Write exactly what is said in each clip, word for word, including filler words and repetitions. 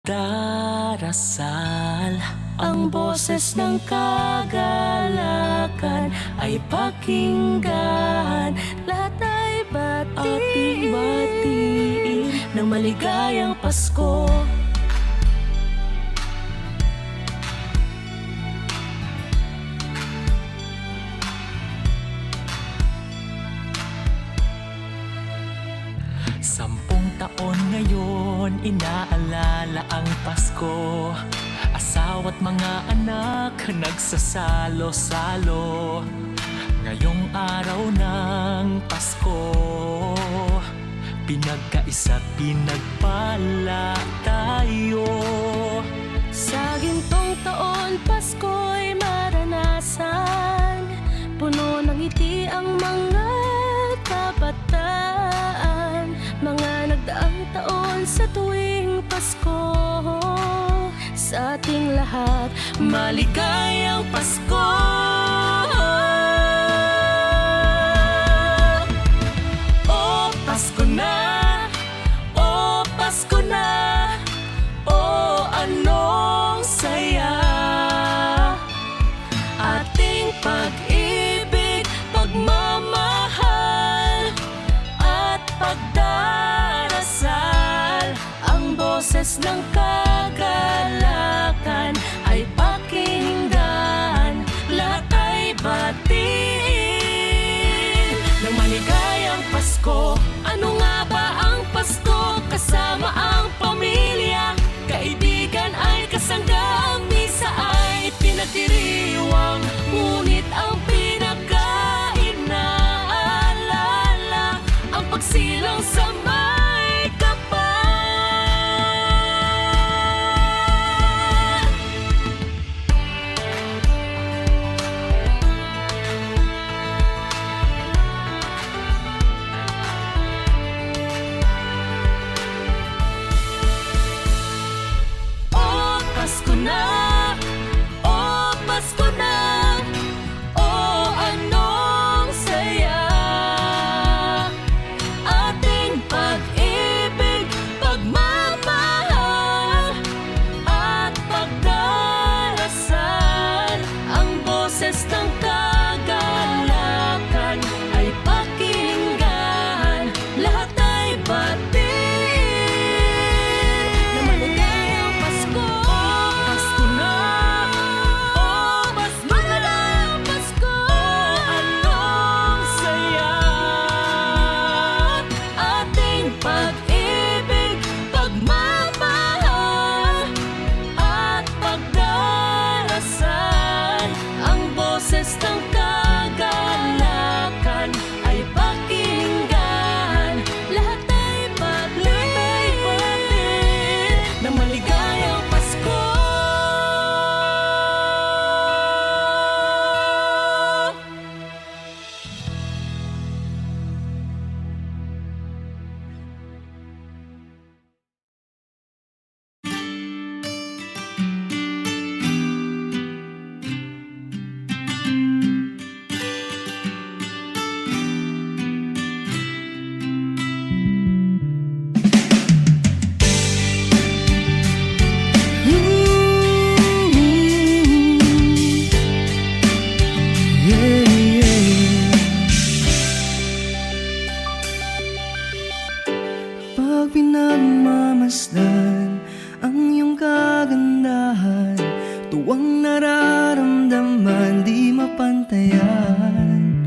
Darasal, ang boses ng kagalakan ay pakinggan. Lahat ay batiin, ating batiin ng maligayang Pasko. Sampung taon ngayon, inaalala ang Pasko. Asawa't mga anak nagsasalo-salo. Ngayong araw ng Pasko, pinagkaisa't pinagpala tayo. Sa gintong taon, Pasko'y maranasan. Puno ng ngiti ang mga kabataan. Mga nagdaang taon, sa tuwing Pasko, sa ating lahat, maligayang Pasko. O Pasko na, o Pasko na, o anong saya. Ating pag-ibig, pagmamahal, at pagdarasal. Ang boses ng kagalakan ay pakinggan. Lahat ay batiin ng maligayang Pasko. Ano nga ba ang Pasko? Kasama ang pamilya, kaibigan ay kasangga. Ang misa ay pinagdiriwang, ngunit ang pinakainaalala, ang pagsilang sa may kapal. O Pasko na, o Pasko na, o anong saya. Ating pag-ibig, pagmamahal, at pagdarasal. Ang boses ng kagalakan ay pakinggan. Lahat ay batiin na maligayang Pasko. O Pasko na, o Pasko na, Pasko. O anong saya. Ating pag-ibig, pagmamahal, at pagdarasal. Ang boses ng kagalakan ay pakinggan. Lahat ay batiin na maligayang Pasko. Pag pinagmamasdan ang iyong kagandahan, tuwang nararamdaman di mapantayan.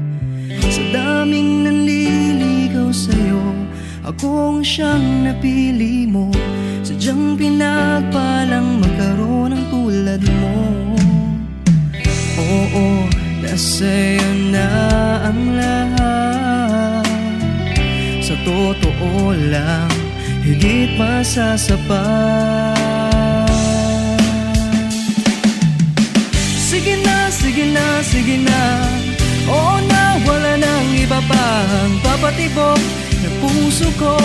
Sa daming nanliligaw sa'yo, ako ang siyang napili mo. Sadyang pinagpalang magkaroon ng tulad mo. Oo, nasa'yo na ang lahat. Sa totoo lang, higit pa sa sapat. Sige na, sige na, sige na. Oo na, wala nang iba pang papatibok na puso ko,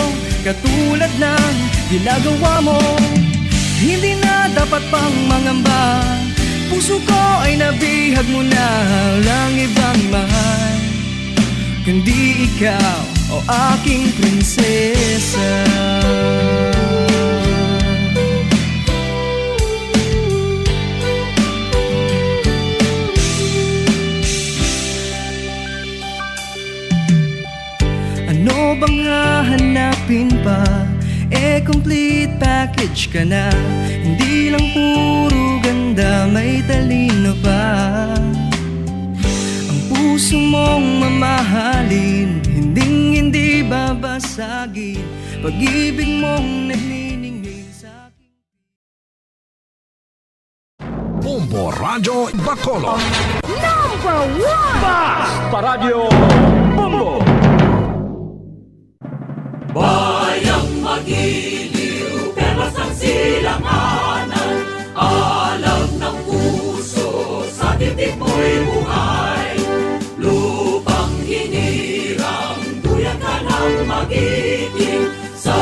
katulad ng ginagawa mo. Hindi na dapat pang mangamba. Puso ko ay nabihag mo na, walang ibang mahal kundi ikaw, o aking prinsesa. Complete package ka na. Hindi lang puro ganda, may talino pa. Ang puso mong mamahalin, hinding hindi babasagin. Pag-ibig mong nagniningning sa aking Bombo Radyo Bacolod. Number one! Mas Paradyo Bombo! Bayang magiliw, perlas ng silanganan, alam ng puso, sa titik mo'y buhay. Lupang hinirang, duyan ka ng magiting, sa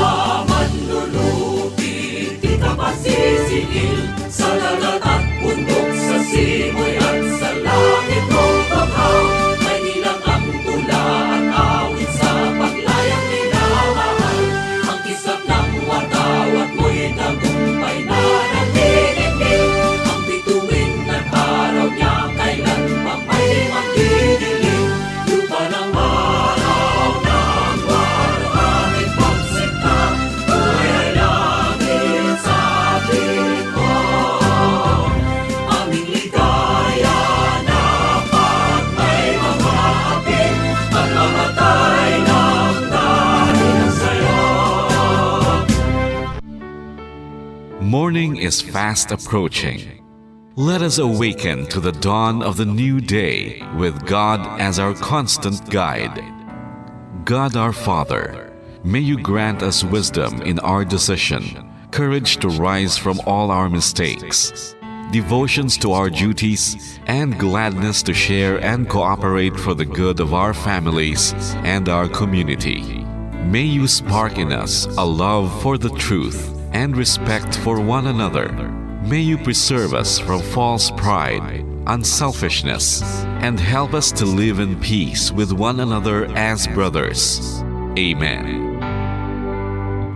manlulupi, di ka pasisingil, sa dagat at bundok, sa simoy at sa langit mong banghaw. May nilang ang tula at awit sa paglayang minamahal. Ang kisap ng watawat mo'y tagumpay na nanginginig. Ang bituin at araw niya kailan pa may magdidilim. Lupa ng araw ng warawangit pagsikap, buhay langit sa tingkod. Aming ligaya na pag may mga hapit, pagmamatay ng dahil sa'yo. Morning is fast approaching. Let us awaken to the dawn of the new day with God as our constant guide. God our Father, may you grant us wisdom in our decision, courage to rise from all our mistakes, devotions to our duties, and gladness to share and cooperate for the good of our families and our community. May you spark in us a love for the truth and respect for one another. May you preserve us from false pride, unselfishness, and help us to live in peace with one another as brothers. Amen.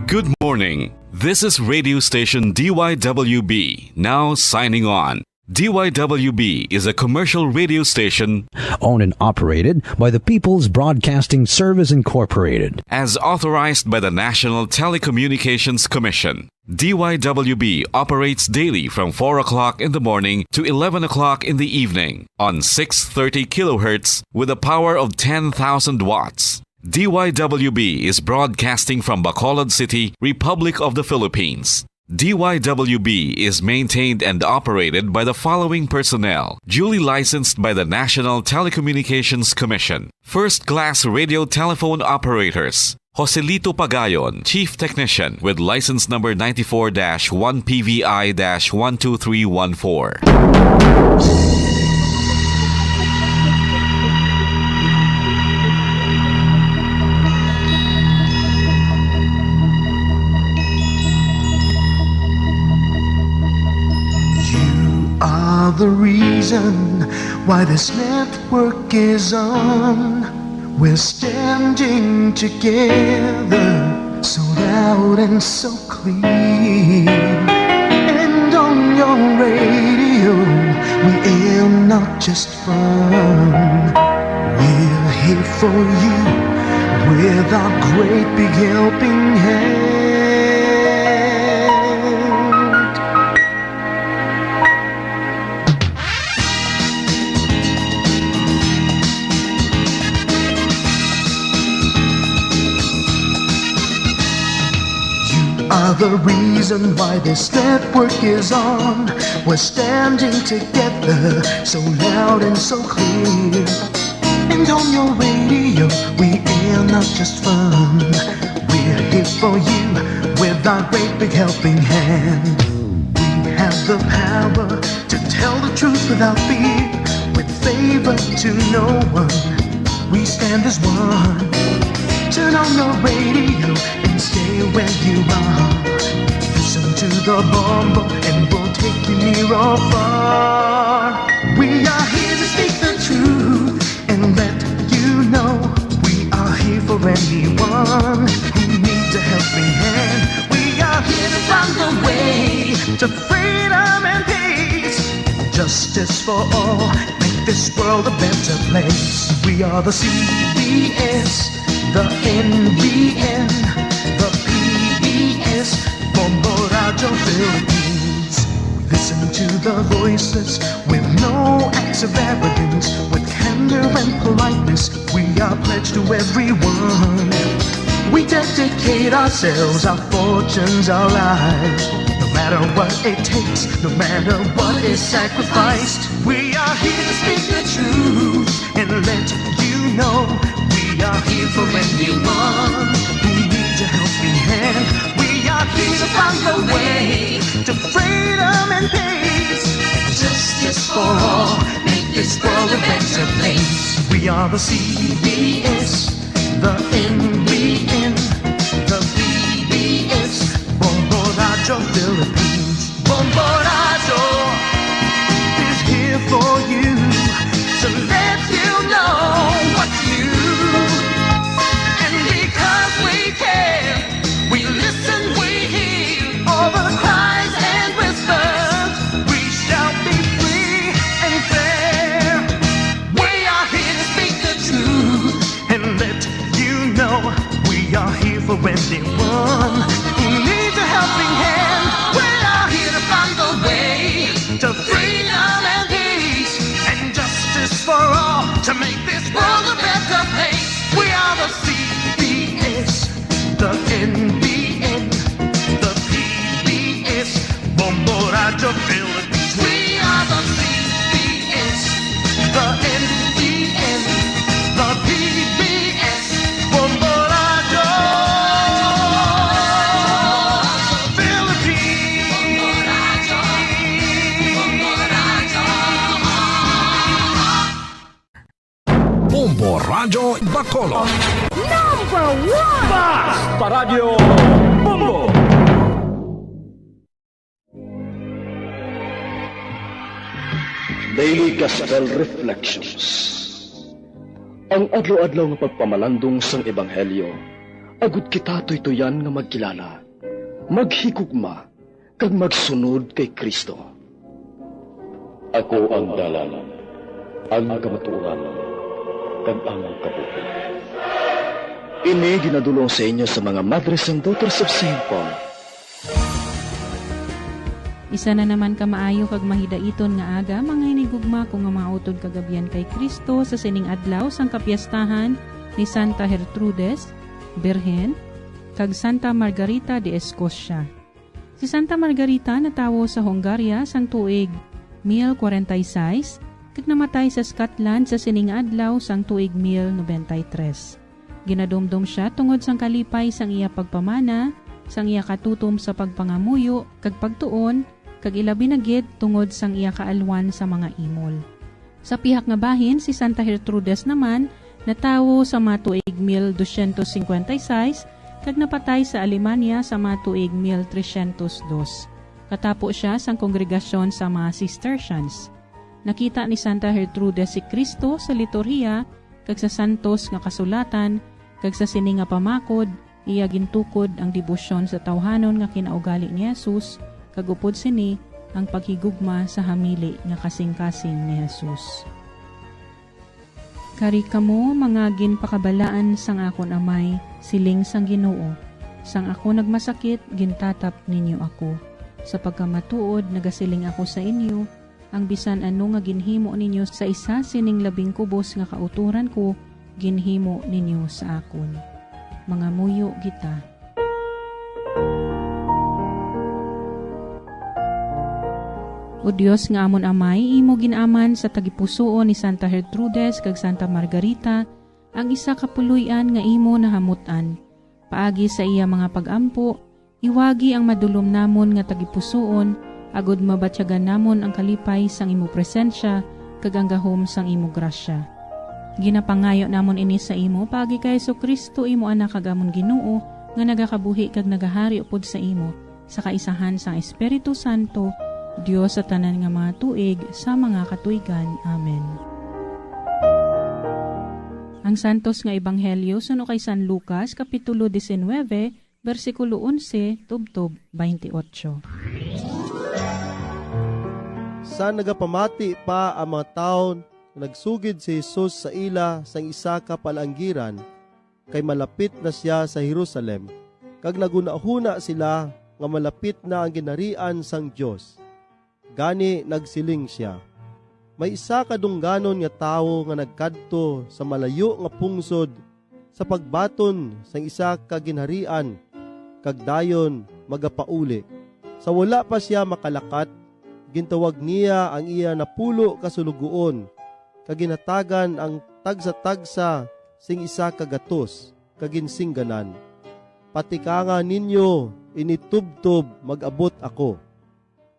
Good morning. This is radio station D Y W B, now signing on. D Y W B is a commercial radio station owned and operated by the People's Broadcasting Service Incorporated. As authorized by the National Telecommunications Commission. D Y W B operates daily from four o'clock in the morning to eleven o'clock in the evening on six thirty kilohertz with a power of ten thousand watts. D Y W B is broadcasting from Bacolod City, Republic of the Philippines. D Y W B is maintained and operated by the following personnel, duly licensed by the National Telecommunications Commission. First class radio telephone operators, Joselito Pagayon, Chief Technician, with license number ninety-four dash one P V I dash one two three one four. You are the reason why this network is on. We're standing together, so loud and so clear. And on your radio, we aim not just fun. We're here for you with our great big helping hand. You are the reason why this network is on. We're standing together, so loud and so clear. And on your radio, we air not just fun. We're here for you with our great big helping hand. We have the power to tell the truth without fear, with favor to no one. We stand as one. Turn on your radio and stay where you are. Listen to the Bombo and we'll take you near or far. We are here to speak the truth and let you know we are here for anyone who needs a helping hand. We are here to find a way to freedom and peace, justice for all, make this world a better place. We are the C B S, the N B N, the P B S, Bombo Radyo Philippines. Listen to the voices with no acts of arrogance, with candor and politeness. We are pledged to everyone. We dedicate ourselves, our fortunes, our lives. No matter what it takes, no matter what is sacrificed, we are here to speak the truth and let you know we are here for anyone who needs a helping hand. We are here to find a way to freedom and peace and justice for all. Make this world a better place. We are the C B S, the N B N, the P B S, Bombo Radyo Philippines. Bombo Radyo is here for you to let you know what's new. And because we care, we listen, we hear all the cries and whispers. We shall be free and fair. We are here to speak the truth and let you know we are here for anyone who needs a helping hand. We are here to find a way to freedom and peace and justice for all, to make this world a better place. We are the C B S, the N B N, the P B S, Bombo Radyo Philippines. We are the C B S, the N B N, the P B S, Bombo Radyo Philippines. Bombo Radyo Bacolod. Number one! Basta Radyo Bombo! Daily Gospel Reflections. Ang adlaw-adlaw nga pagpamalandong sang Ebanghelyo, agud kita tuytuyan nga magkilala, maghigugma, kag magsunod kay Cristo. Ako ang dalan, ang kamatuoran, kag ang kabuhi. Ini ginadul-ong sa inyo sa mga Madres and Daughters of Saint Paul. Isa na naman ka maayo kag mahidaiton nga aga, mga hinigugma ko nga mga utod kag abyan kay Cristo, sa sining adlaw sang kapyastahan ni Santa Gertrudes, Birhen, kag Santa Margarita de Escocia. Si Santa Margarita natawo sa Hungaria sang tuig mil kwarenta y seis, kag namatay sa Scotland sa sining adlaw sang tuig mil nobenta y tres. Ginadumdom sia tungod sang kalipay sang iya pagpamana, sang iya katutom sa pagpangamuyo kag pagtuon, kag ilabi na gid tungod sang iya kaalwan sa mga imol. Sa pihak nga bahin, si Santa Gertrudes naman natawo sa mga tuig mil dosyentos singkwenta y seis kag napatay sa Alemania sa mga tuig mil tresyentos dos. Katapo sia sang kongregasyon sa mga Cistercians. Nakita ni Santa Gertrudes si Cristo sa liturhiya kag sa santos nga kasulatan, kag sa sini nga pamakod, iya gintukod ang debosyon sa tawhanon nga kinaugali ni Jesus, kag upod sini ang paghigugma sa hamili nga kasingkasing ni Jesus. Kari kamo, mga ginpakabalaan sang akon Amay, siling sang Ginoo, sang ako nagmasakit, gintatap ninyo ako. Sa pagkamatuod, nagasiling ako sa inyo, ang bisan ano nga ginhimo ninyo sa isa sining labing kubos nga kautoran ko, ginhimo ninyo sa akon. Mangamuyo kita. O Dios nga amon Amay, imo gin-aman sa tagipusoon ni Santa Gertrudes kag Santa Margarita ang isa ka puloy-an nga imo nahamut-an. Paagi sa iya mga pag-ampo, iwagi ang madulom namon nga tagipusoon, agod mabatyagan namon ang kalipay sang imo presensya kag ang gahom sang imo grasya. Ginapangayo namon ini sa imo paagi kay Jesu-Cristo, imo Anak kag amon Ginoo, nga nagakabuhi kag nagahari upod sa imo, sa kaisahan sang Espiritu Santo, Dios sa tanan nga mga tuig, sa mga katuigan. Amen. Ang Santos nga Ebanghelyo suno kay San Lucas, Kapitulo diecinueve, bersikulo onse tubtob twenty-eight. Sa nagapamati pa ang mga tawo, nagsugid si Jesus sa ila sang isa ka palaanggiran, kay malapit na sia sa Jerusalem, kag naghunahuna sila nga malapit na ang ginharian sang Dios. Gani nagsiling sia, "May isa ka dungganon nga tawo nga nagkadto sa malayo nga pungsod sa pagbaton sang isa ka ginharian, kag dayon magapauli. Sa wala pa sia makalakat, gintawag niya ang iya napulo ka sulugoon, kag ginhatagan ang tagsa-tagsa sing isa ka gatos, kag ginsingganan, 'Patikanga ninyo ini tubtob mag-abot ako.'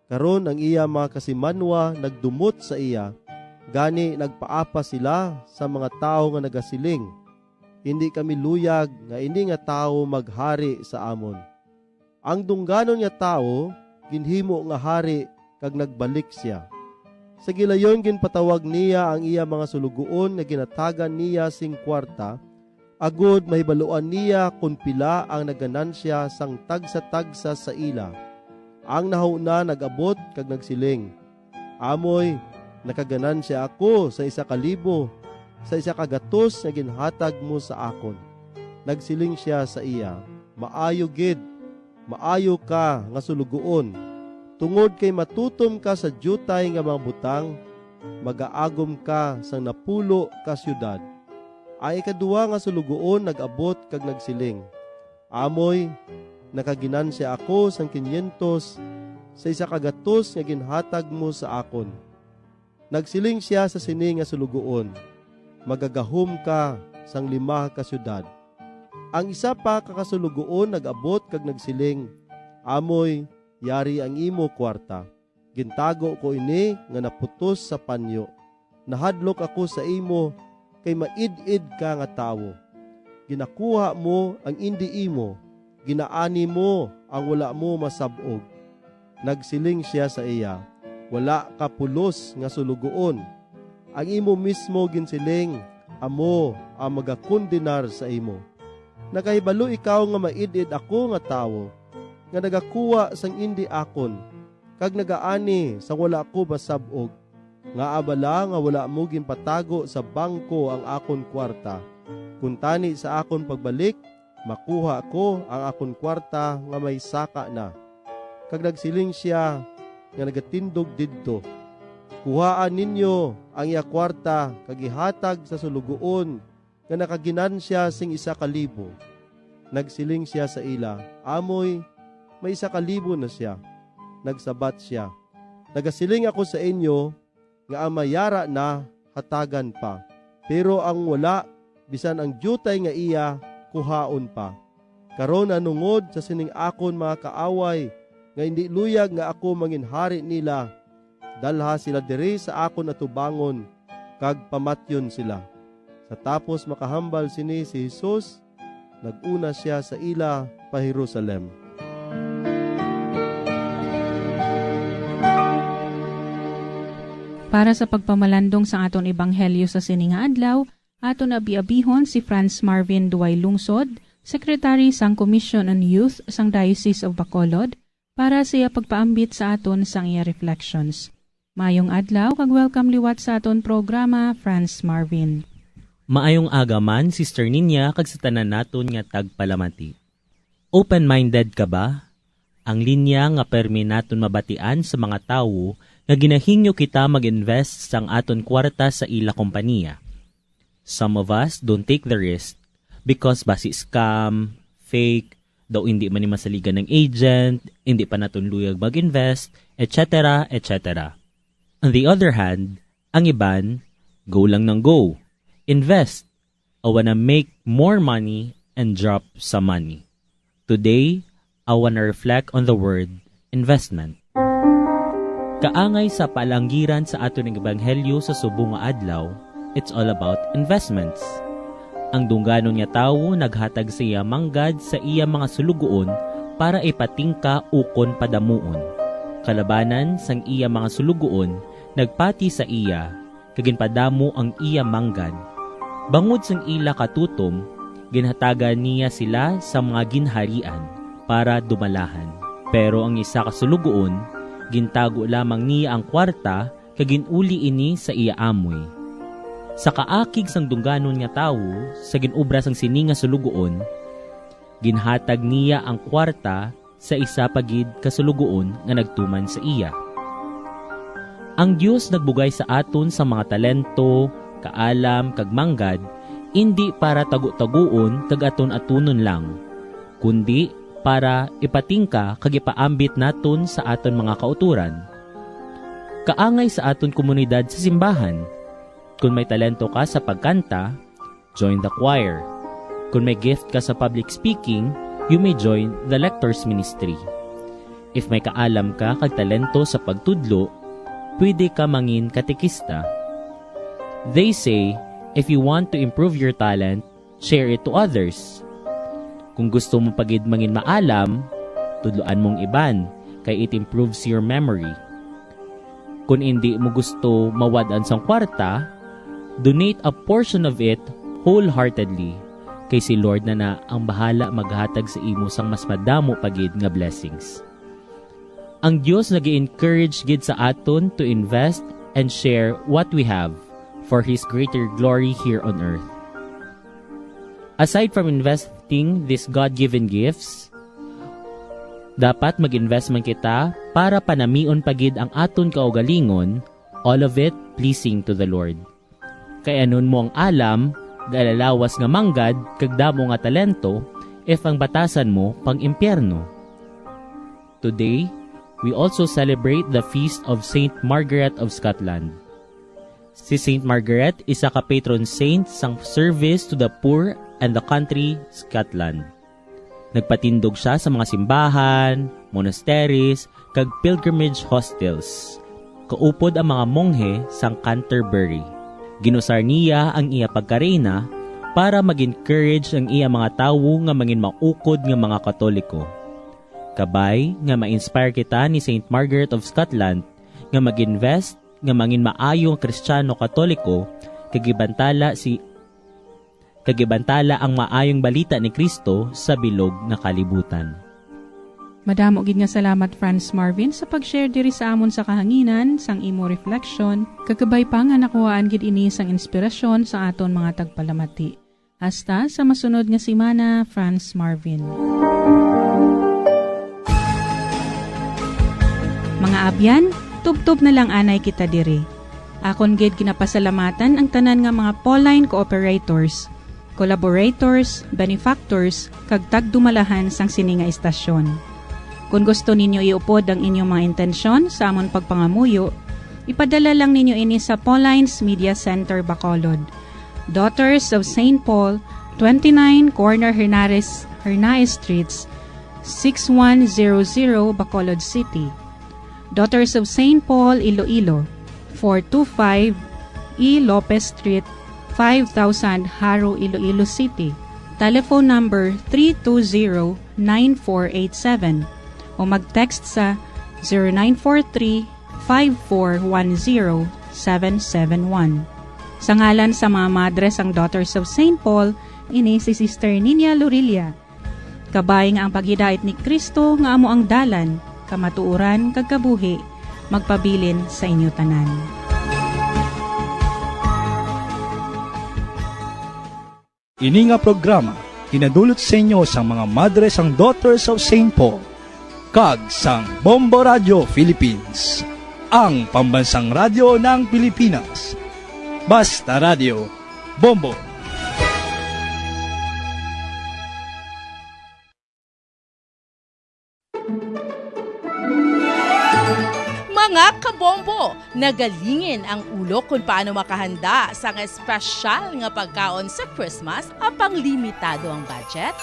Karon ang iya mga kasimanwa nagdumot sa iya, gani nagpaapa sila sa mga tawo nga nagasiling, 'Indi kami luyag nga ini nga tawo maghari sa amon.' Ang dungganon nga tawo ginhimo nga hari, kag nagbalik sia. Sa gilayon ginpatawag niya ang iya mga sulugoon nga ginhatagan niya sing kuwarta, agod mahibaluan niya kon pila ang naganansya sang tagsa-tagsa sa ila. Ang nahuna nag-abot kag nagsiling, 'Amoy, nakaganansya ako sa isa ka libo sa isa ka gatos nga ginhatag mo sa akon.' Nagsiling sia sa iya, 'Maayo gid, maayo ka nga sulugoon! Tungod kay matutom ka sa diutay nga mga butang, magaagom ka sang napulo ka siyudad.' Ang ikaduha nga sulugoon nag-abot kag nagsiling, 'Amoy, nakaginansya ako sang kinyentos sa isa ka gatos nga ginhatag mo sa akon.' Nagsiling sia sa sini nga sulugoon, 'Magagahom ka sang lima ka siyudad.' Ang isa pa ka kasulugoon nag-abot kag nagsiling, 'Amoy, yari ang imo kuwarta. Gintago ko ini nga naputos sa panyo. Nahadlok ako sa imo, kay maid-id ka nga tawo. Ginakuha mo ang indi imo, ginaani mo ang wala mo masab-og.' Nagsiling sia sa iya, 'Wala ka pulos nga sulugoon! Ang imo mismo ginsiling amo ang magakondenar sa imo. Nakahibalo ikaw nga maid-id ako nga tawo, nga nagakuha sang indi akon, kag nagaani sang wala ko masab-og. Ngaa bala nga wala mo ginpatago sa bangko ang akon kuwarta? Kuntani sa akon pagbalik, makuha ko ang akon kuwarta nga may saka na.' Kag nagsiling sia nga nagatindog didto, 'Kuhaa ninyo ang iya kuwarta kag ihatag sa sulugoon nga nakaginansya sing isa ka libo.' Nagsiling sia sa ila, 'Amoy, may isa ka libo na sia.' Nagsabat sia, 'Nagasiling ako sa inyo nga ang may yara na hatagan pa, pero ang wala, bisan ang diutay nga iya, kuhaon pa. Karon, nahanungod sa sining akon mga kaaway nga indi luyag nga ako manginhari nila, dalha sila diri sa akon atubangon kag pamatyon sila.' Sa tapos makahambal sini si Jesus, nag-una sia sa ila pa Jerusalem. Para sa pagpamalandong sang aton ebanghelyo sa sini nga adlaw, aton abi-abihon si Franz Marvin Duway Lungsod, Secretary sang Commission on Youth sang Diocese of Bacolod, para sa iya pagpaambit sa aton sang iya reflections. Maayong adlaw kag welcome liwat sa aton programa, Franz Marvin. Maayong aga man, Sister Ninya, kag sa tanan naton nga tagpalamati. Open-minded ka ba? Ang linya nga permi naton mabatian sa mga tawo nga ginahingyo kita mag-invest sang aton kwarta sa ila kompanya. Some of us don't take the risk because basi scam, fake, daw indi man ni masaligan ng agent, indi pa naton luyag mag-invest, et cetera, et cetera. On the other hand, ang iban, go lang ng go. Invest. I wanna make more money and drop some money. Today, I wanna reflect on the word investment. Kaangay sa palanggiran sa aton nga ebanghelyo sa subong nga adlaw, it's all about investments. Ang dungganon nga tawo naghatag sa iya manggad sa iya mga sulugoon para ipatingka ukon padamuon. Kalabanan sang iya mga sulugoon nagpati sa iya kag ginpadamo ang iya manggad. Bangod sang ila katutom, ginhatagan niya sila sa mga ginharian para dumalahan. Pero ang isa ka sulugoon, gintago lamang niya ang kwarta kag gin-uli ini sa iya amoy. Sa kaakig sang dungganon nga tawo, sa gin-obra sang sini nga sulugoon, ginhatag niya ang kwarta sa isa pa gid ka suloguon nga nagtuman sa iya. Ang Dios nagbugay sa aton sa mga talento, kaalam, kag manggad, indi para tago-taguon kag aton-atunon lang, kundi para ipatingka kag ipaambit naton sa aton mga kautoran. Kaangay sa aton komunidad sa simbahan. Kon may talento ka sa pagkanta, join the choir. Kon may gift ka sa public speaking, you may join the lector's ministry. If may kaalam ka kag talento sa pagtudlo, pwede ka mangin katekista. They say, if you want to improve your talent, share it to others. Kung gusto mo pa gid mangin maalam, tudloan mong iban, kay it improves your memory. Kung indi mo gusto mawad-an sang kwarta, donate a portion of it wholeheartedly, kay si Lord na na ang bahala maghatag sa imo sang mas madamo pa gid nga blessings. Ang Dios nag-encourage gid sa aton to invest and share what we have for His greater glory here on earth. Aside from investing these God-given gifts, dapat mag-invest man kita para panamion pa gid ang aton kaugalingon, all of it pleasing to the Lord. Kay anon mo ang alam, galalawas nga manggad, kag damo nga talento, if ang batasan mo pang impyerno? Today, we also celebrate the feast of Saint Margaret of Scotland. Si Saint Margaret isa ka patron saint sang service to the poor and the country, Scotland. Nagpatindog sia sa mga simbahan, monasteries, kag pilgrimage hostels. Kaupod ang mga monghe sang Canterbury. Ginusar niya ang iya pagkareyna para mag-encourage ang iya mga tawo nga mangin maukod nga mga Katoliko. Kabay nga ma-inspire kita ni Saint Margaret of Scotland nga mag-invest nga mangin maayo nga Kristiyano Katoliko kag ibantala si kag ibantala ang maayong balita ni Cristo sa bilog nga kalibutan. Madamo gid nga salamat, Franz Marvin, sa pag-share diri sa amon sa kahanginan sang imo reflection, kag kabay pa nga nakuhaan gid ini sang inspirasyon sa aton mga tagpalamati. Hasta sa masunod nga semana, Franz Marvin. Mga abyan, tubtob na lang anay kita diri. Akon gid ginapasalamatan ang tanan nga mga Pauline cooperators, collaborators, benefactors, kag tagdumalahan sang sini nga istasyon. Kon gusto ninyo iupod ang inyong mga intensyon sa amon pagpangamuyo, ipadala lang ninyo ini sa Pauline's Media Center, Bacolod, Daughters of Saint Paul, twenty-nine Corner Hernares, Hernaez Streets, six one zero zero, Bacolod City. Daughters of Saint Paul, Iloilo, four two five E Lopez Street, five thousand, Jaro, Iloilo City. Telephone number three two zero, nine four eight seven o mag-text sa zero nine four three, five four one zero, seven seven one. Sa ngalan sa mga madre sang Daughters of Saint Paul, ini si Sister Ninia Lorilla. Kabay nga ang paghidait ni Cristo nga amo ang dalan, kamatuoran, kag kabuhi, magpabilin sa inyo tanan. Ini nga programa ginadulot sa inyo sang mga madre sang Daughters of Saint Paul kag sang Bombo Radio Philippines, ang pambansang radyo ng Pilipinas. Basta Radio, Bombo. Mga kabombo, nagalingin ang ulo kung paano makahanda sang espesyal nga pagkaon sa Christmas apang limitado ang budget?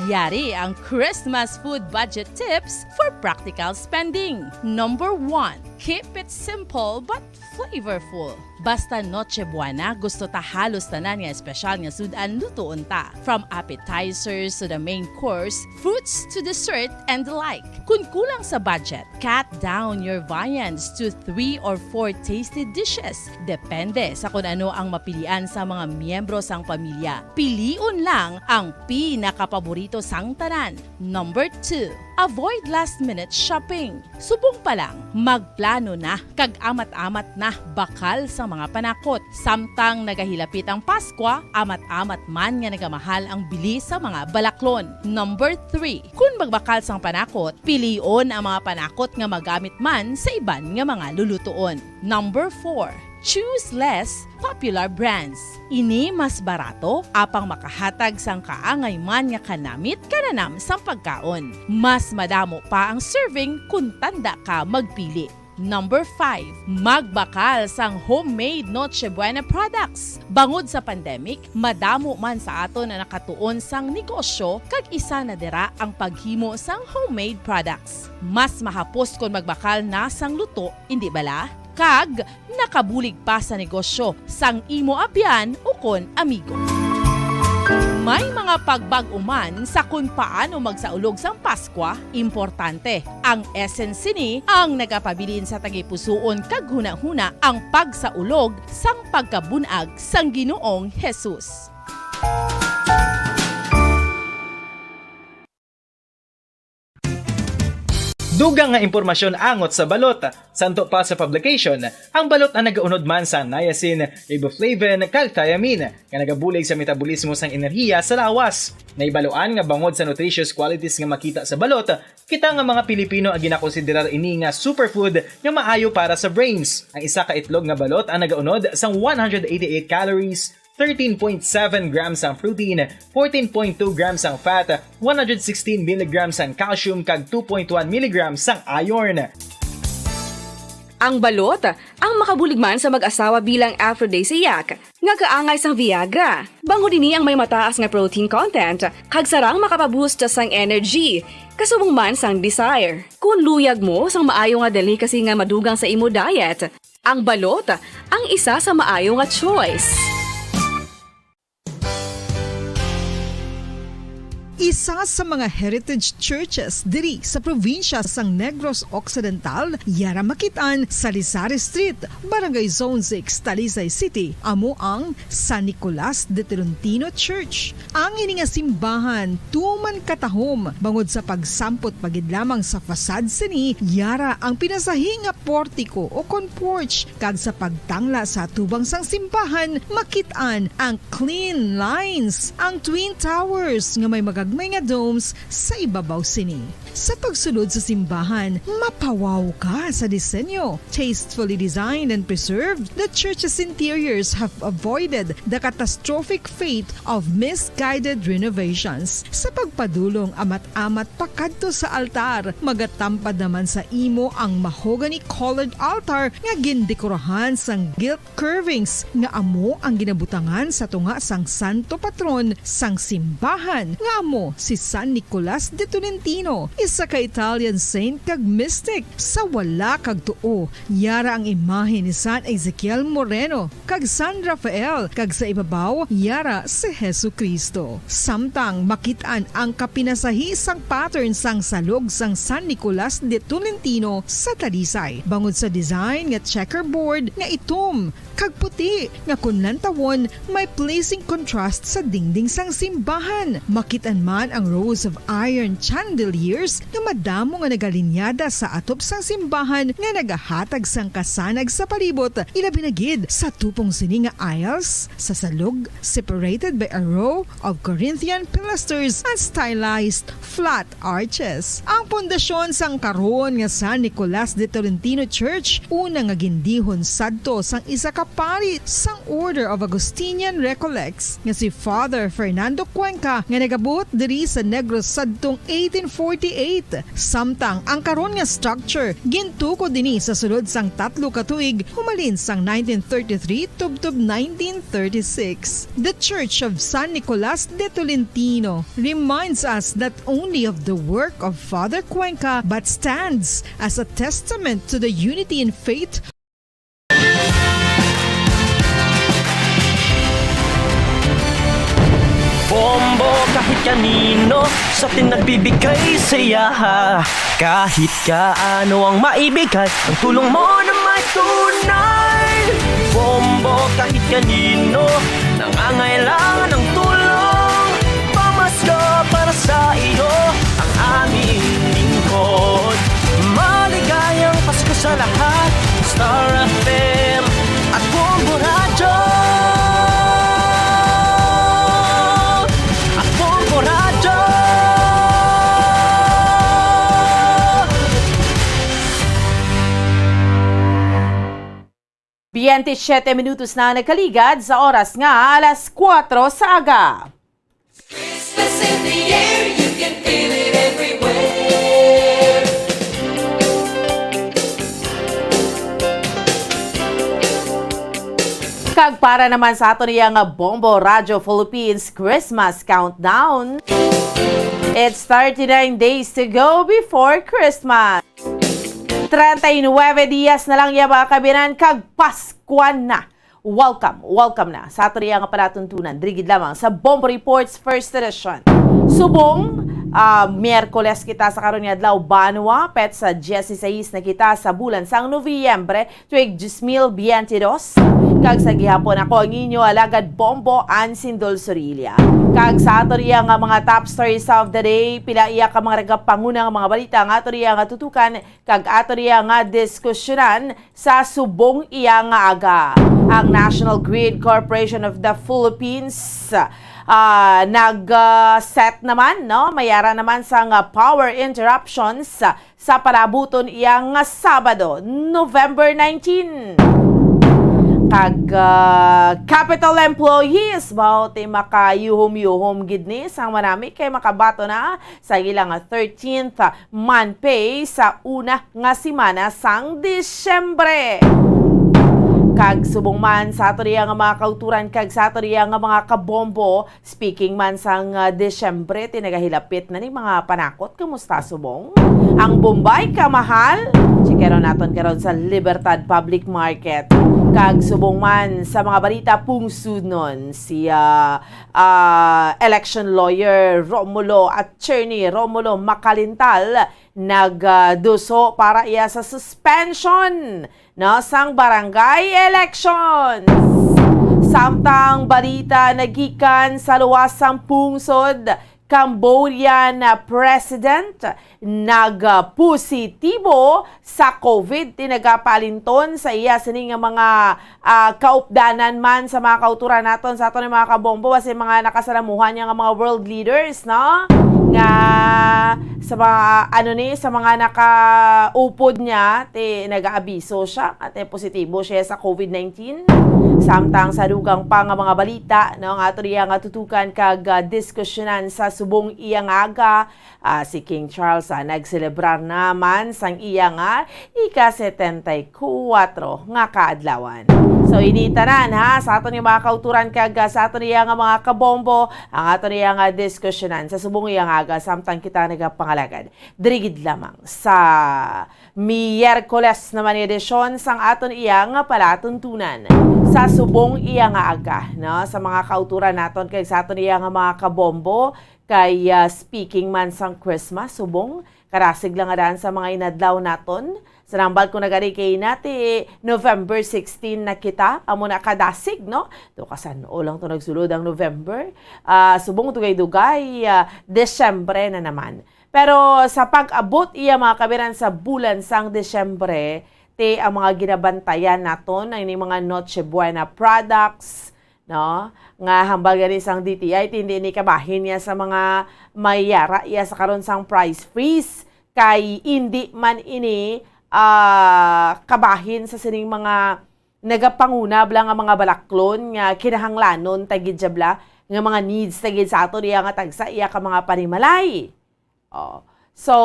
Yari ang Christmas food budget tips for practical spending. Number one, keep it simple but flavorful. Basta Noche Buena, gusto ta halos tanan nga espesyal nga sud-an lutuon ta. From appetizers to the main course, fruits to dessert and the like. Kun kulang sa budget, cut down your viands to three or four tasty dishes. Depende sa kun ano ang mapilian sa mga miyembro sang pamilya. Pilion lang ang pinakapaborito sang tanan. Number two, avoid last-minute shopping. Subong pa lang, magplano na kag amat-amat na bakal sang mga panakot. Samtang nagahilapit ang Paskwa, amat-amat man nga nagamahal ang bili sa mga balaklon. Number three, kun magbakal sang panakot, pilion ang mga panakot nga magamit man sa iban nga mga lulutuon. Number four, choose less popular brands. Ini mas barato, apang makahatag sang kaangay man nga kanamit kananam sang pagkaon. Mas madamo pa ang serving kun tanda ka magpili. Number five, magbakal sang homemade Noche Buena products. Bangod sa pandemic, madamo man sa aton ang nakatuon sang negosyo, kag isa na dira ang paghimo sang homemade products. Mas mahapos kon magbakal na sang luto, indi bala? Kag nakabulig pa sa negosyo sang imo abyan ukon amigo. May mga pagbag-o man sa kon paano magsaulog sang Paskwa, importante. Ang essence sini ang nagapabilin sa tagipusoon kag hunahuna ang pagsaulog sang pagkabun-ag sang Ginoong Jesus. Dugang nga impormasyon angot sa balot. Santo pa sa publication, ang balot ang nagaunod man sa niacin, riboflavin, kag thiamine, nga nagabulig sa metabolismo sang enerhiya sa lawas. Naibaluan nga bangod sa nutritious qualities nga makita sa balot, kita nga mga Pilipino ang ginakonsiderar ini nga superfood nga maayo para sa brains. Ang isa ka itlog nga balot ang nagaunod sang one hundred eighty-eight calories, thirteen point seven grams ang protein, fourteen point two grams ang fat, one hundred sixteen milligrams ang calcium, kag two point one milligrams ang iron. Ang balot, ang makabulig man sa mag-asawa bilang aphrodisiac, nga kaangay sang Viagra. Bangod ini ang may mataas nga protein content, kag sarang makapaboost sang energy, kasubong man sang desire. Kung luyag mo sang maayo nga delicacy nga madugang sa imo diet, ang balot ang isa sa maayo nga choice. Isa sa mga heritage churches diri sa probinsya sang Negros Occidental, yara makit-an sa Rizal Street, Barangay Zone six, Talisay City, amo ang San Nicolas de Tolentino Church. Ang ini nga simbahan tuman katahom bangod sa pagsampot pa gid lamang sa facade sini, yara ang pinasahi nga portiko o kon porch, kag sa pagtangla sa atubang sang simbahan makit-an ang clean lines, ang twin towers nga may magagmay nga domes sa ibabaw sini. Sa pagsulod sa simbahan, mapawaw ka sa disenyo. Tastefully designed and preserved, the church's interiors have avoided the catastrophic fate of misguided renovations. Sa pagpadulong amat-amat pakadto sa altar, magatampad naman sa imo ang mahogany-colored altar nga gindekorahan sang gilt curvings nga amo ang ginabutangan sa tunga sang santo patron sang simbahan, nga amo si San Nicolas de Tolentino, isa ka Italian saint kag mystic. Sa wala kag tuo, yara ang imahe ni San Ezekiel Moreno kag San Rafael, kag sa ibabaw, yara si Jesu-Cristo. Samtang makit-an ang kapinasahi sang pattern sang salog sang San Nicolas de Tolentino sa Talisay, bangod sa design nga checkerboard nga itom kag puti nga kon lantawon may pleasing contrast sa dingding sang simbahan. Makit-an man ang rows of iron chandeliers nga madamo nga nagalinyada sa atop sang simbahan nga nagahatag sang kasanag sa palibot, ilabi na gid sa tupong sini nga aisles sa salog, separated by a row of Corinthian pilasters and stylized flat arches. Ang pundasyon sang karon nga San Nicolas de Tolentino Church, una nga gindihon sadto sang isa ka pari sang Order of Augustinian Recollects, nga si Father Fernando Cuenca, nga nagabuot diri sa Negros sadtong eighteen forty-eight. Samtang ang karon nga structure gintukod dini sa sulod sang tatlo ka tuig, humalin sang nineteen thirty-three tubtob nineteen thirty-six. The Church of San Nicolas de Tolentino reminds us not only of the work of Father Cuenca but stands as a testament to the unity in faith. Bombo kahit kanino sa atin nagbibigay saya. Kahit kaano ang maibigay, ang tulong mo na may tunay. Bombo kahit kanino nangangailangan ng tulong. Pamasko para sa Lahat, Star F M at Bombo Radyo. At Bombo Radyo. Biyente siyete minutos na ang nagkaligad sa oras nga alas kuwatro sa aga. Christmas in the air, you can feel it everywhere. Kag para naman sa aton iya nga Bombo Radyo Philippines Christmas Countdown, it's thirty-nine days to go before Christmas. Treinta y nueve dias na lang ya, mga kabinan, kag Paskwa na. Welcome, welcome na sa ato riya nga palatuntunan, diri gid lamang sa Bombo Reports First Edition. Subong, ah, Miyerkules kita sa karon nga adlaw, banwa, petsa dieciséis na kita sa bulan sang Nobyembre, tuig dos mil biyente dos. Kag sa gihapon, ako ang inyo alagad Bombo, Ansin Dulzurilla. Kag sa ato riya nga mga top stories of the day, pila iya ka mga nagapanguna nga mga balita nga ato riya nga tutukan, kag ato riya nga diskusyonan sa subong iya nga aga. Ang National Grid Corporation of the Philippines, ah, nag, ah, set naman, no? Mayara naman sang, ah, power interruptions sa palabuton iya nga Sabado, November nineteen. Kag, ah, Capitol employees, mao ti makayuhom-yuhom gid ni sang manami kay makabaton na sa ila nga thirteenth month pay sa una nga semana sang Disyembre. Kag subong man sa ato riya nga mga kauturan kag sa ato riya nga mga kabombo, speaking man sang, ah, Disyembre, ti nagahilapit na ni mga panakot. Kumusta subong? Ang Bombay ka mahal? Checkeron naton karon sa Libertad Public Market. Kag subong man sa mga balita pungsudnon, si, ah, ah, election lawyer Romulo, Attorney Romulo Macalintal, nag, ah, duso para iya sa suspension, no, sang barangay elections. Samtang balita nagikan sa luwas sang pungsod, Cambodian, ah, president nagpositibo sa COVID, ti nagapaalinton sa iya sini nga mga, ah, kaupdanan man sa mga kauturan naton, sa aton nga mga kabombo, sa mga nakasalamuhan niya nga mga world leaders, no? Nga sa mga, ano ni, sa mga nakaupod niya, ti nagaabiso siya, nga ti positibo siya sa COVID nineteen. Samtang sa dugang pa nga mga balita, no, nga ato riya nga tutukan kag, ah, diskusyonan sa subong iya nga aga, ah, si King Charles, ah, nagselebrar naman sang iya nga ika setenta y kuwatro nga kaadlawan. So, ini tanan, ha, sa aton nga mga kauturan kag, ah, sa aton iya nga mga kabombo, ang aton iya nga diskusyonan sa subong iya nga aga, samtang kita nagapangalagad diri gid lamang sa Miyerkules naman nga edisyon sang aton iya nga palatuntunan. Sa subong iya nga aga, no, sa mga kauturan naton kag sa aton iya nga mga kabombo, kay, ah, speaking man sang Christmas, subong, kadasig lang nga daan sa mga inadlaw naton. Sa nambal ko na gani kay nati November sixteen na kita, amo na kadasig, no? To kasan-o lang to nagsulod ang November. Ah, subong dugay-dugay, ah, Disyembre na naman. Pero sa pag-abot iya, mga kabiran, sa bulan sang Disyembre, ti ang mga ginabantayan naton, ang ining mga Noche Buena products, no? Nga hambal gani sang D T I, ti hindi ini kabahin niya sa mga may yara iya sa karon sang price freeze, kay indi man ini, ah, kabahin sa sining mga nagapanguna bala nga mga balaklon nga kinahanglanon ta gid siya bala, nga mga needs ta gid sa aton iya nga tagsa iya ka mga panimalay. Oh. So,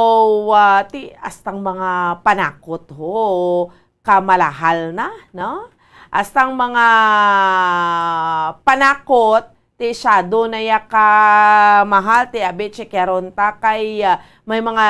ah, ti, astang mga panakot ho, kamalahal na, no? Astang mga panakot, ti, syado na ya ka mahal, ti, abi, checkeron ta kay, ah, may mga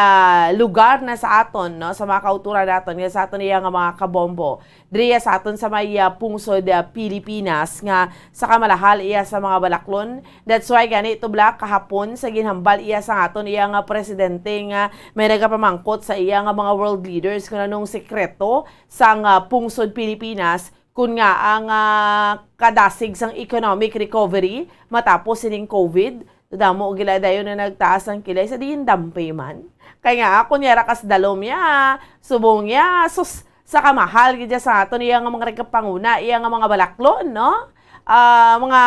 lugar na sa aton, no? Sa mga kauturan naton, nga sa aton iya nga mga kabombo. Diri ya sa aton sa may, ah, pungsod, ah, Pilipinas, nga sa kamalahal iya sa mga balaklon. That's why gani, tubla, kahapon sa ginhambal iya sa aton iya nga presidente nga may nagapamangkot sa iya nga mga world leaders kung anong sekreto sang, ah, pungsod Pilipinas, kun nga ang, ah, kadasig sang economic recovery matapos sining COVID. Damo gila dayon na nagtaas ang kilay sa diin dampi man. Kay nga, ako niya ra kas dalom ya, subong ya, sus, sa kamahal gid sa aton iya nga mga nagapanguna, iya nga mga balaklon, no? Ah, mga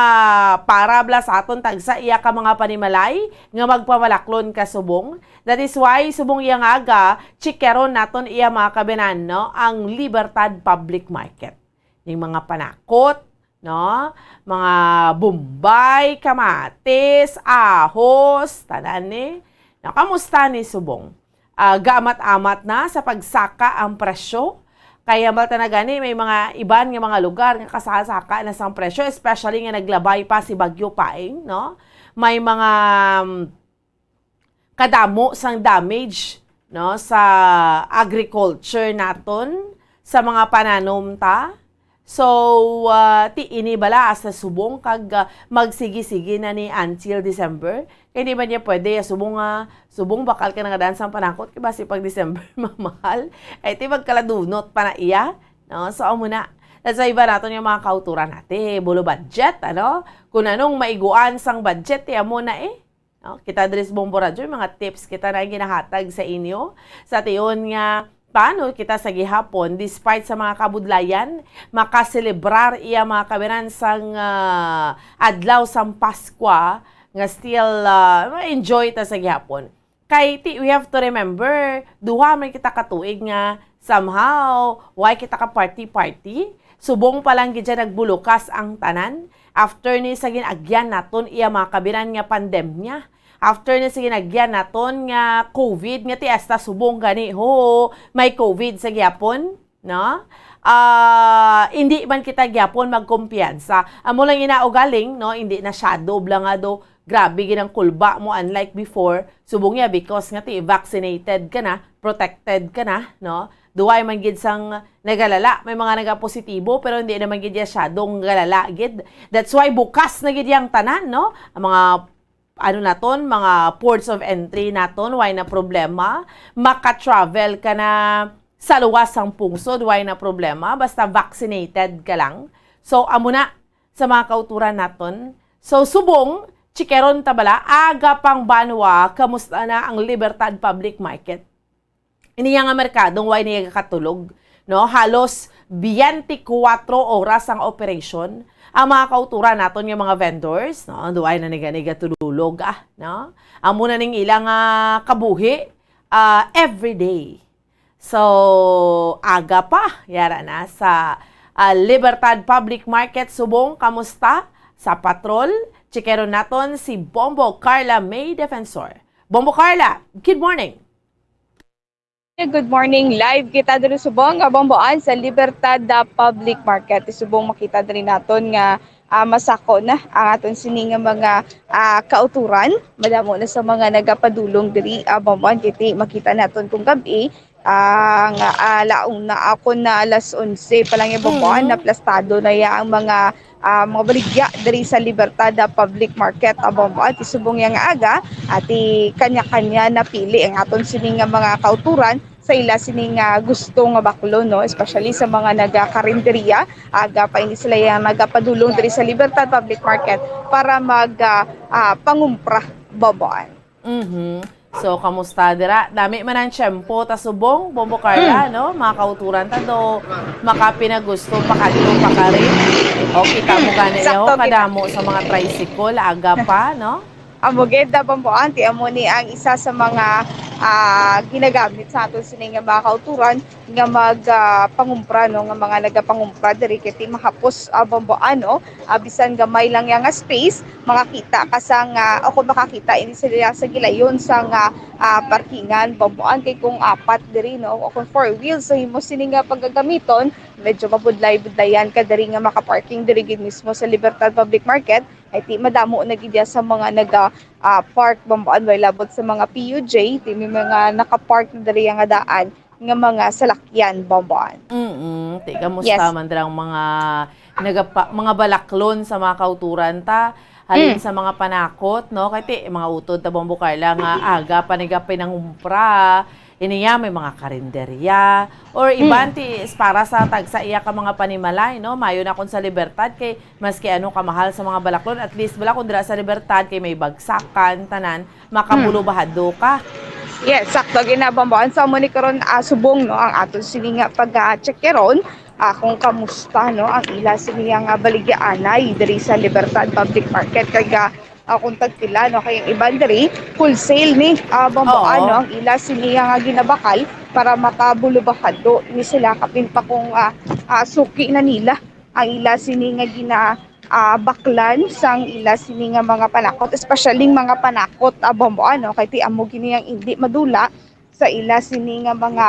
para bala sa aton tagsa iya ka mga panimalay nga magpamalaklon ka subong. That is why subong iya nga aga, chikaron naton iya mga kabinan, no, ang Libertad Public Market. Ning mga panakot, no? Mga bombay, kamatis, ahos, tanan ni. No, kamusta ni subong? Ah, gaamat-amat na sa pagsaka ang presyo. Kaya malta na gani, may mga iban nga mga lugar nga kasasaka na sang presyo, especially nga naglabay pa si Bagyo Paeng, no? May mga, um, kadamo sang damage, no, sa agriculture naton, sa mga pananom ta. So, ah, ti ini bala hasta subong kag, ah, magsigi-sigi na ni until December? Kay di man niya pwede, ah, subong nga, subong bakal ka nangadaan sang panakot, kay basi pag December mamahal. Ay, ti magkaladunot pa na iya, no? So, amo na. That's why iba naton yung mga kauturan natin, bulo budget, ano? Kung anong maiguan sang budget, ti amo na eh. No? Kita diri sa Bombo Radyo, may mga tips kita na ginahatag sa inyo. Sa tion nga, paano kita sa gihapon, despite sa mga kabudlayan, makaselebrar iya mga kabiran sang, ah, adlaw sang Paskwa, nga still, ah, ma-enjoy ta sa gihapon. Kay ti, we have to remember, duha man kita ka tuig nga somehow, why kita ka party-party? Subong pa lang gid siya nagbulukas ang tanan. After ni sa gin-agyan naton iya mga kabiran nga pandemya. After ni sa gin-agyan naton nga COVID, nga ti hasta subong gani, ho, may COVID sa gihapon, no? Ah, hindi man kita gihapon magkumpiyansa. Amo lang ina ugaling, no? Hindi na shadow bala nga do, grabe gid ang kulba mo, unlike before. Subong niya, because nga ti vaccinated ka na, protected ka na, no? Duway man gid sang nagalala, may mga nagapositibo, pero hindi naman gid iya shadow nga galala gid. That's why bukas na gid yang tanan, no? Ang mga, ano naton, mga ports of entry naton, way na problema. Maka-travel ka na sa luwas sang pungsod, way na problema. Basta vaccinated ka lang. So, amo na sa mga kauturan naton. So, subong, chikeron ta bala, aga pang banwa, kamusta na ang Libertad Public Market? Ini nga merkado, way niya katulog, no? Halos twenty-four oras ang operation. Ang mga kauturan naton nga mga vendors, no? Duway na niga-niga tululog, ah, no? Amo na ning ilang, ah, kabuhi, ah, everyday. So, aga pa, yara na sa, ah, Libertad Public Market, Subong. Kamusta? Sa patrol, chikeron naton si Bombo Carla May Defensor. Bombo Carla, good morning. Good morning. Live kita diri subong nga Bomboan sa Libertad, ah, Public Market. Subong makita diri naton nga, ah, masako na ang aton sini nga mga, ah, kauturan. Madamo na sa mga nagapadulong diri, ah, Bomboan. Kiti makita naton kung gabi, ah, nga, ah, launa ako na alas onse pa lang yung Bomboan, Mm. naplastado na ya ang mga ah, mga baligya diri sa Libertad, ah, Public Market, ah, Bombo. At isubong yang aga, ati kanya-kanya napili ang aton sini nga mga kauturan sa ila sini nga gusto nga baklon, no? Especially sa mga nagakarinderya, aga pa ini sila yang nagapadulong diri sa Libertad Public Market para mag, ah, ah, pangumpra, Bomboan. Mhm. So, kamusta dira? Dami man ang tiyempo ta subong, Bombo Carla, Mm. no? Mga kauturan ta do, makapinagusto, pakadto, pakarin. O, kita mo gani, Sakto, oh, kita. Kadamo sa mga tricycle, aga pa, no? Amo gid, da, Bombo, anti, amo ni ang isa sa mga, ah, ginagamit sa aton sini nga mga kauturan nga mag, ah, pangumpra, no, nga mga nagapangumpra diri kay ti mahapos, ah, Bombo, ano, ah, bisan gamay lang yang nga space, makakita ka sang, ah, o kung makakita ini sila sa gilayon sang, ah, ah, parkingan, Bomboan, kay kung apat diri, no, o kung four wheels sa imo sini nga pagagamiton, medyo mabudlay-budlayan ka diri nga makaparking diri gid mismo sa Libertad Public Market. Ay ti madamo na gid ya sa mga naga, ah, park, Bomboan, way labot sa mga P U J, ti may mga nakapark na diri nga daan nga mga salakyan, Bomboan. Mm, ti, kamusta Yes. man dira ang mga nagapa-, mga balaklon sa mga kauturan ta, halin Mm. sa mga panakot, no? Kay ti, mga utod ta, Bombo Carla, nga aga pa nagapinangumpra, ini ya, may mga karinderya, or iban Mm. ti, para sa tagsa iya ka mga panimalay, no? Mayo na kun sa Libertad, kay maski ano kamahal sa mga balaklon, at least bala kun dira sa Libertad, kay may bagsakan, tanan, makabulo Mm. bahado ka. Yes, sakto, ginabambuan. So, amo ni karon, ah, subong, no, ang aton sini nga pag-check karon, ah, kung kamusta, no, ang ila sini nga baligyaanay diri sa Libertad Public Market. Kag, ah, ah, kung tagpila, no, kay ang iban diri, wholesale ni, ah, bambuan, Oo. no, ang ila sini nga ginabakal para makabulubakado ni sila. Kapin pa kung, ah, ah, suki na nila ang ila sini nga gina, ah, baklan sang ila sini nga mga panakot, especially mga panakot, ah, bambuan, no, kay ti amo gini ang indi madula sa ila sini nga mga,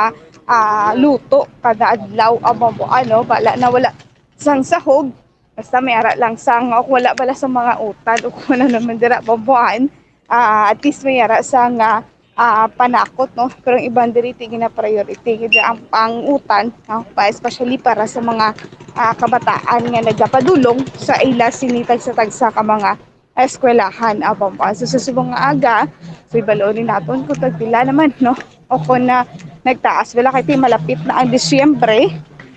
ah, luto kada adlaw, ah, bambuan, no, bala na wala sang sahog, basta may ara lang sang, o wala bala sa mga utan o kung ano naman dira, bambuan, ah, at least may ara sang, ah, ah, panakot, no? Pero ang iban diri, ti gina-priority gid ang pangutan, no? Pa, especially para sa mga, ah, kabataan nga nagapadulong sa ila sini tagsa-tagsa ka mga eskwelahan, ah, bambuan. So, sa subong nga aga, so, ibaloon ni naton kung tagpila naman, no? O kung na nagtaas bala, kay ti malapit na ang Disyembre,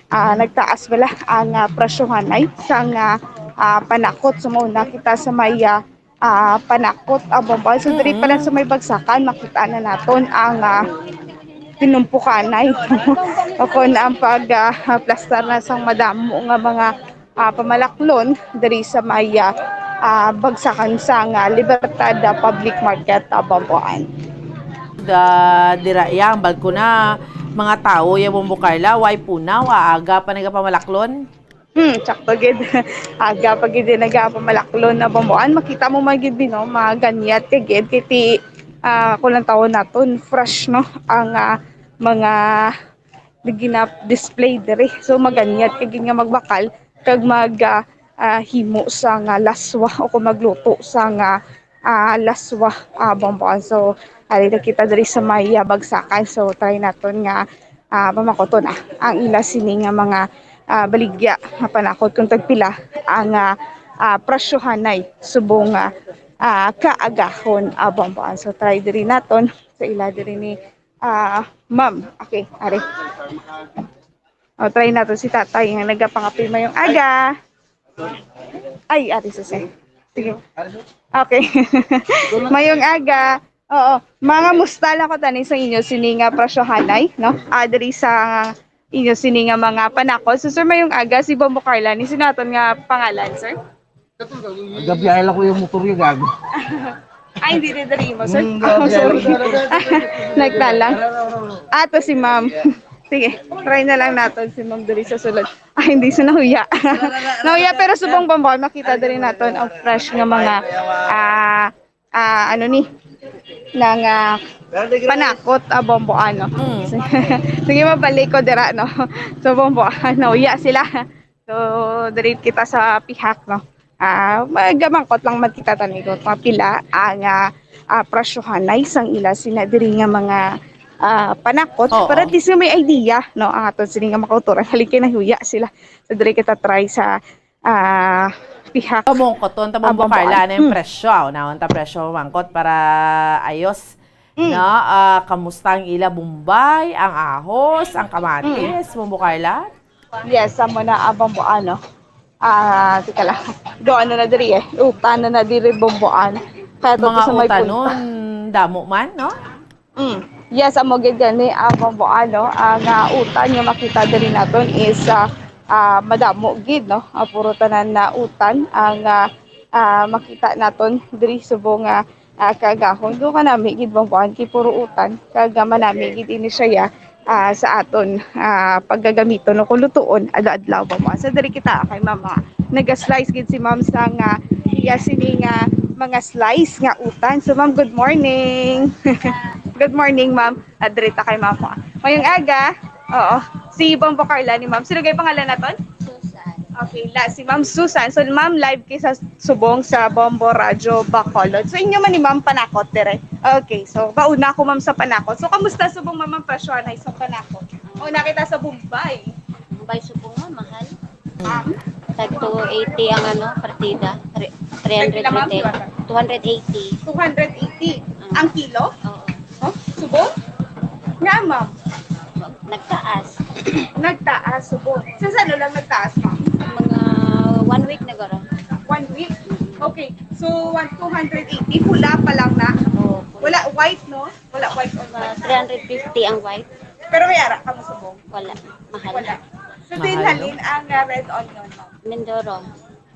ah, nagtaas bala ang, ah, presyohanay sang, ah, ah, panakot. So, mao na kita sa may, ah, ah, panakot, ah, bambuan. So, diri pa lang Mm. sa may bagsakan, makita na naton ang, ah, tinumpukanay. O kung ang pag, ah, plastar na sang madamo nga mga, ah, pamalaklon diri sa may, ah, ah, bagsakan sang, ah, Libertad, ah, Public Market, ah, bambuan. Da, dira ya, ang balko na, mga tawo ya, Bombo Carla, way punaw, aga pa nagapamalaklon. Hmm, sakto gid. Aga pa gid nagapamalaklon na bambuan. Makita mo man gid, no, maganyat ka gid. Kay ti, ah, kulang taon naton, fresh, no, ang, ah, mga gina-display diri. So, maganyat ka gid nga magbakal kag mag, ah, ah, himo sa nga laswa o kung magluto sa nga, ah, laswa, ah, bambuan. So, ari na kita diri sa may, ah, bagsakan. So, try naton nga, ah, pamakoton, ah, ang ila sini nga mga, ah, baligya nga panakot kung tagpila ang, ah, ah, presyohanay subong, ah, ah, kaagahon, ah, bambuan. So, try diri naton sa ila diri ni, ah, ma'am. Okay, ari. O, try nato si tatay nga nagapangapil. Mayong aga. Ay, ate Susi. Sige. Okay. Mayong aga. Oo. Mga musta lang ko tani sa inyo sini nga presyohanay, no? Ah, diri sa inyo sini nga mga panakot. So, sir, mayong aga, si Bombo Carla. Ni sinaton nga pangalan, sir? Gabiyahe lang ko yung motor yung gago. Ay, hindi rin dali mo, sir. Mm, Oh, sorry. Nagtalang. Ato si ma'am. Sige, try na lang naton si ma'am diri sa sulod. Ay, hindi siya nahuya. Nahuya, pero subong bambuan, makita diri naton ang fresh nga mga, ah, ah, ano ni, nga, ah, panakot, ah, bambuan, no? Mm. Sige, mabalik ko dira, no? So, bambuan, nahuya sila. So, diri kita sa pihak, no? Ah, magamangkot lang man kita tani kung mga pila ang, ah, ah, presyohanay sang ila sina diri nga mga, ah, panakot. Oo. Para at least nga may idea, no, ang aton sini nga mga kautoran. Halin kay nahuya sila. So, diri kita try sa, ah, pihak. Pamungkoton ta, ah, Bombo Carla, bambuan. Ano yung presyo? Unahon ta presyo, mangkot para ayos. Mm. No? Ah, kamusta ang ila bombay, ang ahos, ang kamatis, Mm. Bombo Carla? Yes, amo na, ah, bambuan, no? Ah, tika lang. Do, ano na diri, eh? Utan na na diri, bambuan. Kaya to Mga sa may utan punta. Nun, damo man, no? Mm. Yes, amo gid gani ang bambuan, no? Ang, ah, utan nga makita diri naton is, ah, ah, madamo gid, no? Ah, puro tanan na utan ang, ah, ah, makita naton diri subong nga, ah, kaagahon. Do kanami gid bambuan kay puro utan. Kag, ah, manami gid ini siya, ah, sa aton, ah, paggagamiton o kung lutuon adlaw-adlaw bambuan. So, diri kita kay mama. Naga-slice gid si ma'am sa nga iya sini nga mga slice nga utan. So, ma'am, good morning. Good morning, ma'am. Ah, diri ta kay ma'am. Mayong aga. Oo. Si Bombo Carla ni ma'am. Sino gay pangalan naton? Susan. Okay, la, si Ma'am Susan. So, ma'am, live kay sa subong sa Bombo Radyo Bacolod. So, inyo man ni ma'am panakot dire. Okay, so, bauna ko, ma'am, sa panakot. So, kamusta subong, ma'am, ang presyo na isang panakot? O, nakita sa Bombay. Bombay subong, ma'am, mahal. Ah. Tag two eighty ang, ano, partida. Three, three hundred Tagpila, ma'am? retail. Two hundred eighty. Two hundred eighty. Ah. Ang kilo? Oo. Oh, subong? Nga, ma'am. Nagtaas. Nagtaas, subong. Sa sano lang nagtaas, ma'am? Mga one week na garo. One week? Okay. So, one, two hundred eighty, pula pa lang na. Oo. Wala white, no? Wala white on Mga white. three hundred fifty ang white. Pero may ara ka mo subong? Wala. Mahal. Wala. So, Mahal, din no? Halin ang ah, red onion, ma'am. Mindoro.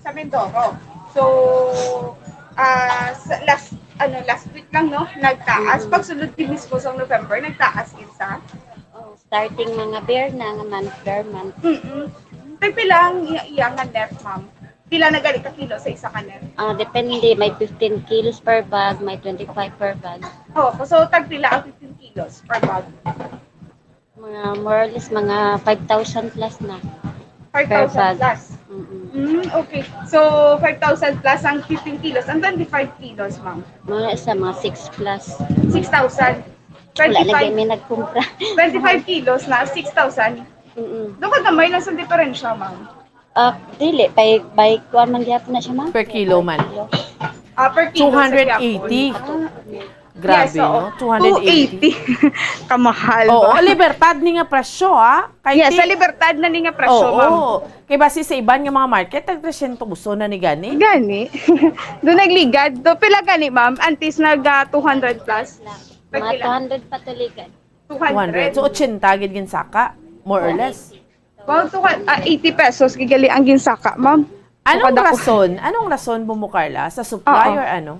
Sa Mindoro. So, ah sa last ano last week lang, no, nagtaas. Mm. Pagsulod din mismo sa November, nagtaas gid sa Oh, starting mga bear na nga month, bear month. Mm-mm. Tagpila ang iya, iya nga net, ma'am? Pila na gali ka kilo sa isa ka net? Ah, depende, may fifteen kilos per bag, may twenty-five per bag. Oh, so tagpila ang fifteen kilos per bag? Mga more or less mga five thousand plus na. Five thousand Per bag. Plus. Mm-mm. Mm, okay. So, five thousand plus ang fifteen kilos. Ang twenty-five kilos, ma'am? Mga sa mga six plus. Six thousand. Wala lagi Twenty-five, may nagkumpra. twenty-five kilos na six thousand. Mm-mm. Doon ka gamay lang sa diferensya, ma'am. Ah, dili, by, by kuan man gyapon na siya, ma'am. Per kilo man. Kilo. Ah, per kilo sa Two hundred eighty. Quiapo. Ah. Grabe, Yes, oo. No? Two hundred eighty. Kamahal Oo, ba? Libertad ni nga presyo, ha? Kay Yes, ti- sa Libertad na ni nga presyo, Oo. ma'am. Kay basi sa iban nga mga market, tag tresyentos na ni gani. Gani. Doon nagligad. Do, pila gani, ma'am? Antes nag ah, two hundred plus. Mga two hundred pa tuligan. Two hundred. So, eighty gid ginsaka, more or less. Wow, two hundred, ah, eighty pesos gigali ang ginsaka, ma'am. Anong Sukad ako. Rason? Anong rason, Bombo Carla? Sa supply Oo. Or ano?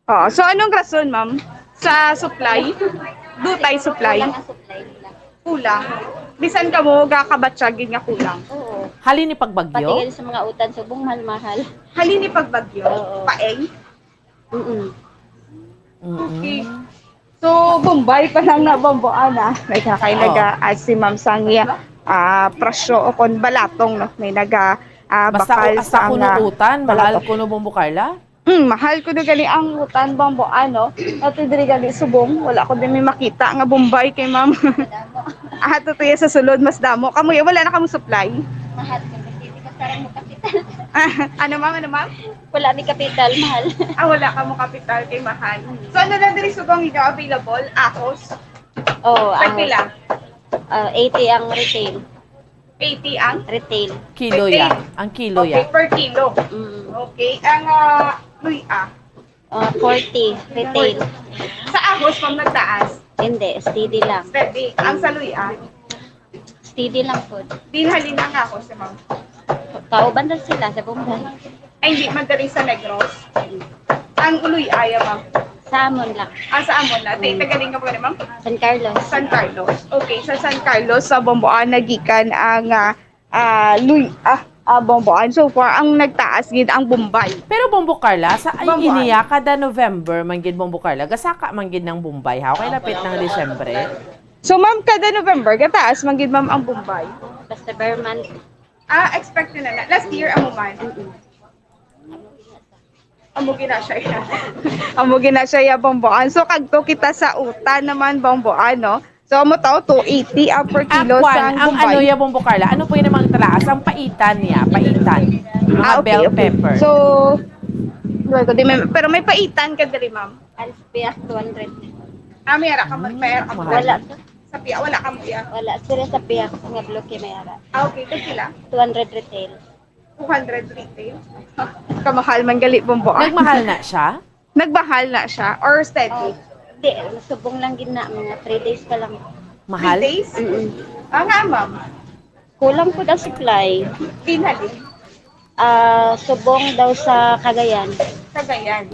Oo. So, anong rason, ma'am? Sa supply? Dutay supply? Kulang ang supply nila. Kulang. Bisan ka mo, gakabatsagin nga kulang. Oo. Halin ni Pati pagbagyo? Gani sa mga utan, subong mahal-mahal. Halin ni pagbagyo? Oo. Paeng? Mm-mm. Mm-mm. Okay. So, Bombay pa lang na Bombo, ana. May kakay Oo. naga-add si Ma'am Sangia, ah, presyo o kon balatong, no? May naga ah, Basta bakal ko, hasta sa kuno nga utan, mahal balatong. Kuno, Bombo Carla? Hmm, mahal ko na gali ang utan, Bombo, ano? Ato diri gali subong, wala ko din may makita nga Bombay kay ma'am. Ah, to tuya sa sulod, mas damo. Kamo, wala na kamo supply? Mahal ko kasi hindi ko parang mo kapital. Ah, ano, ma'am? Ano, ma'am? Wala may kapital, mahal. Ah, wala kamo kapital kay mahal. So, ano lang diri subong inyo available? Ahos? Oo, Tagpila? Ah, eighty ang retail. Eighty ang? Retail. Kilo Retail. Ya. Ang kilo Okay, Ya. Per kilo. Mm. Okay, ang ah, luya. Ah, forty, retail. Sa ahos, ma'am, nagtaas. Hindi, steady lang. Steady. Ang sa luya, Steady lang po. Din halin ang ahos, ma'am. Kauban na sila sa Bombay. Ay, hindi man dali sa Negros. Ang luya, ma'am. Sa amon lang. Ah, sa amon na. Di, taga din ka po, ma'am? San Carlos. San Carlos. Okay, sa San Carlos, sa Bomboan, nagikan ang ah, ah, luya, ah, Bomboan. So far, ang nagtaas gid ang Bombay. Pero Bombo Carla, sa ay Bombo, iniya kada November man gid, Bombo Carla, gasaka man gid ng Bombay, ha? Okay, lapit ng Disyembre. So, ma'am, kada November, gataas man gid, ma'am, ang Bombay. Basta Berman. Ah, expect na na. Last year, amo man. Amo gina siya, ya. Amo gina siya, ya, Bomboan. So, kagto kita sa utan naman, Bomboan, no? So, amo to, two eighty ang per kilo Akwan, sa ang Bombay. Ano ya, Bombo Carla? Ano po yung mga talaas? Ang paitan niya, paitan. Mga Ah, okay, bell okay. Pepper. So, well, di may, pero may paitan ka diri, ma'am. Alis piyak, two hundred. Ah, may ara ka, may ara ka. Mahal. Wala. Sa piyak, wala ka mo iya. Wala. Sila sa piyak, nga bloke may ara. Ah, okay. Tag pila? Two hundred retail. Two hundred retail. Kamahal man gali, Bomboan. Nagmahal na siya? Nagmahal na siya or steady? Di, subong lang gid na, mga three days pa lang. Mahal? Three days? Mm-mm. Ah, nga, ma'am. Kulang po ang supply. Dinali. Ah, subong daw sa Cagayan. Cagayan.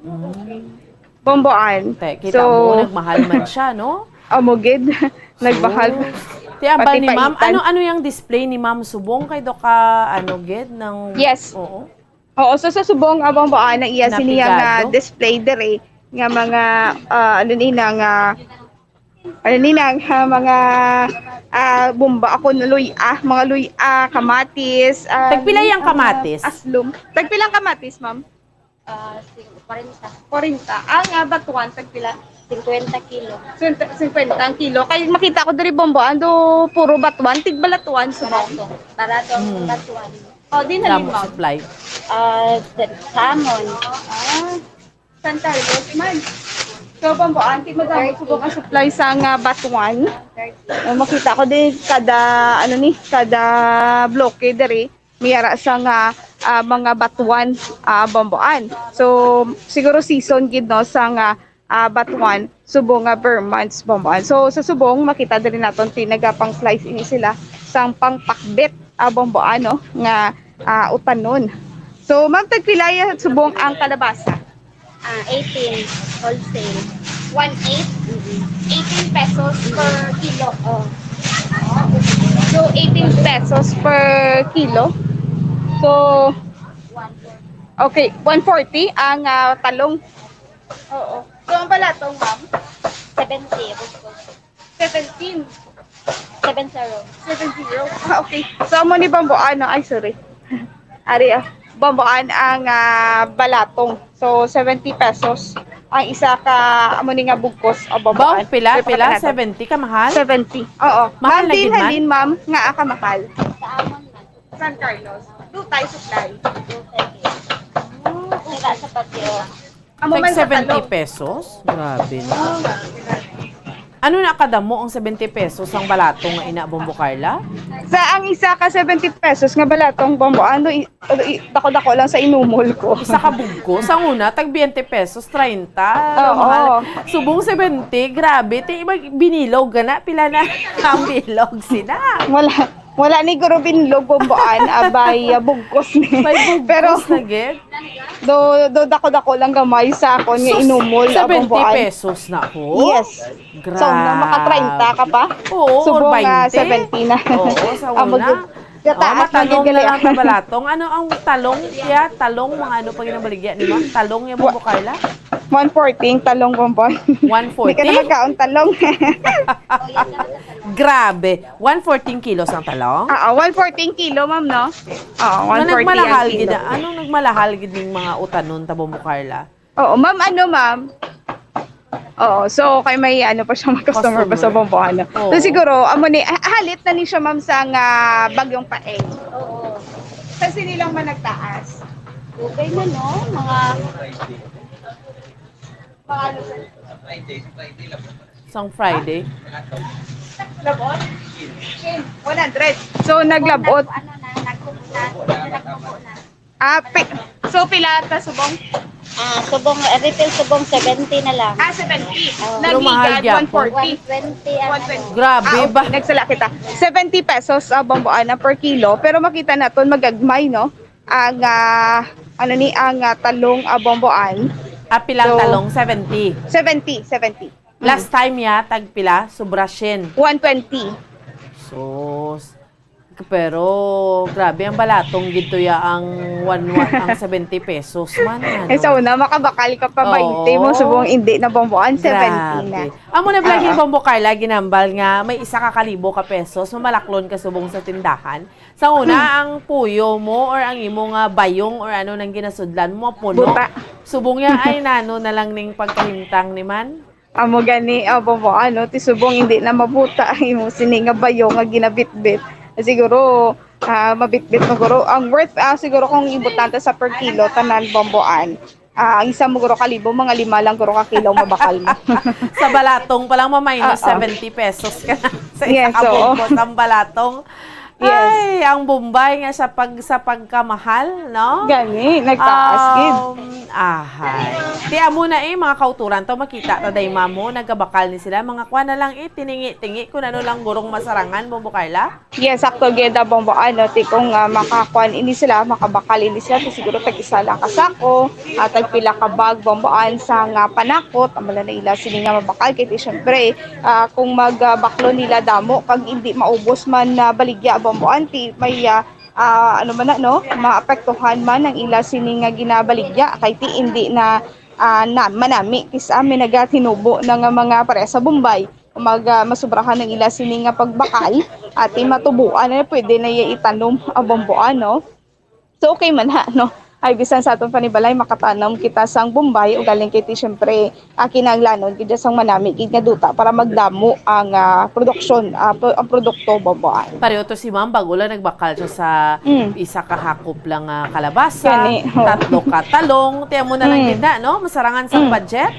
Mm. Bomboan. Te, kita So, mo, nagmahal man siya, no? Amo gid. Nagmahal. Sus. Ti ambal Pati ni ma'am, paitan. Ano, ano yung display ni ma'am Subong kay do ka, ano gid, ng... Yes. Oo. Oo, so sa subong, ah, Bomboan, na iya siniya nga Napigado. Display diri nga mga, ah, ano ni na nga, ano ni na nga mga, ah, bomba ako na luya, mga luya, kamatis. Ah, Tagpila yung ah, kamatis? Aslom. Tagpila ang kamatis, ma'am? Ah, sing-, forty. Forty. Ang ah, batuan, tagpila? Fifty kilo. Fifty ang kilo. Kay makita ko diri, Bomboan, do puro batuan, tigbalatuan subong. Barato. Barato ang Hmm. batuan. Oh, di na Damo limaw. Supply. Ah, sa, sa amon. Ah, San Carlos man. So, Bomboan, tig madamo subong ang supply sa nga batuan. Thirty. Ah, makita ko din kada, ano ni, kada bloke diri. May ara sa nga ah, mga batuan, ah, Bomboan. So, siguro season gid, no, sa nga, ah, batuan, subong nga Burmans, Bomboan. So, sa subong, makita diri naton, ti nagapang-slice ini sila sang pangpakbit, ah, Bomboan, no, nga, ah, utanon. So, ma'am, tagpila ya subong ang kalabasa? Ah, eighteen wholesale. One eight? Mm-mm. Eighteen pesos per kilo. Oh. So, eighteen pesos per kilo. So, okay, one forty ang, ah, talong. Oo. So, ang balatong, ma'am? Seventy, abot ko. Seventeen. Seven zero. Seven zero. Ah, okay. So, amo ni Bomboan, no? Ay, sorry. Ari, ah. Bomboan ang, ah, balatong. So, seventy pesos ang isa ka, amo ni nga bugkos o Bomboan. Bao, pila, May pila? Pakita nato. Seventy ka mahal? Seventy. Oo. Mahal Ma'am, na din gid man? Halin, ma'am, nga aka mahal. Sa amon man. San Carlos. Dutay supply. Dutay. Sila sa Baguio. Amo Like man sa seventy talong. Pesos? Grabe na. Oh. Ano na kadamo ang seventy pesos ang balatong nga ina, Bombo Carla? Sa ang isa ka seventy pesos nga balatong, Bombo, ano, i-, i-, dako-dako lang sa inumol ko. Isa ka bugkos, ang una, tag twenty pesos, treinta. Oo. Mahal. Subong seventy, grabe. Ti, mag-, binilog ka na. Pila na ang bilog sina? Wala. Wala ni guro binlog, Bomboan, abay, ah, bugkos ni. May bugkos Pero, na gid? Do, do, dako-dako lang gamay sa akon nga Sus, inumol, ah, seventy Bomboan. Pesos na, ho? Yes. Grabe. So, na maka treinta ka pa? Oo, Subong or nga bainte. Seventy na. Oo, sa Amo una. Gid. Sa Oh, taas na matalong gid na lang gali. Kabalatong. Ano ang talong? Kaya talong, mga ano pa ginabaligya ni ma'am? Talong yung Wa- Bombo Carla? One forty ang talong, Bomboan. One forty? Hindi ka na magkaon talong. Grabe. One fourteen kilos ang talong? Oo, one fourteen kilo, ma'am, no? Oo, Nga one forty nagmalahal ang gid kilo. Na. Anong nagmalahal gid ning mga utanon ta, Bombo Carla? Oo, ma'am, ano, ma'am? Oo, so kay may ano pa siya, mga customer pa sa Customer. Bomboan, no? Oo. So siguro, amo ni, ha-, halit na ni siya, ma'am, sa nga bagyong paeng. Oo. Sa sinilang man nagtaas. Okay na, no? Mga, mga ano, sir? Sang Friday. Labot? Shin, one hundred. So, naglabot. Ano na, nagkukunan. Nagkukunan. Ah, pi-, so, pila ta subong? Ah, subong, eh, retail subong, seventy na lang. Ah, seventy. Oh. Pero mahal Nagligad, gyapon. One twenty ang One twenty. Ano. Grabe Ah, okay. ba? Nagsala kita. Seventy pesos, ah, Bomboan na per kilo. Pero makita naton magagmay, no? Ang, ah, ano ni, ang, ah, talong, ah, Bomboan. Ah, pilang So, talong? Seventy. Seventy, seventy. Last Mm. time ya, tag pila? Sobra syen. One twenty. Sus. Pero, grabe, ang balatong gid to ya ang one, one, ang seventy pesos man, ano? Eh, sa una, makabakal ka pa Oo. Bainte mo, subong hindi na Bomboan, seventy na. Grabe. Amo na, Vlogger Oo. Bombo Carla, ginambal nga may isa ka kalibo ka pesos, mamalaklon ka subong sa tindahan. Sa una, Hmm. ang puyo mo or ang imo nga bayong or ano nang ginasudlan mo, mapuno. Buta. Subong ya, ay, nano na lang ning pagkahimtang ni man? Amo gani, ah, Bombo, ano, ti subong hindi na mabuta ang imo sini nga bayo nga ginabitbit. Siguro, ah, mabitbit mo, guro. Ang worth, ah, siguro kung ibutang ta sa per kilo, tanan, Bomboan, ah, ang isa mo, guro, kalibo, mga lima lang, guro, ka kilo mabakal mo. Sa balatong pa lang, ma-minus Oo. seventy pesos ka na sa isa Yes, ka oo. bungkos ang balatong. Yes. Ay, ang Bombay nga sa pag-, sa pagkamahal, no? Gani, nagtaas gid. Um, ahay. Ti amo na eh, mga kauturan to, makita ta day, mamo, nagkabakal ni sila. Mga kuha na lang eh, tiningi-tingi kung ano lang gurong masarangan, Bombo Carla. Yes, sakto gid, ah, Bombo, ano, ti kung, ah, makakuan ini sila, makabakal ini sila, ti siguro tag isa lang ka sako, ah, tag pila ka bag, Bomboan, sa nga panakot, amo lang na ila sini nga mabakal, kay ti syempre, ah, kung mag, ah, baklo nila damo, kag hindi maubos man na baligya, Bomboan, ti may, ah, ah, ano man na, no, maapektuhan man ang ila sini nga ginabaligya, kay ti hindi na, ah, na, manami, kis-, ah, may nagatinubo na nga mga pareha sa Bombay, mag, ah, masubrahan ang ila sini nga pagbakal, at ti matubuan na pwede na iya itanom, ah, Bomboan, no? So, okay man ha, no? Ay, bisan sa aton panibalay, makatanom kita sang Bombay, ugaling kay ti, syempre, ah, kinahanglanon gid sang manami gid nga duta para magdamo ang, ah, produksyon, ah, pro-, ang produkto, Bomboan. Pareho to si Ma'am, bago lang nagbakal siya sa Mm. isa ka hakop lang, ah, kalabasa, Gani, oh. tatlo ka talong, tiyan mo na lang Mm. gid na, no? Masarangan sang Mm. budget.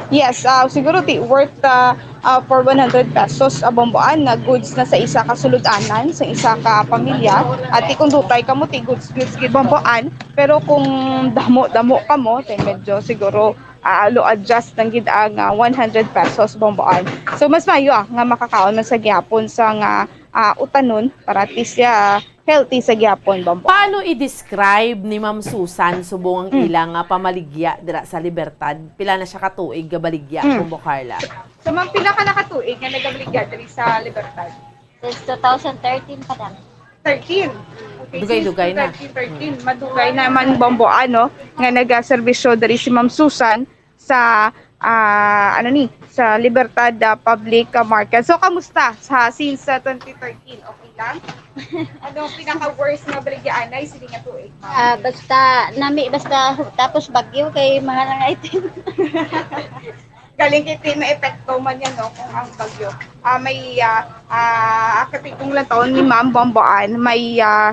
Yes, ah, siguro ti worth, ah, ah, for one hundred pesos, ah, Bomboan, na goods na sa isa ka sulod-anan, sa isa ka pamilya. At ti kung dutay kamo, ti goods, goods gid, Bomboan. Pero kung damo-damo kamo, ti medyo siguro, ah, lo adjust lang gid ang, ah, one hundred pesos, Bomboan. So, mas maayo, ah, nga makakaon man sa gihapon sa nga, ah, utanon para at least, ah, healthy sa gihapon, Bomboan. Paano i-describe ni Ma'am Susan subong ang Hmm. ila nga pamaligya dira sa Libertad? Pila na siya ka tuig nga baligya, Hmm. Bombo Carla? So, ma'am, pila ka na ka tuig nga nagabaligya diri sa Libertad? Since two thousand thirteen pa lang. Thirteen. Okay, Dugay-dugay since na. two thousand thirteen, madugay naman, Bomboan, no, nga nagaserbisyo diri si Ma'am Susan sa, ah, ano ni, sa Libertad, ah, Public, ah, Market. So, kamusta sa, since, ah, twenty thirteen? Okay lang? Ano ang pinaka-worst nga baligyaanay sini nga tuig, ma'am? Ah, basta nami, basta tapos bagyo kay mahal ang item. Galing kay ti maepekto man yan, no, kung ang bagyo. Ah, may, ah, ah, katigong lang taon ni Ma'am Bomboan, may, ah,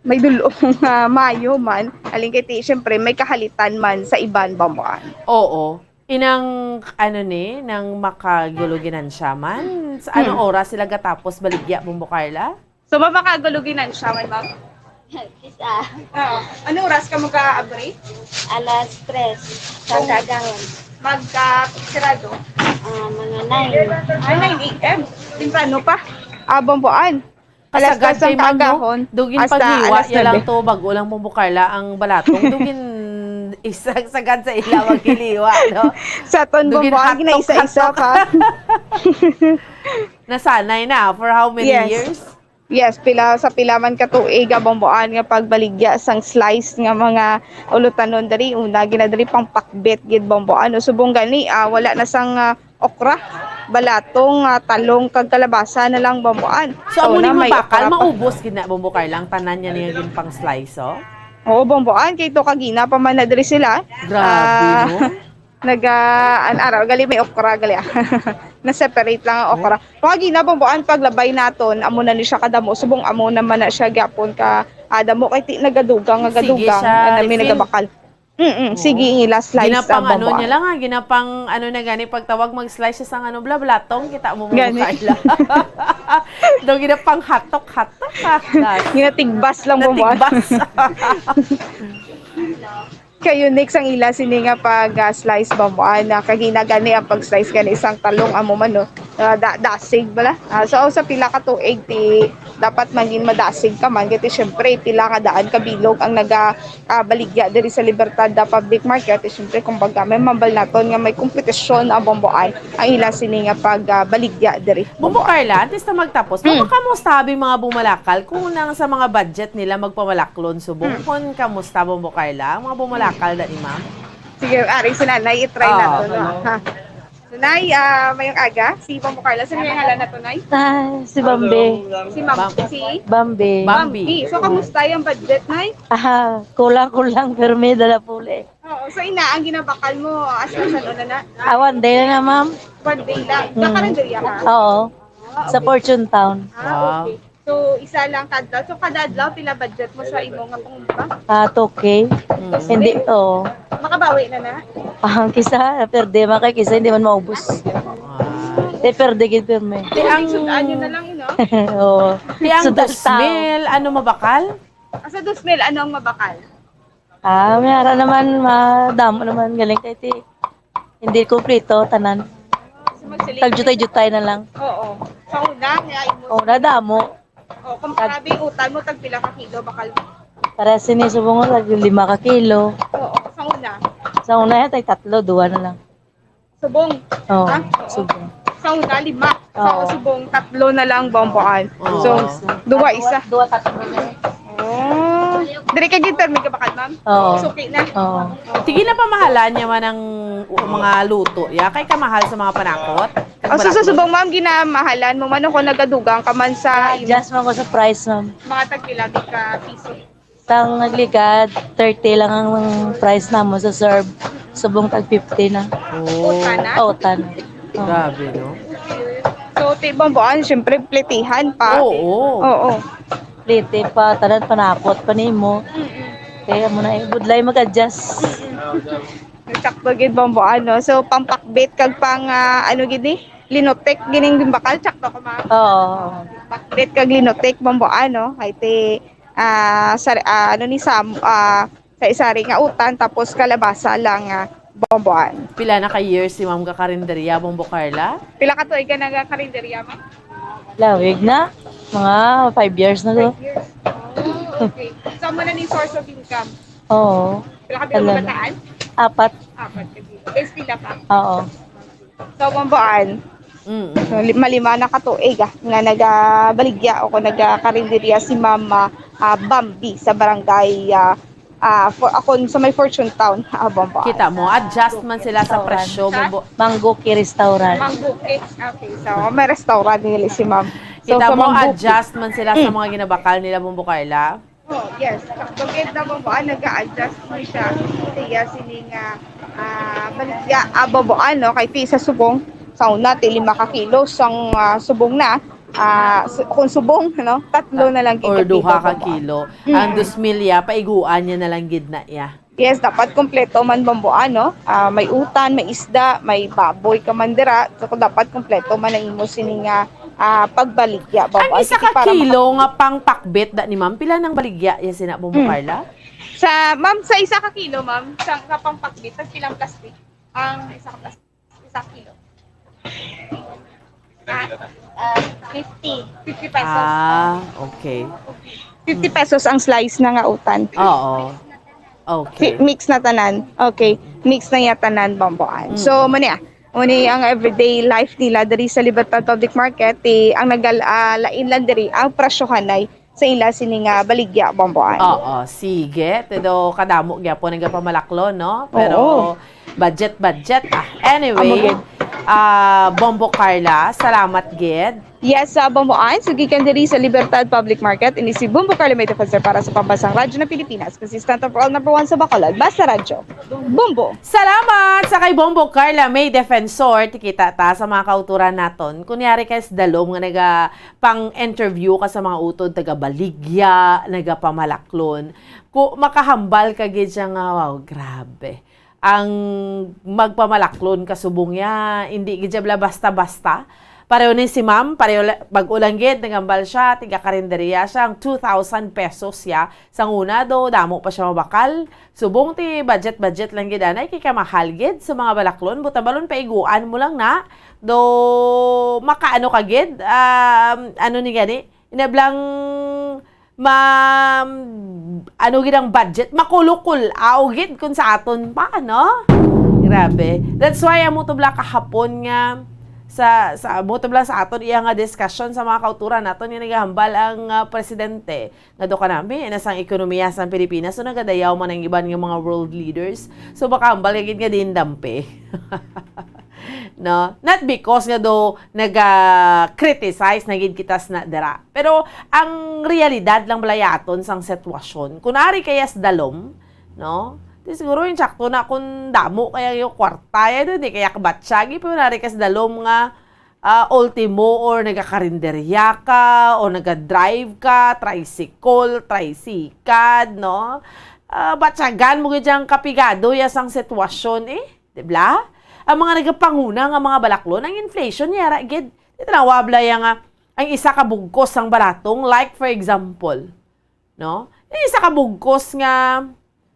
may dulong, ah, maayo man. Galing kay ti, syempre, may kahalitan man sa iban, Bomboan. Oo. Inang, ano ni, nang makaguluginansya man? Sa anong Hmm. oras sila gatapos baligya, Bombo Carla? So, mapakaguluginansya man, ma'am? Kisa. Oo. Ano oras ka mag-aabri? Alas tres sa Kung kaagahon. Magka-, sarado? Ah, mga nine. Ah, nine A M. Temprano pa. Ah, Bomboan. Alas Kasagad tres ang kay ma'am, no? kaagahon Dugin hasta paghiwa alas niya lang nuebe. to, bago lang Bombo Carla ang balatong. Dugin isa sagad sa ila maghiliwa, no? Sa aton, Dugin Bomboan, hatok-hatok. ginaisa-isa pa. Nasanay na for how many Yes. years? Yes, pila sa pila man ka tuig, ah, Bomboan, nga pagbaligya sang slice nga mga ulutanon diri. Una, gina diri pang pakbet gid, Bomboan. O, subong gani, ah, wala na sang, ah, okra, balatong, ah, talong, kag kalabasa na lang, Bomboan. So, amo Una, ni may mabakal, okra pa. maubos gid na, Bombo Carla, ang tanan niya niya gid pang slice, oh? Oo, Bomboan, kay to kagina pa man na diri sila. Grabe, Ah, no? Naga, an araw, gali may okra, gali, ah. Na-separate lang ang Oh. okra. Kung agi na, Bomboan, paglabay naton, amo na ni siya kadamo. Subong amo naman na siya gyapon ka, ah, damo kay ti-, nagadugang, Sige nagadugang, siya, ang dami Rexin. nagabakal. Mm-mm, Mm. sige, ila slice Ginapang ang ano Bomboan. niya lang, ah, ginapang ano na gani pagtawag, mag-slice siya sang ano, bla-, blatong, kita mo, Gani. Carla. Daw ginapang hatok-hatok, ah. Das. Ginatigbas lang, Bomboan. Natigbas. Ka-unique sang ila sini nga pag, ah, slice, Bomboan, na kagina gani ang pag-slice gani sang talong amo man, no? Ah, da-, dasig bala. Ah, so, sa pila ka tuig ti dapat magin madasig ka man, kay ti, syempre, pila nga daan ka bilog ang naga, ah, baligya diri sa Libertad, ah, Public Market. Ti, syempre, kumbaga, may mambal naton nga may kompetisyon ang Bomboan ang ila sini nga pag, ah, baligya diri. Bombo Carla, antes na magtapos, Mm. makamusta abi mga bumalakal kung nang sa mga budget nila magpamalaklon subong? Mm. Kung kamusta, Bombo Carla, ang mga bumalakal na ni ma'am? Sige, ari si Nanay, i-try Ah. nato, no? Ha. So, Nay, ah, mayong aga. Si Bombo Carla, sino yung ngalan na to, Nay? Ah, si Bambi. Si Ma'am, Bam- si Bambi. Bambi. Bambi. So, kamusta yung budget, Nay? Ah, kulang-kulang, pero may dala puli. Oo, so ina, ang ginabakal mo, as in, ano na na? Ah, one day na na, ma'am. One day lang. Mm. Sa Carinderia ka? Oo. Ah, Sa okay. Fortune Town. Ah, Wow. okay. So, isa lang ka adlaw. So, kada adlaw, pila budget mo sa imo nga pangumba? Ah, two K. Mm. Hindi, oo. Makabawi na na? Ah, kisa, perde man kay kisa, hindi man maubos. Ah. Te, perde gid, pirme. Te, ang Sud-an nyo na lang, ino? Oo. Te, ang Sud-an tao. Dosmil, ano mabakal? Ah, sa dosmil, ano ang mabakal? Ah, may ara naman, madamo naman, galing kay ti. Hindi kompleto, tanan. So, magsiling. Tagjutay-jutay na lang. Oo. Sa una, nga imo. Oo, nadamo. Oh, kung Tag- grabe, utan mo, tag pila ka kilo, bakal? Para sini subong, tag lima ka kilo. Oo, sa una. Sa una, yan, tay tatlo, duwa na lang. Subong. Oo, Ha? Oo. subong. Sa una, lima. Oo. Sa subong, tatlo na lang, Bomboan. Oo. So, duwa, isa. Duwa, tatlo na. Oh. Diri ka gid, permi ka bakal, ma'am? Oo. Suki na. Oo. Sige na, pamahalan niya man ang mga luto, ya. Kay kamahal sa mga panakot. Oh, so, sa Barakot. Subong, ma'am, ginamahalan mo man kung nagadugang ka man sa Ah, adjust man ko sa price, ma'am. Mga tagpila ka piso. Sang nagligad, thirty lang ang price namo sa serve. Subong tag fifty na. Oh. Utan na? Utan. Oh. Grabe, no? So, ti Bomboan, syempre, plitihan pa. Oo. Oo. Pliti pa, tanan panakot pa nimo. Mm-mm. Kaya mo na, eh, budlay mag-adjust. Mm-mm. Sakto gid, Bombo, ano. So, pang pakbit kag pang, ah, ano gid ni? Linotik, gining bakal, sakto ko, ma'am? Oo. Pakbit kag linotik, Bombo, ano. Kay ti, ah, sa, ah, ano ni Sam, ah, sa isari nga utan, tapos kalabasa lang, ah, Bomboan. Pila na ka years si Ma'am gakarinderya, Bombo Carla? Pila ka tuig ka nagakarinderya, ma'am? Lawig na. Mga five years na to. Five years. Oh, okay. So, amo na ni source of income? Oo. Pila ka, pila ka Talaga. Kabataan? Apat. Apat ka dito. Eskwela pa? Oo. So, Bomboan. Mm. So, li-, malima na ka tuig, ah, nga nagabaligya o kung nagakarinderya si Mama, ah, Bambi sa barangay, ah, ah, for, akon sa may Fortune Town, ah, Bomboan. Kita mo, adjust man sila sa Restaurant. Presyo, Sa? Bombo. Mangguki Restaurant. Mangguki. Okay, so may restaurant nila si Ma'am. So, Kita sa mo, Mangguki. Adjust man sila sa Mm. mga ginabakal nila, Bombo Carla. Oh, yes. Pagkita mo ba, nag-a-adjust mo siya. Siya sini nga, ah, baligya, ah, baboan, no? Kay ti sa subong, sa una, ti lima ka kilo, sang, ah, subong na, ah, su-, kung subong, no? Tatlo na lang gid Or ka kilo, duha ka baboan. Kilo. Ang Mm. Dos mil ya, paiguan niya na lang gid na iya. Yes, dapat kompleto man, Bomboan, no? Ah, may utan, may isda, may baboy ka man dira. So, dapat kompleto man ang imo sini nga, ah, pagbaligya, Bomboan. Ang isa Sige, ka para kilo maka- nga pang pakbit da ni ma'am, pila nang baligya ya sina, Bombo Hmm. Carla? Sa, ma'am, sa isa ka kilo, ma'am, sa, sa pang pakbit, tag pilang plastic ang isa ka plastic? Isang kilo. Ah, ah, fifty. Fifty pesos. Ah, okay. Fifty pesos ang slice na nga utan. Oo. Okay. Fi-, mix na tanan. Okay. Mix na ya tanan, Bomboan. Mm. So, mo niya. Mo ni ang everyday life nila diri sa Libertad Public Market, eh, ang nagal-, ah, lain lang diri, ang presyohanay sa ila sini nga baligya, Bomboan. Oo, sige. Todo kadamo gyapon ang gapamalaklon, no? Pero Oo. budget, budget, ah. Anyway, Amo gid. ah, Bombo Carla, salamat gid. Yes, sa Bomboan, so gikan diri sa Libertad Public Market, ini si Bombo Carla May Defensor para sa Pambansang Radyo ng Pilipinas, consistent of all, number one sa Bacolod. Basta Radyo, Bombo. Salamat sa kay Bombo Carla May Defensor. Tikita ta sa mga kauturan naton. Kunyari kay sa dalom nga naga pang-interview ka sa mga utod, taga-baligya, nagapamalaklon. Ku-, makahambal ka gid siya nga, wow, grabe. Ang magpamalaklon ka subong ya, hindi gid siya bala basta-basta. Pareho ni si ma'am, pareho la-, bag-o lang gid, naghambal siya, tiga-karinderya siya, ang two thousand pesos ya. Sang una, do, damo pa siya mabakal. Subong ti budget-budget lang gid anay, kay kamahal gid sa mga balaklon. Buta balon, paiguan mo lang na. Do, makaano ka gid? Um, ano ni gani? Inablang, ma-, ano gid ang budget? Makulukul-aw gid kung sa aton pa, no? Grabe. That's why, amo to bala kahapon nga sa, sa, amo to bala sa aton iya nga discussion sa mga kauturan naton nga nagahambal ang, ah, presidente. Nga do kanami, na sang ekonomiya sang Pilipinas, so nagadayaw man ang iban nga mga world leaders. So, baka hambal ka gid nga diin dampe. No? Not because nga do naga-criticize na gid kita sa na dira. Pero ang realidad lang bala yaton sang sitwasyon. Kung ari kaya sa dalom, no? Di siguro yung sakto na kung damo kaya yung kwarta, ya do, di kaya kabatsagi, pero nari ka sa dalom nga ah, ultimo, or nagakarinderya ka, o naga-drive ka, tricycle, tricycad, no? Ah, batyagan mo gid yang kapigado ya sang sitwasyon, eh. Di bala? Ang mga nagapanguna nga mga balaklon, ang inflation yara gid. Di tanawa bala ya nga, ang isa ka bugkos sang baratong, like, for example, no? Yung isa ka bugkos nga,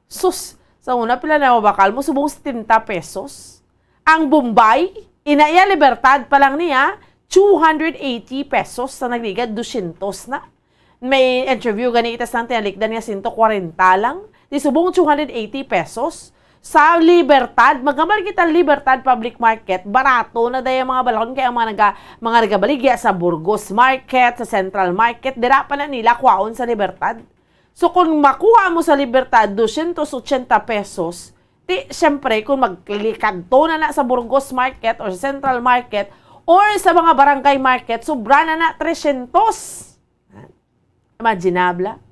sus, sa una, pila na mabakal mo? Subong setenta pesos. Ang Bombay, ina iya Libertad pa lang niya, two hundred eighty pesos sa nagligad, dosyentos na. May interview gani kita sa tinalikdan nga sento kwarenta lang. Di subong two hundred eighty pesos. Sa Libertad, magkamal kita Libertad Public Market, barato na daya mga balakon kay ang mga naga-, mga nagabaligya sa Burgos Market, sa Central Market, dira pa na nila kwaon sa Libertad. So, kung makuha mo sa Libertad, dosyentos ochenta pesos, ti, siyempre, kung maglikadto na na sa Burgos Market or sa Central Market or sa mga barangay market, sobra na na tresyentos. Imaginable,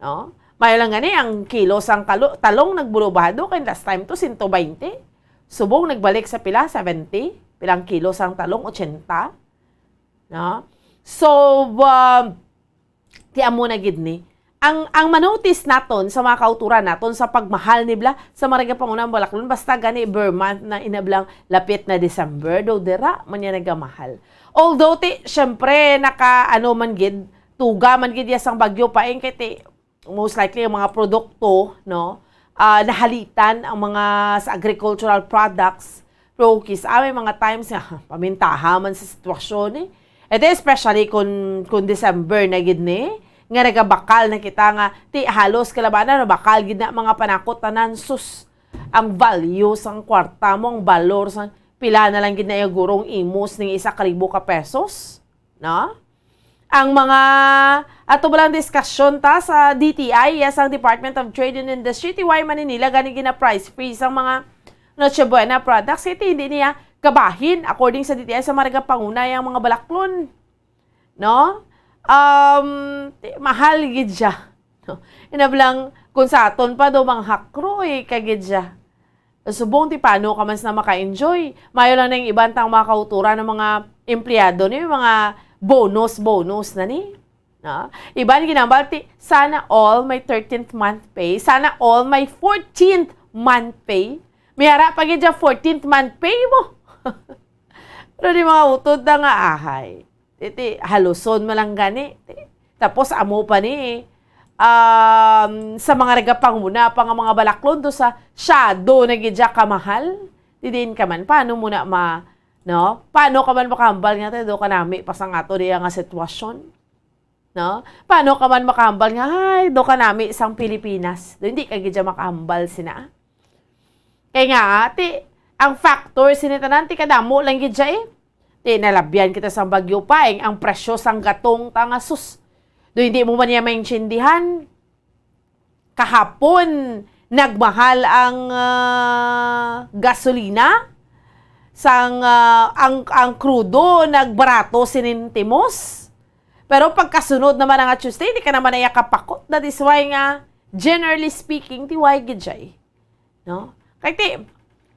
no? Mayo lang gani, ang kilo sang kalo-, talong nagbulubado kay last time to, sento baynte. Subong nagbalik sa pila, seventy. Pilang kilo sang talong, ochenta. No? So, um, ti amo na gid ni, ang, ang manotice naton sa mga kauturan naton sa pagmahal ni bla sa mga nagapangunang balaklon, basta gani ber month na inablang lapit na December, do dira man niya nagamahal. Although, ti, syempre, naka, ano man gid, tuga man gid ya sang bagyo pa, eh, kay ti, most likely, ang mga produkto, no, ah, nahalitan ang mga sa agricultural products. Pero kis-a may mga times nga, pamintaha man sa sitwasyon, eh. And then, especially kung, kung December na gid ni, nga nagabakal na kita nga, ti halos kalabanan, nabakal gid na mga panakot tanan, sus, ang value sang kwarta mo, ang balor sang pila na lang gid na yung gurong imos ning isa ka libo ka pesos, no? Ang mga, ato ba lang diskasyon ta sa D T I, yes, ang Department of Trade and Industry, ti why man ni nila gani gina-price freeze ang mga Noche Buena products, kay ti hindi niya kabahin, according sa D T I, sa mga nagapangunay ang mga balaklon. No? Um, ti, mahal gid siya. No? Inablang, kung sa aton pa, do, manghakroy ka gid siya. Subong, ti, paano ka man sina maka-enjoy? Mayo lang na yung iban tang mga kauturan ng mga empleyado ni, yung mga bonus, bonus na ni. No? Iban ginambal, ti, "Sana all my thirteenth month pay, sana all my fourteenth month pay." May ara pa gid siya fourteenth month pay mo. Pero di mga utod na nga ahay. Ti, ti, haluson mo lang gani. Ti, tapos amo pa ni, um, sa mga nagapanguna pa nga mga balaklon do sa shadow na gid siya kamahal. Ti diin ka man, paano mo na ma-, no? Paano ka man makahambal nga, ti, do ka nami pa sang ato diya nga sitwasyon? No? Paano ka man makahambal nga, "Ay, do ka nami sang Pilipinas"? Do, hindi ka gid siya makahambal sina. Kay nga, ti, ang factor sini tanan, ti, kadamo lang gid siya, eh. Ti, nalabyan kita sang bagyo pa, eh, ang presyo sang gatong ta nga, sus. Do, hindi mo man niya maintindihan. Kahapon, nagmahal ang, ah, gasolina, sang, ah, ang, ang krudo nagbarato sinintimos. Pero pagkasunod naman nga Tuesday, di ka naman na iya kapakot. That is why nga, generally speaking, ti why gid siya, eh. No? Kay ti,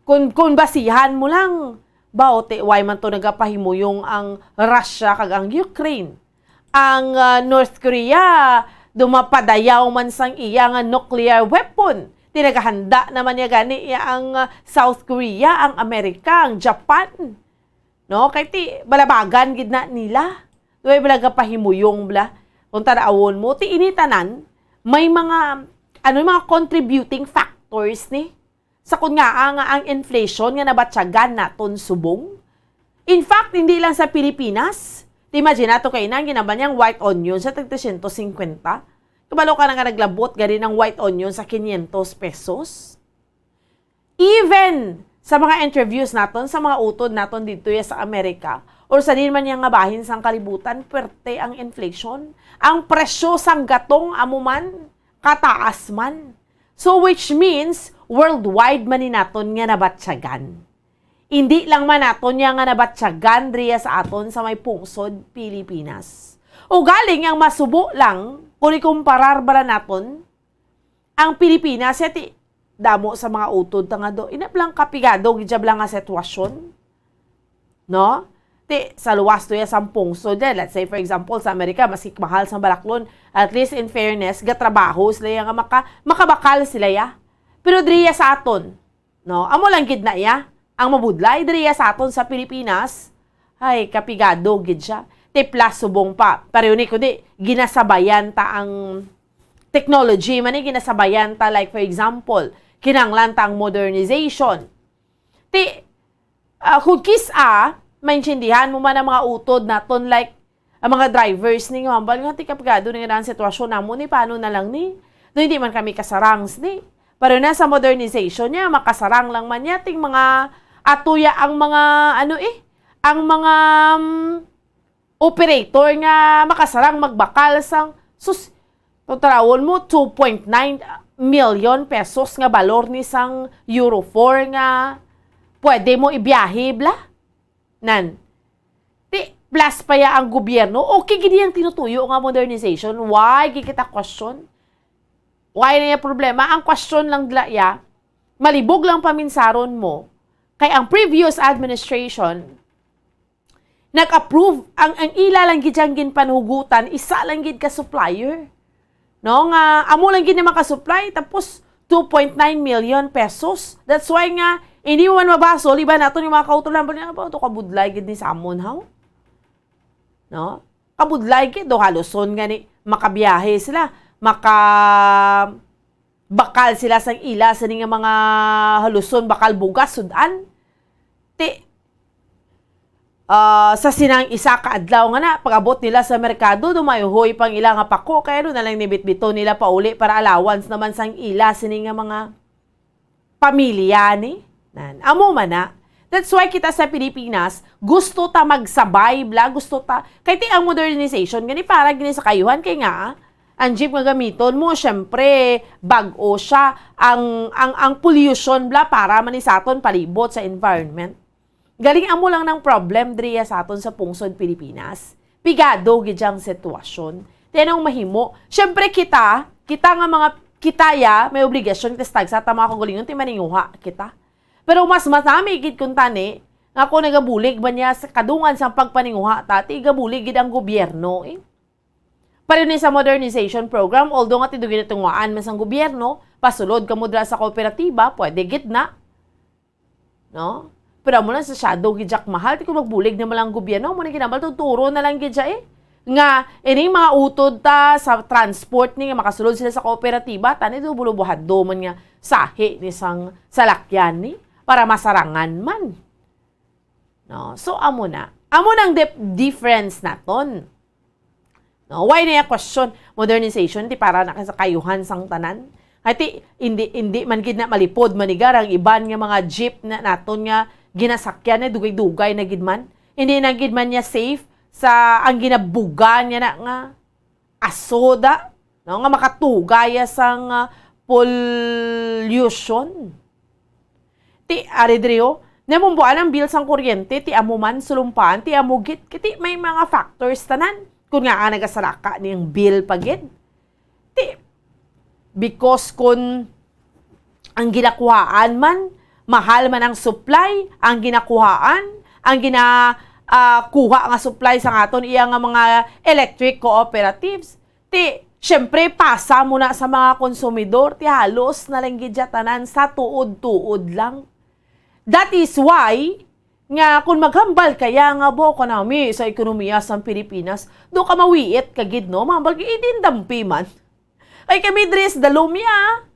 kung, kung basihan mo lang, ba, o ti, why man to nagapahimuyong ang Russia kag ang Ukraine? Ang, ah, North Korea, dumapadayaw man sang iya nga nuclear weapon. Ti nagahanda naman niya gani iya ang, ah, South Korea, ang Amerika, ang Japan. No? Kay ti, balabagan gid na nila. Way bala gapahimuyong bala. Kung tanawon mo, ti ini tanan, may mga, ano, mga contributing factors ni. Sa kun nga, ah, nga ang inflation nga nabatyagan naton subong. In fact, hindi lang sa Pilipinas. Imagine nato kay nang ginambal niyang white onion sa tag trescientos cincuenta. Kabalo ka na nga naglabot gani ng white onion sa quinientos pesos? Even sa mga interviews naton, sa mga utod naton dito ya sa Amerika, or sa din man niya nga bahin sang kalibutan, pwerte ang inflation. Ang presyo sang gatong amo man, kataas man. So, which means, worldwide man ni naton nga nabatyagan. Hindi lang man naton niya nga nabatyagan riya sa aton sa may pungsod Pilipinas. O galing ang masubo lang, kung ikumparar bala naton, ang Pilipinas, ya ti, damo sa mga utod ta nga do, inap lang kapigado, gid siya bala nga sitwasyon. No? Ti, sa luwas to ya sang pungsod, eh, let's say, for example, sa Amerika, maski mahal sang balaklon, at least, in fairness, gatrabaho sila ya nga maka-, makabakal sila ya. Pero diri ya sa aton, no? Amo lang gid na ya. Ang mabudlay diri ya sa aton sa Pilipinas, ay, kapigado gid siya. Ti plus subong pa. Pareho ni, kundi, ginasabayan ta ang technology, man ni ginasabayan ta, like, for example, kinahanglan ta ang modernization. Ti, ah, kung kis-a, maintindihan mo man ang mga utod naton, like, ang mga drivers ni nga hambal nga, "Ti, kapigado ni nga ang sitwasyon namo ni, paano na lang ni? No, hindi man kami kasarang ni." Pero na sa modernization niya, makasarang lang man niya, ting mga atuya ang mga, ano eh, ang mga, mm, operator nga makasarang magbakal sang, sus, kung tarawon mo, two point nine million pesos nga balor ni sang Euro four nga pwede mo ibiyahe, bla? Nan. Ti, plus pa ya ang gobyerno. Okay, gid yang tinutuyo nga modernization. Why gid kita question? Why na ya problema? Ang question lang dila ya, malibog lang paminsaron mo, kay ang previous administration, nag-approve, ang, ang ila lang gid yang ginpanhugutan, isa lang gid ka supplier. No, nga amo lang gid ni makasupply, tapos two point nine million pesos. That's why nga, hindi mo man mabasol, iba naton yung mga kautulan, ba niya, "Ba, ito kabudlay gid ni sa amon, haw?" No? Kabudlay gid, do haluson nga ni, makabiyahe sila, maka, bakal sila sang ila, sini nga mga haluson, bakal bugas, sudan. Ti, ah, sa sinang isa ka adlaw nga na, pag-abot nila sa merkado, dumayhoy pang ila nga pako, kay ano na lang ni bitbiton nila pauli para allowance naman sang ila sini nga mga pamilya ni. Nan, amo man na. That's why kita sa Pilipinas, gusto ta magsabay, bla, gusto ta, kay ti ang modernization, gani para gini sa kayuhan, kay nga, ang jeep nga gamiton mo, syempre, bag-o siya, ang, ang, ang pollution, bla, para man ni sa aton palibot sa environment. Galing amo lang ng problem diri sa aton sa pungsod Pilipinas. Pigado gid ang sitwasyon. Ti anong mahimo? Siyempre kita, kita nga mga, kita ya, may obligasyon kita sa tagsa ta mga kaugalingon, ti maninguha kita. Pero mas matami gid kung tani, nga kung nagabulig man niya sa kadungan sa pagpaninguha ta, ti gabulig gid ang gobyerno, eh. Pareho ni sa modernization program, although nga ti do ginatunguhaan man sang gobyerno, pasulod ka mo dira sa kooperatiba, pwede gid na. No? Pero amo lang sa shadow gid jak mahal, ti kung magbulig na man lang ang gobyerno, amo na ginambal, tuturo na lang gid siya eh. Nga, ining mga utod ta sa transport ni nga makasulod sila sa kooperatiba, tani do bulubuhado man nga sahi ni sang salakyan ni, para masarangan man. No? So, amo na. Amo nang dip-, difference naton. No? Why na yung question? Modernization, ti para na sa kayuhan sang tanan. Kay ti, hindi, hindi man gid na malipod manigar ang iban nga mga jeep na naton nga ginasakyan na dugay-dugay na gid man. Hindi na gid man niya safe sa ang ginabuga niya na nga asoda, no, nga makatugaya sang, ah, pollution. Ti, ari diri, oh, namumbuan ang bill sang kuryente, ti amo man sulumpaan, ti amo gid, ti may mga factors tanan. Kun nga, ah, nagasalaka ning bill pa gid. Ti, because kun ang ginakuhaan man, mahal man ang supply, ang ginakuhaan, ang gina, ah, kuha nga supply sa aton iya nga mga electric cooperatives. Ti, syempre, pasa mo na sa mga konsumidor, ti halos na lang gid siya tanan sa tuod-tuod lang. That is why nga kung maghambal kaya nga, "Bo, kanami sa ekonomiya sang Pilipinas," do ka mawiit ka gid, no? Mahambal ka, "Idin dampi man." Ay, kami diri sa Dalomia.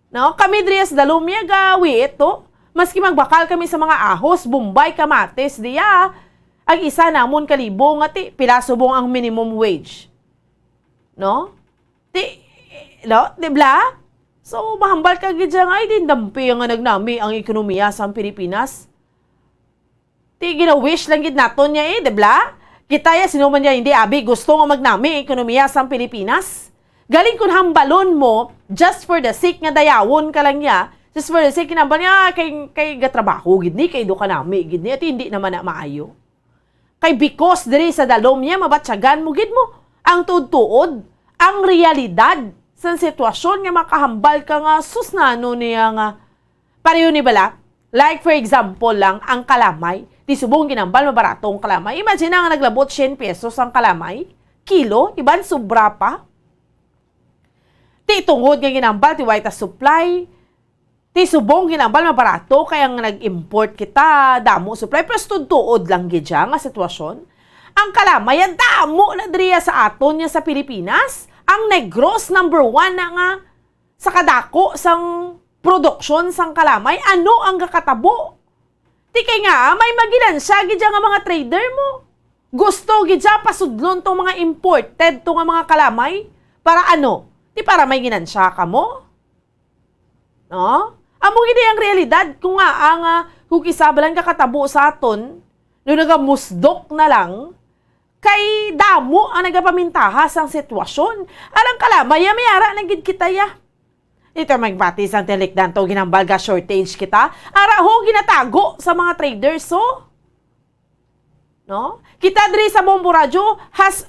No? Kami diri sa Dalomia, gawiit to. Maski magbakal kami sa mga ahos, bombay, kamatis, diya. Ang isa namon kalibo nga ti, pila subong ang minimum wage. No? Ti, no? Di bla? So, mahambal ka gid siya nga, "Ay, din dampi nga nagnami ang ekonomiya sa Pilipinas." Ti, gina-wish lang gid naton niya eh, di bla? Kita ya, sino man niya hindi, abi, gusto nga magnami ang ekonomiya sa Pilipinas. Galing kun hambalon mo, just for the sake nga dayawon ka lang niya, just for the sake, kinambal niya, "Ah, kay, kay gatrabaho gid ni, kay do ka nami gid ni, at hindi naman na maayo." Kay because diri sa Dalomia, mabatyagan mo gid mo ang tuod-tuod, ang realidad sa sitwasyon nga makahambal ka nga, "Sus, nano niya nga?" Pareho ni bala, like for example lang, ang kalamay. Ti subong ginambal, mabarato ang kalamay. Imagine na nga naglabot syen pesos ang kalamay, kilo, iban sobra pa. Ti tungod nga ginambal, ti way ta supply, ti subong ginambal, mabarato, kay ang nag-import kita, damo supply, pero tuod-tuod lang gid siya nga sitwasyon. Ang kalamay, ang damo na diriya sa aton nga sa Pilipinas. Ang Negros, number one na nga sa kadako sang produksyon sang kalamay. Ano ang gakatabo? Ti kay nga, may maginansya gid siya nga mga trader mo. Gusto gid siya pasudlon tong mga imported to nga mga kalamay. Para ano? Ti para may ginansya ka mo? No? Amo gid ang realidad. Kung nga, ang, ah, kung isa ba lang kakatabo sa aton, no, nagamusdok na lang, kay damo ang nagapamintaha sang sitwasyon. Alang kalamay, ya, may ara na gid kita, ya. Ito may bati sang tinikdan to, ginambal ga shortage kita. Ara ho, ginatago sa mga traders, so. No? Kita diri sa Bombo Radyo has,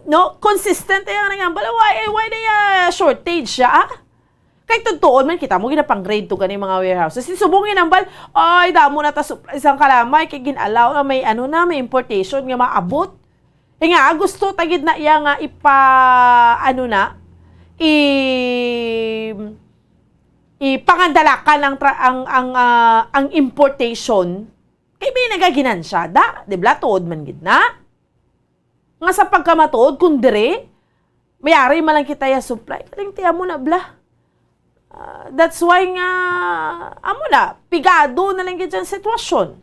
no, consistent ay ang nangambal. Why, why na ya shortage siya, ah? Kay tuod-tuod man kita mo ginapang-grade to gani mga warehouses. Si subong ginambal, "Ay, damo na ta supply sang kalamay kay gin-allow na may ano na, may importation nga maabot." Kaya nga, gusto ta gid na iya nga ipa, ano na, i-, ipangandalakan ang tra-, ang, ang, ah, ang importation. Kay may nagaginansya, da, di bla? Tuod man gid na. Nga sa pagkamatuod, kung dire, mayari man lang kita ya supply. Kaling tiyan mo na, bla. Ah, that's why nga, amo na, pigado na lang gid ang sitwasyon.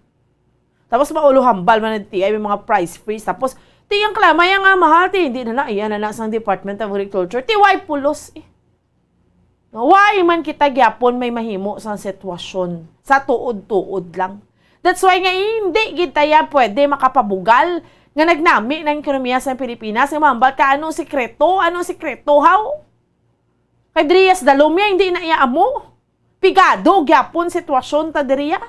Tapos maulo hambal man ang T I, may mga price freeze. Tapos, tiyang klamay nga mahal, ti, hindi na na, iya na na sang Department of Agriculture. Ti, why pulos, eh? Why man kita gyapon may mahimo sang sitwasyon sa tuod-tuod lang? That's why nga hindi gid ta ya pwede makapabugal nga nagnami ng ekonomiya sa Pilipinas. Nga mahambal ka, anong sikreto? Anong sikreto, haw? Kay diri sa dalom ya, hindi na iya amo. Pigado gyapon sitwasyon ta diri ya.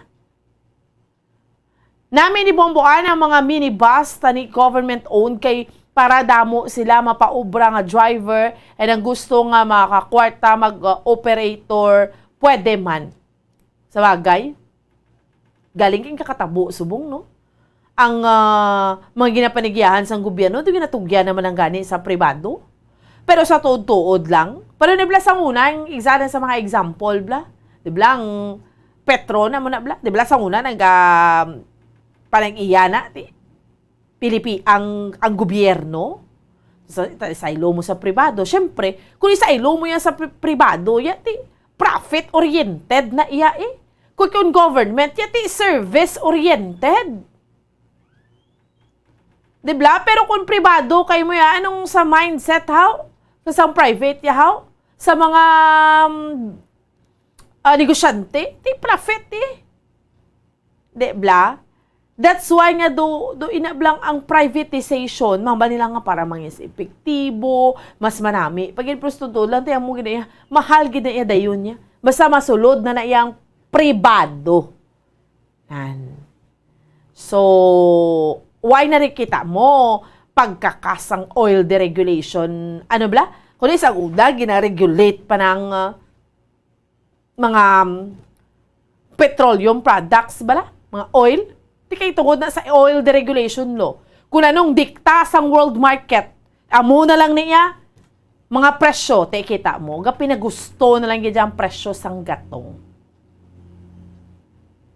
Nami ni Bomboan ang mga minibus tani government-owned kay para damo sila mapaobra nga driver, and ang gusto nga makakwarta mag-operator, pwede man. Sa bagay, galing king kakatabo subong, no? Ang, ah, mga ginapanigiyahan sang gobyerno, di ginatugyan naman ang gani sa pribado. Pero sa tuod-tuod lang, pero di bla sa una, ang isa na sa mga example, bla. Di bla, ang Petro na mo na, bla. Di bla sa una, nag, ah, panag-iya na, ti, Pilipi-, ang, ang gobyerno. Sa, ta-, sa ilo mo sa pribado. Siyempre, kung isa ilo mo yan sa pri-, pribado, yan, ti, profit-oriented na iya, eh. Kung, kung government, yan, ti, service-oriented. Di bla? Pero kung pribado kay mo ya, anong sa mindset, haw? Sa, sa private ya, haw? Sa mga, um, ah, negosyante, ti profit, eh. Di bla? That's why nga do, do ina blang ang privatization, mamba nila nga para mas epektibo, mas manami. Pag in prostitute lang, tiyan mo gid na iya, mahal gid na iya dayon niya. Basta masulod na na iyang pribado. Nan. So, why na rin kita mo pagkakasang oil deregulation? Ano bla? Kung sa una, gina-regulate pa ng, uh, mga, um, petroleum products bala? Mga oil? Di kay tungod na sa oil deregulation law. Kung anong dikta sang world market, amo na lang niya, mga presyo, ti kita mo, gapinagusto na lang gid ang presyo sang gatong.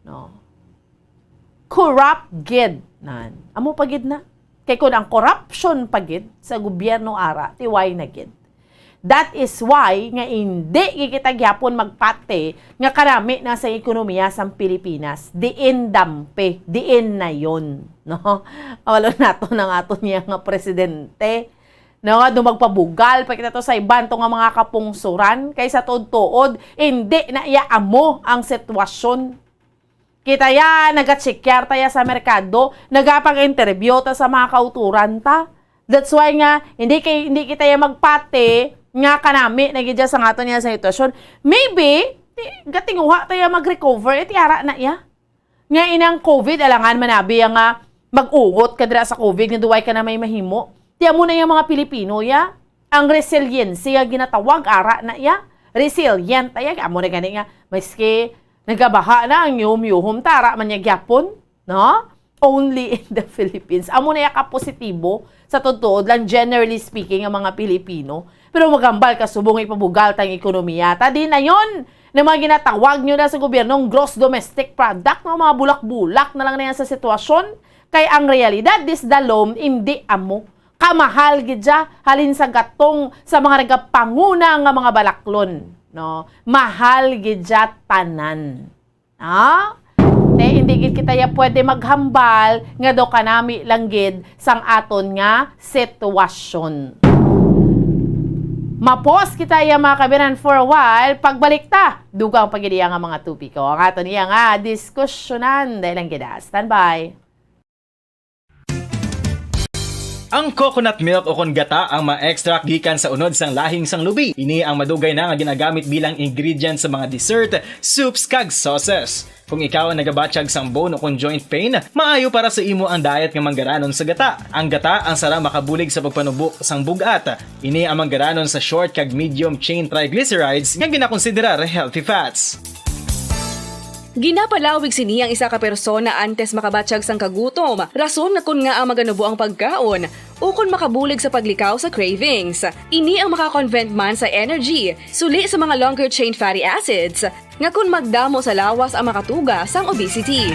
No? Corrupt gid, nan. Amo pa gid na. Kay kun ang corruption pa gid sa gobyerno ara, ti why na gid. That is why nga hindi gid kita gyapon magpati nga karami na sa ekonomiya sang Pilipinas. Diin dampe, diin na yon, no? Wala nato nang aton niya nga presidente. No, nga do magpabugal pa kita to sa iban to nga mga kapungsuran, kay sa tuod-tuod, hindi na iya amo ang sitwasyon. Kita ya, nagatsikar ta ya sa merkado, nagapag-interview ta sa mga kauturan ta. That's why nga, hindi kay, hindi kita ya magpati nga kanami na gid ya sa aton ya sa sitwasyon. Maybe, ti, gatinguha ta ya mag-recover, eh, ti ara na ya. Nga inang covid, alangan manabi ya nga mag-ugot ka dira sa covid nga duway ka na may mahimo. Ti amo na yang mga Pilipino, ya. Ang resiliency nga ginatawag, ara na ya. Resilient, ya. Amo na gani nga, maski nagabaha na ang yuhom-yuhom, ta ara man ya gyapon, no? Only in the Philippines. Amo na ya ka positibo, sa tuod-tuod lang, generally speaking, ang mga Pilipino. Pero magambal ka subong ipabugal tang ekonomiya. Ta di na yon na mga ginatawag nyo na sa gobyerno ang gross domestic product, no? Mga bulak-bulak na lang na yan sa sitwasyon. Kay ang realidad, this dalom, hindi amo. Kamahal gid siya, halin sa gatong sa mga nagapanguna nga mga balaklon, no? Mahal gid siya tanan. Ha? Te, hindi gid kita ya pwede maghambal nga do kanami lang gid sang aton nga sitwasyon. Mapos kita ya, mga kabiran, for a while. Pagbalik ta, dugang pa gid iya nga mga topiko ang aton iya nga diskusyonan. Dahil lang gid, ah. Standby. Ang coconut milk o kon gata ang ma-extract gikan sa unod sang lahing sang lubi. Ini ang madugay na nga ginagamit bilang ingredient sa mga dessert, soups, kag sauces. Kung ikaw ang nagabatyag sang bone o kon joint pain, maayo para sa imo ang diet nga manggaranon sa gata. Ang gata ang sarang makabulig sa pagpanubo sang bug-at. Ini ang manggaranon sa short kag medium chain triglycerides nga ginakonsiderar healthy fats. Ginapalawig sini ang isa ka persona antes makabatyag sang kagutom, rason kon ngaa maganubo ang pagkaon. ukon makabulig sa paglikaw sa cravings. Ini ang makakonvert man sa energy, suli sa mga longer chain fatty acids, nga kun magdamo sa lawas ang makatuga sang obesity.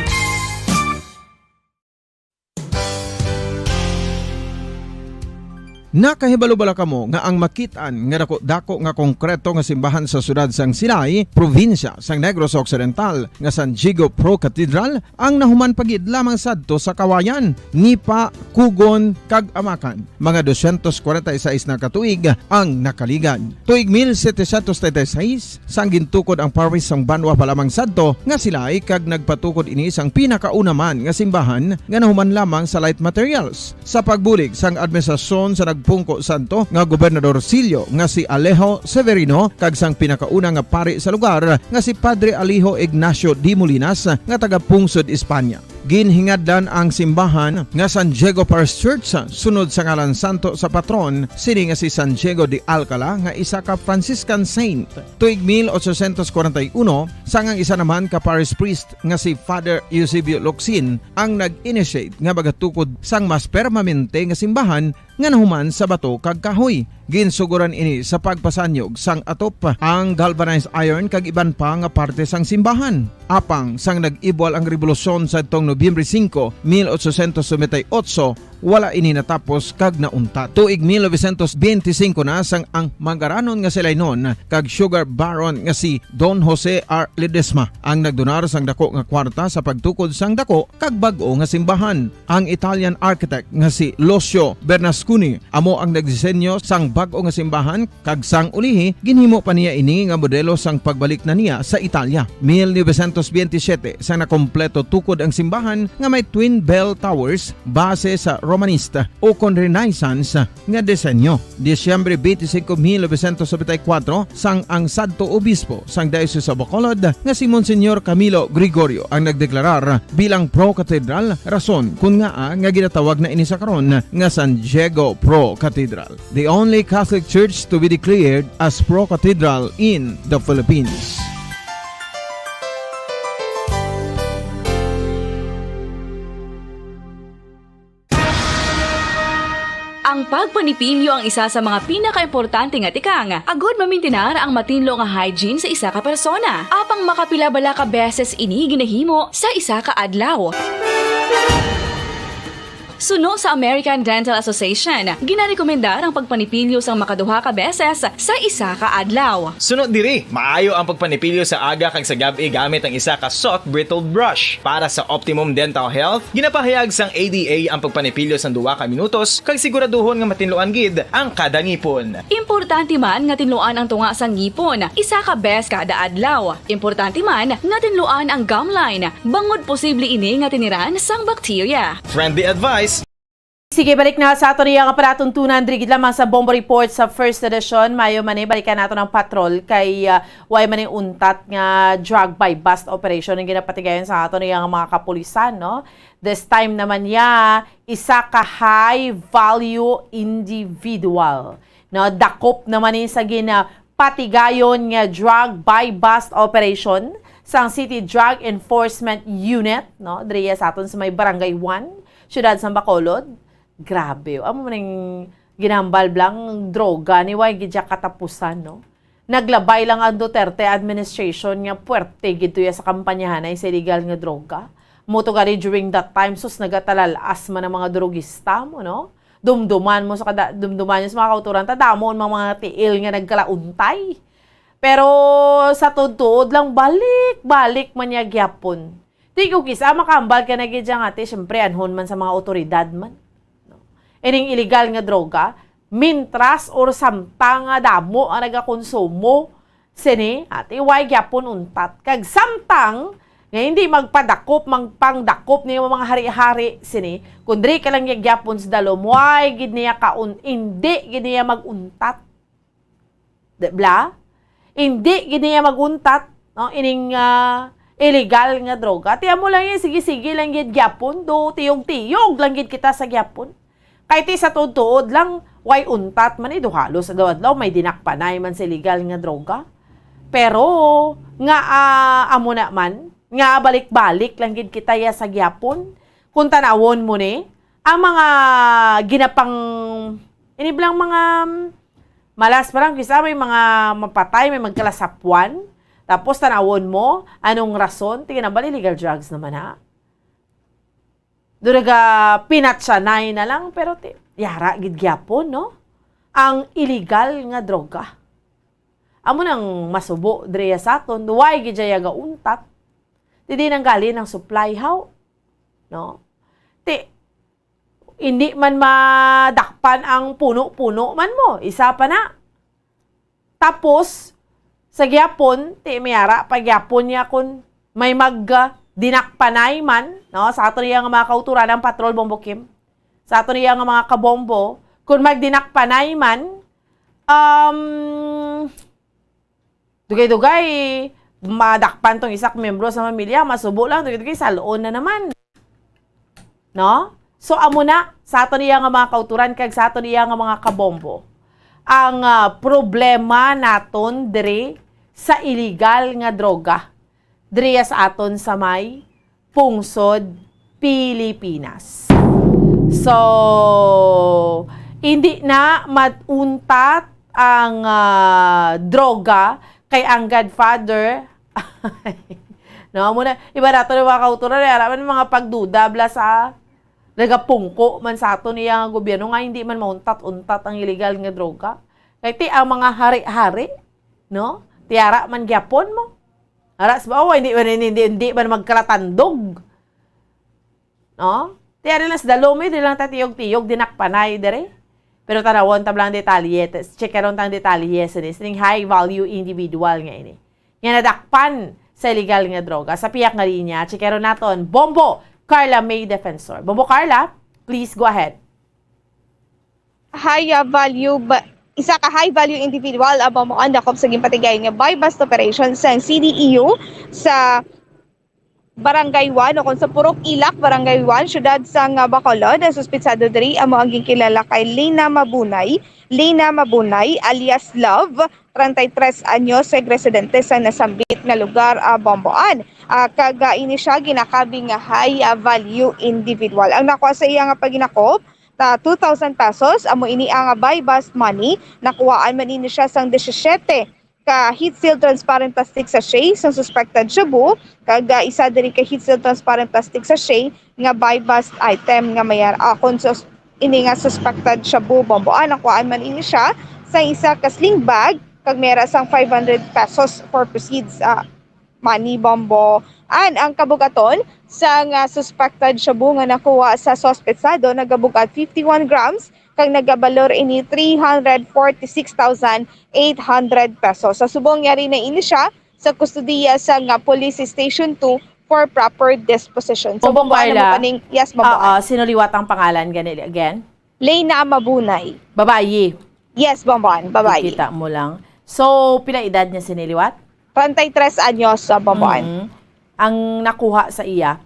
Nakahibalo bala kamo nga ang makit-an nga dako-dako nga konkreto nga simbahan sa siyudad sang Silay, probinsya sang Negros Occidental, nga San Diego Pro Cathedral, ang nahuman pa gid lamang sadto sa Kawayan, Nipa, Kugon, kag Amakan. Mga dosyentos kwarenta y seis na ka tuig ang nakaligad. Tuig mil setecientos treinta y seis, sang gintukod ang parish sang banwa pa lamang sadto nga Silay, kag nagpatukod ini sang pinakauna man nga simbahan nga nahuman lamang sa light materials. Sa pagbulig sang administrasyon sa nagpungko sadto nga Gobernador Silyo nga si Alejo Severino kag sang pinakauna nga pari sa lugar nga si Padre Alejo Ignacio de Molinas nga taga-pungsod Espanya. Ginhingadlan ang simbahan nga San Diego Parish Church sunod sa ngalan santo sa patron sini nga si San Diego de Alcala nga isa ka Franciscan saint. Tuig mil ochocientos kwarenta y uno, sang ang isa naman ka parish priest nga si Father Eusebio Locsin ang nag-initiate nga magatukod sang mas permanente nga simbahan nga nahuman sa bato kag kahoy. Ginsugoran ini sa pagpasanyog sang atop, ang galvanized iron kag iban pa nga parte sang simbahan. Apang sang nag-ibwal ang rebolusyon sadtong Nobyembre singko, mil ochocientos noventa y ocho, wala ini natapos kag nauntat. Tuig mil novecientos benti singko na sang ang mangaranon nga si Lainon kag sugar baron nga si Don Jose R. Ledesma ang nagdonar sang dako nga kwarta sa pagtukod sang dako kag bag-o nga simbahan. Ang Italian architect nga si Lucio Bernasconi amo ang nagdisenyo sang bag-o nga simbahan, kag sang ulihi ginhimo pa niya ini nga modelo sang pagbalik na niya sa Italia. Mil novecientos benti siyete, sang nakompleto tukod ang simbahan nga may twin bell towers base sa Romanista ukon Renaissance nga disenyo. Disyembre benti singko, mil novecientos nobenta y kuwatro, sang ang sadto obispo sang Diocese of Bacolod nga si Monsignor Camilo Gregorio ang nagdeklarar bilang pro-cathedral, rason kon ngaa nga ginatawag na ini sa karon nga San Diego Pro Cathedral, the only Catholic church to be declared as pro-cathedral in the Philippines. Ang pagpanipilyo ang isa sa mga pinakaimportante nga tikang agod mamintinar ang matinlo nga hygiene sa isa ka persona. Apang makapila bala ka beses ini ginahimo sa isa ka adlaw? Suno sa American Dental Association, ginarekomendar ang pagpanipilyo sang makaduha ka beses sa isa ka adlaw. Suno diri, maayo ang pagpanipilyo sa aga kag sa gab-i gamit ang isa ka soft bristled brush. Para sa optimum dental health, ginapahayag sang A D A ang pagpanipilyo sang duha ka minutos kag siguraduhon nga matinluan gid ang kada ngipon. Importante man nga tinluan ang tunga sang ngipon isa ka bes kada adlaw. Importante man nga tinluan ang gum line, bangod posible ini nga tiniran sang bakterya. Friendly advice. Sige, balik na sa aton iya nga palatuntunan diri gid lamang sa Bombo Report sa First Edition. Mayo man ni balikan nato ang patrol kay ah, way man ni untat nga drug buy bust operation ang ginapatigayon sa aton iya nga mga kapulisan, no? This time naman niya, isa ka high value individual, no? Dakop naman ni sa gina patigayon nga drug buy-bust operation sang City Drug Enforcement Unit, no, diriya sa aton sa may Barangay one, Siyudad sang Bacolod. Grabe, oh. Amo man ang ginambal blang droga ni way gid siya katapusan, no? Naglabay lang ang Duterte administration nga puwerte gid tuya sa kampanyahanay sa illegal nga droga. Mo to gani during that time, sus, nagatalal-as man ang mga drogista mo, no? Dumduman mo sa kada, dumduman niyo sa mga kauturan, ta damo ang mga tiil nga nagkalauntay. Pero sa tuod-tuod lang, balik-balik man niya gyapon. Di ko kisa makambal ka na gid nga, ate, siyempre, anhon man sa mga otoridad man. No? Ining illegal nga droga, mintras or samtang nga damo ang nagakonsumo, sini, ate, way gyapon untat. Kag samtang nga hindi magpadakop, magpangdakop ni mga hari-hari, sini, kung diri ka lang gyapon sa dalom, way gid niya kaun, hindi gid niya mag-untat. Di bla? Hindi gid niya mag-untat, no, ining ah, illegal nga droga. Ti amo lang yan, sige-sige lang gid gyapon, do tiyog-tiyog lang gid kita sa gyapon. Kay ti sa tuod-tuod lang, way untat man, eh, do halos adlaw-adlaw may dinakpanay man sa illegal nga droga. Pero nga ah, amo na man, nga balik-balik lang gid kita ya sa gyapon. Kung tanawon mo ni, Ang mga ginapang-, ini bala ang mga, mm, malas, parang kisa may mga mapatay, may magkalasapwan. Tapos tanawon mo, anong rason? Tingnan ba, illegal drugs naman, ha? Dura ga pinatsanay na lang, pero ti-, yara gid gyapon, no? Ang illegal nga droga. Amo nang masubo diri sa aton, why gid siya gauntat? Ti di nang gali ang supply, how? No? Ti, hindi man madakpan ang puno-puno man mo. Isa pa na. Tapos, sa gyapon, ti may ara pa gyapon niya kung may mag, ah, dinakpanay man, no? Sa ato niya nga mga kauturan, ang patrol, Bombo Kim. Sa ato niya nga mga kabombo, kung magdinakpanay man, um, dugay-dugay, madakpan tong isa ka miyembro sa pamilya, masubo lang, dugay-dugay, salon na naman. No? So, amo na, sa ato niya nga mga kauturan kag sa ato niya nga mga kabombo, ang, ah, problema naton diri sa illegal nga droga diri sa aton sa may pungsod Pilipinas. So, hindi na mauntat ang, ah, droga kay ang Godfather. No, amo na, iba nato nga mga kauturan, eh, ara man mga pagduda, bala sa nagapungko man sa aton iya nga gobyerno nga hindi man mauntat-untat ang illegal nga droga. Kay ti ang mga hari-hari, no? Ti ara man gyapon mo. Ara sa ba, oh, hindi man, hindi, hindi, hindi man magkalatandog. No? Ti ari lang sa Dalomi, di lang ta tiyog-tiyog, dinakpanay diri. Pero tanawon ta lang detalye, te-, checkeron tang detalye sini, sining high value individual nga ini. Nga nadakpan sa illegal nga droga. Sa piyak nga linya, checkeron naton, Bombo Carla May Defensor. Bombo Carla, please go ahead. High, ah, value ba, isa ka high value individual ang Bombo ang dakop sa ginpatigay nga buy-bust operation sang C D E U sa Barangay one, o kung sa Purok Ilak, Barangay one, siyudad sang, ah, Bacolod. Ang suspitsado diri amo ang ginkilala kay Lina Mabunay, Lina Mabunay, alias Love, treinta y tres anyos, kag residente sa nasambit nga lugar, ah, Bomboan. Ah, kag, ah, ini siya ginakabig nga high, ah, value individual. Ang nakuha sa iya nga paghinakop, ta two thousand pesos, amo ini ang, ah, buy-bust money. Nakuhaan man ini siya sang disisiete ka heat-sealed transparent plastic sachet sang suspected shabu, kag, ah, isa diri ka heat-sealed transparent plastic sachet nga buy-bust item nga may, ah, kon sus-, ini nga suspected shabu, Bomboan. Nakuhaan man ini siya sa isa ka sling bag, kag may ara sang five hundred pesos for proceeds, ah, money, Bomboan. Ang kabugaton sang, ah, suspected shabu nga nakuha sa suspetsado nagabug-at fifty-one grams, kag nagabalor ini three hundred forty-six thousand eight hundred pesos. Sa subong, yari na ini siya sa kustodiya sang, ah, Police Station two for proper disposition. So, Bombo Bomboan, ano Carla? Pa ning, yes, Bomboan. Oo, sino liwat ang pangalan gani again? Leyna Mabunay. Babayi. Yes, Bomboan, babayi. Kita mo lang. So, pila edad niya sini liwat? Treinta y tres anyos, ah, Bomboan. Mm. Ang nakuha sa iya?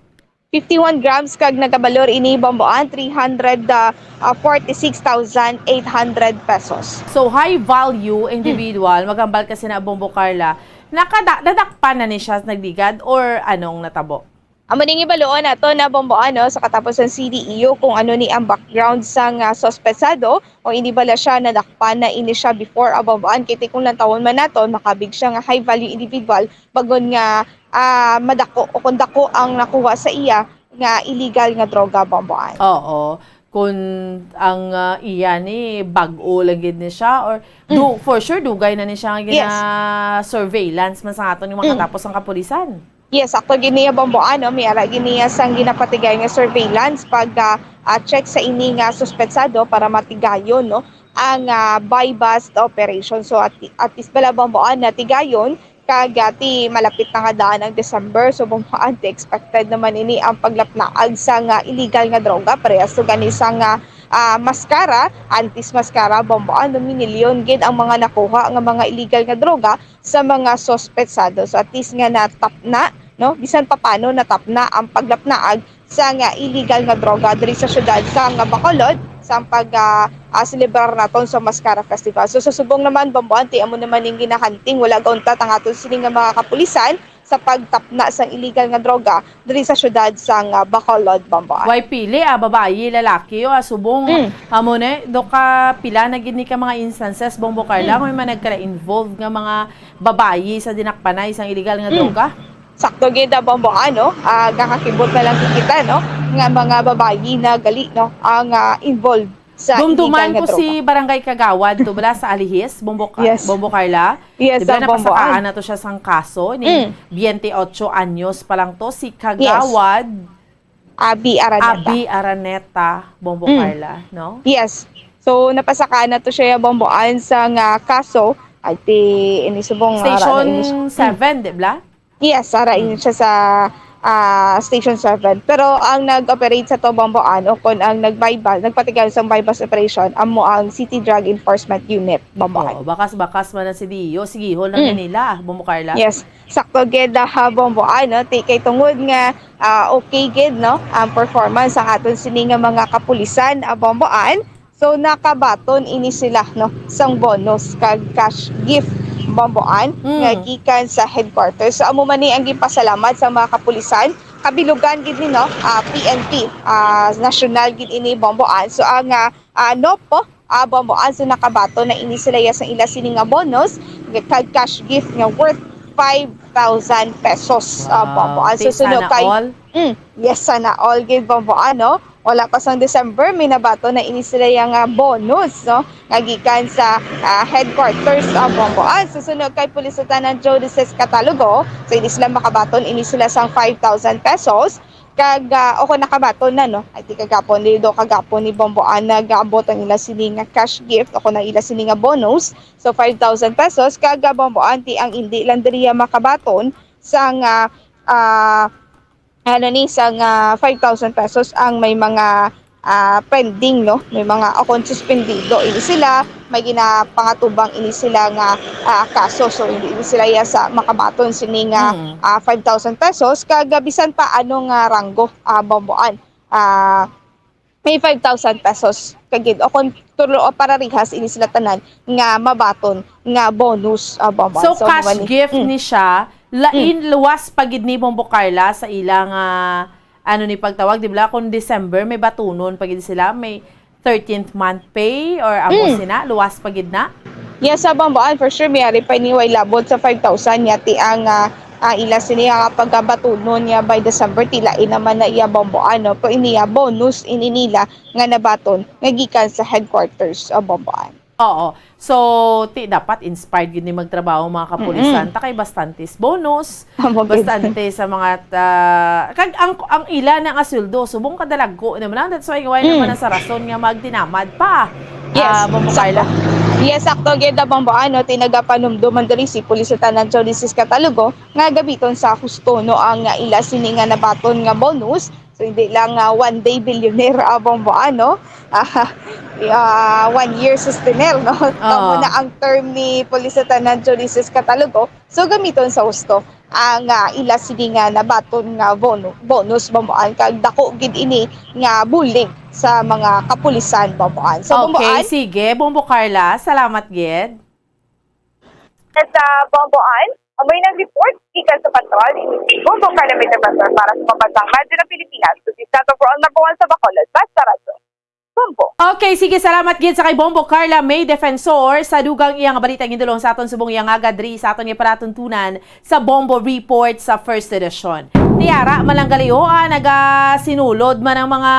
Fifty-one grams kag nagabalor ini, Bomboan, three hundred, ah, ah, forty-six thousand eight hundred pesos. So, high value individual, maghambal ka sina Bombo Carla, nakada-, nadakpan na ni siya nagligad or anong natabo? Amo ning ibaluon nato na, Bomboan, no, sa katapos sang C D E U kung ano ni ang background sang, ah, suspetsado o hindi bala siya nadakpan na ini siya before, ah, Bomboan. Kay ti kung lantawon man naton, makabig siya nga high value individual, bagon nga, ah, madako o kung dako ang nakuha sa iya nga illegal nga droga, Bomboan. Oo. Kung ang, ah, iya ni bag-o lang gid ni siya or du-, Mm. for sure, dugay na ni siya nga Yes. gina-surveillance man sa aton yung Mm. makatapos ang kapulisan. Yes, sakto gid niya, Bomboan, no? May ara gid niya sang ginapatigay nga surveillance pag, ah, ah, check sa ini nga suspetsado para matigayon, no, ang, ah, buy-bust operation. So, at, at least bala, Bomboan, na tigayon, kag, ah, ti malapit na nga daan ang December. So, Bomboan, ti expected naman ini ang paglapnaag sa nga illegal nga droga. Parehas to gani sa nga, ah, maskara, antis maskara, Bomboan, no, minilyon gid ang mga nakuha nga mga illegal nga droga sa mga suspetsado. So, at least nga natapna, no? Bisan pa paano natapna ang paglapnaag sa nga illegal nga droga diri sa siyudad sa nga Bacolod, sa pag, ah, ah, selebrar naton sa Mascara Festival. So, sa subong naman, Bomboan, ti amo naman ning ginahanting, wala gauntat ang aton sini nga mga kapulisan sa pagtapna sang illegal nga droga diri sa siyudad sang, ah, Bacolod, Bombo Ann. Way pili, ah, babayi, lalaki, o, ah, subong, Mm. amo ni, do ka, pila na gid ni ka mga instances, Bombo Carla, Mm. nga may mga nagkala-involved nga mga babayi sa dinakpanay sang illegal nga Mm. droga? Sakto gid, ah, Bombo Ann, no? Ah, nakakibot na lang gid kita, no? Nga mga babayi na gali, no? Ang, ah, involved sa Dumduman illegal nga ko droga. Si Barangay Kagawad to, bala, sa Alihis, Bombo Ka-, Yes. Bombo Carla. Yes, Di ba, ah, Bombo napasakaan Ann. Na to siya sang kaso ni Mm. Biyente ocho anyos pa lang to, si Yes. Kagawad Abi Araneta. Abi Araneta, Bombo Mm. Carla, no? Yes. So, napasakaan na to siya, Bombo Ann, sang kaso. Ay, ti, ini subong, ara, Station ini s-, seven, di ba? Yes, ara, ini Mm. siya sa, ah, Station seven. Pero ang nag-operate sa to, Bombo Ann, o kon ang nag-buy-bust, nagpatikal sang buy-bust operation, amo ang City Drug Enforcement Unit, Bombo Ann. Oo, bakas-bakas man ang C D E O. Sigihon lang Mm. na nila, Bombo Carla. Yes. Sakto gid, ah, ha, Bombo Ann, no? Ti-, kay tungod nga, ah, okay gid, no, ang performance sang aton sini nga mga kapulisan, ah, Bombo Ann. So, nakabaton ini sila, no, sang bonus kag cash gift, Bombo Ann, Mm. nga gikan sa headquarters. So, amo man ni ang ginpasalamat sa mga kapulisan, kabilugan gid ni, no, ah, P N P, ah, nasyonal gid ini, Bombo Ann. So, ang, ah, ah, NOPO, ah, Bombo Ann, so nakabaton na ini sila ya sa ila sini nga bonus, nga kag cash gift nga worth five thousand pesos, ah, Wow. Bombo Ann. Ti, So, suno sana kay all. Mm, yes, sana all gid, Bombo Ann, no? Wala pa sang December, may nabaton na ini sila ya nga bonus, no? Nga gikan sa, ah, headquarters, ah, Bombo Ann. So, suno kay Police Lieutenant Joe de Cis Catalogo, so ini sila makabaton ini sila sang five thousand pesos. Kag, ah, o kung nakabaton na, no? Ay, ti kagapon, ni do kagapon ni Bombo Ann nag-abot ang ila sini nga cash gift o kung ang ila sini nga bonus. So, five thousand pesos. Kag, ah, Bombo Ann, ti ang indi lang diri, ah, makabaton sang, ah, ah, ano ni, sang, ah, five thousand pesos ang may mga, ah, pending, no? May mga, o kung suspendido ini sila, may ginapangatubang ini sila nga, ah, kaso. So, hindi ini sila ya sa makabaton sini nga, Mm. ah, five thousand pesos. Kag, ah, bisan pa ano nga ranggo, ah, Bombo Ann, ah, may five thousand pesos kagid. O kung tulo o pararihas ini sila tanan nga mabaton nga bonus, ah, Bombo Ann. So, So, cash mawali. gift Mm. ni siya, lain, Mm. luwas pa gid ni, Bombo Carla, sa ila nga, ano ni pagtawag, di ba? Kung December, may batunon pa gid sila, may thirteenth month pay or amo Mm. sina, luwas pa gid na? Yes, sa Bombo Ann, for sure, may ari pa ini way labot sa five thousand niya, ti ang, ah, ah, ila sini nga pagabatunon niya by December, ti lain naman na iya, Bombo Ann, no? Pero ini iya bonus, ini nila nga nabaton, nga gikan sa headquarters, ah, Bombo Ann. Oo. So, ti dapat inspired gid ni magtrabaho ang mga kapulisan. Mm-mm. Ta kay bastantes bonus, Amo gid. Bastante sa mga ta-, kag ang, ang ila na nga sweldo, subong kadalagko naman lang. That's why, why Mm. naman ang sa rason nga magdinamad pa. Yes, Ah, Bombo sakto. Carla. Yes, sakto gid, ah, Bombo Ann, no? Ti nagapanumdum man diri si Police Lieutenant Joe de Cis Catalogo nga gamiton sa husto, no, ang, ah, ila sini nga nabaton nga bonus. So, hindi lang, ah, one day billionaire, ah, Bombo Ann, no? Ah, ah, one year sustainer, no? Kamo Oo. na ang term ni Police Lieutenant Joe de Cis Catalogo. So, gamiton sa husto ang, ah, ila sini nga nabaton nga bono-, bonus, Bombo Ann, kag dako gid ini nga bulig sa mga kapulisan, Bombo Ann. So, Bombo Okay, Ann, sige, Bombo Carla, salamat gid. Sa Bombo Ann, amoy nag-report gikan sa patrol, ini si Bombo Carla May Defensor para sa Pambansang Radyo ng Pilipinas, the station for all number one sa Bacolod, basta radyo. Bombo. Okay, sige, salamat gid sa kay Bombo Carla May Defensor sa dugang iya nga balita gindulong sa aton subong iya nga gadri sa aton nga palatuntunan sa Bombo Report sa First Edition. Tiara, malanggalioa, nagasinulod man ang mga,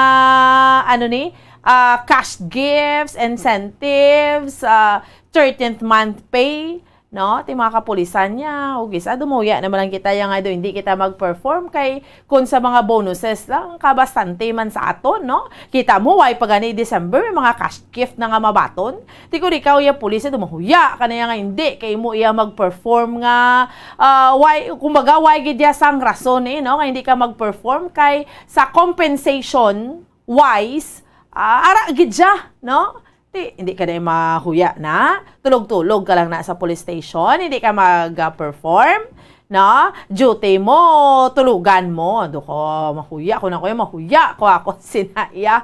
ano ni, ah, cash gifts, incentives, ah, thirteenth month pay, no? Ti mga kapulisan niya, ug isa, dumuya naman lang kita yang, ay, do, hindi kita mag-perform kay kung sa mga bonuses lang, kabastante man sa aton, no? Kita mo, way pa gani December, may mga cash gift na nga mabaton. Ti kung ikaw, ya pulis, ay, dumuya ka na yang, hindi, kay mo iya mag-perform nga, ah, way, kumbaga, way gid ya sang rason, eh, no? Nga hindi ka mag-perform kay sa compensation wise, ah, ara gid siya, no? Ti, hindi ka na mahuya na. Tulog-tulog ka lang na sa police station. Hindi ka mag-perform, no? Duty mo, tulugan mo. Do ko, mahuya ko na ko, mahuya ko ako, sinaya.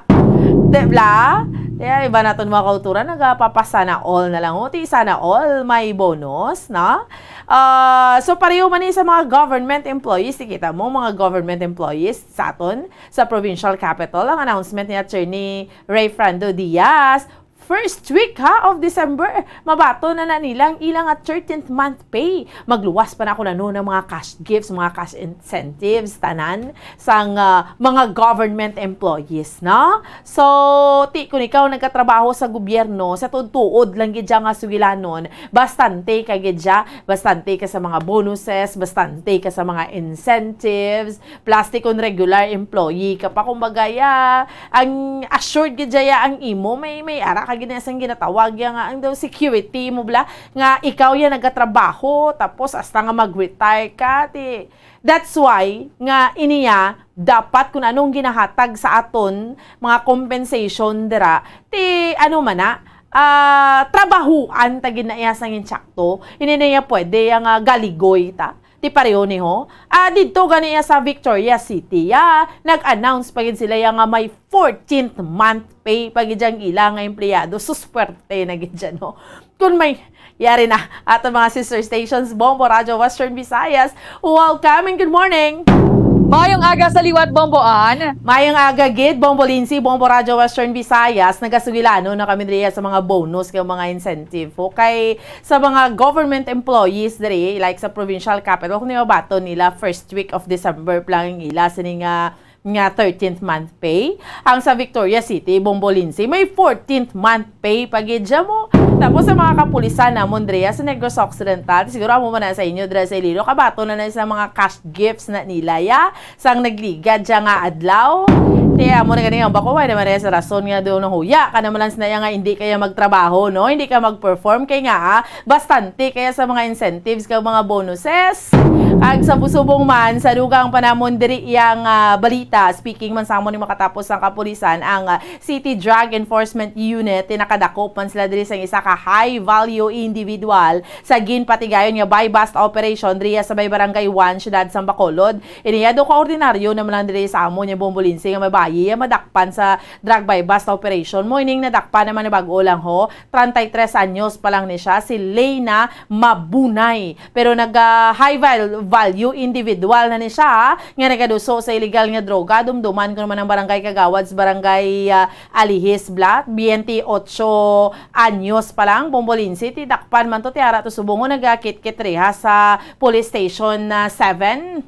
Di ba? Kaya iba naton mga kauturan, nagapapasana all na lang. O, ti sana all, may bonus, no? Ah, so, pareho man ni sa mga government employees. Ti kita mo, mga government employees sa aton, sa provincial capital, ang announcement ni Attorney Rayfrando Diaz, first week, ha, of December, mabaton na na nila ang ilang nga thirteenth month pay. Magluwas pa na ako na, no, ng mga cash gifts, mga cash incentives, tanan sang, ah, mga government employees, no? So, ti kun ikaw nagkatrabaho sa gobyerno, sa tuod-tuod lang gid siya nga sugilanon, bastante ka gid siya, bastante ka sa mga bonuses, bastante ka sa mga incentives, plus ti kun regular employee ka pa, kumbaga, ya, ang assured gid siya ang imo, may, may ara ka gid na sang ginatawag ya nga ang daw security mo bala, nga ikaw ya nagatrabaho, tapos hasta nga mag-retire ka, ti, that's why nga iniya dapat kun anong ginahatag sa aton mga compensation dira, ti ano man na, ah, trabahuan ta gid na iya sang insakto. Hindi na iya pwede ya nga galigoy ta. Ti pareho ni ho. Ah, didto gani iya sa Victoria City, ya, nag-announce pa gid sila ya nga may fourteenth month pay pa gid ang ila nga empleyado. Suswerte na gid siya, no? Kung may, yari na, aton mga sister stations, Bombo Radyo Western Visayas, welcome and good morning! Mayong aga sa liwat, Bombo Ann. Mayong aga gid, Bombo Lindsay, Bombo Radyo Western Visayas. Nagasugilanon na kami diriya sa mga bonus kag mga incentive. Okay, sa mga government employees diri, like sa provincial capital, kung mabaton nila, first week of December pa lang ang ila sini nga, nga thirteenth month pay. Ang sa Victoria City, Bombo Lindsay, may fourteenth month pay pa gid siya mo. Tapos sa mga kapulisan namon diriya sa Negros Occidental, siguro amo man na sa inyo dira sa Iloilo, kabaton na na sa mga cash gifts na nila, ya, sang nagligad siya nga adlaw. Ti amo na gani ang bako, wala naman sa rason nga doon nahuya ka naman lang sa naya nga hindi kaya magtrabaho, no? Hindi ka mag-perform kay nga, ah, bastante kaya sa mga incentives kag mga bonuses. Ag sa busubong man, sa dugang panamon diri iyang, ah, balita, speaking man sa amo ni makatapos ang kapulisan, ang, ah, City Drug Enforcement Unit, ti nakadakop man sila diri sa isa ka high value individual sa ginpatigayon nga buy-bust operation diriya sa may Barangay one, Siyudad sang Bacolod. Iniya daw kaordinaryo naman lang diri sa amo niya Bombo Lindsay nga babayi ang madakpan sa drug buy-bust operation. Mo ining nadakpan naman ni bag-o lang ho, treinta y tres anyos pa lang ni siya, si Leyna Mabunay. Pero naga high val-, value individual na ni siya, ha, nga nagaduso sa illegal nga droga. Dumduman ko naman ang barangay kagawad sa barangay, ah, Alihis Blat, twenty-ocho anyos pa lang, Bombo Lindsay, ti dakpan man to, ti ara to subong nga nagakitkit riha sa Police Station, ah, seven.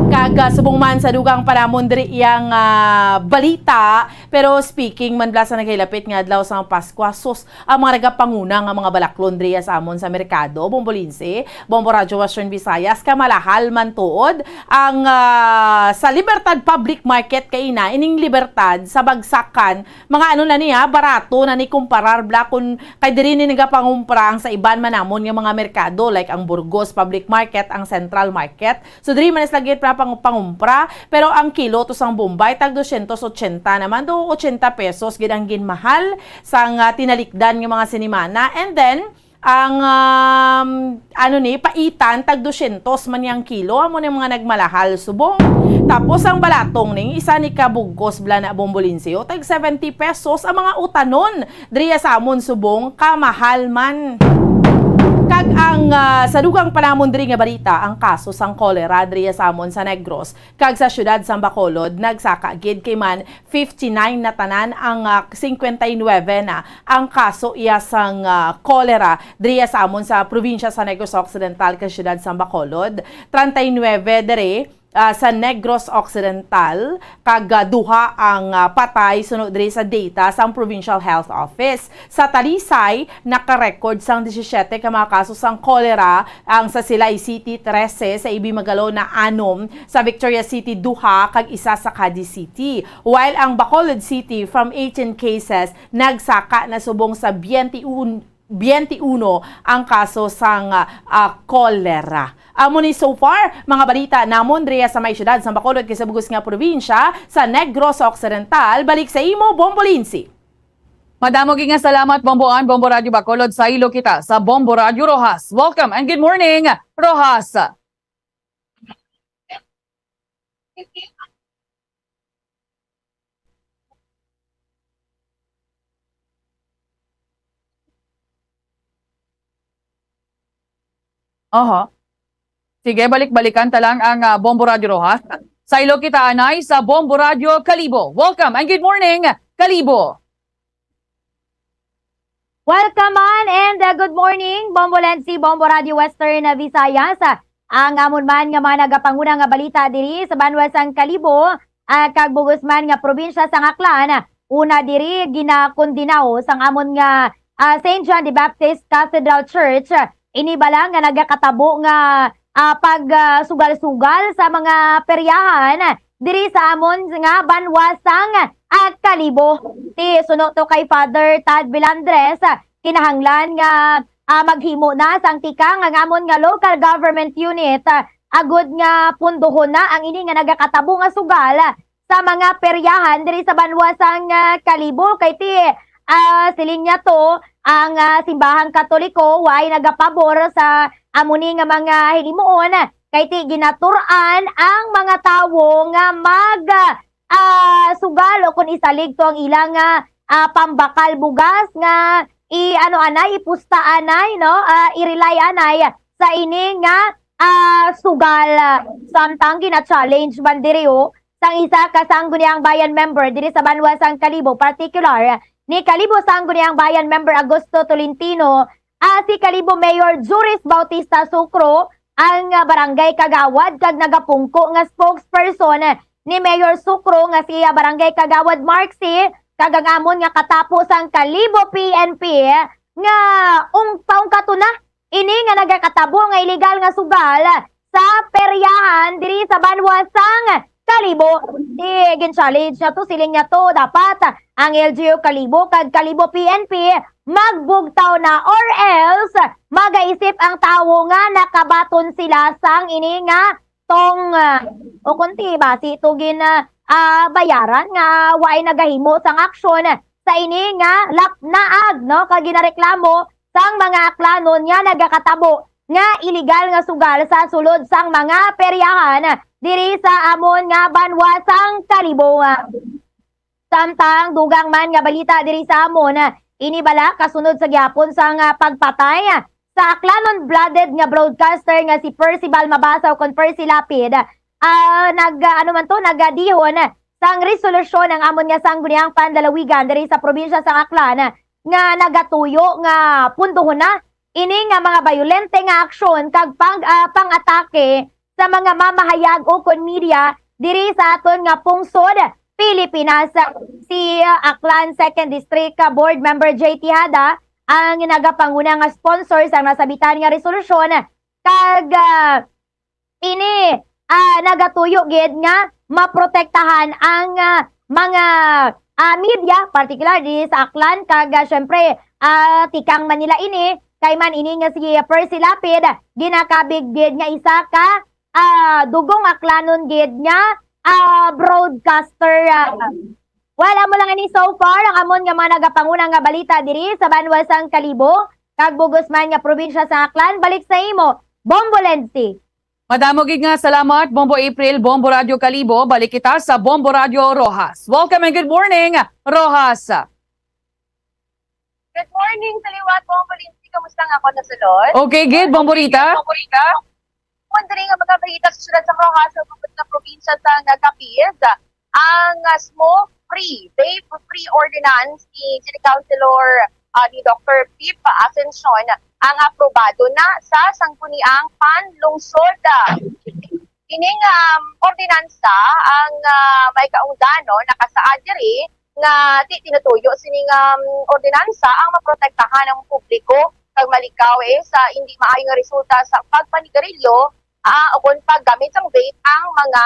Kag, ah, subong man sa dugang panamon diri iyang, ah, balita, pero speaking man bala sa nagahilapit nga adlaw sang Paskwa, sus, ang mga nagapanguna nga mga balaklon diriya sa amon sa merkado, Bombo Lindsay, Bombo Radyo Western Visayas, kamalahal man tuod ang, ah, sa Libertad Public Market kaina, ining Libertad sa bagsakan, mga ano na niya, barato na ni kumparar bala kun kay diri ni nagapangumpra ang sa iban man namon nga mga merkado, like ang Burgos Public Market, ang Central Market. So, diri man sila gid pa pang-, pangumpra, pero ang kilo to sang bombay tag dosyentos otsenta naman, to otsenta pesos gid ang ginmahal sang, ah, tinalikdan nga mga sinimana. And then, ang, um, ano ni, paitan, tag dosyentos man yang kilo, amo ni mga nagmalahal subong. Tapos ang balatong ning isa ni ka bugkos bala na Bombo Lindsay, tag seventy pesos ang mga utanon diriya sa amon subong, kamahal man. Kag ang, ah, sa dugang panamon diri nga balita, ang kaso sang kolera diriya sa amon sa Negros kag sa siyudad sang Bacolod nagsaka gid kay man fifty-nine na tanan ang, ah, cincuenta y nueve na ang kaso iya sang, ah, kolera diriya sa amon sa probinsya sa Negros Occidental kag siyudad sang Bacolod. Treinta y nueve diri, ah, sa Negros Occidental, kag, ah, duha ang, ah, patay suno diri sa data sang Provincial Health Office. Sa Talisay, naka-record sang disisyete ka mga kaso sang kolera, ang sa Silay City, trese, sa Ibimagalo na anom, sa Victoria City, duha, kag isa sa Cadiz City. While ang Bacolod City, from eighteen cases, nagsaka na subong sa twenty-one, twenty-uno ang kaso sang, ah, kolera. Amo ni so far, mga balita namon diriya sa may siyudad sa Bacolod kag sa bug-os nga probinsya sa Negros Occidental. Balik sa imo, Bombo Lindsay. Madamo gid nga salamat, Bombo Ann, Bombo Radyo Bacolod. Saylo kita sa Bombo Radyo Roxas. Welcome and good morning, Roxas. Aha. Sige, balik-balikan ta lang ang, ah, Bombo Radyo Roxas. Saylo kita anay sa Bombo Radyo Kalibo. Welcome and good morning, Kalibo. Welcome man and, uh, good morning, Bombo Lenzi, Bombo Radio Western, uh, Visayas. Ang amon man nga mga nagapanguna nga balita diri sa banwa sang Kalibo, uh, kag bugos man nga probinsya sang Aklan. Una diri, ginakondinaw sang amon nga, uh, Saint John the Baptist Cathedral Church, uh, ini bala nga nagakatabo nga, uh, pag, uh, sugal-sugal sa mga peryahan diri sa amon nga banwa sang, ah, Kalibo. Ti suno to kay Father Tad Vilandres, ah, kinahanglan nga, ah, maghimo na sang tikang ang amon nga local government unit, ah, agud nga pundohon na ang ini nga nagakatabo nga sugal sa mga peryahan diri sa banwa sang, ah, Kalibo. Kay ti, ah, siling niya to, ang, ah, simbahang Katoliko way nagapabor sa amo ni nga mga hinimuon, kay ti ginatur-an ang mga tawo nga mag, ah, sugal o kon isalig to ang ilang, ah, ah, pambakal bugas nga i-, ano anay, ipusta anay, no? Ah, i-rely anay sa ini nga, ah, sugal. Samtang gina-challenge man diri, oh, sang isa ka Sangguniang Bayan member diri sa banwa sang Kalibo, particular ni Kalibo Sangguniang Bayan member Augusto Tolentino, ah, si Kalibo Mayor Juris Bautista Sucro, ang, ah, barangay kagawad kag nagapungko nga spokesperson ni Mayor Sucro nga si, ah, Barangay Kagawad Mark C, kag ang amon nga katapo sang Kalibo P N P nga ung-, paungkaton na ini nga nagakatabo nga iligal nga sugal sa peryahan diri sa banwa sang Kalibo. Di gin-challenge niya to, siling niya to, dapat ang L G U Kalibo kag Kalibo P N P magbugtaw na, or else magaisip ang tawo nga nakabaton sila sang ini nga tong, ah, o kon ti basi to gin, ah, ah, bayaran nga way nagahimo sang aksyon sa ini nga lapnaag, no, kag ginareklamo sang mga Aklanon nga nagakatabo nga iligal nga sugal sa sulod sang mga peryahan diri sa amon nga banwa sang Kalibo. Samtang dugang man nga balita diri sa amon, ini bala kasunod sa gihapon sang, ah, pagpatay sa Aklanon blooded nga broadcaster nga si Percival Mabasa o kon Percy Lapid, ah, nag, ah, ano man to, nagadihon sang resolusyon ang amon nga Sangguniang Panlalawigan diri sa probinsya sang Aklan nga nagatuyo nga pundohon na ini nga mga bayolente nga aksyon kag pang-, ah, pang-atake sa mga mamahayag ukon media diri sa aton nga pungsod, Pilipinas. Si, ah, Aklan Second District, ah, Board Member J T Hada ang nagapanguna nga sponsor sa nasabitan nga resolusyon, kag, ah, ini, ah, nagatuyo gid nga maprotektahan ang, ah, mga, ah, media, particular diri sa Aklan, kag, ah, syempre, ah, tikang Manila ini, kay man ini nga si Percy Lapid, ginakabig gid nga isa ka, ah, dugong Aklanon gid nga, ah, broadcaster, ah. Well, amo lang ini so far ang amon nga mga nagapanguna nga balita diri sa banwa sang Kalibo, kag bugos man nga probinsya sa Aklan. Balik sa imo, Bombo Lenzi. Madamo gid nga salamat, Bombo April, Bombo Radyo Kalibo. Balik kita sa Bombo Radyo Roxas. Welcome and good morning, Roxas. Good morning sa liwat, Bombo Lindsay. Kamusta nga ako nasulod? Okay, good, Bombo Rita. Bombo Rita. Kung diri nga mga balita sa siyudad sa Roxas, sa mga probinsya sa Capiz, ang, ah, smoke-free, vape-free ordinance ni City Councilor, ah, ni Doctor Pip Ascension ang aprobado na sa Sangguniang Panlungsod. Ining, um, ordinansa ang, ah, may kaungdan, no, nakasaad diri nga ti-, tinutuyo sining, um, ordinansa ang maprotektahan ang publiko kag malikaw, eh, sa indi maayo nga resulta sa pagpanigarilyo, ah, o kon paggamit sang vape ang mga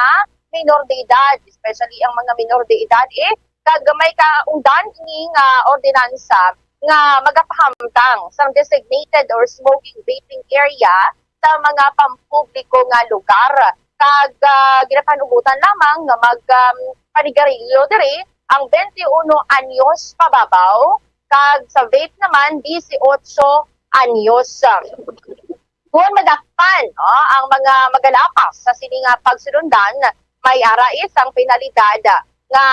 minor de edad, especially ang mga minor de edad, eh, kag may kaungdan ini nga ordinansa nga magapahamtang sang designated or smoking vaping area sa mga pampubliko nga lugar. Kag, ah, ginapanugutan lamang nga mag, um, panigarilyo diri ang twenty-one anyos pababaw, kag sa vape naman, dieciocho anyos. Kon madakpan, no, ang mga magalapas sa sini nga pagsulundan, may ara isang penalidad nga,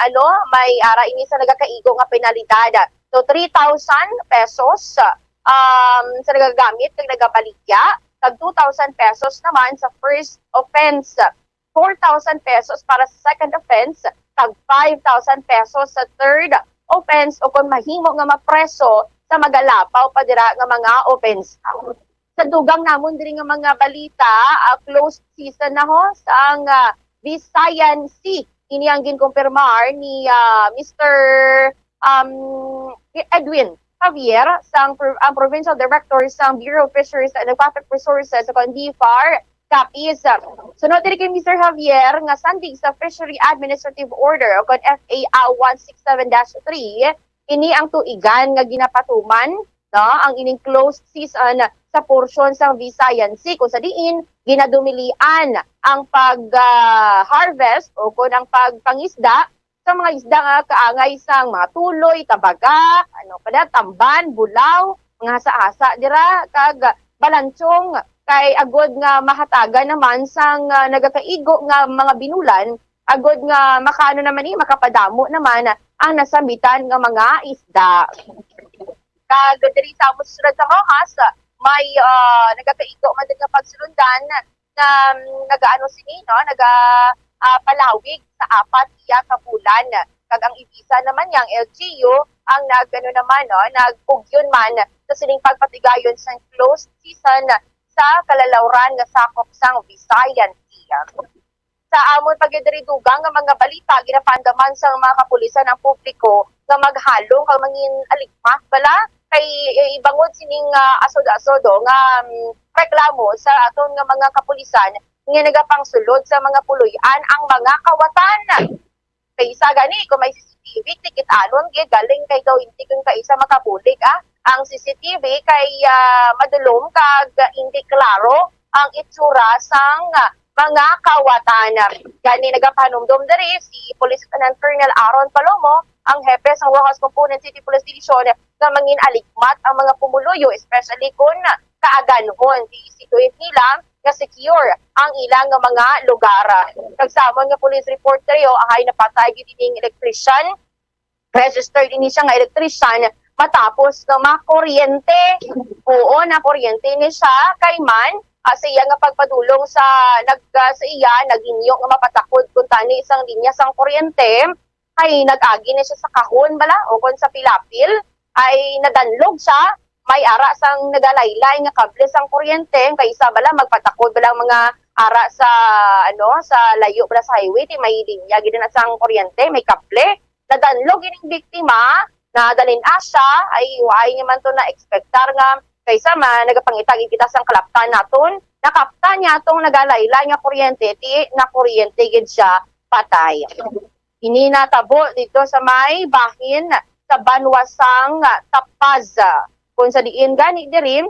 ano, may ara ini sa nagakaigo nga penalidad. So, three thousand pesos, um, sa nagagamit kag nagabaligya, tag two thousand pesos naman sa first offense, four thousand pesos para sa second offense, tag five thousand pesos sa third offense, o kung mahimo nga mapreso sa magalapaw pa dira nga mga offense. Sa dugang namon diri nga mga balita, ah, closed season na ho sang, ah, Visayan Sea. Ini ang ginkumpirmar ni, ah, Mister, um, Edwin Javier, sang pro-, ang Provincial Director sang Bureau of Fisheries and Aquatic Resources o kon BFAR Capiz. Sunod diri kay Mister Javier nga sandig sa Fishery Administrative Order o kon F A A one six seven dash three, ini ang tuigan nga ginapatuman, no, ang ining closed season sa porsyon sang Visayan Sea, kung sa diin ginadumilian ang pag, ah, harvest o kon ang pagpangisda sa mga isda nga kaangay sang mga tuloy, tabaga, ano pa na, tamban, bulaw, mga hasa-hasa dira, kag balanchong, kay agod nga mahatagan naman sang, ah, nagakaigo nga mga binulan, agod nga makaano naman ni, makapadamo naman ang nasambitan nga mga isda. Kag diri sa amon sa siyudad sa Roxas, may, ah, nagakaigo man din nga pagsulundan nga, mm, nagaano sini, no? Naga, ah, palawig sa apat iya ka bulan. Kag ang Ibisa naman niya, ang L G U, ang nag-, ano naman, no? Nag-ugyon man sa sining pagpatigayon sa closed season sa kalalawran nga sakop sang Visayan Sea. Sa amon pa gid diri dugang nga mga balita, ginapaandaman sang mga kapulisan ang publiko nga maghalong kag mangin-aligmat bala kay, eh, ibangod sining, ah, asod-asod, oh, nga, mm, reklamo sa aton nga mga kapulisan nga nagapangsulod sa mga puloy-an ang mga kawatan. Kay isa gani, kung may C C T V, tikit-anon gid galing kay daw hindi kun kaisa makabulig, ah, ang C C T V kay, ah, madulom kag hindi klaro ang itsura sang, ah, mga kawatan. Gani nagapanumdom diri si Police Lieutenant Colonel Aaron Palomo, ang hepe sang Roxas Component City Police Division nga mangin-aligmat ang mga pumuluyo, especially kon kaaganhon, di isiguhit nila nga secure ang ilang nga mga lugar. Kag sa amon nga police report, Rio, ahay napatay gyud ining electrician. Registered ini siya nga electrician matapos nga makuryente. Oo, nakuryente ni siya kay man, ah, sa iya nga pagpadulong sa nag-, ah, sa iya naginyo nga mapatakod kuntani sang linya sang kuryente, kay nag-agi na siya sa kahon bala o kon sa pilapil, ay nadanlog siya. May ara sang nagalaylay nga kable sang kuryente, kay isa bala magpatakod bala ang mga ara sa, ano, sa layo bala sa highway, ti may linya gid na sang kuryente, may kable. Nadanlog ining biktima, nadalin-a siya, ay, ay niya man to na-expectar nga kaysa man nagapangitag kita sang kalaptan naton, nakaptan niya tong nagalaylay nga kuryente, ti nakuryente gid siya, patay. Ini natabo dito sa may bahin sa banwa sang Tapaz, kung sa diin gani diri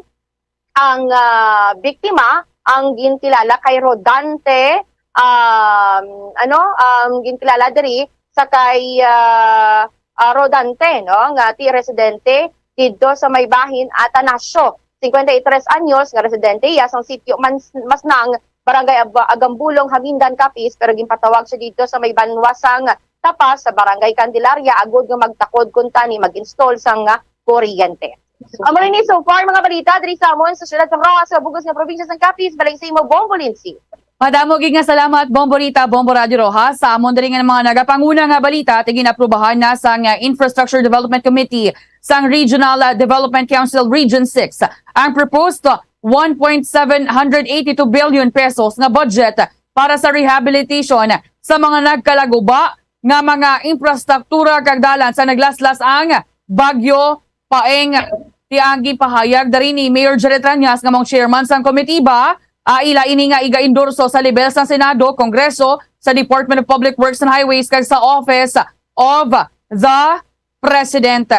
ang, ah, biktima ang ginkilala kay Rodante, um, ano, ang ginkilala diri sa kay, ah, ah, Rodante, no, nga ti residente didto sa may bahin Atanasio, cincuenta y tres anyos, nga residente iya sang sitio Mas-, Masnang, Barangay Ab-, Agambulong, Jamindan, Capiz, pero ginpatawag siya didto sa may banwa sang Tapaz, sa Barangay Candelaria, agud nga magtakod kuntani mag-install sang, ah, kuryente. Amo ini so far mga balita diri sa amon sa siyudad sa Roxas, sa bug-os nga probinsya sang Capiz. Balik sa imo, Bombo Lindsay. Madamo gid nga salamat, Bombo Rita, Bombo Radyo Roxas. Sa amon diri nga mga nagapanguna nga balita, ti gin-aprubahan na sang, ah, Infrastructure Development Committee sang Regional, ah, Development Council Region six ang proposed one point seven hundred eighty-two billion pesos nga budget para sa rehabilitation sa mga nagkalaguba nga mga infrastruktura kag dalan sa naglaslas ang Bagyo Paeng. Ti ang ginpahayag diri ni Mayor Jared Rañas nga mong chairman sang komitiba, ah, ila ini nga iga-endorso sa lebel sang Senado, Kongreso, sa Department of Public Works and Highways kag sa Office of the President.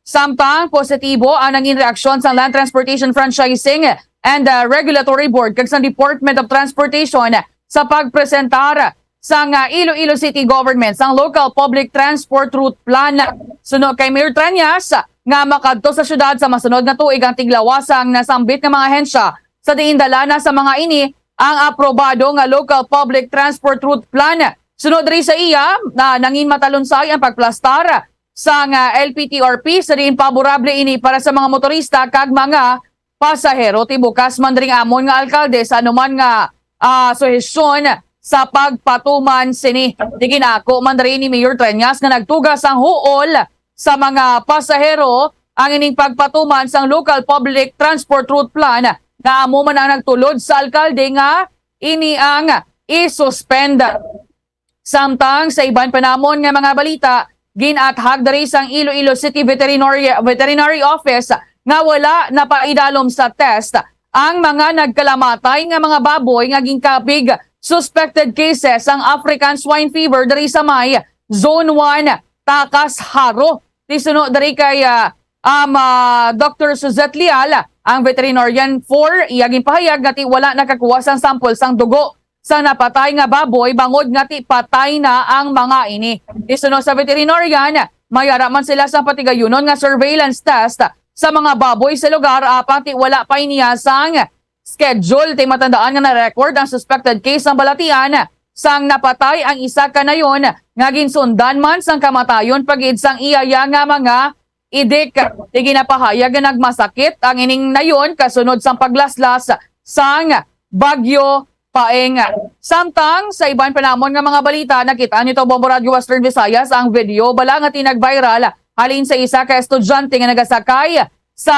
Samtang positibo ang nangin reaksyon sang Land Transportation Franchising and, ah, Regulatory Board kag sang Department of Transportation sa pagpresentar sang, ah, Iloilo City Government sang Local Public Transport Route Plan. Suno kay Mayor Trañas, nga makadto sa siyudad sa masunod nga tuig ang tiglawas sang nasambit nga mga ahensya sa diin dala na sa mga ini ang aprobado nga Local Public Transport Route Plan. Sunod diri sa iya, na nangin matalunsay ang pagplastar sang, ah, L P T R P sa diin paborable ini para sa mga motorista kag mga pasahero. Ti bukas man diri ang amon nga alkalde sa anuman nga, ah, suhesyon sa pagpatuman sini. Ti ginako man diri ni Mayor Treñas nga nagtuga sang huol sa mga pasahero ang ining pagpatuman sang Local Public Transport Route Plan nga amo man ang nagtulod sa alkalde nga ini ang i-suspend. Samtang sa iban pa namon nga mga balita, gin-athag diri sang Iloilo City Veterinary, Veterinary Office nga wala napaidalom sa test ang mga nagkalamatay nga mga baboy nga ginkapig suspected cases sang African Swine Fever diri sa may Zone one, Takas, Jaro. Ti suno diri kay, ah, um, ah, Doctor Suzette Leal, ang veterinarian four, iya ginpahayag nga ti wala nakakuha sang sample sang dugo sa napatay nga baboy bangod nga ti patay na ang mga ini. Ti suno sa veterinarian, may ara man sila sang patigayunon nga surveillance test sa mga baboy sa lugar, apang ti wala pa iniya sang schedule. Ti matandaan nga na-record ang suspected case sang balatian sang napatay ang isa ka nayon nga ginsundan man sang kamatayon pa gid sang iya ya nga mga idik. Ti ginapahayag nga nagmasakit ang ining nayon kasunod sang paglaslas sang Bagyo Paeng. Samtang sa iban pa namon nga mga balita, nakit-an nyo to, Bombo Radyo Western Visayas, ang video bala nga ti nag-viral halin sa isa ka estudyante nga nagasakay sa,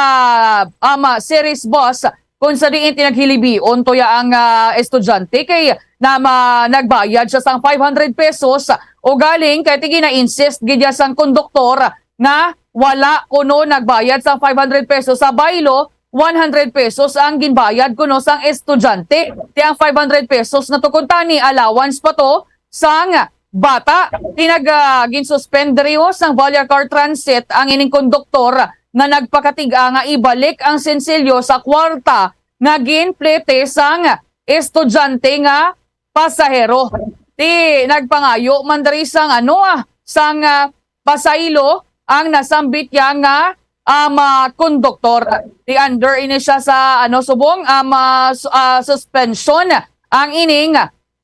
um, series bus, kung sa diin ti naghilibion to ya ang, ah, estudyante kay na ma-, nagbayad siya sang five hundred pesos, ugaling kay ti gina-insist gid ya sang konduktor nga wala kuno nagbayad sang five hundred pesos. Sa baylo, one hundred pesos ang ginbayad kuno sang estudyante. Ti ang five hundred pesos na to kuntani allowance pa to sang bata. Ti nag, ah, ginsuspend diri, oh, sang Vallarcar Transit ang ining konduktor nga nagpakatig-a nga ibalik ang sensilyo sa kwarta nga ginplete sang estudyante nga pasahero. Ti nagpangayo man diri sang, ano, ah, sang, ah, pasaylo ang nasambit ya nga, um, ah, konduktor. Ti under ini siya sa, ano, subong, um, ah, su-, ah, suspension ang ining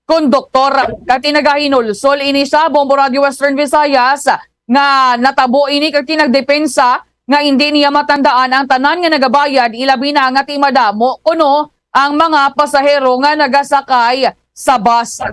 konduktor. Kag ti nagahinulsol ini sa Bombo Radyo Western Visayas nga natabo ini kag ti nagdepensa nga indi niya matandaan ang tanan nga nagabayad, ilabi na nga ti madamo kuno ang mga pasahero nga nagasakay sa bus.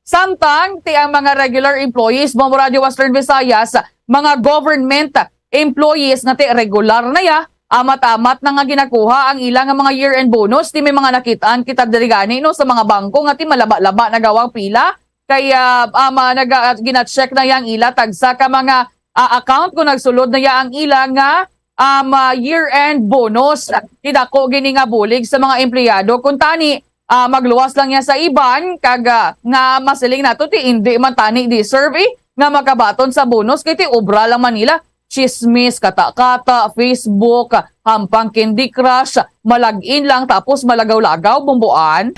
Samtang ti ang mga regular employees, Bombo Radyo Western Visayas, mga government employees nga ti regular na ya, amat-amat na nga ginakuha ang ila nga mga year-end bonus. Ti may mga nakit-an kita diri gani, no, sa mga bangko nga ti malaba-laba na gawang pila. Kaya, um, ah, naga-, gina-check na yang ila tagsa ka mga, ah, account kung nagsulod na ya ang ila nga, um, ah, year-end bonus. Ti dako gini nga bulig sa mga empleyado. Kung tani, ah, magluwas lang ya sa iban, kag, ah, nga masiling nato ti indi man tani deserve, eh, nga makabaton sa bonus, kay ti obra lang man nila. Chismis, kata-kata, Facebook, hampang Candy Crush, malag-in lang, tapos malagaw-lagaw, Bombo Ann.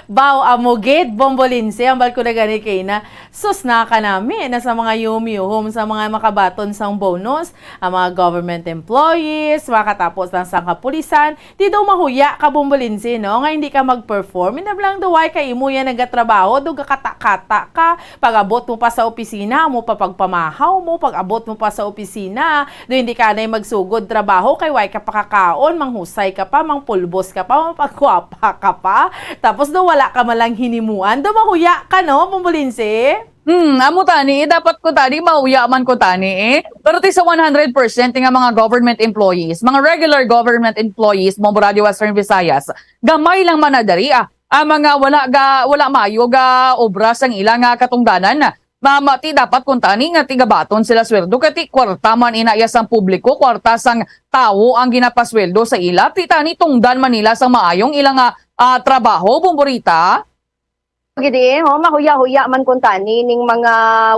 Baw, amo gid, Bombo Lindsay, ambal ko na gani kay na, sus, na kanami na sa mga yumyuhom sa mga makabaton sang bonus, ang mga government employees, makatapos lang sa kapulisan, di daw mahuya ka, Bombo Lindsay, no, nga hindi ka mag-perform. Hindi lang daw ay kay imo yan nagatrabaho, daw gakata-kata ka. Pag-abot mo pa sa opisina, amo pa pagpamahaw mo, pag-abot mo pa sa opisina, do hindi ka anay magsugod trabaho, kay way ka pakakaon, manghusay ka pa, mangpulbos ka pa, mapagwapa ka pa. Tapos do wala ka malang hinimuan, do mahuya ka, no, Bombo Lindsay? Hmm, amo tani, eh, dapat ko tani, mahuya man ko tani, eh. Pero ti sa one hundred percent nga mga government employees, mga regular government employees, Bombo Radyo Western Visayas, gamay lang man na diri, ah. Ang mga wala ga, wala mayo ga obra sang ila nga katungdanan, ma-, ma-, ti dapat kuntani nga tigabaton sila sweldo, kay ti kwarta man ina iya sang publiko, kwarta sang tawo ang ginapasweldo sa ila, ti tani tungdan man nila sang maayong ila nga, ah, trabaho, Bomborita. Gidi, ho, mahuya-huya man kuntani ning mga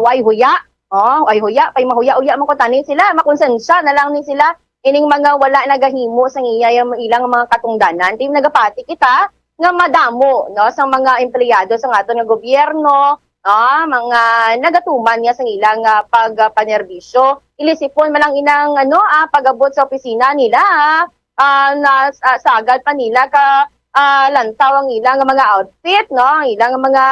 way huya. Oh, ay huya, kay mahuya-huya man kuntani sila, makonsensya na lang ni sila ining mga wala nagahimo sang iya, ilang mga katungdanan. Ti nagapati kita nga madamo, no, sang mga empleyado sang aton nga gobyerno, no, mga nagatuman niya sang ilang, ah, pagpanerbisyo. Ilisipon man lang inang, ano, ah, pag-abot sa opisina nila, ah, ah, na, ah, sagad pa nila ka, ah, lantaw ang ilang mga outfit, no, ang ilang mga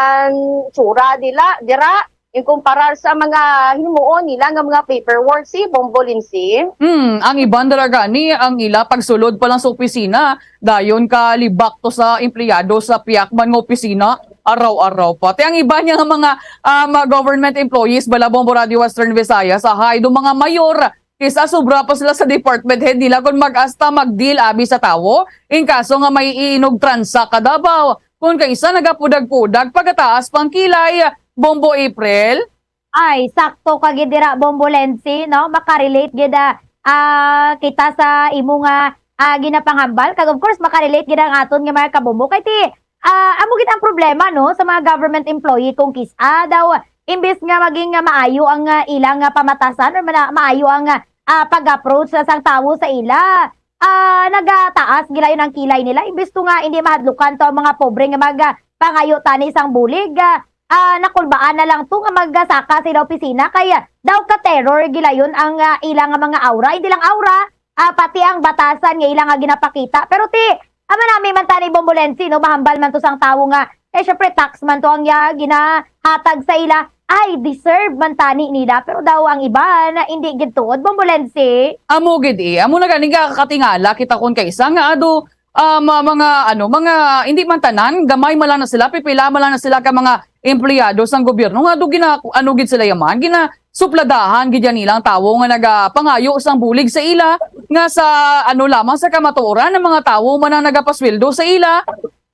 tsura dila, dira. ikumparar sa mga himuon nila nga mga paperwork, si Bombo Lindsay. Hmm, ang iban talaga ni ang ila pagsulod pa lang sa opisina, dayon ka libak to sa empleyado sa pihak man nga opisina, araw-araw pa. Ti ang iban niya nga mga, ah, mga government employees bala, Bombo Radyo Western Visayas, ahay, do mga mayor, kis-a sobra pa sila sa department head nila kon mag-asta mag-deal abi sa tawo. In kaso nga may iinog transa ka Davao, kon kaisa nagapudag-pudag pagkataas pang kilay, Bombo April. Ay, sakto ka gid dira, Bombo Lensi, no? Makarelate gid, ah, ah, kita sa imo nga, ah, ginapanghambal. Kag of course, makarelate gid ang aton nga mga kabombo. Kay ti, ah, amo gid ang problema, no, sa mga government employee kung kis-a daw, imbes nga maging, ah, maayo ang, ah, ilang, ah, pamatasan or mana-, maayo ang, ah, ah, pag-approach sa sang tawo sa ila, ah, nagataas gilayon ang kilay nila. Imbes to nga hindi mahadlukan to ang mga pobre nga mag, ah, pangayo tani sang bulig, ah, ah, nakulbaan na lang to nga magasaka sa ila opisina kay, ah, daw ka-terror gilayon ang, ah, ila nga mga aura. Hindi lang aura, ah, pati ang batasan nga ila nga ginapakita. Pero ti, amo nami man tani, Bombo Lensi, no, mahambal man to sang tawo nga, eh, syempre, tax man to ang ya ginahatag sa ila. Ay, deserve man tani nila. Pero daw ang iban, hindi gid tuod, Bombo Lensi. Amo gid, eh. Amo na gani nga katingala kita kon kaisa nga ado, ah, ma-, mga, ano, mga, hindi man tanan, gamay man lang na sila, pipila man lang na sila ka mga empleyado sang gobyerno nga do gina-, ano gid sila yaman, ginasupladahan gid yan nilang tawo nga nagapangayo sang bulig sa ila, nga sa, ano, lamang sa kamatuoran ang mga tawo man ang nagapasweldo sa ila.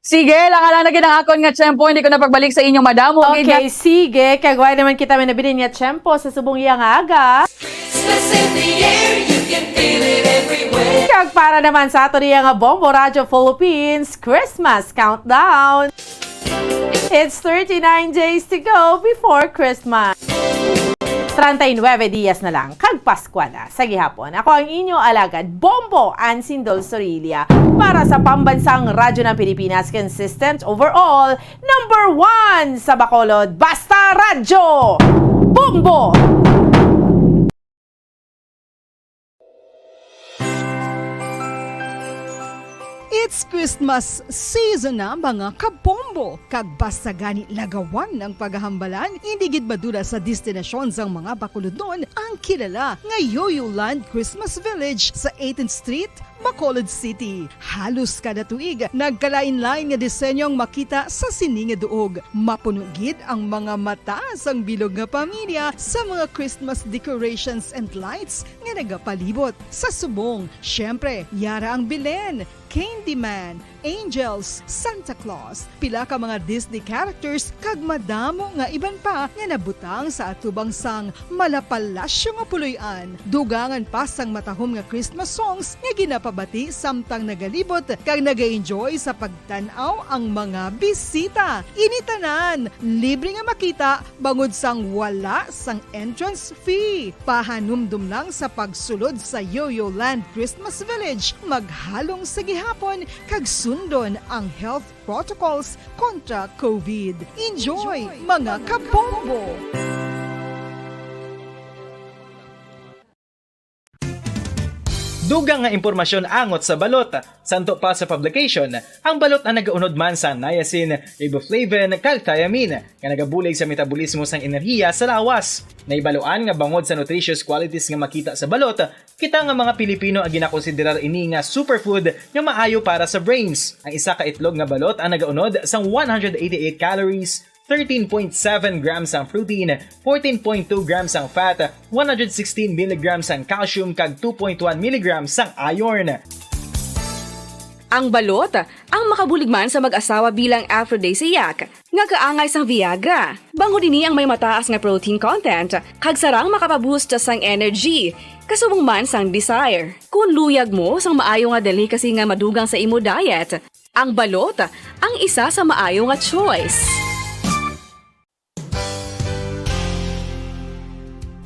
Sige, lang lang na gid ang akon nga tiyempo, hindi ko na pagbalik sa inyo, madam. Wa gid Okay, sige. Kag wala naman kita may nabilin nga tiyempo sa subong iya nga aga. Christmas in the air, you can feel it everywhere. Kag para naman sa ato niya nga Bombo Radyo Philippines Christmas Countdown. It's thirty-nine days to go before Christmas. Treinta y nueve dias na lang, kag Paskwa na. Sa gihapon, ako ang inyo alagad, Bombo Ansindol Sorilia, para sa Pambansang Radyo ng Pilipinas, consistent overall, number one sa Bacolod, Basta Radyo, Bombo! It's Christmas season na, mga kabombo, kag basta gani lagawan ang paghahambalan, hindi gid madula sa destinasyon sang mga Bacolodnon ang kilala nga Yoyo Land Christmas Village sa eighteenth Street, Bacolod City. Halos kada tuig, nagkalain-lain nga disenyo ang makita sa sini nga duog. Mapuno gid ang mga mata sang bilog nga pamilya sa mga Christmas decorations and lights nga nagapalibot. Sa subong, syempre, yara ang Belen, Candyman, Angels, Santa Claus, pila ka mga Disney characters, kag madamo nga iban pa nga nabutang sa atubang sang malapalasyo nga puloy-an. Dugangan pa sang matahom nga Christmas songs nga ginapabati samtang nagalibot kag nag-enjoy sa pagtan-aw ang mga bisita. Ini tanan libre nga makita bangod sang wala sang entrance fee. Pahanumdom lang sa pagsulod sa Yoyo Land Christmas Village, maghalong sa gihapon, kag sundon ang health protocols kontra COVID. Enjoy, mga kabombo! Dugang nga impormasyon angot sa balot. Santo pa sa publication, ang balot ang nagaunod man sa niacin, riboflavin, kag thiamine, nga nagabulig sa metabolismo sang enerhiya sa lawas. Nahibaluan nga bangod sa nutritious qualities nga makita sa balot, kita nga mga Pilipino ang ginakonsiderar ini nga superfood nga maayo para sa brains. Ang isa ka itlog nga balot ang nagaunod sang one hundred eighty-eight calories, thirteen point seven grams ang protein, fourteen point two grams ang fat, one hundred sixteen milligrams ang calcium, kag two point one milligrams ang iron. Ang balot, ang makabulig man sa mag-asawa bilang aphrodisiac, nga kaangay sang Viagra. Bangod ini ang may mataas nga protein content, kag sarang makapaboost sang energy, kasubong man sang desire. Kung luyag mo sang maayo nga delicacy nga madugang sa imo diet, ang balot ang isa sa maayo nga choice.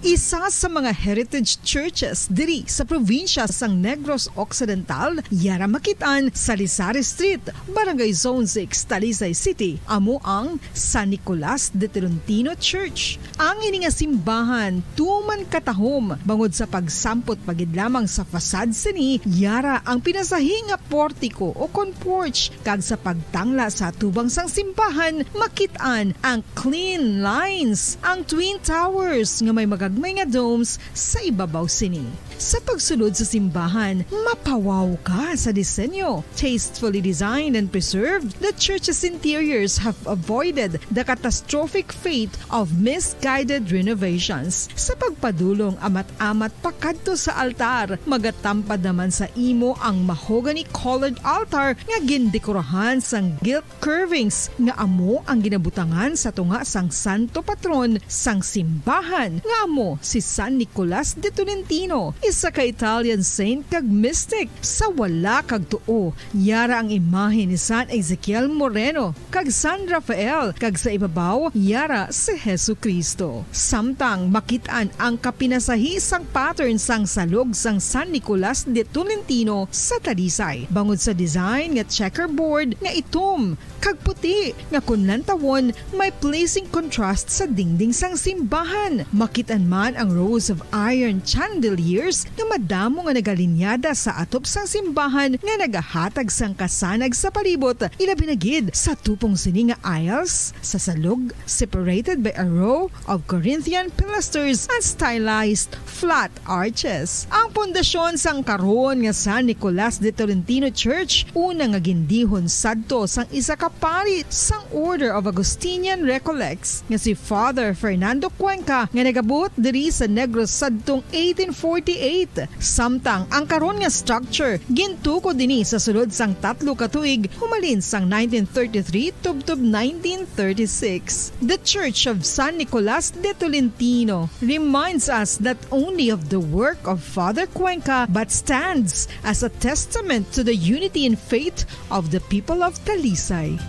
Isa sa mga heritage churches diri sa probinsya sang Negros Occidental, yara makit-an sa Lisari Street, Barangay Zone six, Talisay City, amo ang San Nicolas de Tolentino Church. Ang ini nga simbahan tuman katahom bangod sa pagsampot pa gid lamang sa facade sini, yara ang pinasahi nga portiko o kon porch, kag sa pagtangla sa atubang sang simbahan, makit-an ang clean lines, ang twin towers nga may magagmay nga domes sa ibabaw sini. Sa pagsulod sa simbahan, mapawaw ka sa disenyo. Tastefully designed and preserved, the church's interiors have avoided the catastrophic fate of misguided renovations. Sa pagpadulong amat-amat pakadto sa altar, magatampad naman sa imo ang mahogany-colored altar nga gindekorahan sang gilt curvings nga amo ang ginabutangan sa tunga sang santo patron sang simbahan, nga amo si San Nicolas de Tolentino, isa ka Italian saint kag mystic. Sa wala kag tuo, yara ang imahe ni San Ezekiel Moreno kag San Rafael, kag sa ibabaw yara si Jesu-Cristo. Samtang makit-an ang kapinasahi sang pattern sang salog sang San Nicolas de Tolentino sa Talisay, bangod sa design nga checkerboard nga itom kag puti nga kon lantawon may pleasing contrast sa dingding sang simbahan. Makit-an man ang rows of iron chandeliers nga madamo nga nagalinyada sa atop sang simbahan nga nagahatag sang kasanag sa palibot, ilabi na gid sa tupong sini nga aisles sa salog, separated by a row of Corinthian pilasters and stylized flat arches. Ang pundasyon sang karon nga San Nicolas de Tolentino Church, una nga gindihon sadto sang isa ka pari sang Order of Augustinian Recollects nga si Father Fernando Cuenca, nga nagabot diri sa Negros sadtong eighteen forty-eight. Samtang ang karon nga structure gintukod ini sa sulod sang tatlo ka tuig, humalin sang nineteen thirty-three tubtob nineteen thirty-six. The Church of San Nicolas de Tolentino reminds us not only of the work of Father Cuenca, but stands as a testament to the unity in faith of the people of Talisay.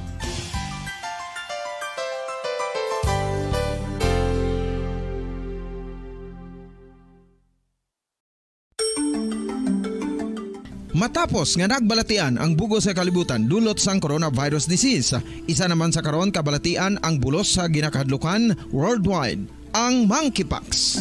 Matapos nga nagbalatian ang bug-os nga kalibutan dulot sang coronavirus disease, isa naman sa karon kabalatian ang bulos sa ginakahadlukan worldwide, ang monkeypox.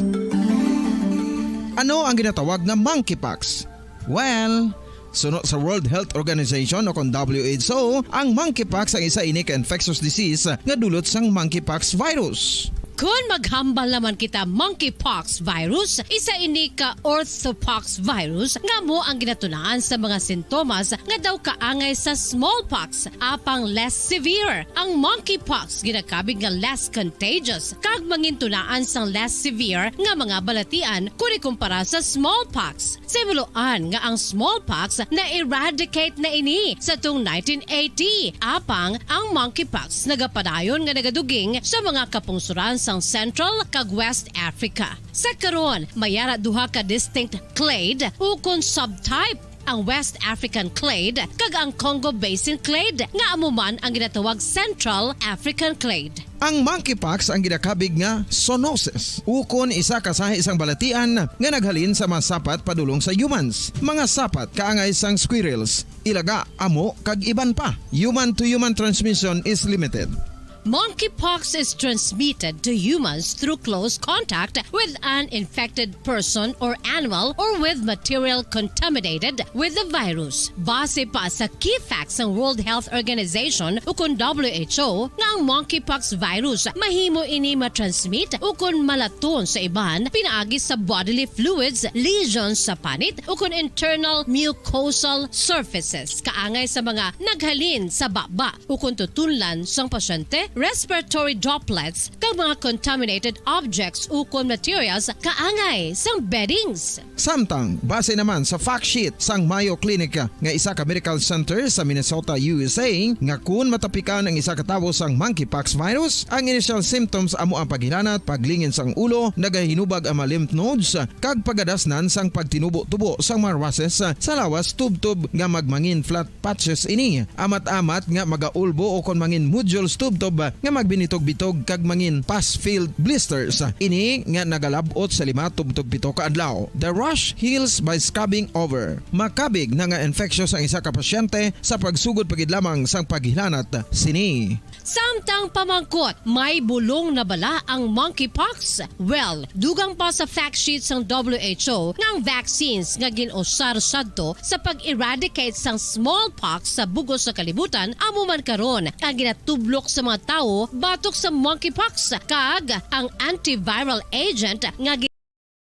Ano ang ginatawag nga monkeypox? Well, suno sa World Health Organization o kon W H O, ang monkeypox ang isa ini ka infectious disease nga dulot sang monkeypox virus. Kon maghambal naman kita monkeypox virus, isa ini ka orthopox virus nga amo ang ginatunaan sa mga sintomas nga daw kaangay sa smallpox, apang less severe. Ang monkeypox ginakabig nga less contagious kag mangintunaan sang less severe nga mga balatian kon ikumpara sa smallpox. Sa himuloan nga ang smallpox na-eradicate na ini sa tung nineteen eighty, apang ang monkeypox nagapadayon nga nagaduging sa mga kapungsoran sang Central kag West Africa. Sa karon, may ara duha ka distinct clade ukon subtype, ang West African clade kag ang Congo Basin clade, nga amo man ang ginatawag Central African clade. Ang monkeypox ang ginakabig nga zoonosis, ukon isa ka sahi sang balatian nga naghalin sa mga sapat padulong sa humans. Mga sapat kaangay sang squirrels, ilaga, amo, kag iban pa. Human-to-human transmission is limited. Monkeypox is transmitted to humans through close contact with an infected person or animal or with material contaminated with the virus. Base pa sa key facts sang World Health Organization ukon W H O nga ang monkeypox virus mahimo ini matransmit ukon malaton sa iban pinaagi sa bodily fluids, lesions sa panit ukon internal mucosal surfaces kaangay sa mga naghalin sa baba ukon tutunlan sang pasyente, respiratory droplets, kag mga contaminated objects ukon materials kaangay sang beddings. Samtang, base naman sa fact sheet sang Mayo Clinic nga isa ka medical center sa Minnesota, U S A, nga kun matapikan ang isa ka tawo sang monkeypox virus, ang initial symptoms amo ang paghilanat, paglingin sang ulo, nagahinubag ang mga lymph nodes, kag pagadasnan sang pagtinubo-tubo sang mga rushes sa lawas tubtob nga magmangin flat patches ini. Amat-amat nga magaulbo o kon mangin nodules tubtob nga magbinitog-bitog kag mangin pus-filled blisters. Ini nga nagalab-ot sa lima tubtob pito ka adlaw. The rash heals by scabbing over. Makabig na nga infectious ang isa ka pasyente sa pagsugod pa gid lamang sang paghilanat sini. Samtang pamangkot, may bulong na bala ang monkeypox? Well, dugang pa sa fact sheet sang W H O nga ang vaccines nga gin-usar sadto sa pag-eradicate sang smallpox sa bug-os nga kalibutan amo man karon ang ginatublok sa mga tawo batok sa monkeypox, kag ang antiviral agent nga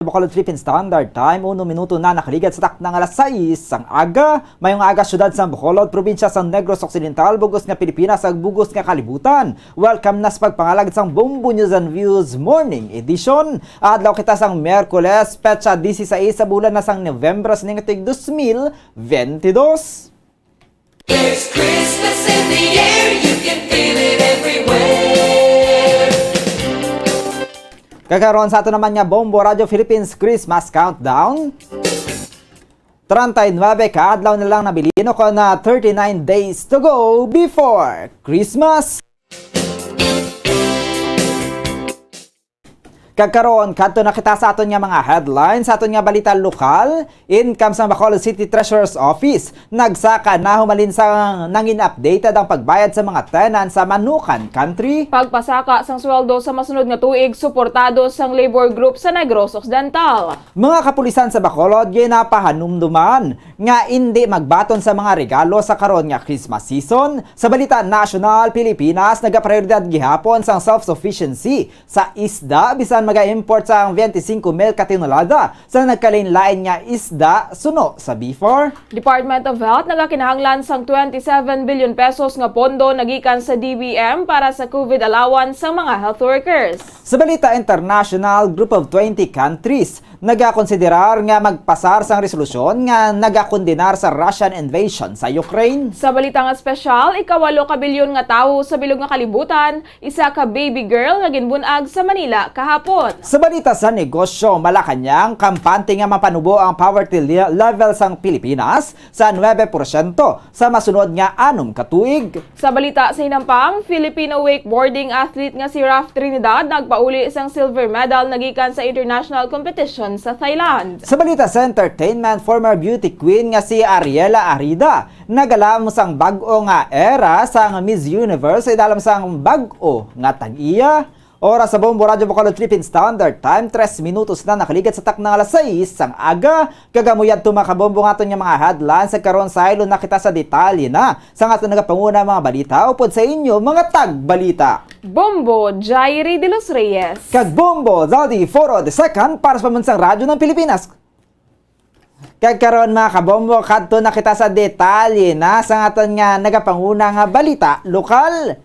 Bacolod Philippine Standard Time, uno minuto na nakaligad sa takna nga alas sais sang aga. Mayong aga, syudad sang Bacolod, probinsya sang Negros Occidental, bug-os nga Pilipinas, ag bug-os nga kalibutan. Welcome na sa pagpangalagad sang Bombo News and Views Morning Edition. Adlaw kita sang Miyerkules, petsa dieciséis sa bulan na sang Nobyembre sining tuig dos mil bentidós. There's Christmas in the air, you can feel it everywhere. Kag karon sa ato naman nga Bombo Radio Philippines Christmas Countdown. Treinta y nueve ka adlaw na lang nabilin, o kon, ah, thirty-nine days to go before Christmas. Kag karon, kadto na kita sa aton nga mga headlines, sa aton nga balita lokal. Income sang Bacolod City Treasurer's Office nagsaka na humalin sa nangin updated ang pagbayad sa mga tenants sa Manukan Country. Pagpasaka sang sweldo sa masunod nga tuig suportado sang labor group sa Negros Occidental. Mga kapulisan sa Bacolod ginapahanumduman nga indi magbaton sa mga regalo sa karon nga Christmas season. Sa balita nasyonal, Pilipinas nagaprioridad gihapon sang self-sufficiency sa isda, bisan maga-import sang twenty-cinco mil ka tonelada sa nagkalain-lain nga isda suno sa BFAR. Department of Health nagakinahanglan sang twenty-seven billion pesos nga pondo nagikan sa D B M para sa COVID allowance sa mga health workers. Sa balita international, Group of twenty countries nagakonsiderar nga magpasar sang resolusyon nga nagakondenar sa Russian invasion sa Ukraine. Sa balita nga espesyal, ikawalo ka bilyon nga tawo sa bilog nga kalibutan, isa ka baby girl nga ginbun-ag sa Manila kahapon. Sa balita sa negosyo, Malacañang, kampante nga mapanubo ang poverty le-, level sang Pilipinas sa nuebe porsyento sa masunod nga anom ka tuig. Sa balita sa hinampang, Filipino wakeboarding athlete nga si Raf Trinidad nagpauli sang silver medal nagikan sa international competition sa Thailand. Sa balita sa entertainment, former beauty queen nga si Ariela Arida nagalaom sang bag-o nga era sang Miss Universe sa idalom sang bag-o nga tag-iya. Oras sa Bombo Radyo Bacolod Philippine Standard Time, tres minutos na nakaligad sa takna nga alas sais sang aga. Kag amo yadto, mga kabombo, nga aton nga mga headlines. Sa karon, saylo na kita sa detalye na sa aton nagapanguna mga balita upod sa inyo, mga tagbalita. Bombo Jairi de los Reyes. Kag Bombo Zaldi Foro the second para sa Pambansang Radyo ng Pilipinas. Kag karon, mga kabombo, kadto na kita sa detalye na sa aton nga nagapanguna nga balita lokal.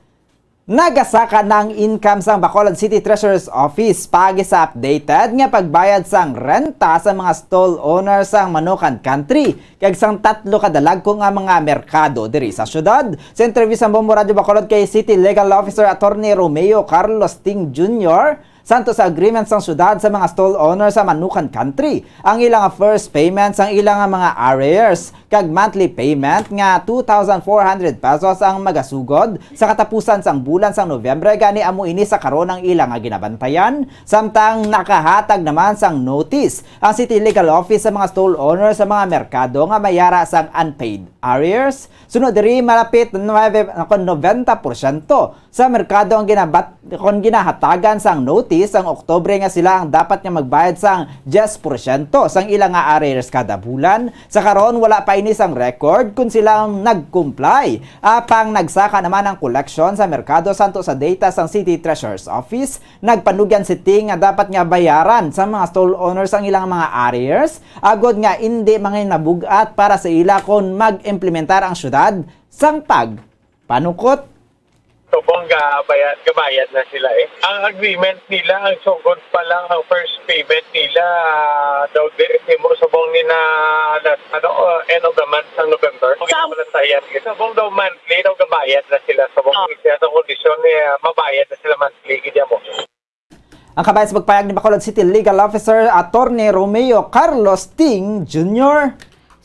Nagasaka na ang income sang Bacolod City Treasurer's Office paagi sa updated nga pagbayad sang renta sa mga stall owner sang Manukan Country kag sang tatlo ka dalagko nga mga merkado diri sa syudad. Sa interview sang Bombo Radyo Bacolod kay City Legal Officer Attorney Romeo Carlos Ting Junior, santo sa agreement sang syudad sa mga stall owner sa Manukan Country, ang ilang first payment sang ilang mga arrears kag monthly payment nga two thousand four hundred pesos ang magasugod sa katapusan sang bulan sang Nobyembre, gani amo ini sa karon ang ila nga ginabantayan, samtang nakahatag naman sang notice ang City Legal Office sa mga stall owner sa mga merkado nga may ara sang unpaid arrears. Sunod diri, malapit nuebe, ako, noventa porsyento sa merkado ang ginabat-, kon ginahatagan sang notice sang Oktubre nga sila ang dapat nga magbayad sang diyes porsyento sang ila nga arrears kada bulan. Sa karon, wala pa ini sang record kon sila ang nag-comply. Apang nagsaka naman ang koleksyon sa merkado, santo sa data sang City Treasurer's Office, nagpanugyan si Ting nga dapat nga bayaran sa mga stall owners ang ilang mga arrears, agod nga indi manginabug-at para sa ila kon mag-implementar ang syudad sang pagpanukot. Subong gabayad, gabayad na sila eh. Ang agreement nila, ang sugod pa lang, ang first payment nila, ah, daw di, himo subong ni na last, ano, uh, end of the month ng November. Kung Sa- wala sa yan, subong daw monthly, daw gabayad na sila. Subong Ah. siya sa kondisyon niya, mabayad na sila monthly, gid mo. Ang kabayan sa pagpayag ni Bacolod City Legal Officer Attorney Romeo Carlos Ting Junior.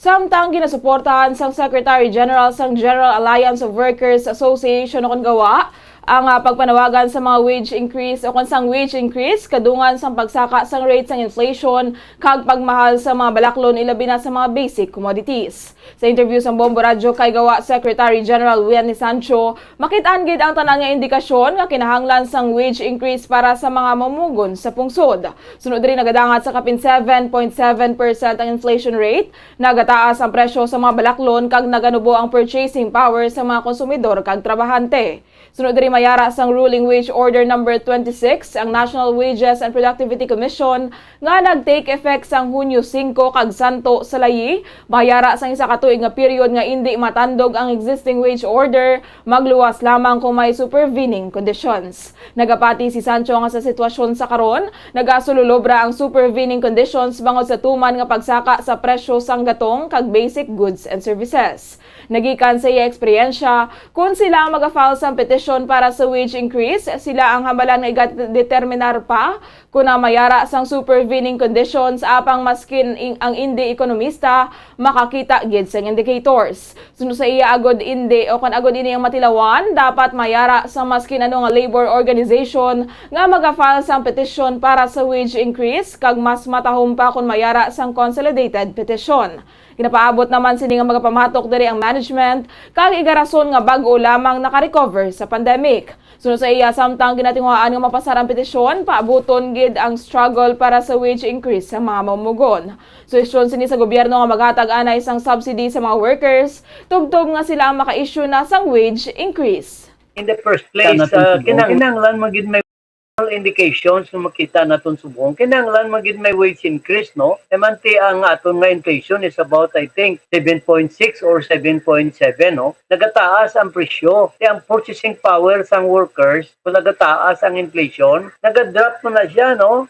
Samtang ginasuportahan sang Secretary General sang General Alliance of Workers Association o kon GAWA, Ang, ah, pagpanawagan sa mga wage increase o kon sang wage increase kadungan sang pagsaka sang rate sang inflation kag pagmahal sa mga balaklon, ilabi na sa mga basic commodities. Sa interview sang Bombo Radyo kay Gawa Secretary General Wenny Sancho, makit-an gid ang tanan nga indikasyon nga kinahanglan sang wage increase para sa mga mamumugon sa pungsod. Sunod diri, nagadangat sa kapin seven point seven percent ang inflation rate, nagataas ang presyo sa mga balaklon kag naganubo ang purchasing power sa mga konsumidor kag trabahante. Sunod diri, mayara sang Ruling Wage Order Number twenty-six ang National Wages and Productivity Commission nga nag-take effect sang Hunyo singko kag santo sa layi, mayara sang isa ka tuig nga period nga indi matandog ang existing wage order, magluwas lamang kung may supervening conditions. Nagapati si Sancho nga sa sitwasyon sa karon, nagasululobra ang supervening conditions bangod sa tuman nga pagsaka sa presyo sang gatong kag basic goods and services. Nagikan sa iya eksperyensya, kun sila ang maga-file sang petisyon para sa wage increase, sila ang hambalan nga igadeterminar pa kon ang mayara sang supervening conditions, apang maskin ing-, ang indi ekonomista makakita gid sang indicators. Suno sa iya, agod indi o kon agod ini ang matilawan, dapat mayara sa maskin ano nga labor organization nga maga-file sang petisyon para sa wage increase, kag mas matahom pa kon mayara sang consolidated petisyon. Ginapaabot naman sini nga magapamatok diri ang management kag igarason nga bag-o lamang nakarecover sa pandemic. Suno sa iya, samtang ginatinguhaan nga mapasar ang petisyon, paabuton gid ang struggle para sa wage increase sa mga mamumugon. Suhestyon sini sa gobyerno nga maghatag anay sang subsidy sa mga workers, tubtob nga sila ang maka-issue na sang wage increase. In the first place, Kana uh, kinang-, kinahanglan man gid may indications nga makita naton subong. Kinahanglan man gid may wage increase, no? E man ti ang aton nga inflation is about, I think, seven point six or seven point seven, no? Nagataas ang presyo. Ti ang purchasing power sang workers, kung nagataas ang inflation, nagadrop mo na siya, no?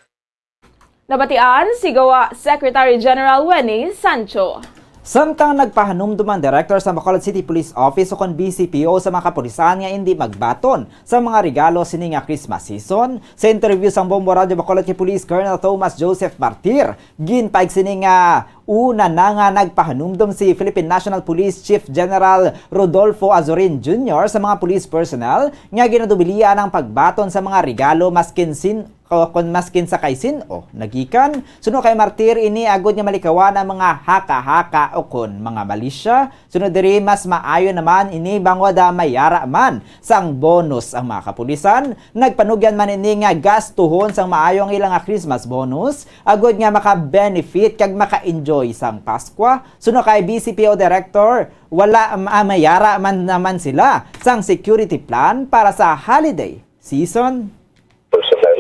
Nabatian si Gawa Secretary General Wenny Sancho. Samtang nagpahanumdom ang Director sa Bacolod City Police Office o kon B C P O sa mga kapulisan nga indi magbaton sa mga regalo sini nga Christmas season, sa interview sang Bombo Radyo Bacolod kay Police Colonel Thomas Joseph Martir, ginpaig sini nga una na nga nagpahanumdom si Philippine National Police Chief General Rodolfo Azurin Junior sa mga police personnel nga ginadubilian ang pagbaton sa mga regalo maskin sin o kon maskin sa kay sin-o nagikan. Suno kay Martir, ini agod nga malikawan ang mga haka-haka o kon mga malisya. Suno diri, mas maayo naman ini bangod, ah, mayara man sang bonus ang mga kapulisan. Nagpanugyan man ini nga gastuhon sang maayo ang ilang nga Christmas bonus agod nga maka-benefit kag maka-enjoy sang Paskwa. Suno kay B C P O Director, wala, ah, mayara man naman sila sang security plan para sa holiday season. Personal,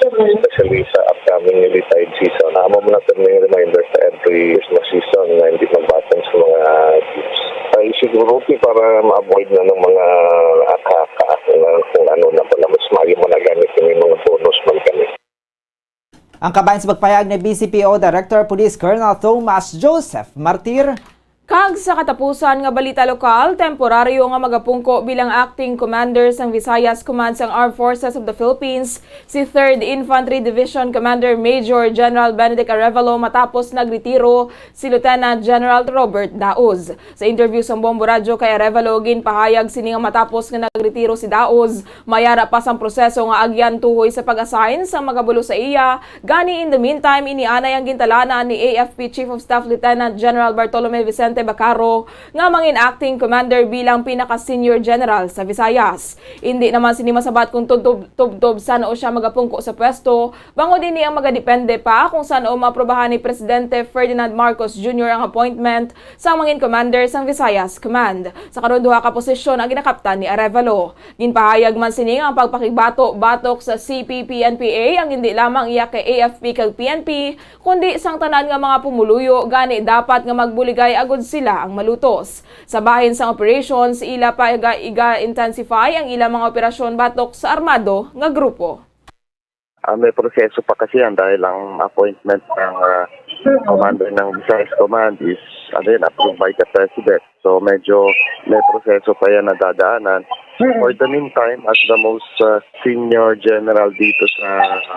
especially sa upcoming Yuletide season. Amo man ang turning reminder sa every Christmas season nga hindi magbaton sa mga gifts. Ay, siguro, okay, para ma-avoid na ng mga haka-haka nga kung ano na pala, mas maayo man na gamit yung mga bonus man kami. Ang kabahin sa pagpahayag ni B C P O Director Police Colonel Thomas Joseph Martir. Kag sa katapusan nga balita lokal, temporaryo nga magapungko bilang acting commander sang Visayas Command sang Armed Forces of the Philippines si Third Infantry Division Commander Major General Benedict Arevalo matapos nagretiro si Lieutenant General Robert Daoz. Sa interview sang Bombo Radyo kay Arevalo, ginpahayag sini nga matapos nga nagretiro si Daoz, mayara pa sang proseso nga agyan tuhoy sa pag-assign sang magabulos sa iya. Gani, in the meantime, ini anay ang gintalanan ni A F P Chief of Staff Lieutenant General Bartolome Vicente Bacaro nga mangin acting commander bilang pinaka-senior general sa Visayas. Indi naman sini masabat kung tubtob, tubtob san-o sia magapungko sa pwesto, bangod ini ang magadepende pa kung san-o maaprubahan ni Presidente Ferdinand Marcos Junior ang appointment sa mangin commander sang Visayas Command. Sa karon, duha ka posisyon ang ginakaptan ni Arevalo. Ginpahayag man sini nga ang pagpakigbato batok sa C P P N P A ang indi lamang iya kay A F P kag P N P, kundi sang tanan nga mga pumuluyo, gani dapat nga magbuligay agud sila ang malutos. Sa bahin sang operations, ila pa iga, iga-intensify ang ila mga operasyon batok sa armado nga grupo. Ah, may proseso pa kasi yan dahil ang appointment ng, ah, commander ng Visayas Command is, ano yun, approved by the President. So, medyo may proseso pa yan na dadaanan. For the meantime, as the most, ah, senior general dito sa,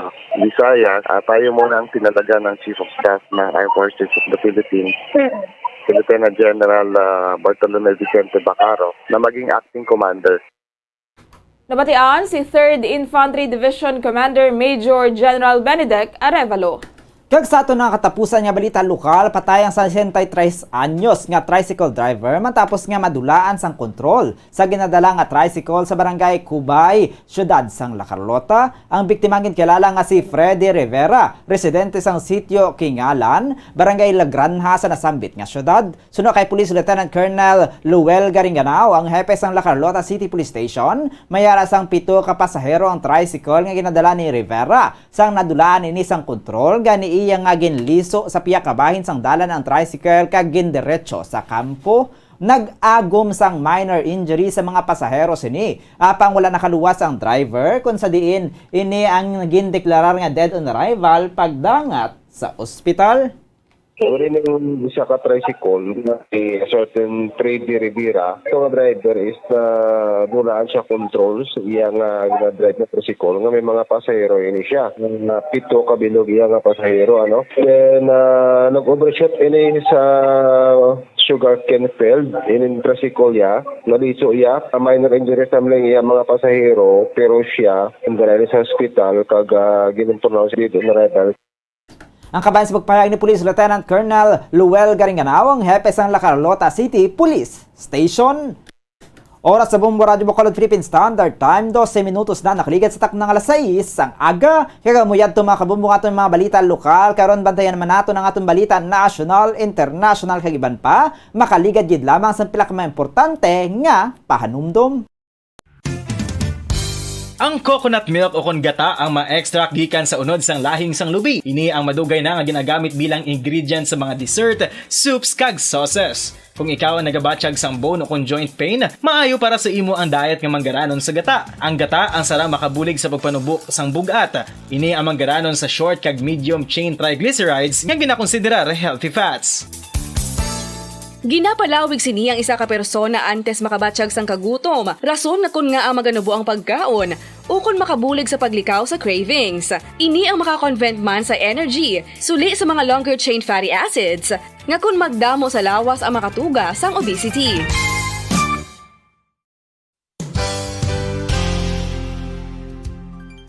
ah, Visayas, ah, tayo muna ang tinalaga ng Chief of Staff ng Armed Forces of the Philippines, si Lieutenant General, ah, Bartolome Vicente Bacaro, na maging acting commander. Nabatian si Third Infantry Division Commander Major General Benedek Arevalo. Kag sa aton nga katapusan nga balita lokal, patay ang sesenta y tres anyos nga tricycle driver matapos nga madulaan sang kontrol sa ginadala nga tricycle sa barangay Cubay, siyudad sang La Carlota. Ang biktima ang ginkilala nga si Freddy Rivera, residente sang Sitio Kingalan, Barangay La Granja sa nasambit nga siyudad. Suno kay Police Lieutenant Colonel Luel Garinganao, ang hepe sang La Carlota City Police Station, may ara sang pito ka pasahero ang tricycle nga ginadala ni Rivera. Sang nadulaan ini sang kontrol, gani iya nga ginliso sa pihak nga bahin sang dalan ang tricycle kag gindiretso sa kampo. Nag-agom sang minor injury sa mga pasahero sini, apang wala nakaluwas ang driver, kung sa diin ini ang gindeklarar nga dead on arrival pagdangat sa ospital. Uri ning isa ka tricycle nga si certain Freddy Rivera. Ito nga driver is, ah, dulaan siya control sa iya nga, nga drive na tricycle nga may mga pasahero ini siya. Nga pito ka bilog iya nga pasahero, ano. Then, ah, nag-overshoot ini sa sugarcane field, ini tricycle iya. Naliso iya. Minor injuries naman lang iya mga pasahero, pero siya, ang dala sa hospital, kag, ah, ginpronounce dead on arrival. Ang kabahin sa pagpahayag ni Police Lieutenant Colonel Luel Garinganao, ang hepe sang La Carlota City Police Station. Oras sa Bombo Radyo Bacolod Philippine Standard Time, dose minutos na nakaligad sa takna nga alas sais sang aga. Kag amo yadto, mga kabombo, ang aton mga balita lokal. Karon, bantayan naman naton ang aton balita national, international, kag iban pa. Makaligad gid lamang sa pila ka mga importante nga pahanumdom. Ang coconut milk ukon gata ang ma-extract gikan sa unod sang lahing sang lubi. Ini ang madugay na nga ginagamit bilang ingredient sa mga dessert, soups, kag sauces. Kung ikaw ang nagabatyag sang bone ukon joint pain, maayo para sa imo ang diet nga manggaranon sa gata. Ang gata ang sara makabulig sa pagpanubo sang bug-at. Ini ang manggaranon sa short kag medium chain triglycerides nga ginakonsiderar healthy fats. Ginapalawig sini ang isa ka persona antes makabatyag sang kagutom, rason nga kon ngaa maganubo ang pagkaon, ukon makabulig sa paglikaw sa cravings. Ini ang makakonvert man sa energy, suli sa mga longer chain fatty acids, nga kon magdamo sa lawas ang makatuga sang obesity.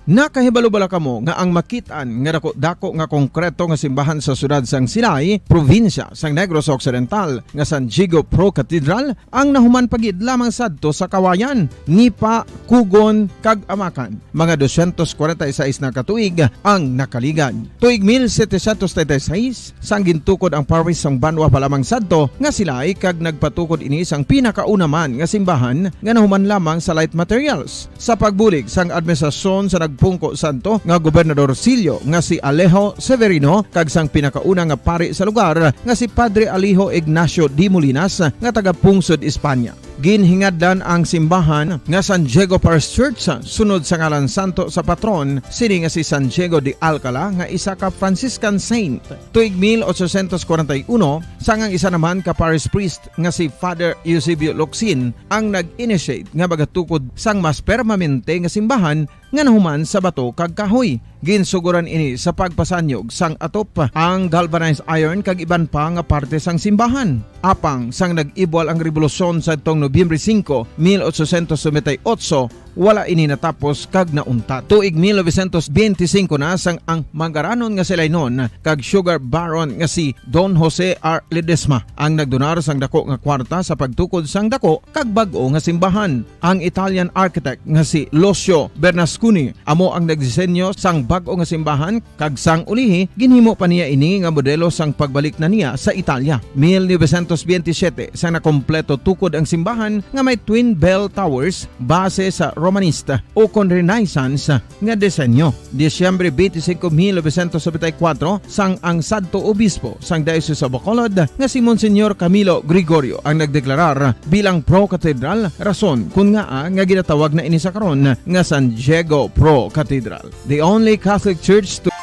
Nakahibalo bala kamo nga ang makit-an nga dako-dako nga konkreto nga simbahan sa siyudad sang Silay, probinsya sang Negros Occidental, nga San Diego Pro Cathedral ang nahuman pa gid lamang sadto sa Kawayan, Nipa, Cogon, kag Amacan? Mga dosyentos kwarenta y seis na ka tuig ang nakaligad. Tuig mil setecientos treinta y seis, sang gintukod ang parish sang banwa pa lamang sadto nga Silay, kag nagpatukod ini sang pinakauna man nga simbahan nga nahuman lamang sa light materials. Sa pagbulig sang administrasyon sa nagpungko sadto nga gobernadorcillo nga si Alejo Severino kag sang pinakauna nga pari sa lugar nga si Padre Alejo Ignacio de Molinas nga taga-pungsod Espanya. Ginhingadlan ang simbahan nga San Diego Parish Church sunod sa ngalan santo sa patron sini nga si San Diego de Alcala nga isa ka Franciscan saint. Tuig mil ochocientos kwarenta y uno, sang ang isa naman ka parish priest nga si Father Eusebio Locsin ang nag-initiate nga magatukod sang mas permanente nga simbahan nga nahuman sa bato kag kahoy. Ginsugoran ini sa pagpasanyog sang atop, ang galvanized iron kag iban pa nga parte sang simbahan. Apang sang nag-ibwal ang rebolusyon sadtong Nobyembre singko, mil ochocientos noventa y ocho, wala ini natapos kag nauntat. Tuig mil novecientos benti singko na sang ang manggaranon nga si Laynon kag sugar baron nga si Don Jose R. Ledesma ang nagdonar sang dako nga kwarta sa pagtukod sang dako kag bag-o nga simbahan. Ang Italian architect nga si Lucio Bernasconi amo ang nagdisenyo sang bag-o nga simbahan, kag sang ulihi ginhimo pa niya ini nga modelo sang pagbalik na niya sa Italia. Mil novecientos benti siyete, sang nakompleto tukod ang simbahan nga may twin bell towers base sa Romanista ukon Renaissance nga disenyo. Disyembre twenty-five, mil novecientos noventa y cuatro, sang ang sadto obispo sang Diocese of Bacolod nga si Monsignor Camilo Gregorio ang nagdeklarar bilang pro-cathedral, rason kun ngaa nga ginatawag na ini sa karon nga San Diego Pro Cathedral, the only Catholic Church to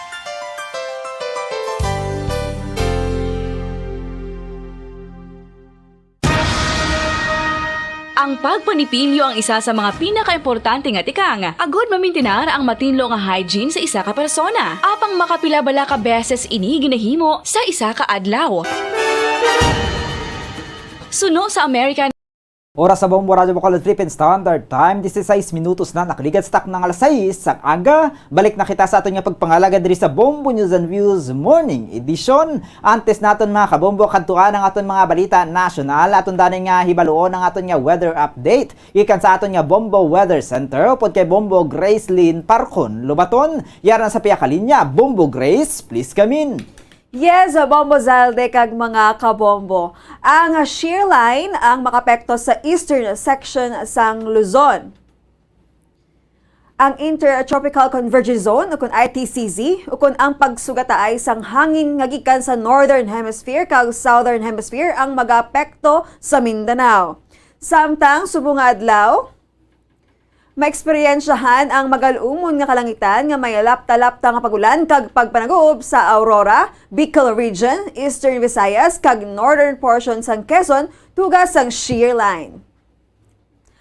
Ang pagpanipilyo ang isa sa mga pinakaimportante nga tikang agod mamintinar ang matinlo nga hygiene sa isa ka persona. Apang makapila bala ka beses ini ginahimo sa isa ka adlaw? Suno sa American Oras sa Bombo Radyo Bacolod Philippine Standard Time, disisais minutos na nakaligad sa takna nga alas sais sang aga. Balik na kita sa aton nga pagpangalagad diri sa Bombo News and Views Morning Edition. Antes naton, mga kabombo, kadtuan ang aton mga balita nasyonal, aton danay nga hibaluon ang aton nga weather update gikan sa aton nga Bombo Weather Center upod kay Bombo Gracelyn Parcon Lobaton. Yara na sa pihakalinya, Bombo Grace, please come in. Yes, Bombo Zalde kag mga kabombo. Ang shear line ang makapekto sa eastern section sang Luzon. Ang Intertropical Convergence Zone, ukon I T C Z, ukon ang pagsugataay sang hangin nga gikan sa Northern Hemisphere kag Southern Hemisphere ang magaapekto sa Mindanao. Samtang subong nga adlaw, maeksperiensyahan ang magal-umon nga kalangitan nga may lapta-lapta nga pag-ulan kag pagpanaguob sa Aurora, Bicol Region, Eastern Visayas, kag northern portion sang Quezon, tuga sang shear line.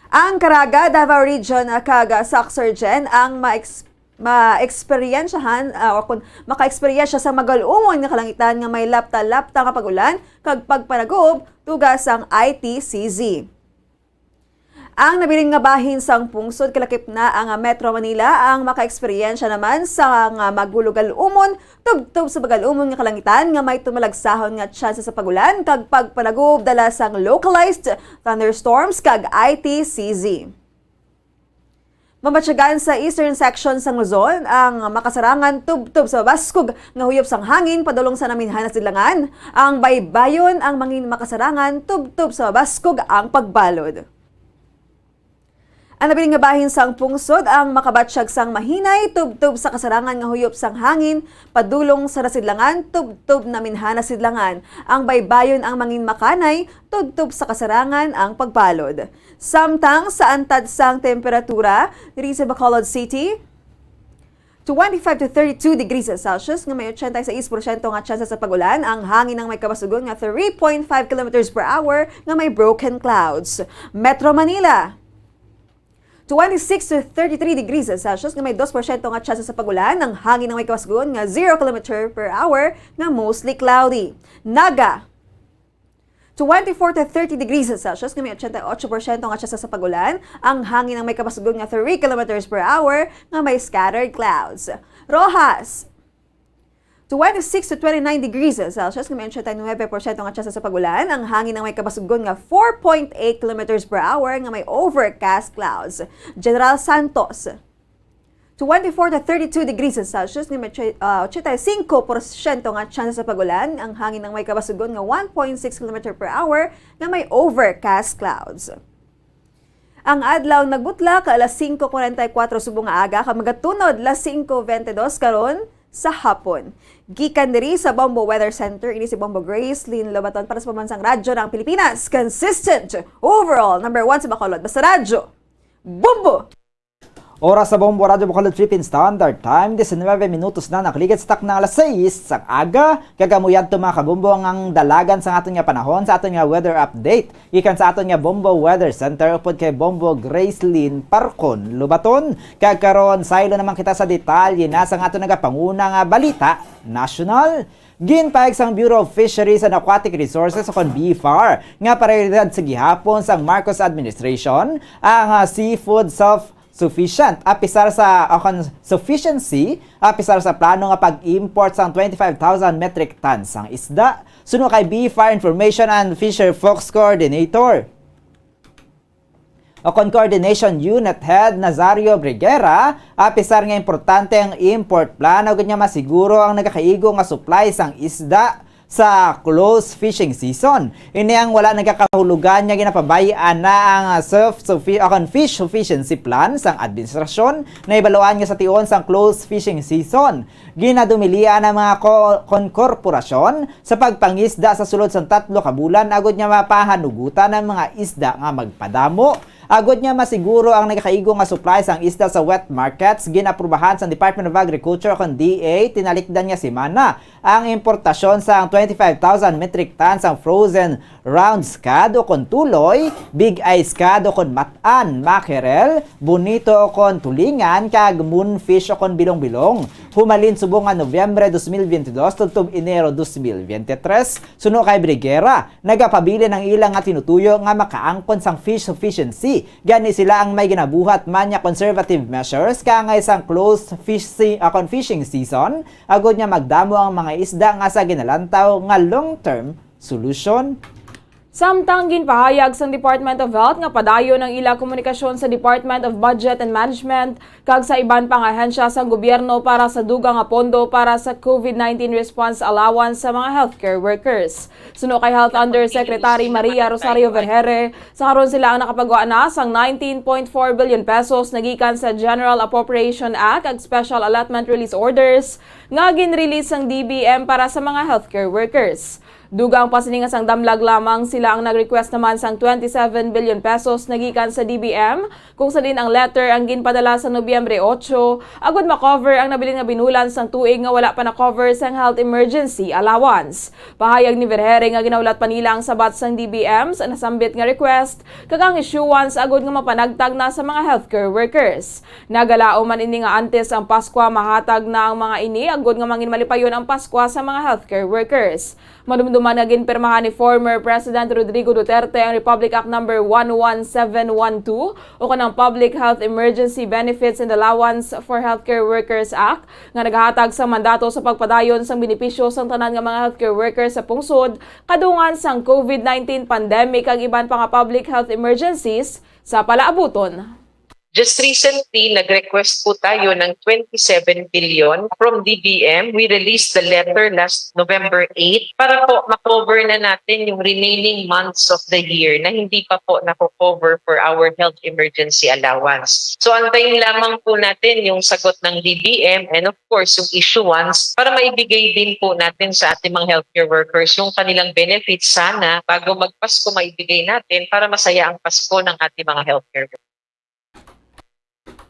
Ang Caraga, Davao Region, ah, kag, ah, Sac-Surgen ang ma-ex-, maeksperiensyahan, ah, o kun makaeksperyensya sa magal-umon nga kalangitan nga may lapta-lapta nga pag-ulan kag pagpanaguob, tuga sang I T C Z. Ang nabilin nga bahin sang pungsod kalakip na ang Metro Manila ang makaeksperyensya naman sa nga magulugal-umon tubtob sa magal-umon nga kalangitan nga may tumalagsahon nga tsansa sa pag-ulan kag pagpanaguob dala sang localized thunderstorms kag I T C Z. Mamatyagan sa eastern section sang Luzon ang makasarangan tubtob sa mabaskog nga huyop sang hangin padulong sa naminhan nga sidlangan. Ang baybayon ang mangin makasarangan tubtob sa mabaskog ang pagbalod. Ang nabilin nga bahin sang pungsod ang makabatyag sang mahinay tubtob sa kasarangan nga huyop sang hangin padulong sa nasidlangan tubtob naminhan nga sidlangan. Ang baybayon ang mangin makanay tubtob sa kasarangan ang pagbalod. Samtang sa antad sang temperatura diri sa Bacolod City, twenty-five to thirty-two degrees Celsius nga may eighty-six porsyento nga tsansa sa pag-ulan, ang hangin ang may kabasugon nga three point five kilometers per hour nga may broken clouds. Metro Manila, twenty-six to thirty-three degrees Celsius nga may dos porsyento nga tsansa sa pag-ulan, ang hangin ang may kabasugon nga zero kilometer per hour nga mostly cloudy. Naga, twenty-four to thirty degrees Celsius nga may eighty-eight porsyento nga tsansa sa pag-ulan, ang hangin ang may kabasugon nga three kilometers per hour nga may scattered clouds. Roxas, twenty-six to twenty-nine degrees Celsius nga may eighty-nine porsyento nga tsansa sa pag-ulan, ang hangin ang may kabasugon nga four point eight kilometers per hour nga may overcast clouds. General Santos, twenty-four to thirty-two degrees Celsius nga may tse-, ah, eighty-five porsyento nga tsansa sa pag-ulan, ang hangin ang may kabasugon nga one point six kilometer per hour nga may overcast clouds. Ang adlaw nagbutlak alas singko kuwarenta y kuwatro subong nga aga kag magatunod alas singko bente dos karon sa hapon. Gikan diri sa Bombo Weather Center, ini si Bombo Grace Lynn Lobaton para sa Pambansang Radyo ng Pilipinas. Consistent, overall, number one sa Bacolod. Basta Radyo, Bombo! Oras sa Bombo Radyo Bacolod Philippine Standard Time, diecinueve minutos na nakaligad sa takna nga alas sais sang aga. Kag amo yadto, mga kabombo, ang dalagan sa aton nga panahon sa aton nga weather update gikan sa aton nga Bombo Weather Center upod kay Bombo Gracelyn Parcon Lobaton. Kag karon, saylo naman kita sa detalye na sa aton nagapanguna nga balita nasyonal. Ginpahayag sang Bureau of Fisheries and Aquatic Resources, o kon BFAR, nga prioridad sa gihapon sang Marcos administration ang, ah, seafood self-sufficient, apisar sa, o kon sufficiency, apisar sa plano nga pag-import sang twenty-five thousand metric tons sang isda. Suno kay BFAR Information and Fisher Folks Coordinator, o kon Coordination Unit Head Nazario Briguera, apisar nga importante ang import plan, agud nga masiguro ang nagakaigo nga supply sang isda sa close fishing season. Ini ang wala nagakahulugan nga ginapabay-an na ang self-suffi-, o kon fish sufficiency plan sang administrasyon. Nahibaluan nga sa tion sang close fishing season, ginadumilian ang mga ko-, kon korporasyon sa pagpangisda sa sulod sang tatlo ka bulan, agud nga mapahanugutan ang mga isda nga magpadamo. Agud nga masiguro ang nagakaigo nga supply sang isda sa wet markets, ginaprubahan sang Department of Agriculture, o kon D A, tinalikdan nga semana ang importasyon sang twenty-five thousand metric tons sang frozen Round scad o kon tuloy, big eye scad o kon mat-an, mackerel, bonito o kon tulingan, kag moonfish o kon bilong-bilong. Humalin subong nga Nobyembre dos mil veintidós tubtob Enero dos mil veintitrés, suno kay Briguera, nagapabilin ang ila nga tinutuyo nga makaangkon sang fish sufficiency. Gani sila ang may ginabuhat man nga conservative measures kaangay sang closed fishing, ah, kon fishing season, agod nga magdamo ang mga isda nga sa ginalantaw nga long-term solution. Samtang ginpahayag sang Department of Health nga padayon ang ila komunikasyon sa Department of Budget and Management kag sa iban pang ahensya sang gobyerno para sa dugang nga pondo para sa COVID nineteen response allowance sa mga healthcare workers. Suno kay Health Undersecretary Maria Rosario Vergeire, sa karon sila ang nakapagwa na sang nineteen point four billion pesos nagikan sa General Appropriation Act kag Special Allotment Release Orders nga ginrelease sang D B M para sa mga healthcare workers. Dugang pa sini nga sang damlag lamang sila ang nag-request naman sang twenty-seven billion pesos nagikan sa D B M, kung sa diin ang letter ang ginpadala sa Nobyembre otso, agud ma-cover ang nabilin nga binulan sang tuig nga wala pa na-cover sang health emergency allowance. Pahayag ni Vergeire nga ginahulat pa nila ang sabat sang D B M sa nasambit nga request kag ang issuance agud nga mapanagtag na sa mga healthcare workers. Nagalaom man ini nga antes ang Paskwa, mahatag na ang mga ini agud nga manginmalipayon ang Paskwa sa mga healthcare workers. Madumduman nga ginpirmahan ni former President Rodrigo Duterte ang Republic Act Number one one seven one two o kanang Public Health Emergency Benefits and Allowance for Healthcare Workers Act nga naghatag sa mandato sa pagpadayon sang benepisyo sang tanan nga mga healthcare workers sa pungsod kadungan sang COVID nineteen pandemic kag iban pa nga public health emergencies sa palaabuton. Just recently, nag-request po tayo ng twenty-seven billion from D B M. We released the letter last November eight para po ma-cover na natin yung remaining months of the year na hindi pa po nako-cover for our health emergency allowance. So, antayin lamang po natin yung sagot ng D B M and of course, yung issuance para maibigay din po natin sa ating mga healthcare workers yung kanilang benefits sana bago magpasko maibigay natin para masaya ang Pasko ng ating mga healthcare workers.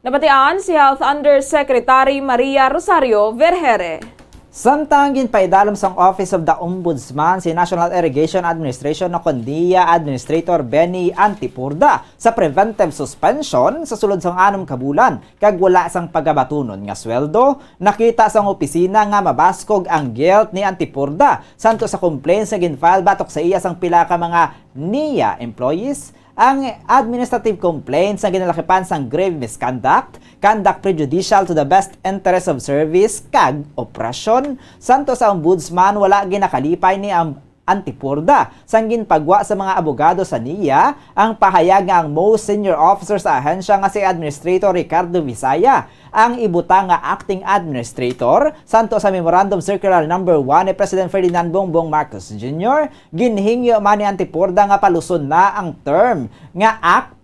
Nabatian si Health Undersecretary Maria Rosario Vergeire. Samtang ginpaidalom sang Office of the Ombudsman si National Irrigation Administration o kon NIA Administrator Benny Antipurda sa preventive suspension sa sulod sang anom ka bulan kag wala sang pagabatunon nga sweldo, nakita sang opisina nga mabaskog ang guilt ni Antipurda santo sa complaints nga gin-file batok sa iya sang pila ka mga NIA employees. Ang administrative complaints nga ginalakipan sang grave misconduct, conduct prejudicial to the best interest of service, kag opresyon. Santo sa ombudsman, wala ginakalipay ni ang Antipurda sang ginpagwa sa mga abogado sa NIA ang pahayag nga ang most senior officer sa ahensya nga si Administrator Ricardo Visaya ang ibutang nga acting administrator. Santo sa Memorandum Circular Number One ni President Ferdinand Bongbong Marcos Junior, ginhingyo man ni Antipurda nga paluson na ang term nga acting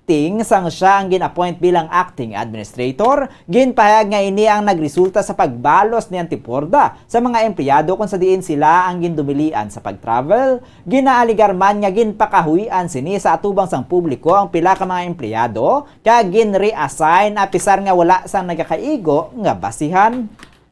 sang siya ang gin-appoint bilang acting administrator. Ginpahayag nga ini ang nagresulta sa pagbalos ni Antipurda sa mga empleyado kung sa diin sila ang gindumilian sa pag-travel. Ginaaligar man nga ginpakahuy-an sini sa atubang sang publiko ang pila ka mga empleyado kag gin-reassign apisar nga wala sang nagakaigo nga basihan.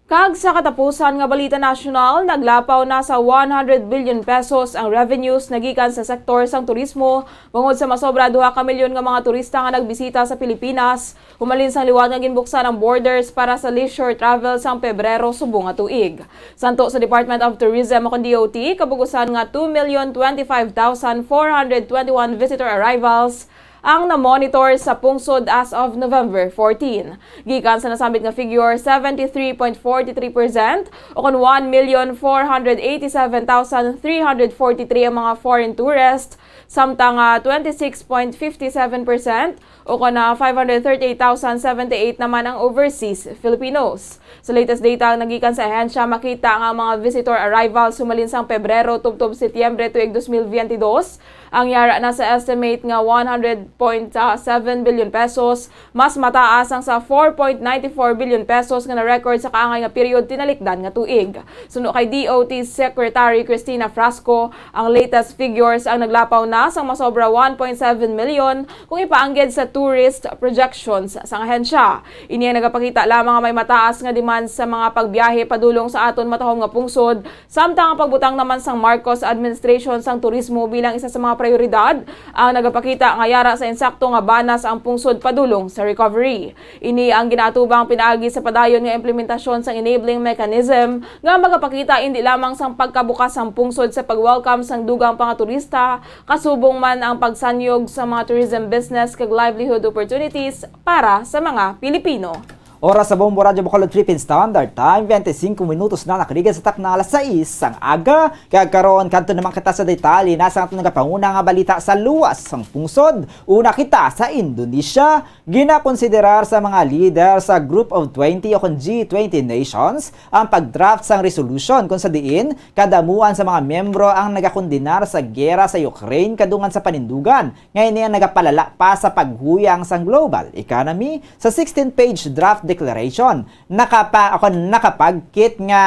Kag sa katapusan nga balita nasyonal, naglapaw na sa one hundred billion pesos ang revenues nagikan sa sektor sang turismo bangod sa masobra duha ka milyon nga mga turista nga nagbisita sa Pilipinas humalin sang liwat nga ginbuksan ang borders para sa leisure travel sang Pebrero subong nga tuig. Santo sa Department of Tourism o kon D O T, kabug-usan nga two million twenty-five thousand four hundred twenty-one visitor arrivals ang na-monitor sa pungsod as of November fourteen. Gikan sa nasambit nga figure, seventy-three point forty-three percent o kon one million four hundred eighty-seven thousand three hundred forty-three ang mga foreign tourists, samtang, ah, twenty-six point fifty-seven percent o kon, ah, five hundred thirty-eight thousand seventy-eight naman ang overseas Filipinos. Sa latest data nga nagikan sa ahensya, makita nga ang mga visitor arrivals humalin sang Pebrero tubtob Setyembre tuig dos mil veintidós, Ang yara na sa estimate nga one hundred point seven billion pesos, mas mataas ang sa four point nine four billion pesos nga na-record sa kaangay nga period tinalikdan nga tuig. Suno kay D O T Secretary Cristina Frasco, ang latest figures ang naglapaw na sang masobra one point seven million kung ipaanggid sa tourist projections sang ahensya. Ini ang nagapakita lamang nga may mataas nga demand sa mga pagbiyahe padulong sa aton matahom nga pungsod, samtang ang pagbutang naman sang Marcos administration sang turismo bilang isa sa mga prioridad ang nagapakita nga yara sa insakto nga banas ang pungsod padulong sa recovery. Ini ang ginaatubang pinaagi sa padayon nga implementasyon sang enabling mechanism nga magapakita indi lamang sang pagkabukas sang pungsod sa pag-welcome sang dugang pa nga turista, kasubong man ang pagsanyog sa mga tourism business kag livelihood opportunities para sa mga Pilipino. Oras sa Bombo Radyo Bacolod Philippine Standard Time, twenty-five minutos na nakaligan sa takna alas sais sang aga. Kag karon, kadto naman kita sa detalye na sa aton nagapanguna nga balita sa luwas sang pungsod. Una kita sa Indonesia. Ginakonsiderar sa mga lider sa Group of twenty o kon G twenty nations ang pag-draft sang resolution kung sa diin kadamuan sa mga miyembro ang nagakondenar sa gera sa Ukraine kadungan sa panindugan nga ini ang nagapalala pa sa paghuyang sang global economy. Sa sixteen-page draft declaration, nakapa-, o kon nakapagkit nga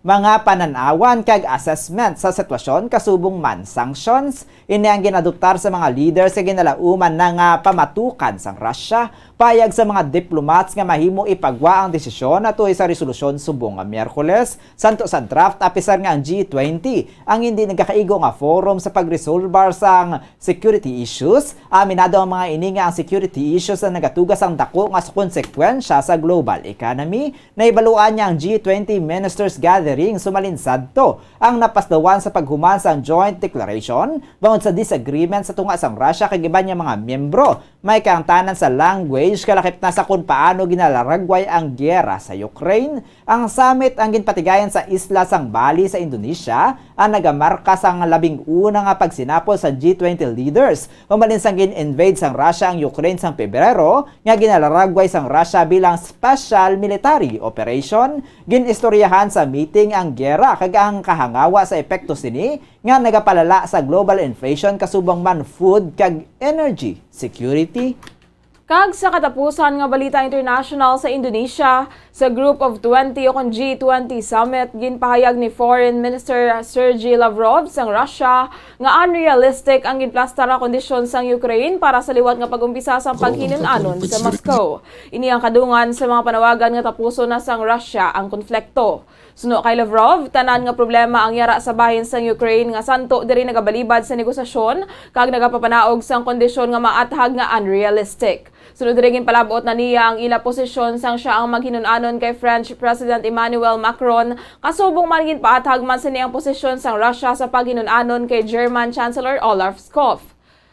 mga panan-awan kag assessment sa sitwasyon kasubong man sanctions. Ini ang ginadoptar sa mga leaders sa ginalauman na nga pamatukan sang Russia. Payag sa mga diplomats nga mahimo ipagwa ang desisyon natuhoy sa resolusyon subong nga Miyerkules, santo sa draft, apisar nga ang G twenty ang hindi nagakaigo nga forum sa pagresolbar sang security issues. Aminado ang mga ini nga ang security issues ang nagatuga sang dako nga konsekwensya sa global economy. Nahibaluan niya ang G twenty Ministers Gathering sumalin sadto ang napasdawan sa paghuman sang joint declaration bangod sa disagreement sa tunga sang Russia kag iban niya mga miyembro. May kaangtanan sa language, kalakip na sa kon paano ginalaragway ang giyera sa Ukraine. Ang summit ang ginpatigayon sa isla sang Bali sa Indonesia, ang nagamarka sang labing una nga pagsinapol sang G twenty leaders, humalin sang gin-invade sang Russia ang Ukraine sang Pebrero, nga ginalaragway sang Russia bilang special military operation. Gin-istoryahan sa meeting ang gera kag ang kahangawa sa epekto sini nga nagapalala sa global inflation kasubong man food kag energy security. Kag sa katapusan nga balita international, sa Indonesia, sa Group of twenty o kon G twenty Summit, ginpahayag ni Foreign Minister Sergey Lavrov sang Russia nga unrealistic ang ginplastar nga kondisyon sang Ukraine para sa liwat nga pag-umpisa sang paghinun-anon sa Moscow. Ini ang kadungan sa mga panawagan nga tapuson na sang Russia ang konflikto. Suno kay Lavrov, tanan nga problema ang yara sa bahin sang Ukraine nga santo diri nagabalibad sa negosasyon kag nagapapanaog sang kondisyon nga maathag nga unrealistic. Sunod diri, ginpalab-ot na niya ang ila posisyon sang siya ang maghinun-anon kay French President Emmanuel Macron, kasubong man ginpaathag man sini ang posisyon sang Russia sa paghinun-anon kay German Chancellor Olaf Scholz.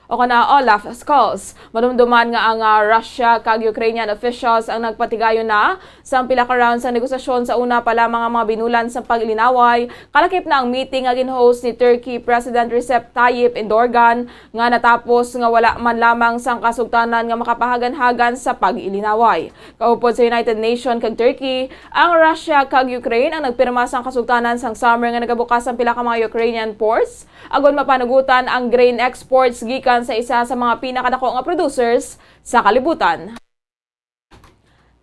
O kana Olaf Scholz. Madumduman nga ang, ah, Russia kag Ukrainian officials ang nagpatigayon na sang pila ka round sa negosasyon sa una pa lamang ang mga binulan sa pag-ilinaway, kalakip na ang meeting nga gin-host ni Turkey President Recep Tayyip Erdogan, nga natapos nga wala man lamang sang kasugtanan nga makapahaganhagan sa pag-ilinaway. Kaupod sa United Nations kag Turkey, ang Russia kag Ukraine ang nagpirma sang kasugtanan sang summer nga nagabukas ang pila ka mga Ukrainian ports, agod mapanugotan ang grain exports gikan sa isa sa mga pinakadako nga producers sa kalibutan.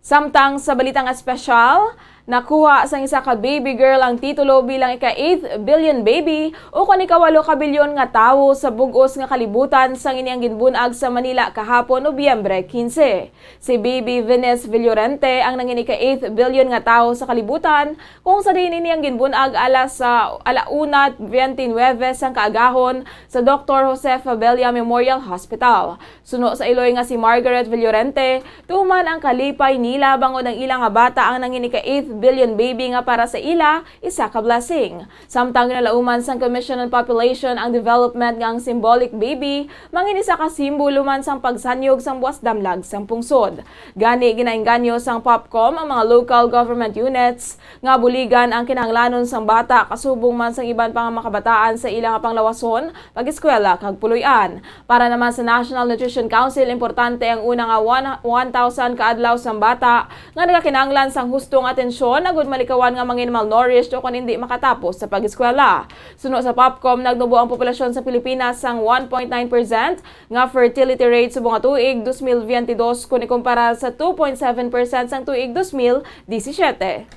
Samtang sa balitang espesyal, nakuha sang isa ka baby girl ang titulo bilang ika-eighth billion baby o kon ikawalo ka bilyon nga tawo sa bug-os nga kalibutan sang ini ang ginbun-ag sa Manila kahapon, Nobyembre quince. Si Baby Venus Villorente ang nangin ika-eighth billion nga tawo sa kalibutan, kung sa diin ini ang ginbun-ag alas sa ala una twenty-nine sang kaagahon sa Doktor Jose Fabella Memorial Hospital. Suno sa iloy nga si Margaret Villorente, tuman ang kalipay nila bangod ang ila nga bata ang nangin ika-eighth billion baby nga para sa ila, isa ka blessing. Samtang ginalauman sang Commission on Population ang development nga ang symbolic baby mangin isa ka simbolo man sang pagsanyog sang buas damlag sang pungsod. Gani, ginaengganyo sang POPCOM ang mga local government units nga buligan ang kinahanglanon sang bata kasubong man sang iban pa nga mga kabataan sa ila nga panglawason, pag-eskwela kag puloy-an. Para naman sa National Nutrition Council, importante ang una nga one, one thousand ka adlaw sang bata nga nagakinahanglan sang husto nga atensyon agud malikawan nga mangin malnourished o kon hindi makatapos sa pag-eskwela. Suno sa POPCOM, nagnubo ang populasyon sa Pilipinas sang one point nine percent nga fertility rate subong nga tuig dos mil veintidós kon ikumpara sa two point seven percent sang tuig dos mil disisiete.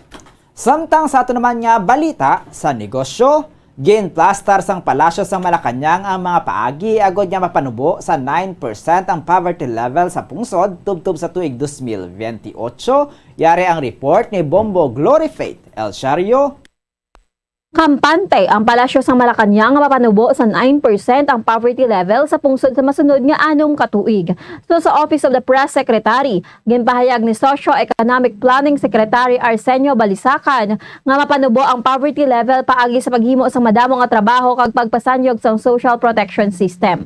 Samtang sa ato naman nga balita sa negosyo, ginplastar sang Palasyo sang Malacañang ang mga paagi agod nga mapanubo sa nine percent ang poverty level sa pungsod tubtob sa tuig dos mil veintiocho. Yari ang report ni Bombo Glory Faith El Shario. Kampante ang Palasyo sang Malacañang nga mapanubo sa nine percent ang poverty level sa pungsod sa masunod nga anom ka tuig. So, sa Office of the Press Secretary, ginpahayag ni Socio-Economic Planning Secretary Arsenio Balisacan nga mapanubo ang poverty level paagi sa paghimo sang madamo nga trabaho kag pagpasanyog sang social protection system.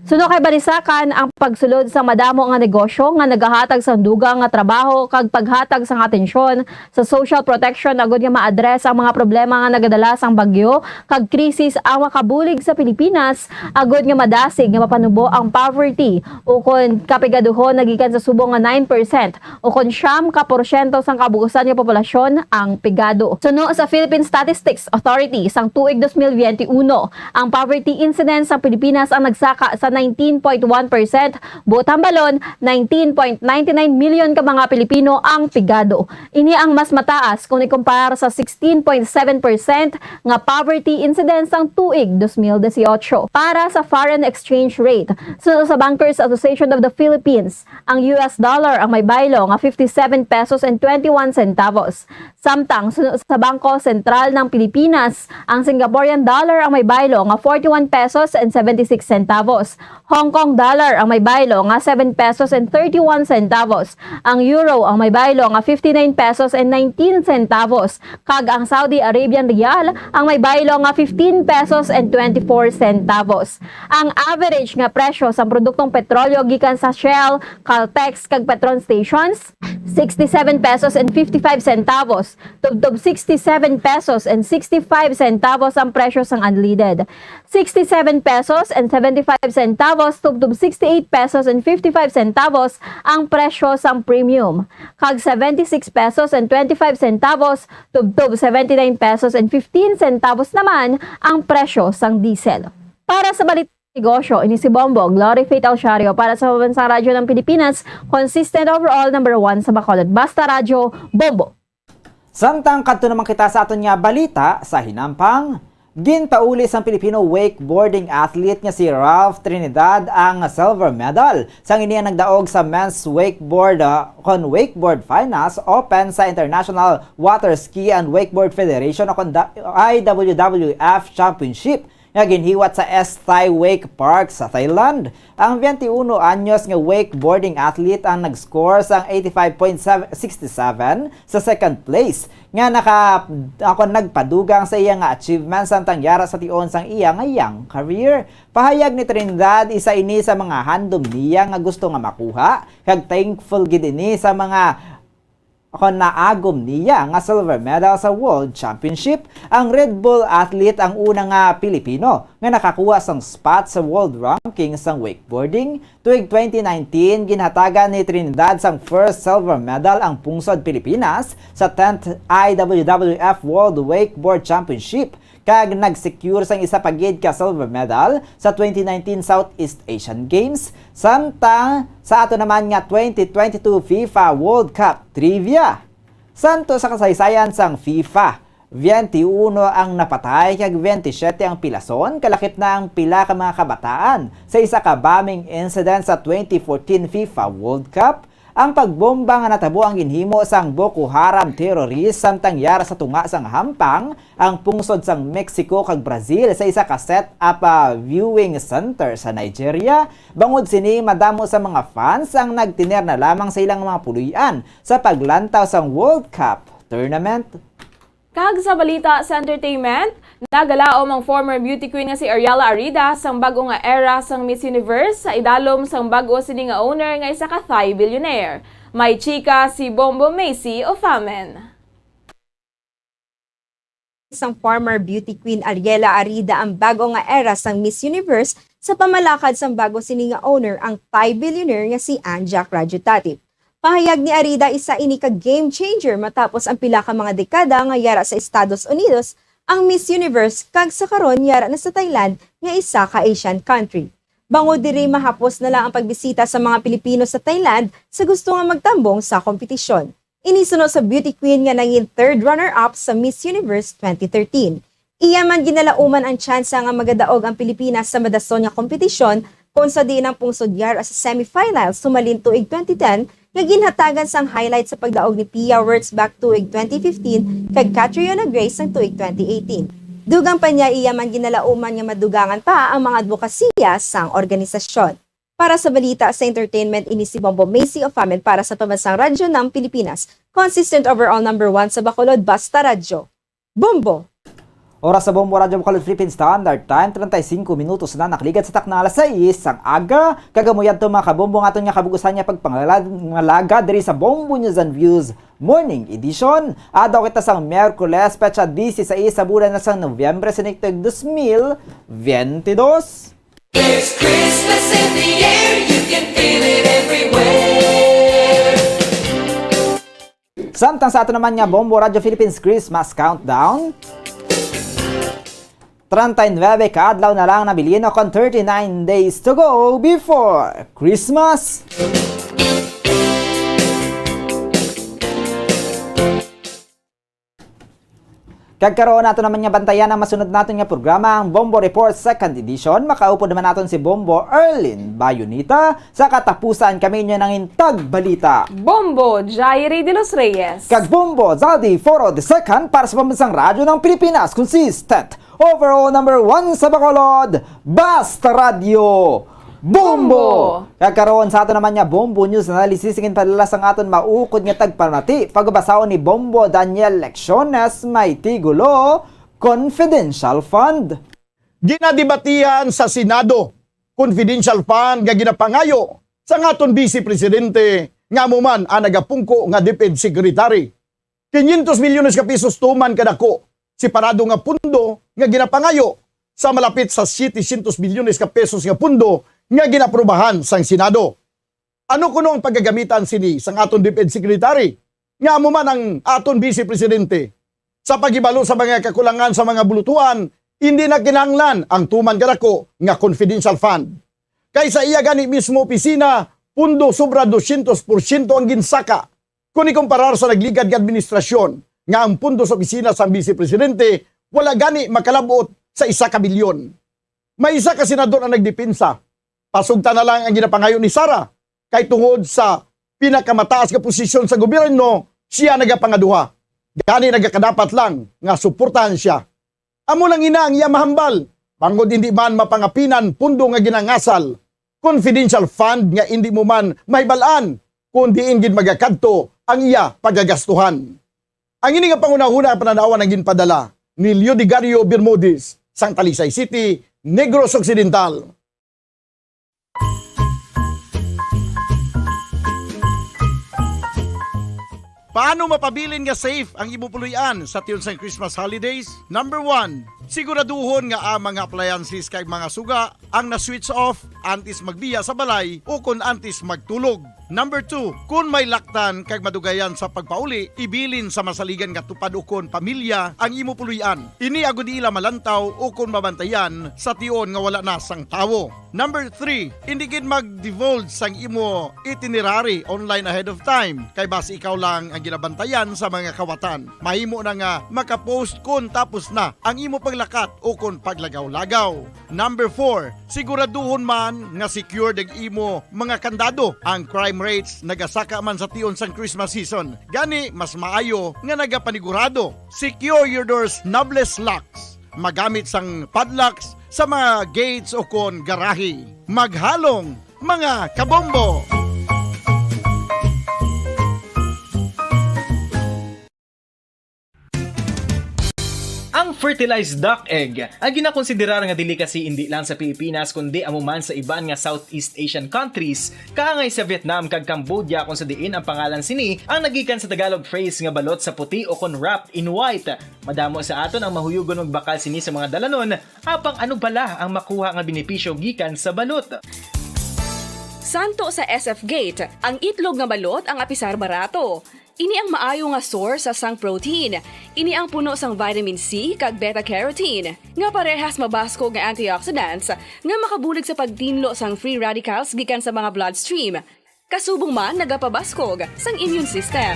Suno kay Balisacan, ang pagsulod sang madamo nga negosyo nga nagahatag sang dugang nga trabaho kag paghatag sang atensyon sa social protection agud nga ma-address ang mga problema nga nagadala sang bagyo kag krisis ang makabulig sa Pilipinas, agud nga madasig nga mapanubo ang poverty, ukon kapigaduhon na gikan sa subong nga nine percent, ukon siyam ka porsyento sang kabuusan nga populasyon ang pigado. Suno sa Philippine Statistics Authority, sang tuig dos mil veintiuno, ang poverty incidence sa Pilipinas ang nagsaka sa nineteen point one percent, buot hambalon, nineteen point nine nine million ka mga Pilipino ang pigado. Ini ang mas mataas kung ikumpara sa sixteen point seven percent nga poverty incidence sang tuig dos mil disiotso. Para sa foreign exchange rate, suno sa Bankers Association of the Philippines, ang U S dollar ang may baylo nga fifty-seven pesos and twenty-one centavos. Samtang suno sa Bangko Sentral ng Pilipinas, ang Singaporean dollar ang may baylo nga forty-one pesos and seventy-six centavos. Hong Kong dollar ang may baylo nga seven pesos and thirty-one centavos. Ang euro ang may baylo nga fifty-nine pesos and nineteen centavos, kag ang Saudi Arabian riyal ang may baylo nga fifteen pesos and twenty-four centavos. Ang average nga presyo sang produktong petrolyo gikan sa Shell, Caltex, kag Petron stations, sixty-seven pesos and fifty-five centavos, tubtob sixty-seven pesos and sixty-five centavos ang presyo sang unleaded. Sixty-seven pesos and seventy-five centavos tubtob sixty-eight pesos and fifty-five centavos ang presyo sang premium, kag seventy-six pesos and twenty-five centavos tubtob seventy-nine pesos and fifteen centavos naman ang presyo sang diesel. Para sa Balita Negosyo, ini si Bombo Glory Faith Alciario para sa Pambansang Radyo ng Pilipinas, consistent overall, number one sa Bacolod. Basta Radyo, Bombo! Samtang kadto naman kita sa aton nga balita sa hinampang, ginpauli sang Filipino wakeboarding athlete nga si Ralph Trinidad ang silver medal sang ini ang nagdaog sa Men's Wakeboard, ah, kon Wakeboard Finals Open sa International Water Ski and Wakeboard Federation o kon da-, I W W F Championship nga ginhiwat sa Esthai Wake Park sa Thailand. Ang twenty-one anyos nga wakeboarding athlete ang nag-score sang eighty-five point sixty-seven sa second place, nga naka-, ako, nagpadugang sa iya nga achievement samtang yara sa tion sang iya nga young career. Pahayag ni Trinidad, isa ini sa mga handom niya nga gusto nga makuha, kag thankful gid ini sa mga kon naagom niya nga silver medal sa World Championship. Ang Red Bull athlete ang una nga Pilipino nga nakakuha sang spot sa world ranking sang wakeboarding. Tuig twenty nineteen, ginhatagan ni Trinidad sang first silver medal ang pungsod Pilipinas sa tenth I W W F World Wakeboard Championship, kag nag-secure sang isa pa gid ka silver medal sa twenty nineteen Southeast Asian Games, samtang sa ato naman nga twenty twenty-two FIFA World Cup trivia. Santo sa kasaysayan sang FIFA, twenty-one ang napatay kag twenty-siyete ang pilason, kalakip na ang pila ka mga kabataan sa isa ka bombing incident sa twenty fourteen FIFA World Cup. Ang pagbomba nga natabo ang ginhimo sang Boko Haram terrorist samtang yara sa tunga sang hampang ang pungsod sang Mexico kag Brazil sa isa ka set-up, ah, viewing center sa Nigeria. Bangod sini, madamo sa mga fans ang nagtener na lamang sa ilang mga puloy-an sa paglantaw sang World Cup tournament. Kag sa balita sa entertainment, nagalaom ang former beauty queen nga si Ariela Arida sang bag-o nga era sang Miss Universe sa idalom sang bag-o sini nga owner nga isa ka Thai billionaire. May chika si Bombo Macy Ofamen. Sang former beauty queen Ariela Arida ang bag-o nga era sang Miss Universe sa pamalakad sang bag-o sini nga owner, ang Thai billionaire nga si Anjak Rajutatip. Pahayag ni Arida, isa ini ka game changer matapos ang pila ka mga dekada nga yara sa Estados Unidos ang Miss Universe kag sa karon yara na sa Thailand nga isa ka Asian country. Bangod diri, mahapos na lang ang pagbisita sa mga Pilipino sa Thailand sa gusto nga magtambong sa kompetisyon. Ini suno sa beauty queen nga nangin third runner-up sa Miss Universe twenty thirteen. Iya man ginalauman ang tsansa nga magadaog ang Pilipinas sa madason nga kompetisyon, kon sa diin ang pungsod yara sa semifinals sumalin tuig twenty ten, nga ginhatagan sang highlight sa pagdaog ni Pia Wurtzbach tuig twenty fifteen kag Catriona Gray sang tuig twenty eighteen. Dugang pa niya, iya man ginalauman nga madugangan pa ang mga adbokasiya sang organisasyon. Para sa balita sa entertainment, ini si Bombo Macy of Amen para sa Pambansang Radyo ng Pilipinas, consistent overall number one sa Bacolod, Basta Radyo. Bombo! Oras sa Bombo Radyo Bacolod Philippine Standard Time, treinta y cinco minutos na nakaligad sa takna alas sais sang aga. Kag amo yadto, mga kabombo, ang aton nga kabug-usan nga pagpangalaga diri sa Bombo News and Views Morning Edition. Adlaw kita sang Miyerkules, petsa dieciséis sa bulan na sang Nobyembre, sining tuig dos mil veintidós. There's Christmas in the air, you can feel it everywhere. Samtang sa ato naman nga Bombo Radyo Philippines Christmas Countdown, treinta y nueve ka adlaw na lang nabilin, o kon thirty-nine days to go before Christmas. Kag karon, ato naman nga bantayan ang masunod naton nga programa, ang Bombo Report Second Edition. Makaupod naman naton si Bombo Erlin Bayonita. Sa katapusan, kami inyo nangin tagbalita, Bombo Jairi de los Reyes kag Bombo Zaldi Foro the Second para sa Pambansang Radyo ng Pilipinas, consistent overall number one sa Bacolod, Basta Radyo Bombo! Bombo! Kag karon, sa ato naman nga Bombo News Analysis, ginpadala sang aton maukod nga tagpamati, pagbasaon ni Bombo Daniel Lecciones, may tigulo, Confidential Fund. Ginadebatihan sa Senado, confidential fund nga ginapangayo sang aton Vice Presidente nga amo man ang nagapungko nga DepEd Secretary. Quinientos milyones ka pesos tuman kadako, separado nga pundo nga ginapangayo sa malapit sa setecientos milyones ka pesos nga pundo nga ginaprubahan sang Senado. Ano kuno ang pagagamitan sini sang aton DepEd Secretary, nga amo man ang aton Vice Presidente? Sa paghibalo sa mga kakulangan sa mga bulutuan, hindi na kinahanglan ang tuman kadako nga confidential fund. Kay sa iya gani mismo opisina, pundo sobra dosyentos porsyento ang ginsaka. Kon ikumparar sa nagligad nga administrasyon, nga ang pundo sa opisina sang Vice Presidente wala gani makalab-ot sa isa ka bilyon. May isa ka senador ang nagdepensa, pasugta na lang ang ginapangayo ni Sara, kay tungod sa pinakamataas nga posisyon sa gobyerno, sia nagapangaduha. Gani nagakadapat lang nga suportahan sia. Amo lang ina ang iya mahambal, bangod hindi man mapangapinan pundo nga ginangasal, confidential fund nga indi mo man mahibal-an kon diin gid magakadto ang iya pagagastuhan. Ang ini nga panghunahuna nga panan-awan ang ginpadala ni Leodegario Bermudez sang Talisay City, Negros Occidental. Paano mapabilin nga safe ang imo puloy-an sa tion sang Christmas holidays? Number one, siguraduhon nga ang mga appliances kag mga suga ang na-switch off antes magbiya sa balay o kon antes magtulog. Number two, kon may laktan kag madugayan sa pagpauli, ibilin sa masaligan nga tupad ukon pamilya ang imo puloy-an. Ini agod ila malantaw ukon mabantayan sa tion nga wala na sang tawo. Number three, indi gid mag-divulge sang imo itinerary online ahead of time, kay basi ikaw lang ang ginabantayan sa mga kawatan. Mahimo na nga maka-postpone tapos na ang imo paglakat ukon paglagaw-lagaw. Number four, siguraduhon man nga secured ang imo mga kandado. Ang crime rates nagasaka man sa tion sang Christmas season. Gani, mas maayo nga nagapanigurado. Secure your doors, knobs, locks. Magamit sang padlocks sa mga gates o kon garahe. Maghalong, mga kabombo! Ang fertilized duck egg, ang ginakonsiderar nga delicacy indi lang sa Pilipinas, kundi amo man sa iban nga Southeast Asian countries, kaangay sa Vietnam kag Cambodia, kung sa diin ang pangalan sini ang nagikan sa Tagalog phrase nga balot sa puti o kon wrapped in white. Madamo sa aton ang mahuyugon magbakal sini sa mga dalanon, apang ano bala ang makuha nga benepisyo gikan sa balot? Tanto sa S F Gate, ang itlog nga balot ang apisar barato. Ini ang maayo nga source sa sang protein. Ini ang puno sang vitamin C kag beta carotene, nga parehas mabaskog nga antioxidants nga makabulig sa pagtinlo sang free radicals gikan sa mga bloodstream. Kasubong man nagapabaskog sang immune system.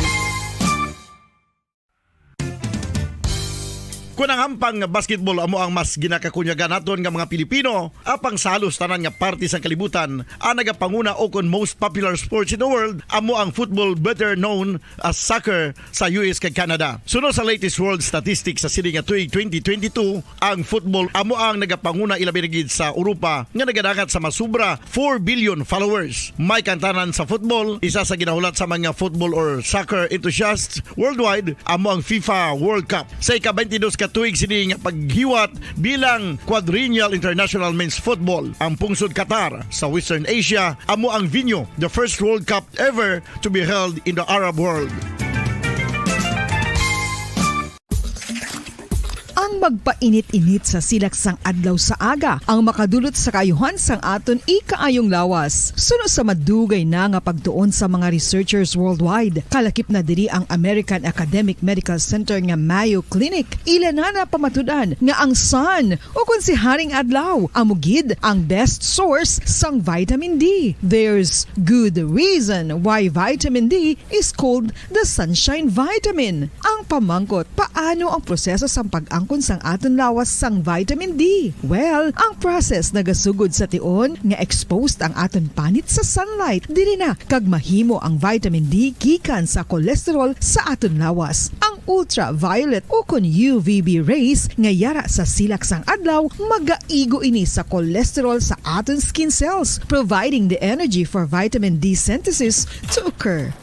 Kon ang hampang nga basketball amo ang mas ginakakunyagan naton nga mga Pilipino, apang sa halos tanan nga parte sang kalibutan, ang nagapanguna o kon most popular sports in the world amo ang football, better known as soccer, sa U S kag Canada. Suno sa latest world statistics sa sini nga tuig twenty twenty-two, ang football amo ang nagapanguna, ilabi na gid sa Europa nga nagadangat sa masubra four billion followers. May kantanan sa football, isa sa ginahulat sa mga football or soccer enthusiasts worldwide, amo ang FIFA World Cup. Sa ika-twenty-dos ka tuig sini nga paghiwat bilang Quadrennial International Men's Football, ang pungsod Qatar sa Western Asia amo ang venue, the first World Cup ever to be held in the Arab world. Ang magpainit-init sa silak sang adlaw sa aga ang makadulot sa kaayuhan sang aton ikaayong lawas. Suno sa madugay na nga pagtuon sa mga researchers worldwide, kalakip na diri ang American Academic Medical Center nga Mayo Clinic. Ila na napamatud-an nga ang sun, o kon si Haring Adlaw, amo gid ang best source sang vitamin D. There's good reason why vitamin D is called the sunshine vitamin. Ang pamangkot, paano ang proseso sang pag-angkon sang aton lawas sang vitamin D? Well, ang process nagasugod sa tion nga exposed ang aton panit sa sunlight. Diri na kag mahimo ang vitamin D gikan sa cholesterol sa aton lawas. Ang ultraviolet o kon U V B rays nga yara sa silak sang adlaw magaigo ini sa cholesterol sa aton skin cells, providing the energy for vitamin D synthesis to occur.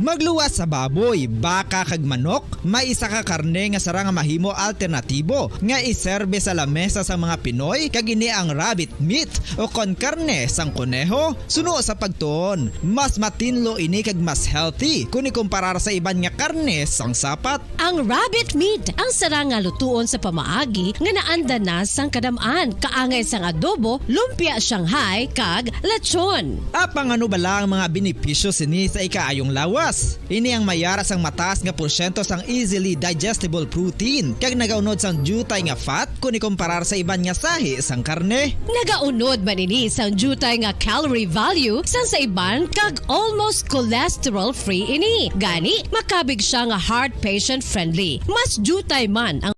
Magluwas sa baboy, baka, kag manok, may isa ka karne nga sarang nga mahimo alternatibo nga iserbe sa lamesa sang mga Pinoy, kag ini ang rabbit meat o kon karne sang koneho. Suno sa pagtuon, mas matinlo ini kag mas healthy kon ikumparar sa iban nga karne sang sapat. Ang rabbit meat ang sarang nga lutuon sa pamaagi nga naanda na sang kadam-an, kaangay sang adobo, lumpia Shanghai, kag lechon. Apang ano bala ang mga benepisyo sini sa ikaayong lawas? Ini ang mayara sang mataas nga porsyento sang easily digestible protein, kag nagaunod sang diutay nga fat kon ikumparar sa iban nga sahi sang karne. Nagaunod man ini sang diutay nga calorie value sang sa iban kag almost cholesterol-free ini. Gani, makabig sia nga heart patient-friendly. Mas diutay man ang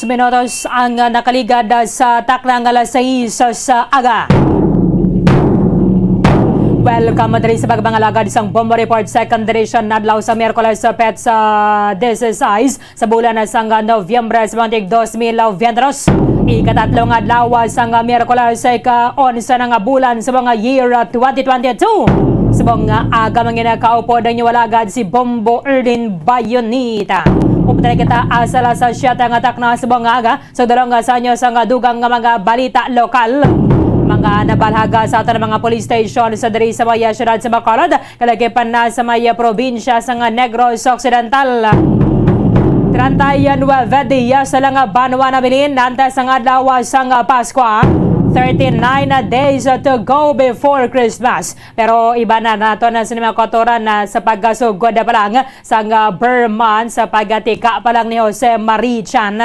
minutos ang, ah, nakaligad, ah, sa takna nga alas sais sa aga. Welcome diri sa pagpangalagad sang Bombo Report Second Edition, adlaw sa Miyerkules, sa petsa disisays sa bulan na sang Nobyembre sa mga tig dos mil veintidos. Ikatatlo nga adlaw sang Miyerkules sa ika-onse na nga bulan sa mga year twenty twenty-two. Subong nga aga, mga ginakaupo, ang inyo alagad si Bombo Erlin Bayonita. Update kita asa la sa siyete nga takna subong nga aga. Sa dalong nga sa inyo sang dugang nga mga balita lokal, mga nabalhaga sa aton mga police station sa diri sa mga siyudad sa Bacolod, kalagipan na sa may probinsya sang Negros Occidental. Treinta y nueve días sa lang banwa nabilin antes sang adlaw sang Paskwa. Thirty-nine days to go before Christmas. Pero iban na nato na sa mga kautoran na sa pagkasugod pa lang sang, ah, ber month, sa pagkatika pa lang ni Jose Marie Chan.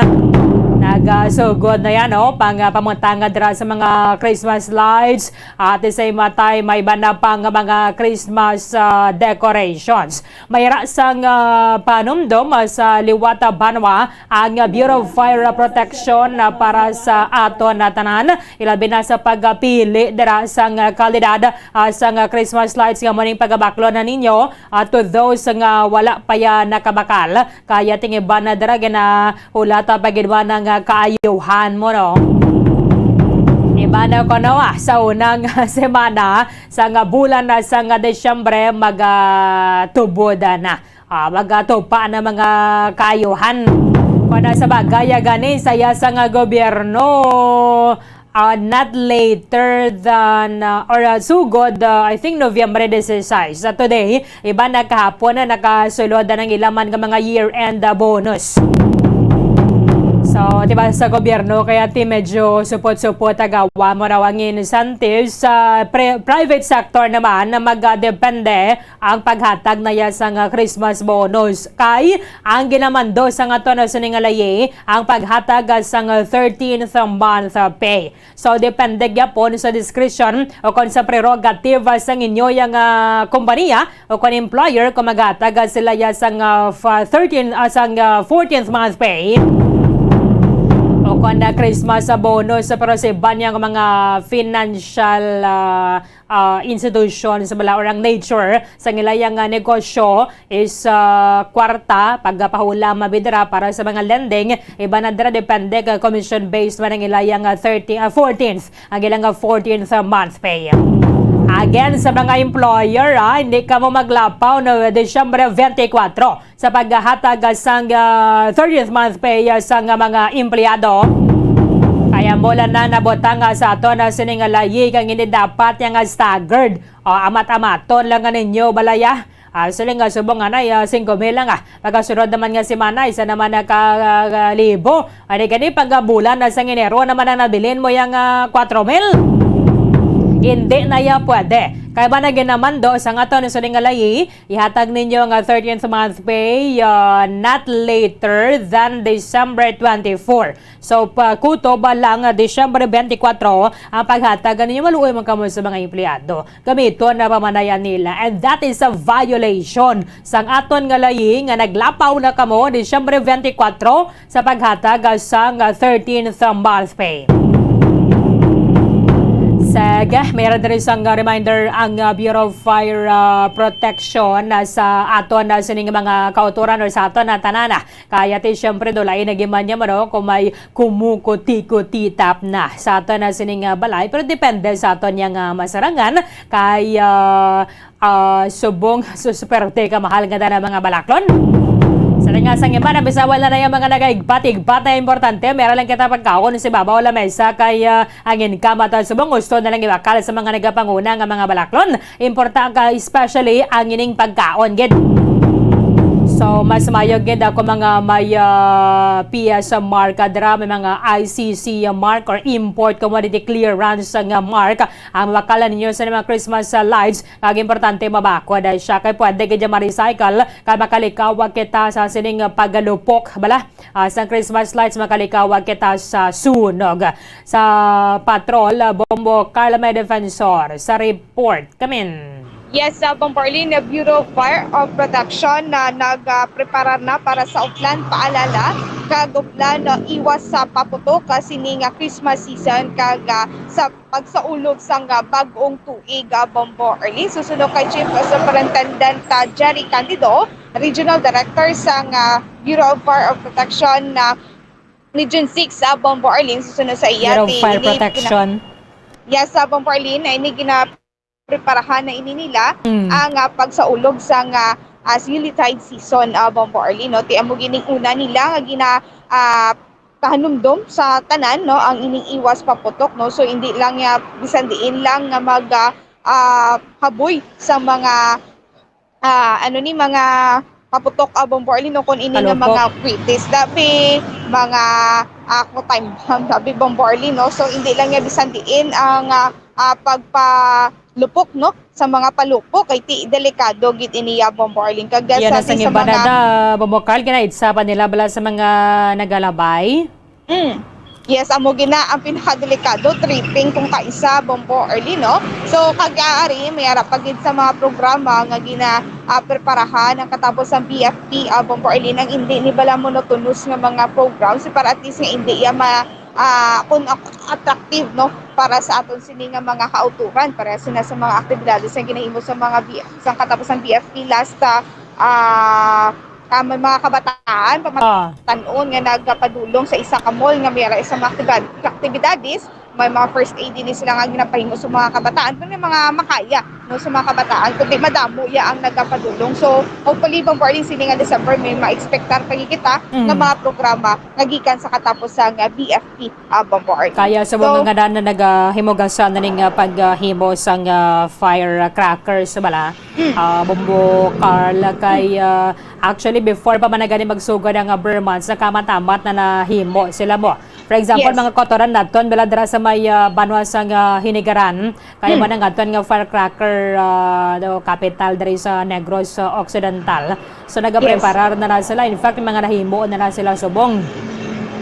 Nagasugod na yan, oh, pang, ah, pamutang dira sa mga Christmas lights. At the same time, may iba na pang mga Christmas, ah, decorations. May ra sang, ah, panumdom, ah, sa liwat, ah, banwa ang, ah, Bureau of Fire Protection, ah, para sa aton na tanan, ilabi na sa pagpili dira sang, ah, kalidad, ah, sang, ah, Christmas lights nga muning pagabaklon na ninyo, ah, to those nga wala pa ya nakabakal. Kaya ting iban na dira ginahulata pa gid ba nga kaayuhan mo, no? Iban na kuno, ah, sa unang semana sang bulan na sang Disyembre, magatubod na. Ah, magatupa na mga kaayuhan. Kuno sa bagay, ah, gani, saya sang gobyerno, ah, not later than, ah, or, ah, sugod, ah, I think, Nobyembre dieciséis. Sa today, iban na kahapon na nakasulod na ang ila man nga mga year-end, ah, bonus. So, di ba sa gobyerno, kaya ti medyo supot-supot agawa mo raw ang incentives. Sa pre-, private sector naman, na magadepende ang paghatag na ya sang Christmas bonus. Kay ang ginamando sang aton sining layi, ang paghatag sang thirteenth month pay. So, depende gyapon sa discretion o kon sa prerogative sang inyo yang, ah, kompanya o kon employer kung maghatag sila ya sang, ah, fa-, thirteen, ah, sang, ah, fourteenth month pay o kon, ah, Christmas, ah, bonus. Pero sa iban yang mga financial, ah, ah, institutions bala or ang nature sa nila yang, ah, negosyo is, ah, kwarta, pagpahula mabidra para sa mga lending, iba na dira depende kay commission based man ang ila yang, ah, thirty, ah, fourteenth, ang ilang, ah, fourteenth month pay. Again, sa mga employer, ah, hindi ka mo maglapaw no Disyembre twenty-four sa paghatag sang, ah, thirtieth month pay, ah, sang mga empleyado. Kaya mula na nabutang, ah, sa aton na sining layi kang hindi dapat yang, ah, staggered. O, amat-amaton lang nga ninyo, balaya. Ah, siling nga subong anay, ah, singko mil lang, ah. Pagkasunod naman nga semana, isa naman na ka, ah, libo. Ani gani, pag, ah, bulan na sang Enero naman ang nabilin mo yang, ah, kwatro mil. Hindi na ya pwede. Kaya ba na ginamando sa nga to ni sining nga layi, ihatag ninyo nga thirteenth month pay, ah, not later than December twenty-four. So, pa, kutob lang, ah, Disyembre twenty-four ang paghatag ninyo. Maluoy man kamo sa mga empleyado. Gamiton na pamanayan nila. And that is a violation sang aton nga layi nga naglapaw na kamo Disyembre twenty-four sa paghatag sang thirteenth month pay. Sige, mayroon diri sang reminder ang, ah, Bureau of Fire, ah, Protection, ah, sa aton, ah, sining mga kauturan or sa aton na tanan, ah. Kaya ti, siyempre, do, lain na gid man niya, mano, kung may kumukuti-kutitap na sa aton na sining, ah, balay. Pero depende sa aton yang, ah, masarangan kay, ah, ah, subong susperte ka, mahal nga tanan mga balaklon. Sa nga sang iba, nabisawan na na yung mga nagaigpat-igpat na importante. Meron lang kita pagkaon sa babaw lamesa kay, ah, ang income at subong gusto na lang ibakal sa mga nagapanguna nga mga balaklon. Importante ka, especially ang ining pagkaon, gid. So, mas mayo gid ako mga may, ah, P S mark, ah, dira, may mga I C C mark or import commodity clearance nga mark. Ang mabakal ninyo sa mga Christmas, ah, lights, kag importante mabakod, ah, siya kay pwede gid ma-recycle, kay makalikaw kita sa sining pagalupok, bala. Ah, sa Christmas lights, makalikaw kita sa sunog. Sa patrol, ah, Bombo Carla may defensor. Sa report, kamin. Yes, sa Bombo Arlene, Bureau of Fire of Protection na nagprepara na para sa uplan paalala kag uplan, ah, iwas sa paputok, ah, sini nga Christmas season kag, ah, sa pagsaulog sang, ah, bag-ong tuig, ah, Bombo Arlene. Susunod kay Chief Superintendent, ah, Jerry Candido, Regional Director sang, ah, Bureau of Fire of Protection na Region six, ah, Bombo Arlene, susunod sa iya Bureau of ti Fire ini Protection. Yes, ah, Bombo Arlene, na ini ginapreparahan na ini nila Mm. ang, ah, pagsaulog sang, ah, ah, Yuletide season, ah, Bombo Arlene, no? Ti amo gining una nila nga gina-, ah, kahanumdom sa tanan, no, ang ining iwas paputok, no? So, hindi lang nga bisan diin lang nga mag, ah, ah, haboy sa mga, ah, ano ni, mga paputok, ah, Bombo Arlene, no, kung ini nga Kalupok. Mga kwitis, dabi, mga, ah, kung time bomb, dabi, Bombo Arlene, no? So, hindi lang nga bisan diin ang, ah, ah, pagpalupok, no, sa mga palupok, kay ti delikado gid ini ya, Bombo Arlene. Kag Iya sa na sa di sa mga ibanada, Bombo Carl, ginaitsa pa nila bala sa mga nagalabay? Mm. Yes, amo gina ang pinakadelikado, tripping kung kaisa, Bombo Arlene, no? So, kag ari, may ara pa gid sa mga programa nga gina, ah, preparahan ang katapos ang B F P, ah, Bombo Arlene, ang hindi ni bala monotonous nga mga programs, para at least nga hindi ya ma-, ah, kung ak-, attractive, no, para sa aton sini nga mga kauturan, para sina sa mga aktibidades nga ginahimo sa mga B-, sa katapos ang B F P last, ah, ah, ah, may mga kabataan, Ah. pamatan-on nga nagapadulong sa isa ka mall nga may ara sa mga aktibad-, aktibidades, may mga first aid din sila nga ginapahimo sa mga kabataan, kung may mga makaya, no, sa mga kabataan, kundi madamo ya ang nagapadulong. So, hopefully, Bombo Arlene, sini nga December, may ma-expectar pa gid kita Mm. nga mga programa nga gikan sa katapos sang, ah, B F P, ah, Bombo Arlene. Kaya sa So, mga ngadan na nagahimugasa na ning, ah, paghimo sang, ah, firecrackers, bala, Mm. ah, Bombo Carl, kay, ah, actually, before pa man na gani magsugod ang, ah, Ber months, nakamat-amat na nahimo sila mo. For example, Yes. mga kautoran naton, bala, dira sa may, ah, banwa sang, ah, Hinigaran, kaya Mm. man ang aton nga firecracker, ah, no, capital diri sa Negros, ah, Occidental. So, Yes. nagapreparar na na sila. In fact, mga nahimo na na sila subong.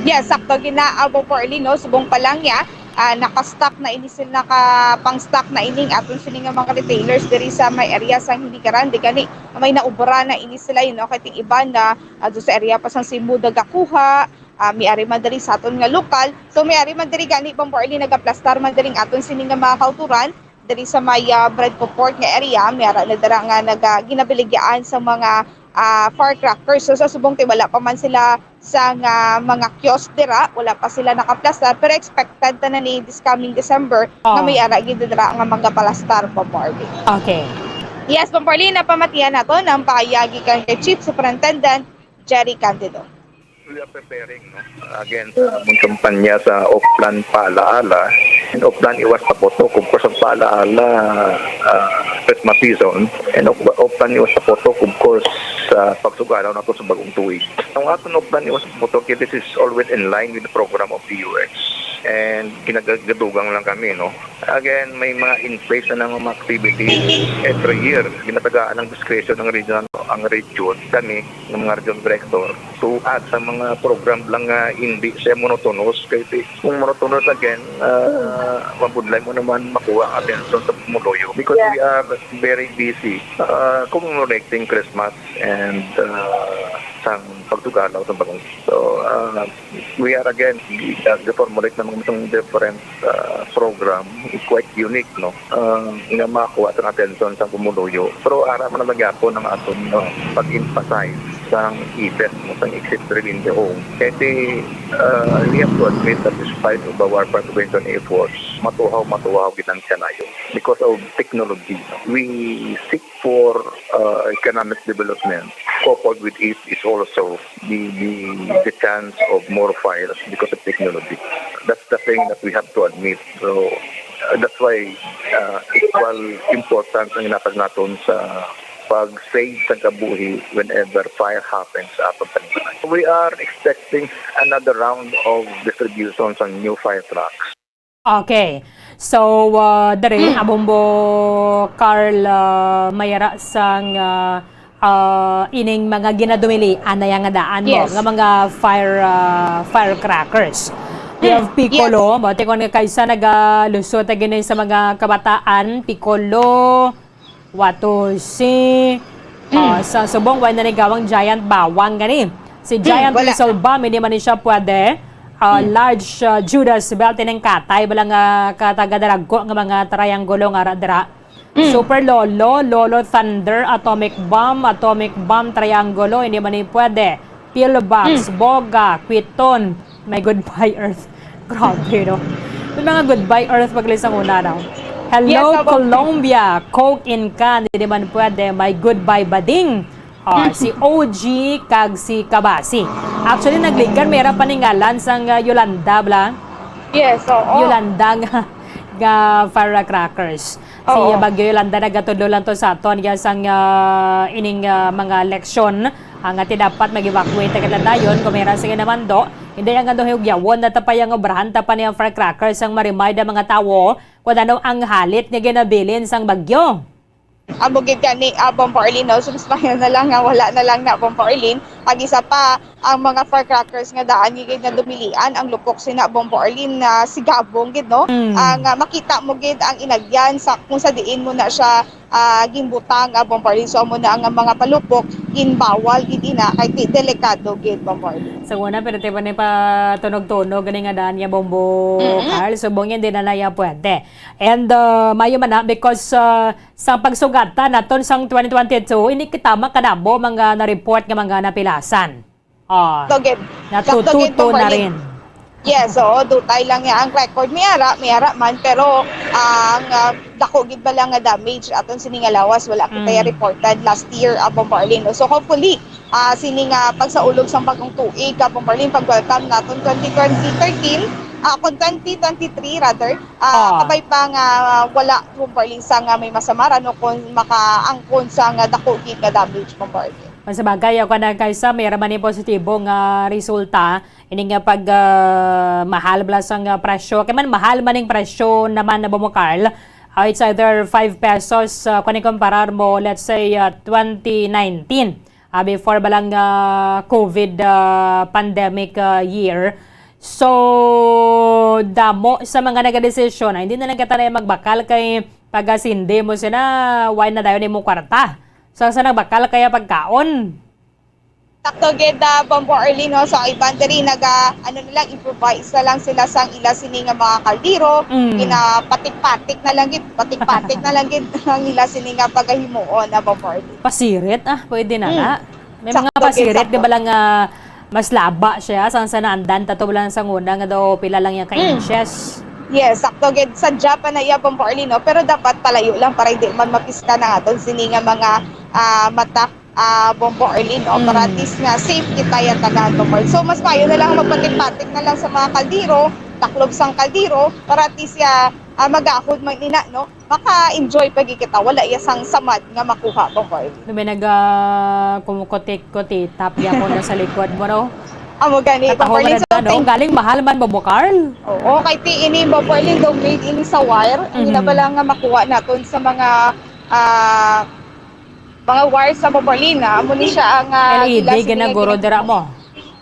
Yes, sakto gid na, ah, Bombo Arlene, no? Subong pa lang ya, ah, naka-stock na ini sila, naka-pang-stock na ining aton sini nga mga retailers diri sa may area sa Hinigaran. Di gani, may naubra na ini sila, you know, kay ting iban na, ah, do sa area pa sang Cebu nagakuha, ah, may ari man diri sa aton nga lokal. So, may ari man diri gani, Bombo Arlene, nagaplastar man diri ang aton sini nga mga kautoran diri sa may, ah, Bread Port nga area. May ara na dira nga naga-, ginabiligyaan sa mga, ah, firecrackers. So, sa subong ti wala pa man sila sa nga mga kiosk dira, wala pa sila nakaplastar, pero expected ta na ni this coming December nga Oh. may ara gid dira nga magapalastar, Bombo Arlene. Okay. Yes, Bombo Arlene, napamatian naton ang pahayag gikan kay Chief Superintendent Jerry Candido. We are preparing, no? Again, sa among kampanya sa Off-Plan Paalaala, and Off-Plan Iwas Taputok, of course, ang paalaala, ah, Christmas season, and Off-, Off-Plan Iwas Taputok, of course, sa pagsugalaw nato sa bagong tuig. Ang aton Off-Plan Iwas Taputok, this is always in line with the program of D O H. And kinagadugang lang kami, no? Again, may mga in place na nga mga activities every year. Ginatagaan ng discretion ng regional, ang region, kami, ng mga regional director, to add sa mga program lang nga hindi siya monotonous. Kay ti-, kung monotonous again, ah, mabudlay mo naman makuha ang atensyon sa pumuluyo. Because Yeah. we are very busy, ah, commemorating Christmas and, ah, sang pagtugalaw sa bagong. So, ah, we are again, uh, formulate naman itong different, uh, program, quite unique, no? Uh, nga makakuha sa atensyon sa pumuluyo. Pero ara man na gyapon ang aton, uh, pag-emphasize sang ESET, no, sang exit within the home. Kasi, uh, we have to admit that despite of our preservation efforts, matuhaw, matuhaw gid ang kalayo because of technology, no? We seek for, uh, economic development. Coupled with it is also the, the, the chance of more fires because of technology. That's the thing that we have to admit. So, uh, that's why, uh, equal importance ang ginatag naton sa pag-save sa kabuhi whenever fire happens sa atong panimalay. We are expecting another round of distribution sa new fire trucks. Okay. So, ah, diri, Abombo Carl, ah, mayara sang, ah, ah, ining mga ginadumilian na yang nga daan mo, Yes. nga mga fire, ah, firecrackers. We Mm, have Piccolo, yes. mo, tingon nga kaysa nagalusot na gini sa mga kabataan, Piccolo, Watosi. Mm. Ah, sa subong, wala na ni gawang giant bawang gani. Si Mm, giant wala. Whistle bomb, hindi man ni siya pwede. Ah, Mm. large, ah, Judas belt, ining katay, bala nga katagadarago nga mga triangulo nga ra-, dira. Mm. Super Lolo, Lolo Thunder, atomic bomb, atomic bomb, triangulo, hindi man ni pwede. Pillbox, Mm. Boga, Kwiton, may Goodbye Earth. Grabe, no? May mga Goodbye Earth pag lisang una, no? Hello, Yes, abo. Colombia, Coke in can, hindi man pwede, may Goodbye Bading. Ah, Mm. si O G kag si Kabasi. Actually, naglikan, may ra paningalan sang, ah, Yolanda, bla? Yes, oo. Yolanda nga, nga firecrackers. Si Oo. Bagyo Yolanda nagatudlo lang to sa aton, ya sang, ah, ining, ah, mga leksyon, ah, nga ti dapat mag-evacuate na kita dayon, kung may ra sige naman do, hindi ang ano, hugyawon na tapay ang obrahan, tapa niya ang firecrackers ang ma-remind ang mga tawo kung ano ang halit nga ginabilin sang bagyo. Amo gid gani, ah, Bombo Arlene, no? So, mas maayo na lang nga wala na lang na, Bombo Arlene. Ang isa pa, ang mga firecrackers nga daan gid nga dumilian, ang lupok sina, Bombo Arlene, na sigabong gid, no? Mm. Ang, ah, makita mo gid ang inagyan sa kung sa diin mo na siya, ah, ginbutang, ah, Bombo Arlene. So, amo na ang mga palupok, ginbawal gid ina, kay ti-, delikado gid, Bombo Arlene. Sa una, pero ti ba ni pa tunog-tunog gani nga daan niya, Bombo Mm-mm. Carl? Subong yan, di na na ya pwede. And, ah, mayo man na, because, ah, sa pagsugatan naton sang twenty twenty-two, ini kita makadamo mga na-report nga mga napilasan. Ah, Sakto gid. Natututo Sakto gid, Bombo na Arlene. rin. Yes, oo, dutay lang niya ang record. May ara, may ara man, pero ang, ah, dako gid ba lang nga damage aton sini nga lawas, wala kita ya Mm. reported last year, ah, Bombo Arlene, no? So, hopefully, ah, sini nga pagsaulog sang bagong tuig, ah, Bombo Arlene, pag-welcome naton twenty twenty thirteen, ah, kung twenty twenty-three rather, ah, Ah. kabay pa nga wala, Bombo Arlene, sa nga may masamar, ano, kung makaangkon sa nga dako gid nga damage, Bombo Arlene. Mas bagay, ako na kaysa may raman ni positibo nga resulta, ini nga pag, ah, mahal bala sang, ah, presyo. Kay man mahal man ning presyo naman na Bombo Carl. Ah, it's either five pesos, ah, kung ikumparar mo, let's say, ah, twenty nineteen, ah, before ba lang, ah, COVID, ah, pandemic, ah, year. So, damo sa mga nagadesisyon na hindi na lang kita na magbakal kay pag-asindi mo sina, why na dayon imong kwarta? So, sa nagbakal kaya pagkaon? Sakto gid, ah, Bombo Arlene, no? So, ang iban diri naga, ano na lang, improvise na lang sila sang ila sini nga mga kaldero. Mm. Ginapatik-patik na lang gid, patik-patik na lang gid ang ila sini nga pagahimuon, ah, Bombo Arlene. Pasirit, ah, pwede na Mm. na. May mga Sakto gid, pasirit, sakto. Di ba lang, ah, mas laba siya, sang sa naandan, tato lang sa nguna nga daw pila lang yung Mm. ka-inches. Yes, sakto gid. Sadya pa na iya, Bombo Arlene, no? Pero dapat palayo lang para hindi man mapiska na aton sini nga mga, ah, mata, ah, Bombo Arlene, no? Para at Mm. least nga safe kita yung tagaan, Bombo Arlene. So, mas mayo na lang magpatik-patik na lang sa mga kaldero, taklob sang kaldero, para at least ya, ah, magahod man nina, no? Maka-enjoy pa gid kita, wala iya sang samad nga makuha, Bombo Arlene. Ano may naga, kumukutik-kutitap ya ko na sa likod mo, no? Amo gani, Bombo Arlene, na, so, no? Thank Galing mahal man, Bombo Carl. Oo, kay ti ini, Bombo Arlene, daw made ini sa wire. Ang Mhm. ina ba lang nga makuha naton sa mga, ah, mga wires sa Bombo Arlene, ah. Amo ni siya ang, ah, L E D ila sini nga ginaguro gina- dira mo.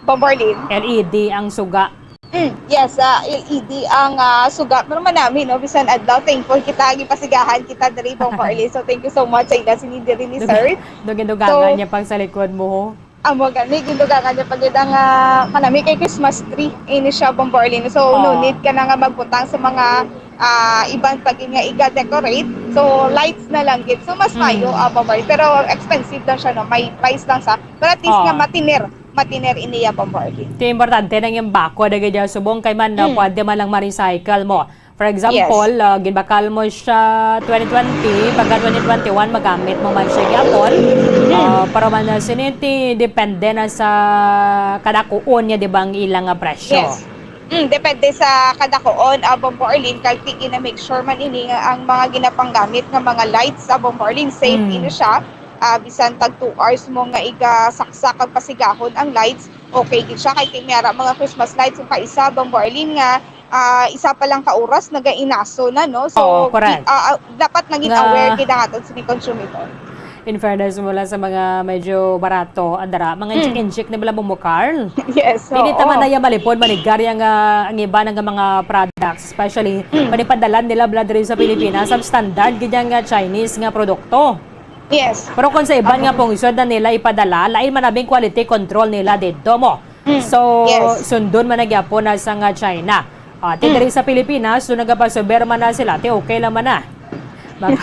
Bombo Arlene. L E D ang suga. Mm, yes, ah, L E D ang, ah, suga. Pero manami, no? Bisan adlaw, thankful kita, gipasigahan kita diri, Bombo Arlene. So, thank you so much sa ila sini diri ni Dug-, Sir. Dugin-dugangan So, niya pang sa likod mo, ho. Amo gani, gindugangan niya pa gid ang, ah, kanami kay Christmas tree. Ini siya, Bombo Arlene. So, no Oh. need ka na nga magbutang sa mga, ah, iban pa gid nga iga-decorate. So, lights na lang gid. So, mas Mm. mayo, ah, Bombo Arlene. Pero expensive lang siya, no? May price lang sa. Pero at least Oh. nga matiner. Matiner ini ya, Bombo Arlene. Ito importante nang yung bako na gid subong kay man, no? Mm. Pwede man lang ma-recycle mo. For example, Yes. ah, ginbakal mo siya twenty twenty, pagka twenty twenty-one, magamit mo man siya gyapon. Mm. Ah, pero man na siniti, depende na sa kadakuon niya, di ba, ang ilang nga presyo? Yes. Mm, depende sa kadakuon, ah, Bombo Arlene, kag ti-, gina-make sure man ini nga ang mga ginapanggamit nga mga lights, ah, Bombo Arlene, safe Mm. ini siya. Ah, bisan tag two hours mo nga igasaksak kag pasigahon ang lights, okay gid siya. Kay ti-, may ara mga Christmas lights, kung kaisa, Bombo Arlene, nga ah, isa pa lang ka oras, nagainaso na, no? So, Oo, correct. Di-, ah, ah, dapat naging Nga aware gid ang aton sini consumidor. In fairness mo lang sa mga medyo barato, andara, mga Mm. inchik-inchik na bala mo, Carl. Yes, Hindi oo. Taman na iya malipod, manigarya nga ang iba nga mga products, especially Mm. panipadalan nila bala diri sa Pilipinas, ang standard gid nga Chinese nga produkto. Yes. Pero kung sa iban nga Ako. pungsod na nila ipadala, lain man abing quality control nila dito mo. Mm, So, yes. sundon man na gyapon na sa nga China. Ah, ti Mm. diri sa Pilipinas, so nagapasuber man na sila, ti okay lang man na. Mag-,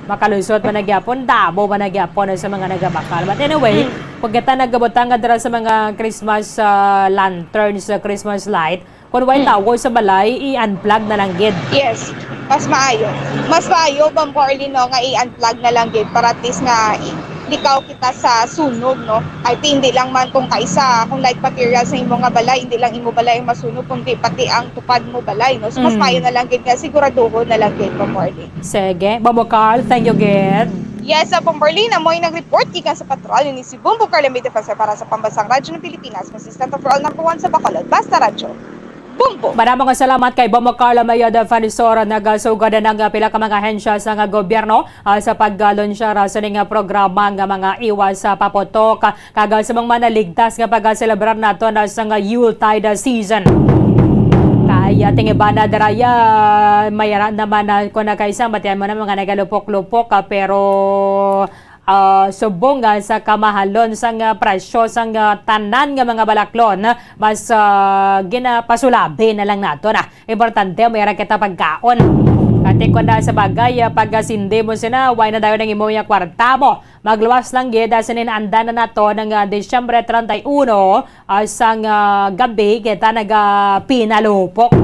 makalusot man na gyapon, damo man na gyapon na sa mga nagabakal. But anyway, Mm. kung kita nagabutang nga dira sa mga Christmas, ah, lanterns, sa Christmas light, kung way Mm. tawo sa balay, i-unplug na lang gid. Yes. Mas maayo. Mas maayo, Bombo Arlene, no, nga i-unplug na lang gid para at least nga i-, likaw kita sa sunog, no? Ay, ti, hindi lang man kung kaisa, kung light material sa imo nga balay, hindi lang imo balay ang masunog, kundi pati ang tupad mo balay, no? So, mas Mm. maayo na lang gid nga siguraduhon na lang gid, Bombo Arlene. Sige. Bombo Carl, thank you gid. Yes, sa Bombo Arlene, amo yung nag-report gikan sa patrol ni si Bombo Carl May Defensor para sa Pambansang Radyo ng Pilipinas, consistent for all, number one sa Bacolod. Basta Radyo. Bombo! Maraming salamat kay Bombo Carl May Defensor. Nagasugod na nga pila ka mga ahensya sa nga gobyerno, ah, sa paglunsar sa ning programa nga mga iwas sa paputok, ah, kag sa mga manaligtas nga pagselebrar nato na sa nga Yuletide season. Kaya tingiban na daraya, may ra naman na kung nakaisang batian mo na mga nagalupok-lupok, ah, pero, ah, subong nga sa kamahalon sa nga presyo sa nga tanan nga mga balaklon, mas, ah, ginapasulabi na lang nato na. Importante, may ra kita pagkaon. Kati ko na sa bagay, ah, pag, ah, sindi mo sina, why na dayon ang imo nga kwarta mo? Magluwas lang gid, ah, sinin andan na nato ng, ah, Disyembre treinta y uno, ah, sang, ah, gabi, kita naga pinalupok.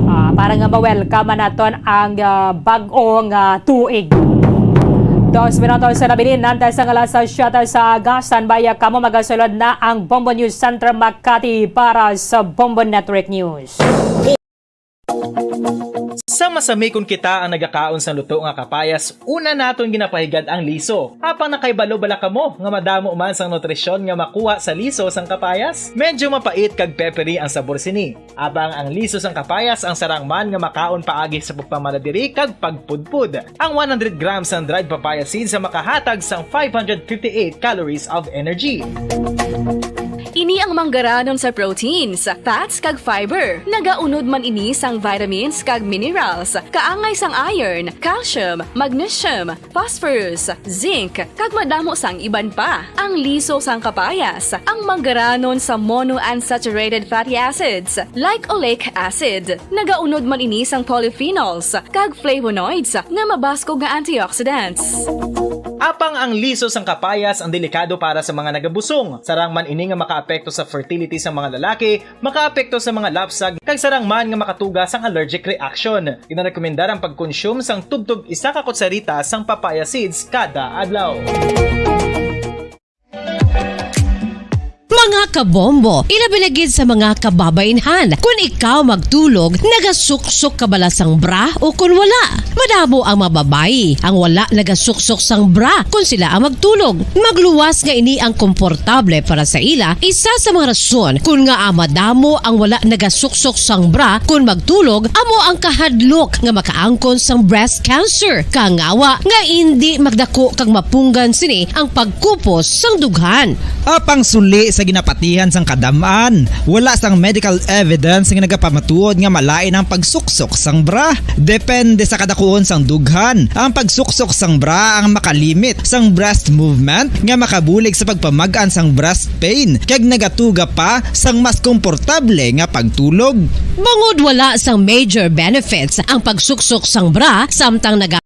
Ah, para nga ma-welcome naton ang, ah, bag-ong, ah, tuig. Dos minutos sa nabilin, nanta sa alas siyete sa aga, standby, ah, kamo, magasulod na ang Bombo News Center Makati para sa Bombo Network News. Sa masami kon kita ang nagakaon sang luto nga kapayas, una naton ginapahigad ang liso. Apang nakahibalo bala kamo nga madamo man sang nutrisyon nga makuha sa liso sang kapayas? Medyo mapait kag peppery ang sabor sini. Apang ang liso sang kapayas ang sarang man nga makaon paagi sa pagpamaladiri kag pagpudpud. Ang one hundred grams sang dried papaya seeds ang makahatag sang five hundred fifty-eight calories of energy. Ini ang manggaranon sa proteins, fats, kag fiber. Nagaunod man ini sang vitamins kag minerals. Kaangay sang iron, calcium, magnesium, phosphorus, zinc, kag madamo sang iban pa. Ang liso sang kapayas, ang manggaranon sa monounsaturated fatty acids, like oleic acid. Nagaunod man ini sang polyphenols kag flavonoids nga mabaskog nga antioxidants. Apang ang liso sang kapayas ang delikado para sa mga nagabusong. Sarang man ini nga makaapekto sa fertility sa mga lalaki, makaapekto sa mga lapsag, kag sarang man nga makatuga sang allergic reaction. Ginarekomendar ang pagkonsume sang tubtob isa ka kutsarita sang papaya seeds kada adlaw. Mga kabombo, ilabi na gid sa mga kababainhan, kun ikaw magtulog, nagasuksok ka bala sang bra o kun wala? Madamo ang mga babayi ang wala nagasuksok sang bra kun sila ang magtulog. Magluwas nga ini ang komportable para sa ila, isa sa mga rason kun ngaa madamo ang wala nagasuksok sang bra kun magtulog amo ang kahadlok nga makaangkon sang breast cancer, kangawa nga indi magdako kag mapunggan sini ang pagkupos sang dughan. Apang suli sa ginapatihan sang kadam-an, wala sang medical evidence nga nagapamatuod nga malain ang pagsuksok sang bra. Depende sa kadakuon sang dughan, ang pagsuksok sang bra ang makalimit sang breast movement nga makabulig sa pagpamag-an sang breast pain kag nagatuga pa sang mas komportable nga pagtulog. Bangod wala sang major benefits ang pagsuksok sang bra samtang naga-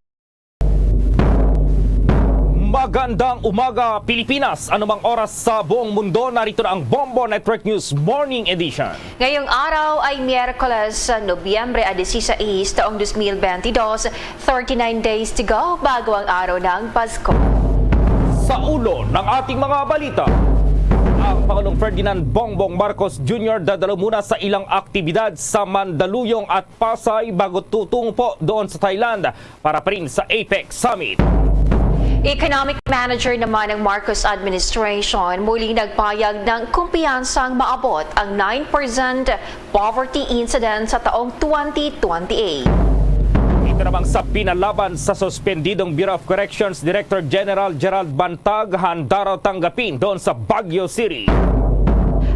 Magandang umaga, Pilipinas. Anumang oras sa buong mundo, narito na ang Bombo Network News Morning Edition. Ngayong araw ay Miyerkules, Nobyembre a dieciséis, taong dos mil veintidós, thirty-nine days to go bago ang araw ng Pasko. Sa ulo ng ating mga balita, ang Pangulong Ferdinand Bongbong Marcos Junior dadalo muna sa ilang aktibidad sa Mandaluyong at Pasay bago tutungo po doon sa Thailand para pa rin sa APEC Summit. Economic Manager naman ng Marcos Administration, muli nagpayag ng kumpiyansang maabot ang nine percent poverty incidence sa taong twenty twenty-eight. Ito namang sa pinalaban sa suspendidong Bureau of Corrections Director General Gerald Bantag, handa raw tanggapin doon sa Baguio City.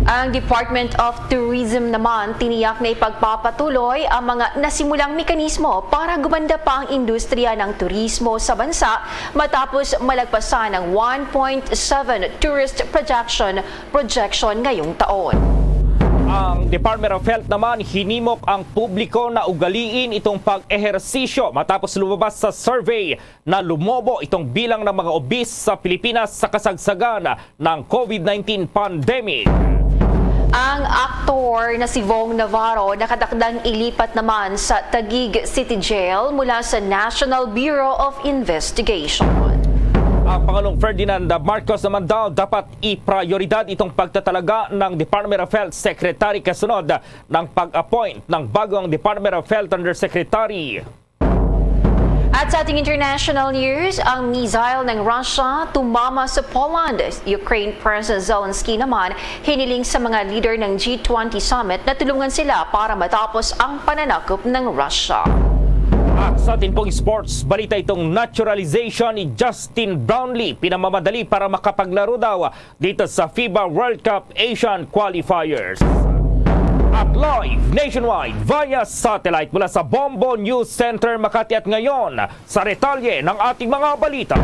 Ang Department of Tourism naman tiniyak na ipagpapatuloy ang mga nasimulang mekanismo para gumanda pa ang industriya ng turismo sa bansa matapos malagpasan ang one point seven tourist projection, projection ngayong taon. Ang Department of Health naman hinimok ang publiko na ugaliin itong pag-ehersisyo matapos lumabas sa survey na lumobo itong bilang ng mga obese sa Pilipinas sa kasagsagan ng COVID nineteen pandemic. Ang aktor na si Vong Navarro nakatakdang ilipat naman sa Taguig City Jail mula sa National Bureau of Investigation. Ang Pangulong Ferdinand Marcos naman daw dapat iprioridad itong pagtatalaga ng Department of Health Secretary kasunod ng pag-appoint ng bagong Department of Health Undersecretary. At sa ating international news, ang missile ng Russia tumama sa Poland. Ukraine President Zelensky naman hiniling sa mga leader ng G twenty Summit na tulungan sila para matapos ang pananakop ng Russia. At sa atin pong sports balita, itong naturalization ni Justin Brownlee pinamamadali para makapaglaro daw dito sa FIBA World Cup Asian Qualifiers. At live nationwide via satellite mula sa Bombo News Center Makati at ngayon, sa detalye ng ating mga balita.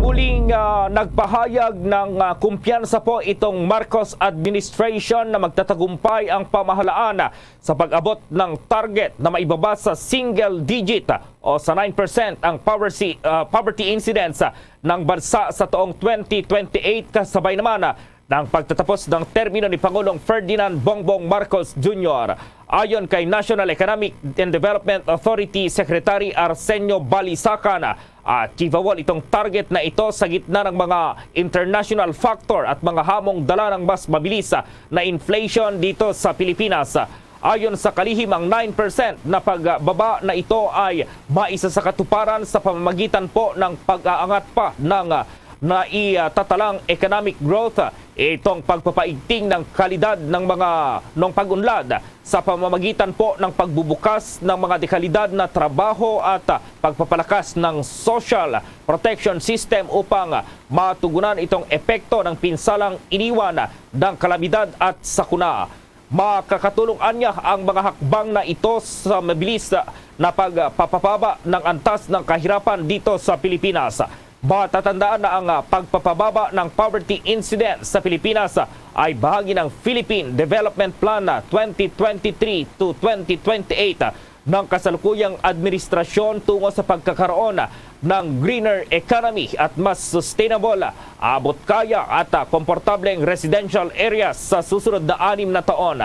Muling, ah, nagpahayag ng, ah, kumpiyansa po itong Marcos administration na magtatagumpay ang pamahalaan sa pag-abot ng target na maibaba sa single digit o sa nine percent ang poverty, ah, poverty incidence ng bansa sa taong twenty twenty-eight, kasabay naman ng pagtatapos ng termino ni Pangulong Ferdinand Bongbong Marcos Junior. Ayon kay National Economic and Development Authority Secretary Arsenio Balisacan, achievable itong target na ito sa gitna ng mga international factor at mga hamong dala ng mas mabilis na inflation dito sa Pilipinas. Ayon sa kalihim, ang nine percent na pagbaba na ito ay maisa sa katuparan sa pamamagitan po ng pag-aangat pa ng, ah, naitatalang economic growth, ah, itong pagpapaigting ng kalidad ng mga, ng pag-unlad sa pamamagitan po ng pagbubukas ng mga dekalidad na trabaho at, ah, pagpapalakas ng social protection system upang, ah, matugunan itong epekto ng pinsalang iniwan ng kalamidad at sakuna. Makakatulong anya ang mga hakbang na ito sa mabilis na pagpapababa ng antas ng kahirapan dito sa Pilipinas. Matatandaan na ang, ah, pagpapababa ng poverty incidence sa Pilipinas ay bahagi ng Philippine Development Plan twenty twenty-three to twenty twenty-eight ng kasalukuyang administrasyon tungo sa pagkakaroon ng greener economy at mas sustainable, abot kaya at, ah, komportableng residential areas sa susunod na anim na taon.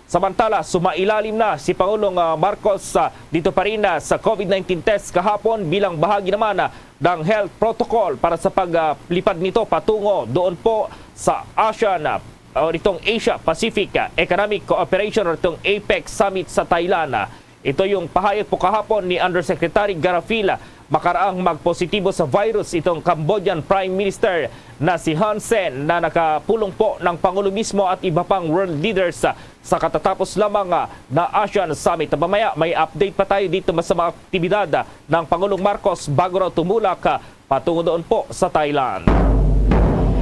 Samantala, sumailalim na si Pangulong, ah, Marcos, ah, dito pa rin, ah, sa COVID nineteen test kahapon bilang bahagi naman, ah, ng health protocol para sa paglipad nito patungo doon po sa ASEAN, ah, o itong Asia Pacific, ah, Economic Cooperation o itong APEC Summit sa Thailand. Ito yung pahayag po kahapon ni Undersecretary Garafil Makaraang magpositibo sa virus itong Cambodian Prime Minister na si Hun Sen, na nakapulong po ng Pangulo mismo at iba pang world leaders sa, sa katatapos lamang, ah, na ASEAN Summit. Mamaya may update pa tayo dito sa mga aktibidad, ah, ng Pangulong Marcos bago raw tumulak, ah, patungo doon po sa Thailand.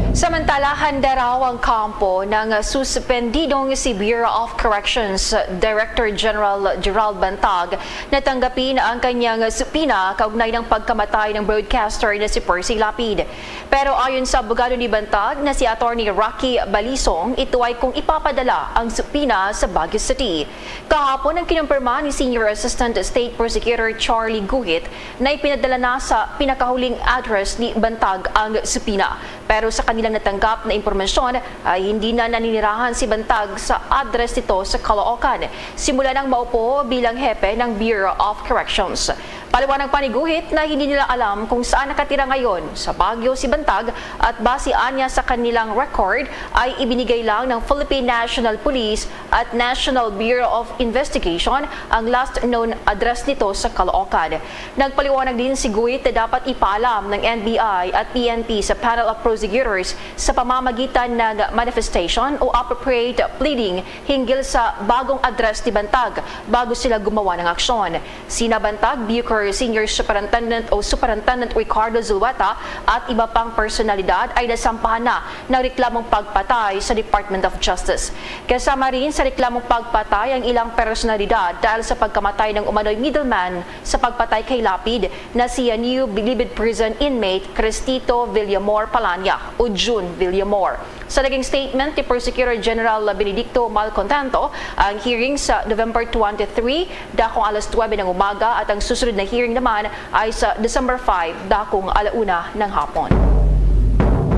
Samantala, handa raw ang kampo ng suspendidong si Bureau of Corrections Director General Gerald Bantag na tanggapin ang kanyang supina kaugnay ng pagkamatay ng broadcaster na si Percy Lapid. Pero ayon sa abogado ni Bantag na si Attorney Rocky Balisong, ito ay kung ipapadala ang supina sa Baguio City. Kahapon, ang kinumpirma ni Senior Assistant State Prosecutor Charlie Guhit na ipinadala na sa pinakahuling address ni Bantag ang supina. Pero sa kanilang natanggap na impormasyon ay hindi na naninirahan si Bantag sa address nito sa Caloocan simula nang maupo bilang hepe ng Bureau of Corrections. Paliwanag pa ni Guhit na hindi nila alam kung saan nakatira ngayon, sa Baguio si Bantag, at base anya sa kanilang record ay ibinigay lang ng Philippine National Police at National Bureau of Investigation ang last known address nito sa Caloocan. Nagpaliwanag din si Guhit na dapat ipaalam ng N B I at P N P sa panel of prosecutors sa pamamagitan ng manifestation o appropriate pleading hinggil sa bagong address ni Bantag bago sila gumawa ng aksyon. Sina Bantag, Bucor Senior Superintendent o Superintendent Ricardo Zulueta at iba pang personalidad ay nasampahan na ng reklamong pagpatay sa Department of Justice. Kasama rin sa reklamong pagpatay ang ilang personalidad dahil sa pagkamatay ng umano'y middleman sa pagpatay kay Lapid na si New Bilibid Prison inmate Cristito Villamor Palania o Jun Villamor. Sa naging statement ni Prosecutor General Benedicto Malcontento, ang hearing sa November twenty-three, dakong alas nuebe ng umaga, at ang susunod na hearing naman ay sa December five, dakong ala una ng hapon.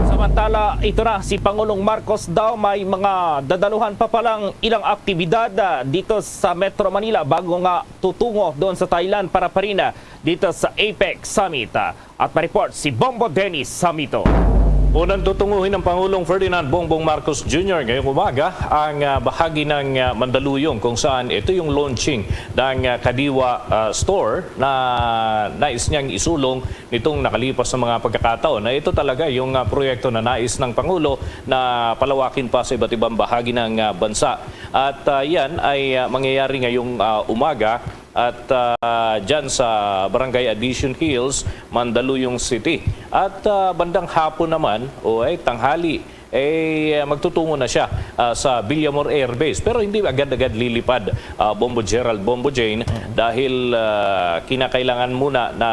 Samantala, ito na, si Pangulong Marcos daw may mga dadaluhan pa palang ilang aktibidad, ah, dito sa Metro Manila bago nga tutungo doon sa Thailand para pa rin, ah, dito sa APEC Summit. Ah, at ma-report si Bombo Dennis Samito. Unang tutunguhin ng Pangulong Ferdinand Bongbong Marcos Junior ngayong umaga ang, ah, bahagi ng, ah, Mandaluyong, kung saan ito yung launching ng, ah, Kadiwa, ah, Store na nais niyang isulong nitong nakalipas na mga pagkakataon, na ito talaga yung, ah, proyekto na nais ng Pangulo na palawakin pa sa iba't ibang bahagi ng, ah, bansa. At, ah, yan ay, ah, mangyayari ngayong, ah, umaga at, ah, dyan sa Barangay Addition Hills, Mandaluyong City. At, ah, bandang hapon naman, o ay tanghali, eh, magtutungo na siya, ah, sa Villamor Air Base. Pero hindi agad-agad lilipad, ah, Bombo Gerald, Bombo Jane, dahil, ah, kinakailangan muna na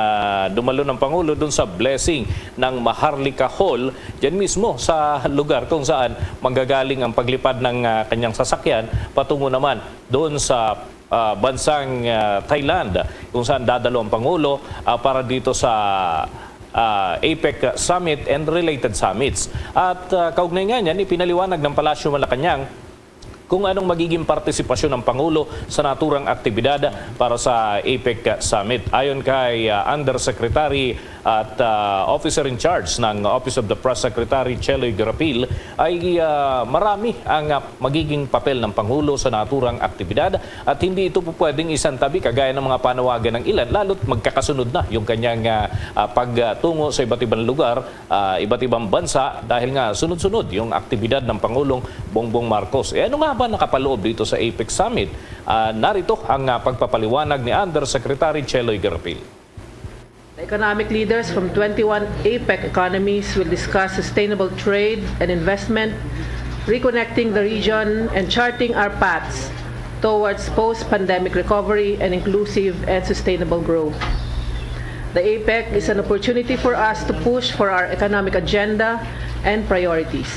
dumalo ng Pangulo dun sa blessing ng Maharlika Hall, dyan mismo sa lugar kung saan manggagaling ang paglipad ng, ah, kanyang sasakyan patungo naman doon sa, ah, bansang, ah, Thailand, kung saan dadalo ang Pangulo, ah, para dito sa, ah, APEC Summit and related summits. At, ah, kaugnay nga niyan, ipinaliwanag ng Palasyo Malacañang kung anong magiging partisipasyon ng Pangulo sa naturang aktibidad para sa APEC Summit. Ayon kay, ah, Undersecretary at, ah, Officer in Charge ng Office of the Press Secretary Cheloy Garapil, ay, ah, marami ang, ah, magiging papel ng Pangulo sa naturang aktibidad at hindi ito po pwedeng isantabi kagaya ng mga panawagan ng ilan, lalo't magkakasunod na yung kanyang, ah, ah, pagtungo sa iba't ibang lugar, ah, iba't ibang bansa, dahil nga sunod-sunod yung aktibidad ng Pangulong Bongbong Marcos. Eh, ano nga ba nakapaloob dito sa APEC Summit? Ah, narito ang, ah, pagpapaliwanag ni Undersecretary Cheloy Garapil. The economic leaders from twenty-one APEC economies will discuss sustainable trade and investment, reconnecting the region and charting our paths towards post-pandemic recovery and inclusive and sustainable growth. The APEC is an opportunity for us to push for our economic agenda and priorities.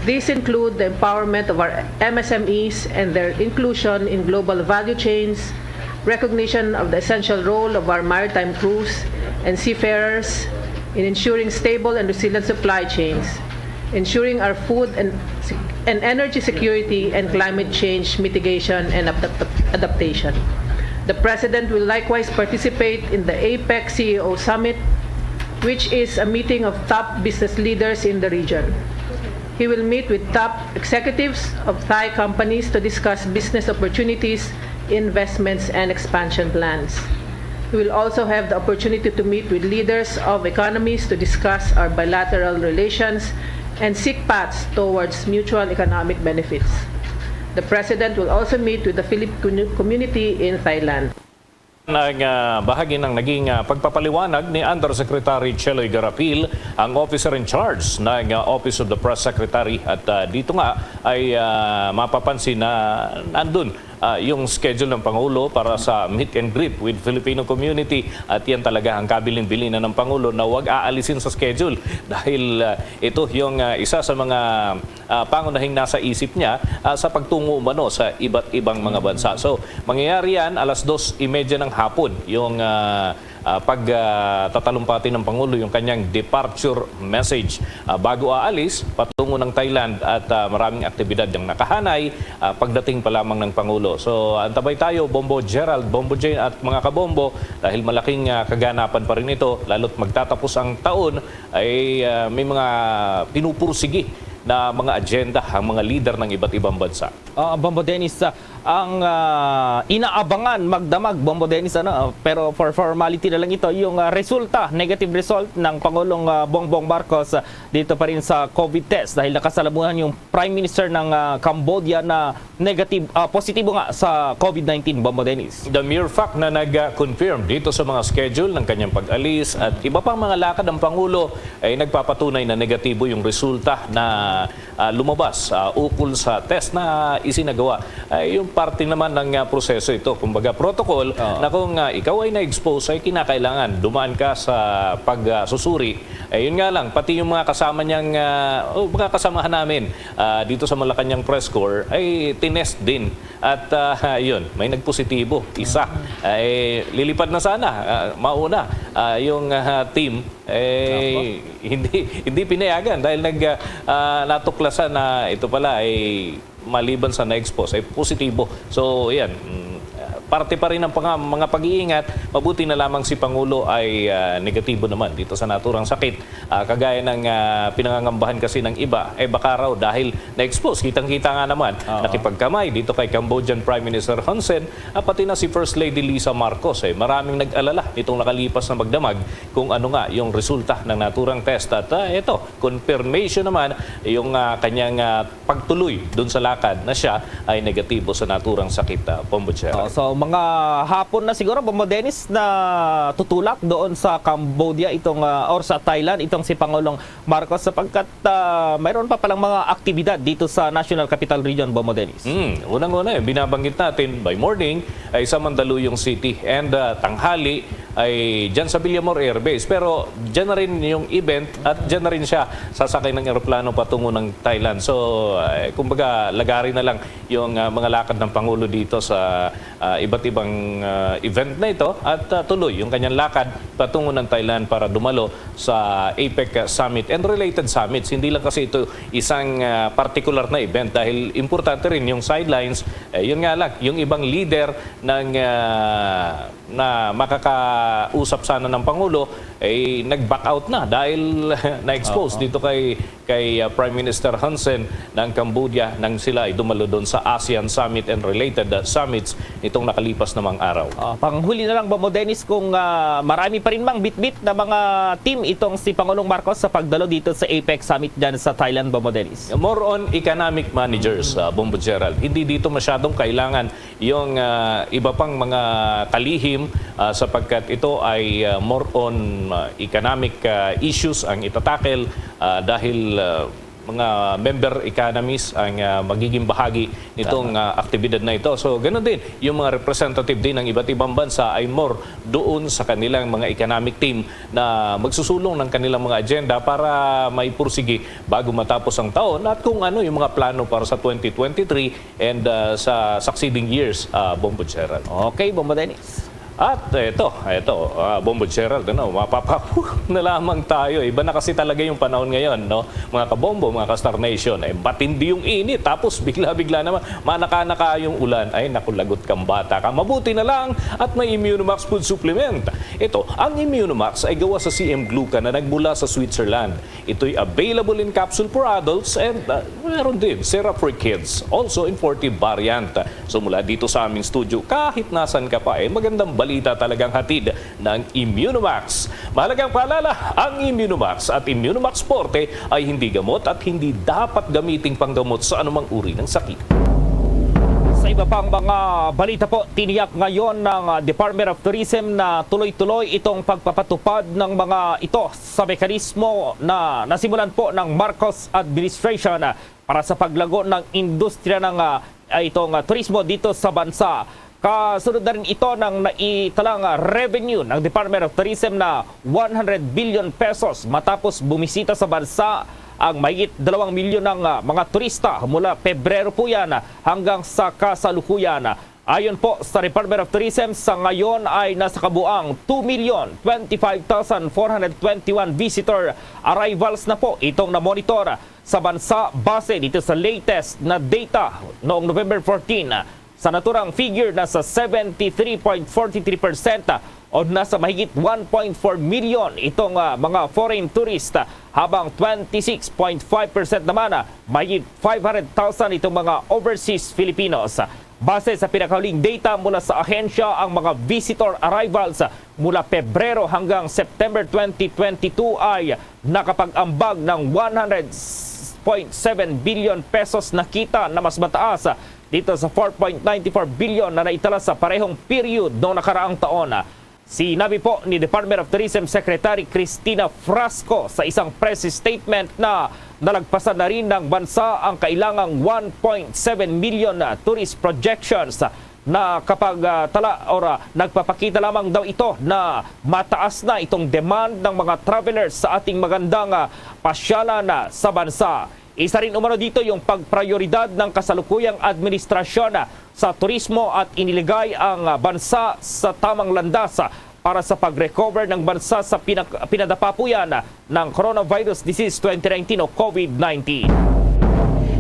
These include the empowerment of our M S M Es and their inclusion in global value chains, recognition of the essential role of our maritime crews and seafarers in ensuring stable and resilient supply chains, ensuring our food and, and energy security, and climate change mitigation and adapt-, adaptation. The President will likewise participate in the APEC C E O Summit, which is a meeting of top business leaders in the region. He will meet with top executives of Thai companies to discuss business opportunities, investments, and expansion plans. We will also have the opportunity to meet with leaders of economies to discuss our bilateral relations and seek paths towards mutual economic benefits. The President will also meet with the Filipino community in Thailand. Ang, ah, bahagi ng naging, ah, pagpapaliwanag ni Undersecretary Cheloy Garapil, ang officer in charge ng, ah, Office of the Press Secretary. At, ah, dito nga ay, ah, mapapansin na nandun, ah, yung schedule ng Pangulo para sa meet and greet with Filipino community. At yan talaga ang kabilin-bilinan ng Pangulo na wag aalisin sa schedule dahil, ah, ito yung, ah, isa sa mga, ah, pangunahing nasa isip niya, ah, sa pagtungo umano sa iba't ibang mga bansa. So, mangyayari yan alas dos y media ng hapon, yung, ah, ah, pag, ah, tatalumpati ng Pangulo yung kanyang departure message. Ah, bago aalis, patungo ng Thailand at, ah, maraming aktibidad ang nakahanay, ah, pagdating pa lamang ng Pangulo. So, antabay tayo, Bombo Gerald, Bombo Jane at mga kabombo, dahil malaking, ah, kaganapan pa rin ito, lalo't magtatapos ang taon, ay, ah, may mga pinupursigi na mga agenda ang mga lider ng iba't ibang bansa. Ah, Bombo Dennis, ah, ang, ah, inaabangan magdamag, Bombo Dennis, ano, ah, pero for formality na lang ito, yung, ah, resulta, negative result ng Pangulong, ah, Bongbong Marcos, ah, dito pa rin sa COVID test dahil nakasalamuhan yung Prime Minister ng, ah, Cambodia na negative, ah, positibo nga sa COVID nineteen, Bombo Dennis. The mere fact na nag-confirm dito sa mga schedule ng kanyang pag-alis at iba pang mga lakad ng Pangulo ay nagpapatunay na negatibo yung resulta na, ah, lumabas, ah, ukol sa test na isinagawa. Ay, yung parte naman ng, ah, proseso ito, kumbaga protocol, Oo. na kung, ah, ikaw ay na-expose, ay kinakailangan dumaan ka sa pagsusuri. Eh, yun nga lang, pati yung mga kasama niyang, ah, o mga kasamahan namin, ah, dito sa Malacañang Press Corps, ay tinest din. At, ah, yun, may nagpositibo, isa. Ay, lilipad na sana, ah, mauna, ah, yung, ah, team, eh, hindi, hindi pinayagan dahil nag, ah, ah, natuklasan na ito pala ay maliban sa na-expose, ay positibo. So, yan, mm, ah, parte pa rin ng panga-, mga pag-iingat. Mabuti na lamang si Pangulo ay, ah, negatibo naman dito sa naturang sakit. Ah, kagaya ng, ah, pinangangambahan kasi ng iba, eh, baka raw dahil na-expose, kitang-kita nga naman, Oo. nakipagkamay dito kay Cambodian Prime Minister Hun Sen, ah, pati na si First Lady Lisa Marcos. Eh, maraming nag-alala nitong nakalipas na magdamag kung ano nga yung resulta ng naturang test. At, ah, eto, confirmation naman yung, ah, kanyang, ah, pagtuloy dun sa lakad na siya ay negatibo sa naturang sakit, ah, Bombo Gerald. Oo, so, Mga hapon na siguro, Bombo Dennis, na tutulak doon sa Cambodia itong, ah, or sa Thailand itong si Pangulong Marcos sapagkat, ah, mayroon pa palang mga aktibidad dito sa National Capital Region, Bombo Dennis. Hmm, unang-una, eh, binabanggit natin, by morning ay sa Mandaluyong City and, ah, tanghali ay dyan sa Villamor Air Base. Pero dyan na rin yung event at dyan na rin siya sasakay ng eroplano patungo ng Thailand. So, eh, kumbaga, lagari na lang yung, ah, mga lakad ng Pangulo dito sa, ah, iba't ibang, ah, event na ito at, ah, tuloy yung kanyang lakad patungo ng Thailand para dumalo sa APEC Summit and related summits. Hindi lang kasi ito isang, ah, particular na event dahil importante rin yung sidelines. Eh, yun nga lang, yung ibang leader ng, ah, na makakausap sana ng Pangulo ay nag-back out na dahil na-expose Oo. dito kay kay, uh, Prime Minister Hun Sen ng Cambodia nang sila ay dumalo doon sa ASEAN Summit and related, uh, summits nitong nakalipas namang araw. Ah, panghuli na lang, Bombo Dennis, kung, ah, marami pa rin mang bitbit na mga team itong si Pangulong Marcos sa pagdalo dito sa APEC Summit dyan sa Thailand, Bombo Dennis. More on economic managers, uh, Bombo Gerald. Hindi dito masyadong kailangan yung, ah, iba pang mga kalihim, ah, sapagkat ito ay, ah, more on, ah, economic, ah, issues ang itatackle, ah, dahil, ah, mga member economies ang, ah, magiging bahagi nitong, Tama. ah, aktibidad na ito. So, ganun din yung mga representative din ng iba't ibang bansa ay more doon sa kanilang mga economic team na magsusulong ng kanilang mga agenda para maipursigi bago matapos ang taon at kung ano yung mga plano para sa twenty twenty-three and, ah, sa succeeding years, ah, Bombo Gerald. Okay, Bombo Dennis. At eto, eto, ah, Bombo Gerald, ano, mapapapu na lamang tayo. Iba na kasi talaga yung panahon ngayon, no? Mga kabombo, mga ka-Star Nation, eh, matindi yung init, tapos bigla-bigla naman, manaka-naka yung ulan. Ay, naku, lagot kang bata ka. Mabuti na lang at may Immunomax Food Supplement. Ito, ang Immunomax ay gawa sa C M glucan na nagmula sa Switzerland. Ito'y available in capsule for adults and, uh, meron din syrup for kids, also in forty variant. So, mula dito sa aming studio, kahit nasan ka pa, eh, magandang balita talagang hatid ng Immunomax. Mahalagang paalala, ang Immunomax at Immunomax Forte ay hindi gamot at hindi dapat gamiting panggamot sa anumang uri ng sakit. Sa iba pang mga balita po, tiniyak ngayon ng, ah, Department of Tourism na tuloy-tuloy itong pagpapatupad ng mga ito sa mekanismo na nasimulan po ng Marcos administration, ah, para sa paglago ng industriya ng, ah, ah, itong, ah, turismo dito sa bansa. Kasunod na rin ito ng naitalang, ah, revenue ng Department of Tourism na one hundred billion pesos matapos bumisita sa bansa ang mahigit dalawang milyon ng, ah, mga turista mula Pebrero po yan, ah, hanggang sa kasalukuyan. Ayon po sa Department of Tourism, sa ngayon ay nasa kabuang two million twenty-five thousand four hundred twenty-one visitor arrivals na po itong na-monitor sa bansa base dito sa latest na data noong November fourteen. Sa naturang figure, nasa seventy-three point forty-three percent o nasa mahigit one point four million itong, ah, mga foreign tourist, habang twenty-six point five percent naman, ah, mahigit five hundred thousand itong mga overseas Filipinos. Base sa pinakahuling data mula sa ahensya, ang mga visitor arrivals mula Pebrero hanggang September twenty twenty-two ay nakapag-ambag ng one hundred point seven billion pesos na kita, na mas mataas dito sa four point nine four billion na naitala sa parehong period noong nakaraang taon. Sinabi po ni Department of Tourism Secretary Cristina Frasco sa isang press statement na nalagpasan na rin ng bansa ang kailangang one point seven million tourist projections na kapag, ah, tala or, ah, nagpapakita lamang daw ito na mataas na itong demand ng mga travelers sa ating magandang, ah, pasyalan, ah, sa bansa. Isa rin umano dito yung pagprayoridad ng kasalukuyang administrasyon, ah, sa turismo at iniligay ang, ah, bansa sa tamang landas, ah, para sa pag-recover ng bansa sa pinak-, pinadapa po yan, ah, ng coronavirus disease twenty nineteen o COVID nineteen.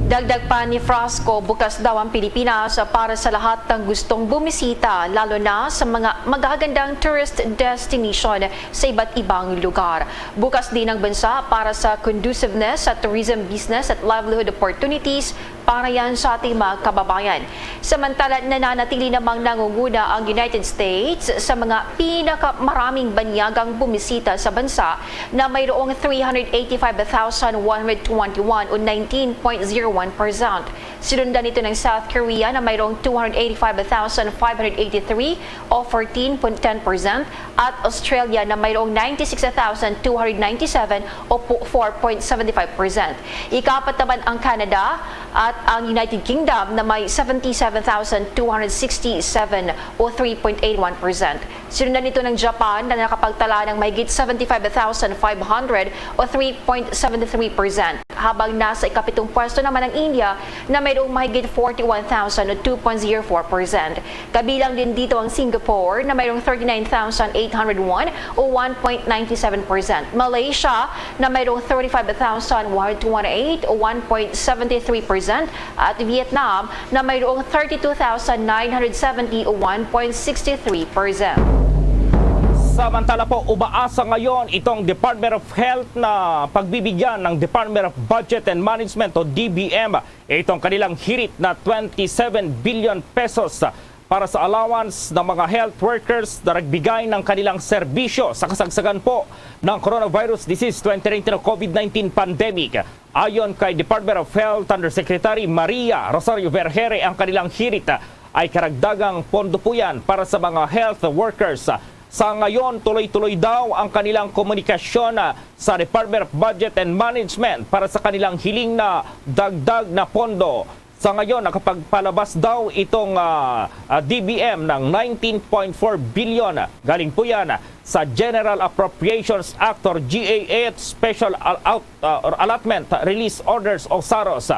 Dagdag pa ni Frasco, bukas daw ang Pilipinas para sa lahat ng gustong bumisita, lalo na sa mga magagandang tourist destination sa iba't ibang lugar. Bukas din ang bansa para sa conduciveness sa tourism business at livelihood opportunities Para yan sa ating mga kababayan. Samantala, nananatili namang nangunguna ang United States sa mga pinakamaraming banyagang bumisita sa bansa na mayroong three hundred eighty-five thousand one hundred twenty-one o nineteen point zero one percent. Sinundan ito ng South Korea na mayroong two hundred eighty-five thousand five hundred eighty-three o fourteen point ten percent at Australia na mayroong ninety-six thousand two hundred ninety-seven o four point seventy-five percent. Ikapat naman ang Canada at ang United Kingdom na may seventy-seven thousand two hundred sixty-seven o three point eight one percent. Sinundan ito ng Japan na nakapagtala ng mahigit seventy-five thousand five hundred o three point seven three percent, habang nasa ikapitong pwesto naman ang India na mayroong mahigit forty-one thousand o two point zero four percent. Kabilang din dito ang Singapore na mayroong thirty-nine thousand eight hundred one o one point nine seven percent, Malaysia na mayroong thirty-five thousand one hundred twenty-eight o one point seven three percent, at Vietnam na mayroong thirty-two thousand nine hundred seventy o one point six three percent. Samantala po, umaasa ngayon itong Department of Health na pagbibigyan ng Department of Budget and Management o D B M itong kanilang hirit na twenty-seven billion pesos para sa allowance ng mga health workers na nagbigay ng kanilang serbisyo sa kasagsagan po ng coronavirus disease twenty nineteen o COVID nineteen pandemic. Ayon kay Department of Health Undersecretary Maria Rosario Vergere, ang kanilang hirit ay karagdagang pondo po yan para sa mga health workers. Sa ngayon, tuloy-tuloy daw ang kanilang komunikasyon, ah, sa Department of Budget and Management para sa kanilang hiling na dagdag na pondo. Sa ngayon, nakapagpalabas daw itong, ah, ah, D B M ng nineteen point four billion. Galing po yan sa General Appropriations Act or G A A Special Al-, Out, ah, or Allotment Release Orders o saros.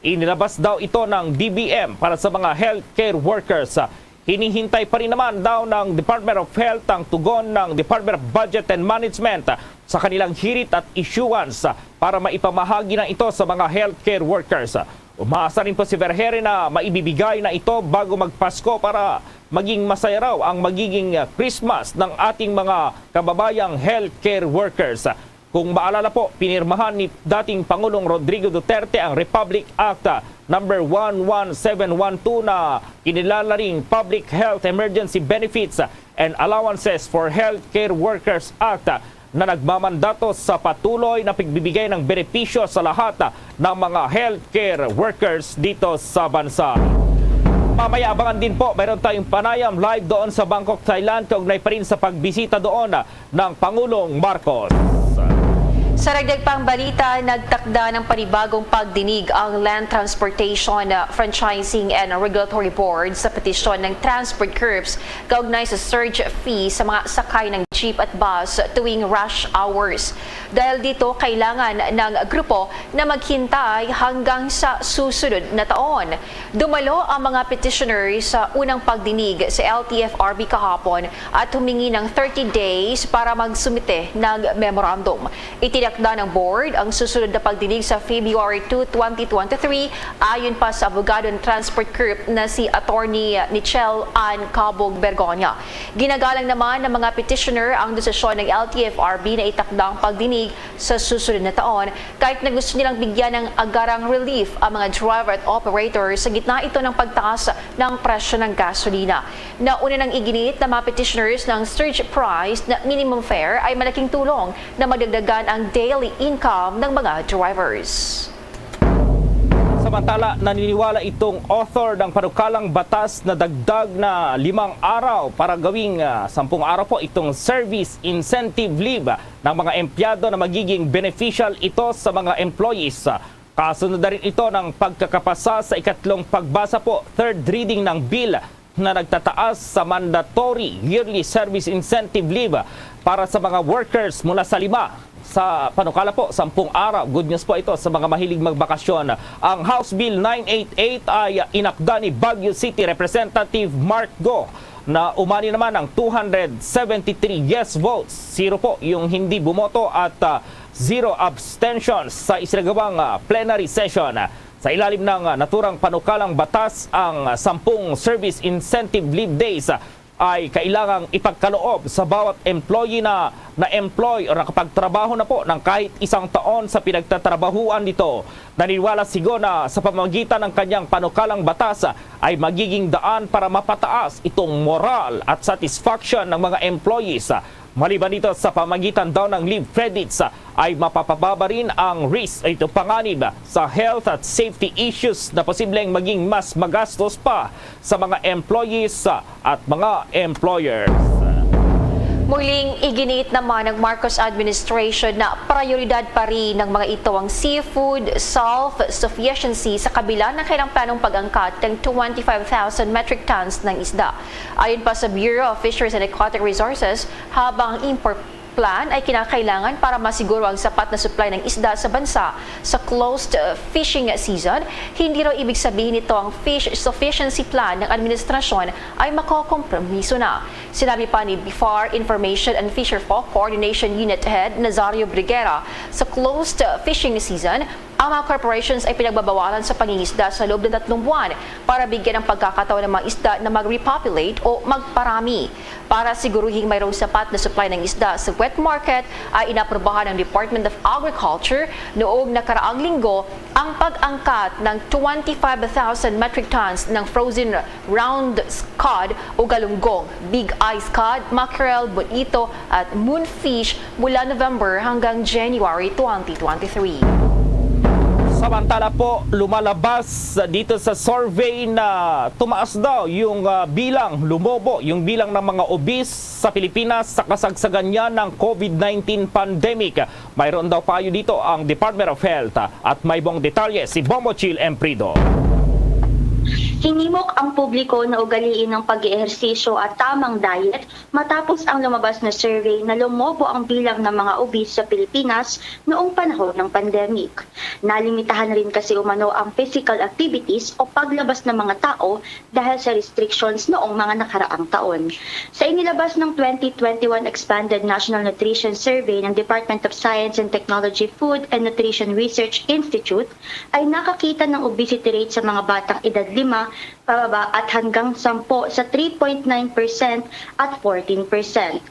Inilabas daw ito ng D B M para sa mga healthcare workers. Hinihintay pa rin naman daw ng Department of Health ang tugon ng Department of Budget and Management sa kanilang hirit at issuance para maipamahagi na ito sa mga healthcare workers. Umaasa rin po si Vergere na maibibigay na ito bago magpasko para maging masaya raw ang magiging Christmas ng ating mga kababayang healthcare workers. Kung maalala po, pinirmahan ni dating Pangulong Rodrigo Duterte ang Republic Act, ah, number one one seven one two na kinilala ring Public Health Emergency Benefits and Allowances for Healthcare Workers Act, ah, na nagmamandato sa patuloy na pagbibigay ng benepisyo sa lahat, ah, ng mga healthcare workers dito sa bansa. Mamaya abangan din po, mayroon tayong panayam live doon sa Bangkok, Thailand, kaugnay pa rin sa pagbisita doon, ah, ng Pangulong Marcos. Sa dagdag pang balita, nagtakda ng panibagong pagdinig ang Land Transportation, uh, Franchising and Regulatory Board sa petisyon ng transport groups kaugnay sa surge fee sa mga sakay ng jeep at bus tuwing rush hours. Dahil dito, kailangan ng grupo na maghintay hanggang sa susunod na taon. Dumalo ang mga petitioners sa unang pagdinig sa L T F R B kahapon at humingi ng thirty days para magsumite ng memorandum. Itinakda ng board ang susunod na pagdinig sa February two, twenty twenty-three, ayon pa sa abogado ng Transport Group na si Attorney Nichelle Ann Cabog Bergonia. Ginagalang naman ng mga petitioner ang desisyon ng L T F R B na itakda ang pagdinig sa susunod na taon, kahit na gusto nilang bigyan ng agarang relief ang mga driver at operator sa gitna ito ng pagtaas ng presyo ng gasolina. Nauna nang iginit ng mga petitioners na ang surge price na minimum fare ay malaking tulong na madagdagan ang daily income ng mga drivers. Samantala, naniniwala itong author ng panukalang batas na dagdag na limang araw para gawing, ah, sampung araw po itong service incentive leave ng mga empleyado na magiging beneficial ito sa mga employees. Kasunod na rin ito ng pagkakapasa sa ikatlong pagbasa po, third reading ng bill na nagtataas sa mandatory yearly service incentive leave para sa mga workers mula sa lima sa panukala po, sampung araw. Good news po ito sa mga mahilig magbakasyon. Ang House Bill nine eight eight ay inakda ni Baguio City Representative Mark Go na umani naman ang two hundred seventy-three yes votes, zero po yung hindi bumoto at, ah, zero abstentions sa isinagawang, ah, plenary session. Sa ilalim ng, ah, naturang panukalang batas, ang, ah, sampung service incentive leave days, ah, ay kailangang ipagkaloob sa bawat employee na na-employ o nakapagtrabaho na po ng kahit isang taon sa pinagtatrabahuan nito. Naniniwala si Go na sa pamamagitan ng kanyang panukalang batas ay magiging daan para mapataas itong moral at satisfaction ng mga employees. Maliban dito, sa pamagitan daw ng leave credits ay mapapababa rin ang risk, ito, panganib sa health at safety issues na posibleng maging mas magastos pa sa mga employees at mga employers. Muling iginiit naman ng Marcos administration na prioridad pa rin ng mga ito ang seafood self-sufficiency sa kabila ng kailang planong pag-angkat ng twenty-five thousand metric tons ng isda. Ayon pa sa Bureau of Fisheries and Aquatic Resources, habang import plan ay kinakailangan para masiguro ang sapat na supply ng isda sa bansa sa closed uh, fishing season, hindi raw ibig sabihin nito ang fish sufficiency plan ng administrasyon ay makokompromiso na. Sinabi pa ni BFAR Information and Fisherfolk Coordination Unit Head Nazario Briguera, sa closed uh, fishing season, ang mga corporations ay pinagbabawalan sa pangingisda sa loob ng tatlong buwan para bigyan ng pagkakataon ng mga isda na mag-repopulate o magparami. Para siguruhing mayroong sapat na supply ng isda sa wet market, ay inaprubahan ng Department of Agriculture noong nakaraang linggo ang pag-angkat ng twenty-five thousand metric tons ng frozen round cod o galunggong, big eyes cod, mackerel, bonito, at moonfish mula November hanggang January twenty twenty-three. Samantala po, lumalabas dito sa survey na tumaas daw yung ah, bilang, lumobo yung bilang ng mga obese sa Pilipinas sa kasagsagan niya ng COVID nineteen pandemic. Mayroon daw payo dito ang Department of Health at may buong detalye si Bombo Chill Emprido. Hinimok ang publiko na ugaliin ang pag-ehersisyo at tamang diet matapos ang lumabas na survey na lumobo ang bilang ng mga obese sa Pilipinas noong panahon ng pandemic. Nalimitahan rin kasi umano ang physical activities o paglabas ng mga tao dahil sa restrictions noong mga nakaraang taon. Sa inilabas ng twenty twenty-one Expanded National Nutrition Survey ng Department of Science and Technology Food and Nutrition Research Institute, ay nakakita ng obesity rate sa mga batang edad lima pababa at hanggang sampo sa three point nine percent at fourteen percent.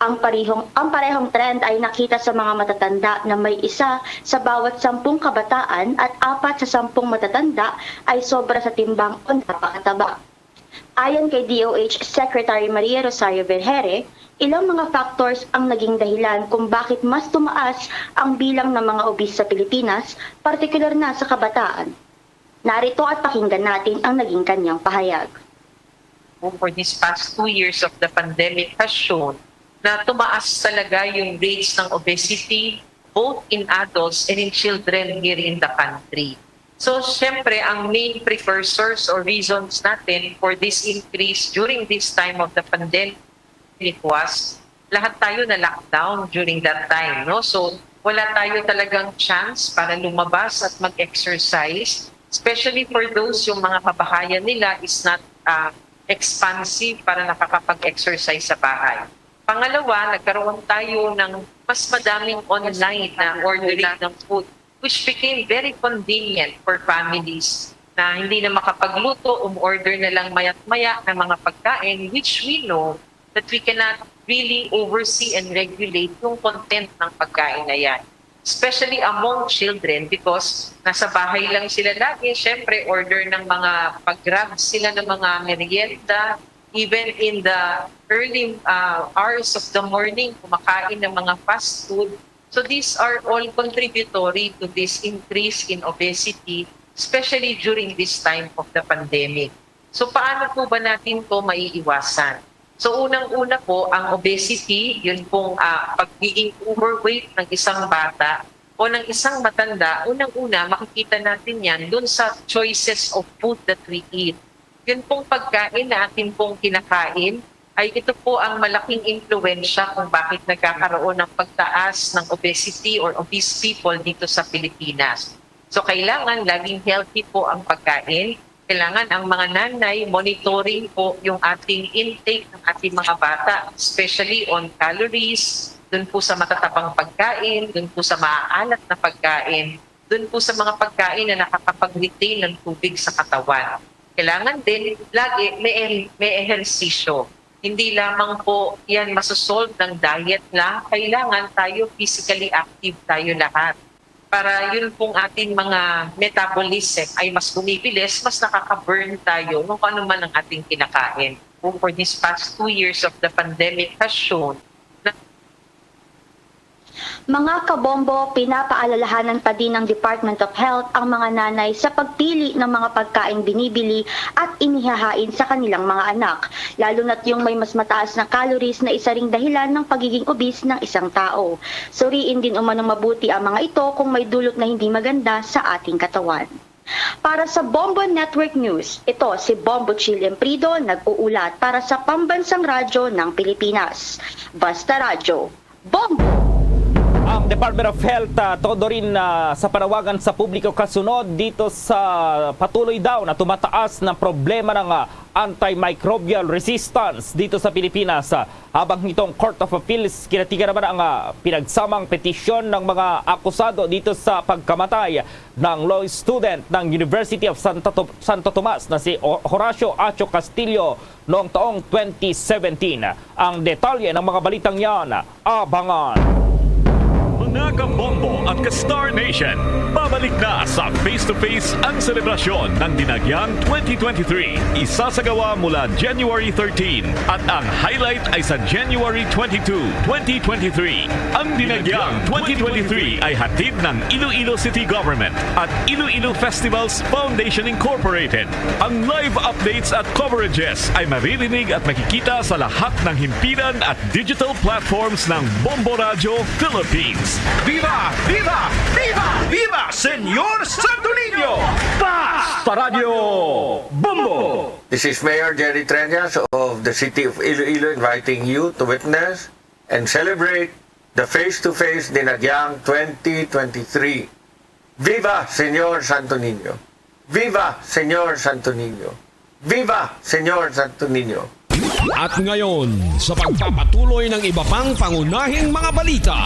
Ang parehong, ang parehong trend ay nakita sa mga matatanda na may isa sa bawat sampung kabataan at apat sa sampung matatanda ay sobra sa timbang o napakataba. Ayon kay D O H Secretary Maria Rosario Vergeire, ilang mga factors ang naging dahilan kung bakit mas tumaas ang bilang ng mga obese sa Pilipinas, partikular na sa kabataan. Narito at pakinggan natin ang naging kanyang pahayag. For these past two years of the pandemic has shown na tumaas talaga yung rates ng obesity both in adults and in children here in the country. So, syempre, ang main precursors or reasons natin for this increase during this time of the pandemic was lahat tayo na lockdown during that time, no? So, wala tayo talagang chance para lumabas at mag-exercise, especially for those yung mga kabahayan nila is not uh, expansive para nakakapag-exercise sa bahay. Pangalawa, nagkaroon tayo ng mas madaming online na ordering ng food, which became very convenient for families na hindi na makapagluto, umorder na lang maya't maya ng mga pagkain, which we know that we cannot really oversee and regulate yung content ng pagkain na yan. Especially among children, because nasa bahay lang sila lagi, syempre order ng mga pag-grab sila ng mga merienda, even in the early uh, hours of the morning, kumakain ng mga fast food. So these are all contributory to this increase in obesity, especially during this time of the pandemic. So paano po ba natin to maiiwasan? So unang-una po, ang obesity, yun pong uh, pagiging overweight ng isang bata o ng isang matanda, unang-una makikita natin yan dun sa choices of food that we eat. Yun pong pagkain na atin pong kinakain ay ito po ang malaking impluensya kung bakit nagkakaroon ng pagtaas ng obesity or obese people dito sa Pilipinas. So kailangan laging healthy po ang pagkain. Kailangan ang mga nanay monitoring po yung ating intake ng ating mga bata, especially on calories, dun po sa matatabang pagkain, dun po sa maaalat na pagkain, dun po sa mga pagkain na nakakapag-retain ng tubig sa katawan. Kailangan din lagi may, may ehersisyo. Hindi lamang po yan masosolve ng diet lang. Kailangan tayo physically active tayo lahat. Para yun pong ating mga metabolism ay mas bumibilis, mas nakaka-burn tayo ng kung ano man ang ating kinakain. For these past two years of the pandemic has shown na Mga kabombo, pinapaalalahanan pa din ng Department of Health ang mga nanay sa pagpili ng mga pagkaing binibili at inihahain sa kanilang mga anak, lalo na't yung may mas mataas na calories na isa ring dahilan ng pagiging obese ng isang tao. Suriin din umanong mabuti ang mga ito kung may dulot na hindi maganda sa ating katawan. Para sa Bombo Network News, ito si Bombo Chill Emprido nag-uulat para sa Pambansang Radyo ng Pilipinas. Basta Radyo, Bombo! Ang Department of Health ah, todo rin ah, sa panawagan sa publiko kasunod dito sa patuloy daw na tumataas na problema ng ah, antimicrobial resistance dito sa Pilipinas. Ah, habang hitong Court of Appeals, kinatigan naman ang ah, pinagsamang petisyon ng mga akusado dito sa pagkamatay ng law student ng University of Santa, Tom- Santo Tomas na si O- Horacio Acho Castillo noong taong twenty seventeen. Ang detalye ng mga balitang yan, abangan. Mga kabombo at ka-Star Nation, pabalik na sa Face to Face ang selebrasyon ng Dinagyang twenty twenty-three. Isasagawa mula January thirteen at ang highlight ay sa January twenty-two, twenty twenty-three. Ang Dinagyang twenty twenty-three ay hatid ng Iloilo City Government at Iloilo Festivals Foundation Incorporated. Ang live updates at coverages ay maririnig at makikita sa lahat ng himpilan at digital platforms ng Bombo Radyo Philippines. Viva! Viva! Viva! Viva Señor Santo Niño! Basta Radyo Bombo! This is Mayor Jerry Treñas of the City of Iloilo inviting you to witness and celebrate the Face to Face Dinagyang twenty twenty-three. Viva Señor Santo Niño! Viva Señor Santo Niño! Viva Señor Santo Niño! At ngayon, sa pagpapatuloy ng iba pang pangunahing mga balita.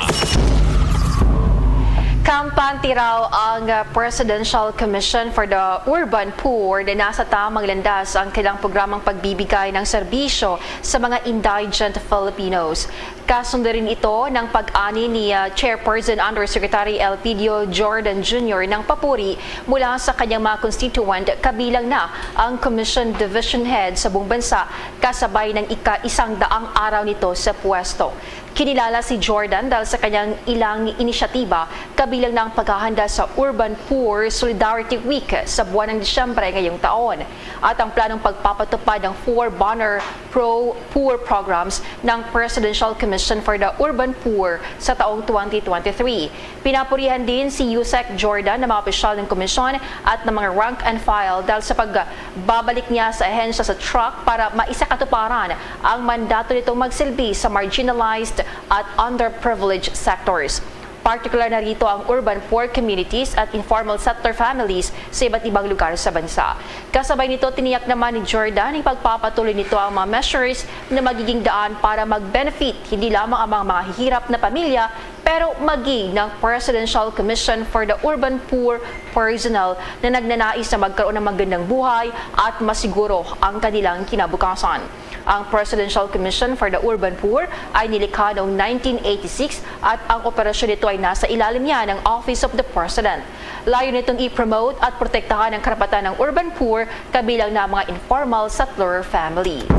Kampante raw ang Presidential Commission for the Urban Poor na nasa tamang landas ang kanilang programang pagbibigay ng serbisyo sa mga indigent Filipinos. Kasunod rin ito ng pag-ani ni uh, Chairperson Undersecretary Elpidio Jordan Junior ng papuri mula sa kanyang mga constituent, kabilang na ang Commission Division Head sa buong bansa, kasabay ng ika-isang daang araw nito sa pwesto. Kinilala si Jordan dahil sa kanyang ilang inisyatiba, kabilang na ang paghahanda sa Urban Poor Solidarity Week sa buwan ng Disyembre ngayong taon at ang planong pagpapatupad ng four banner pro-poor programs ng Presidential Commission for the Urban Poor sa taong twenty twenty-three. Pinapurihan din si Usec Jordan ng mga opisyal ng komisyon at ng mga rank and file dahil sa pagbabalik niya sa ahensya sa track para maisakatuparan ang mandato nitong magsilbi sa marginalized at underprivileged sectors, partikular na rito ang urban poor communities at informal settler families sa iba't ibang lugar sa bansa. Kasabay nito, tiniyak naman ni Jordan ang pagpapatuloy nito ang mga measures na magiging daan para mag-benefit hindi lamang ang mga mahihirap na pamilya, pero maging ng Presidential Commission for the Urban Poor personnel na nagnanais na magkaroon ng magandang buhay at masiguro ang kanilang kinabukasan. Ang Presidential Commission for the Urban Poor ay nilikha noong nineteen eighty-six at ang operasyon nito ay nasa ilalim niya ng Office of the President. Layo nitong i-promote at protektahan ang karapatan ng urban poor, kabilang na ang mga informal settler families.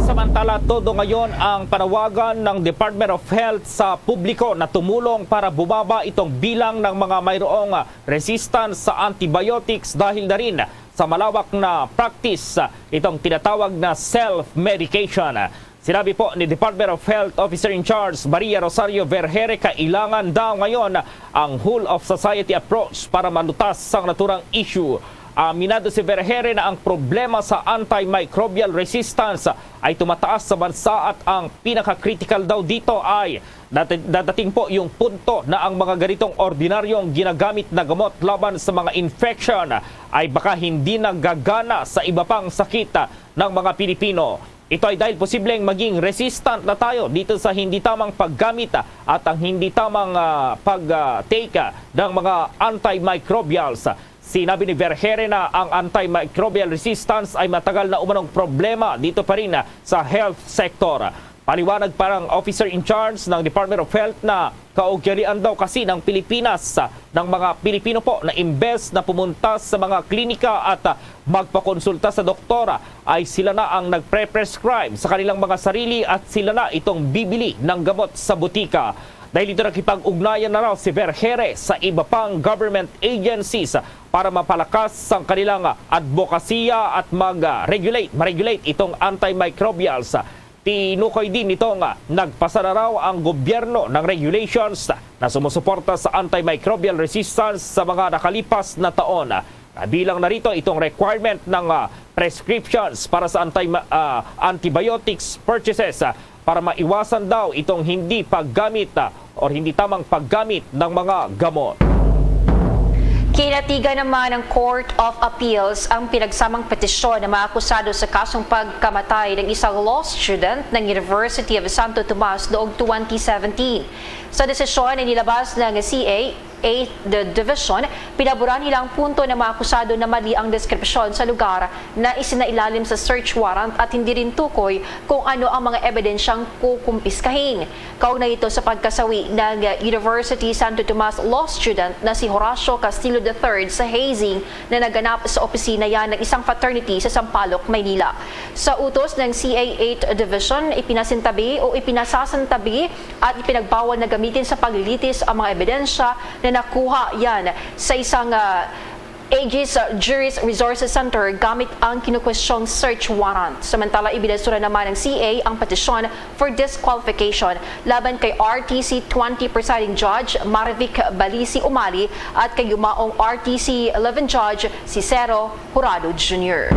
Samantala, todo ngayon ang panawagan ng Department of Health sa publiko na tumulong para bumaba itong bilang ng mga mayroong resistance sa antibiotics dahil na rin sa malawak na practice itong tinatawag na self-medication. Sinabi po ni Department of Health Officer in Charge Maria Rosario Vergere, kailangan daw ngayon ang whole of society approach para malutas sang naturang issue. Aminado si Vergere na ang problema sa antimicrobial resistance ay tumataas sa bansa at ang pinaka-critical daw dito ay dati- dadating po yung punto na ang mga ganitong ordinaryong ginagamit na gamot laban sa mga infection ay baka hindi nagagana sa iba pang sakit ng mga Pilipino. Ito ay dahil posibleng maging resistant na tayo dito sa hindi tamang paggamit at ang hindi tamang ah, pag-take ng mga antimicrobials. Sinabi ni Vergeire na ang antimicrobial resistance ay matagal na umanong problema dito pa rin sa health sector. Paliwanag pa ng officer in charge ng Department of Health na kaugyarian daw kasi ng Pilipinas, ah, ng mga Pilipino po na imbes na pumunta sa mga klinika at, ah, magpakonsulta sa doktor, ah, ay sila na ang nagpre-prescribe sa kanilang mga sarili at sila na itong bibili ng gamot sa butika. Dahil ito, nakipag-ugnayan na raw si Vergeire sa iba pang government agencies para mapalakas ang kanilang advokasya at mag-regulate, ma-regulate itong antimicrobials. Tinukoy din nito nga nagpasara raw ang gobyerno ng regulations na sumusuporta sa antimicrobial resistance sa mga nakalipas na taon. Kabilang na rito itong requirement ng, ah, prescriptions para sa anti-, ah, antibiotics purchases, ah, para maiwasan daw itong hindi paggamit, ah, or hindi tamang paggamit ng mga gamot. Kinatigan naman ng Court of Appeals ang pinagsamang petisyon ng mga akusado sa kasong pagkamatay ng isang law student ng University of Santo Tomas noong twenty seventeen. Sa desisyon na inilabas ng C A Eighth Division, pinaboran nila ang punto ng mga akusado na mali ang deskripsyon sa lugar na isinailalim sa search warrant at hindi rin tukoy kung ano ang mga ebidensyang kukumpiskahin. Kaugnay ito sa pagkasawi ng University Santo Tomas law student na si Horacio Castillo the third sa hazing na naganap sa opisina yan ng isang fraternity sa Sampaloc, Maynila. Sa utos ng C A Eighth Division, ipinasintabi o ipinasasantabi at ipinagbawal na gamitin sa paglilitis ang mga ebidensya na nakuha yan sa isang, ah, Aegis Juris Resources Center gamit ang kinukwestiyong search warrant. Samantala, ibinasura naman ng C A ang petisyon for disqualification laban kay R T C twenty Presiding Judge Marivic Balisi Umali at kay yumaong R T C eleven Judge Cicero Jurado Junior.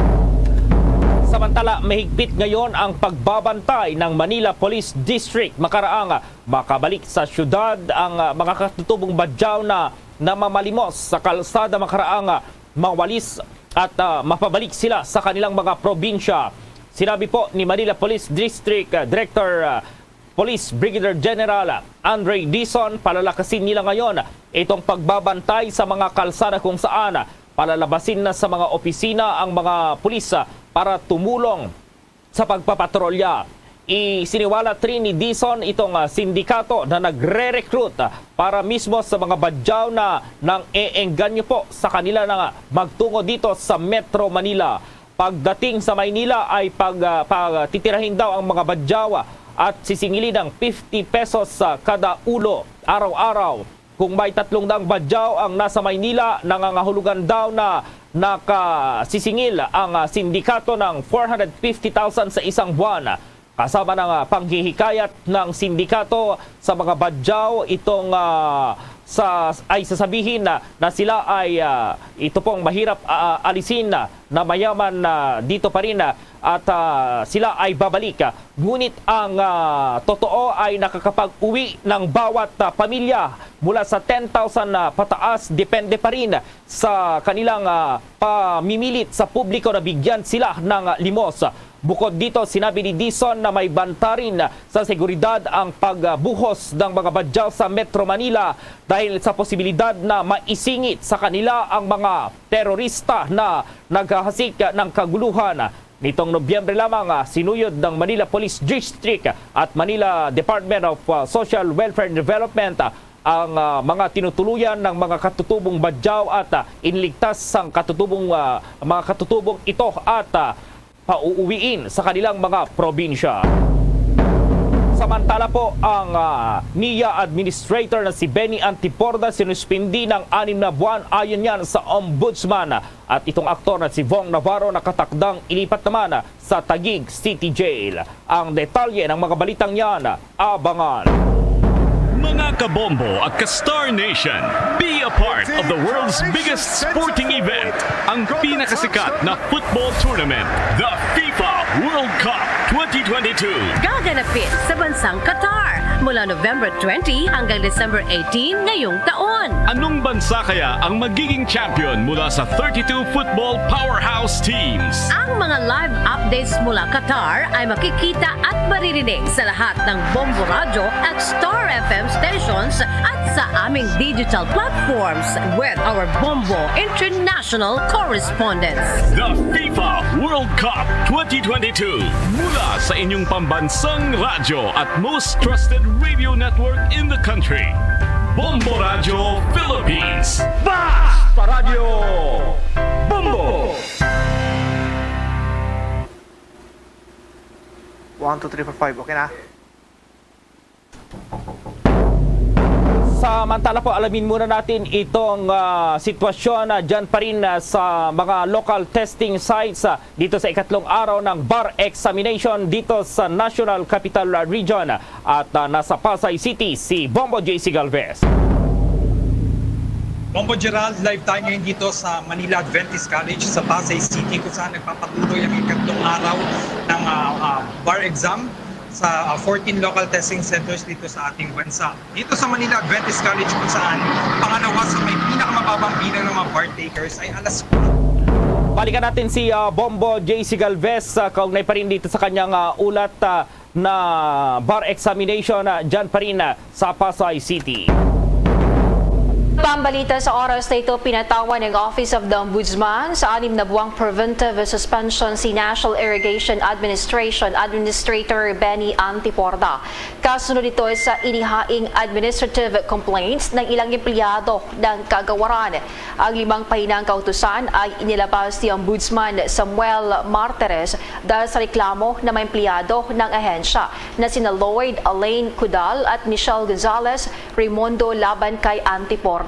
Samantala, mahigpit ngayon ang pagbabantay ng Manila Police District makaraang makabalik sa syudad ang, ah, mga katutubong badyaw na namamalimos sa kalsada makaraang, ah, mawalis at, ah, mapabalik sila sa kanilang mga probinsya. Sinabi po ni Manila Police District, ah, Director, ah, Police Brigadier General Andre Dizon, palalakasin nila ngayon itong pagbabantay sa mga kalsada kung saan palalabasin na sa mga opisina ang mga pulis, ah, para tumulong sa pagpapatrolya. Isiniwalat rin ni Dizon itong, ah, sindikato na nagre-recruit, ah, para mismo sa mga badyaw na nang-eengganyo po sa kanila na magtungo dito sa Metro Manila. Pagdating sa Maynila ay pag, ah, pagtitirahin daw ang mga badyaw at sisingilin ng fifty pesos sa kada ulo araw-araw. Kung may tatlong daang badyaw ang nasa Maynila, nangangahulugan daw na nakasisingil ang, ah, sindikato ng four hundred fifty thousand sa isang buwan. Kasama ng, ah, panghihikayat ng sindikato sa mga badyaw itong, ah, sa, ay sasabihin na, na sila ay, ah, ito pong mahirap, ah, alisin na, na mayaman na dito pa rin, ah, at, ah, sila ay babalik. Ngunit ang, ah, totoo ay nakakapag-uwi ng bawat, ah, pamilya mula sa ten thousand na pataas, depende pa rin sa kanilang, ah, pamimilit sa publiko na bigyan sila ng, ah, limos. Bukod dito, sinabi ni Dizon na may banta rin sa seguridad ang pagbuhos ng mga badyaw sa Metro Manila dahil sa posibilidad na maisingit sa kanila ang mga terorista na naghahasik ng kaguluhan. Nitong Nobyembre lamang, ah, sinuyod ng Manila Police District at Manila Department of, ah, Social Welfare and Development, ah, ang, ah, mga tinutuluyan ng mga katutubong badyaw at, ah, iniligtas sang katutubong, ah, mga katutubong ito at, ah, pauuwiin sa kanilang mga probinsya. Samantala po, ang, ah, NIA Administrator na si Benny Antiporda sinuspindi ng anim na buwan ayon yan sa Ombudsman. At itong aktor na si Vong Navarro nakatakdang ilipat naman sa Taguig City Jail. Ang detalye ng mga balitang yan, abangan. Mga kabombo at ka-Star Nation, be a part of the world's biggest sporting event, ang pinakasikat na football tournament, the FIFA World Cup twenty twenty-two. Gaganapin sa bansang Qatar mula November twenty hanggang December eighteen ngayong taon. Anong bansa kaya ang magiging champion mula sa thirty-two football powerhouse teams? Ang mga live updates mula Qatar ay makikita at maririnig sa lahat ng Bombo Radyo at Star F M stations at sa aming digital platforms with our Bombo International correspondents. The FIFA World Cup twenty twenty-two. Mula sa inyong pambansang radyo at most trusted radio network in the country, Bombo Radyo Philippines. Basta Radyo Bombo! One, two, three, four, five. Okay na? Samantala po, alamin muna natin itong, ah, sitwasyon, ah, dyan pa rin, ah, sa mga local testing sites, ah, dito sa ikatlong araw ng bar examination dito sa National Capital Region. At, ah, nasa Pasay City si Bombo J C Galvez. Bombo Gerald, live tayo ngayon dito sa Manila Adventist College sa Pasay City, kung saan nagpapatuloy ang ikatlong araw ng, ah, ah, bar exam sa, ah, fourteen local testing centers dito sa ating bansa. Dito sa Manila Adventist College, kung saan pangalawa sa may pinakamababang bilang ng mga bar takers ay alas Balikan natin si, ah, Bombo J C Galvez, ah, kaugnay pa rin dito sa kanyang, ah, ulat, ah, na bar examination, ah, dyan pa rin, ah, sa Pasay City. Pambalita sa oras na ito, pinatawan ng Office of the Ombudsman sa anim na buwang preventive suspension si National Irrigation Administration Administrator Benny Antiporda. Kasunod ito sa inihaing administrative complaints ng ilang empleyado ng kagawaran. Ang limang pahinang kautusan ay inilabas ni Ombudsman Samuel Martires dahil sa reklamo ng mga empleyado ng ahensya na sina Lloyd Alain Cudal at Michelle Gonzalez Raimundo laban kay Antiporda.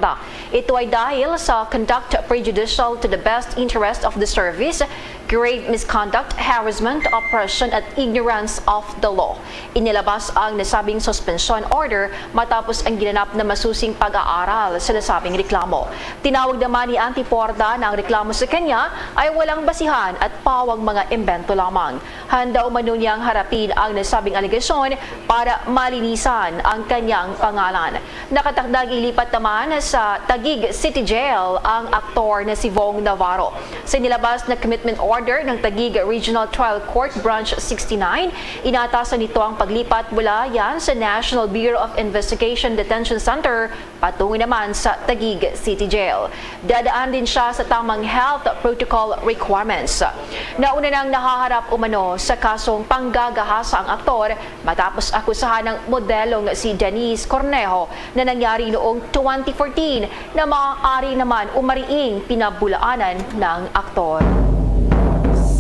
Ito ay dahil sa conduct prejudicial to the best interest of the service, grave misconduct, harassment, oppression, at ignorance of the law. Inilabas ang nasabing suspension order matapos ang ginanap na masusing pag-aaral sa nasabing reklamo. Tinawag naman ni Antiporda na ang reklamo sa kanya ay walang basihan at pawang mga imbento lamang. Handa umano niyang harapin ang nasabing alegasyon para malinisan ang kanyang pangalan. Nakatakdang ilipat naman sa Taguig City Jail ang aktor na si Vong Navarro. Sa inilabas na commitment order ng Taguig Regional Trial Court Branch sixty-nine, inatasan nito ang paglipat mula yan sa National Bureau of Investigation Detention Center patungo naman sa Taguig City Jail. Dadaan din siya sa tamang health protocol requirements. Nauna nang nahaharap umano sa kasong panggagahasa ang aktor matapos akusahan ng modelong si Denise Cornejo na nangyari noong twenty fourteen na maaari naman umariing pinabulaanan ng aktor.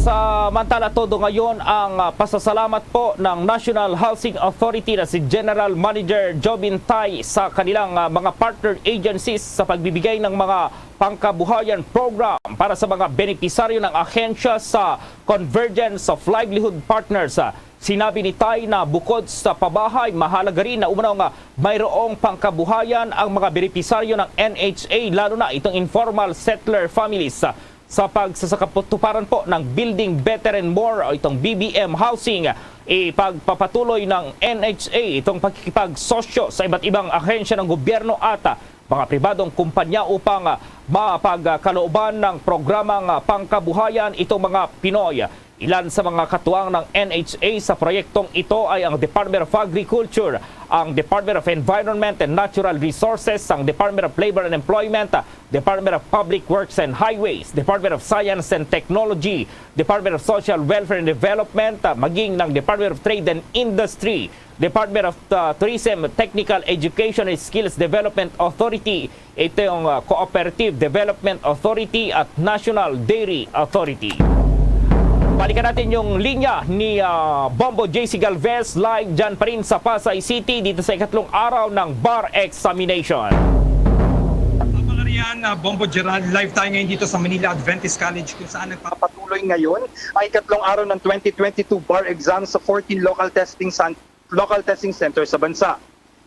Samantala, todo ngayon ang, ah, pasasalamat po ng National Housing Authority na si General Manager Jobin Tay sa kanilang, ah, mga partner agencies sa pagbibigay ng mga pangkabuhayan program para sa mga benepisaryo ng ahensya sa Convergence of Livelihood Partners. Sinabi ni Tay na bukod sa pabahay, mahalaga rin na umano nga mayroong pangkabuhayan ang mga benepisaryo ng N H A, lalo na itong informal settler families. Sa pagsasakatuparan po ng Building Better and More o itong B B M Housing, ipagpapatuloy ng N H A itong pakikipagsosyo sa iba't ibang ahensya ng gobyerno at, ah, mga pribadong kumpanya upang, ah, mapagkalooban ng programang, ah, pangkabuhayan itong mga Pinoy. Ilan sa mga katuwang ng N H A sa proyektong ito ay ang Department of Agriculture, ang Department of Environment and Natural Resources, ang Department of Labor and Employment, Department of Public Works and Highways, Department of Science and Technology, Department of Social Welfare and Development, ah, maging ng Department of Trade and Industry, Department of, ah, Tourism, Technical Education and Skills Development Authority, itong, ah, Cooperative Development Authority at National Dairy Authority. Balikan natin yung linya ni, ah, Bombo J C Galvez, live dyan pa rin sa Pasay City dito sa ikatlong araw ng bar examination. Tama ka riyan, ah, Bombo Gerald. Live tayo ngayon dito sa Manila Adventist College, kung saan nagpapatuloy ngayon ang ikatlong araw ng twenty twenty-two bar exam sa fourteen local testing san-, local testing center sa bansa.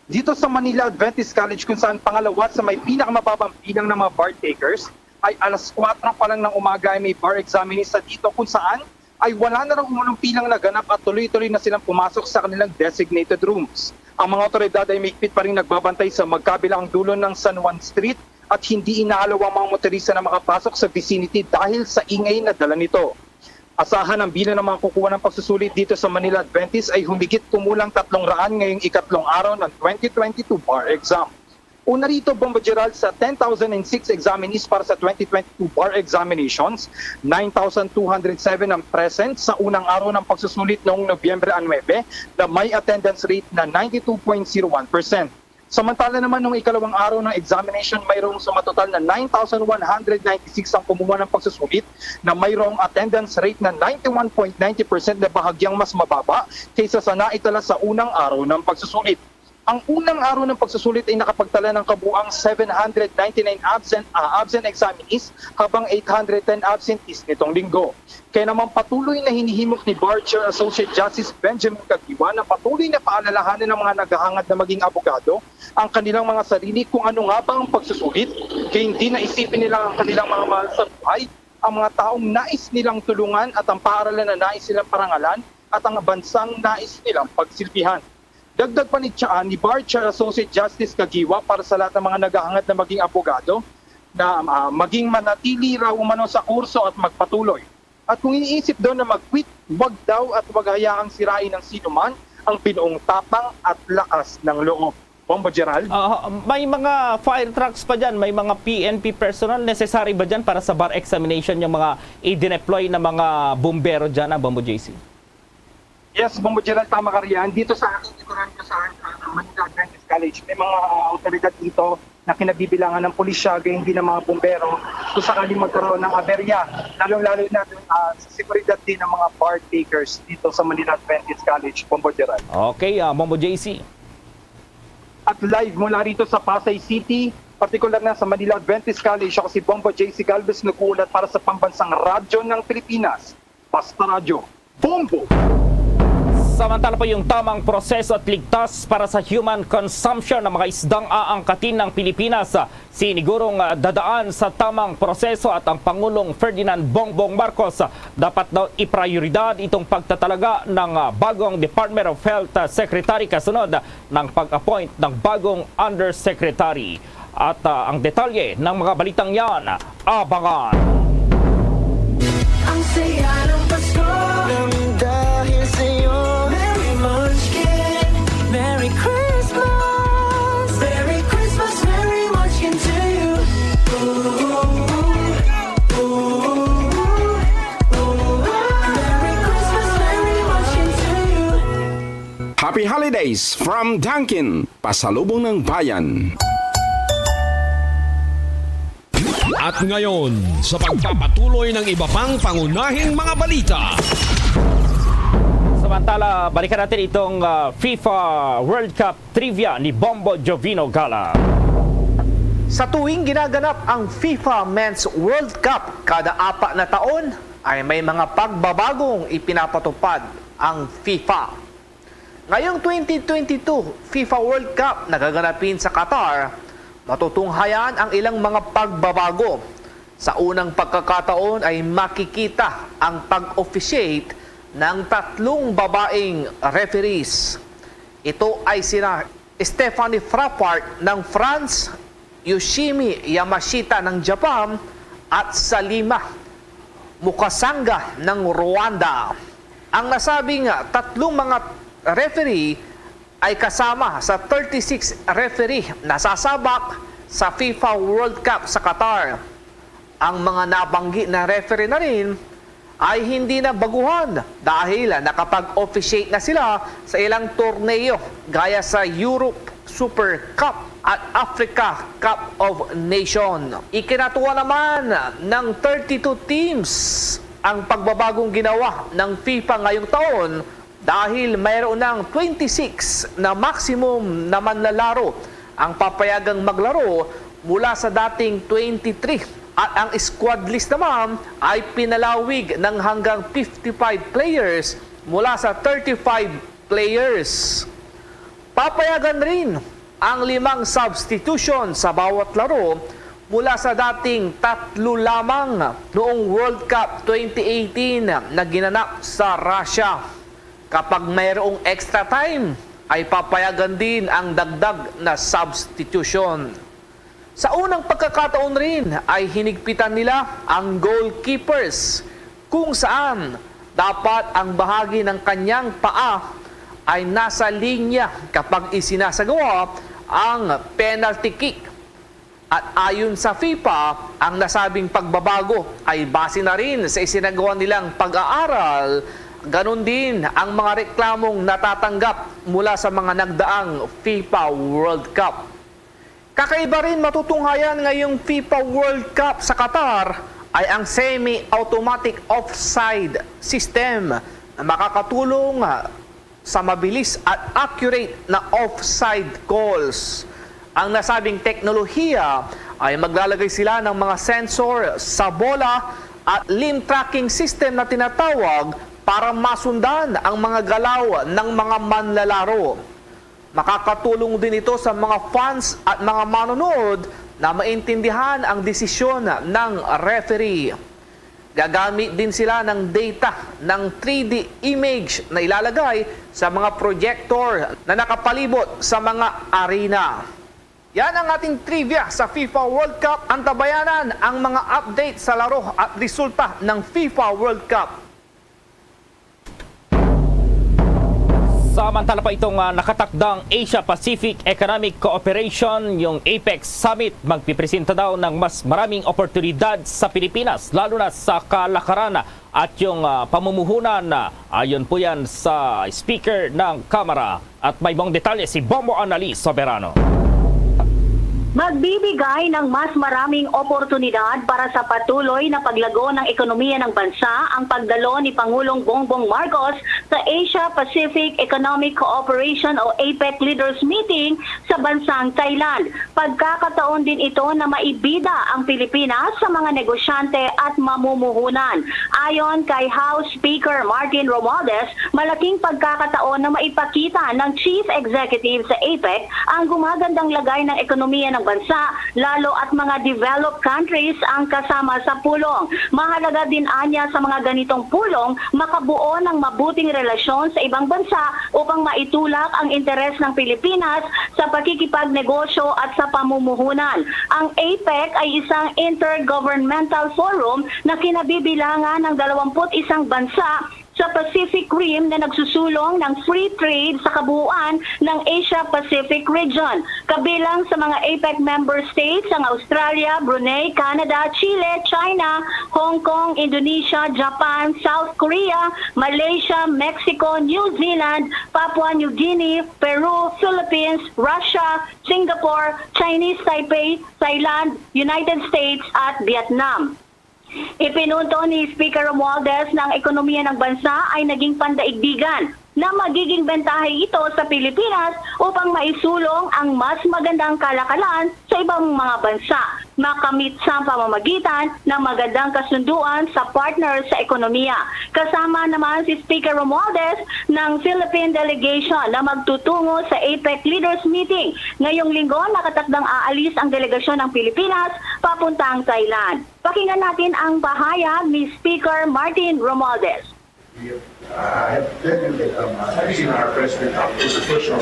Dito sa Manila Adventist College, kung saan pangalawa sa may pinakamababang bilang ng mga bar takers, ay alas kwatro pa lang ng umaga ay may bar examinee sa dito, kung saan ay wala na raw umunong pilang naganap at tuloy-tuloy na silang pumasok sa kanilang designated rooms. Ang mga otoridad ay mahigpit pa rin nagbabantay sa magkabilang dulo ng San Juan Street at hindi inaalaw ang mga motorista na makapasok sa vicinity dahil sa ingay na dala nito. Asahan ang bilang ng mga kukuha ng pagsusulit dito sa Manila Adventist ay humigit kumulang tatlong raan ngayong ikatlong araw ng twenty twenty-two bar exam. Una rito, Bombo Gerald, sa ten thousand and six examinees para sa twenty twenty-two bar examinations, nine thousand two hundred seven ang present sa unang araw ng pagsusulit noong Nobyembre nuebe na may attendance rate na ninety-two point zero one percent. Samantala naman, nung ikalawang araw ng examination, mayroong sumatotal na nine thousand one hundred ninety-six ang kumuha ng pagsusulit na mayroong attendance rate na ninety-one point ninety percent na bahagyang mas mababa kaysa sa naitala sa unang araw ng pagsusulit. Ang unang araw ng pagsusulit ay nakapagtala ng kabuang seven hundred ninety-nine absent, ah, absent examinees, habang eight hundred ten absentees nitong linggo. Kaya naman, patuloy na hinihimok ni Bar Chair Associate Justice Benjamin Caguioa na patuloy na paalalahanan ng mga naghahangad na maging abogado ang kanilang mga sarili kung ano nga ba ang pagsusulit, kaya hindi na isipin nila ang kanilang mga mahal sa buhay, ang mga taong nais nilang tulungan at ang paaralan na nais nilang parangalan at ang bansang nais nilang pagsilbihan. Dagdag pa ni Cha-, ni Bar Chair Associate Justice Caguioa, para sa lahat ng mga naghahangad na maging abogado na, ah, maging manatili raw umano sa kurso at magpatuloy. At kung iniisip daw na mag-quit, wag daw at wag hayaang sirain ng sinuman ang binuong tapang at lakas ng loob. Bombo Gerald? Ah, may mga fire trucks pa dyan, may mga P N P personnel. Necessary ba dyan para sa bar examination yung mga i-deploy na mga bumbero dyan, ah, Bombo J C? Yes, Bombo Gerald, tama ka riyan. Dito sa ating likuran ko sa, ah, Manila Adventist College, may mga, ah, awtoridad dito na kinabibilangan ng pulisya, gayon din ng mga bumbero, kung sakaling magkaroon ng aberya, lalong-lalo na, ah, sa seguridad din ng mga bar takers dito sa Manila Adventist College, Bombo Gerald. Okay, ah, Bombo J C. At live mula rito sa Pasay City, partikular na sa Manila Adventist College, ako si Bombo J C Galvez, nag-uulat para sa Pambansang Radyo ng Pilipinas, Basta Radyo, Bombo! Samantala po, yung tamang proseso at ligtas para sa human consumption ng mga isdang aangkatin ng Pilipinas, sinigurong, ah, dadaan sa tamang proseso, at ang Pangulong Ferdinand Bongbong Marcos, ah, dapat daw iprioridad itong pagtatalaga ng, ah, bagong Department of Health, ah, Secretary kasunod ng pag-appoint ng bagong Undersecretary. At, ah, ang detalye ng mga balitang yan, abangan. Ang saya ng Pasko. Nang dahil sa'yo. Merry Munchkin. Merry Christmas. Merry Christmas, Merry Munchkin to you. Ooh, ooh, ooh, ooh. Merry Christmas, Merry Munchkin to you. Happy Holidays from Dunkin, pasalubong ng bayan. At ngayon, sa pagpapatuloy ng iba pang pangunahing mga balita. Samantala, balikan natin itong, ah, FIFA World Cup trivia ni Bombo Jovino Gala. Sa tuwing ginaganap ang FIFA Men's World Cup kada apat na taon, ay may mga pagbabagong ipinapatupad ang FIFA. Ngayong twenty twenty-two FIFA World Cup na gaganapin sa Qatar, matutunghayan ang ilang mga pagbabago. Sa unang pagkakataon ay makikita ang pag-officiate ng tatlong babaeng referees. Ito ay sina Stephanie Frappart ng France, Yoshimi Yamashita ng Japan, at Salima Mukasanga ng Rwanda. Ang nasabing tatlong mga referee ay kasama sa thirty-six referee na sasabak sa FIFA World Cup sa Qatar. Ang mga nabanggi na referee na rin ay hindi na baguhan dahil nakapag-officiate na sila sa ilang torneo gaya sa Europe Super Cup at Africa Cup of Nation. Ikinatuwa naman ng thirty-two teams ang pagbabagong ginawa ng FIFA ngayong taon dahil mayroon ng twenty-six na maximum na manlalaro ang papayagang maglaro mula sa dating twenty-three, at ang squad list naman ay pinalawig ng hanggang fifty-five players mula sa thirty-five players. Papayagan rin ang limang substitution sa bawat laro mula sa dating tatlo lamang noong World Cup twenty eighteen na ginanap sa Russia. Kapag mayroong extra time, ay papayagan din ang dagdag na substitution. Sa unang pagkakataon rin ay hinigpitan nila ang goalkeepers, kung saan dapat ang bahagi ng kanyang paa ay nasa linya kapag isinasagawa ang penalty kick. At ayon sa FIFA, ang nasabing pagbabago ay base na rin sa isinagawa nilang pag-aaral, ganun din ang mga reklamong natatanggap mula sa mga nagdaang FIFA World Cup. Kakaiba rin matutunghayan ngayong FIFA World Cup sa Qatar ay ang semi-automatic offside system na makakatulong sa mabilis at accurate na offside calls. Ang nasabing teknolohiya ay maglalagay sila ng mga sensor sa bola at limb tracking system na tinatawag para masundan ang mga galaw ng mga manlalaro. Makakatulong din ito sa mga fans at mga manonood na maintindihan ang desisyon ng referee. Gagamit din sila ng data ng three D image na ilalagay sa mga projector na nakapalibot sa mga arena. Yan ang ating trivia sa FIFA World Cup. Antabayanan ang mga update sa laro at resulta ng FIFA World Cup. Samantala pa itong ah, nakatakdang Asia-Pacific Economic Cooperation, yung APEC Summit, magpipresenta daw ng mas maraming oportunidad sa Pilipinas, lalo na sa kalakaran at yung ah, pamumuhunan. Ayon po yan sa Speaker ng Kamara. At may buong detalye si Bombo Annalise Soberano. Magbibigay ng mas maraming oportunidad para sa patuloy na paglago ng ekonomiya ng bansa ang pagdalo ni Pangulong Bongbong Marcos sa Asia-Pacific Economic Cooperation o APEC Leaders Meeting sa bansang Thailand. Pagkakataon din ito na maibida ang Pilipinas sa mga negosyante at mamumuhunan. Ayon kay House Speaker Martin Romualdez, malaking pagkakataon na maipakita ng Chief Executive sa APEC ang gumagandang lagay ng ekonomiya ng bansa, lalo at mga developed countries ang kasama sa pulong. Mahalaga din anya sa mga ganitong pulong makabuo ng mabuting relasyon sa ibang bansa upang maitulak ang interes ng Pilipinas sa pakikipagnegosyo at sa pamumuhunan. Ang APEC ay isang intergovernmental forum na kinabibilangan ng dalawampu't isang bansa sa Pacific Rim na nagsusulong ng free trade sa kabuuan ng Asia-Pacific region. Kabilang sa mga APEC member states ang Australia, Brunei, Canada, Chile, China, Hong Kong, Indonesia, Japan, South Korea, Malaysia, Mexico, New Zealand, Papua New Guinea, Peru, Philippines, Russia, Singapore, Chinese Taipei, Thailand, United States at Vietnam. Ipinunto ni Speaker Romualdez na ang ekonomiya ng bansa ay naging pandaigdigan na magiging bentahe ito sa Pilipinas upang maisulong ang mas magandang kalakalan sa ibang mga bansa makamit sa pamamagitan ng magandang kasunduan sa partner sa ekonomiya. Kasama naman si Speaker Romualdez ng Philippine delegation na magtutungo sa APEC Leaders Meeting ngayong linggo. Nakatakdang aalis ang delegasyon ng Pilipinas papuntang Thailand. Pakinggan natin ang pahayag ni Speaker Martin Romualdez. I have plenty of them. I've seen our president up to the push of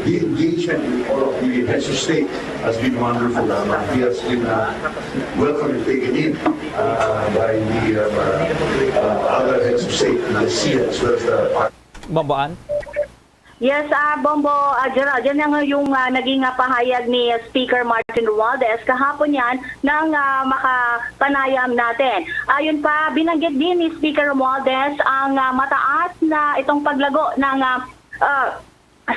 the engagement with all of the heads of state has been wonderful. Um, he has been uh, welcomed and taken in uh, by the um, uh, uh, other heads of state in the ASEAN as well as the Mamboan? Yes, ah, Bombo, ah, Gerald, yan ang yung ah, naging ah, pahayag ni ah, Speaker Martin Romualdez kahapon yan ng ah, makapanayam natin. Ayon pa, binanggit din ni Speaker Romualdez ang ah, mataas na itong paglago ng ah, ah,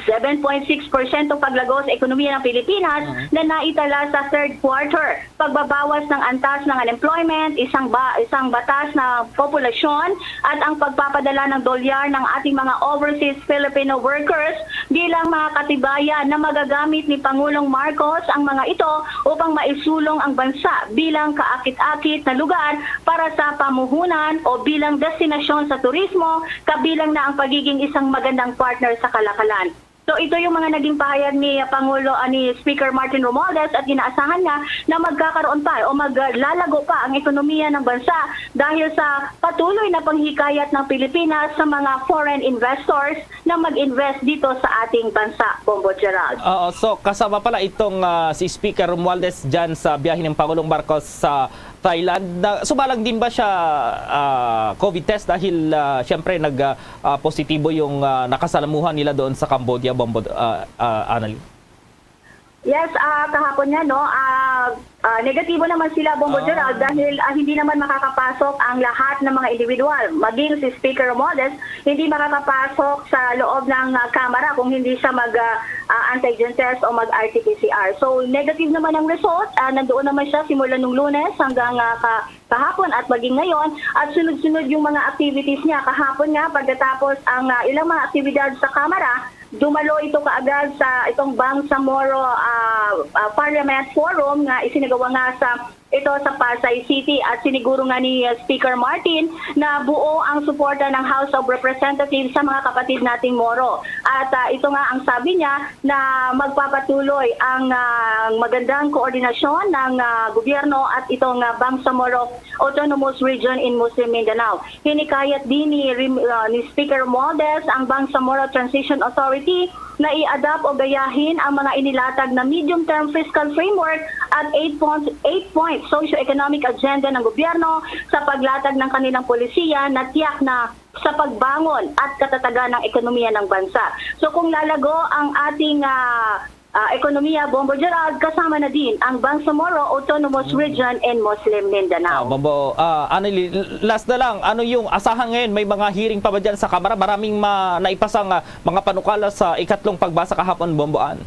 seven point six percent paglago sa ekonomiya ng Pilipinas na naitala sa third quarter. Pagbabawas ng antas ng unemployment, isang ba, isang batas na populasyon, at ang pagpapadala ng dolyar ng ating mga overseas Filipino workers bilang mga katibayan na magagamit ni Pangulong Marcos ang mga ito upang maisulong ang bansa bilang kaakit-akit na lugar para sa pamuhunan o bilang destinasyon sa turismo, kabilang na ang pagiging isang magandang partner sa kalakalan. So ito yung mga naging pahayag ni Pangulo, ah, ni Speaker Martin Romualdez, at inaasahan nga na magkakaroon pa o maglalago pa ang ekonomiya ng bansa dahil sa patuloy na panghikayat ng Pilipinas sa mga foreign investors na mag-invest dito sa ating bansa, Bombo Gerald. Oo, so kasama pala itong ah, si Speaker Romualdez dyan sa biyahe ng Pangulong Marcos sa Thailand. Na, subalang din ba siya ah, COVID test dahil ah, siyempre nag ah, ah, positibo yung ah, nakasalamuhan nila doon sa Cambodia, Bombo ah, ah, Annalie? Yes, ah, kahapon nga, no, ah, ah, negatibo naman sila, Bombo Ah. Gerald, dahil ah, hindi naman makakapasok ang lahat ng mga individual. Maging si Speaker Romualdez, hindi makakapasok sa loob ng ah, Kamara kung hindi siya mag ah, ah, antigen test o mag R T P C R. So, negative naman ang result. Ah, nandoon naman siya simula nung Lunes hanggang ah, ka- kahapon at maging ngayon. At sunod-sunod yung mga activities niya. Kahapon nga, pagkatapos ang ah, ilang mga aktibidad sa Kamara, dumalo ito kaagad sa itong Bangsamoro ah, ah, Parliament Forum nga isinagawa nga sa ito sa Pasay City, at siniguro nga ni ah, Speaker Martin na buo ang suporta ng House of Representatives sa mga kapatid nating Moro. At ah, ito nga ang sabi niya, na magpapatuloy ang ah, magandang koordinasyon ng ah, gobyerno at itong ah, Bangsamoro Autonomous Region in Muslim Mindanao. Hinikayat din ni, Rim- ah, ni Speaker Romualdez ang Bangsamoro Transition Authority na i-adapt o gayahin ang mga inilatag na medium-term fiscal framework at eight-point eight-point socio-economic agenda ng gobyerno sa paglatag ng kanilang polisiya na tiyak na sa pagbangon at katatagan ng ekonomiya ng bansa. So kung lalago ang ating ah, ah, ekonomiya, Bombo Gerald, kasama na din ang Bangsamoro Autonomous Region and Muslim Ah, Mindanao. Bombo, ah, Annalie, l- last na lang, ano yung asahan ngayon? May mga hearing pa ba dyan sa Kamara? Maraming ma naipasang ah, mga panukala sa ikatlong pagbasa kahapon, Bombo Ann.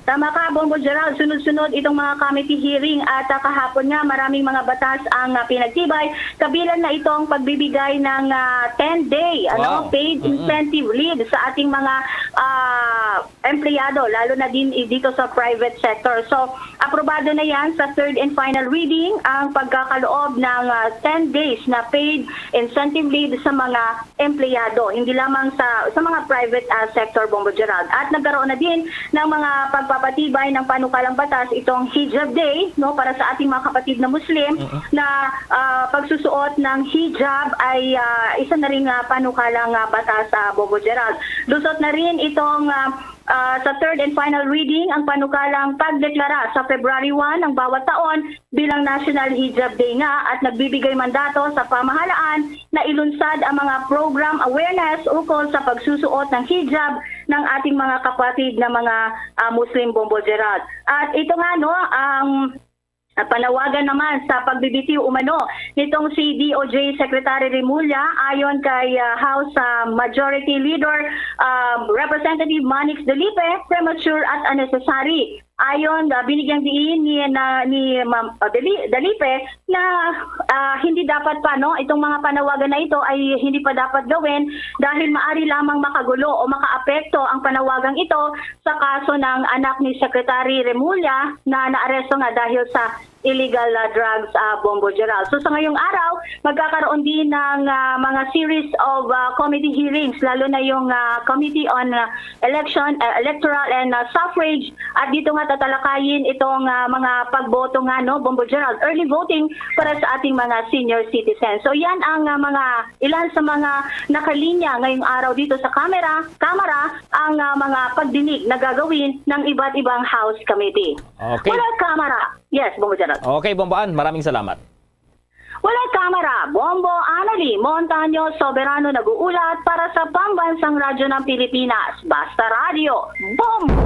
Tama ka, Bombo Gerald. Sunod-sunod itong mga committee hearing at ah, kahapon nga maraming mga batas ang ah, pinagtibay. Kabilang na itong pagbibigay ng ah, ten-day ano, Wow. paid Mm-mm. incentive leave sa ating mga ah, empleyado, lalo na din i- dito sa private sector. So, aprobado na yan sa third and final reading ang pagkakaloob ng ah, ten days na paid incentive leave sa mga empleyado, hindi lamang sa sa mga private ah, sector, Bombo Gerald. At nagkaroon na din ng mga pagpapatibay ng panukalang batas itong Hijab Day, no, para sa ating mga kapatid na Muslim, na ah, pagsusuot ng hijab ay ah, isa na rin nga panukalang ah, batas sa, Bombo Gerald. Lusot na rin itong ah, ah, sa third and final reading ang panukalang pagdeklara sa February one ng bawat taon bilang National Hijab Day nga, at nagbibigay mandato sa pamahalaan na ilunsad ang mga program awareness ukol sa pagsusuot ng hijab ng ating mga kapatid na mga ah, Muslim, Bombo Gerald. At ito nga, no, ang ah, panawagan naman sa pagbibitiw umano nitong si D O J Secretary Remulla, ayon kay ah, House ah, Majority Leader ah, Representative Manix Dalipe, premature at unnecessary. Ayon, ah, binigyang diin ni, na, ni Ma'am ah, Dali- Dalipe na ah, hindi dapat pa, no, itong mga panawagan na ito ay hindi pa dapat gawin dahil maari lamang makagulo o makaapekto ang panawagang ito sa kaso ng anak ni Secretary Remulla na naaresto nga dahil sa illegal ah, drugs, ah, Bombo Gerald. So sa ngayong araw, magkakaroon din ng ah, mga series of ah, committee hearings, lalo na yung ah, Committee on ah, Election, ah, Electoral and ah, Suffrage, at dito nga tatalakayin itong ah, mga pagboto nga, no, Bombo Gerald, early voting para sa ating mga senior citizens. So yan ang ah, mga ilan sa mga nakalinya ngayong araw dito sa kamera, kamera, ang ah, mga pagdinig na gagawin ng iba't ibang House Committee. Okay. Wala kamera. Yes, Bombo Gerald. Okay, Bombo Ann, maraming salamat. Wala kamera, Bombo Annalie Montaño Soberano nag-uulat para sa Pambansang Radyo ng Pilipinas. Basta Radyo, Bombo!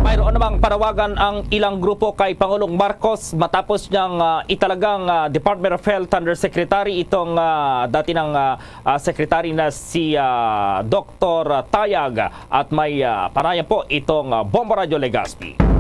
Mayroon namang panawagan ang ilang grupo kay Pangulong Marcos matapos niyang ah, italagang ah, Department of Health Undersecretary itong ah, dati ng ah, ah, secretary na si ah, Doktor Tayag, at may ah, panayam po itong ah, Bombo Radyo Legazpi.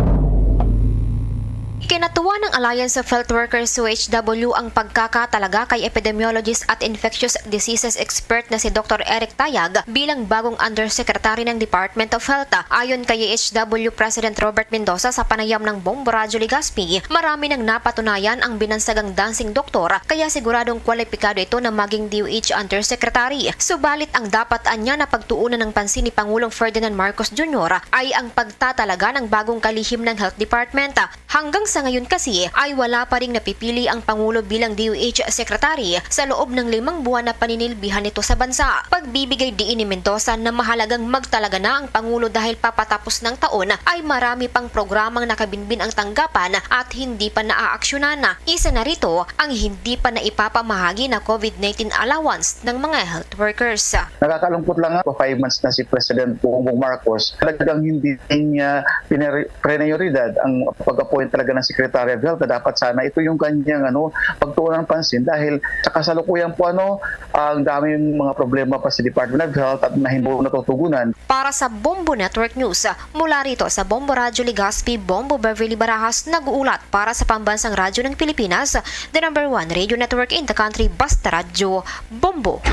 Kinatuwa ng Alliance of Health Workers, U H W, ang pagkakatalaga kay epidemiologist at infectious diseases expert na si Doktor Eric Tayag bilang bagong undersecretary ng Department of Health. Ayon kay U H W President Robert Mendoza sa panayam ng Bombo Radyo Legazpi, marami nang napatunayan ang binansagang dancing doktor, kaya siguradong kwalipikado ito na maging D O H undersecretary. Subalit ang dapat anya na pagtuunan ng pansin ni Pangulong Ferdinand Marcos Junior ay ang pagtatalaga ng bagong kalihim ng Health Department. Hanggang sa ngayon kasi ay wala pa ring napipili ang Pangulo bilang D O H Secretary sa loob ng limang buwan na paninilbihan nito sa bansa. Pagbibigay diin ni Mendoza na mahalagang magtalaga na ang Pangulo dahil papatapos ng taon ay marami pang programang nakabinbin ang tanggapan at hindi pa naaaksyonan. Isa na rito ang hindi pa naipapamahagi na COVID nineteen allowance ng mga health workers. Nakakalungkot lang nga, five months na si President Bongbong Marcos, talagang hindi niya pineri-, prioridad ang pag-appoint talaga ng Secretary of Health na dapat sana ito yung kanyang, ano, pagtuunan ng pansin dahil sa kasalukuyan po, ano, ang daming mga problema pa sa Department of Health at na hindi natutugunan. Para sa Bombo Network News, mula rito sa Bombo Radyo Legazpi, Bombo Beverly Barajas nag-uulat para sa Pambansang Radyo ng Pilipinas, the number one radio network in the country, Basta Radyo Bombo.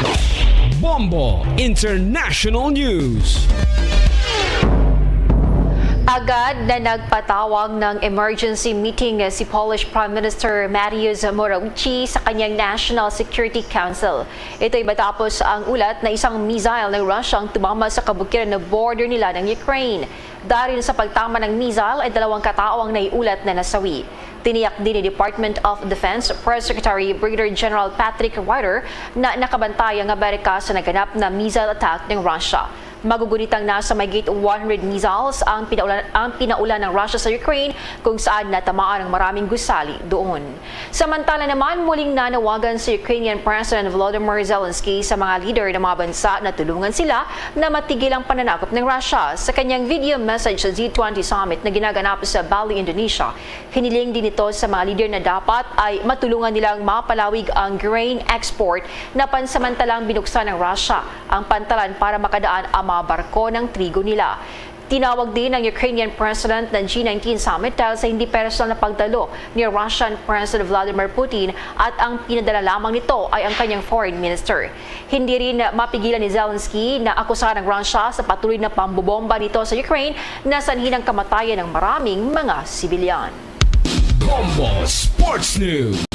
Bombo International News. Agad na nagpatawag ng emergency meeting si Polish Prime Minister Mateusz Morawiecki sa kanyang National Security Council. Ito'y matapos ang ulat na isang missile ng Russia ang tumama sa kabukiran na border nila ng Ukraine. Darin sa pagtama ng missile ay dalawang katao ang naiulat na nasawi. Tiniyak din ni Department of Defense Press Secretary Brigadier General Patrick Ryder na nakabantay ang Amerika sa naganap na missile attack ng Russia. Magugunitang nasa mahigit one hundred missiles ang pinaulan, ang pinaulan ng Russia sa Ukraine, kung saan natamaan ang maraming gusali doon. Samantala naman, muling nanawagan si Ukrainian President Volodymyr Zelensky sa mga leader ng mga bansa na tulungan sila na matigil ang pananakop ng Russia. Sa kanyang video message sa Z twenty summit na ginaganap sa Bali, Indonesia, hiniling din ito sa mga leader na dapat ay matulungan nilang mapalawig ang grain export na pansamantalang binuksan ng Russia ang pantalan para makadaan ang mga barko ng trigo nila. Tinawag din ng Ukrainian President ng G nineteen Summit dahil sa hindi personal na pagdalo ni Russian President Vladimir Putin at ang pinadala lamang nito ay ang kanyang foreign minister. Hindi rin mapigilan ni Zelensky na akusahan ang Russia sa patuloy na pambobomba nito sa Ukraine na sanhi ng kamatayan ng maraming mga sibilyan. Bombo Sports News.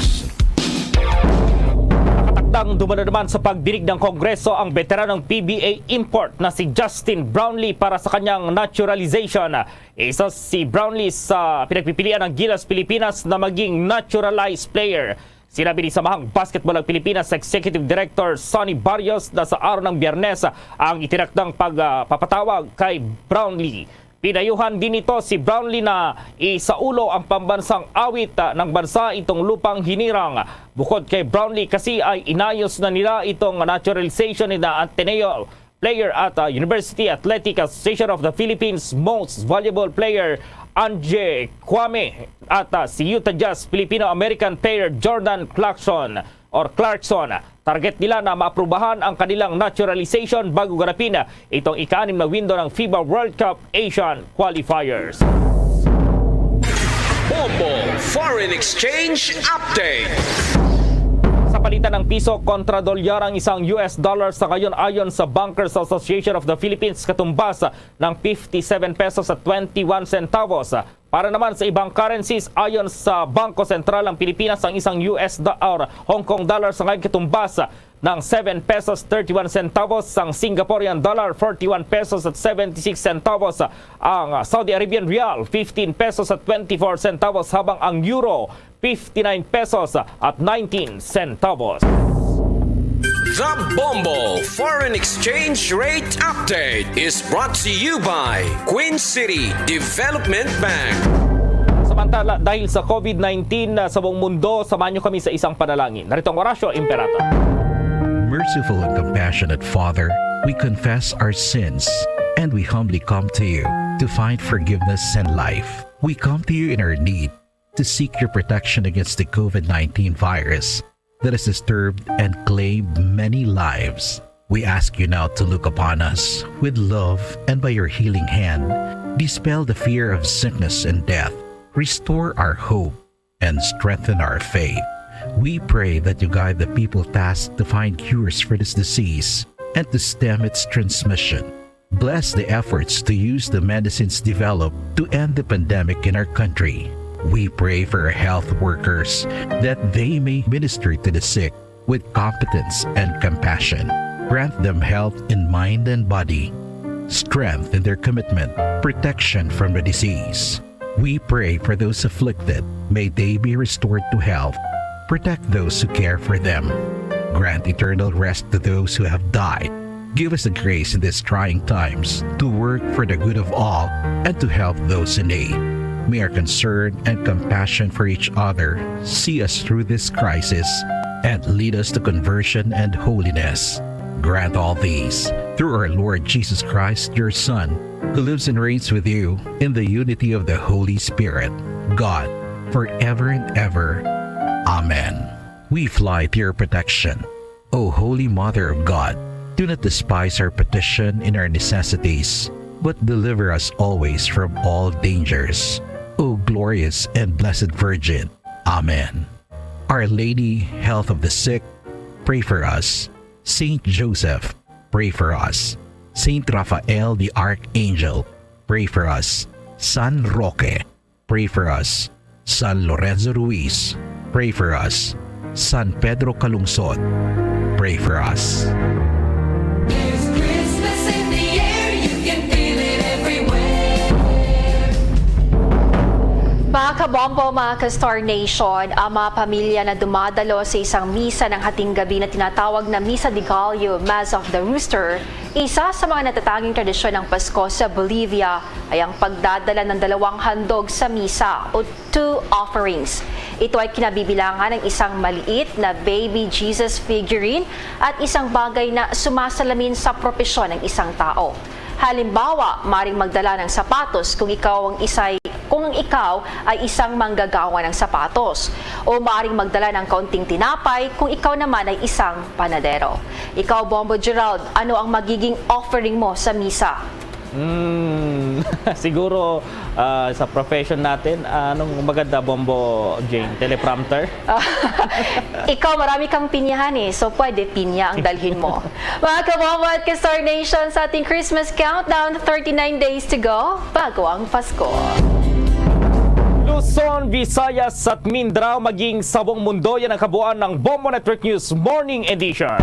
Nakatakdang dumalo naman sa pagdinig ng Kongreso ang veteranong P B A import na si Justin Brownlee para sa kanyang naturalization. Isa si Brownlee sa pinagpipilian ng Gilas Pilipinas na maging naturalized player. Sinabi ni Samahang Basketball ng Pilipinas Executive Director Sonny Barrios na sa araw ng Biyernes ang itinakdang pagpapatawag kay Brownlee. Pinayuhan din nito si Brownlee na isaulo ang pambansang awit, ah, ng bansa itong lupang hinirang. Bukod kay Brownlee kasi ay inayos na nila itong naturalization ni na Ateneo player at, ah, University Athletic Association of the Philippines Most Valuable Player Anje Kwame at, ah, si Utah Jazz Filipino-American player Jordan Clarkson or Clarkson. Target nila na maaprubahan ang kanilang naturalization bago ganapin itong ika-anim na window ng FIBA World Cup Asian Qualifiers. Bombo Foreign Exchange Update. Sa palitan ng piso kontra dolyar ang isang U S dollar sa ngayon, ayon sa Bankers Association of the Philippines, katumbas ng fifty-seven pesos at twenty-one centavos. Para naman sa ibang currencies, ayon sa Bangko Sentral ng Pilipinas, ang isang U S do-, or Hong Kong dollar sa ngayon katumbas ng seven pesos thirty-one centavos, ang Singaporean dollar forty-one pesos at seventy-six centavos, ang Saudi Arabian rial fifteen pesos at twenty-four centavos, habang ang euro fifty-nine pesos at nineteen centavos. The Bombo Foreign Exchange Rate Update is brought to you by Queen City Development Bank. Samantala, dahil sa COVID nineteen, ah, sa buong mundo, samahan niyo kami sa isang panalangin. Narito ang Orasyo Imperata. Merciful and compassionate Father, we confess our sins and we humbly come to you to find forgiveness and life. We come to you in our need to seek your protection against the COVID nineteen virus that has disturbed and claimed many lives. We ask you now to look upon us with love and by your healing hand, dispel the fear of sickness and death. Restore our hope and strengthen our faith. We pray that you guide the people tasked to find cures for this disease and to stem its transmission. Bless the efforts to use the medicines developed to end the pandemic in our country. We pray for our health workers that they may minister to the sick with competence and compassion. Grant them health in mind and body, strength in their commitment, protection from the disease. We pray for those afflicted. May they be restored to health. Protect those who care for them. Grant eternal rest to those who have died. Give us the grace in these trying times to work for the good of all and to help those in need. May our concern and compassion for each other see us through this crisis and lead us to conversion and holiness. Grant all these through our Lord Jesus Christ, your Son, who lives and reigns with you in the unity of the Holy Spirit, God, forever and ever. Amen. We fly to your protection, O Holy Mother of God. Do not despise our petition in our necessities, but deliver us always from all dangers, O glorious and blessed Virgin. Amen. Our Lady, Health of the Sick, pray for us. Saint Joseph, pray for us. Saint Raphael the Archangel, pray for us. San Roque, pray for us. San Lorenzo Ruiz, pray for us. San Pedro Calungsod, pray for us. There's Christmas in the air, you can feel it everywhere. Mga kabombo, mga ka-Star Nation, ang mga pamilya na dumadalo sa isang misa ng hating gabi na tinatawag na Misa de Gallo, Mass of the Rooster, isa sa mga natatanging tradisyon ng Pasko sa Bolivia ay ang pagdadala ng dalawang handog sa misa o two offerings. Ito ay kinabibilangan ng isang maliit na baby Jesus figurine at isang bagay na sumasalamin sa propesyon ng isang tao. Halimbawa, maring magdala ng sapatos kung ikaw ang isay, kung ang ikaw ay isang manggagawa ng sapatos. O maring magdala ng kaunting tinapay kung ikaw naman ay isang panadero. Ikaw, Bombo Gerald, ano ang magiging offering mo sa misa? Hmm, siguro, ah, sa profession natin, ah, anong maganda, Bombo Jane? Teleprompter? Ikaw, marami kang pinyahan eh, so pwede pinya ang dalhin mo. Mga kabombo at ka-Star Nation, sa ating Christmas countdown, thirty-nine days to go, bago ang Pasko. Luzon, Visayas at Mindanao, maging sa buong mundo, yan ang kabuuan ng Bombo Network News Morning Edition.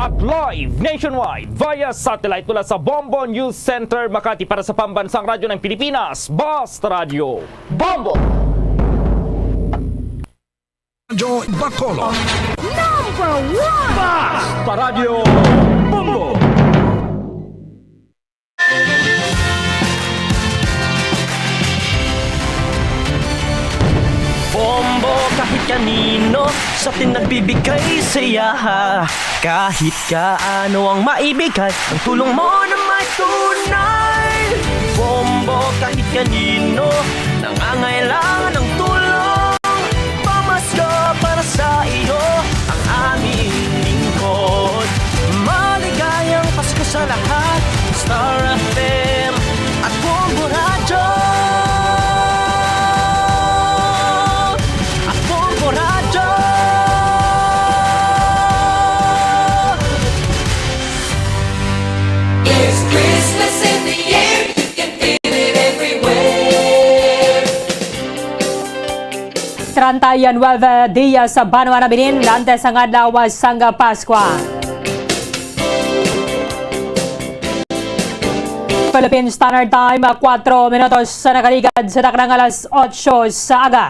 At live nationwide via satellite mula sa Bombo News Center, Makati, para sa Pambansang Radyo ng Pilipinas, Basta Radyo Bombo. Radyo Bacolod. Number one! Basta Radyo Bombo. Bombo kahit kanino sa atin nagbibigay saya. Kahit kaano ang maibigay, ang tulong mo na may tunay. Bombo kahit kanino nangangailangan ng tulong. Pamasko para sa iyo ang aming lingkod. Maligayang Pasko sa lahat. Star F M at Bombo Radyo. At Bombo Radyo. There's Christmas in the air, you can feel it everywhere. Treinta y nueve días sa banwa nabilin antes ang adlaw sang Paskwa. Philippine Standard Time, kuwatro minutos sa nakaligad sa taknang alas otso sa aga.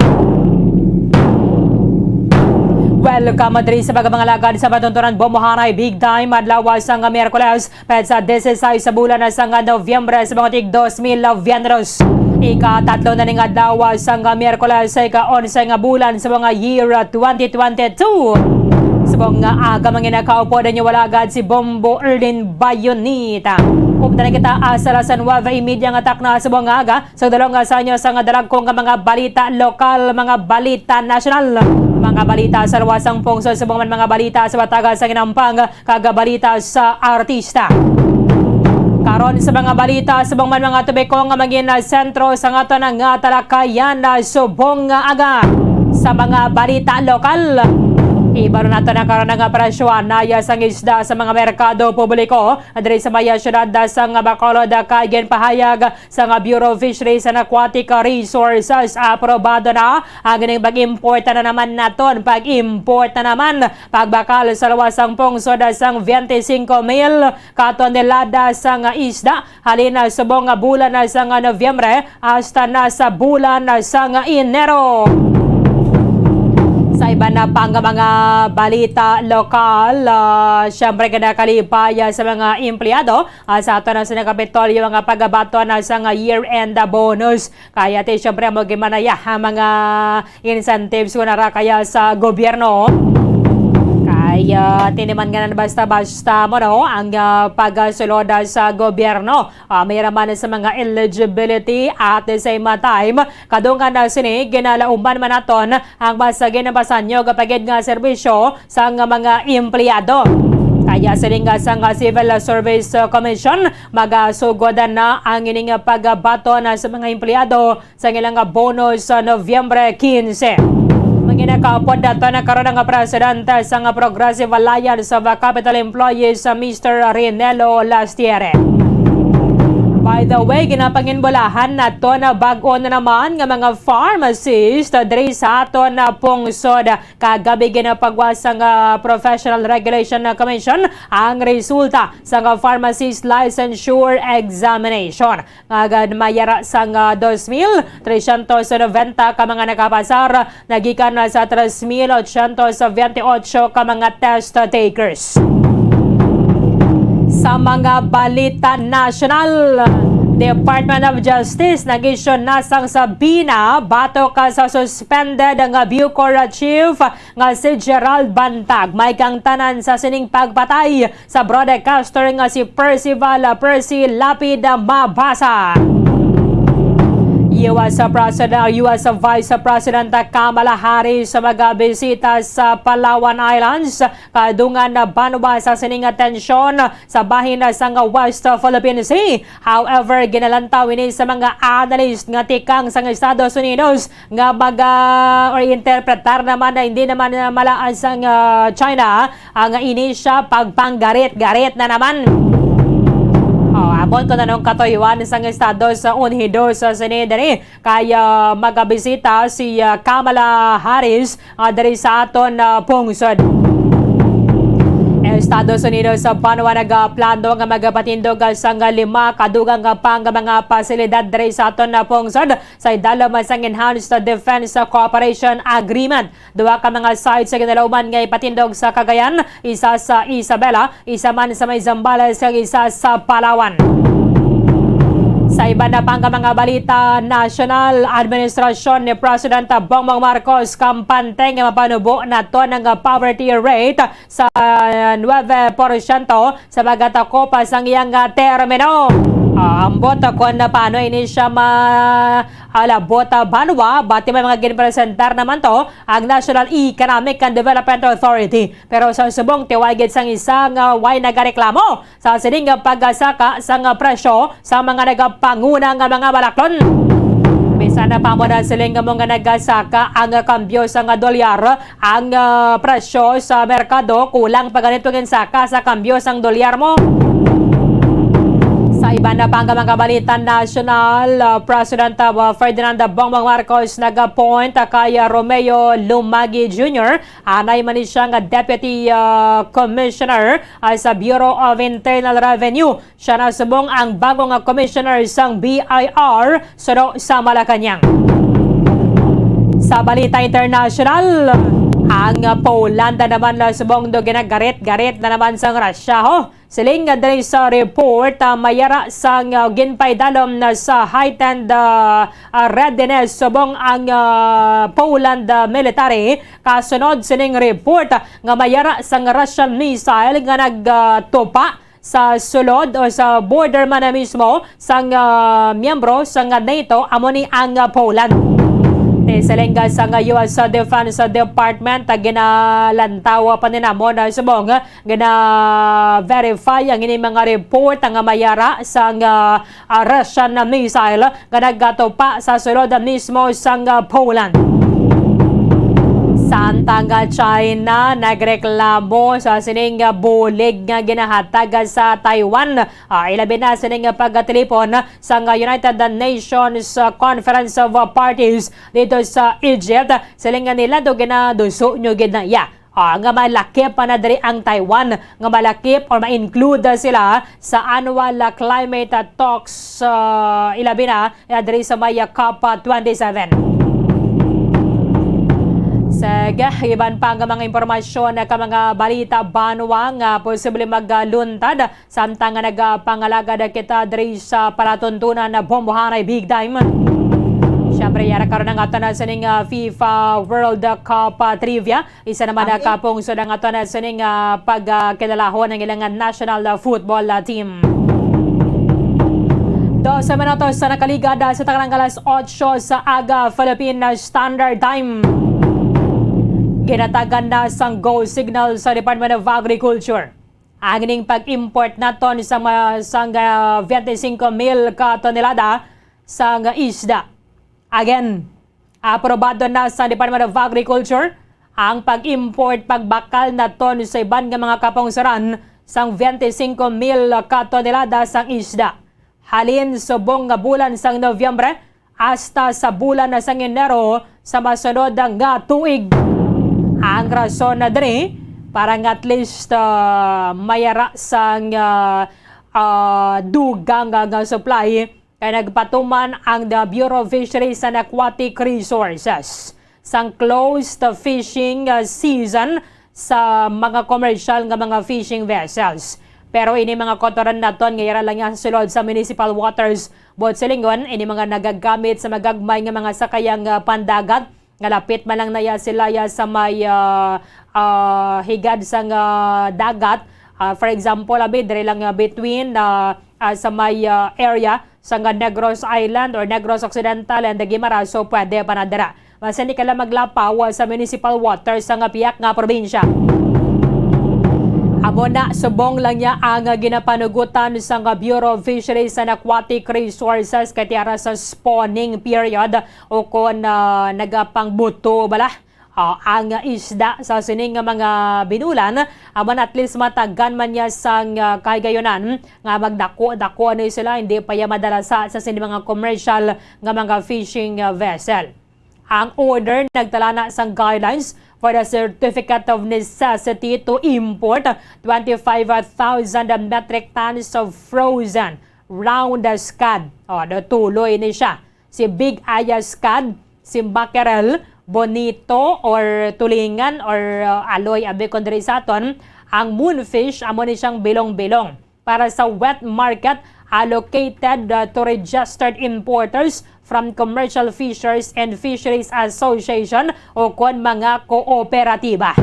Welcome diri sa pagpangalagad sa matuntunan bombohanay big time adlaw sang Miyerkules, petsa dieciséis sa bulan na sang Nobyembre sa mga tig dos mil veintidos. Ikatatlo na ning adlaw sang Miyerkules sa ika-onse nga bulan sa mga year twenty twenty-two. Subong nga aga, mga nakaupo ninyo walagad si Bombo Erlin Bayonita. Updan kita sa alas nuebe y media nga takna subong nga aga. Sa dalong nga sa inyo sa nga dalagko nga mga balita lokal, mga balita nasyonal, mga balita sa luwas sang pungsod, subong man mga balita sa bataga sa ginampang kag balita sa artista. Karon sa mga balita, subong man mga tubiko nga mangin sentro sa aton nga talakayan na subong nga aga. Sa mga balita lokal, iba na nato na karon nga presyo anaya sang isda sa mga merkado publiko diri sa maya syudad sang Bacolod, kay ginpahayag sang Bureau of Fisheries and Aquatic Resources. Aprobado na ang ining pag-import na naman naton, pag-import na naman, pagbakal sa luwas sang pungsod sang twenty-five mil ka tonelada sang isda halin na subong nga bulan na sang Nobyembre hasta na sa bulan na sang Enero. Sa iban na pang mga balita lokal, ah, siyempre ginakalipay sa mga empleyado, ah, sa ato na sa Kapitolyo nga pagabaton na sang year-end bonus. Kaya ti siyempre amo gimanaya ang mga incentives ko nara kaya sa gobyerno. Kaya tiniman nga nan basta-basta mo, no, ang, ah, pagsulod, ah, sa gobyerno. Ah, may raman sa mga eligibility at the same time, kadungan na sini, ginalauman man naton ang mas ginabasanyog pagid nga serbisyo sang mga empleyado. Kaya siling nga sang Civil Service Commission, magasugod na ang ining pagbaton sa mga empleyado sa ilang bonus sa Nobyembre quince. Manginakaupod nato na karon ang presidente sang Progressive Alliance of Capital Employees, Mister Rinelo Lastiere. By the way, ginapanginbulahan nato na bag-o na naman nga mga pharmacist diri sa aton na pungsod. Kagabi ginapagwa sang, ah, Professional Regulation Commission ang resulta sang pharmacist licensure examination. Nga agad mayara sang, ah, dos mil tresyentos noventa ka mga nakapasar, nagikan na sa tres mil ochyentos biyente otso ka mga test takers. Sa mga balita nasyonal, Department of Justice nag-issue na sang subpoena batok sa suspended nga Bucor chief nga si Gerald Bantag, may kaangtanan sa sining pagpatay sa broadcaster nga si Percival Percy Lapid Mabasa. U S President, U S Vice President Kamala Harris sa magabisita sa Palawan Islands, kadungan na banwa sa sining tensyon sa bahin sang West Philippine Sea. However, ginalantaw ini sa mga analyst nga tikang sang Estados Unidos nga maga or interpretar naman na hindi naman na malaan sang, ah, China ang ini siya pagpanggarit-garit na naman. Oh, abot ko na nung katuyuan sang Estados Unidos sa sini diri kay, ah, magabisita si, ah, Kamala Harris, ah, diri sa aton, ah, pungsod. Estados Unidos sa banwa nagaplano nga magapatindog, ah, sang lima kadugang, ah, pang mga pasilidad diri sa aton, ah, pungsod. Sa idalom sang Enhanced Defense Cooperation Agreement, duha ka mga sites sa ginalauman nga ipatindog sa Cagayan, isa sa Isabela, isa man sa may Zambales, kag isa sa Palawan. Sa iban na pang mga balita, nasyonal, administrasyon ni President Bongbong Marcos kampante nga mapanubo naton ang poverty rate sa nuebe porsyento sa pagkatapos sang iyang, ah, termino. Ah, ambot kon paano ini siya ma-, alabot, ah, banwa, bati may mga ginpresentar naman to ang National Economic and Development Authority. Pero sa subong, tiwal gid sang isa nga way nagareklamo sa sining nga pagsaka sang presyo sa mga nagapanguna nga mga balaklon. Bisan na pa mo na siling mo nga nagasaka ang kambyo sang dolyar, ang, ah, presyo sa merkado kulang pa ganito ginsaka sa kambyo sang dolyar mo. Sa iban na pang mga balita nasyonal, ah, President, ah, Ferdinand Bongbong Marcos nag-appoint kay, ah, Romeo Lumagi Junior, anay man ni siya nga Deputy, ah, Commissioner, ah, sa Bureau of Internal Revenue. Siya na subong ang bago nga commissioner sang B I R suno sa Malacañang. Sa balita internasyonal, ang Poland na naman na subong do ginagarit-garit na naman sang Russia, ho. Siling nga diri sa report, ah, mayara sang, ah, ginpaidalom na sa heightened, ah, ah, readiness subong ang, ah, Poland, ah, military. Kasunod sining report, ah, nga mayara sang Russian missile nga nagtupa sa sulod o sa border man na mismo sang, ah, miyembro sang NATO, amo ni ang, ah, Poland. Siling sang U S Defense Department, ah, ginalantaw pa ni namon, ah, subong gina-verify ang ini mga report nga mayara sang, ah, ah, Russian missile nga nagatupa sa sulod mismo sang, ah, Poland. Samtang, ah, China nagreklamo sa sining, ah, bulig nga ginahatag sa Taiwan, ah, ilabi na sining pagatelepon sang, ah, United Nations, ah, Conference of, ah, Parties dito sa Egypt. Siling nila daw ginaduso nyo gid na iya, ah, nga malakip pa na diri ang Taiwan, nga malakip or ma-include sila sa annual, ah, climate, ah, talks, ah, ilabi na, ah, diri sa may, ah, COP twenty-seven. Sige, iban pa nga mga impormasyon, ah, ka mga balita banwa nga posible magluntad samtang nga nagapangalagad kita diri sa palatuntunan na bombohanay big time. Siyempre, yara karon ang ato na sining, ah, FIFA World Cup, ah, trivia. Isa naman na kapungso ang ato na sining, ah, pagkilalaho ng ilang national, ah, football, ah, team. Dose minutos sa nakaligad, ah, sa tanang alas otso sa aga, Philippine Standard Time. Ginatagan na sang go signal sa Department of Agriculture ang ining pag-import naton sa ma-, sang, ah, twenty-five mil ka tonelada sang isda. Again, aprobado na sa Department of Agriculture ang pag-import, pagbakal naton sa iban nga mga kapungsoran sang twenty-five mil ka tonelada sang isda halin subong nga bulan sang Nobyembre hasta sa bulan na sang Enero sa masunod nga tuig. Ang rason na diri, para nga at least, ah, mayara sang, ah, ah, dugang nga, nga supply, kay nagpatuman ang the Bureau of Fisheries and Aquatic Resources sang closed fishing, ah, season sa mga commercial nga mga fishing vessels. Pero ini mga kautoran naton nga yara lang niya sa sulod sa municipal waters, buot silingon, ini mga nagagamit sa magagmay nga mga sakayang, ah, pandagat, nga lapit man lang naya sila ya sa may, ah, ah, higad sang, ah, dagat. Ah, for example, abi, diri lang, ah, between, ah, ah, sa may, ah, area sang Negros Island or Negros Occidental and Guimaras, so pwede pa na dira. Basta hindi ka lang maglapaw sa municipal water sa nga piyak nga probinsya. Amo na, subong lang niya ang ginapanugutan sa nga Bureau of Fisheries and Aquatic Resources kay tiara sa spawning period o kon, ah, nagapangbuto bala, ah, ang isda sa sining nga mga binulan. Aman at least matagan man niya sang, ah, kahigayunan nga magdako-dako ni sila, hindi pa ya madala sa, sa sining mga commercial nga mga fishing, ah, vessel. Ang order nagtala na sang guidelines for the certificate of necessity to import twenty-five thousand metric tons of frozen round scad. O, do tuloy ni siya. Si Big Eye scad, si mackerel, bonito or tulingan or, uh, aloy, abi kon diri sa aton, ang moonfish, amo ni siyang bilong-bilong. Para sa wet market, allocated, uh, to registered importers from commercial fishers and fisheries association o kon mga kooperatiba.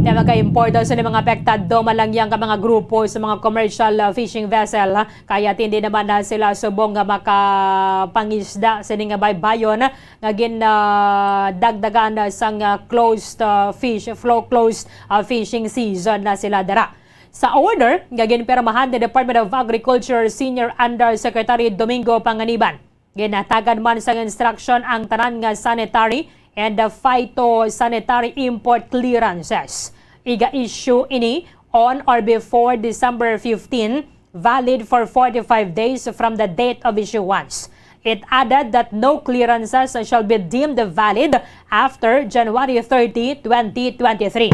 Kaya mag-import daw sila mga apektado, malangyang ka mga grupo sa mga commercial, uh, fishing vessel, ha? Kaya hindi naman na sila subong nga makapangisda sini nga baybayon nga gin, ah, dagdagan sang, ah, closed, ah, fish, flow closed, ah, fishing season na sila dira. Sa order nga ginpirmahan ni Department of Agriculture Senior Undersecretary Domingo Panganiban, ginatagan man sang instruction ang tanan nga sanitary and phytosanitary import clearances. Iga-issue ini on or before December fifteen, valid for forty-five days from the date of issuance. It added that no clearances shall be deemed valid after January thirty, twenty twenty-three.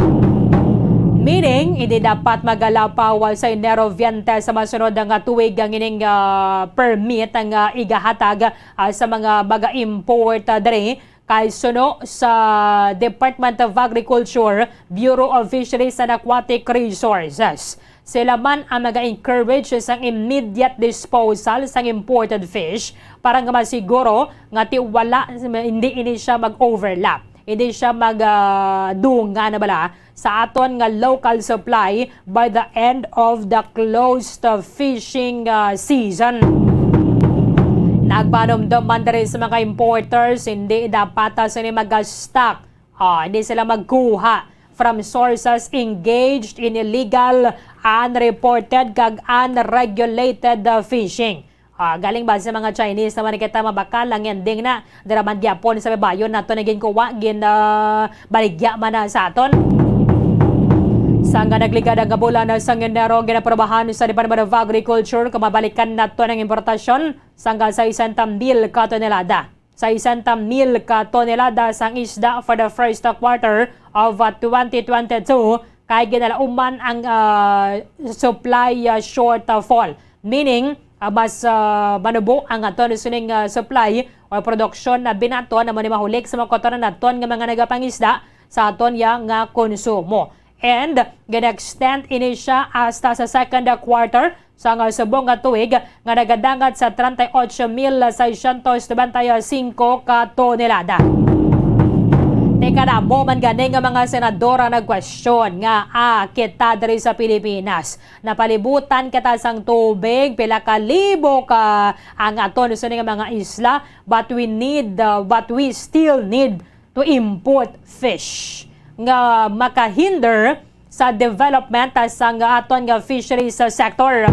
Meaning, hindi dapat magalapaw sa Enero twenty sa masunod nga tuig ang ining, ah, permit nga igahatag, ah, sa mga mag-import, ah, diri. Kay suno sa Department of Agriculture, Bureau of Fisheries and Aquatic Resources, sila man ang mag-encourage sang immediate disposal sang imported fish para nga masiguro nga ti wala, hindi ini siya mag-overlap, hindi siya mag, ah, dungan na bala sa aton nga local supply by the end of the closed, uh, fishing, uh, season. Nagpanumdom man diri sa mga importers, hindi dapat, ah, sila mag-stock, ah, hindi sila magkuha from sources engaged in illegal, unreported, kag unregulated, ah, fishing. Ah, galing ba sa mga Chinese naman kita mabakal ang ending na dira man gyapon sa babayon nato na ginkuha, gin, ah, baligya man na sa aton? Sangga nagligad ang bulan sa Enero, ginaprobahan sa Department of Agriculture kung mabalikan nato ang importasyon sangga sa isenta mil ka tonelada. Sa isenta mil ka tonelada sang isda for the first quarter of, uh, twenty twenty-two, kay ginalauman ang, uh, supply, uh, shortfall. Meaning, uh, mas, uh, manubo ang aton sining, uh, supply or produksyon na binaton, amo ni mahulik sa mga kautoran naton nga mga nagapangisda sa aton ya nga konsumo. And gina-extend ini siya hasta sa second quarter sang subong nga tuig, nga nagadangat sa treinta y ocho mil seiscientos noventa y cinco ka tonelada. Teka, damo man gani nga mga senador ang nagkwestiyon nga, ah, kita diri sa Pilipinas, napalibutan kita sang tubig, pila ka libo ka ang aton sini nga mga isla, but we need, uh, but we still need to import fish nga makahinder sa development sang aton nga fisheries sector.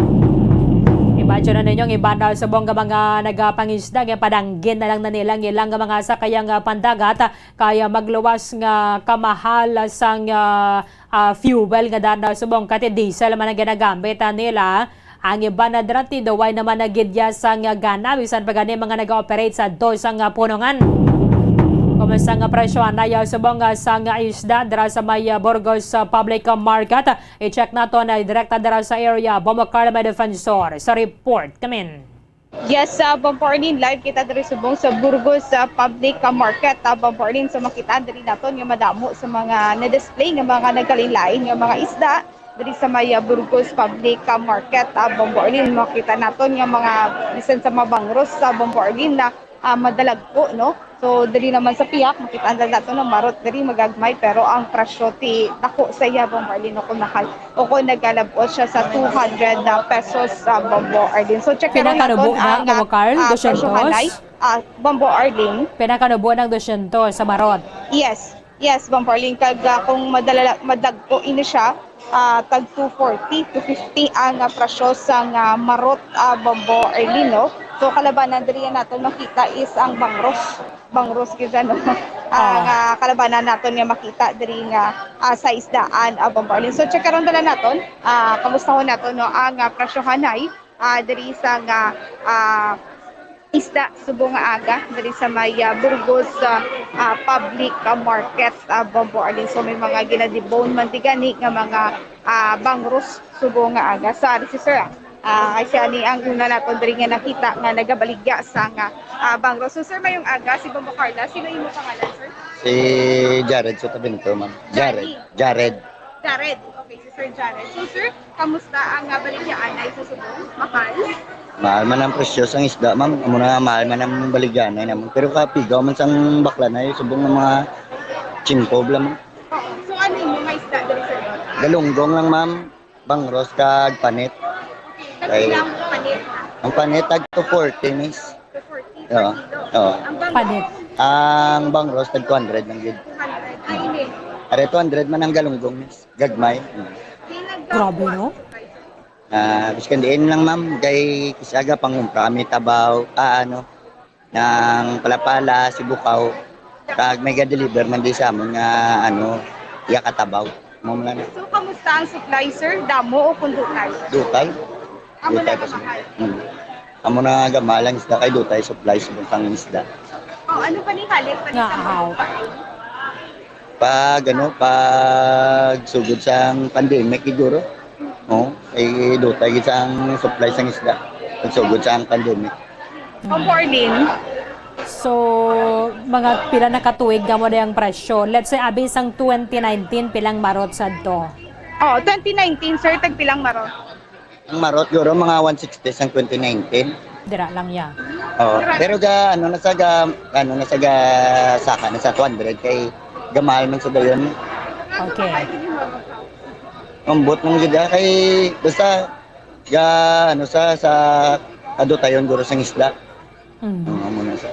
Imagine na ninyo, ang iban na subong nga mga nagapangisda nga padanggin na lang na nila ang ilang mga sakayang, ah, pandagat, kaya magluwas nga kamahal sang, ah, ah, fuel nga daan na subong kati diesel man ang ginagamit, ah, nila. Ang iban na dira tinuod naman nagidya sang gana, bisan pa gani mga nag-ooperate sa dos nga punongan. Kumusta nga presyo anay subong sang isda dira sa may, ah, Burgos, ah, Public Market? I-check naton direkta dira sa area. Bombo Carla, may defensor sa report. Kamin. Yes, sa Bombo Arlene, live kita diri subong sa Burgos, sa Public, ah, Market. Ah, Bombo Arlene, so makita diri naton nga madamo sa mga na-display nga mga nagkalain-lain nga mga isda diri sa may, ah, Burgos Public, ah, Market, ah, Bombo Arlene. Makita naton nga mga bisan sa mga bangros sa Bombo Arlene na, ah, madalagko, no? So, diri naman sa pihak, makita na nato nga marot diri magagmay, pero ang presyo ti dako sa iya, Bombo Arlene, o kung nakal-, o kung nagalabot siya sa two hundred na pesos sa Bombo Arlene. So, check naman naton ang, ah, ah, presyohanay, ah, Bombo Arlene. Pinakanubo ng dosyentos sa marot. Yes. Yes, Bombo Arlene, kag, ah, kung madala-, madagko ini siya, ah, tag two forty, two fifty ang, ah, presyo sang, ah, marot, ah, Bombo Arlene, no? So, kalabanan diri naton makita is ang bangros. Bangros gid, ano? Ang, ah, kalabanan naton nga makita diri nga, ah, sa isdaan, ah, Bombo Arlene. So, check karon dala naton, ah, kamustahon naton, no, ang, ah, presyohanay, ah, diri sa nga, ah, isda subong nga aga diri sa may, ah, Burgos, ah, ah, Public, ah, Market, ah, Bombo Arlene. So, may mga ginadibon man ti gani nga mga, ah, bangros subong nga aga. So, ari si sir, ah. Ah, ay siya ni ang una naton diri nga nakita nga nagabaligya sa nga, ah, bangros. So, sir, mayong aga, si Bombo Carla. Sino imo pangalan, sir? Si Jared Sotavento, ma'am. Jared. Jared. Jared. Okay, si Sir Jared. So, sir, kamusta ang, ah, baligyaanay sa subong? Mahal? Mahal man ang presyo sang isda, ma'am. Amo na nga, mahal man ang baligyaanay naman. Pero kapigaw man sang baklanay, subong nga mga tsimpo lang, ma'am. Oo. So, ano yung mga isda dali, sir? Galunggong lang, ma'am. Bangros kag panit. Okay. Kay ang panit? Ang panit, tag two forty, miss. Two forty per kilo. Oo. Oo. Ang bangros? Panit. Ang bangros, tag two hundred lang gid. Two hundred. Ay, ini. Are, two hundred man ang galunggong, miss. Gagmay. Mm. Grabe, no? Ah, biskan diin lang, ma'am. Kay kis-a ga pangumpra kami tabaw, ah, ano, ng Palapala, Sibukaw. Kag may ga-deliver man di sa amon nga, ano, iya katabaw. Mao man lang. So, kamusta ang supply, sir? Damo o kung dutay? Dutay. Amo na nga mahal. Mm. Amo na nga mahal ang isda kay dutay supply sa butang isda. Oh, ano pa ni halit pa ni sa ahaw? Pag, ano, pag sugod sang pandemic siguro. Oh, ay dutay gid sang supply sang isda. Pag sugod sang pandemic. Ang Borlin? So, mga pila na ka tuig kamo na ang presyo? Let's say, abi sang twenty nineteen, pilang marot sadto? Oh, twenty nineteen, sir, tag pilang marot? Ang marot, guro, mga one sixty sang twenty nineteen. Dira lang ya. Oh, pero ga, ano na sa ga, ano na sa ga, saka na sa two hundred kay gamahal man sa dayon. Okay. Ambot man gid, ah, kay basta ga, ano sa, sa kadutayon guro sang isda. Mm. Ang amo na sa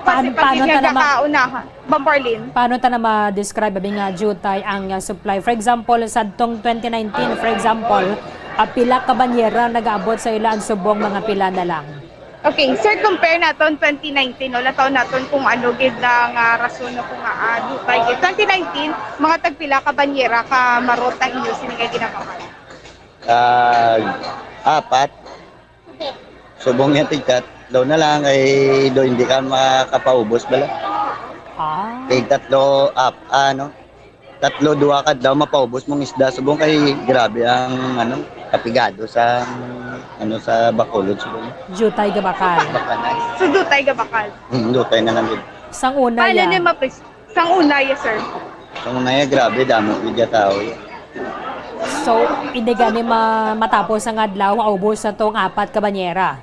Paano, Kasi pag paano yun ta nga na ma- kaunahan, Bomborlin. Paano ta na ma-describe abi nga jutay ang, ah, supply? For example, sa tong twenty nineteen, for example, ah, pila ka banyera nagaabot sa ila ang subong mga pila na lang? Okay, sir, compare naton twenty nineteen, no? Lataw naton kung ano gid ang, ah, rason no, kung, ah, jutay gid. Twenty nineteen, mga tagpila ka banyera ka marot ang inyo sini nga ginapakal? Ah, apat. Subong niya tigtatlo na lang kay do hindi ka makapaubos bala. Ah. Tigtatlo, ap, ano, tatlo, duha ka adlaw mapaubos mong isda. Subong kay grabe ang, ano, kapigado sa, ano, sa Bacolod, subong. Jutay gabakal. Bakanay. So, dutay gabakal. Hmm, dutay na lang gid. Sang una Paano ya? niya mapres-, sang una ya, sir? Sang una ya, grabe, damo gid ya tao ya. So, hindi gani ma-, matapos ang adlaw, maubos na tong apat ka banyera?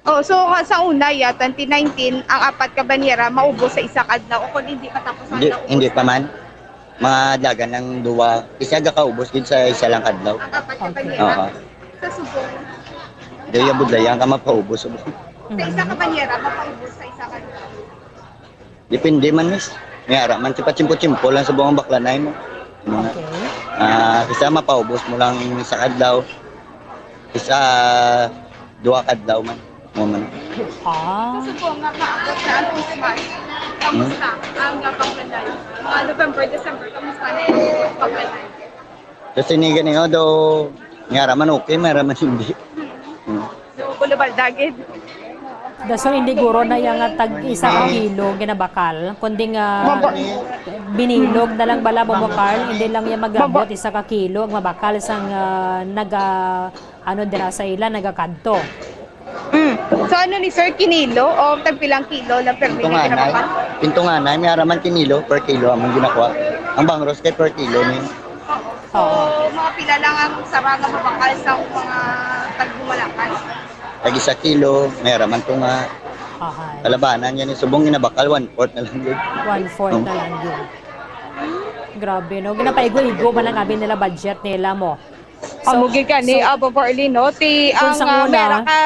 Oh, so, sa una ya, twenty nineteen, ang apat ka banyera maubos sa isa ka adlaw, o kung hindi matapos ang Hindi, adlaw, hindi ubos pa na. man. Mga dalagan lang duwa. Isa gakaubos gid sa isa lang kadlaw. Ang apat ka Okay. banyera. Oo. Sa subong. Daya budlayan ka mapaubos. Sa isa ka banyera, mapaubos sa isa ka adlaw. Depende man, miss. May ara man, tipa tsimpo-tsimpo lang sa buang baklanay mo. Ano na? Okay. Ah, isa mapaubos mo lang sa kadlaw. Isa, duha kadlaw man. Mo man. Ah. Sa subong nga maabot na ang Christmas, kamusta Hmm? ang baklanay? Mga November, December, kamusta na yung baklanay? Kasi ni gani, oh, daw, may ara man okay, may ara man hindi. Hmm. So, Boulevard Dagid. Dason, hindi guro na iya nga tag isa ka kilo ginabakal, kundi nga Maba- binilog na lang bala, Bobo Carl, hindi lang iya mag-abot Maba- isa ka kilo, ang mabakal sang, ah, naga, ano, dira sa ila, nagakadto. Mm. So, ano ni sir, kinilo o tagpilang kilo lang permi nga Pintunganay. ginabakal? Pintunganay, may ara man kinilo per kilo among ginakuha. Ang bangros kay per kilo ni. So, Oo. mga pila lang ang sara nga mabakal sa mga tagbumalakan? Tag isa kilo, may ara man tunga. Ahay. Kalabanan yan, yung subong ginabakal, one-fourth na lang yun. One-fourth Oh. na lang yun. Grabe, no? Ginapaigo-igo man ang abi nila, budget nila mo. So, Amo gid gani, so, ah, Bombo Arlene, no? Ti kung ang, sang ah, una, mera ka,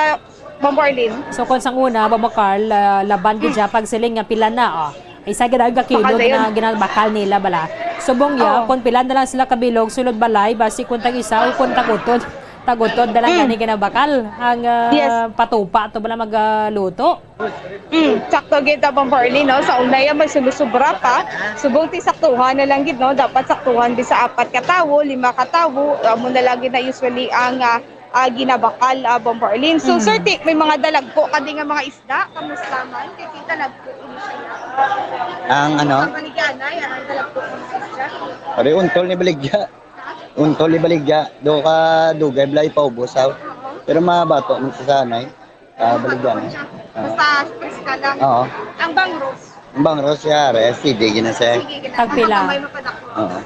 Bombo Arlene. So, kung sang una, Bombo Carl, ah, laban gid siya pagsiling nga pila na, oh. Isa gid ang kakilo Bakal dayon. gina-, ginabakal nila bala. Subong ya, Oo. kung pila na lang sila kabilog, sulod balay, basi kung tag isa o kung tag-utod, tag-utod na lang Mm. gani ginabakal. Ang, ah, Yes. patupa to bala magaluto. Mm, sakto gid, ah, Bombo Arlene, no? Sa una, yan, may sumusubra pa. Subong ti saktuhan na lang gid, no? Dapat saktuhan di sa apat ka tawo, lima ka tawo, amo na lang gid na usually ang, ah, ah, ginabakal, ah, Bombo Arlene. So, Mm. sir, ti, may mga dalagko ka di nga mga isda, kamusta man? Kay kita nagko ini siya. Ang ano? Sa Baligyanay, ang dalagko ka mga isda. Pare, untol ni Baligya. Untol ni Baligya. Do ka dugay, blay paubos, ha? Pero mabato man sa sanay. Ah, Baligyan. Basta preska lang. Oo. Ang bangros. Ang bangros, yari, S T D, gina, sir. Sige, gina. Tagpila? Ang kamay mapadako. Oo.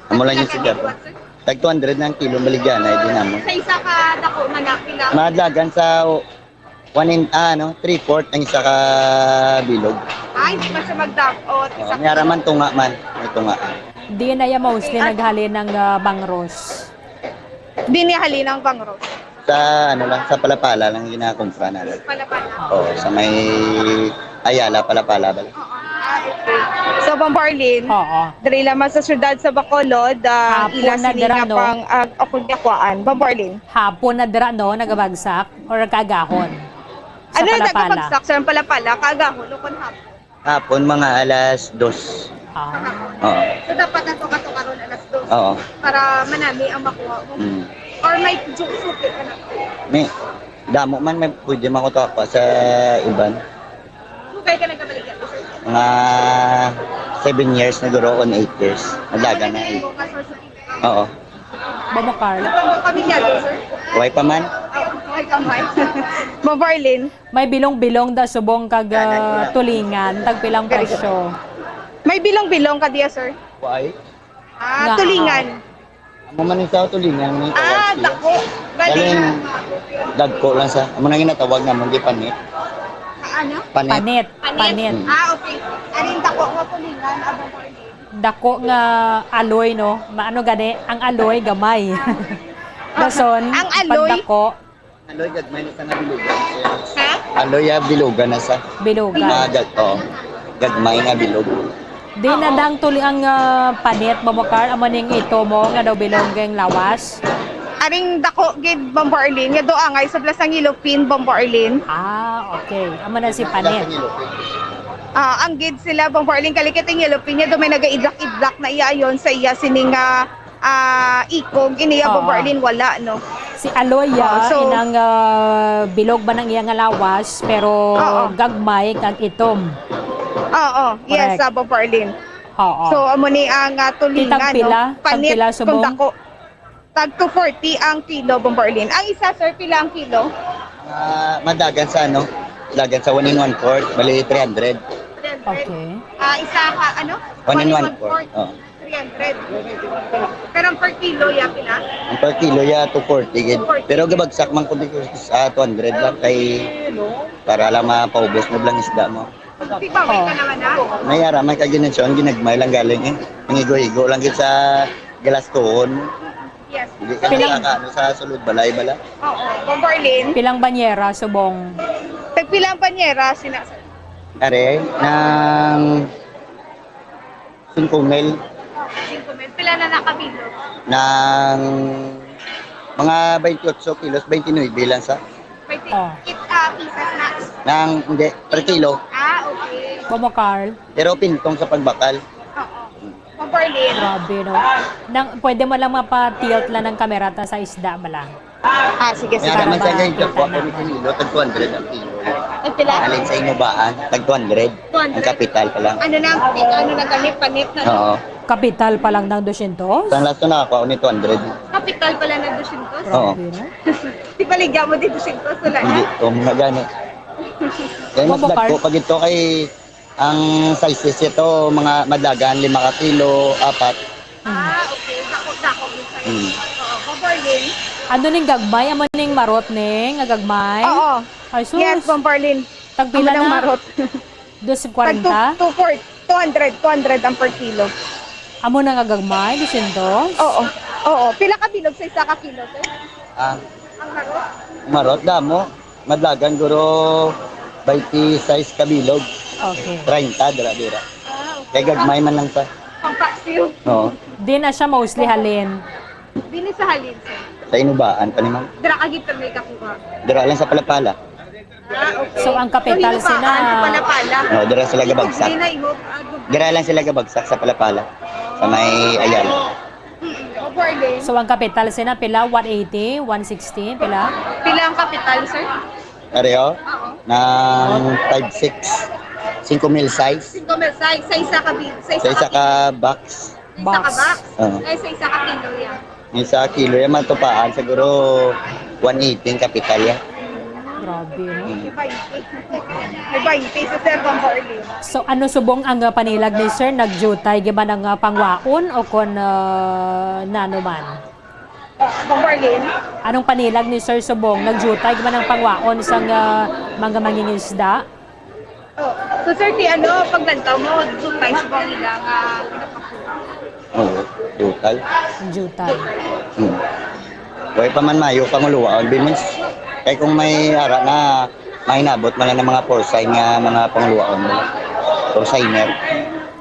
Amo lang yung Tagpila sigaw. Ka kilo, sir? Tag two hundred na ang kilo, Baligyan, ay, di namo. Sa isa ka dako, manapila. Madlagan sa one in, ah, ano, three-fourth ang isa ka bilog. Ah, hindi pa siya magdabot. Oo, isa may ara man tunga man. May tunga. Di na ya mostly At naghalin ng, ah, bangros. Di niya halin ang bangros. Sa ano lang, sa Palapala lang ginakumpra namin. Palapala. Oo, sa may Ayala, Palapala ba? Oo. Ah, okay. So, Bombo Arlene, Oo. diri lamang sa siyudad sa Bacolod, ah, Hapon ila na sini dira, nga no? pang, ah, akong gakuan. Bombo Arlene. Hapon na dira, no? Nagabagsak or kaagahon? Sa Ano na Palapala. nagabagsak sa Palapala? Kaagahon o kon hapon? Hapon, mga alas dos. Ah. Oo. So, dapat ang tuka-tuka ron alas dos Oo. para manami ang makuha mo. Mm. Or may ju-, suki ka na. May, damo man, may pwede makuha pa sa iban. Sugay ka nagkabalik yan, sir? Mga seven years na guro, on eight years. Nalaga na eh. Ano yung mga source of income? Oo. Bobo Carl. Ano yung pamilyado, sir? Way pa man. Oh, way pa man. Bombo Arlene. May bilong-bilong da subong kag, ah, tulingan, tagpilang presyo? May bilong-bilong ka diya, sir? Why? Ah, Nga, tulingan. Amo man yung sa tulingan, may Ah, tawag siya. dako. Galing. Galing, dagko lang sa, amo na ginatawag namon, di panit. Ah, ano? Panit. Panit. Panit. Panit. Hmm. Ah, okay. Aring dako nga tulingan, abang ko ini. Dako nga aloy, no? Maano gani? Ang aloy, gamay. Dason, Ang aloy? pagdako, Aloy, gagmay na sa nabilugan. Ha? Aloy, ah, bilogan na sa. Bilogan. Ah, gag-, oh, gagmay nga bilog. Di na Oo. dang tuli ang, ah, panit, Bombo Carl, amo ning ito mo nga daw bilog ang lawas. Aring dako gid, Bombo Arlene, nga doangay sa Plaza Ngilupin, Bombo Arlene. Ah, okay. Amo na si panit. Ah, ang gid sila, Bombo Arlene, kalikit ang Ngilupin niya, do may nagaidlak-idlak na iya ayon sa iya sining, ah, ah, ikog, ini iya, Oo. Bombo Arlene, wala, no? Si Aloy, Oh, ah, so inang, ah, bilog ba nang iya nga lawas, pero Oo. gagmay kag itom. Oo, yes, Correct. ah, Bombo Arlene. Oo. So, amo ni ang, ah, tulingan, Titag pila? no? Tag Panit pila subong? kung dako. Tag two forty ang kilo, Bombo Arlene. Ang isa, sir, pila ang kilo? Ah, madagan sa ano? Dagan sa one and one fourth, bali three hundred. Three hundred. Okay. Ah, isa ka, ano? One and one fourth. Oh. Three hundred. Pero ang per kilo, ya, pila? Ang per kilo, ya, two forty gid. Two forty. Pero gabagsak man ko dito sa two hundred lang kay para lang mapaubos mo lang isda mo. Di ba, may Oh. ka naman na? May ara, may kaginensyon, ginagmay lang galing eh. Mangigo-igo lang gid sa galastuhon. Yes. Hindi ka Pilang makakaano sa sulod balay bala. Oo, Bombo Arlene. Pilang banyera, subong? Tagpila ang banyera, sina-, Are, ng singko mil. Singko mil. Pila na nakabilog? Ng mga twenty-eight kilos, twenty-nine lang sa. Twenty, Oh. it, ah, pieces na. Ng, hindi, per kilo. Ah, okay. Bombo Carl. Pero pintong sa pagbakal. Oo. Bombo Arlene. Grabe, no? Nang, pwede mo lang mapa-tilt lang ng kamera ta sa isda bala. Ah, sige, sige. Kaya naman sa Para ngayon, makita kapwa ko naman. Ni Camilo, tag two hundred ang kilo. Tag pila? Alin sa Inubaan, tag two hundred. Two hundred. Ang kapital pa lang. Ano na, ano na kami, panit na. Oo. Kapital pa lang ng dosyentos? Ang last ko nakakuha ko ni two hundred. Kapital pa lang ng dosyentos? Oo. Grabe, no? Di baligya mo din dosyentos, wala na? Hindi, um, nagano. Kaya mas Mabukal. Dagko pag ito kay ang sizes ito, mga madlagan, lima ka kilo, apat. Ah, okay. Dako-dako yung size. Mm. Oo, Bombo Arlene. Ano ning gagmay? Amo ning marot ning nga gagmay? Oo. Ay, sus. Yes, Bombo Arlene. Tagpila Amo nang na? Marot. Dos Tag kwarenta? Two, two forty, two hundred, two hundred ang per kilo. Amo na nga gagmay, dosyentos? Oo. Oo. Pila ka bilog sa isa ka kilo, sir? Ah. Ang marot? Marot, damo. Madlagan, guro, twenty-six ka bilog. Okay. Treinta, dira, dira. Ah, okay. Kay gagmay man lang ta. Pang-paksiw. Oo. Di na siya mostly halin. Di na sa halin, sir. Sa Inubaan pa ni ma'am. Dira ka gid may kakuha. Dira lang sa Palapala. Ah, okay. So, ang kapital So, Inubaan, sina sa Palapala. No, dira sila gabagsak. Di na imo, ah, gub- Dira lang sila gabagsak sa Palapala. Sa may Ayala. Mm, Bombo Arlene. So, ang kapital sina pila? One eighty, one sixty, pila? Pila ang kapital, sir? Pareho? Oo. Ng five six. Singko mil size. Singko mil size. Sa isa ka bi-, sa isa Sa isa ka ka box. Sa isa ka Box. Box. Oo. Ay, sa isa ka kilo yan. Yung sa kilo yan, matupaan, siguro one eighty ang kapital yan. Grabe, no? Mm. May twenty. May twenty sa Sir Bombo Arlene. So, ano subong ang, uh, panilag ni Sir? Nagjutay gyud ba ang, uh, pangwaon o kon, uh, nano man? Ah, Bombo Arlene? Anong panilag ni Sir subong? Nagjutay gyud ba ang pangwaon sang, uh, mga mangingisda? Oh. So, sir, ti ano, paglantaw mo, jutay subong ila nga ginapakuha? Oo, jutay. Ang jutay. Hmm. Way pa man mayo panguluwaon, binis. Kay kung may ara na, mahinabot man lang ng mga porcine nga mga panguluwaon. Porciner.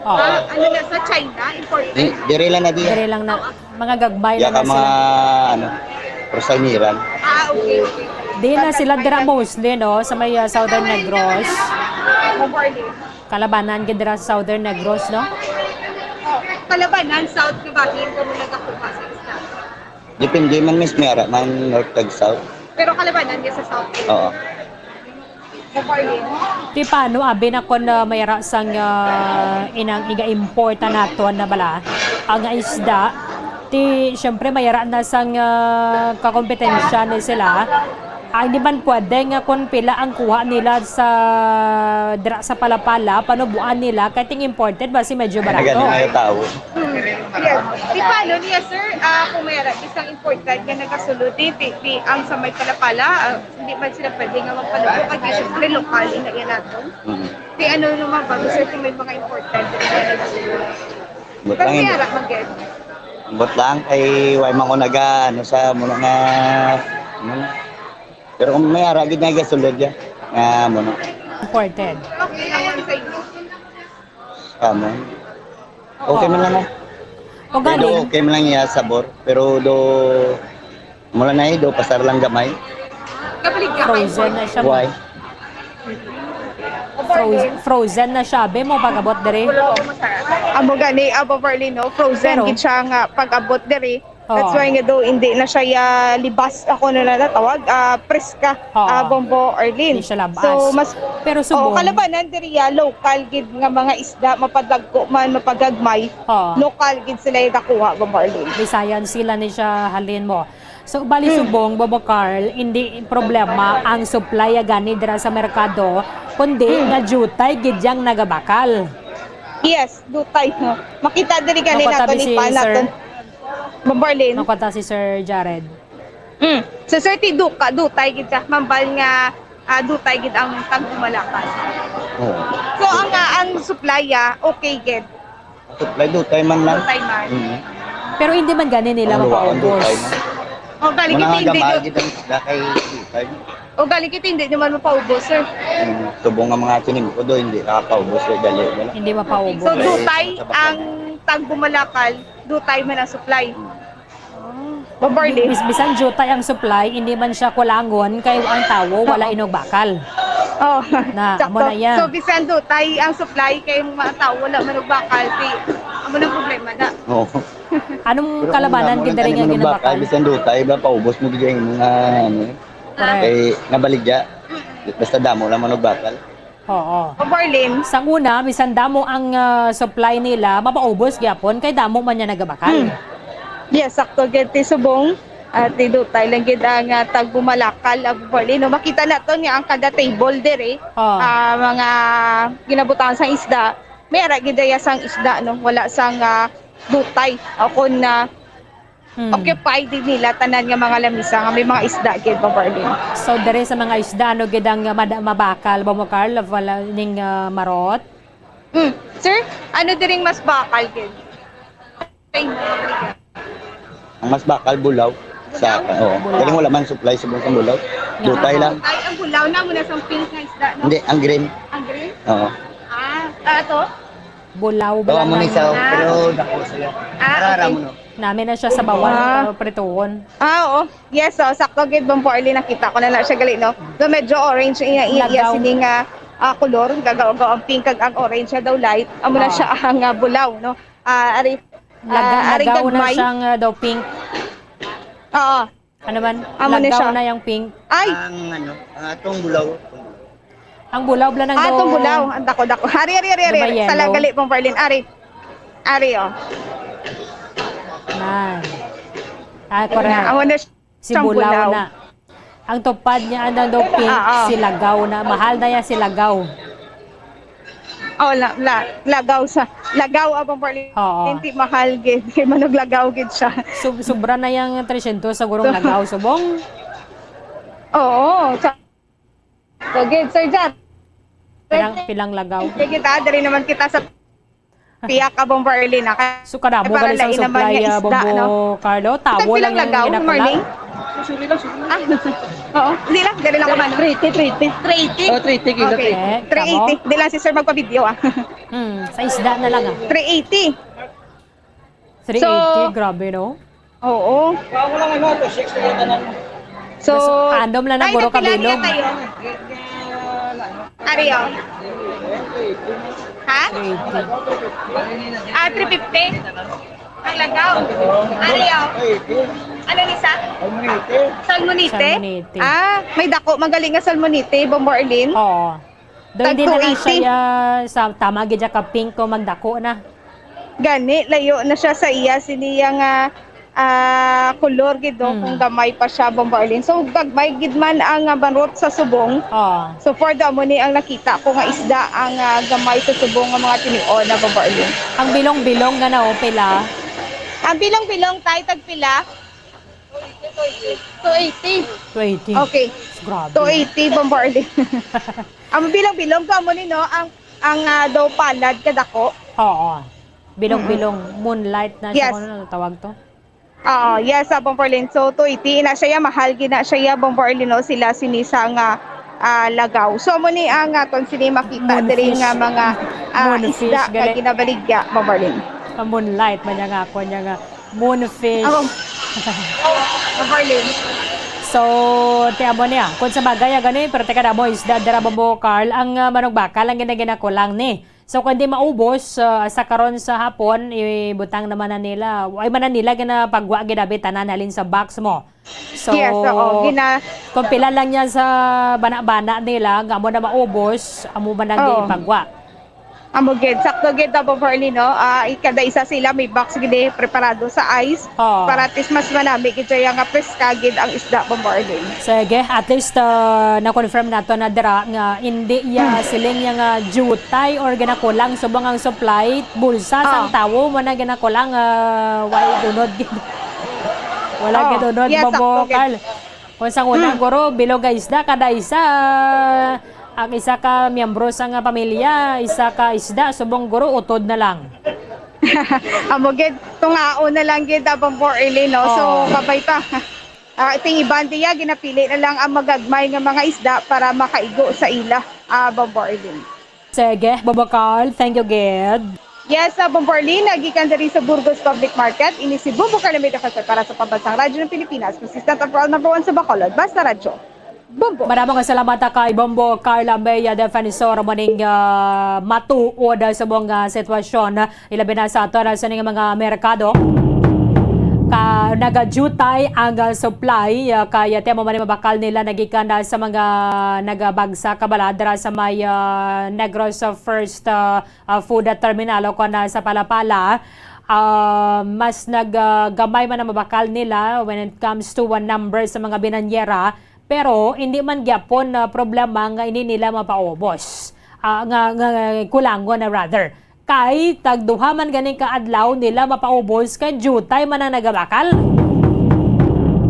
Oo. Ah, ano na, sa China, imported? Di, dire lang na di. Dire lang na. Mga gagmay Iya lang ka na mga, sila. Ano, Rosaniran. Ah, okay, okay. Di na sila dira mostly, no, sa may, uh, Southern Negros. Kalabanan gid dira sa Southern Negros, no? Oh, Kalabanan, South, kabahin, kamo nagakuha sa isda. Depende man, miss, may ara man North kag South. Pero Kalabanan gid sa South. Oo. Ti paano, abi na kon, ah, may ara sang, ah, inang iga-import naton na bala, ang isda, ti, siyempre, may ara na sang, ah, kakompetensya ni sila. Ay, di man pwede nga kon pila ang kuha nila sa, dira sa Palapala, panubuan nila, kay ting imported, basi medyo Ay, barato. Nagani nga tawo. Hmm. Yes. Ti paano niya, sir? Ah, kung may ara, isang imported nga nagasulod, di, di, di ang sa may Palapala, ah, Hindi man sila pwede nga magpaluto kay syempre lokal ina yan naton. Mm. Kay ano naman ba, sir, kung may mga importante na nagsulat? But Pero lang, may ara man gid. But lang kay way man ko naga, ano, sa muna nga, ano, pero kung may ara gid nga gasulod ya. Ah, mo no. Imported. Amo. Okay man lang, ah. O Pero galing. okay man lang iya sabor. Pero do, mula na eh, do, pasar lang gamay. Frozen na siya. Why? Frozen, frozen na siya. Be mo pag-abot diri. Amo gani, abo Berlin, no? Frozen Pero gid siya nga pag-abot diri. That's Oo. why nga do, hindi na siya ya libas, ako na lang natawag, ah, preska, Oo. ah, Bombo Arlene. Hindi siya labas. So, mas, Pero oo, subong. kalabanan diri ya, local gid nga mga isda, mapadagko man, mapagagmay, Oo. lokal gid sila yung nakuha, Bombo Arlene. Bisayan sila ni siya halin mo. So, bali Hmm. subong, Bobo Carl, hindi problema ang supply ya gani dira sa merkado, kundi Hmm. nga jutay gid yang nagabakal. Yes, dutay, no? Makita diri gani Nakuha nato tabi ni si pa Sir naton. Bombo Arlene. Nakuha ta si Sir Jared. Mm. So, Sir, ti duka, dutay gid ka. Mambal nga, ah, dutay gid ang tagbumalakal. Oo. So, ang, ah, ang supply, ah, okay gid. Supply, dutay man lang. Dutay man. Mm. Pero hindi man gani nila Ang luwaon, mapaubos. dutay man. O, galing Muna hindi, nga hindi gamay du- gid ang isda kay dutay. O, galing kita hindi naman mapaubos, sir. Mm. Tubong nga mga tinim ko do, hindi nakapaubos, eh, dali, wala. Hindi mapaubos. So, dutay Sa bakal. ang tagbumalakal, dutay man ang supply. Mm. Oh. Bombo Arlene? Bis-, bisan jutay ang supply, hindi man siya kulangon kay ang tawo wala Oo. inugbakal. Oh. Na, Sakto. amo na iya. So, bisan jutay ang supply kay ang mga tawo wala manugbakal, di, amo nang problema na. Oo. Anong Pero kalabanan kung gid diri nga ginabakan? Bisan jutay ba, paubos mo gid ang mga, ano, Correct. kay nabaligya. Basta damo lang manugbakal. Oo. O, Berlin? Sang una, bisan damo ang, ah, supply nila, mapaubos gyapon kay damo man niya nagabakal. Hmm. Yes, sakto gid ti subong. At ti dutay lang gid ang, ah, tagbumalakal, ah, Berlin. No, makita naton nga ang kada table diri, Oo. ah, mga ginabutangan sang isda. May ara gid daya sang isda, no? Wala sang, ah, dutay. O kun, ah, Hmm. Occupied din nila tanan nga mga lamisa nga may mga isda gid, Bombo Arlene. So, diri sa mga isda, ano gid ang mada-, mabakal, Bombo Carl, wala ning, ah, marot? Hmm. Sir, ano diring mas bakal gid? Ang mas bakal, bulaw. Sa, Bulaw? oo. Bulaw. Galing wala man supply sa buong bulaw. Yeah. Dutay lang. Ay, ang bulaw na muna sa pink nga isda, no? Hindi, ang green. Ang green? Oo. Ah, ah, ito? Bulaw, Gawa bulaw mo ni lang. Sao, Ah. pero dako sila. Ah, Arara okay. mo, no? Nami na siya sa bawal, Wow. pero prituhon. Ah, oo. Yes, so, sakto gid, Bombo Arlene, nakita ko na na siya gali, no? So, medyo orange iya, iya, iya Lagaw. sini nga, ah, kolor. Gagaw-gaw ang pink kag ang orange siya daw light. Amo na Ah. siya ang, ah, bulaw, no? Ah, ari, Laga-, ah, ari lagaw na gagmay. siyang, ah, daw pink. Oo. Ano man? Amo na Lagaw siya. na yung pink. Ay! Ang ano, ang atong bulaw. Ang bulaw, bla, nang Ah, atong daw bulaw. Ang dako-dako. Ari, ari, ari, ari, Di ba ari. Sa yellow? lagali pong Berlin. Ari. Ari, oh. Nan. Ah, correct. Amo na Si siyang bulaw bulaw. na. Ang tupad niya, ang daw pink, Ah, ah. si lagaw na. Mahal na yan si lagaw. Oh, la, la, lagaw sa, lagaw abang Berlin. Oo. Hindi mahal gid. Kay manuglagaw gid siya. Sub-, sobra na yung tresyentos sa gurong So, lagaw, subong. Oo. Sa, so, gid, Sir Jar. Pilang, pilang lagaw. Sige, ta, diri naman kita sa piyak abang Berlin, ah. So, kadamo Para gali sa lain naman supply, nga ah, isda, Bombo no? Carlo? Tawo Tagpilang lang yung lagaw, ginapula. Marlene? Ah, oo. Hindi lang, diri lang ako, mano. Three eighty, three eighty. Three eighty? Oh, three eighty, kita, Okay. three eighty. Eh, Di lang si sir magpa-video, ah. Hmm, sa isda na lang, ah. Three eighty. Three eighty, So, grabe, no? Oo. Wala lang ano, to six na yata na. So, Mas andom lang na ay, guro ka nagpila bilog. niya kayo? Ari, oh. Ha? Three eighty. Ah, three fifty. Ang lagaw. Ari, oh. Ano ni sa? Salmonite. Salmonite? Salmonite. Ah, may dako. Magaling nga salmonite, Bombo Arlene. Oo. Daw Tag hindi na lang two eighty. siya ya-, sa tama gid siya ka pink ko magdako na. Gani, layo na siya sa iya, siniya nga, ah, kolor gid, no, Hmm. kung gamay pa siya, Bombo Arlene. So, gagmay gid man ang, ah, banrot sa subong. Ah. So, for the, amo ni ang nakita ko nga isda ang, ah, gamay sa subong nga mga tinion na, Bombo Arlene. Ang bilong-bilong nga na, oh, pila? Ang bilong-bilong, tay, tagpila? Two eighty. Two eighty. Okay. Grabe. Two eighty, Bombo Arlene. Ang bilong-bilong to, amo ni, no? Ang, ang, ah, daw palad kadako. Oo. Bilong-bilong, Mm-mm. moonlight na siya, Yes. kung ano tawag to? Oo, yes, ah, Bombo Arlene. So, two eighty na siya, ya, mahal gid na siya, ya, Bombo Arlene, no? Sila sini sa nga, ah, lagaw. So, amo ni ang aton sini makita diri nga mga, ah, isda nga ginabaligya, Bomborlin. Ah, moonlight man niya nga ako niya nga moonfish. Bomborlin. So, ti amo niya. Kung sa bagay, ah, gani, pero teka na mo, isda, dira mo mo, Carl, ang, ah, manok bakal, ang ginaginakulang ni. So, kung di maubos, ah, sa karon sa hapon, ibutang naman na nila. Ay man na nila ginapagwa ginabi tanan halin sa box mo. So, yes, oo, gina- kung pila lang niya sa bana-bana nila, nga amo na maubos, amo man ang Oo. ipagwa. Amo gid, sakto gid, Bomborlin, no? Ah, kada isa sila may box gid, eh, preparado sa ice. Oo. Para at least mas manami gid siya nga preska gid ang isda, Bomborlin. Sige, at least, ah, na-confirm nato na dira nga hindi iya Hmm. siling niya nga jutay or ginakulang subong ang supply, bulsa sang Ah. tawo mo na ginakulang, ah, way dunod gid. Wala Oh, gid dunod, yes, Bobo sakto gid. Carl. Kung sa una, Hmm. guro, bilog nga isda, kada isa, ang isa ka miyembro sa nga pamilya, isa ka isda, subong guro, utod na lang. Amo gid, tungaon na lang gid, Bombo Arlene, no? So, Oh. kabay pa. Ah, ting iban diya, ginapili na lang ang magagmay nga mga isda para makaigo sa ila, ah, Bombo Arlene. Sige, Bobo Carl, thank you gid. Yes, ah, Bombo Arlene, nagikan diri sa Burgos Public Market, ini si Bombo Carl Almeida Jose para sa Pambansang Radyo ng Pilipinas, consistent at world number one sa Bacolod. Basta Radyo. Bombo. Maraming salamat, ah, kay Bombo Carl Almeida, defensor mo ning, ah, matuod, ah, sa mga sitwasyon. Ilabi na sa ato na sa ning mga merkado. Ka, nagadutay ang, ah, supply, ah, kaya temo man mabakal nila nagikan na sa mga nagabagsa kabaladra sa may, ah, Negros, ah, First, ah, ah, Food Terminal o kon, ah, sa Palapala. Ah, mas nag, ah, gamay man ang mabakal nila when it comes to one number sa mga binanyera. Pero hindi man gyapon na problema nga ini nila mapaubos. Ah, nga, nga, nga kulangon na rather. Kay tagduha man gani ka adlaw nila mapaubos kay jutay man ang nagabakal.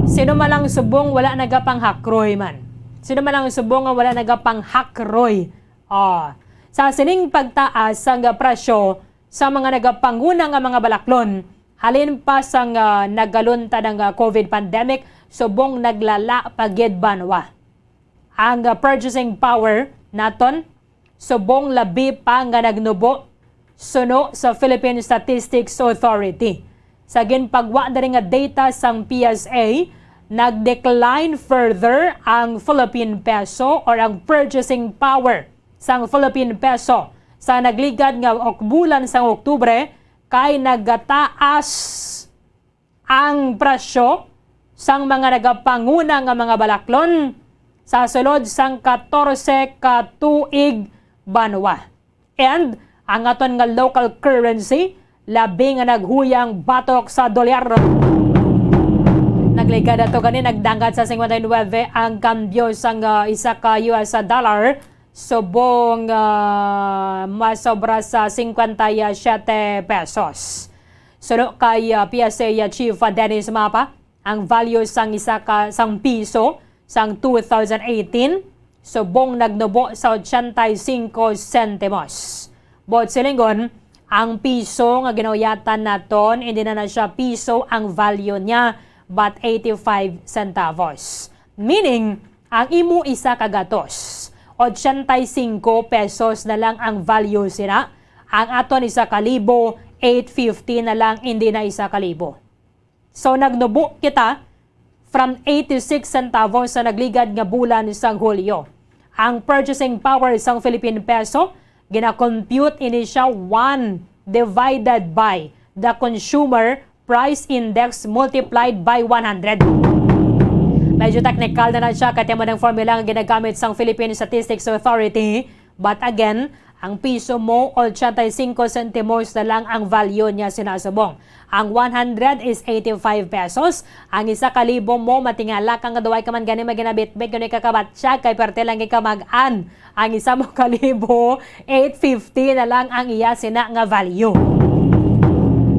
Sino man lang subong wala nagapanghakroy man? Sino man lang subong nga wala nagapanghakroy? Oh, sa sining pagtaas sang presyo sa mga nagapanguna nga mga balaklon, halin pa sang, ah, nagaluntad ang, ah, COVID pandemic, subong naglala pa gid banwa. Ang, ah, purchasing power naton subong labi pa nga nagnubo, suno sa Philippine Statistics Authority. Sa ginpagwa diri nga data sang P S A, nag-decline further ang Philippine peso or ang purchasing power sang Philippine peso sa nagligad nga ok-, bulan sang Oktubre, kay nagataas ang presyo sang mga nagapanguna nga mga balaklon sa sulod sang katorse ka tuig banwa. And ang aton nga local currency labi nga naghuyang batok sa dolyar. Nagligad ato gani, nagdangat sa singkwenta y nuebe ang kambyo sang, ah, isa ka U S dollar, subong, ah, masobra sa singkwenta y siyete pesos. Suno kay, ah, P S A Chief, ah, Dennis Mapa, ang value sang isa ka, sang piso sang two thousand eighteen, subong nagnubo sa ochenta y cinco sentimos. Buot silingon, ang piso nga ginauyatan naton, hindi na na siya piso ang value niya, but eighty-five centavos. Meaning, ang imo isa ka gatos, ochenta y cinco pesos na lang ang value sina, ang aton isa ka libo, eight fifty na lang, hindi na isa ka libo. So, nagnubo kita from eighty-six centavos sa nagligad nga bulan sang Hulyo. Ang purchasing power sang Philippine peso, gina-compute ini siya one divided by the consumer price index multiplied by one hundred. Medyo technical na lang siya, kay amo ang formula nga ginagamit sang Philippine Statistics Authority. But again, ang piso mo, ochenta y cinco centimos na lang ang value niya, sinasubong. Ang one hundred is eighty-five pesos. Ang isa ka libo mo, matingala ka nga duway ka man gani maginabitbit, gani ka kabatsyag, kay perte lang ka mag-an. Ang isa mo ka libo, eight fifty na lang ang iya sina nga value.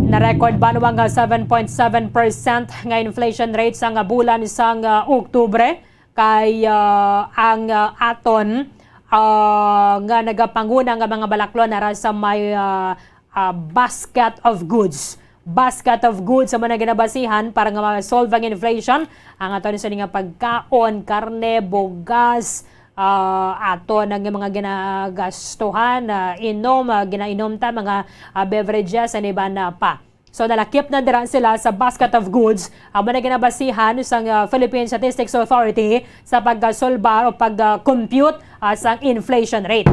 Na-record banwa nga seven point seven percent nga inflation rate sang bulan sang, ah, Oktubre, kay, ah, ang, ah, aton, ah, nga nagapanguna nga mga balaklon nara sa may, ah, ah, basket of goods. Basket of goods ang mga ginabasihan para nga ma-solve ang inflation. Ang aton sa nga pagkaon, karne, bugas, ah, ato na nga mga ginagastuhan, ah, inom, ah, ginainom ta, mga, ah, beverages, and iban na pa. So, nalakip na dira sila sa basket of goods. Amo na ginabasihan sang, ah, Philippine Statistics Authority sa pagkasulbar o pag-compute, ah, sang inflation rate.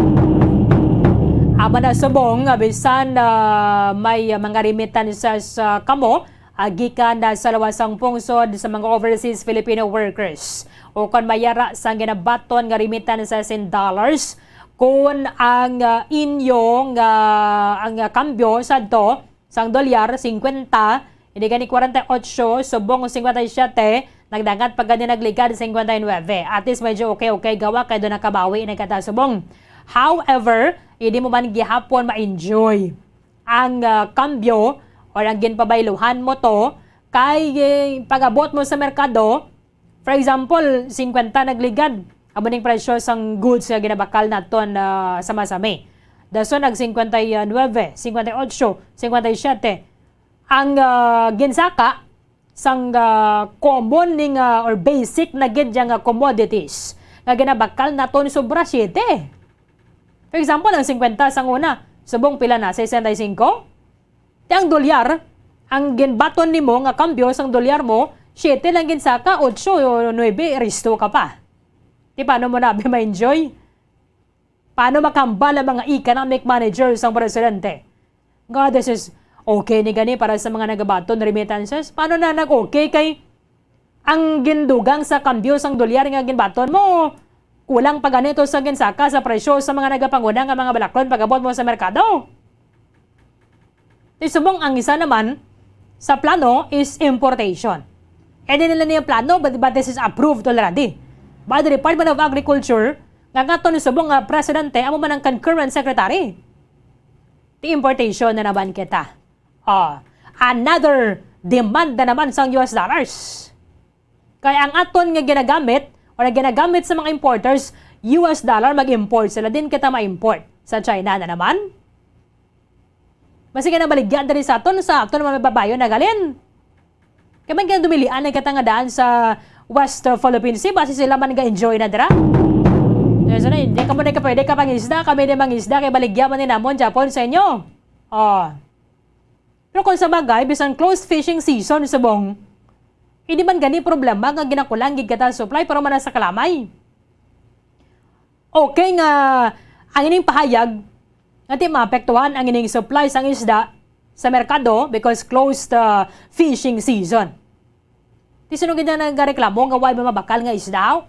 Amo na subong, ah, bisan, ah, may, ah, mga remittances, ah, kamo, ah, gikan na sa lawas sang pungsod sa mga overseas Filipino workers, o kon may ara sang ginabaton nga remittances in dollars, kon ang, ah, inyong, ah, ang, ah, kambyo sadto sang dolyar, singkwenta, hindi gani kwarenta y ocho, subong singkwenta y siyete, nagdangat pa gani nagligad singkwenta y nuebe. At least medyo okay-okay gawa kay doon nakabawi na kita subong. However, hindi mo man gihapon ma-enjoy ang, ah, kambyo or ang ginpabayluhan mo to kay, eh, pag-abot mo sa merkado, for example, singkwenta nagligad, amo ning presyo sang goods nga ginabakal naton, ah, sa Masami. Dason nag singkwenta y nuebe, singkwenta y ocho, singkwenta y siyete. Ang, ah, ginsaka sang, ah, common ning, ah, or basic na gid yang, ah, commodities nga ginabakal naton sobra siyete. For example, ang singkwenta sang una, subong pila na? Sesenta y singko? Ti ang dolyar, ang ginbaton nimo nga kambyo sang dolyar mo, siyete lang ginsaka, otso, nuebe, resto ka pa. Ti paano mo na abi ma-enjoy? Paano makahambal ang mga economic manager sang presidente nga this is okay ni gani para sa mga nagabaton remittances? Paano na nag-okay kay ang gindugang sa kambyo sang dolyar nga ginbaton mo, kulang pa gani to sa ginsaka sa presyo sa mga nagapanguna nga mga balaklon pag-abot mo sa merkado. Ti subong ang isa naman sa plano is importation. E di nila niya plano, but, but this is approved already by the Department of Agriculture, nga nga to ni subong nga presidente, amo man ang concurrent secretary. Ti importation na naman kita. Oh, another demand na naman sang U S dollars. Kaya ang aton nga ginagamit, o nga ginagamit sa mga importers, U S dollar, mag-import sila. Din kita ma-import sa China na naman. Basi ka nabaligya diri sa aton, sa aton naman mababayo na galin. Kaya man kaya dumilian na kita nga daan sa West, uh, Philippine Sea, basi sila man ga-enjoy na dira. Kaya sa na, hindi ka mo na pwede ka pangisda, kami na mangisda, kay baligya man ni namon, Japon, sa inyo. Oh. Pero kung sa bagay, bisan closed fishing season, subong, hindi man gani problema nga ginakulang gid kita supply, pero man sa kalamay. Okay nga ang ining pahayag nga ti maapektuhan ang ining supply sang isda sa merkado because closed, uh, fishing season. Ti sino gid na nagareklamo nga way mamabakal nga isda?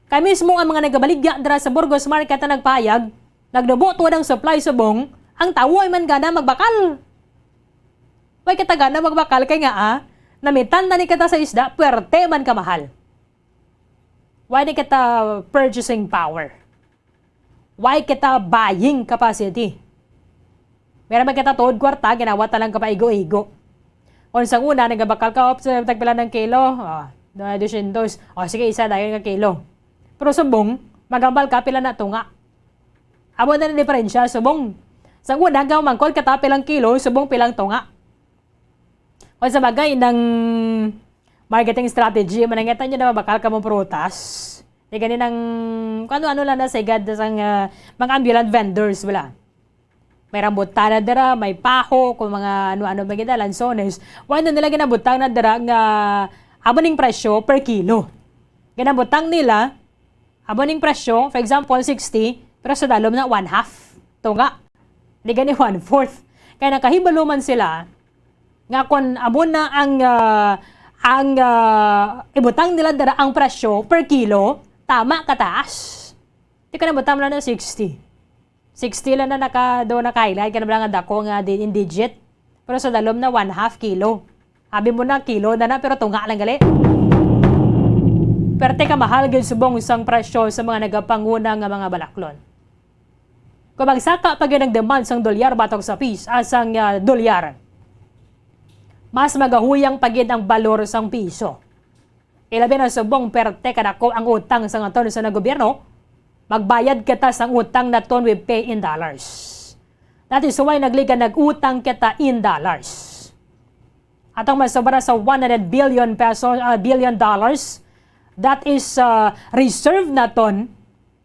Kay mismo ang mga nagabaligya dira sa Burgos Market ang nagpahayag, nagnubo tuod ang supply subong, ang tawo ay man gana magbakal. Way kita gana magbakal kay nga, ah, namitan na ni kita sa isda, puwerte man kamahal. Way ni kita purchasing power. Way kita buying capacity. Meron man kita tuod kwarta, ginawat na lang ka paigo-igo. Kung sa una, nagabakal ka, "Ops, tagpila ng kilo?" Ah, dosyentos. O, sige, isa dayon nga kilo. Pero subong, magambal ka, pila na tunga. Amo na ang diferensya, subong. Sa una, gamangkol ka ta, pilang kilo, subong, pilang tunga. Kung sa bagay, nang marketing strategy, manangita nyo na mabakal ka mong prutas. Di gani nang, kung ano-ano lang na sa igad sang, ah, mga ambulant vendors, wala. May rambutan na dira, may paho, kung mga ano-ano ba gid, lansones. Wala nila ginabutang na dira nga amo ning presyo per kilo. Ginabutang nila, amo ning presyo, for example, sixty, pero sa dalom na one half. Tunga. Di gani one fourth. Kaya nakahibalo man sila nga kung amo na ang, ah, ang, ah, ibutang nila dira ang presyo per kilo, tama kataas. Di ka na butang na sixty. Sixty lang na naka, do naka-highlight, ka na ba lang ang dako nga di, in digit? Pero sa dalom na one half kilo. Abi mo na, kilo na na, pero tunga lang gali. Perte ka mahal gyud subong sang presyo sa mga nagapanguna nga mga balaklon. Kung magsaka pa gyud ang demand sang dolyar batok sa pis-, ah, sang, ah, dolyar, mas magahuyang pa gid ang balor sang piso. Ilabi na subong perte kadako ang utang sang aton sa gobyerno, magbayad kita sang utang naton, we pay in dollars. That is why nagliga nag-utang kita in dollars. Atong masobra sa one hundred billion pesos, ah, billion dollars, that is, ah, reserve naton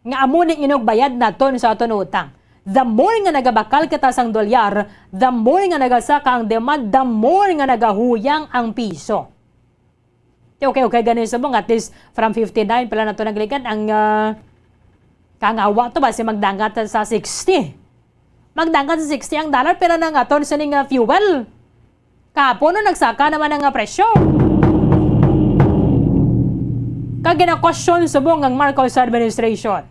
Nga amo ni inugbayad naton sa aton utang. The more nga nagabakal kita sang dolyar, the more nga nagasaka ang demand, the more nga nagahuyang ang piso. Ti okay, okay, gani subong, at least from fifty-nine pala nato naglikan ang, ah, kangawa to ba si magdangat sa sixty. Magdangat sa sixty ang dollar, pila na nga aton sining, ah, fuel? Kahapon, no, nagsaka naman ang, ah, presyo. Kag gina-question subong ang Marcos administration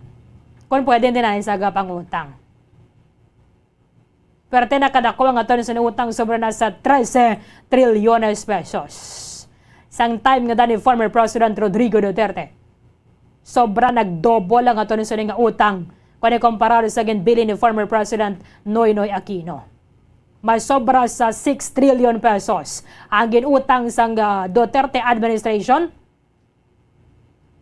kung pwede din na sa pangutang. Pero nakadako ang aton sa utang, sobra na sa trese trilyones pesos. Sang time nga dani former President Rodrigo Duterte, sobra, nagdobol ang aton sa nga utang kung ikumparar sa ginbilin ni former President Noynoy Aquino. Mas sobra sa six trillion pesos ang ginutang sang, ah, Duterte administration.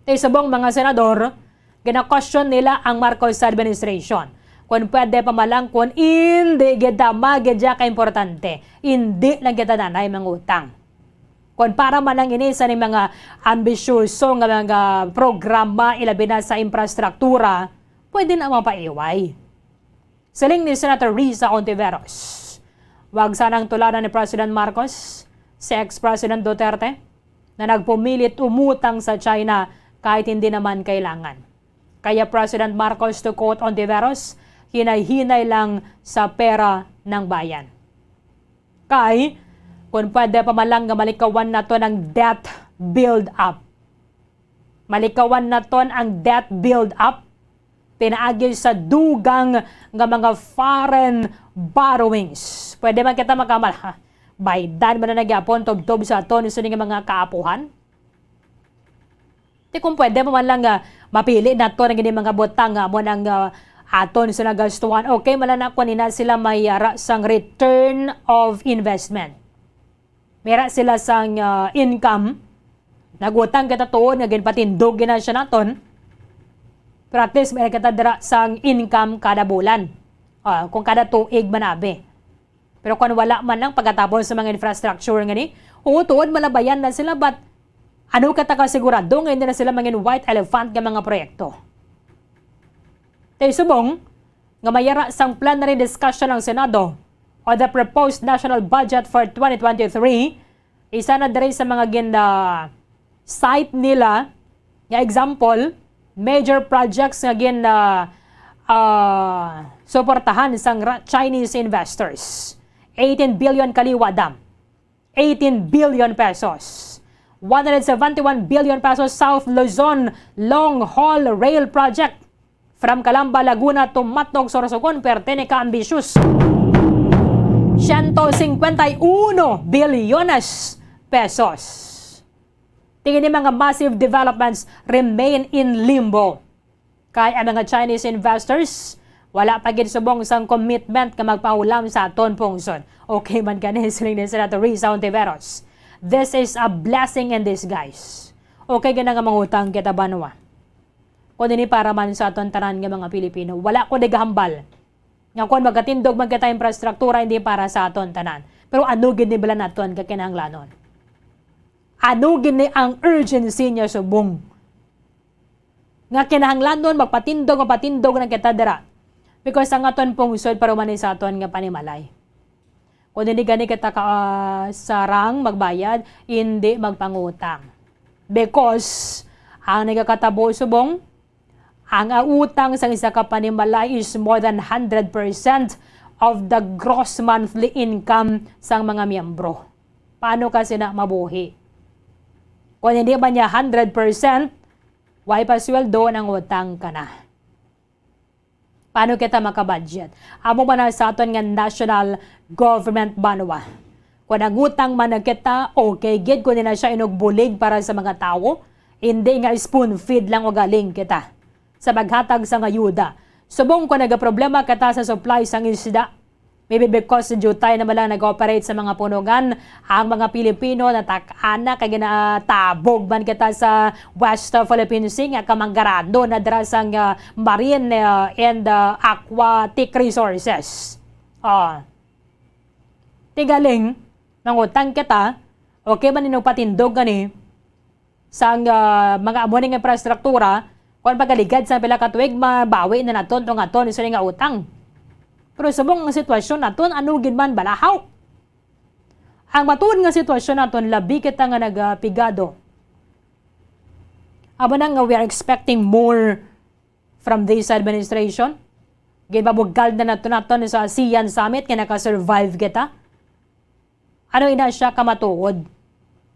Ti subong mga senador, gina-question nila ang Marcos administration kung pwede pa man lang, kung hindi gid ta magid siya kaimportante, hindi lang kita nanay mangutang. Kung para man lang ini sa ning mga ambisyoso nga mga programa, ilabi na sa infrastruktura, pwede na mapaiway. Siling ni Senator Risa Ontiveros, wag sanang tularan ni President Marcos si ex-President Duterte na nagpumilit umutang sa China kahit hindi naman kailangan. Kaya President Marcos, to quote Ontiveros, hinay-hinay lang sa pera ng bayan. Kay, kung pwede pa man lang nga malikawan naton ang debt build-up. Malikawan naton ang debt build-up pinaagi sa dugang nga mga foreign borrowings. Pwede man kita makamal-, ha? Baydan man na nagyapon tubtob sa aton sini nga mga kaapuhan. Ti kung pwede pa man lang nga mapili naton ang ini mga butang nga amo nang, ah, aton sila gastuhan. Okay, man na kung ina sila may ara sang return of investment. Mera sila sang, ah, income. Nagutang kita tuod nga ginpatindog gina siya naton. Pero at least may kita dira sang income kada bulan. Ah, kung kada tuig manabi. Pero kung wala man lang pagkatapos sa mga infrastructure nga ni, oo, tuod malabayan na sila, but ano kita kasigurado nga hindi na sila mangin white elephant nga mga proyekto? Tay subong, nga mayara sang plenary discussion ang Senado on the proposed national budget for twenty twenty-three, isa na diri sa mga gin-, ah, cite nila nga example, major projects nga gin-, ah, ah, suportahan sang ra-, Chinese investors. Eighteen billion Kaliwa Dam, eighteen billion pesos. One hundred seventy-one billion pesos South Luzon Long Haul Rail Project from Calamba, Laguna to Matnog, Sorsogon, pertene ka ambitious. Ciento cincuenta y uno bilyones pesos. Ti ini mga massive developments remain in limbo. Kay ang mga Chinese investors, wala pa gid subong sang commitment nga magpahulam sa aton pungsod. Okay man gani, siling ni Senator Risa Ontiveros. This is a blessing in disguise. Okay gid na nga mangutang kita banwa. Kung ini para man sa aton tanan nga mga Pilipino, wala ko nagahambal nga kung magatindog man kita infrastruktura, hindi para sa aton tanan. Pero ano gid ni bala naton kakinahanglanon? Ano gid ni ang urgency niya subong? Nga kinahanglanon magpatindog, magpatindog na kita dira. Because ang aton pungsod para man sa aton nga panimalay. Kung hindi gani kita ka, ah, sarang magbayad, hindi magpangutang. Because ang nagakatabo subong, ang utang sa isa ka panimalay is more than hundred percent of the gross monthly income sang mga miyembro. Paano ka sina mabuhi? Kung hindi man niya hundred percent, way pa sweldo, nangutang ka na. Paano kita makabudget? Amo man na sa aton nga national government banwa. Kung nangutang man na kita, okay gid kung di na siya inugbulig para sa mga tawo, hindi nga spoon feed lang ugaling kita sa paghatag sa ngayuda. Subong kung nagaproblema kita sa supply sang isda, maybe because diutay na man lang nag-operate sa mga punugan, ang mga Pilipino natak-ana kay ginatabog man kita sa West Philippine Sea nga kamanggarado na dira sang, ah, marine, ah, and, ah, aquatic resources. Oh. Ti galing, mangutang kita, okay man ninyo patindog gani, sang, ah, mga amo ning infrastruktura, Kon pagaligad sa pila ka tuig, mabawi na naton tong aton sini nga utang. Pero subong ang sitwasyon naton, ano gid man bala, haw? Ang matuod nga sitwasyon naton, labi kita nga nagapigado. Amo na nga we are expecting more from this administration. Ginpabugal na nato naton sa ASEAN Summit nga naka-survive kita. Ano ina siya kamatuod?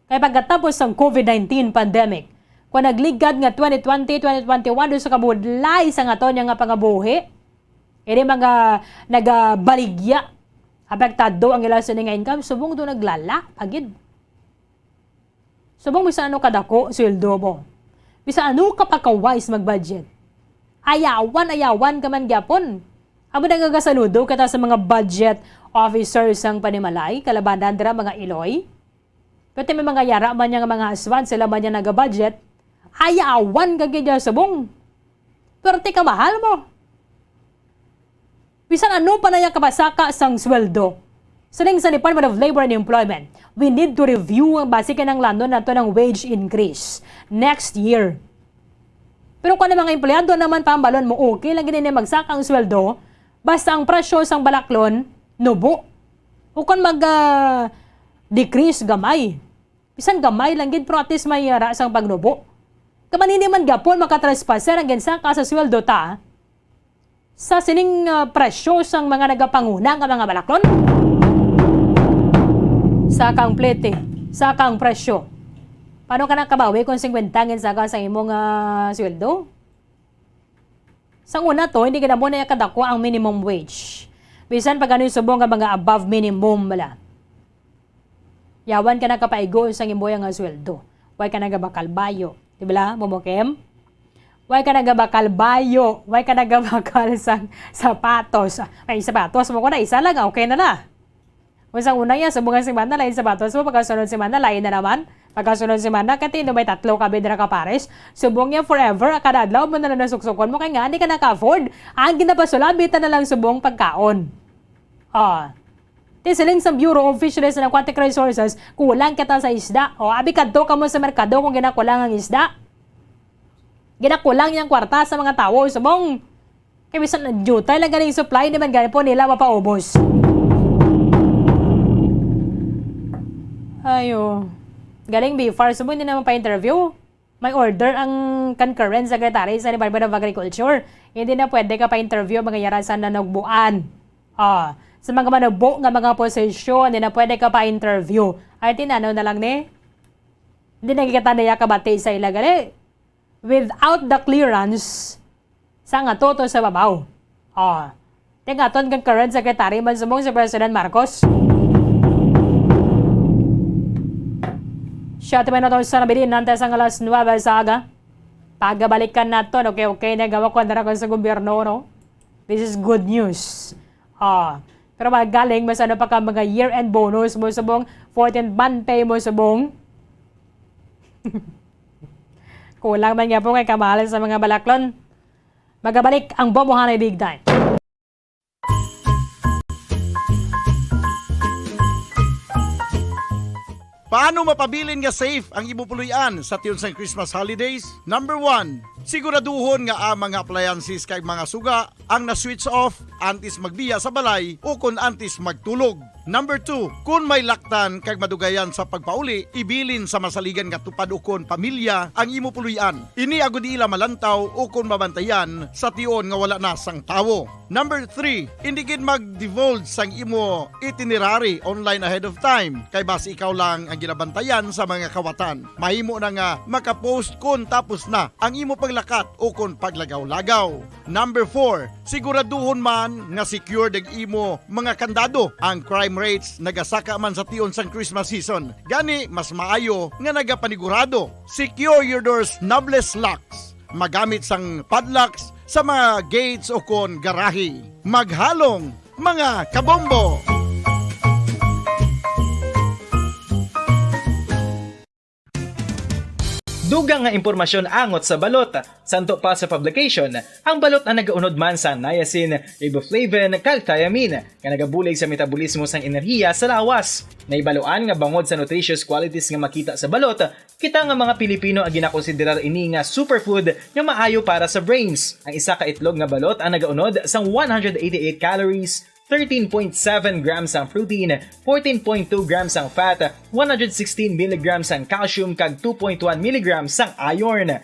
Kay pagkatapos sang COVID nineteen pandemic, kung nagligad nga twenty twenty, twenty twenty-one, doon sa kabudlay sa nga taon niya nga pangabuhi, ini mga nagabaligya, apektado ang ila sini nga income, subong do naglala pa gid. Subong bisan ano kadako sweldo mo, bisan ano ka pa ka-wise mag-budget, ayawan, ayawan ka man gyapon. Amo na nga gasaludo kita sa mga budget officers sang panimalay, kalabanan dira mga iloy. Pati may mga yara man niya nga mga aswan, sila man niya naga-budget, ayawan ka gid niya subong. Perti ka mahal mo. Bisan ano pa na yung kapasaka sang sweldo. Siling sa Department of Labor and Employment, we need to review ang base kinahanglanon nato ng wage increase next year. Pero kung ang mga empleyado naman, pahambalon mo, okay lang gid ni magsaka ang sweldo, basta ang presyo sang balaklon nubo. O kung mag, ah, decrease gamay. Bisan gamay lang gid, pero at least may yara sang pagnubo. Kay man hindi man gapon makatrespasser ang ginsaka sa sweldo ta sa sining, ah, presyo sang mga nagapanguna nga mga balaklon. Sa kang plete, sa kang presyo. Paano ka nakabawi kung singkwenta ang ginsaka sa imong, ah, sweldo? Sang una to, hindi gid amo na kadako ang minimum wage. Bisan pa gani subong nga mga above minimum bala. Yawan ka nakapaigo sang imo nga sweldo. Way ka nagabakal bayo. Di bala, Momokim? Way ka nagabakal bayo. Way ka nagabakal sang sapatos. Ay, sapatos mo ko na, isa lang, okay na na. Kung sang una niya, subong nga semana, lain sapatos mo, pagkasunod semana, lain na naman. Pagkasunod semana, kati no may tatlo ka bidra ka pares. Subong niya forever, kada adlaw mo na lang nasuksukon mo, kay nga, hindi ka naka-afford. Ang ginapasulabi, ta na lang subong pagkaon. Ah. Ti siling sa Bureau of Fisheries and Aquatic Resources, kulang kita sa isda. O, abi kadto ka mo sa merkado kung ginakulang ang isda. Ginakulang yang kwarta sa mga tawo, subong. Kay bisan ang jutay lang galing supply, di man gani po nila mapaubos. Ayo. Galing B F A R, subong hindi naman pa-interview. May order ang kan current secretary sa Department of Agriculture. Hindi na pwede ka pa-interview mga yara sa nanugbuan. Ah, sa mga manubo nga mga posisyon, hindi na pwede ka pa-interview. Ay, tinanaw na lang ni. Hindi na kita naya kabati sa ila gali. Without the clearance, sa nga toto sa babaw. Ah, tingaton kang current secretary man subong si President Marcos. Siyete minutos sa nabilin, antes ang alas nuwebe sa aga. Pagabalikan naton, okay, okay, nagawa ko na sa gobyerno, no? This is good news. Ah, pero magaling, mas ano pa ka mga year-end bonus mo subong, fourteenth month pay mo subong. Kulang man nga po nga kamahal sa mga balaklon. Magabalik ang Bombohanay Big Time. Paano mapabilin nga safe ang imo puloy-an sa tion sang Christmas holidays? Number one, siguraduhon nga ang mga appliances kag mga suga ang na-switch off antes magbiya sa balay o kon antes magtulog. Number two, kon may laktan kag madugayan sa pagpauli, ibilin sa masaligan nga tupad ukon pamilya ang imo puloy-an. Ini agod ila malantaw ukon mabantayan sa tion nga wala na sang tawo. Number three, hindi gid mag-divulge sang imo itinerary online ahead of time, kay basi ikaw lang ang ginabantayan sa mga kawatan. Mahimo na nga makapost kon tapos na ang imo paglakat o kon paglagaw-lagaw. Number four, siguraduhon man nga secured ang imo mga kandado. Ang crime rates nagasaka man sa tion sang Christmas season. Gani, mas maayo nga nagapanigurado. Secure your doors, knobless locks. Magamit sang padlocks sa mga gates o kon garahe. Maghalong, mga kabombo! Dugang nga impormasyon angot sa balot. Santo pa sa publication, ang balot ang nagaunod man sa niacin, riboflavin, kag thiamine, nga nagabulig sa metabolismo sang enerhiya sa lawas. Nahibaluan nga bangod sa nutritious qualities nga makita sa balot, kita nga mga Pilipino ang ginakonsiderar ini nga superfood nga maayo para sa brains. Ang isa ka itlog nga balot ang nagaunod sang one hundred eighty-eight calories, thirteen point seven grams ang protein, fourteen point two grams ang fat, one hundred sixteen milligrams ang calcium, kag two point one milligrams ang iron.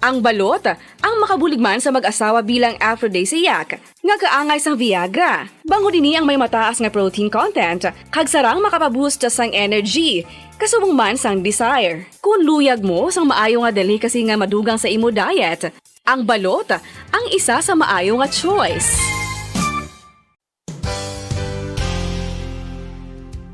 Ang balot, ang makabulig man sa mag-asawa bilang aphrodisiac, nga kaangay sang Viagra. Bangod ini ang may mataas nga protein content, kag sarang makapaboost sang energy, kasubong man sang desire. Kung luyag mo sang maayo nga delicacy nga madugang sa imo diet, ang balot ang isa sa maayo nga choice.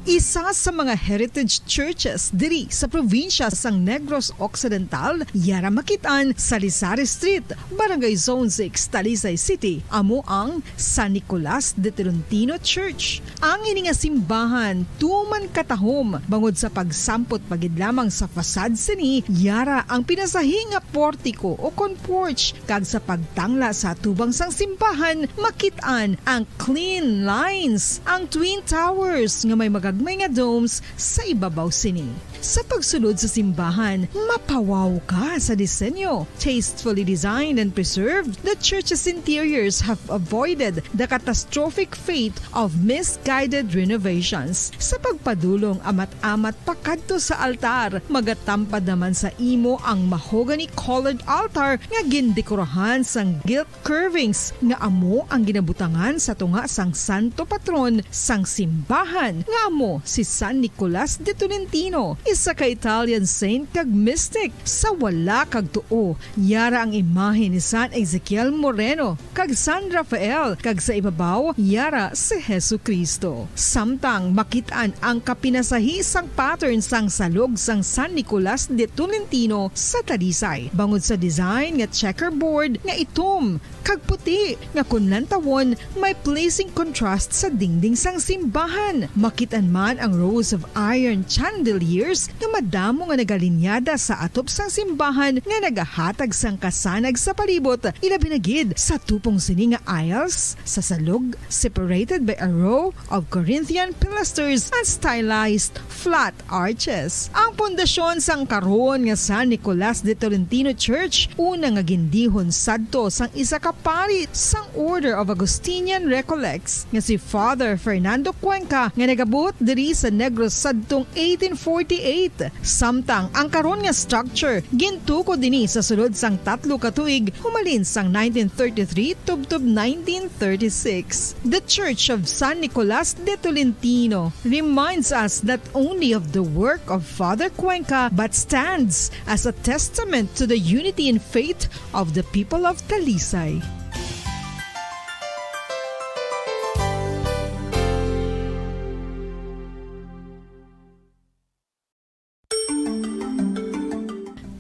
Isa sa mga heritage churches diri sa probinsya sang Negros Occidental, yara makit-an sa Lisari Street, Barangay Zone six, Talisay City, amo ang San Nicolas de Tolentino Church. Ang ini nga simbahan tuman katahom bangod sa pagsampot pa gid lamang sa facade sini, yara ang pinasahi nga portiko o kon porch, kag sa pagtangla sa atubang sang simbahan makit-an ang clean lines, ang twin towers nga may magagmay nga domes sa ibabaw sini. Sa pagsulod sa simbahan, mapawaw ka sa disenyo. Tastefully designed and preserved, the church's interiors have avoided the catastrophic fate of misguided renovations. Sa pagpadulong amat-amat pakadto sa altar, magatampad naman sa imo ang mahogany-colored altar nga gindekorahan sang gilt curvings nga amo ang ginabutangan sa tunga sang santo patron sang simbahan, nga amo si San Nicolas de Tolentino, isa ka Italian saint kag mystic. Sa wala kag tuo, yara ang imahe ni San Ezekiel Moreno kag San Rafael, kag sa ibabaw, yara si Jesu-Cristo. Samtang makit-an ang kapinasahi sang pattern sang salog sang San Nicolas de Tolentino sa Talisay, bangod sa design nga checkerboard nga itom kag puti, nga kon lantawon, may pleasing contrast sa dingding sang simbahan. Makit-an man ang rows of iron chandeliers nga madamo nga nagalinyada sa atop sang simbahan nga nagahatag sang kasanag sa palibot, ilabi na gid sa tupong sini nga aisles sa salog, separated by a row of Corinthian pilasters and stylized flat arches. Ang pundasyon sang karon nga San Nicolas de Tolentino Church, una nga gindihon sadto sang isa ka pari sang Order of Augustinian Recollects nga si Father Fernando Cuenca, nga nagabuot diri sa Negros sadtong eighteen forty-eight. Samtang ang karon nga structure gintukod ini sa sulod sang tatlo ka tuig, humalin sang nineteen thirty-three tubtob nineteen thirty-six. The Church of San Nicolas de Tolentino reminds us not only of the work of Father Cuenca, but stands as a testament to the unity in faith of the people of Talisay.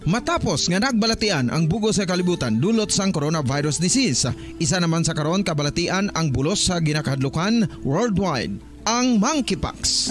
Matapos nga nagbalatian ang bug-os nga kalibutan dulot sang coronavirus disease, isa naman sa karon kabalatian ang bulos sa ginakahadlukan worldwide, ang monkeypox.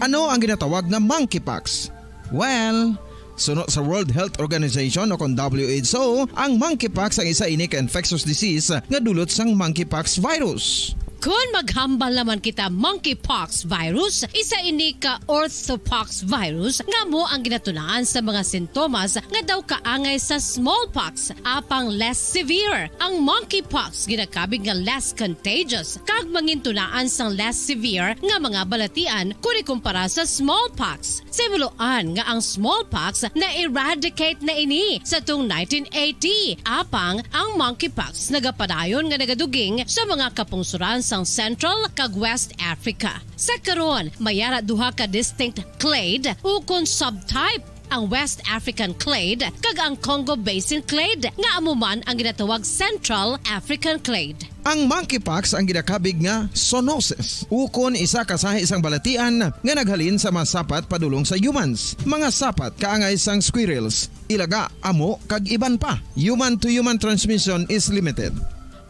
Ano ang ginatawag nga monkeypox? Well, suno sa World Health Organization o kon W H O, ang monkeypox ang isa ini ka infectious disease nga dulot sang monkeypox virus. Kon maghambal naman kita monkeypox virus, isa ini ka orthopox virus nga amo ang ginatunaan sa mga sintomas nga daw kaangay sa smallpox, apang less severe. Ang monkeypox ginakabig nga less contagious kag mangintunaan sang less severe nga mga balatian kon ikumpara sa smallpox. Sa himuloan nga ang smallpox na-eradicate na ini sa tung nineteen eighty, apang ang monkeypox nagapadayon nga nagaduging sa mga kapungsoran sang Central kag West Africa. Sa karon, may ara duha ka distinct clade ukon subtype, ang West African clade kag ang Congo Basin clade, nga amo man ang ginatawag Central African clade. Ang monkeypox ang ginakabig nga zoonosis, ukon isa ka sahi sang balatian nga naghalin sa mga sapat padulong sa humans, mga sapat kaangay sang squirrels, ilaga, amo, kag iban pa. Human-to-human transmission is limited.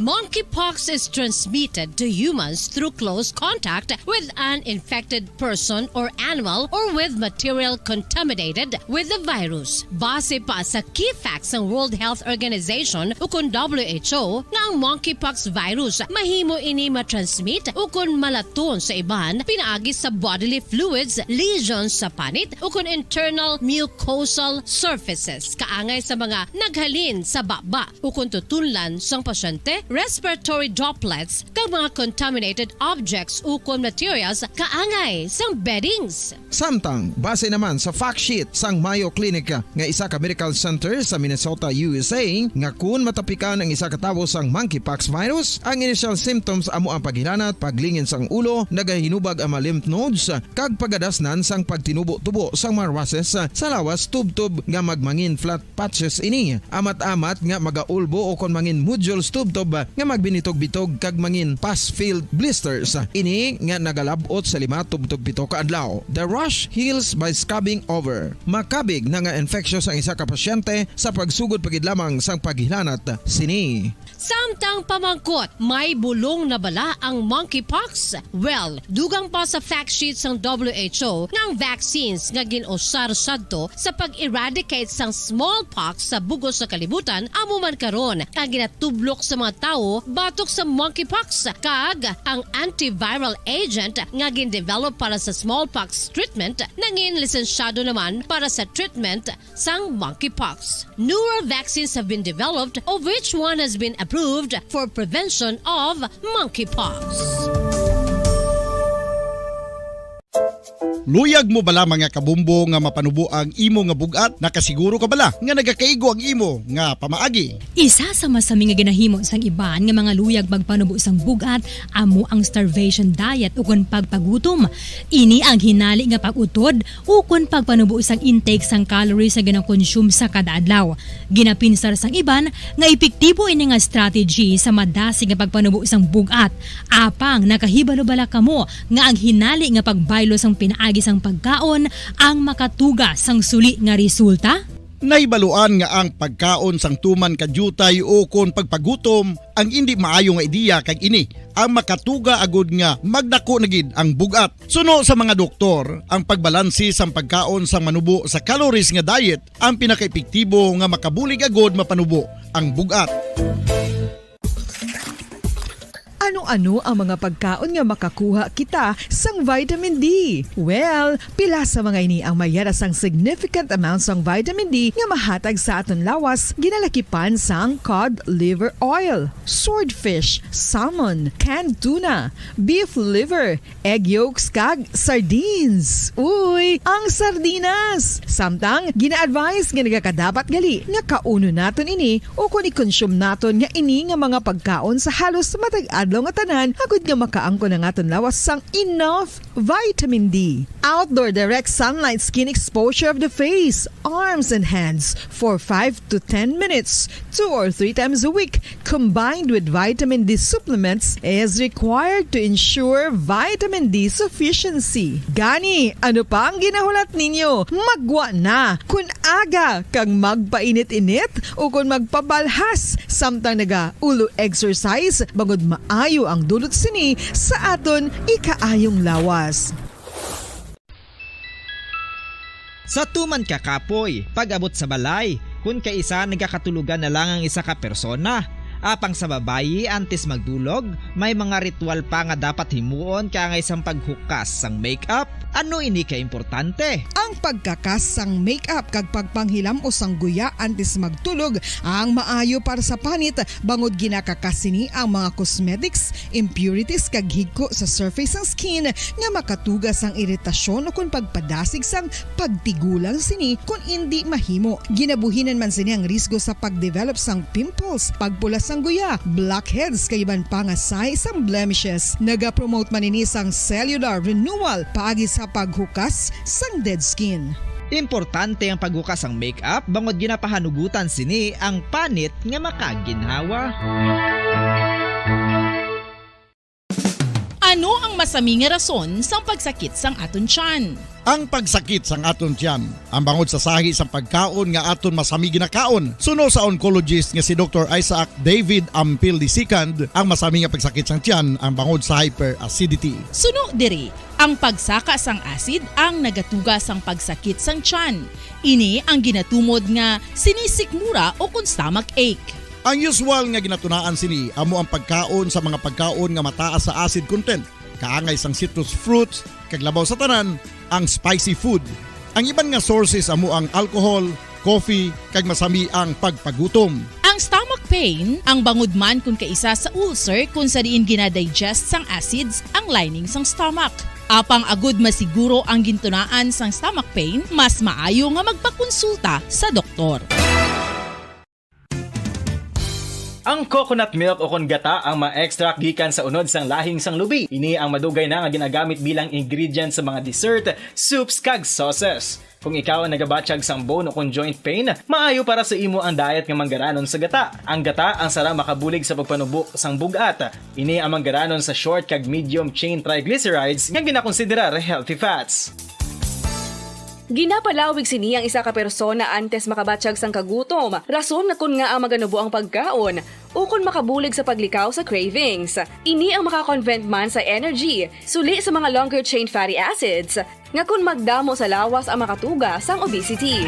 Monkeypox is transmitted to humans through close contact with an infected person or animal or with material contaminated with the virus. Base pa sa key facts sang World Health Organization ukon W H O nga ang monkeypox virus mahimo ini matransmit ukon malaton sa iban pinaagi sa bodily fluids, lesions sa panit ukon internal mucosal surfaces kaangay sa mga naghalin sa baba ukon tutunlan sang pasyente, respiratory droplets, kag mga contaminated objects ukon materials kaangay sang beddings. Samtang, base naman sa fact sheet sang Mayo Clinic nga isa ka medical center sa Minnesota, U S A, nga kun matapikan ang isa ka tawo sang monkeypox virus, ang initial symptoms amo ang paghilanat, paglingin sang ulo, nagahinubag ang mga lymph nodes, kag pagadasnan sang pagtinubo-tubo sang mga rushes sa lawas tubtob nga magmangin flat patches ini. Amat-amat nga magaulbo o kon mangin nodules tubtob nga magbinitog-bitog kag mangin pus-filled blisters. Ini nga nagalab-ot sa lima tubtob pito ka adlaw. The rash heals by scabbing over. Makabig na nga infectious ang isa ka pasyente sa pagsugod pa gid lamang sang paghilanat sini. Samtang pamangkot, may bulong na bala ang monkeypox? Well, dugang pa sa fact sheet sang W H O nga ang vaccines nga gin-usar sadto sa pag-eradicate sang smallpox sa bug-os nga kalibutan amo man karon ang ginatublok sa mga tawo batok sa monkeypox, kag ang antiviral agent nga gin-develop para sa smallpox treatment nangin lisensyado naman para sa treatment sang monkeypox. Newer vaccines have been developed, of which one has been approved for prevention of monkeypox. Luyag mo bala, mga kabumbo, nga mapanubo ang imo nga bug-at? Nakasiguro ka bala nga nagakaigo ang imo nga pamaagi? Isa sa masami nga ginahimo sang iban nga mga luyag magpanubo sang bug-at amo ang starvation diet ukon pagpagutom. Ini ang hinali nga pag-utod ukon pagpanubo sang intake sang calories nga ginakonsume sa kada adlaw. Ginapinsar sang iban nga epektibo ini nga strategy sa madasig nga pagpanubo sang bug-at. Apang nakahibalo bala kamo nga ang hinali nga pagbaylo sang pinaagi sang pagkaon ang makatuga sang suli nga resulta? Nahibaluan nga ang pagkaon sang tuman ka diutay ukon pagpagutom ang indi maayo nga ideya, kag ini ang makatuga agud nga magdako na gid ang bug-at. Suno sa mga doktor, ang pagbalanse sang pagkaon sang manubo sa calories nga diet ang pinakaepektibo nga makabulig agud mapanubo ang bug-at. Ano-ano ang mga pagkaon nga makakuha kita sang vitamin D? Well, pila sa mga ini ang mayara sang significant amount sang vitamin D nga mahatag sa aton lawas, ginalakipan sang cod liver oil, swordfish, salmon, canned tuna, beef liver, egg yolks, kag sardines. Uy, ang sardinas! Samtang, gina-advise nga nagakadapat gali nga kaunon naton ini ukon i-consume naton nga ini nga mga pagkaon sa halos matag adlaw nga tanan, agud nga makaangkon ang aton lawas sang enough vitamin D. Outdoor direct sunlight skin exposure of the face, arms, and hands for five to ten minutes, two or three times a week, combined with vitamin D supplements, is required to ensure vitamin D sufficiency. Gani, ano pa ang ginahulat ninyo? Maggwa na! Kun aga kag magpainit-init ukon magpabalhas samtang naga-ulo exercise, bangod maayo ang dulot sini sa aton ikaayong lawas. Sa tuman ka kapoy, pag-abot sa balay, kun kaisa nagakatulogan na lang ang isa ka persona. Apang sa babayi, antes magdulog, may mga ritual pa nga dapat himuon kaangay sang paghukas sang makeup. Ano ini ka importante? Ang pagkakas sang makeup kag pagpanghilam-os sang guya antes magtulog ang maayo para sa panit, bangod ginakakas sini ang mga cosmetics, impurities, kag higko sa surface sang skin nga makatuga sang iritasyon ukon pagpadasig sang pagtigulang sini kon indi mahimo. Ginabuhinan man sini ang risgo sa pagdevelop sang pimples, pagpula sang guya, blackheads, kag iban pa nga sahi sang blemishes. Nagapromote man ini sang cellular renewal paagi sa paghukas sang dead skin. Importante ang paghukas sang makeup bangod ginapahanugutan sini ang panit nga makaginhawa. Ano ang masami nga rason sang pagsakit sang aton tiyan? Ang pagsakit sang aton tiyan, ang bangod sa sahi sang pagkaon nga aton masami ginakaon. Suno sa oncologist nga si Doktor Isaac David Ampil the second, ang masami nga pagsakit sang tiyan ang bangod sa hyperacidity. Suno diri, ang pagsaka sang acid ang nagatuga sang pagsakit sang tiyan. Ini ang ginatumod nga sinisikmura o kon stomach ache. Ang usual nga ginatunaan sini amo ang pagkaon sa mga pagkaon nga mataas sa acid content, kaangay sang citrus fruits, kag labaw sa tanan, ang spicy food. Ang iban nga sources amo ang alcohol, coffee, kag masami ang pagpagutom. Ang stomach pain, ang bangod man kon kaisa sa ulcer kon sa diin ginadigest sang acids ang lining sang stomach. Apang agud masiguro ang gintunaan sang stomach pain, mas maayo nga magpakonsulta sa doktor. Ang coconut milk o kon gata ang ma-extract gikan sa unod sang lahing sang lubi. Ini ang madugay na nga ginagamit bilang ingredient sa mga dessert, soups, kag sauces. Kung ikaw ang nagabatyag sang bone o kon joint pain, maayo para sa imo ang diet nga manggaranon sa gata. Ang gata ang sarang makabulig sa pagpanubo sang bug-at. Ini ang manggaranon sa short kag medium chain triglycerides nga ginakonsiderar healthy fats. Ginapalawig sini ang isa ka persona antes makabatyag sang kagutom, rason nga kon ngaa maganubo ang pagkaon, ukon makabulig sa paglikaw sa cravings. Ini ang maka-convert man sa energy, suli sa mga longer chain fatty acids, nga kon magdamo sa lawas ang makatuga sang obesity.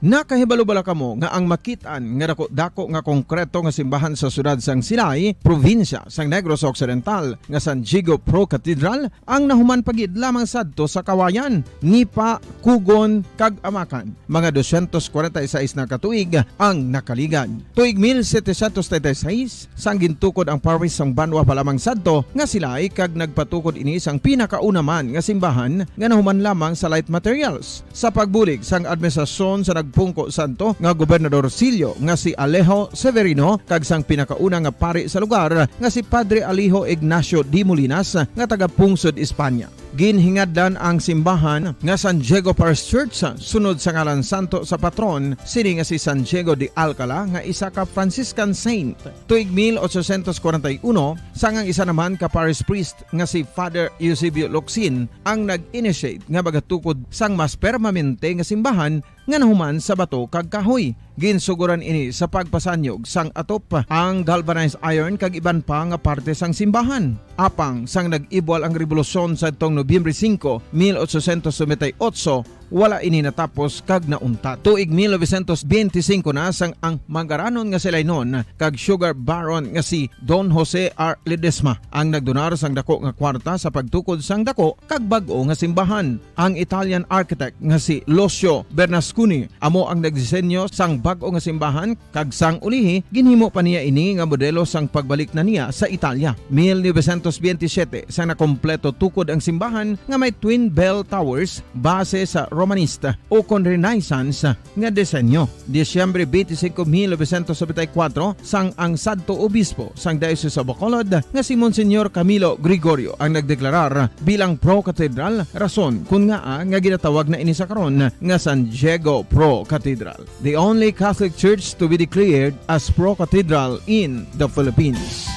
Nakahibalo bala kamo nga ang makit-an nga daku-daku nga konkreto nga simbahan sa siyudad sang Silay, probinsya sang Negros Occidental, nga San Diego Pro Cathedral, ang nahuman pa gid lamang sadto sa Kawayan, Nipa, Kugon, kag Amacan? Mga dosyentos kwarenta y seis na ka tuig ang nakaligad. Tuig mil setecientos treinta y seis, sang gintukod ang parish sang banwa pa lamang sadto nga Silay, kag nagpatukod ini sang pinakauna man nga simbahan nga nahuman lamang sa light materials. Sa pagbulig sang administrasyon sa nagpungko sadto nga Gobernador Silio nga si Alejo Severino kag sang pinakauna nga pari sa lugar nga si Padre Alejo Ignacio de Molinas nga taga-pungsod Espanya. Ginhingadlan ang simbahan nga San Diego Parish Church sunod sa ngalan santo sa patron sini nga si San Diego de Alcala nga isa ka Franciscan saint. Tuig mil ochocientos kwarenta y uno, sang ang isa naman ka parish priest nga si Father Eusebio Locsin ang nag-initiate nga magatukod sang mas permanente nga simbahan nga nahuman sa bato kag kahoy. Ginsuguran ini sa pagpasanyog sang atop, ang galvanized iron kag iban pa nga parte sang simbahan. Apang sang nag-ibwal ang rebolusyon sadtong Nobyembre singko, mil ochocientos noventa y ocho, wala ini natapos kag nauntat. Tuig mil novecientos benti singko na sang ang manggaranon nga Silaynon kag sugar baron nga si Don Jose R. Ledesma ang nagdonar sang dako nga kwarta sa pagtukod sang dako kag bag-o nga simbahan. Ang Italian architect nga si Lucio Bernasconi amo ang nagdisenyo sang bag-o nga simbahan, kag sang ulihi ginhimo pa niya ini nga modelo sang pagbalik na niya sa Italia. Mil novecientos benti siyete, sang nakompleto tukod ang simbahan nga may twin bell towers base sa Romanista o kon Renaissance nga disenyo. Disyembre twenty-five, mil novecientos noventa y cuatro, sang ang sadto obispo sang Diocese of Bacolod nga si Monsignor Camilo Gregorio ang nagdeklarar bilang pro-cathedral, rason kun ngaa nga ginatawag na ini sa karon nga San Diego Pro Cathedral, the only Catholic church to be declared as pro-cathedral in the Philippines.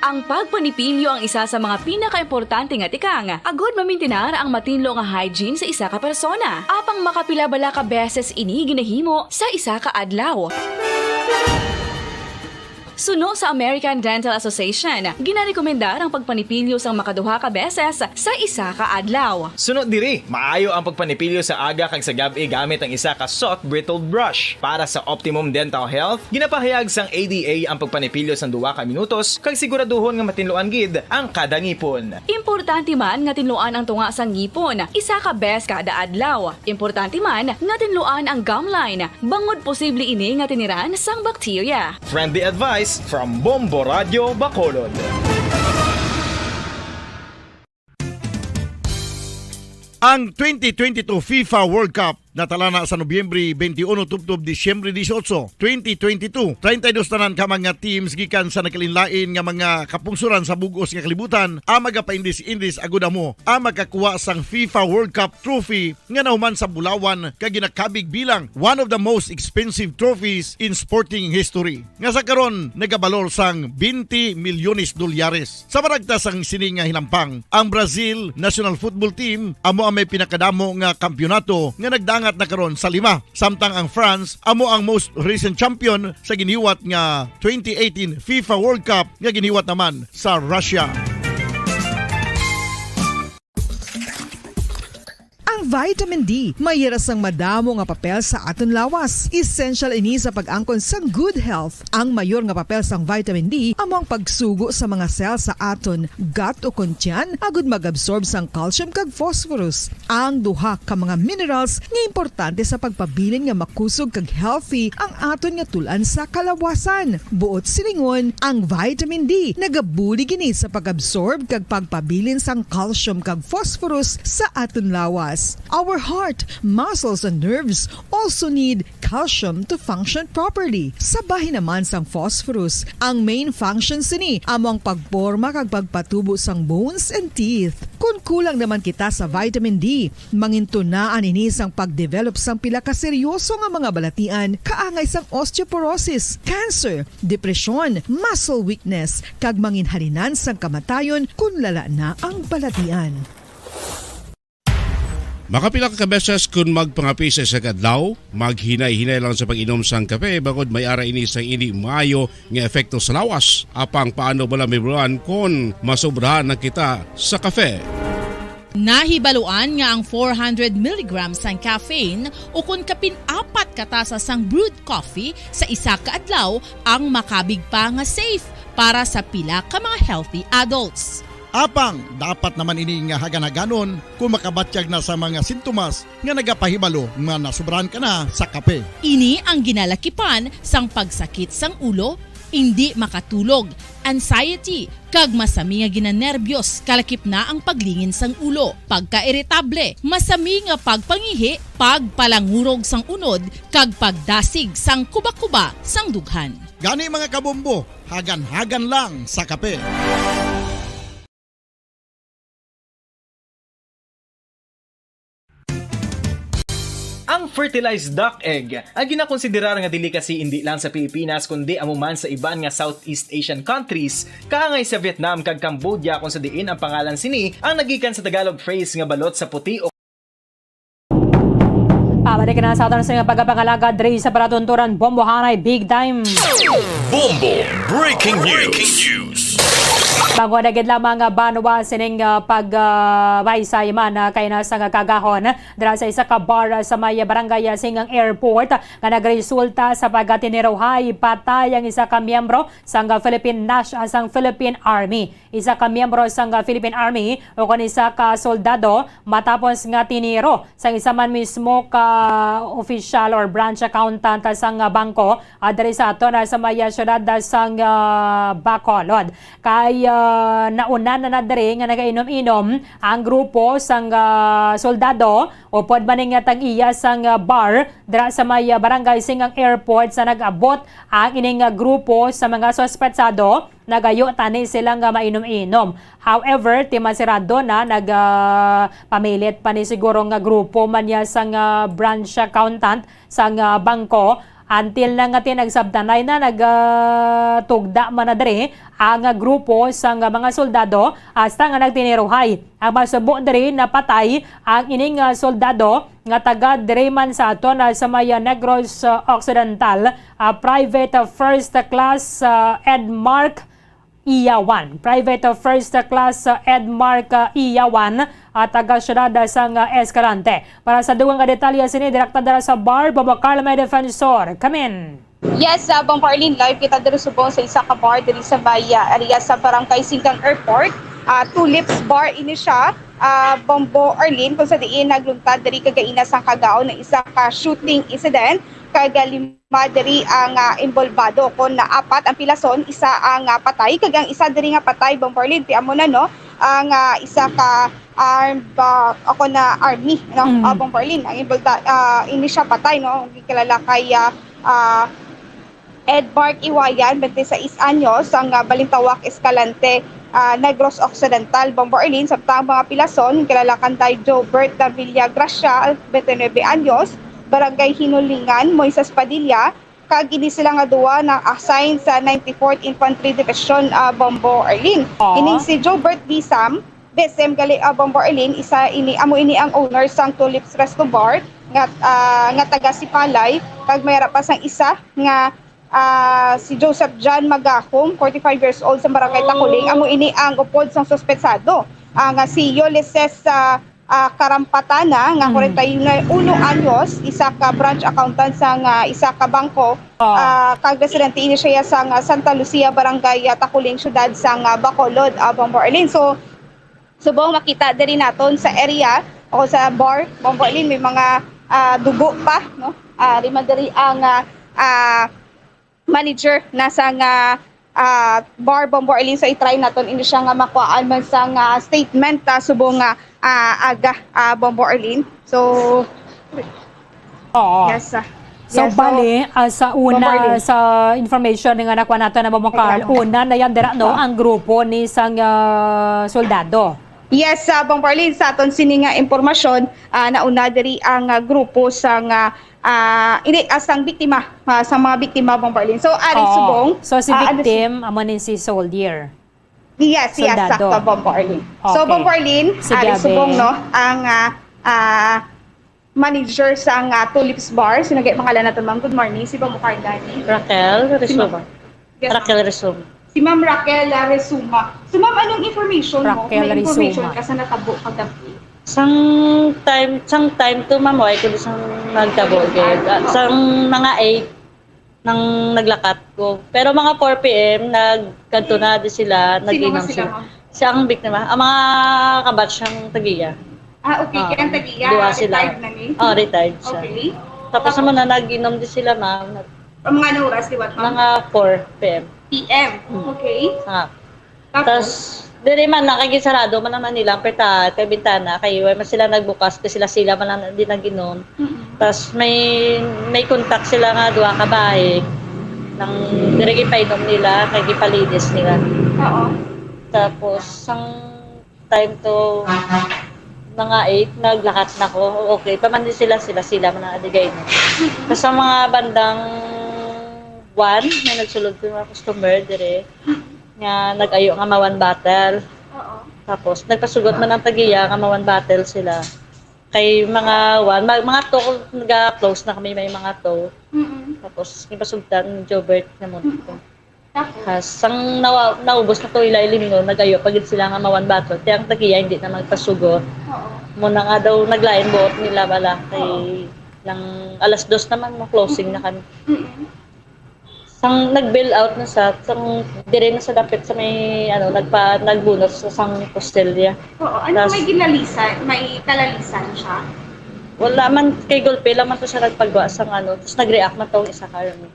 Ang pagpanipilyo ang isa sa mga pinakaimportante nga tikang agud mamintinar ang matinlo nga hygiene sa isa ka persona. Apang makapila bala ka beses ini ginahimo sa isa ka adlaw? Suno sa American Dental Association, ginarekomendar ang pagpanipilyo sang makaduha ka beses sa isa ka adlaw. Suno diri, maayo ang pagpanipilyo sa aga kag sa gab-i gamit ang isa ka soft bristled brush. Para sa optimum dental health, ginapahayag sang A D A ang pagpanipilyo sang duha ka minutos kag siguraduhon nga matinluan gid ang kada ngipon. Importante man nga tinluan ang tunga sang ngipon isa ka bes kada adlaw. Importante man nga tinluan ang gum line, bangod posible ini nga tiniran sang bakterya. Friendly advice from Bombo Radyo Bacolod. Ang twenty twenty-two FIFA World Cup Natalana sa Nobyembre twenty-one tubtob Disyembre dieciocho, twenty twenty-two, treinta y dos tanan ka mga teams gikan sa nagkalainlain nga mga kapungsoran sa bug-os nga kalibutan ang magapaindis-indis agud amo ang makakuha sang FIFA World Cup trophy nga nahuman sa bulawan kag ginakabig bilang one of the most expensive trophies in sporting history, nga sa karon nagabalor sang twenty milyones dolyares. Sa maragtas sang sini nga hinampang, ang Brazil national football team amo ang may pinakadamo nga kampiyonato nga nagdangat na karon sa lima, samtang ang France amo ang most recent champion sa ginhiwat nga twenty eighteen FIFA World Cup nga ginhiwat naman sa Russia. Ang vitamin D may hira sang madamo nga papel sa aton lawas. Essential ini sa pag-angkon sang good health. Ang mayor nga papel sang vitamin D amo ang pagsugo sa mga cell sa aton gut o kon tiyan agud mag-absorb sang calcium kag phosphorus, ang duha ka mga minerals nga importante sa pagpabilin nga makusog kag healthy ang aton nga tul-an sa kalawasan. Buot silingon, ang vitamin D nagabulig ini sa pag-absorb kag pagpabilin sang calcium kag phosphorus sa aton lawas. Our heart, muscles, and nerves also need calcium to function properly. Sa bahin naman sang phosphorus, ang main function sini amo ang pagporma kag pagpatubo sang bones and teeth. Kon kulang naman kita sa vitamin D, mangintunaan ini sang pagdevelop sang pila ka seryoso nga mga balatian, kaangay sang osteoporosis, cancer, depresyon, muscle weakness, kag manginhalinan sang kamatayon kon lala na ang balatian. Makapila ka beses kon magpangape sa isa ka adlaw, maghinay-hinay lang sa pag-inom sang kape, bangod may ara ini sang indi maayo nga epekto sa lawas. Apang paano bala, Mibruan, kon masobrahan na kita sa kape? Nahibaluan nga ang four hundred milligrams sang caffeine, ukon kapin apat ka tasa sang brewed coffee sa isa ka adlaw, ang makabig pa nga safe para sa pila ka mga healthy adults. Apang dapat naman ini nga hagan-haganon kon makabatyag na sa mga sintomas nga nagapahibalo nga nasobrahan ka na sa kape. Ini ang ginalakipan sang pagsakit sang ulo, indi makatulog, anxiety, kag masami nga ginanerbiyos, kalakip na ang paglingin sang ulo, pagkairitable, masami nga pagpangihi, pagpalangurog sang unod, kag pagdasig sang kuba-kuba sang dughan. Gani, mga kabombo, hagan-hagan lang sa kape. Ang fertilized duck egg, ang ginakonsiderar nga delicacy indi lang sa Pilipinas kundi amo man sa iban nga Southeast Asian countries, kaangay sa Vietnam kag Cambodia, kung sa diin ang pangalan sini ang nagikan sa Tagalog phrase nga balot sa puti o Pabalik na sa aton sa mga pagkapangalagad diri sa palatuntunan, Bombo Hanay, big time. Bombo Breaking News. Bago na gid lamang nga banwa sining, ah, pag, ah, baysay man, ah, kay nasa nga kagahon dira sa isa ka bar, ah, sa may barangay, ah, Singang Airport nga nagresulta sa pagkatiniruhay, patay ang isa ka miyembro sang, ah, Philippine Nas-, ah, sang Philippine Army. Isa ka miyembro sang, ah, Philippine Army o kon isa ka soldado matapos nga tiniro sang isa man mismo ka opisyal or branch accountant sang, ah, bangko, ah, diri sa aton, ah, sa may, ah, siyudad, ah, sang, ah, Bacolod. Kay, ah, nauna na na diri nga nagainom-inom ang grupo sang, ah, soldado upod man ning, ah, tag-iya sang, ah, bar dira sa may, ah, barangay Singang Airport sa nag-abot ang ining, ah, grupo sa mga suspetsado. Nagayo tani sila nga mainom-inom. However, ti masirado na, nag, ah, pamilit pa ni siguro nga grupo man niya sang, ah, branch accountant sang, ah, bangko. Until na nga ti nagsabtanay na, nag, ah, tugda man na diri ang, ah, grupo sang, ah, mga soldado hasta nga nagtiniruhay. Ang masubo diri, napatay ang ining, ah, soldado nga taga diri man sa aton, ah, sa may, ah, Negros, ah, Occidental, ah, Private, ah, First Class, ah, Edmark Iyawan. Private, ah, First Class, ah, Edmark, ah, Iyawan, ah, taga siyudad, ah, sang, ah, Escalante. Para sa dugang nga detalye sini, direkta dira sa bar, Bobo Carlo, may defensor. Kamin. Yes, ah, Bombo Arlene, live kita diri subong sa isa ka bar diri sa may, ah, area sa Barangay Singgang Airport, ah, Tulips Bar ini siya, ah, Bombo Arlene, kung sa diin nagluntad diri kagaina sang kagaon ang isa ka shooting incident, kag, ah, lima diri ang, ah, inbolbado, kon na apat ang pilason, isa ang, ah, patay, kag ang isa diri nga patay, Bombo Arlene, ti amo na, no, ang, ah, isa ka armed, ah, ako na army, no? Mm. Ah, Bombo Arlene, ang involda-, ah, ini siya patay, no? Ang kilala kay, ah, ah, Edmark Iwayan, twenty-six anyos, ang, ah, Balintawak, Escalante, ah, Negros Occidental, Bombo Arlene, samtang mga pilason, kilala kanday Jobert Davilla Gracia, twenty-nine anyos, Barangay Hinulingan, Moises Padilla, kag ini sila nga duwa na-assign sa ninety-fourth Infantry Division, ah, Bombo Arlene. Ah. Ining si Jobert Bisam, Besem gali, ah, Bombo Arlene, isa ini, amo ini ang owner sang Tulips Resto Bar nga, ah, nga taga Sipalay, kag may ara pa sang isa nga, ah, si Joseph John Magahom, forty-five years old, sa Barangay Takuling. Amo ini ang upod sang suspetsado, ah, nga si Ulises, ah, ah, Karampatana, nga Mm. kwarenta y uno anyos, isa ka branch accountant sang, ah, isa ka bangko, Ah. ah, kag residente ini siya sang, ah, Santa Lucia, Barangay, ah, Takuling, Siyudad sang, ah, Bacolod, ah, Bombo Arlene. So, subong makita diri naton sa area o sa bar, Bombo Arlene, may mga, ah, dugo pa, no? Ah, di man diri ang, ah, ah, manager na sang, ah, ah, bar, Bombo Arlene. So, i-try naton ini siya nga makuhaan man sang, ah, statement, ah, subong nga, ah, aga, ah, Bombo Arlene. So, Oo. Yes, ah. So, Yes, so, bali, ah, sa Bombo una, Arlene. sa information nga nakuha nato na, Bombo Carl, Ay, tama. una na yan, dira, no, Oo. ang grupo ni sang, ah, soldado. Yes, ah, Bombo Arlene, sa aton sini nga impormasyon, ah, nauna diri ang, ah, grupo sang, ah, ah, ini, ah, sang biktima, ah, sa mga biktima, Bombo Arlene. So, ari Oo. subong, So, si ah, ano si victim, amo ni si soldier. Yes, yes, Soldado. sakto, Bombo Arlene. So, Okay. Bombo Arlene, Sige, ari Abe. subong, no, ang, ah, ah, manager sang, ah, Tulips Bar. Sino gay pangalan nato, ma'am? Good morning. Si Bombo Carl gani. Raquel Si Ma'am. Resuma. Yes, ma'am. Raquel Resuma. Si Ma'am Raquel, ah, Resuma. So, ma'am, anong information mo? Raquel May information Resuma. ka sa natabo kagabi? Sang time, sang time to, ma'am, wala ko sang nagtabo, gid. Ah, sang mga eight nang naglakat ko. Pero mga four P M, nagkadto na di sila, Sino nga nag-inom sila, sila. ma'am? Siya ang biktima. Ang mga kabatch ng tagiya. Ah, okay. Ah, Kaya ang tagiya, duha sila. retired na ni? Oh, retired siya. Okay. Tapos Tapos? naman na nag-inom di sila, ma'am. Ang mga anong oras, liwat, ma'am? Mga four P M. P M. Hmm. Okay. Sa Tapos? Tas, diri man lang, kay gisarado man naman nila ang peta, kay bintana, kay wala man sila nagbukas, kay sila-sila man lang di nag-inom. Mm-mm. Tas may, may contact sila nga duha ka bahay, nang diri gipainom nila, kay gipalinis nila. Oo. Tapos, sang time to mga eight, naglakat na ko. Okay, pa man di sila, sila, sila man ang adigay, no? Mm-mm. Tas sa mga bandang one, may nagsulod ko nga customer dire nga nag-ayo nga ma-one bottle. Oo. Tapos, nagpasugot man ang tagiya nga ma-one bottle sila. Kay mga one, ma-, mga two, naga-close na kami, may mga two. Mm-mm. Tapos, yung pasugtan, Jobert na mo. Mm-mm. Tapos? Has, sang nawa-, naubos na to ila ilimnon, nag-ayo pa gid sila nga ma-one bottle. Kaya ang tagiya, hindi na magpasugot. Oo. Muna nga daw, naglain buot nila bala. Kay Oo. lang alas dos naman, mo closing na Mm-mm. kami. Mm-mm. Sang nag-bail out na sa, sang dire na sa dapit sa may, ano, nagpa-, nagbunot sa sang postelya. Oo. Ano Tas may ginalisan? May kalalisan siya? Wala man, kay gulpe lang man to siya nagpagwa sang, ano, tas nag-react man tong isa ka, ano.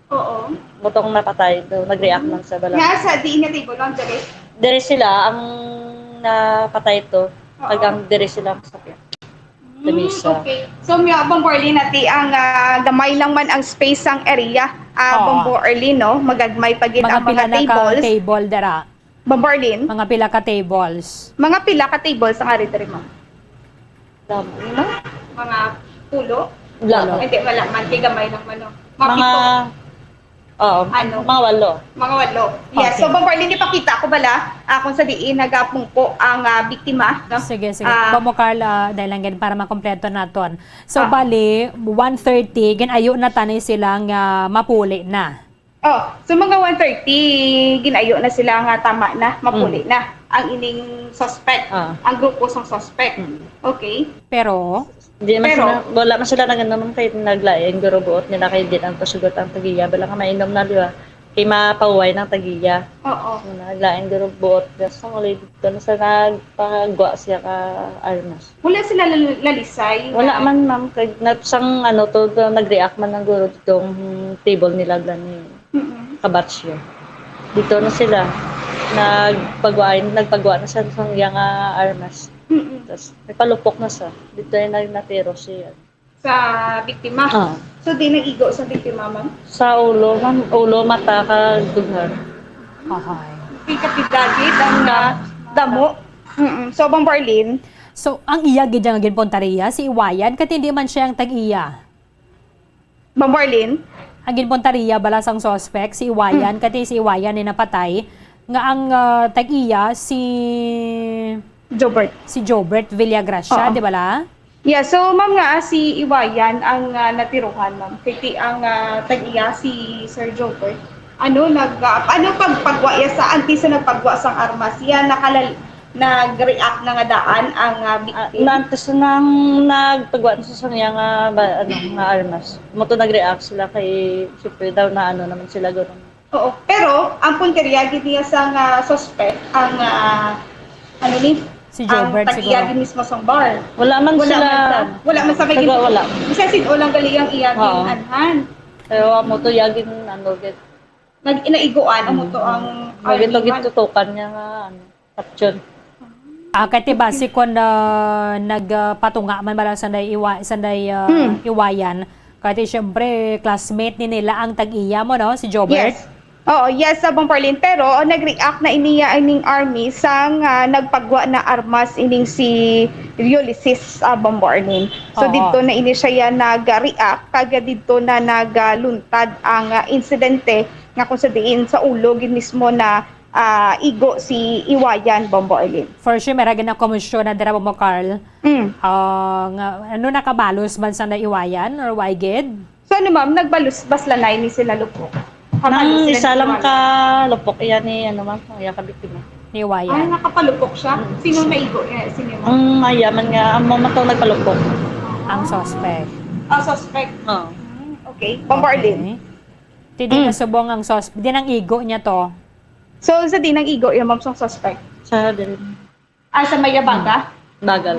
Oo. Butong napatay, so, nag-react man sa bala. Nga sa diin nga table, ma'am, dali? Dire sila ang napatay to. Oo. Kag ang dire sila ang sakit. Hmm, Lamisa. okay. So, may abang Borlin, ati ang, ah, gamay lang man ang space sang area, ah, Oo. Bombo Arlene, no? Magagmay pa gid Mga ang pila mga na ka tables. table dira? Bombo Arlene? Mga pila ka tables? Mga pila ka tables ang ari diri, ma'am? Damo, no? Mga pulo? Wala. Pulo. Hindi, wala man. Kay gamay lang man, no? Mga Mga pito. Oo, Ano? mga walo. Mga walo. Yes. Okay. So, Bombo Arlene, ipakita ko bala, ah, kung sa diin nagapungko ang, ah, biktima, no? Sige, sige. Ah. Bombo Carl, ah, dahil lang gid para makompleto naton. So, Ah. bali, one thirty, gin-ayo na tani sila nga mapuli na. Oh, so mga one thirty, gin-ayo na sila nga tama na, mapuli Mm. na ang ining suspect, Ah. ang grupo sang suspect. Mm. Okay? Pero? Di man Pero sila, wala man sila nag-ano, ma'am, kay naglain, guro buot nila kay di lang pasugot ang tagiya. Bala nga mainom na, di ba? Kay mapahuway ng tagiya. Oo. Naglain, guro buot. Sa muli dito na sa nagpagwa siya ka armas. Wala sila lal-, lalisay Wala na man, ma'am. Kay na, sang ano to, to, nag-react man ang guro ditong table nila gani Mm-mm. kabatch yun. Dito na sila. Nagpagwa, nagpagwa na sa, sa iya nga armas. Mm-mm. Tas may palupok na sa, dito yung nag-, natiro siya. Sa biktima? Ah. So, di nag-igo sa biktima, ma'am? Sa ulo, ma'am, ulo, mata, kag dughar. Ahay. Di ka pidagit ang ah, damo. Mm-mm. So, Ma'am Barlene, So, ang iya gid nga ginpuntaria si Iwayan, kat hindi man siya ang tag-iya. Ma'am Barlene, Ang ginpuntaria bala sang suspect si Iwayan, kat si Iwayan ni napatay, nga ang ah, tag-iya si Jobert. si Jobert Villagracia, Oo. di bala? Yeah, so ma'am nga si Iwayan ang ah, natiruhan, ma'am. Kay ti ang ah, tag-iya si Sir Jobert. Ano nag ah, ano pagpagwa iya sa antes sa nagpagwa sang armas? Iya nakalal nag-react na nga daan ang ah, Ah, victim. Nantes nang nagpagwa na sa sangya nga, ba, ano, nga armas. Mo to nag-react sila kay, syempre daw na ano naman sila gano'n. Oo, pero ang punteriya gid niya sa nga suspect ang ah, ano ni Si Jobert ang tag-iya siguro. gid mismo sang bar. Wala man Wala sila. man sa, wala man sa may Taga, wala. Isa sin ulang gali ang iya Oo. anhan. Pero amo to yagin ano gid. Nag inaigoan amo to ang Magito army man. Tutukan niya nga ano, caption. Ah, kay ti basi kon ah, nagpatunga man bala sanday iwa, sanday ah, Hmm. Iwayan. Kay ti syempre classmate ni nila ang tag-iya mo, no, si Jobert. Yes. Oo, yes, sa Bombarlin. Pero oh, nag-react na iniya ining army sang ah, nagpagwa na armas ining si Ulysses sa Bombarlin. So Oo. Didto na ini siya ya nag-react kag didto na nagluntad ang ah, insidente nga kung sa diin sa ulo gid mismo na ah, igo si Iwayan Bombarlin. For sure, may ragin na komisyon na dira mo, Carl. Mm. Ah, nga, ano, nakabalos man sa naiwayan or why gid? So ano ma'am, nagbalos baslanay ni sila lupok? Nang Kabalos sila isa ni lang Iwayan? ka lupok, iya ni ano man, iya ka biktima. Ay, Niwayan. nakapalupok siya? Sino naigo niya? Sino ma'am? Ang mayaman nga, ang mamatong nagpalupok. Ang suspect. Ah, suspect. Oo. Hmm, okay. Bombarlin. Okay. Ti di Mm. nasubong ang suspect. Di nang igo niya to. So, sa di nang igo, yung ma'am, sa suspect? Sa din. Ah, sa Mayabaga? Bagal.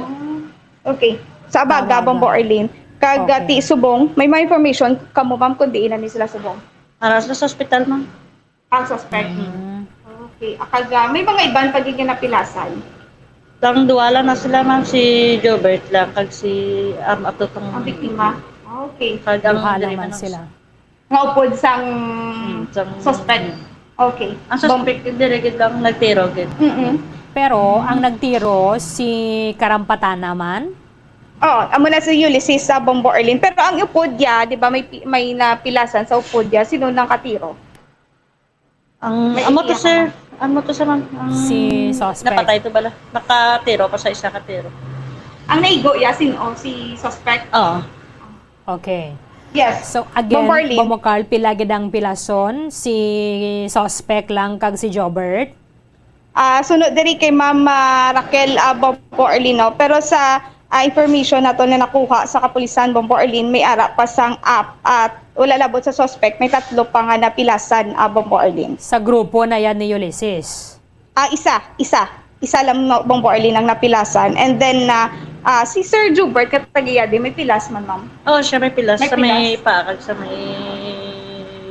Okay. Sa Abaga, Abaga. Bombo Arlene. Kag Okay. ti Subong, may mga information kamo, ma'am, kung diin na ni sila Subong? Aras na sa ospital, ma'am. Ang suspect. Mm. Okay. Kag ah, may mga iban pa gid nga napilasan. Ang duwa lang na sila, ma'am, si Jobert lang, kag si, um, ato tong Ang biktima. Okay. Kag ang Duha diri lang man man sila. Nga upod sang Mm, sang- suspect. Okay. Ang suspect, diri gid lang nagtiro gid. Mm-mm. Pero ang nagtiro si Karampatan naman. Oh, amo na si Ulysses sa Bombo Arlene. Pero ang upod niya, di ba, may, pi- may napilasan sa upod niya. Sino nang katiro? Ang May amo to, idea ka sir. Amo to, sir, ma'am. Ang Si suspect. Napatay to bala. Nakatiro pa sa isa katiro. Ang naigo ya, sino? Si suspect? Oo. Okay. Yes. So again, Bombo Arlene. Bombo Carl, pila gid ang pilason? Si suspect lang kag si Jobert? Ah, sunod diri kay Ma'am ah, Raquel ah, Bombo Arlene, no? Pero sa ah, information nato na nakuha sa kapulisan Bombo Arlene, may ara pa sang app at wala labot sa suspect, may tatlo pa nga napilasan ah, Bombo Arlene. Sa grupo na yan ni Ulysses. Ah, isa, isa. Isa lang no, Bombo Arlene ang napilasan. And then na ah, si Sir Jubert Katagiyade, may pilas man, ma'am. Oo, siya may pilas. May Sa may pilas. paakag, sa may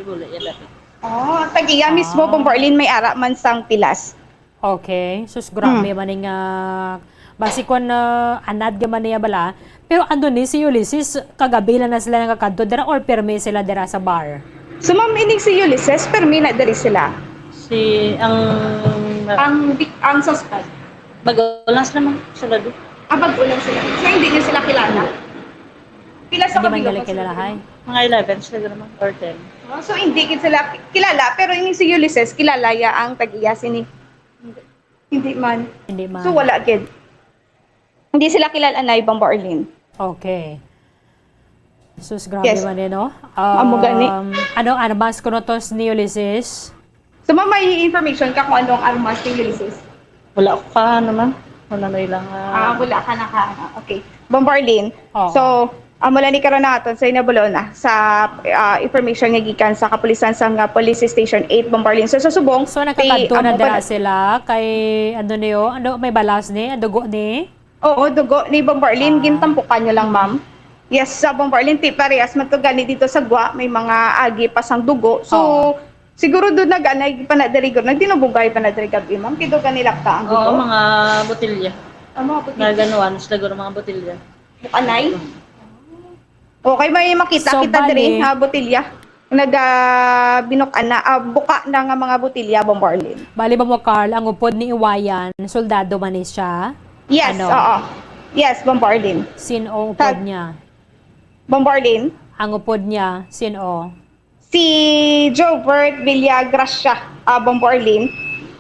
bulay yan dati. Oh, tagiya mismo, Ah. Bombo Arlene, may ara man sang pilas. Okay. Sus, grabe Mm. man nga. Basi kon ah, anad ka man niya bala. Pero ano ni si Ulysses, kagabi lang na sila nakakadto dira or pirmi sila dira sa bar? So, ma'am, ining si Ulysses, permi na diri sila. Si, ang, Ang bik- ang suspect. Bago lang sila, ma'am. Sila do. Ah, bago lang sila. So, hindi niyo sila kilala? Pila sa Hindi man kabilang nila pa kilala, sila? Hay. Mga eleven sila naman, or ten. Oh, so, hindi gid sila kilala, pero ining si Ulysses, kilala ya ang tag-iya sini. Hindi man. Hindi man. So, wala gid. Hindi sila kilala na ibang Barlin. Okay. Sus, grabe Yes. man eh, no? Amo gani. Um, ano, ano mas kuno to ni Ulysses? So, ma'am, may information ka kung anong armas ni Ulysses? Wala ko ka, ano, ma'am. Wala na ilang, Ah, ah, wala ka naka, okay. Bombarlin. Oo. So, amo lang ni karon naton sa inabalo na sa ah, information nga gikan sa kapulisan sa nga Police Station eight Bombarlin. So, sa Subong, So, nakakadto ti- na amo dira pala- sila kay, ano niyo, ano, may balas ni, ang dugo ni? Oo, dugo ni Bombarlin, Ah. gintampukan nyo lang, ma'am. Yes, sa Bombarlin, ti parehas man to gani dito sa Gwa, may mga agi pa sang dugo. So, Oo. siguro doon nag-anay pa na diri, nagdinubugay pa na diri gabi, ma'am. Kay doon kanila ka ang dugo. Oo, mga botilya. Ang mga botelya. Naganuan sila guro mga botelya. Bukanay? Okay, may makita So, kita diri, bali ha, botelya. Naga binuk-an na, ah, buka na nga mga botelya, Bombo Arlene. Bali ba mo, Carl, ang upod ni Iwayan, soldado man ni siya? Yes, Ano? oo. Yes, Bombo Arlene. Sin-o upod Tag- niya? Bombo Arlene? Ang upod niya, sin-o? Si Jobert Villagracia, ah, Bombo Arlene.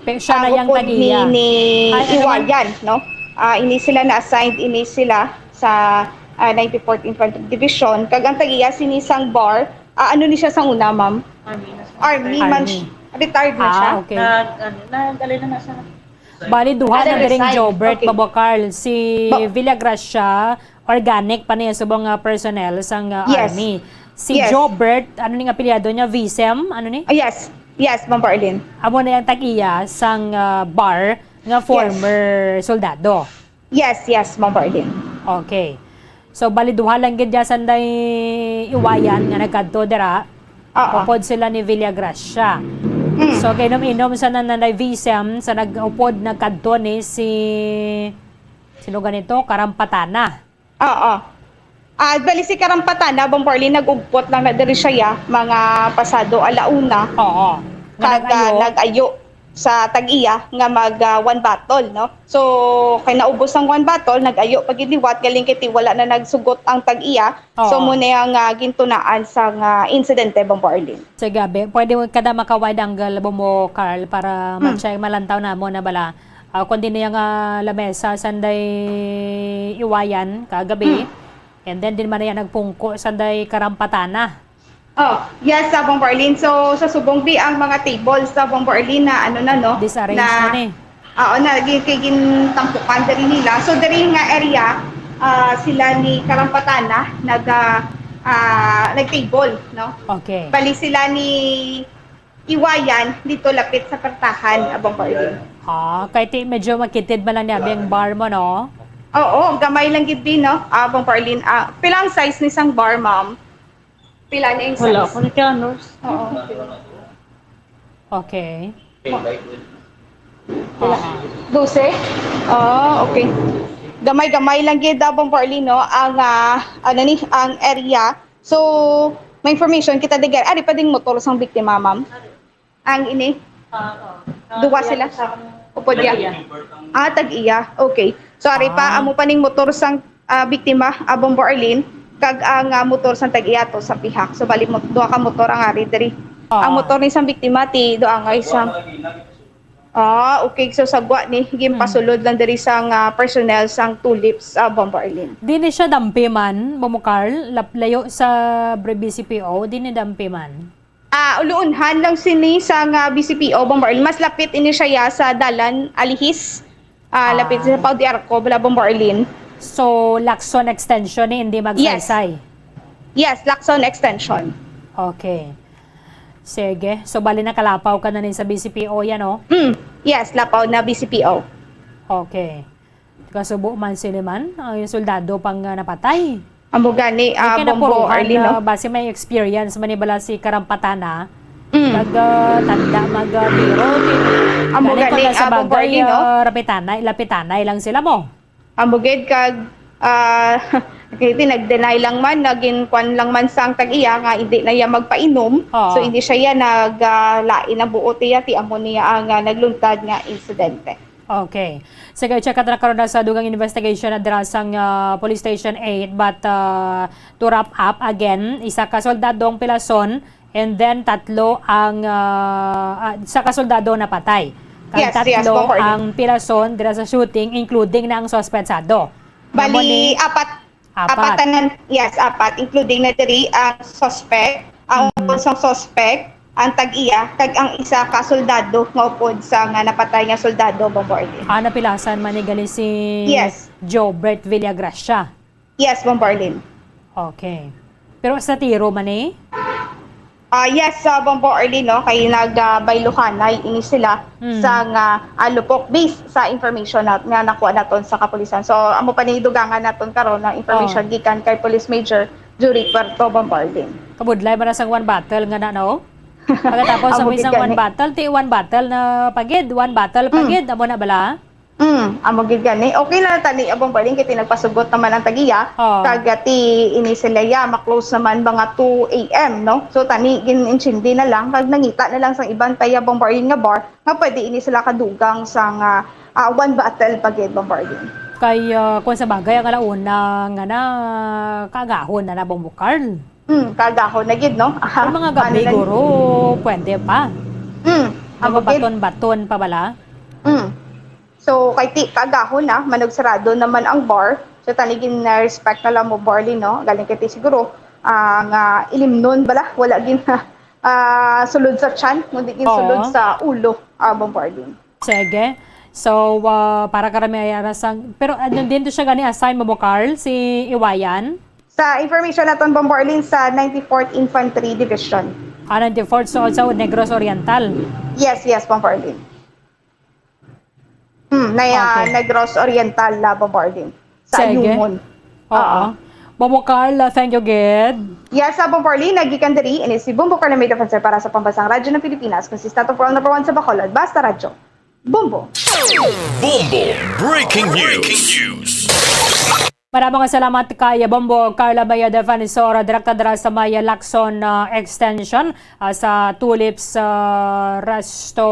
Pe-, siya na Ang yang upod ni, tag-iya. ni Ay, ano man? Iwayan, no? Ah, ini sila na-assigned, ini sila sa, ah, ninety-fourth Infantry Division. Kag ang tag-iya sini sang bar, ah, ano ni siya sang una, ma'am? Army na siya. Army man Army. siya. Retired na Ah, siya. okay. Nag-, ano, nag-, alin na na siya. Bali, duha Ah, na diri ang nag-resign. Jobert Okay. Babo Carl. Si Ba- Villagracia, organic pa niya subong nga personnel sang, ah, Yes. army. Si Yes. Jobert, ano ni nga apelyido niya? Visem? Ano ni? Ah, yes. Yes, Ma'am Arlene. Amo na yung tag-iya sang, ah, bar nga Yes. former soldado. Yes, yes, Ma'am Arlene. Okay. So, bali duha lang gid ya sanday Iwayan nga nagkadto dira. Oo. Upod sila ni Villagracia. Mm. So, kainom-inom sa nananay Visem, sa nag-upod, nagkadto ni si, sino ganito? Karampatana. Oo. Ah, bali si Karampatana, Bombo Arlene, nag-ugpot lang na diri siya, ya, mga pasado alauna. Oo. Nga Kag, ah, nag-ayo. nag-ayo sa tag-iya nga mag, ah, one bottle, no? So, kay naubos ang one bottle, nag-ayo pa gid liwat, galing kay ti wala na nagsugot ang tag-iya. So, Oo. mo na yung, ah, gintunaan sa nga insidente, Bombo Arlene. Sige, be. Pwede mo kada maka-wide angle, Bombo Carl, para Hmm. ma-check, malantaw na mo na bala. Ah, kundi niya nga lamesa, sanday Iwayan, kagabi. Hmm. And then, din man niya nagpungko, sanday Karampatana. Oh, yes, sa Bombo Arlene. So, sa subong bi ang mga tables sa Bombo Arlene na ano na, no? Disarrange Na, na ni. oo, na gi-, kay gintampukan diri nila. So, diri nga area, ah, sila ni Karampatana nag, ah, ah, nag-table, no? Okay. Bali sila ni Iwayan dito lapit sa Pertahan, Bombo Arlene. Ah, kay ti medyo makitid man lang niya ang bar mo, no? Oo, gamay lang gid din, no? Ah, Bombo Arlene, ah, pila ang size ni sang bar, ma'am? Pila na yung Wala size? ko ni Canors. Oo. Okay. Pila? Aha. Dose? Ah, okay. Gamay-gamay lang gid, ah, Bombo Arlene, no? Ang, ah, ano ni, ang area. So, may information kita, digay. Ari pa ding motor sang biktima, ma'am? Ang ini? Ah, oo. Ah, Duwa iya, sila? sa Upod iya? tag-iya. Ah, tag-iya. Okay. So, ari pa, Ah. amo pa ning motor sang, ah, biktima, ah, Bombo Arlene, kag ang, ah, motor sang tag-iya to sa pihak. So, bali, mo-, duha ka motor ang ari diri. Ah. Ang motor ni sang biktima, ti, duangay sa, ah, okay. So, sagwa ni, ginpasulod Hmm. lang diri sang, ah, personnel sang Tulips, ah, Bombo Arlene. Di ni siya dampi man, Bombo Carl, lap-, layo sa Bre-, B C P O, di ni dampi man. Ah, uluunhan lang sini sa nga B C P O, Bombo Arlene. Mas lapit ini siya ya sa Dalan Alihis. Ah, lapit sa Ah. Pau de Arco, bala, Bombo Arlene. So, Lacson extension ni, hindi Yes. magsaysay? Yes, Lacson extension. Okay. Sige. So, bali nakalapaw ka na ni sa B C P O yan, oh? Mm. Yes, lapaw na B C P O. Okay. Kasubo man sila man, ang soldado pang, ah, napatay. Amo gani, May ah, Bombo kinapuruhan Arlene, no? na base may experience man ni bala si Karampatana. Mm. Kag, ah, tanda mag, ah, tiro. Amo Gani gani, ko na sa ah, Bombo bagay, Arlene, no? ah, rapitanay, lapitanay lang sila mo. Amo gid kag, ah, kay ti nag-deny lang man, naging kwan lang man sang tag-iya nga hindi na iya magpainom. Oo. So, hindi siya iya nag, ah, lain ang buot iya, ti amo niya ang, ah, nagluntad nga insidente. Okay. Sige, check ka na karon na sa dugang investigation na dira sang, ah, Police Station eight, but, ah, to wrap up again, isa ka soldado ang pilason, and then tatlo ang, ah, ah, isa ka soldado napatay. Kag Yes, yes, tatlo Bombo Arlene. ang pilason dira sa shooting, including na ang suspetsado. Bali, Amo ni apat. Apat. Apat tanan, yes, apat, including na diri ang suspect, ang Mm. upod sang suspect, ang tag-iya, kag ang isa ka soldado nga upod sa nga napatay nga soldado, Bombo Arlene. Ah, napilasan man ni gali si Yes. Jobert Villagracia. Yes, Bombo Arlene. Okay. Pero sa tiro man ni? Ah, yes, sa Bombo Arlene, no, kay nag, ah, bayluhanay ini sila Mm. sa nga, ah, lupok based sa information na, nga nakuha naton sa kapulisan. So, amo pa ni dugangan naton karon na information Oh. gikan kay Police Major Jury Puerto, Bombo Arlene. Kabudlay man na sang one battle nga na, no? Pagkatapos sa Amo gid isang one gani. battle, ti one battle na pagid, one battle Mm. pagid, amo na bala? Mm, amo gid gani. Okay na tani, ah, Bombarlin, kay ti nagpasugot naman ang tag-iya. Oo. Kag, ah, ti ini sila ya, ma-close naman mga two A M, no? So, tani, gin-intindi na lang, kag nangita na lang sang iban pa ya, Bombarlin, nga bar, nga pwede ini sila kadugang sang, ah, ah, one bottle pa gid, Bombarlin. Kay, ah, kung sa bagay, ang alauna nga na, kaagahon na na, Bombo Carl. Mm, kaagahon na gid, no? Kung mga Ano gabi, na guro, pwede pa. Mm, Mga amo gid. baton-baton pa bala. Mm. So, kay ti, kaagahon na, manugsarado naman ang bar. So, tani gin, ah, respect na lang mo, Bombarlin, no? Galing kay ti siguro, ah, nga ilimnon bala, wala gin, ah, sulod sa tiyan, kundi gin Oo. sulod sa ulo, ah, Bombarlin. Sige. So, ah, para karami ay arasang, pero ano din to siya gani assign mo, Carl, si Iwayan? Sa information naton, Bombarlin, sa ninety-fourth Infantry Division. Ah, ninety-fourth, so sa Negros Oriental. Yes, yes, Bombarlin. Hmm, na, ah, Okay. Negros Oriental na, Bombarlin. Sa Sige. Ayungon. Oo. Oo. Bombo Carl, ah, thank you, gid. Yes, sa Bombarlin, nagikan diri, ini si Bombo Carl May Defensor para sa Pambansang Radyo ng Pilipinas, consistent of world number one sa Bacolod, Basta Radyo. Bombo. Bombo Breaking News. Maraming salamat kay Bombo Carla Maya Defensor, direkta dira sa may Lacson, ah, Extension, ah, sa Tulips, ah, Resto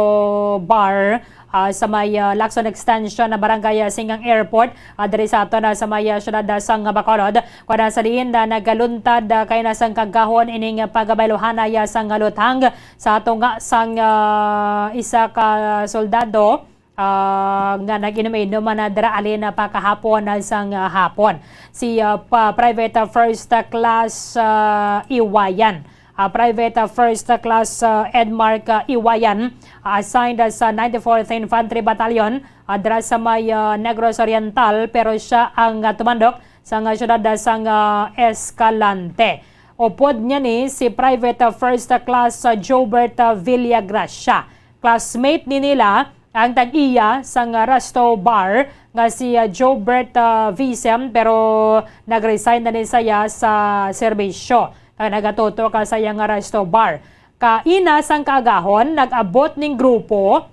Bar, ah, sa may, ah, Lacson Extension na barangay, ah, Singang Airport, ah, diri sa aton, ah, sa may, ah, siyudad, ah, sang Bacolod. Kuwan sa diin na nagaluntad, ah, kay nasang kagahon ining pagabailuhanay, ah, sang luthang sa tunga sang, ah, isa ka soldado, ah, nga nag-inom-inom man na dira alin na pa kahapon na sang, ah, hapon. Si, ah, pa, Private, ah, First Class, ah, Iwayan. Ah, Private, ah, First Class, ah, Edmark, ah, Iwayan, ah, assigned sa ninety-fourth Infantry Battalion, ah, dira sa may, ah, Negros Oriental, pero siya ang, ah, tumandok sa nga siyudad, ah, sang, ah, Escalante. Upod niya ni si Private, ah, First Class, ah, Jobert, ah, Villagracia. Classmate ni nila ang tag-iya sang Resto Bar nga si, ah, Jobert, ah, Visem, pero nag-resign na ni saya sa serbisyo kag nagatutok ka sa iyang Resto Bar. Kaina sang kaagahon, nag-abot ning grupo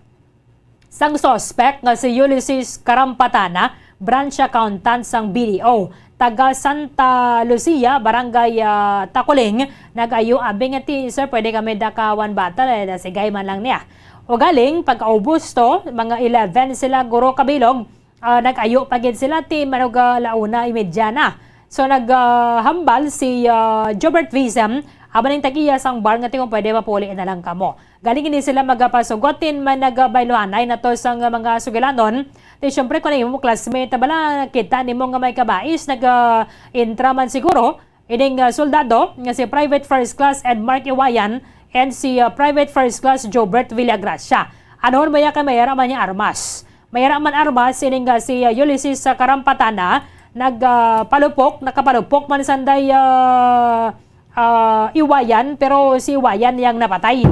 sang suspect nga si Ulysses Carampatana, branch accountant sang B D O, taga Santa Lucia, Barangay, ah, Taculing, nag-ayo, abi nga ti, "Sir, pwede kami da ka one bottle?" Eh, nasigay man lang niya. Ugaling, pagkaubos to, mga eleven sila guro kabilog, ah, nag-ayo pa gid sila ti manog, ah, la una y media na. So, nag, ah, hambal si, ah, Jobert Visem, amo ning tag-iya sang bar nga ti kung pwede mapuli na lang kamo. Galing ini sila magapasugot tin man nagabailuhanay na to sang mga sugilanon. Ti, syempre, kung imo classmate, bala, kita nimo nga may kabais, nag, ah, intra man siguro, ining, ah, soldado nga si Private First Class Edmark Iwayan and si, ah, Private First Class Jobert Villagracia. Anuhon baya kay mayara man niya armas. Mayara man armas ining, ah, si, ah, Ulysses sa Karampatana, nag, ah, palupok, nakapalupok man sanday, ah, ah, Iwayan, pero si Iwayan yang napatay.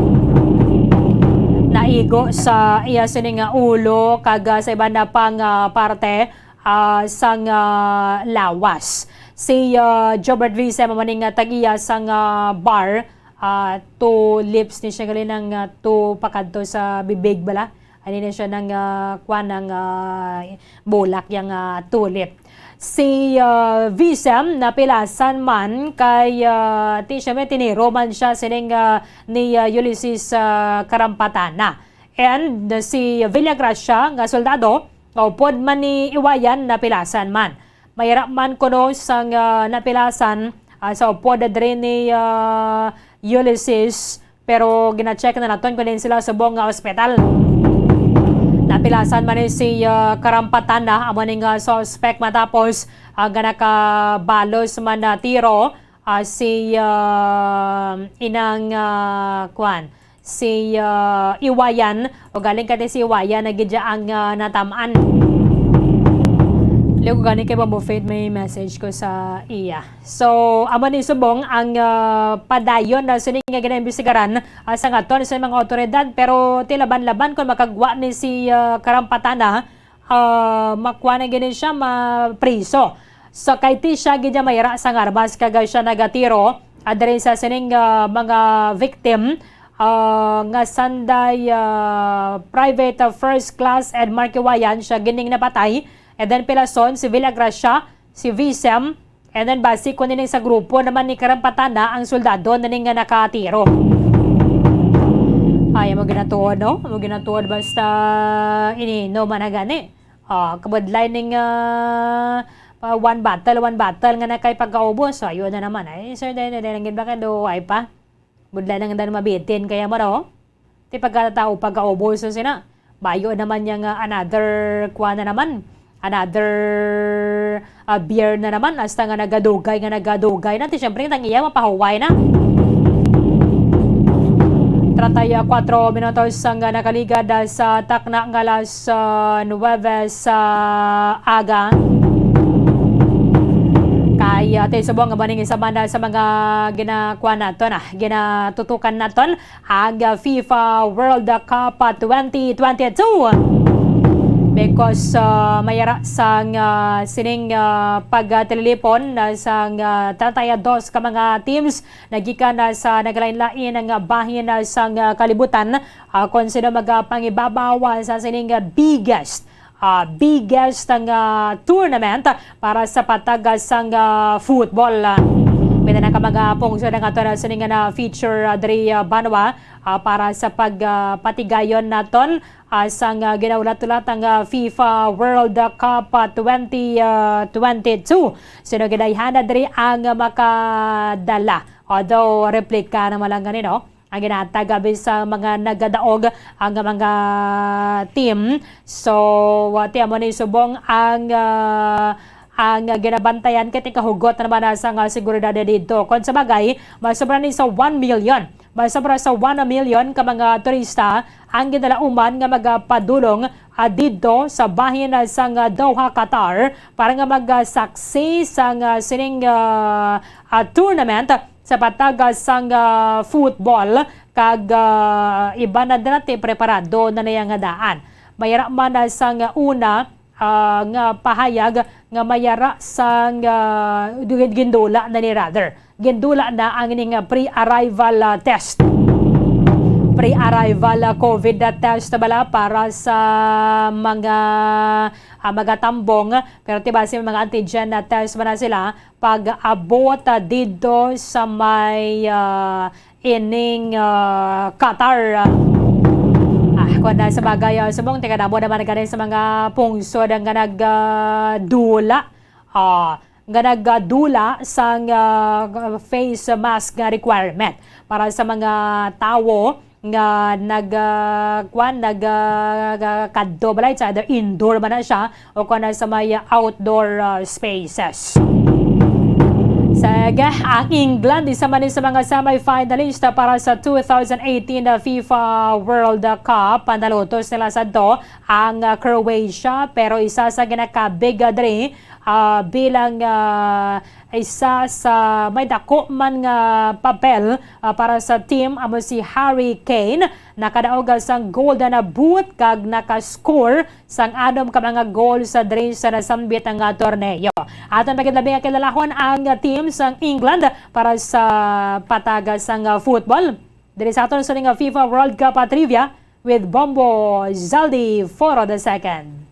Naigo sa iya sini nga ulo, kag, ah, sa iban na pang, ah, parte, ah, sang, ah, lawas. Si, ah, Jobert Vice, mamaning, ah, tag-iya sang, ah, bar, ah, two lips ni siya gali nang, ah, two pakadto sa bibig bala. Ani na siya nang, ah, kwan, nang, ah, bulak yang, ah, tulip. Si, ah, Visem napilasan man kay, ah, ti, siyempre, tiniro man siya sining, ah, ni, ah, Ulysses, ah, Karampatana. And si Villagracia nga soldado, upod man ni Iwayan, napilasan man. Mayra man kuno sang, ah, napilasan, ah, sa upod diri ni, ah, Ulysses, pero gina-check na naton kung diin sila subong nga ospital. Napilasan man ni si, ah, Karampatana, amo ni nga suspect matapos, ah, nga nakabalos man na tiro, ah, si, ah, inang, ah, kwan, si, ah, Iwayan, o galing ka si Iwayan na gid ang, ah, natam-an. Liw ko gani kay Bombo Faith, may message ko sa iya. So, amo ni subong ang, ah, padayon na sini nga ginaimbestigaran, ah, sa ngaton sa mga awtoridad, pero ti laban-laban kung makagwa ni si, ah, Karampatana, ah, makuha na gini siya, mapriso. So, kay ti siya gid niya mayra sang armas kag siya nagatiro, ah, diri sa sining, ah, mga victim, ah, nga sanday, ah, private, ah, first class, and Marquiwayan siya gining napatay. And then Pilason, si Villagracia, si Vicem, and then basi ko nining sa grupo naman ni Karampatana ang soldado na ning nga nakatiro. Ay, amo ginatuod, no? Amo ginatuod basta inino man na gani. Ah, kabudlay ning, ah, pa-, one battle, one battle nga na kay pagkaubos. So, ayun na naman. Ay, sir, dahil na lang gid ba ka do, ay pa? Budlay na nga mabitin kaya mo, no? Ti pagkatao, pagkaubos na sina. Bayo naman niya nga another, kuha na naman. Another, ah, beer na naman. Hasta nga nagadugay, nga nagadugay na. Ti, syempre, tang iya, mapahuway na. Treinta y cuatro minutos ang, ah, nakaligad, ah, sa takna nga alas, ah, nuwebe sa aga. Kay, ah, ti subong nga maning isa man, ah, sa mga ginakuha naton, ah, ginatutukan naton ang, ah, FIFA World Cup, ah, twenty twenty-two. Because, ah, mayara sang, ah, sining, ah, pagtililipon, ah, sang, ah, treinta y dos ka mga teams nagikan na sa nagalain-lain nga bahin, ah, sang, ah, kalibutan, ah, kon sino magapangibabaw, ah, sa sining, ah, biggest, ah, biggest nga tournament para sa patag, ah, sang, ah, football. May na ka mga pungsod ang ato na sining nga na-feature, ah, diri, ah, banwa, ah, para sa pag, ah, patigayon naton, ah, sang, ah, ginahulat-hulat ang, ah, FIFA World Cup, ah, twenty, ah, twenty-two. Sino ginayhana diri ang makadala? Although replika naman lang gani, no? Ang ginatag abi sa mga nagadaog ang mga team. So, ah, ti amo ni subong ang, ah, ang ginabantayan kay ti kahugot naman na sa nga seguridad dito. Kung sa bagay, mas sobra ni sa one million. Mas sobra sa one million ka mga turista ang ginalauman nga magapadulong, ah, didto sa bahin, ah, sang, ah, Doha, Qatar, para nga magsaksi sang, ah, sining, ah, ah, tournament sa patag, ah, sang, ah, football, kag, ah, iban na dati preparado na niya nga daan. Mayara man, ah, sang una, ah, nga pahayag nga mayara sang, ah, gindula na ni, rather, gindula na ang ining, ah, pre-arrival, ah, test. Pre-arrival, ah, COVID, ah, test bala para sa mga, ah, magatambong, pero ti basi may mga antigen, ah, test man na sila pag-abot, ah, didto sa may, ah, ining, ah, Qatar. Ah, kung na sa bagay, ah, subong, ti kadamo naman gani sa mga pungsod nga nag, ah, dula, ah, nga nagdula sang, ah, face mask nga requirement para sa mga tawo nga nag, ah, kwan, nag, ah, kadto balay, it's either indoor man na siya o kung sa may outdoor, ah, spaces. Sige, ang England, isa man ni sa mga semifinalist para sa two thousand eighteen FIFA World Cup. Nalutos nila sadto ang, ah, Croatia, pero isa sa ginakabig, ah, diri, ah, bilang, ah, isa sa may dako man nga papel, ah, para sa team amo si Harry Kane. Nakadaog sang Golden Boot kag nakascore sang anom ka mga goal sa diri sa nasambit nga torneo. Aton pa gid labi nga kilalahon ang team sang England para sa patag sang football. Diri sa aton sa nga FIFA World Cup, ah, trivia with Bombo Zaldi Foro the second.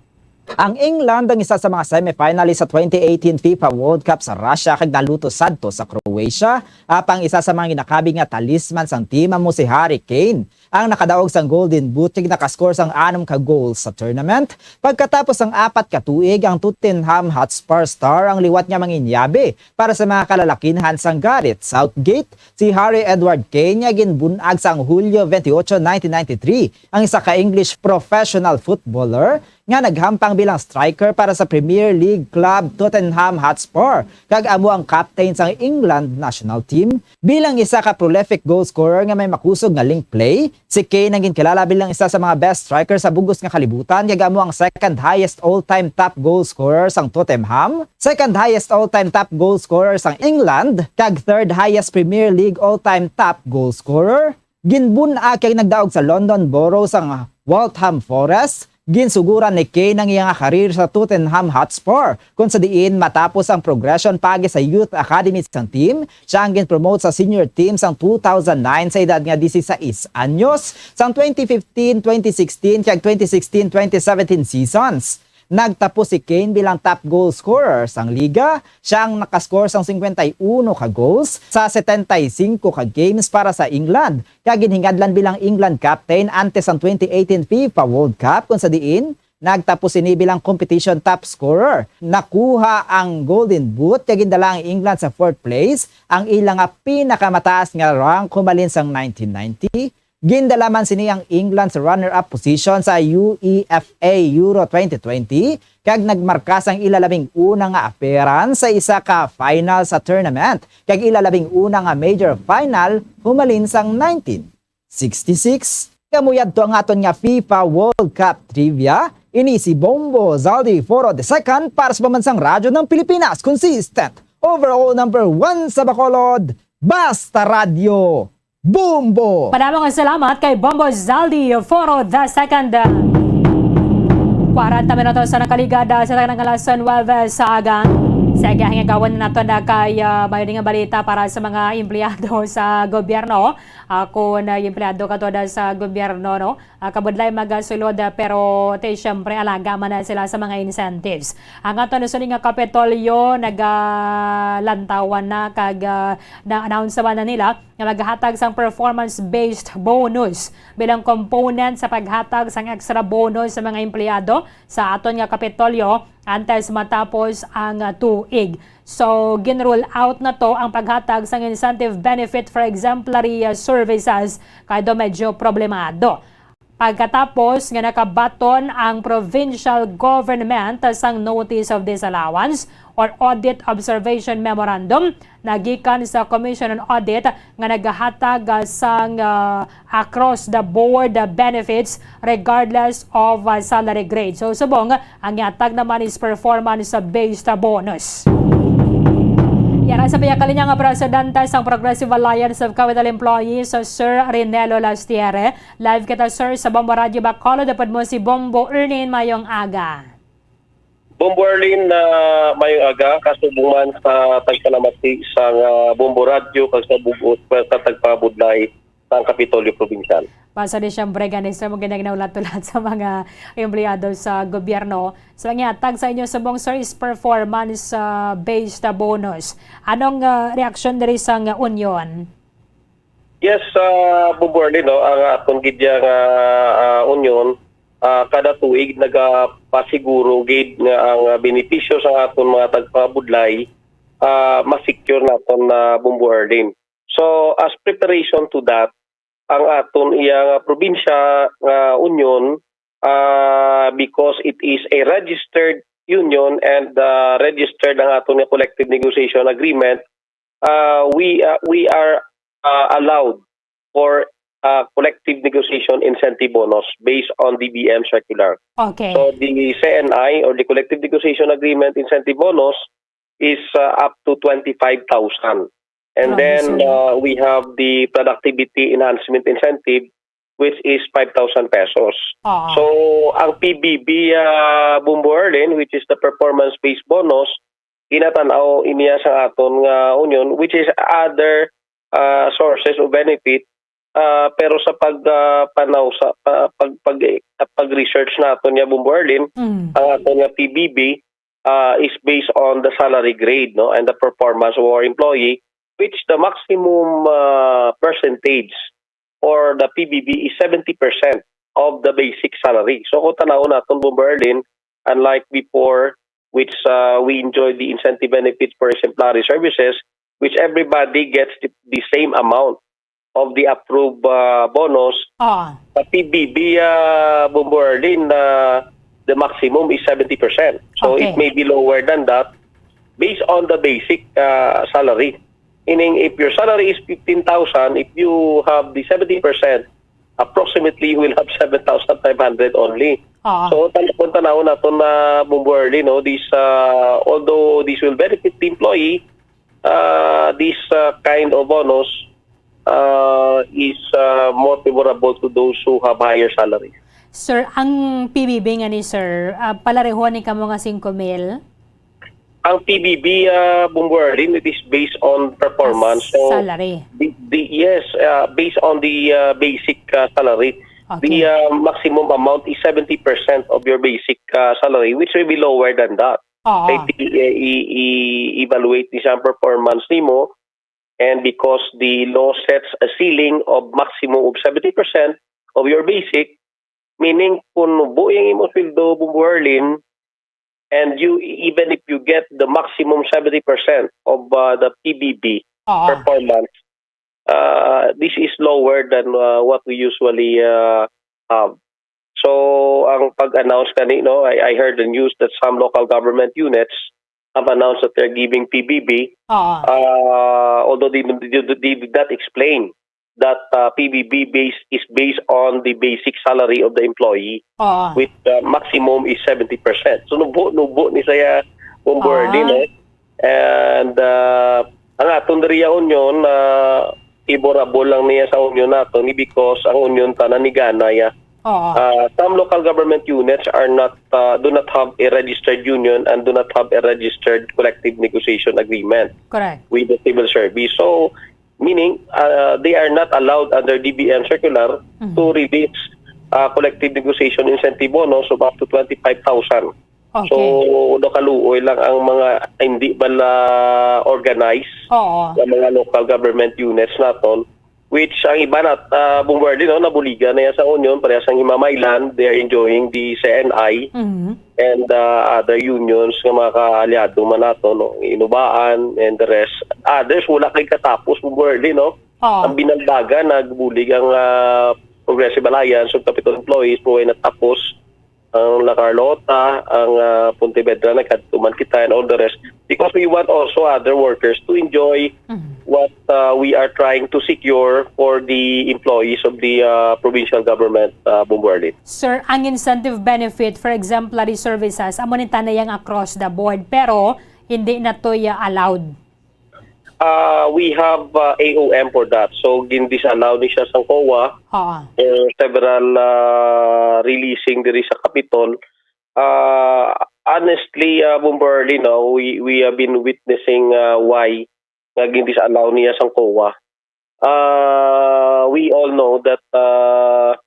Ang England ang isa sa mga semifinalist sa twenty eighteen FIFA World Cup sa Russia kag naluto sadto sa Croatia. Apang isa sa mga ginakabig nga talisman sang team amo si Harry Kane, ang nakadaog sang Golden Boot kag nakascore sang anom ka goals sa tournament. Pagkatapos sang apat ka tuig, ang Tottenham Hotspur star ang liwat nga manginyabi para sa mga kalalakinhan sang Gareth Southgate. Si Harry Edward Kane nga ginbun-ag sang Hulyo twenty-eight, nineteen ninety-three, ang isa ka English professional footballer nga naghampang bilang striker para sa Premier League club Tottenham Hotspur, kag amo ang captain sang England national team. Bilang isa ka prolific goal scorer nga may makusog nga link play, si Kane ang ginkilala bilang isa sa mga best striker sa bug-os nga kalibutan, kag amo ang second highest all-time top goal scorer sang Tottenham, second highest all-time top goal scorer sang England, kag third highest Premier League all-time top goal scorer. Ginbun-ag kag nagdaog sa London Borough sang Waltham Forest, Ginsuguran ni Kane ang iya nga karir sa Tottenham Hotspur, kung sa diin matapos ang progression paagi sa youth academy sang team, siya ang gin-promote sa senior team sang two thousand nine sa edad nga dieciséis anyos, sang twenty fifteen twenty sixteen kag twenty sixteen twenty seventeen seasons. Nagtapos si Kane bilang top goal scorer sang liga. Siya ang nakascore sang cincuenta y uno ka goals sa setenta y cinco ka games para sa England, kag ginhingadlan bilang England captain antes sang twenty eighteen FIFA World Cup, kung sa diin nagtapos sini bilang competition top scorer. Nakuha ang Golden Boot, kag gindala ang England sa fourth place, ang ila nga pinakamataas nga rank humalin sang nineteen ninety. Gindala man sini ang England sa runner-up position sa UEFA Euro twenty twenty, kag nagmarka sang ila labing una nga appearance sa isa ka final sa tournament, kag ila labing una nga major final humalin sang nineteen sixty-six. Kamo yadto ang aton nga FIFA World Cup trivia. Ini si Bombo Zaldi Foro the second para sa Pambansang Radyo ng Pilipinas, consistent, overall number one sa Bacolod, Basta Radyo. Bombo! Madamo nga salamat kay Bombo Zaldi Foro the second. Kwarenta minutos sa nakaligad, ah, sa tanang alas nuwebe sa aga. Sa gahingagawan na nato na kay, ah, mayo nga balita para sa mga empleyado sa gobyerno. Ah, kung, ah, empleyado ka to da sa gobyerno, no? Ah, kabudlay magasulod, ah, pero te, siyempre, alaga man na sila sa mga incentives. Ang ato na sini nga Kapitolyo, nagalantawan na kag, ah, na-announce naman na nila nga maghatag sang performance-based bonus bilang component sa paghatag sang extra bonus sa mga empleyado sa aton nga Kapitolyo antes matapos ang, ah, tuig. So, gin-rule out na to ang paghatag sang incentive benefit for exemplary, ah, services, kay do medyo problemado. Pagkatapos nga nakabaton ang provincial government sang notice of disallowance or audit observation memorandum nagikan sa Commission on Audit nga nagahatag, ah, sang, ah, across the board, ah, benefits regardless of, ah, salary grade. So, subong, ang ihatag naman is performance-based bonus. Yara sa piyakalinya nga presidente sang Progressive Alliance of Capital Employees, Sir Rinelo Lastiere. Live kita, sir, sa Bombo Radyo Bacolod. Dapat mo si Bombo Erlin, mayong aga. Bombo Erlin, na mayong aga, kasubong man sa tagpalamati sang, ah, Bombo Radyo kag sa bug-, sa tagpabudlay sang Kapitolyo Probinsyal. Basta di siyempre, gani, sir, mo ginagnaw lahat-lahat sa mga empleyado sa gobyerno. Sa mga tag sa inyo subong, sir, is performance, ah, based, ah, bonus. Anong, ah, reaksyon diri sang union? Yes, ah, Bombo Erlin, no, ang aton gid nga, ah, union, ah, kada tuig nagapasiguro gid nga ang, ah, benepisyo sa aton mga tagpabudlay, ah, ma-secure naton na, Bombo Erlin. So, as preparation to that, ang aton iya nga probinsya nga union, ah, because it is a registered union and, ah, registered ang aton nga collective negotiation agreement, ah, we, ah, we are, ah, allowed for, ah, collective negotiation incentive bonus based on D B M circular. Okay. So, the C N I or the collective negotiation agreement incentive bonus is, uh, up to twenty-five thousand. And Grabe, then, sir. Uh, we have the productivity enhancement incentive, which is five thousand pesos. Ah. So, ang P B B, uh, Bombo Erlin, which is the performance-based bonus, ginatan-aw iniya sa aton nga union, which is other, uh, sources of benefit. Uh, pero sa pag, uh, panaw sa, uh, pag, pag, pag-research naton niya, Bombo Erlin, Mm. ang aton nga P B B, uh, is based on the salary grade, no, and the performance of our employee, which the maximum, uh, percentage for the P B B is seventy percent of the basic salary. So, kung tanawon naton, Bombo Erlin, unlike before, which, uh, we enjoy the incentive benefits for exemplary services, which everybody gets the, the same amount of the approved, uh, bonus. Ah. Sa P B B, uh, Bombo Erlin, uh, the maximum is seventy percent. So, Okay. it may be lower than that based on the basic, uh, salary. Meaning, if your salary is fifteen thousand, if you have the seventy percent, approximately you will have seven thousand five hundred only. Ah. So, tan-, kung tanawon naton na, Bombo Erlin, no, this, uh, although this will benefit the employee, uh, this, uh, kind of bonus, uh, is, uh, more favorable to those who have higher salaries. Sir, ang P B B nga ni sir, ah, palareho ni kamo nga singko mil? Ang P B B, uh, Bombo Arlene, it is based on performance. So, Salary. the, the, yes, uh, based on the uh, basic uh, salary, Okay. the uh, maximum amount is seventy percent of your basic uh, salary, which will be lower than that. Oo. Kay i- i- i-evaluate ni siya ang performance nimo, and because the law sets a ceiling of maximum of seventy percent of your basic, meaning kung nubo yung imong sweldo, Bombo Arlene, and you, even if you get the maximum seventy percent of uh, the P B B Oo. performance, uh, this is lower than uh, what we usually uh, have. So, ang pag-announce kani, no, I, I heard the news that some local government units have announced that they're giving P B B. Oo. Uh, although they, they, they did not explain that uh, P B B base is based on the basic salary of the employee, Oo. with uh, maximum is seventy percent. So, nubo, nubo ni saya Bombo Ah. Arlene, eh. And uh, ang aton diri nga union, uh, favorable lang niya sa union nato ni because ang union tanan ni gana ya. Oo. Uh, some local government units are not uh, do not have a registered union and do not have a registered collective negotiation agreement Correct. with the civil service. So, meaning, uh, they are not allowed under D B M circular Mhm. to release uh, collective negotiation incentive bonus of up to twenty-five thousand. Okay. So, nakaluoy lang ang mga hindi bala organized Oo. ng mga local government units naton, which ang iba na, uh, Bombo Arlene, no, nabuligan na yan sa union, parehas ang Himamaylan, they are enjoying the C N I Mhm. and uh, other unions nga mga kaalyado man nato, no, Inubaan and the rest. Others, wala kay katapos, Bombo Arlene, no? Oo. Ang binalbagan, nagbulig ang uh, Progressive Alliance of Capitol Employees, pero way natapos ang La Carlota, ang uh, Pontevedra, nagkadtuman kita and all the rest. Because we want also other workers to enjoy Mhm. what uh, we are trying to secure for the employees of the uh, provincial government, uh, Bombo Arlene. Sir, ang incentive benefit for exemplary services, amo ni tanay ang across the board, pero hindi na to ya allowed. Uh, we have uh, A O M for that. So, gin-disallow ni siya sang COA Oo. for several uh, releasing diri sa Capitol. Uh, honestly, uh, Bombo Arlene, no, we, we have been witnessing uh, why nga gin-disallow niya sang COA. Uh, we all know that uh,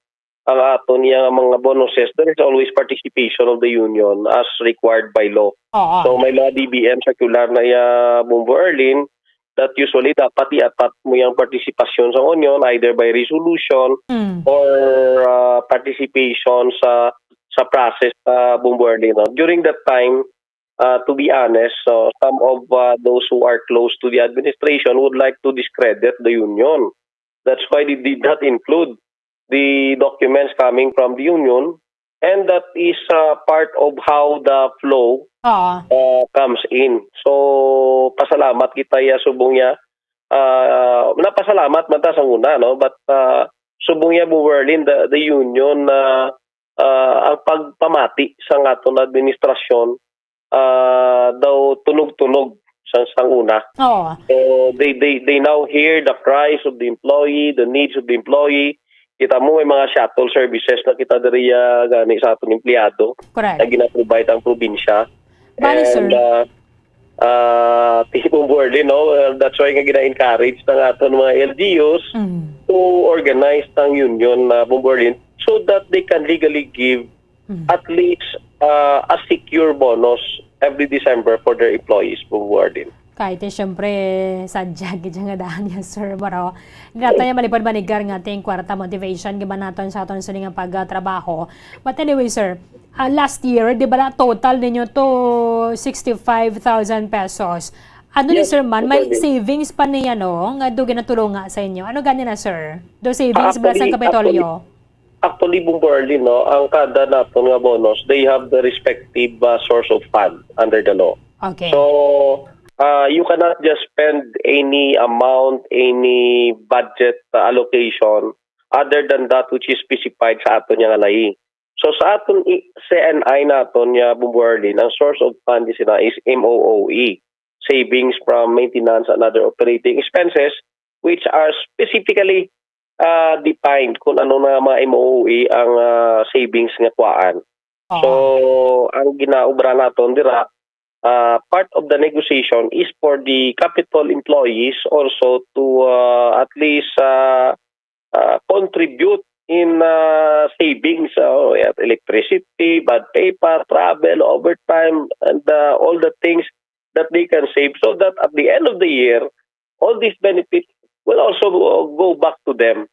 ang aton niya nga mga bonuses, there is always participation of the union as required by law. Oo. So, may mga D B M circular na ya, Bombo Arlene, that usually dapat i-attach mo yung participation sa union either by resolution Mm. or uh, participation sa sa process sa Bombo Arlene, no? During that time, uh, to be honest, so some of uh, those who are close to the administration would like to discredit the union. That's why they did not include the documents coming from the union, and that is uh, part of how the flow Oo. uh, comes in. So, pasalamat kita ya subong ya. Uh, napasalamat man ta sa una, no? But uh, subong ya, Bombo Arlene, the, the union na uh, ang pagpamati sa aton administrasyon uh, daw tunog-tunog sa sang una. Oo. So they they they now hear the cries of the employee, the needs of the employee. Kita mo, may mga shuttle services na kita diri uh, gani sa aton empleyado Correct. Na gina-provide ang probinsya. Bali, sir. And uh, uh, Bombo Arlene, no? Uh, that's why nga gina-encourage ng aton mga L G Us Mm. to organize ng union na Bombo Arlene so that they can legally give Mm. at least uh, a secure bonus every December for their employees, Bombo Arlene. Kay ti siyempre sadya gid nga daan niya, sir, bro. Nga tayo malipad manigar nga ting kwarta motivation giban naton sa aton sini nga pagtrabaho. But anyway, sir, ah, last year, di ba, na total ninyo to sixty-five thousand pesos? Ano ni, Yes, sir, man, may totally. Savings pa niya, no, nga do ginatulungan sa inyo? Ano gani na, sir? Do savings ba sa Actually, Kapitolyo? Actually, Bombo Arlene, no, ang kada naton nga bonus, they have the respective uh, source of fund under the law. Okay. So, uh, you cannot just spend any amount, any budget uh, allocation other than that which is specified sa aton nga layi. So, sa aton i- C N I naton nga, Bombo Arlene, ang source of fund is, na is M O O E, savings from maintenance and other operating expenses, which are specifically ah, defined kung ano na mga M O O E ang, ah, savings nga kuhaan. Oo. So, ang ginaobra naton dira, ah, part of the negotiation is for the Capitol employees also to, ah, at least, ah, ah, contribute in, ah, savings, oh, yeah, electricity, bad paper, travel, overtime, and, ah, all the things that they can save, so that at the end of the year, all these benefits will also, uh, go back to them,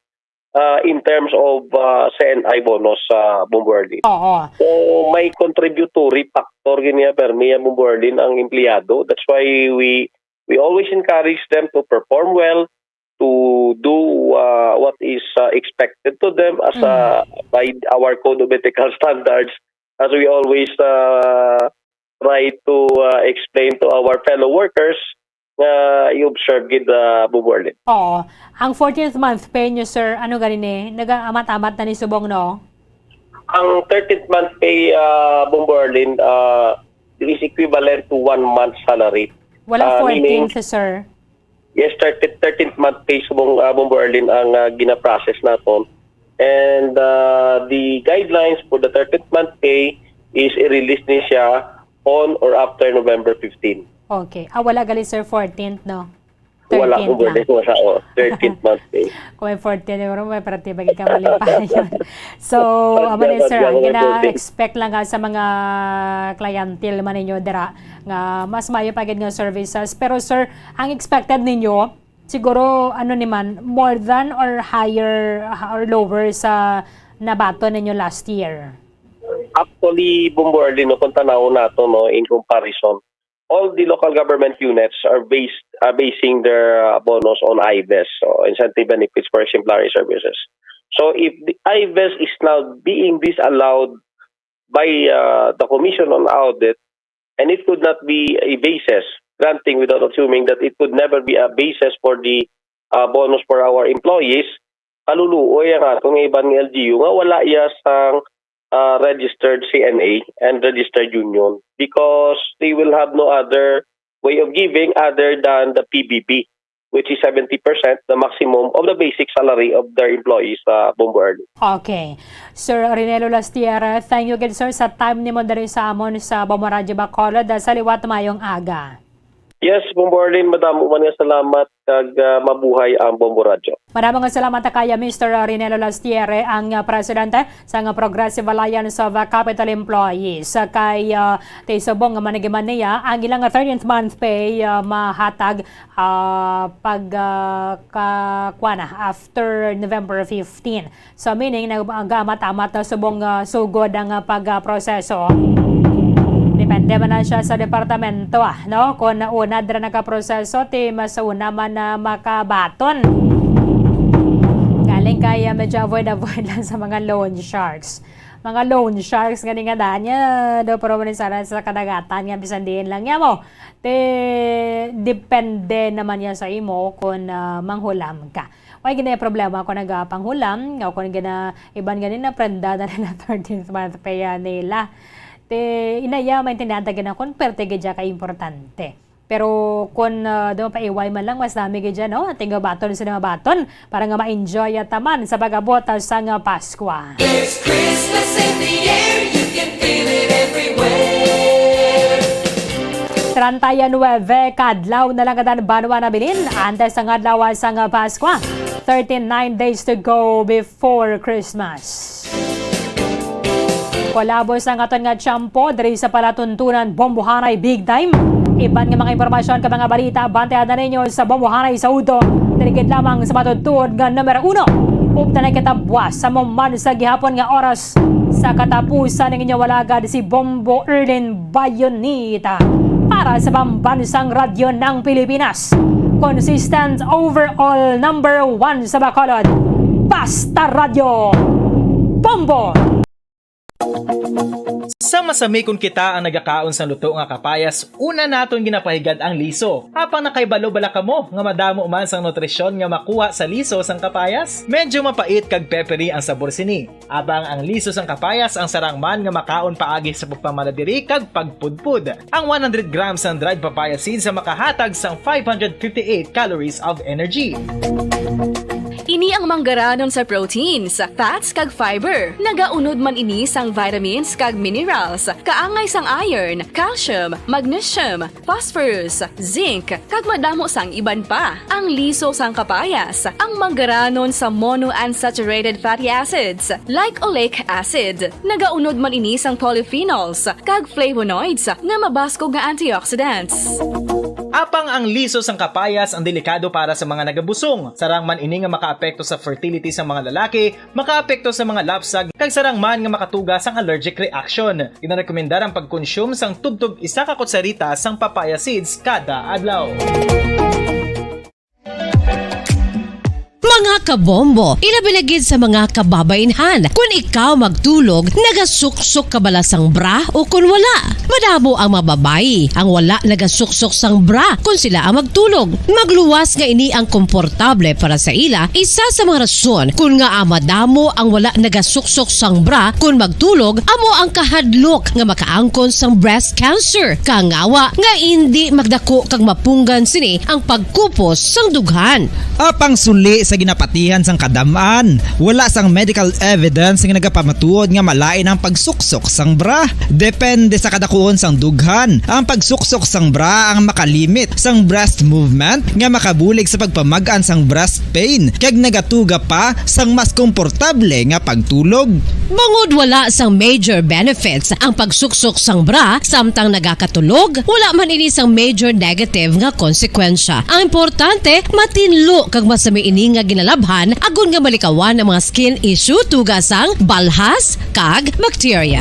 uh, in terms of, uh, C N I bonus, uh, Bombo Erlin. Oo. So, may contributory factor gini, permi, uh, Bombo Erlin, ang empleyado. That's why we we always encourage them to perform well, to do, uh, what is, uh, expected to them as, uh, Mm. by our code of ethical standards, as we always, uh, try to, uh, explain to our fellow workers nga i-observe gid, uh, Bombo Erlin. Oo. Ang fourteenth month pay niyo, sir, ano gani ni? Nagaamat-amat na ni subong, no? Ang thirteenth month pay, uh, Bombo Erlin, uh, is equivalent to one month salary. Wala Ah, meaning, fourteenth, sir. Yes, thirteenth, thirteenth month pay subong, ah, Bombo Erlin ang, ah, gina-process naton. And, ah, the guidelines for the thirteenth month pay is i-release ni siya on or after November fifteen. Okay. Ah, wala gali, sir, fourteenth, no? Wala, Thirteenth Bombo Erlin, lang. Wala, oh, thirteenth month pay. Kung may fourteen, siguro may parte ba ka malipayon. So, Pag amo ni, sir, ang gina-expect lang nga sa mga clientele man ninyo dira nga mas maayo pa gid nga services. Pero, sir, ang expected ninyo, siguro, ano ni man, more than or higher, or lower sa nabaton ninyo last year? Actually, Bombo Erlin, no, kung tanaw nato, no, in comparison, all the local government units are based, are basing their, uh, bonus on IVES, so incentive benefits for exemplary services. So if the IVES is now being disallowed by, uh, the Commission on Audit, and it could not be a basis, granting without assuming that it could never be a basis for the, uh, bonus for our employees, kaluluoy ang aton nga iban nga L G U nga wala iya sang, ah, registered C N A and registered union because they will have no other way of giving other than the P B B, which is seventy percent, the maximum of the basic salary of their employees, ah, Bombo Erlin. Okay. Sir Rinelo Lastiera, thank you again, sir, sa time nimo diri sa amon sa Bombo Radyo Bacolod. Sa liwat, mayong aga. Yes, Bombo Erlin, madamo man nga salamat kag, ah, mabuhay ang Bombo Radyo. Madamo nga salamat kaya, Mister Rinelo Lastiere, ang, ah, presidente sang Progressive Alliance of, ah, Capital Employees. Ah, kay, ah, ti subong nga manigiman niya, ang ilang thirteenth month pay, ah, mahatag, ah, pag, ah, ka-, kuwan na, after November fifteen. So, meaning, nag-, nag-amat-amat na subong, ah, sugod ang, ah, pag, ah, proseso. Depende man na siya sa departamento, ah, no? Kung nauna dira nakaproseso, ti mas una man na makabaton. Galing kay, ah, medyo avoid-avoid lang sa mga loan sharks. Mga loan sharks, gani nga daan niya, do, pero man sana sa kadagatan nga, bisan diin lang niya mo. Ti, depende naman niya sa imo kung, ah, manghulam ka. Way gid na problema kung nagapanghulam, o kung gina-, iban gani na prenda na nila thirteenth month pay, ah, nila. Ti, inaya, maintindihan ta gid na kung perte gid siya ka importante. Pero kung, ah, daw pa iway man lang, mas dami gid siya, no? Ating baton sa mga baton para nga ma-enjoy at taman sa pag-abot, ah, sang Paskwa. There's Christmas in the air, you can feel it everywhere. Treinta y nueve ka adlaw na lang katan banwa nabilin, antes sang adlaw sang Paskwa. Thirty-nine days to go before Christmas. Kolabo sang aton nga tiyempo diri sa palatuntunan, Bombohanay Big Time. Iban nga mga impormasyon kag mga balita, bantayan na ninyo sa Bombohanay sa udto. Diri gid lamang sa matutuod nga numero uno. Upod na kita buwas sa mo man sa gihapon nga oras sa katapusan ning inyong alagad, si Bombo Erlin Bayonita para sa Pambansang Radyo ng Pilipinas. Consistent overall number one sa Bacolod, Basta Radyo, Bombo! Sa masami kon kita ang nagakaon sang luto nga kapayas, una naton ginapahigad ang liso. Apang nakaibalo bala kamo nga madamo man sang nutrisyon nga makuha sa liso sang kapayas? Medyo mapait kag peppery ang sabor sini. Apang ang liso sang kapayas ang sarang man nga makaon paagi sa pagpamala diri kag pagpudpod. Ang one hundred grams sang dried papaya seeds ang makahatag sang five hundred fifty-eight calories of energy. Ni ang manggaranon sa proteins, fats, kag fiber. Nagaunod man ini sang vitamins kag minerals, kaangay sang iron, calcium, magnesium, phosphorus, zinc, kag madamo sang iban pa. Ang liso sang kapayas, ang manggaranon sa monounsaturated fatty acids, like oleic acid. Nagaunod man ini sang polyphenols kag flavonoids nga mabaskog nga antioxidants. Apang ang liso sang kapayas ang delikado para sa mga nagabusong. Sarang man ini nga makaapekto sa fertility sa mga lalaki, makaapekto sa mga lapsag, kag sarang man nga makatuga sang allergic reaction. Ginarekomendar ang pagkonsume sang tubtob isa ka kutsarita sang papaya seeds kada adlaw. Mga kabombo, ilabi na gid sa mga kababainhan, kun ikaw magtulog, nagasuksok ka bala sang bra o kun wala? Madamo ang mga babayi ang wala nagasuksok sang bra kun sila ang magtulog. Magluwas nga ini ang komportable para sa ila, isa sa mga rason kun ngaa madamo ang wala nagasuksok sang bra kun magtulog amo ang kahadlok nga makaangkon sang breast cancer, kangawa nga indi magdako kag mapunggan sini ang pagkupos sang dughan. Apang suli sa ginapatihan sang kadam-an, wala sang medical evidence nga nagapamatuod nga malain ang pagsuksok sang bra. Depende sa kadakuon sang dughan, ang pagsuksok sang bra ang makalimit sang breast movement nga makabulig sa pagpamag-an sang breast pain kag nagatuga pa sang mas komportable nga pagtulog. Bangod wala sang major benefits ang pagsuksok sang bra samtang nagakatulog, wala man ini sang major negative nga konsekwensya. Ang importante, matinlo kag masami ini nga ginalabhan agod nga malikawan ang mga skin issue tuga sang balhas kag bakterya.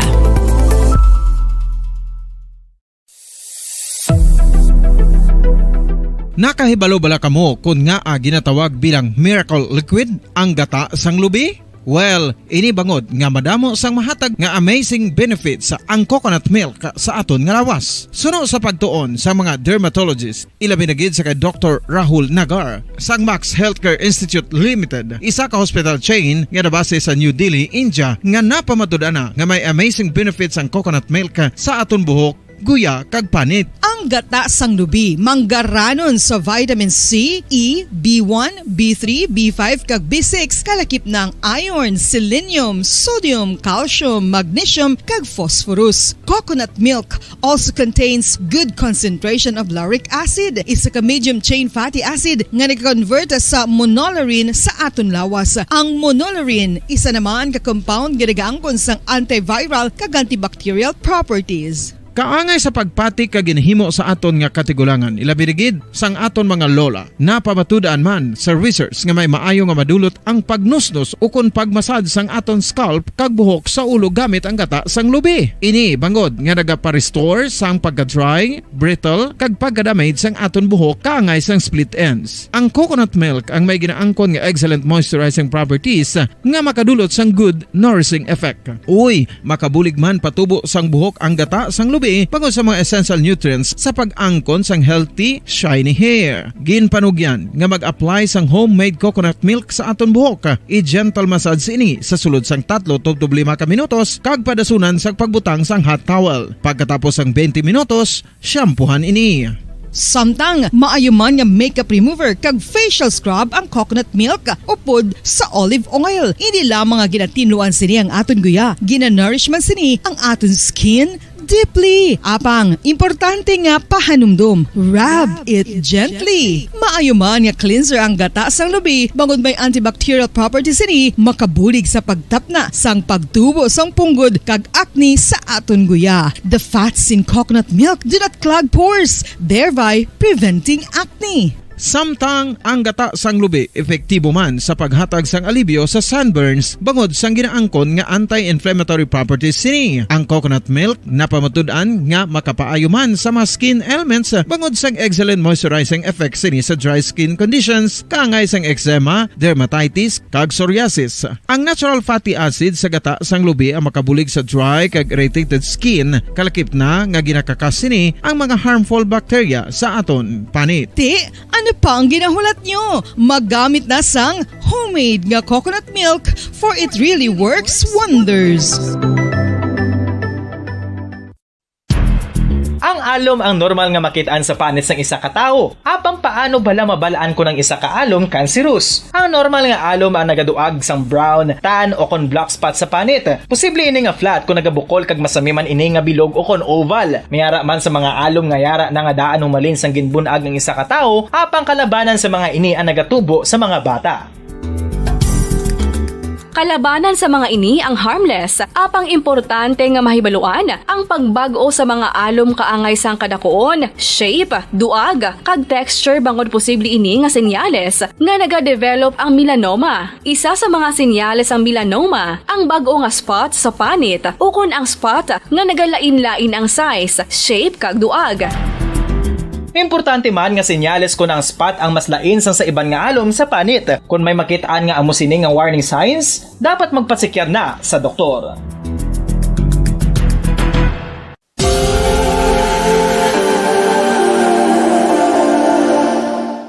Nakahibalo bala kamo kon ngaa ginatawag bilang miracle liquid ang gata sang lubi? Well, ini bangod nga madamo sang mahatag nga amazing benefits ang coconut milk sa aton nga lawas. Suno sa pagtuon sa mga dermatologist, ilabi na gid sa kay Doktor Rahul Nagar sang Max Healthcare Institute Limited, isa ka hospital chain nga nabase sa New Delhi, India, nga napamatud-an na nga may amazing benefits ang coconut milk sa aton buhok, guya, kag panit. Ang gata sang lubi manggaranon sa vitamin C, E, B one, B three, B five, kag B six, kalakip na ang iron, selenium, sodium, calcium, magnesium, kag phosphorus. Coconut milk also contains good concentration of lauric acid, isa ka medium chain fatty acid nga nag-convert sa monolaurin sa aton lawas. Ang monolaurin, isa naman ka compound nga nagaangkon sang antiviral kag antibacterial properties. Kaangay sa pagpati kag ginhimo sa aton nga katigulangan, ilabi na gid sang aton mga lola. Napamatud-an man sa research nga may maayo nga madulot ang pagnusnos ukon pagmasad sang aton scalp kag buhok sa ulo gamit ang gata sang lubi. Ini bangod nga nagapa-restore sang pagka-dry, brittle, kag pagka-damage sang aton buhok kaangay sang split ends. Ang coconut milk ang may ginaangkon nga excellent moisturizing properties nga makadulot sang good nourishing effect. Uy, makabulig man patubo sang buhok ang gata sang lubi bangod sa mga essential nutrients sa pag-angkon sang healthy, shiny hair. Ginpanugyan nga mag-apply sang homemade coconut milk sa aton buhok. I-gentle massage ini sa sulod sang tatlo tubtob lima ka minutos kag padasunan sang pagbutang sang hot towel. Pagkatapos sang twenty minutos, shampoohan ini. Samtang maayo man nga makeup remover kag facial scrub ang coconut milk upod sa olive oil. Hindi lamang nga ginatinluan sini ang aton guya, ginanourish man sini ang aton skin deeply. Apang, importante nga pahanumdom, rub it gently. Maayo man nga cleanser ang gata sang lubi bangod may antibacterial properties sini, makabulig sa pagtapna sang pagtubo sang punggod kag acne sa aton guya. The fats in coconut milk do not clog pores, thereby preventing acne. Samtang ang gata sang lubi epektibo man sa paghatag sang alibyo sa sunburns bangod sang ginaangkon nga anti-inflammatory properties sini. Ang coconut milk napamatud-an nga makapaayo man sa mga skin ailments bangod sang excellent moisturizing effects sini sa dry skin conditions, kaangay sang eczema, dermatitis, kag psoriasis. Ang natural fatty acid sa gata sang lubi ang makabulig sa dry kag irritated skin, kalakip na nga ginakakas sini ang mga harmful bacteria sa aton panit. Ti, ano pa ang ginahulat nyo? Maggamit na sang homemade nga coconut milk, for it really works wonders. Ang Alom ang normal nga makit-an sa panit sang isa ka tawo. Apang paano bala mabal-an kon ang isa ka alom cancerous? Ang normal nga alom ang nagaduag sang brown, tan, o kon black spot sa panit. Posible ini nga flat kon nagabukol kag masami man ini nga bilog o kon oval. May ara man sa mga alom nga yara na nga daan humalin sang ginbun-ag ang isa ka tawo, apang kalabanan sa mga ini ang nagatubo sa mga bata. Kalabanan sa mga ini ang harmless, apang importante nga mahibaluan ang pagbag-o sa mga alom kaangay sang kadakuon, shape, duag, kag texture, bangod posible ini nga senyales nga nagadevelop ang melanoma. Isa sa mga senyales sang melanoma, ang bag-o nga spot sa panit, ukon ang spot nga nagalain-lain ang size, shape, kag duag. Importante man nga senyales kon ang spot ang mas lain sang sa iban nga alom sa panit. Kon may makit-an nga amo sini nga warning signs, dapat magpasikyar na sa doktor.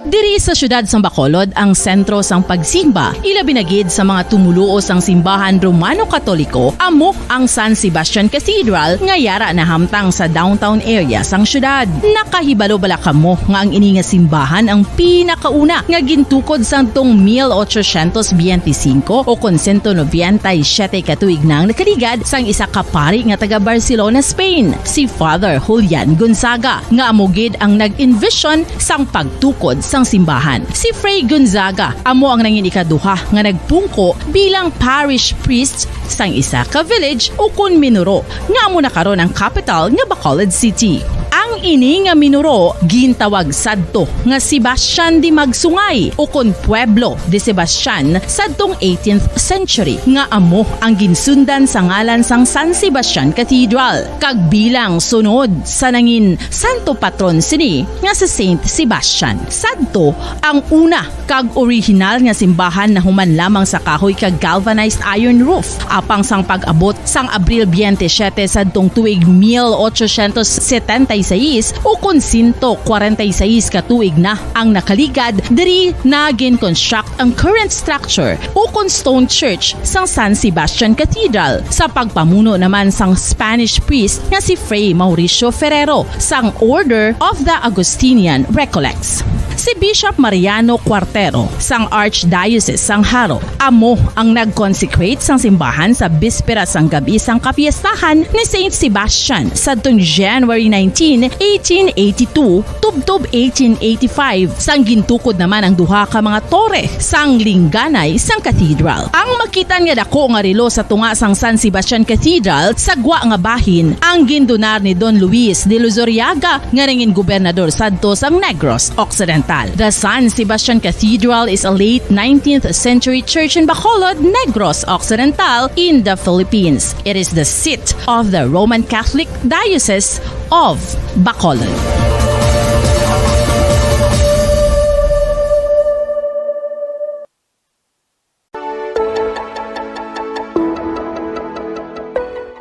Diri sa siyudad sang Bacolod ang sentro sang pagsimba, ilabi na gid sa mga tumoluo sang simbahan Romano-Katoliko, amo ang San Sebastian Cathedral nga yara nahamtang sa downtown area sang siyudad. Nakahibalo bala kamo nga ang ini nga simbahan ang pinakauna nga gintukod sadtong mil ochocientos biyente singko o kon sento nobenta y siyete ka tuig na ang nakaligad sang isa ka pari nga taga Barcelona, Spain, si Father Julian Gonzaga, nga amo gid ang nag-envision sang pagtukod sang simbahan. Si Fray Gonzaga amo ang nangin ikaduha nga nagpungko bilang parish priest sang isa ka village ukon minuro nga amo na karon ang kapital nga Bacolod City. Ang ini nga minuro gintawag sadto nga Sebastian de Magsungay ukon Pueblo de Sebastian sadtong eighteenth century, nga amo ang ginsundan sa ngalan sang San Sebastian Cathedral, kag bilang sunod sa nangin santo patron sini nga si Saint Sebastian. Sadto ang una kag orihinal nga simbahan nahuman lamang sa kahoy kag galvanized iron roof. Apang sang pag-abot sang Abril biyente siyete sadtong tuig mil ochocientos setenta y seis, ukon sento kwarenta y seis ka tuig na ang nakaligad, diri na gin-construct ang current structure ukon stone church sang San Sebastian Cathedral sa pagpamuno naman sang Spanish priest nga si Fray Mauricio Ferrero sang Order of the Augustinian Recollects. Si Bishop Mariano Cuartero sang Archdiocese sang Jaro amo ang nag-consecrate sang simbahan sa bispera sang gab-i sang kapiestahan ni Saint Sebastian sadtong January nineteen, eighteen eighty-two, tubtob eighteen eighty-five, sang gintukod naman ang duha ka mga tore sang lingganay sang cathedral. Ang makit-an nga dako nga relo sa tunga sang San Sebastian Cathedral sa gwa nga bahin ang gindonar ni Don Luis de Luzuriaga nga nangin gobernador sadto sang Negros Occidental. The San Sebastian Cathedral is a late nineteenth century church in Bacolod, Negros Occidental, in the Philippines. It is the seat of the Roman Catholic Diocese of Bacolod.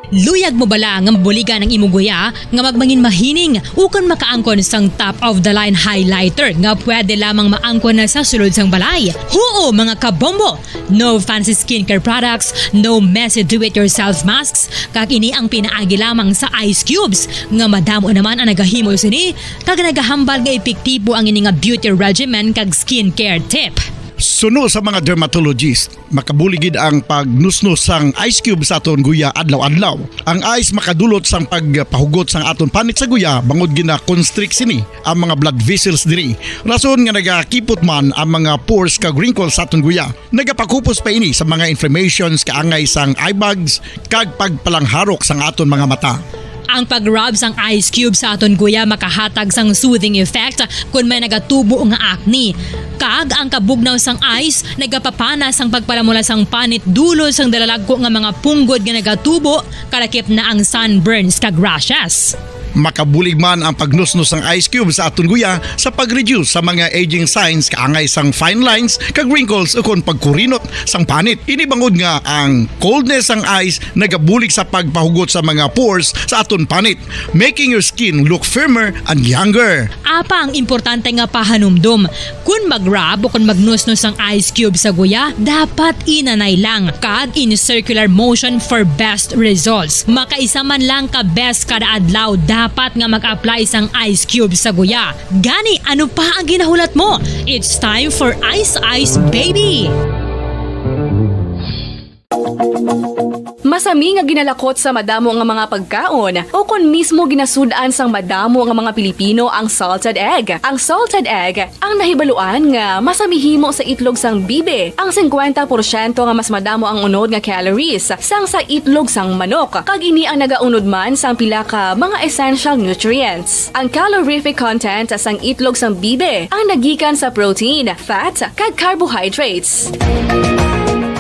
Luyag mo bala nga mabuligan ang imo guya nga magmangin mahining ukon makaangkon sang top of the line highlighter nga pwede lamang maangkon na sa sulod sang balay? Huo, mga kabombo! No fancy skincare products, no messy do-it-yourself masks, kag ini ang pinaagi lamang sa ice cubes, nga madamo naman ang nagahimo sini, kag nagahambal nga epektibo ang ini nga beauty regimen kag skincare tip. Suno sa mga dermatologist, makabulig gid ang pagnusnos sang ice cube sa aton guya adlaw-adlaw. Ang ice makadulot sang pagpahugot sang aton panit sa guya, bangod gina-constrict sini ang mga blood vessels diri. Rason nga nagakipot man ang mga pores kag wrinkles sa aton guya. Nagapakupos pa ini sa mga inflammations kaangay sang eye bags kag pagpalangharok sang aton mga mata. Ang pag-rub sang ice cube sa aton guya makahatag sang soothing effect kon may nagatubo nga acne. Kag ang kabugnaw sang ice nagapapana sang pagpalamula sang panit dulot sang dalalagko nga mga punggod nga nagatubo, kalakip na ang sunburns kag rashes. Makabulig man ang pagnusnos sang ice cube sa aton guya sa pag-reduce sa mga aging signs kaangay sang fine lines kag wrinkles ukon pagkurinot sang panit. Ini bangod nga ang coldness sang ice nagabulig sa pagpahugot sa mga pores sa aton panit, making your skin look firmer and younger. Apang importante nga pahanumdom, kon mag-rub o kon magnusnos ang ice cube sa guya, dapat inanay lang kag in circular motion for best results. Makaisa man lang ka beses kada adlaw, Dapat nga mag-apply sang ice cube sa guya. Gani, ano pa ang ginahulat mo? It's time for Ice Ice Baby! Masami nga ginalakot sa madamo nga mga pagkaon, o kon mismo ginasud-an sang madamo nga mga Pilipino ang salted egg. Ang salted egg ang nahibaluan nga masami himo sa itlog sang bibi, ang singkwenta porsyento nga mas madamo ang unod nga calories sang sa itlog sang manok, kag ini ang nagaunod man sang pila ka mga essential nutrients. Ang calorific content sang itlog sang bibi ang nagikan sa protein, fat, kag carbohydrates.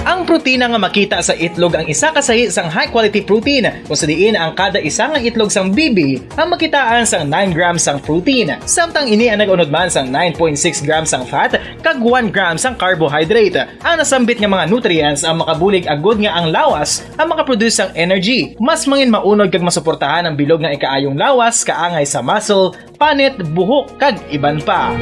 Ang protina nga makita sa itlog ang isa ka sahi sang high quality protein, kung sa diin ang kada isa nga itlog sang bibi ang makitaan sang nine grams sang protein, samtang ini ang nag-unod man sang nine point six grams sang fat kag one gram sang carbohydrate. Ang nasambit nga mga nutrients ang makabulig agud nga ang lawas ang makaproduce sang energy. Mas mangin maunod kag masuportahan ang bilog nga ikaayong lawas, kaangay sa muscle, panit, buhok, kag iban pa.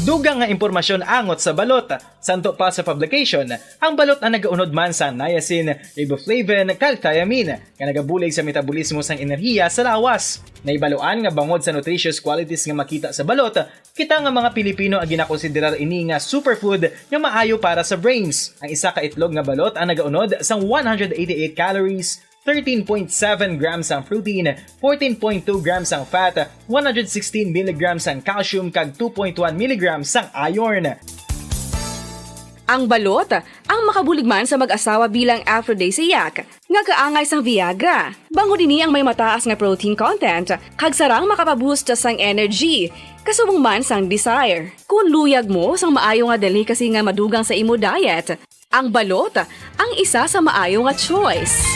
Dugang nga impormasyon angot sa balot. Santo pa sa publication, ang balot ang nagaunod man sa niacin, riboflavin, kag thiamine, nga nagabulig sa metabolismo sang enerhiya sa lawas. Nahibaluan nga bangod sa nutritious qualities nga makita sa balot, kita nga mga Pilipino ang ginakonsiderar ini nga superfood nga maayo para sa brains. Ang isa ka itlog nga balot ang nagaunod sang one hundred eighty-eight calories, thirteen point seven grams ang protein, fourteen point two grams ang fat, one hundred sixteen milligrams ang calcium, kag two point one milligrams ang iron. Ang balot ang makabulig man sa mag-asawa bilang aphrodisiac, nga kaangay sang Viagra. Bangod ini ang may mataas nga protein content, kag sarang makapaboost sang energy, kasubong man sang desire. Kung luyag mo sang maayo nga delicacy nga madugang sa imo diet, ang balot ang isa sa maayo nga choice.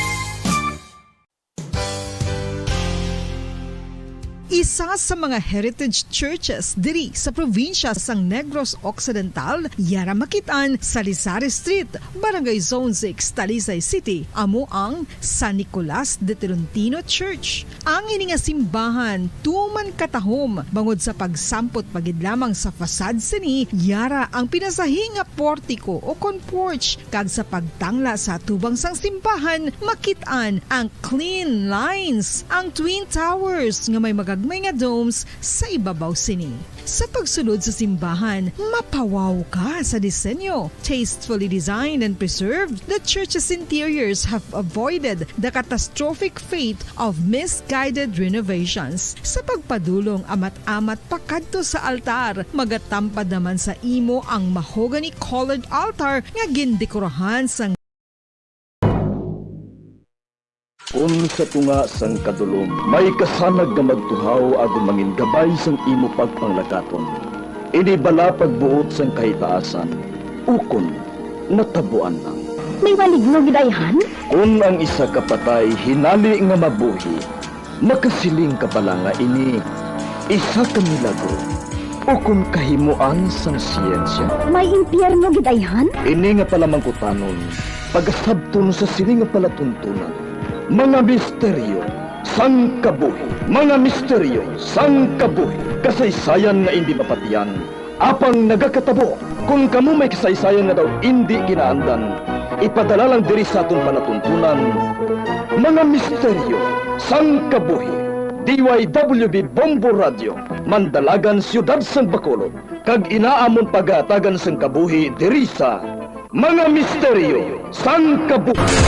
Isa sa mga heritage churches diri sa probinsya sang Negros Occidental, yara makit-an sa Lisari Street, Barangay Zone six, Talisay City, amo ang San Nicolas de Tolentino Church. Ang ini nga simbahan tuman katahom bangod sa pagsampot pa gid lamang sa facade sini, yara ang pinasahi nga portico o kon porch, kag sa pagtangla sa atubang sang simbahan, makit-an ang clean lines, ang twin towers nga may magagmay nga domes sa ibabaw sini. Sa pagsulod sa simbahan, mapawaw ka sa disenyo. Tastefully designed and preserved, the church's interiors have avoided the catastrophic fate of misguided renovations. Sa pagpadulong amat-amat pakadto sa altar, magatampad naman sa imo ang mahogany-colored altar nga gindekorahan sang Kon sa tunga sang kadulom may kasanag nga magtuhaw agod mangin gabay sang imo pagpanglakaton, ini bala pagbuot sang kahitaasan, ukon natabuan lang. May maligno gid ayhan? Kon ang isa ka patay hinali nga mabuhi, makasiling ka bala nga ini isa ka milagro ukon kahimoan sang siyensya? May impyerno gid ayhan? Ini nga palamangkutanon, pagasabton sa sini nga palatuntunan, mga misteryo sang kabuhi. Mga misteryo sang kabuhi. Kasaysayan nga indi mapatiyan, apang nagakatabo. Kon kamo may kasaysayan nga daw indi ginaandan, ipadala lang diri sa aton palatuntunan, mga misteryo sang kabuhi. D Y W B Bombo Radio, Mandalagan, Siyudad sang Bacolod, kag ina amon pagahatagan sang kabuhi diri sa Mga Misteryo sang Kabuhi.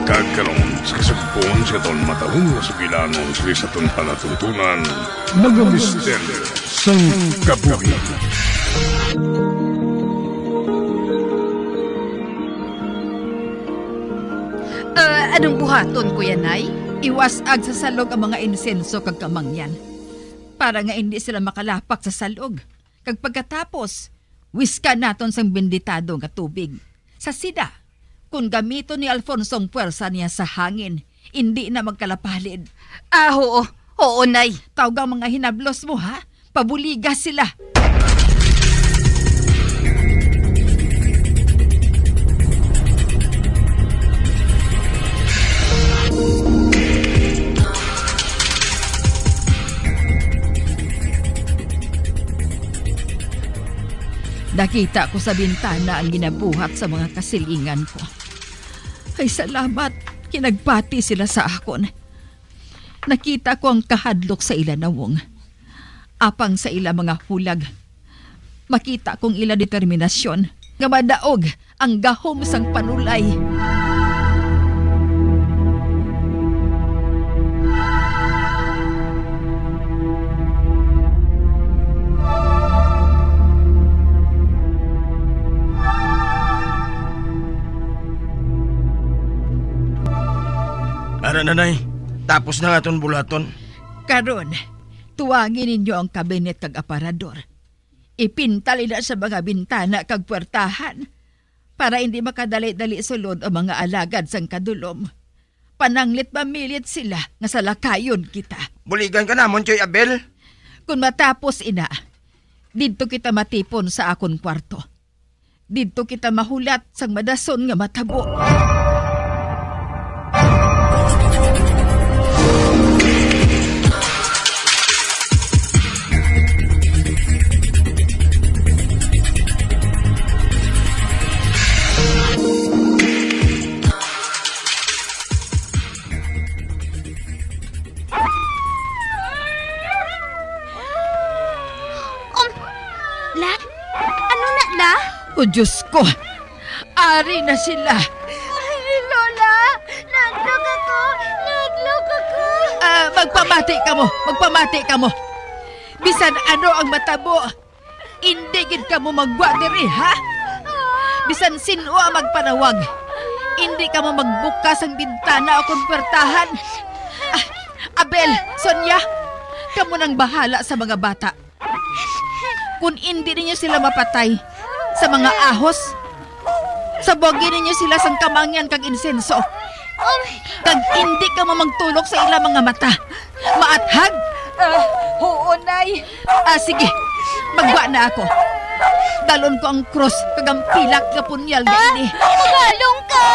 Kag karon, sa kasugpon sa aton matahom nga sugilanon sa aton palatuntunan, mga misteryo sang kabuhi. Ah, anong buhaton ko yan, Nay? Iwas-ag sa salog ang mga insenso kag kamangyan, para nga indi sila makalapak sa salog. Kag pagkatapos, wiskan naton sang benditado nga tubig. Sa sida, kon gamiton ni Alfonso ang puwersa niya sa hangin, indi na magkalapalid. Ah, oo. Oo, Nay. Tawga ang mga hinablos mo, ha? Pabuliga sila. Nakita ko sa bintana ang ginabuhat sa mga kasilingan ko. Ay, salamat, kinagbati sila sa akon. Nakita ko ang kahadlok sa ila nawong. Apang sa ila mga hulag, makita kong ila determinasyon nga madaog ang gahom sang panulay. Ara na, Nay. Tapos na ang aton bulaton. Karon, tuwangi ninyo ang kabinet kag aparador. Ipintal ina sa mga bintana kag puwertahan, para indi makadali-dali sulod ang mga alagad sang kadulom. Pananglit mamilit sila nga salakayon kita. Buligan ka namon, Choy Abel. Kon matapos ina, didto kita matipon sa akon kwarto. Didto kita mahulat sang madason nga matabo. Um, La? Ano na, La? O Diyos ko! Ari na sila! Ay, Lola! Nahadlok ako! Nahadlok ako! Ah, magpamati kamo! Magpamati kamo! Bisan ano ang matabo, indi gid kamo maggwa diri, ha? Bisan sin-o ang magpanawag, indi kamo magbukas ang bintana o kon puwertahan. Ah, Abel, Sonia, kamo nang bahala sa mga bata. Kon indi ninyo sila mapatay sa mga ahos, sabugi ninyo sila sang kamangyan kag insenso. Kag indi kamo magtulok sa ila mga mata. Maathag? Ah, huo, Nay. Ah, sige. Maggwa na ako. Dalon ko ang krus kag ang pilak nga punyal nga ini. Magalong ka!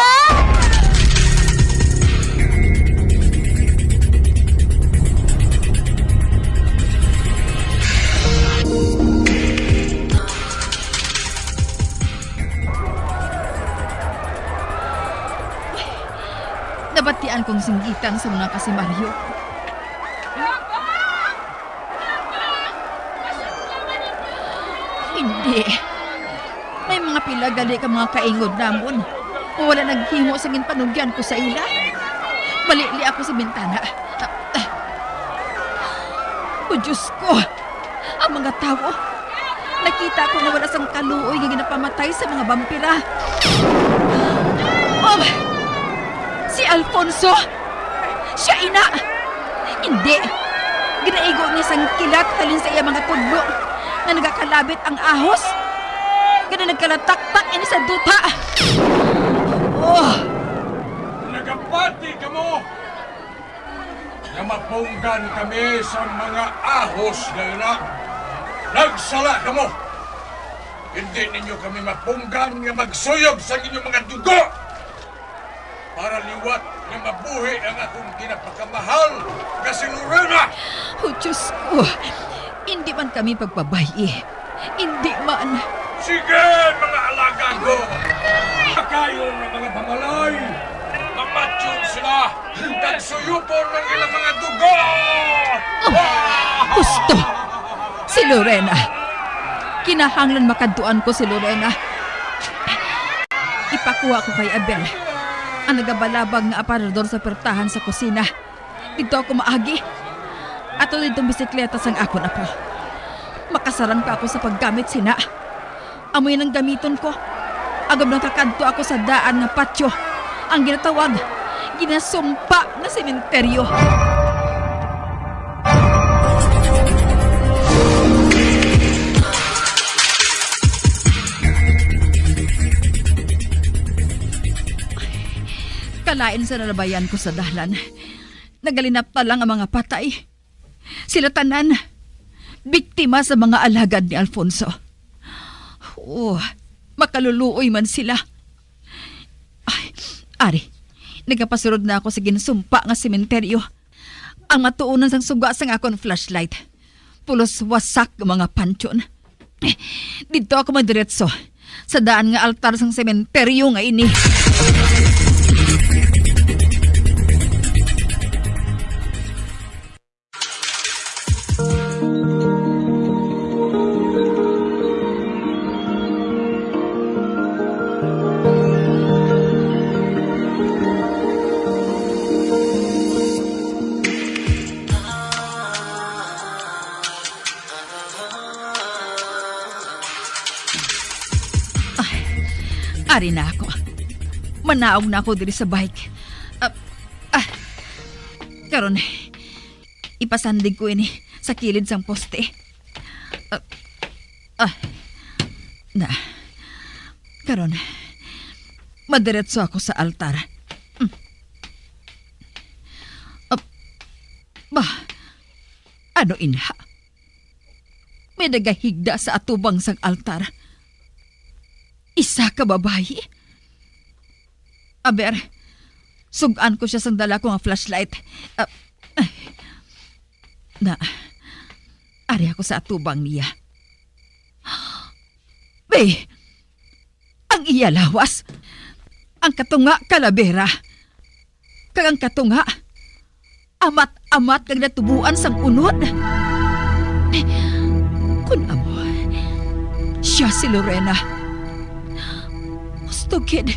Nabatian kong singgitan sa mga kasimaryo. Hindi. May mga pila gali ka mga kaingod namon nga wala naghimo sa ginpanugyan ko sa ila. Malili ako sa bintana. Ah, ah. O Diyos ko! Ang mga tawo, nakita ko nga wala sang kaluoy nga ginapamatay sa mga bampira. Oh! Si Alfonso! Siya ina! Hindi! Ginaigo niya sang kilat halin sa iya mga tudlo nga nagakalabit ang ahos, nga nagkalataktak ini sa duta. Oh! Nagapati kamo! Nga mapunggan kami sa mga ahos nga ina. Nagsala kamo! Hindi ninyo kami mapunggan nga magsuyop sa inyong mga dugo para liwat nga mabuhi ang akong ginapakamahal nga si Lorena! Oh, Diyos ko! Hindi man kami pagpabay-i. Indi man. Sige, mga alagad ko! Pakayon ang mga pamalay! Mamatyon sila! Kag suyupon ang ilang mga dugo! Oh, husto! Si Lorena! Kinahanglan makadtuan ko si Lorena. Ipakuha ko kay Abel ang nagabalabag nga aparador sa pertahan sa kusina. Didto ako maagi. Ato didto ang bisikleta sang akon apo. Makasarang pa ako sa paggamit sina. Amo ini ang gamiton ko. Agod makakadto ako sa daan nga patyo, ang ginatawag, ginasumpa nga sementeryo. Kalain sa nalabayan ko sa dalan. Nagalinapta lang ang mga patay. Sila tanan, biktima sa mga alagad ni Alfonso. Oh, makaluluoy man sila. Ay, ari, nagapasulod na ako sa ginsumpa nga sementeryo. Ang matuonan sang suga sang akon flashlight. Pulos wasak nga mga pantyon. Didto ako madiretso sa daan nga altar sang sementeryo nga ini. Ay, ari na ako. Manaog na ako diri sa bike. Ah, ah, karon, ipasandig ko ini sa kilid sang poste. Ah, ah, na. Karon, madiretso ako sa altar. Mm. Ah, ba, ano inha? May nagahigda sa atubang sang altar. Isa ka babayi. Aber, sug-an ko sia sang dala ko nga flashlight. Ah, ay. Na, ari ako sa atubang niya. Be, ang iya lawas, ang katunga kalabera, kag ang katunga amat-amat kag natubuan sang unod. Kun amo, sia si Lorena. Husto gid.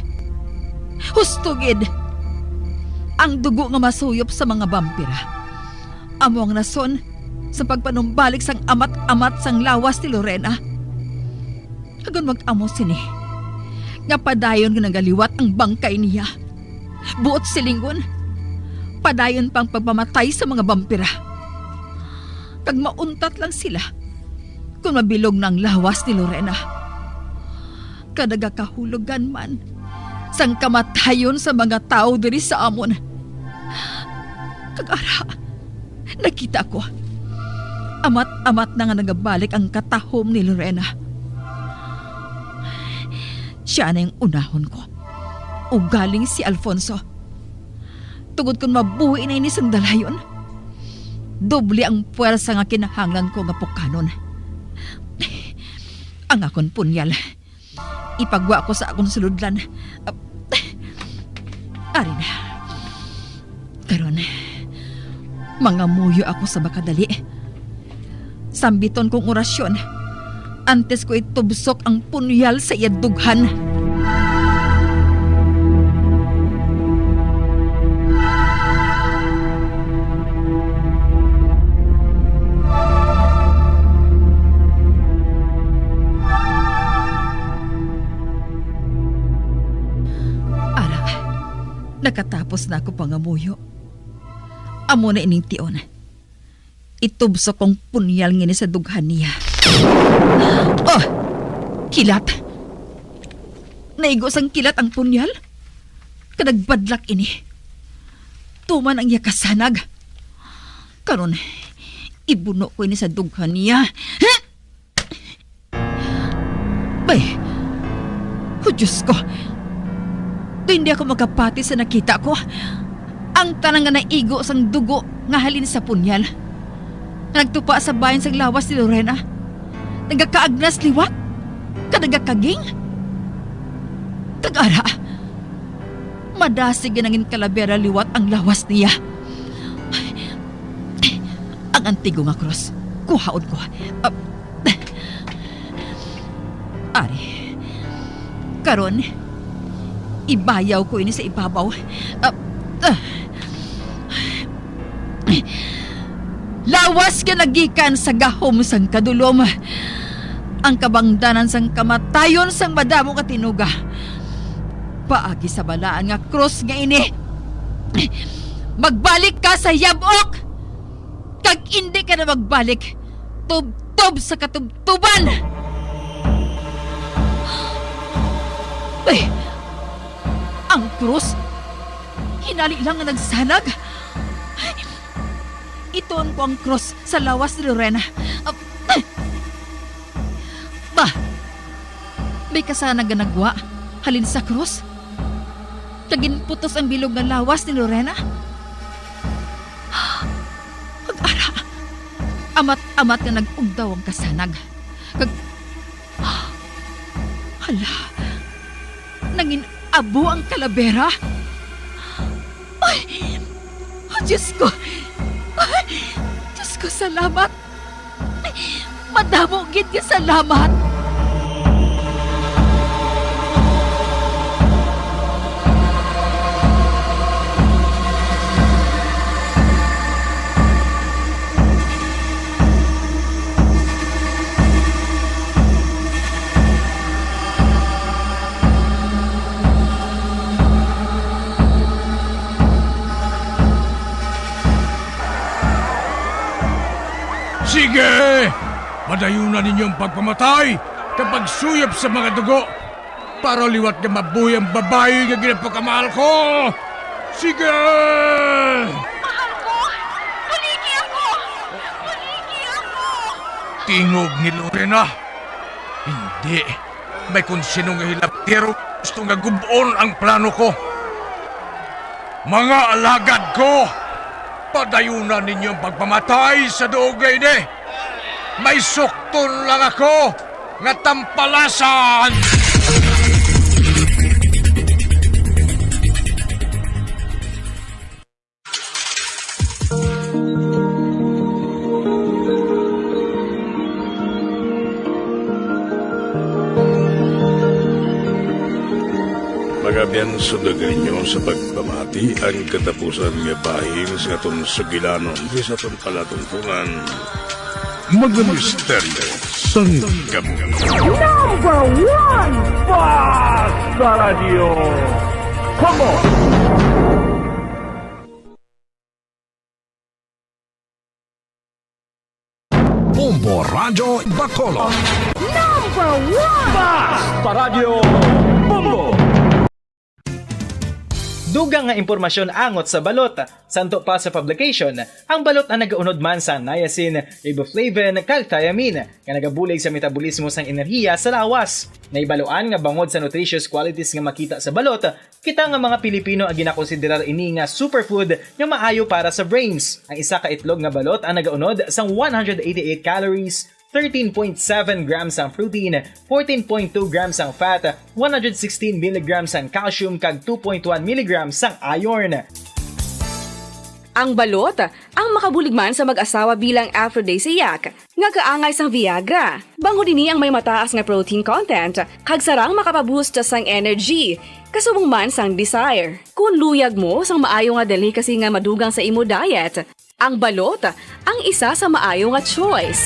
Husto gid. Ang dugo nga masuyop sa mga bampira amo ang rason sa pagpanumbalik sang amat-amat sang lawas ni Lorena. Agon mag-amo sini, nga padayon nga nagaliwat ang bangkay niya. Buot silingon, padayon pang pagpamatay sa mga bampira. Kag mauntat lang sila kon mabilog na ang lawas ni Lorena. Kag nagakahulugan man sang kamatayon sa mga tawo diri sa amon. Kag ara, nakita ko, amat-amat na nga nagabalik ang katahom ni Lorena. Sia na ang unahon ko, ugaling si Alfonso. Tungod kon mabuhi na ini sang dalayon, doble ang puwersa nga kinahanglan ko nga pukanon. Ang akon punyal, ipagwa ko sa akon sulodlan. Ari na. Karon, mangamuyo ako sa makadali. Sambiton kong orasyon antes ko itubsok ang punyal sa iya dughan. Ara, nakatapos na ako pangamuyo. Amo na ining tion. Itubso kong punyal ngini sa dughan niya. Oh! Kilat! Naigo sang kilat ang punyal, kag nagbadlak ini. Tuman ang iya kasanag. Karon, ibuno ko ini sa dughan niya. Bay! Oh, Diyos ko! Daw hindi ako makapati sa nakita ko. Ang tanan nga naigo sang dugo nga halin sa punyal, nga nagtupa sa bahin sang lawas ni Lorena, nagakaagnas liwat, kag nagakaging. Kag ara, madasig nga nangin kalabera liwat ang lawas niya. Ang antigo nga krus, kuhaon ko. Ah, ari. Karon, ibayaw ko ini sa ibabaw. Ah, ah. Lawas nga nagikan sa gahom sang kadulom, ang kabangdanan sang kamatayon sang madamo nga tinuga. Paagi sa balaan nga krus nga ini, magbalik ka sa yab-ok, kag indi ka na magbalik tubtob sa katubtoban. Ay, ang krus, hinali lang nga nagsanag. Iton ko ang krus sa lawas ni Lorena. Ah, ba, may kasanag nga nagwa halin sa krus, kag ginputos ang bilog nga lawas ni Lorena. Kag ara, amat-amat nga nag-ugdaw ang kasanag, kag Hala, nangin-abo ang kalabera? Ay! Oh, Diyos ko! Ay! Diyos ko, salamat! Madamo gid nga salamat! Sige! Padayuna ninyo ang pagpamatay kag pagsuyop sa mga dugo, para liwat nga mabuhi ang babayi nga ginapakamahal ko! Sige! Mahal ko! Buligi ako! Buligi ako! Tingog ni Lorena. Hindi. May kung sino nga hilabtero gusto nga gub-on ang plano ko. Mga alagad ko, padayuna ninyo ang pagpamatay sa duog nga ini. May sukton lang ako nga tampalasan. Mga abyan, sundagan ninyo sa pagpamati ang katapusan nga bahin sa aton sugilanon, sa aton palatuntunan. Mga misteryo sang kabuhi. Number one! Basta Radio Combo! Bombo Radyo Bacolod. Number one! Basta Radyo Bombo! Dugang nga impormasyon angot sa balot. Santo pa sa publication, ang balot ang nagaunod man sang niacin, riboflavin, kag thiamine, nga nagabulig sa metabolismo sang enerhiya sa lawas. Nahibaluan nga bangod sa nutritious qualities nga makita sa balot, kita nga mga Pilipino ang ginakonsiderar ini nga superfood nga maayo para sa brains. Ang isa ka itlog nga balot ang nagaunod sang one hundred eighty-eight calories, thirteen point seven grams ang protein, fourteen point two grams ang fat, one hundred sixteen milligrams ang calcium, kag two point one milligrams ang iron. Ang balot ang makabulig man sa mag-asawa bilang aphrodisiac nga kaangay sang Viagra. Bangod ini ang may mataas nga protein content kag sarang makapaboost sang energy, kasubong man sang desire. Kon luyag mo sang maayo nga delicacy nga madugang sa imo diet, ang balot ang isa sa maayo nga choice.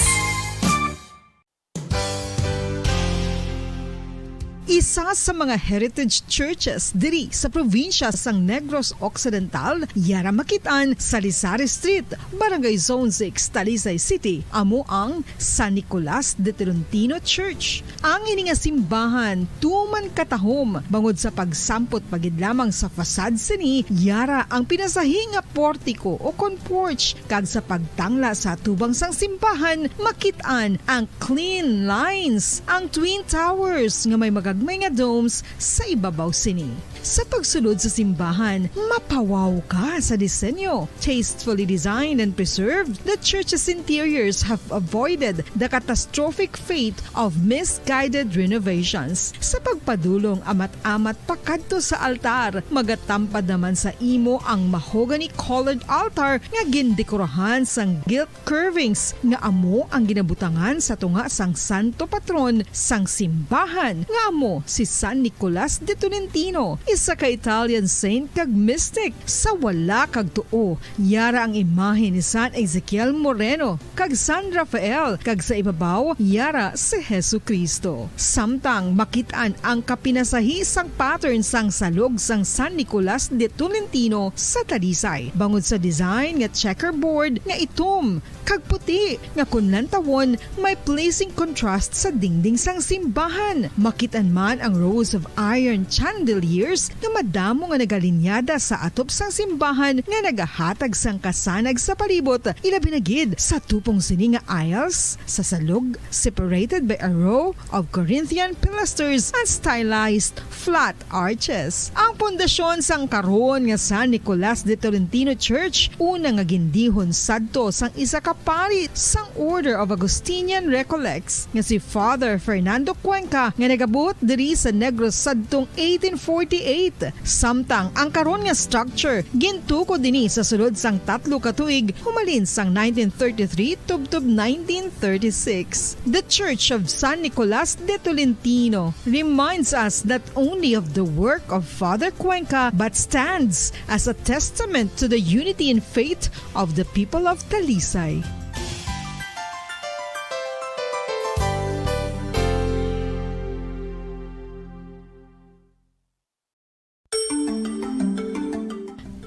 Isa sa mga heritage churches diri sa probinsya sang Negros Occidental, yara makit-an sa Sari-Sari Street, Barangay Zone six, Talisay City, amo ang San Nicolas de Tolentino Church. Ang ini nga simbahan tuman katahom bangod sa pagsampot pa gid lamang sa facade sini, yara ang pinasahi nga portico o kon porch, kag sa pagtangla sa atubang sang simbahan, makit-an ang clean lines, ang twin towers nga may magagmay nga domes sa ibabaw sini. Sa pagsulod sa simbahan, mapawaw ka sa disenyo. Tastefully designed and preserved, the church's interiors have avoided the catastrophic fate of misguided renovations. Sa pagpadulong amat-amat pakadto sa altar, magatampad naman sa imo ang mahogany-colored altar nga gindekorahan sang gilt curvings nga amo ang ginabutangan sa tunga sang santo patron sang simbahan, nga amo si San Nicolas de Tolentino, isa ka Italian saint kag mystic. Sa wala kag tuo, yara ang imahe ni San Ezekiel Moreno kag San Rafael, kag sa ibabaw, yara si Jesu-Cristo. Samtang makit-an ang kapinasahi sang pattern sang salog sang San Nicolas de Tolentino sa Talisay, bangod sa design nga checkerboard nga itom kag puti nga kon lantawon may pleasing contrast sa dingding sang simbahan. Makit-an man ang rows of iron chandeliers nga madamo nga nagalinyada sa atop sang simbahan nga nagahatag sang kasanag sa palibot, ilabi na gid sa tupong sini nga aisles sa salog, separated by a row of Corinthian pilasters and stylized flat arches. Ang pundasyon sang karon nga San Nicolas de Tolentino Church, una nga gindihon sadto sang isa ka pari sang Order of Augustinian Recollects nga si Father Fernando Cuenca, nga nagabot diri sa Negros sadtong eighteen forty-eight, samtang ang karon nga structure gintukod dinhi sa sulod sang tatlo ka tuig, humalin sang nineteen thirty-three tubtob nineteen thirty-six. The Church of San Nicolas de Tolentino reminds us not only of the work of Father Cuenca but stands as a testament to the unity in faith of the people of Talisay.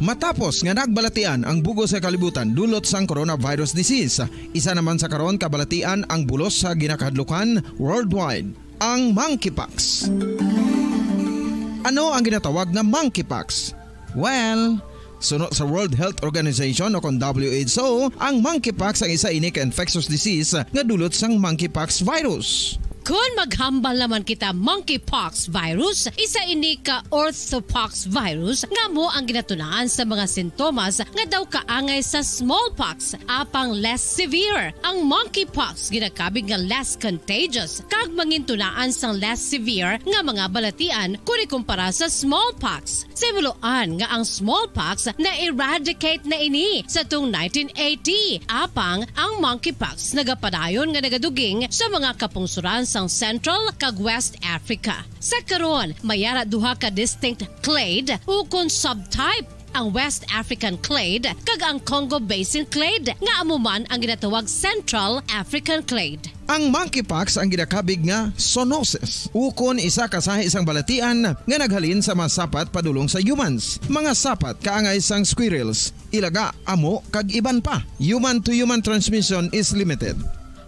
Matapos nga nagbalatian ang bug-os nga kalibutan dulot sang coronavirus disease, isa naman sa karon kabalatian ang bulos sa ginakahadlukan worldwide, ang monkeypox. Ano ang ginatawag nga monkeypox? Well, suno sa World Health Organization o kon W H O, ang monkeypox ang isa ini ka infectious disease nga dulot sang monkeypox virus. Kon maghambal naman kita monkeypox virus, isa ini ka orthopox virus nga amo ang ginatunaan sa mga sintomas nga daw kaangay sa smallpox, apang less severe. Ang monkeypox ginakabig nga less contagious kag mangintunaan sang less severe nga mga balatian kon ikumpara sa smallpox. Sa himuloan nga ang smallpox na-eradicate na ini sa tung nineteen eighty, apang ang monkeypox nagapadayon nga nagaduging sa mga kapungsoran sang Central kag West Africa. Sa karon, may ara duha ka distinct clade ukon subtype, ang West African clade kag ang Congo Basin clade, nga amo man ang ginatawag Central African clade. Ang monkeypox ang ginakabig nga zoonosis, ukon isa ka sahi sang balatian nga naghalin sa mga sapat padulong sa humans. Mga sapat kaangay sang squirrels, ilaga, amo, kag iban pa. Human-to-human transmission is limited.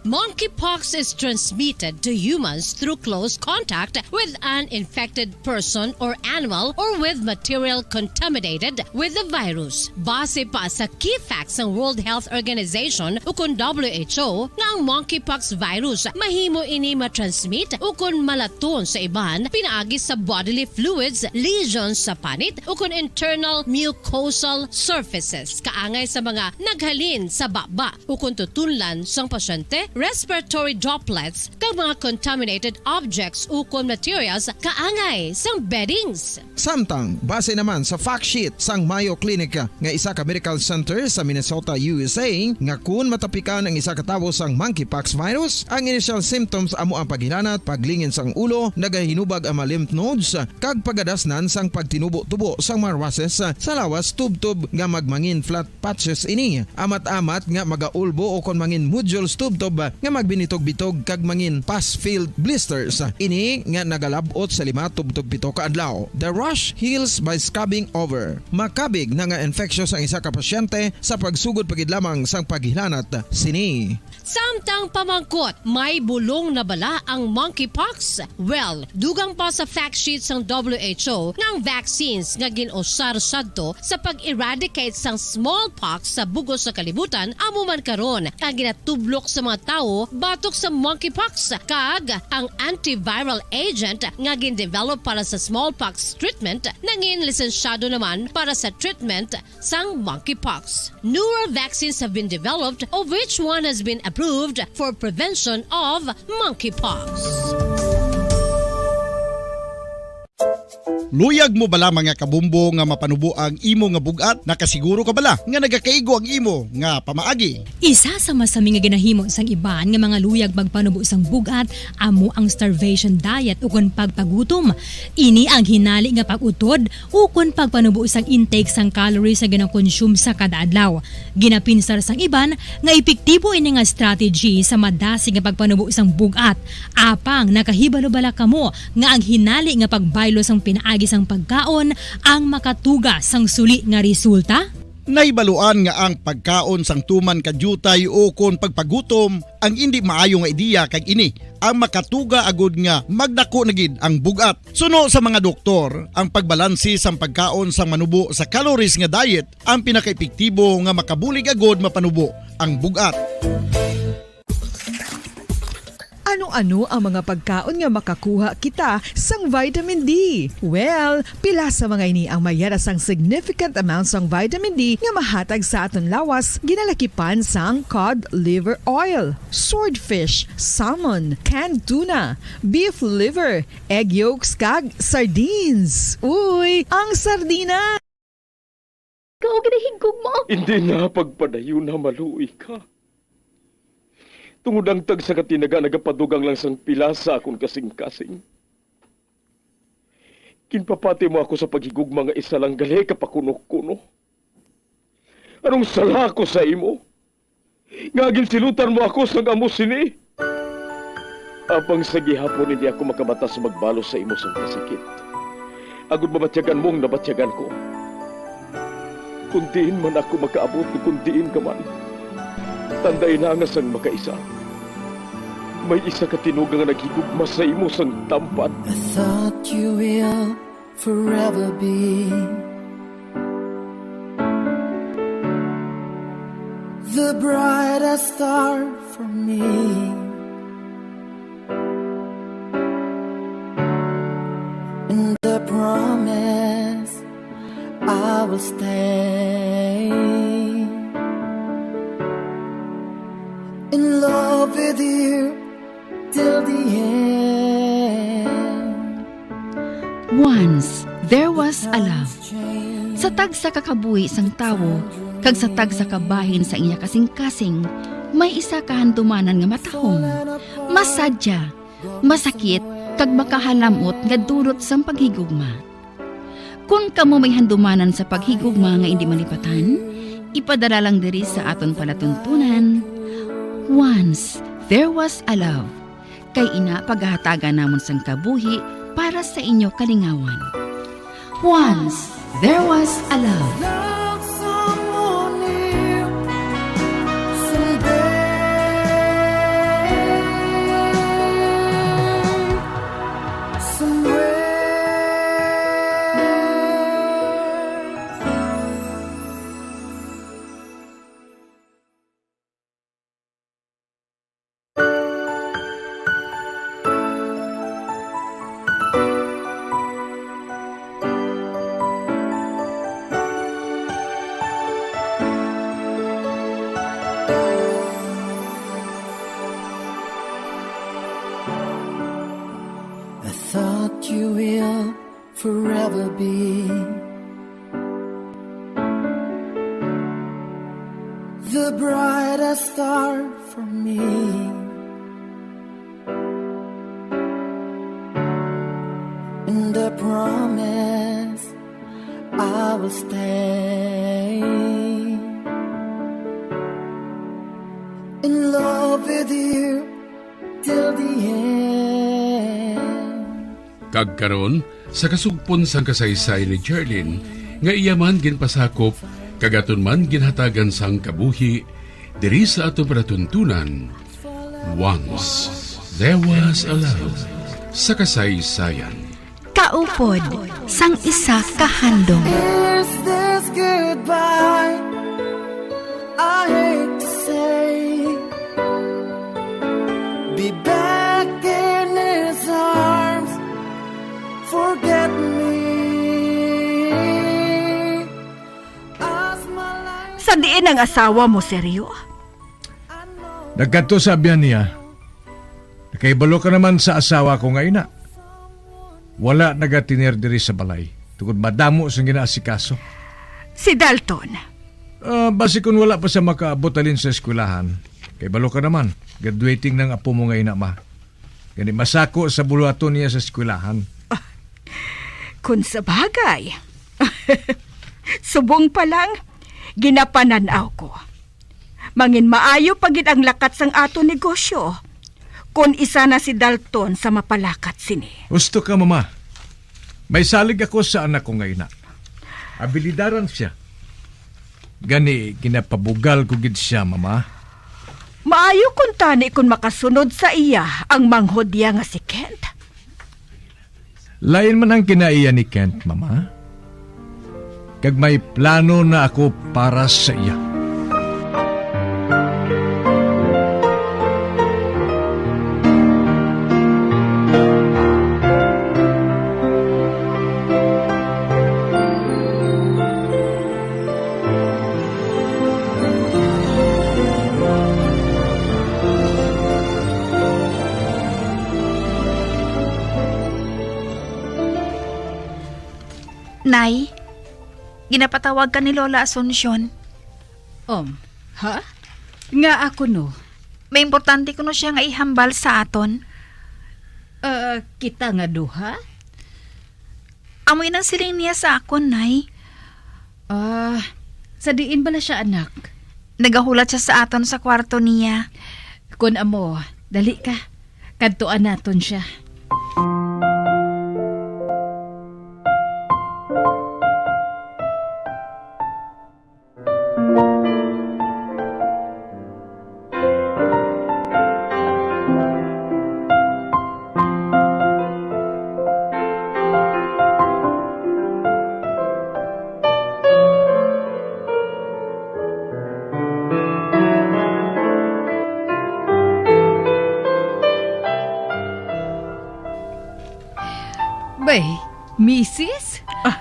Monkeypox is transmitted to humans through close contact with an infected person or animal or with material contaminated with the virus. Base pa sa key facts sang World Health Organization ukon W H O nga ang monkeypox virus mahimo ini matransmit ukon malaton sa iban pinaagi sa bodily fluids, lesions sa panit ukon internal mucosal surfaces kaangay sa mga naghalin sa baba ukon tutunlan sang pasyente, respiratory droplets, kag mga contaminated objects ukon materials kaangay sang beddings. Samtang, base naman sa fact sheet sang Mayo Clinic nga isa ka medical center sa Minnesota, U S A, nga kun matapikan ang isa ka tawo sang monkeypox virus, ang initial symptoms amo ang paghilanat, paglingin sang ulo, nagahinubag ang mga lymph nodes, kag pagadasnan sang pagtinubo-tubo sang mga rushes sa lawas tubtob nga magmangin flat patches ini, amat-amat nga magaulbo ukon mangin nodules tubtob nga magbinitog-bitog kag mangin pus-filled blisters. Ini nga nagalab-ot sa lima tubtob pito ka adlaw. The rash heals by scabbing over. Makabig na nga infectious ang isa ka pasyente sa pagsugod pa gid lamang sang paghilanat sini. Samtang pamangkot, may bulong na bala ang monkeypox? Well, dugang pa sa fact sheet sang W H O nga ang vaccines nga gin-usar sadto sa pag-eradicate sang smallpox sa bug-os nga kalibutan amo man karon ang ginatublok sa mga tawo batok sa monkeypox, kag ang antiviral agent nga gin-develop para sa smallpox treatment nangin lisensyado naman para sa treatment sang monkeypox. Newer vaccines have been developed, of which one has been approved for prevention of monkeypox. Luyag mo bala, mga kabombo, nga mapanubo ang imo nga bug-at? Nakasiguro ka bala nga nagakaigo ang imo nga pamaagi? Isa sa masami nga ginahimo sang iban nga mga luyag magpanubo sang bug-at amo ang starvation diet ukon pagpagutom. Ini ang hinali nga pag-utod ukon pagpanubo sang intake sang calories nga ginakonsume sa kada adlaw. Ginapinsar sang iban nga epektibo ini nga strategy sa madasig nga pagpanubo sang bug-at. Apang nakahibalo bala kamo nga ang hinali nga pagbaylo sang pinaagi sang pagkaon ang makatuga sang suli nga resulta? Nahibaluan nga ang pagkaon sang tuman ka diutay ukon pagpagutom ang indi maayo nga ideya, kag ini ang makatuga agud nga magdako na gid ang bug-at. Suno sa mga doktor, ang pagbalanse sang pagkaon sang manubo sa calories nga diet ang pinakaepektibo nga makabulig agud mapanubo ang bug-at. Ano Ano ang mga pagkaon nga makakuha kita sang vitamin D? Well, pila sa mga ini ang mayara sang significant amount sang vitamin D nga mahatag sa aton lawas, ginalakipan sang cod liver oil, swordfish, salmon, canned tuna, beef liver, egg yolks, kag sardines. Uy, ang sardinas! Ikaw ginahigugma. Hindi na pagpadayon na maluoy ka. Tungod ang tagsa ka tinaga nagapadugang lang sang pila sa akon kasing-kasing. Ginpapati mo ako sa paghigugma nga isa lang gali ka pakuno-kuno. Anong sala ko sa imo? Nga ginsilutan mo ako sang amo sini? Apang sa gihapon hindi ako makabatas magbalos sa imo sang kasakit, agod mabatyagan mo ang nabatyagan ko. Kung diin man ako makaabot, kung diin ka man, tandai na nga sang makaisa, may isa ka tinuga nga naghigugma sa imo sang tampad. I thought you will forever be the brightest star for me. And I promise I will stay in love with you till the end. Once there was a love. Sa tagsa ka kabuhi sang tawo kag sa tagsa ka bahin sa iya kasing-kasing, may isa ka handumanan nga matahom, masadya, masakit, kag makahalamot nga dulot sang paghigugma. Kon kamo may handumanan sa paghigugma nga indi malipatan, ipadala lang diri sa aton palatuntunan. Once there was a love. Kay ina pagahatagan namon sang kabuhi para sa inyo kalingawan. Once there was a love. Love someone new someday, somewhere. I thought you will forever be the brightest star for me. And I promise I will stay in love with you till the end. Kag karon, sa kasugpon sang kasaysayan ni Jerlyn, nga iya man ginpasakop kag aton man ginhatagan sang kabuhi, diri sa aton palatuntunan, Once There Was a Love, sa kasaysayan. Kaupod sang isa ka handom. Is this goodbye? I hate to say, be back in his arms. Forget me. As my life Sa diin ang asawa mo, Sergio? Nagkadto sa abyan niya. Nakahibalo ka naman sa asawa ko nga ina. Wala nagatener diri sa balay tungod madamo sing ginaasikaso. Si Dalton. Ah, basi kun wala pa siya makaabot halin sa eskwelahan, kay balo ka naman, graduating ng apo mo nga ina, ma. Gani masako sa buluhaton niya sa eskwelahan. Ah, kun sa bagay. Subong pa lang, ginapanan-aw ko. Mangin maayo pa gid ang lakat sang aton negosyo, kon isa na si Dalton sa mapalakat sini. Husto ka, Mama. May salig ako sa anak ko nga ina. Abilidaran siya. Gani, ginapabugal ko gid siya, Mama. Maayo kuntani kon makasunod sa iya ang manghudya nga si Kent. Lain man ang kinaiya ni Kent, Mama. Kag may plano na ako para sa iya. Nay, ginapatawag ka ni Lola Asuncion. Um, ha? Nga ako, no? May importante kuno siya nga ihambal sa aton. Ah, kita nga duha? Amo yun ang siling niya sa akon, Nay. Ah, sa diin bala siya, anak? Nagahulat siya sa aton sa kwarto niya. Kun amo, dali ka. Kadtuan naton siya. Bay, misis? Ah,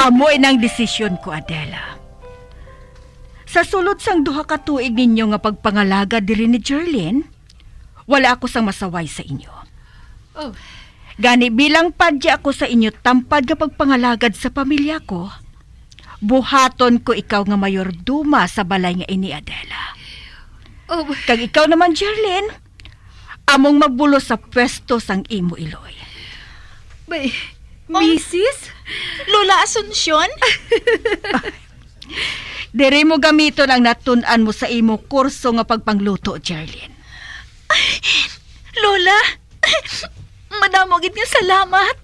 amo inang desisyon ko, Adela. Sa sulod sang duha ka tuig ninyo nga pagpangalagad diri ni Jerlyn, wala ako sang masaway sa inyo. Oh. Gani, bilang padya ako sa inyo tampad nga pagpangalagad sa pamilya ko, buhaton ko ikaw nga mayordoma sa balay nga ini, Adela. Oh. Kag ikaw naman, Jerlyn, among magbulos sa pwesto sang imo iloy. Bay, Oh. misis? Lola Asuncion? Diri mo gamiton ang natun-an mo sa imo kurso nga pagpangluto, Jerlyn. Ay, Lola, madamo gid nga salamat.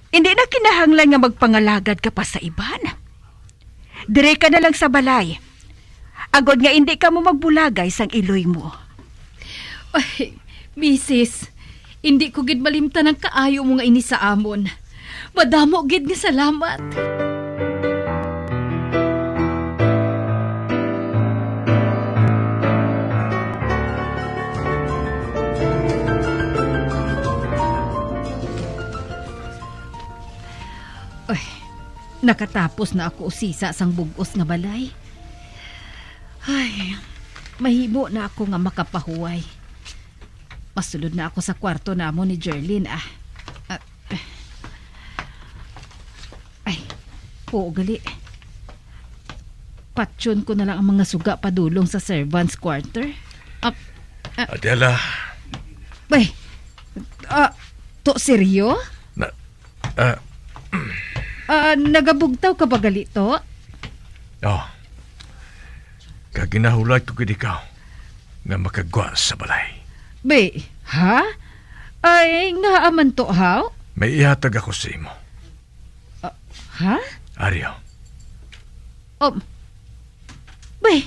Hindi na kinahanglan nga magpangalagad ka pa sa iban. Dire ka na lang sa balay, agod nga indi ka mo magbulagay sang iloy mo. Ay, misis, indi ko gid malimtan ang kaayo mo nga ini sa amon. Madamo gid nga salamat. Ay, nakatapos na ako usisa sang bug-os nga balay. Ay, mahimo na ako nga makapahuway. Masulod na ako sa kwarto namon ni Jerlyn, ah. Ah, ay, oo, gali. Patyon ko na lang ang mga suga padulong sa servants' quarter. Ah, ah. Adela. Bay, ah, to seryo? Na, ah, Ah, nagabugtaw ka ba gali, To? Oh. Kag ginahulat ko gid ikaw nga makagwa sa balay. Be, ha? Ay, ngaa man to, haw? May ihatag ako sa imo. Ah, ha? Ari, oh. Um, be,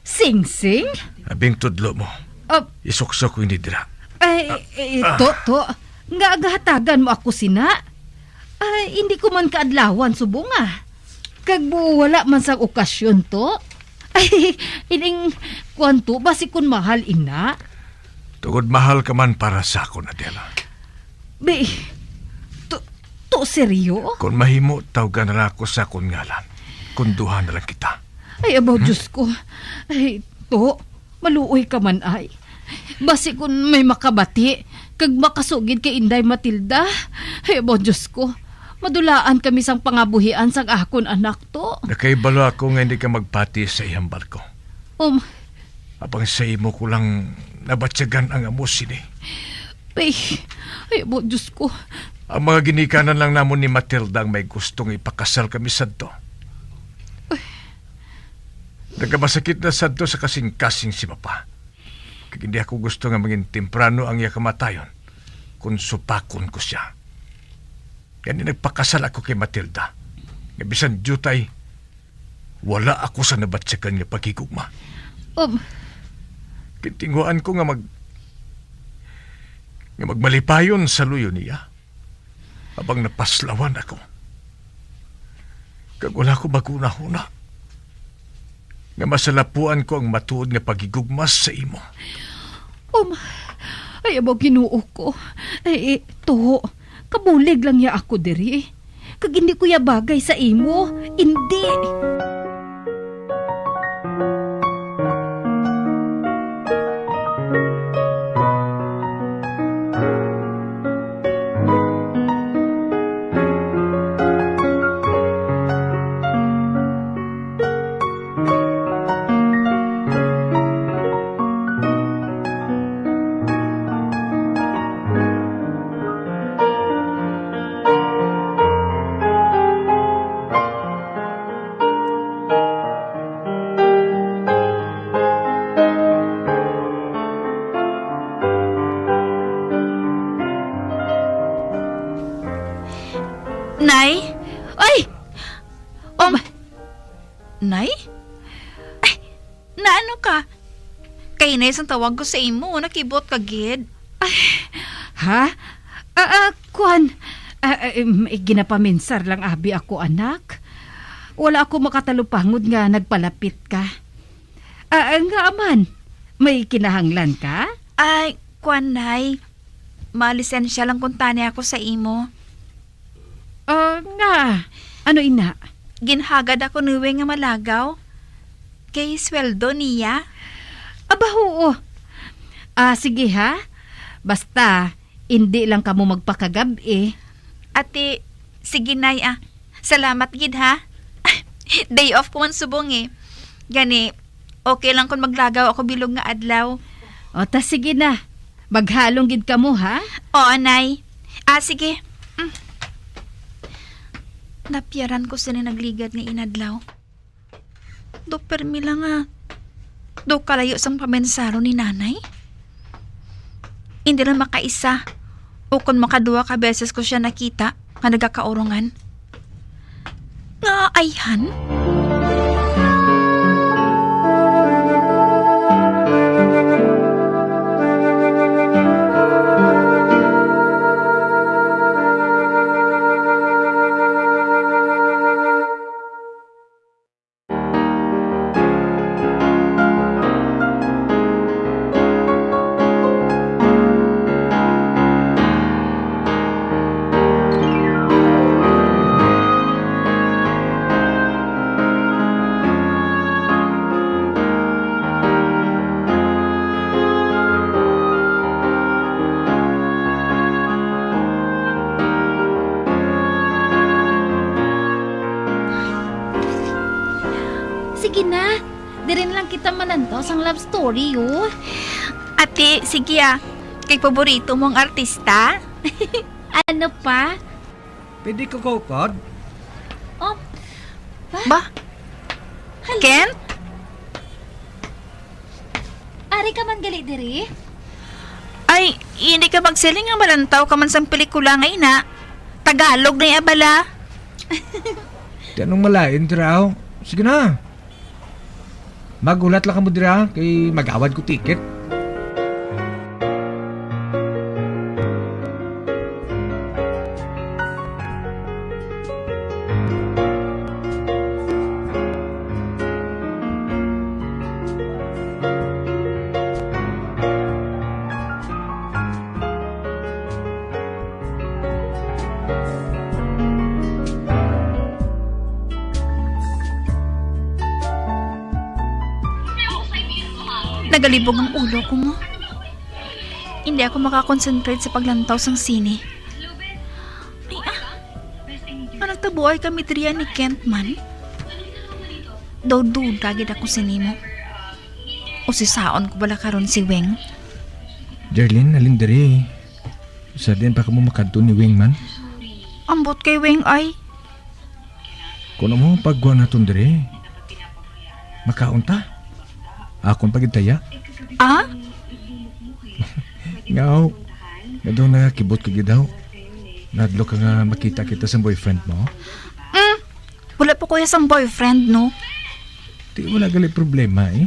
singsing? Abing tudlo mo. Ah, Isuksok ko ini dira. Ay, Ah, eh, ah. To, To, nga agahatagan mo ako sina? Ay, hindi ko man kaadlawan subong, ah. Kag buo wala man sang okasyon, To. Ay, ining kuwan, To, basi kun mahal ina. Tungod mahal ka man para sa akon, Adela. Be, To, To, seryo? Kung mahimo, tawgan na lang ako sa akon ngalan. Kung duha na lang kita. Ay, abaw, Hmm? Diyos ko. Ay, To, maluoy ka man, ay. Basi kun may makabati, kag makasugid kay Inday Matilda. Ay, abaw, Diyos ko. Madulaan kami sang pangabuhian sang akon anak, To. Nakaibalo ako nga hindi ka magpati sa ihambal ko. Um. Apang sa imo ko lang nabatyagan ang amo sini. Ay, ay, abaw, Diyos ko. Ang mga ginikanan lang namon ni Matilda ang may gusto nga ipakasal kami sadto. Ay. Nagamasakit na sadto sa kasing-kasing si Papa. Kag hindi ako gusto nga mangin temprano ang iya kamatayon kung supakon ko sia. Gani nagpakasal ako kay Matilda, nga bisan diutay, wala ako sa nabatyagan nga paghigugma. Um. Gintinguhaan ko nga mag-, nga magmalipayon sa luyo niya. Habang napaslawan ako. Kag wala ko maghunahuna nga masalapuan ko ang matuod nga paghigugma sa imo. Um, ay, abaw, Ginoo ko. Ay, eh, To, kabulig lang ya ako diri. Kag hindi ko ya bagay sa imo. Hindi. Nay? Ay! Um, Nay? Ay, naano ka? Kahinay sang tawag ko sa imo, nakibot ka gid. Ay, ha? Ah, ah, kwan. Ah, ah, em, eh, ginapaminsar lang abi ako, anak. Wala ako makatalupangod nga nagpalapit ka. Ah, ah, nga man, may kinahanglan ka? Ay, kwan, Nay. Malisensya lang kuntani ako sa imo. Ah, nga? Ano ina? Ginhagad ako ni Weng nga malagaw. Kay sweldo niya. Aba, oo. Ah, sige ha. Basta, hindi lang kamo magpakagab-i. Ate, sige, Nay, ah. Salamat gid, ha. Day off ko man subong, eh. Gani, okay lang kung maglagaw ako bilog nga adlaw. O, ta sige na. Maghalong gid kamo, ha? Oo, Nay. Ah, sige. Mm. Napyaran ko sini nagligad nga inadlaw. Do permi lang nga do kalayo sang pamensaron ni Nanay. Indi lang makaisa, ukon makaduha ka beses ko sia nakita nga nagakaurongan. Nga ayhan? Sige na, diri na lang kita manantaw sang love story, oh. Ate, sige ah. Kay paborito mo ang artista? Ano pa? Pwede ko kaupod? Oh. Ba? Ba? Hala. Kent? Ari ka man gali diri? Ay, hindi ka magsiling nga malantaw ka man sang pelikula nga ina. Tagalog na iya bala. Di anong malain, tiraw? Sige na. Maghulat lang kamo dira, kay magawad ko ticket. Nagalibog ang ulo ko mo. Hindi ako makakonsentrate sa paglantaw sang sine. Ay, ah. Ang nagtabuay kami diriya ni Kent man. Daw duda gid ako sa nimo. Usisaon ko bala karon si Weng? Jerlyn, halin diri. Sa diin pa kamo makadto ni Weng man? Ambot kay Weng ay. Kung amo, pagkuha naton diri. Makaon ta. Akon pa gid taya. Ah? Ngaw. Nga daw nakakibot ka gid daw. Nadlo ka nga makita kita sa boyfriend mo? Mm. Wala pa ko iya sang boyfriend, no? Di wala gali problema, eh.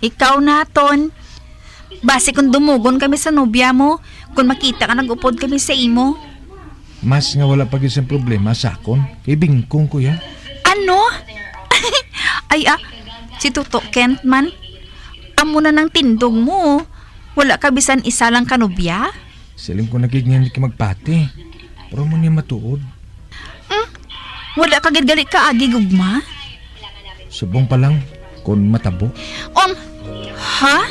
Ikaw naton. Basi kung dumugon kami sa nobya mo, kung makita ka nag-upod kami sa imo. Mas nga wala pa gid sang problema sa akon, kay bingkong ko ya. Ano? Ay, ah, si Toto Kent man. Amo na nang tindog mo. Wala ka bisan isa lang ka nobya? Siling ko na gid nga hindi ka magpati. Pero mo niya matuod. Hmm? Wala ka gid gali kaagi gugma? Subong pa lang, kon matabo. Um, ha?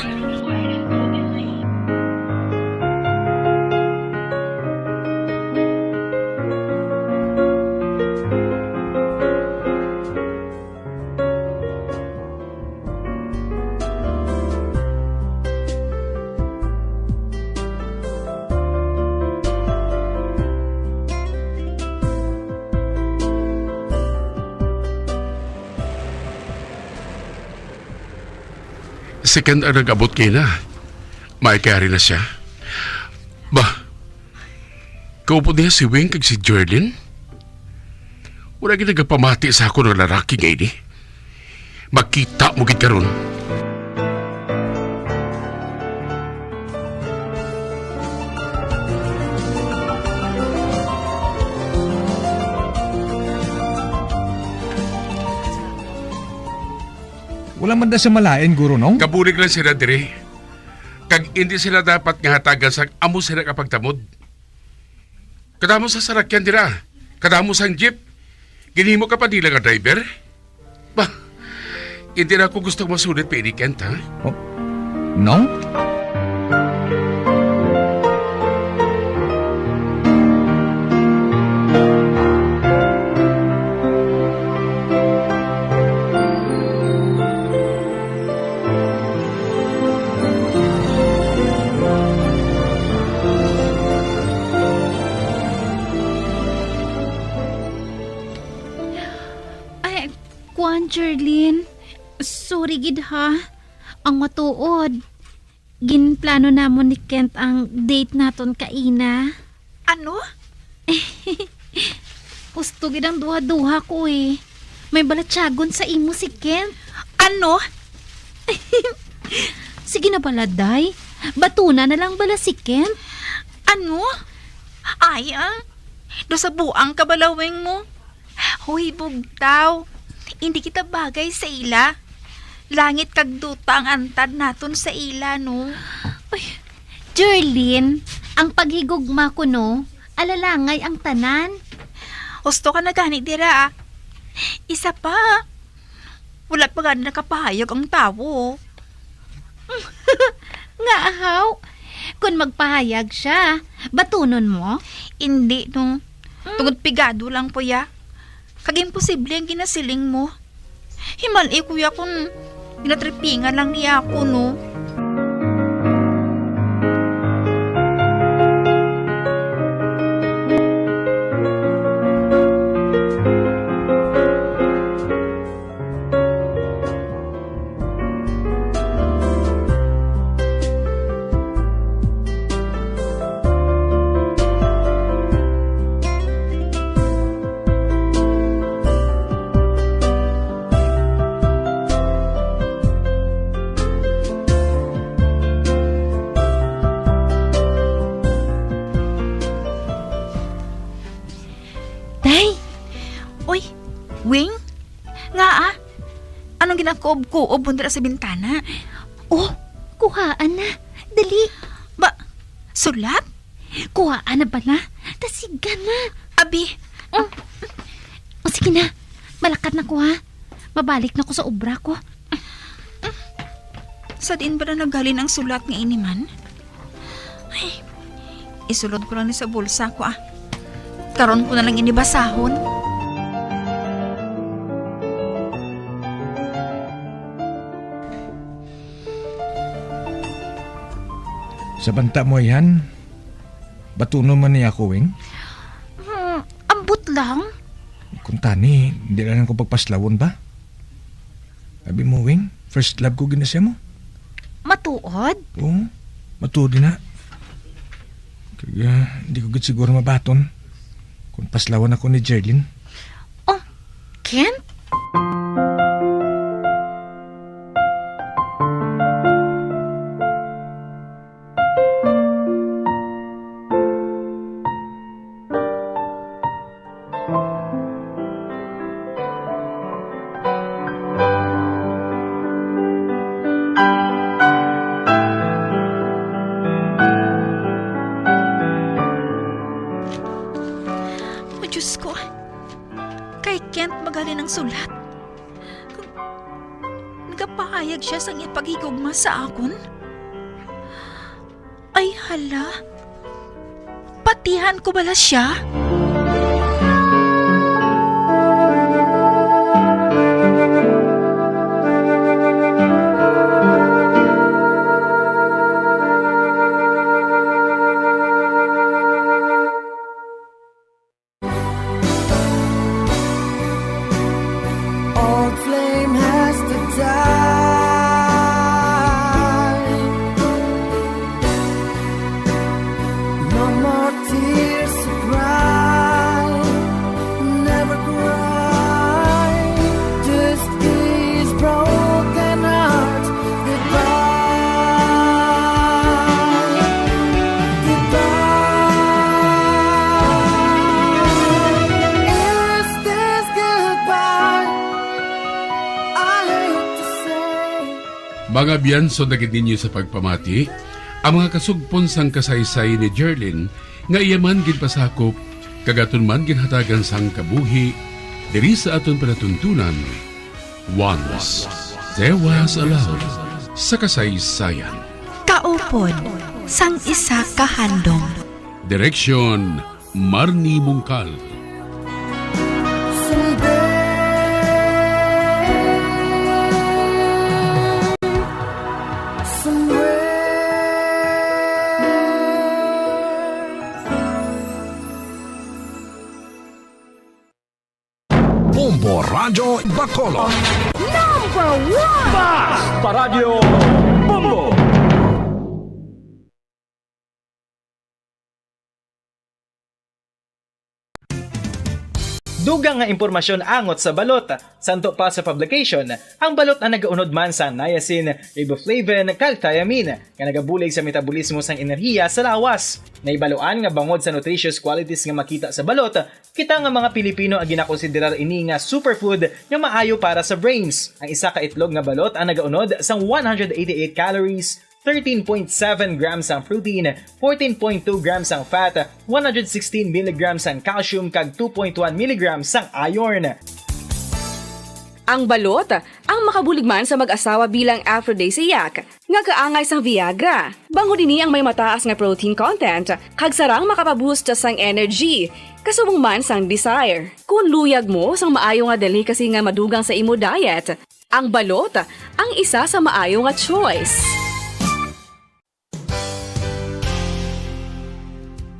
Second ang nag-abot kay na. May kayari na siya. Ba, kaupod niya si Wing kag si Jerlyn? Wala gid nagapamati sa ako ng lalaki nga ini. Magkita mo gid karon. Wala man da siya malain, Guro, no? Kabulig lang sila diri. Kag hindi sila dapat nga hatagan sang amo sila ka pagtamod. Kadamo sa sarakyan dira. Kadamo sang jeep. Ginhimo ka pa nila nga driver? Ba, hindi na ako gusto masulit pa ini, Kent, ha? Oh, no? Ay, kuwan, Jerlyn. Sorry gid, ha. Ang matuod, ginplano namon ni Kent ang date naton kaina. Ano? Husto gid ang duha-duha ko, eh. May balatyagon sa imo si Kent. Ano? Sige na bala, day. Batuna na lang bala si Kent. Ano? Ay, ah. Daw sa buang kabalawing mo. Hoy, bugtaw. Hindi kita bagay sa ila. Langit kag duta ang antad naton sa ila, no? Ay, Jerlyn, ang paghigugma ko, no, alalangay ang tanan. Husto ka na gani dira, ah. Isa pa, wala pa gani nakapahayag ang tawo. Nga ahaw, kung magpahayag siya, batunon mo? Hindi, no. Mm. Tungod pigado lang po ya. Kag imposible ang ginasiling mo. Himali ko ya kung ginatripingan lang niya ako, no. Day! Uy, Wing? Nga, ah? Anong ginakuob-kuob mo dira sa bintana? Oh, kuhaan na. Dali. Ba, sulat? Kuhaan na bala. Tasigan na. Abi. Mm. O, sige na. Malakat na ko, ha. Mabalik na ko sa obra ko. Sa diin ba na naghalin ang sulat nga ini man? Ay, isulod ko lang ni sa bulsa ko, ah. Karon ko na lang ini basahon. Sa banta mo, yan, batunon man niya ako, Wing? Hmm, ambot lang. Kung tani, di lang ko pagpaslawon ba? Abi mo, Wing, first love ko gina siya mo. Matuod? Oo, matuod na. Kaya, di ko gid siguro mabaton kung paslawan ako ni Jerlyn. Oh, Kent? O Diyos ko, kay Kent magali ang sulat. Kung nagapahayag siya sang iya paghigugma sa akon? Ay, hala. Patihan ko bala siya? Old flame has to die. Mga biyanso na gid ninyo sa pagpamati, ang mga kasugpon sang kasaysayan ni Jerlin nga iya man ginpasakop kag aton man ginhatagan sang kabuhi diri sa aton palatuntunan. Once there was a love sa kasaysayan. Kaupod sang isa ka handom. Direksyon, Marnie Mungkal. Bombo Radyo Bacolod. Number one! Bas Paradyo Bombo! Dugang nga impormasyon angot sa balot. Santo pa sa publication, ang balot ang nagaunod man sang niacin, riboflavin, kag thiamine, nga nagabulig sa metabolismo sang enerhiya sa lawas. Nahibaluan nga bangod sa nutritious qualities nga makita sa balot, kita nga mga Pilipino ang ginakonsiderar ini nga superfood nga maayo para sa brains. Ang isa ka itlog nga balot ang nagaunod sang one hundred eighty-eight calories, thirteen point seven grams ang protein, fourteen point two grams ang fat, one hundred sixteen milligrams ang calcium, kag two point one milligrams ang iron. Ang balot, ang makabulig man sa mag-asawa bilang aphrodisiac, nga kaangay sang Viagra. Bangod ini ang may mataas nga protein content, kag sarang makapaboost sang energy, kasubong man sang desire. Kon luyag mo sang maayo nga delicacy nga madugang sa imo diet, ang balot ang isa sa maayo nga choice.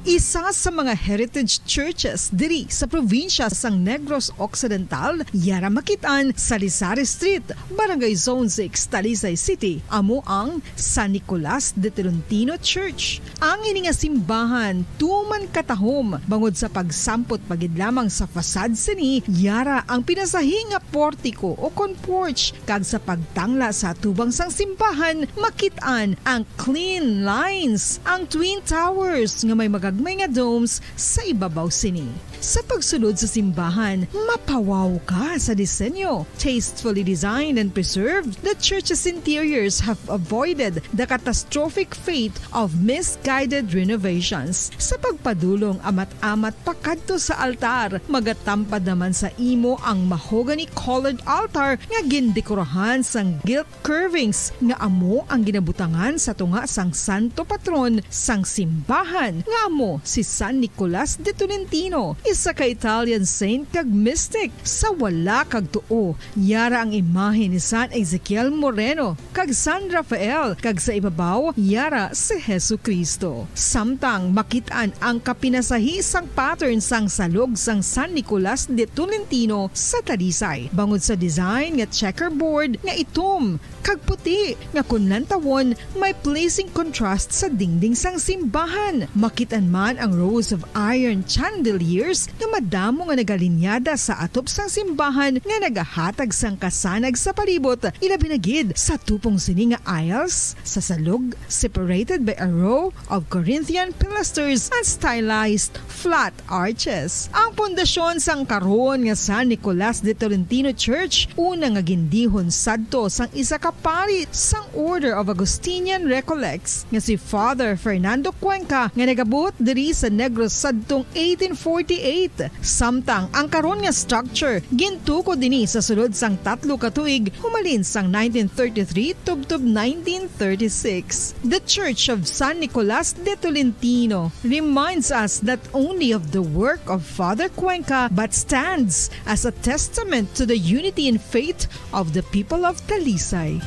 Isa sa mga heritage churches diri sa probinsya sang Negros Occidental, yara makit-an sa Lisari Street, Barangay Zone six, Talisay City, amo ang San Nicolas de Tolentino Church. Ang ini nga simbahan tuman katahom bangod sa pagsampot pa gid lamang sa fasad sini, yara ang pinasahi nga portiko o kon porch, kag sa pagtangla sa atubang sang simbahan, makit-an ang clean lines, ang twin towers nga may magagmay nga domes sa ibabaw sini. Sa pagsulod sa simbahan, mapawaw ka sa disenyo. Tastefully designed and preserved, the church's interiors have avoided the catastrophic fate of misguided renovations. Sa pagpadulong amat-amat pakadto sa altar, magatampad naman sa imo ang mahogany-colored altar nga gindekorahan sang gilt curvings nga amo ang ginabutangan sa tunga sang santo patron sang simbahan, nga amo si San Nicolas de Tolentino, isa ka Italian saint kag mystic. Sa wala kag tuo, yara ang imahe ni San Ezekiel Moreno kag San Rafael, kag sa ibabaw, yara si Jesu-Cristo. Samtang makit-an ang kapinasahi sang pattern sang salog sang San Nicolas de Tolentino sa Talisay, bangod sa design nga checkerboard nga itom kag puti nga kon lantawon may pleasing contrast sa dingding sang simbahan. Makit-an man ang rows of iron chandeliers nga madamo nga nagalinyada sa atop sang simbahan nga nagahatag sang kasanag sa palibot, ilabi na gid sa tupong sini nga aisles sa salog, separated by a row of Corinthian pilasters and stylized flat arches. Ang pundasyon sang karon nga San Nicolas de Tolentino Church, una nga gindihon sadto sang isa ka pari sang Order of Augustinian Recollects nga si Father Fernando Cuenca, nga nagabuot diri sa Negros sadtong eighteen forty-eight. Samtang ang karon nga structure gintukod ini sa sulod sang tatlo ka tuig, humalin sang nineteen thirty-three tubtob nineteen thirty-six. The Church of San Nicolas de Tolentino reminds us not only of the work of Father Cuenca, but stands as a testament to the unity in faith of the people of Talisay.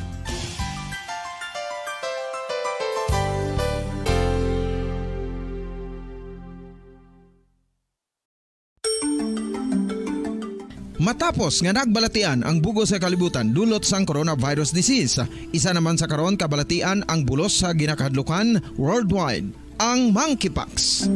Matapos nga nagbalatian ang bug-os nga kalibutan dulot sang coronavirus disease, isa naman sa karon kabalatian ang bulos sa ginakahadlukan worldwide, ang monkeypox.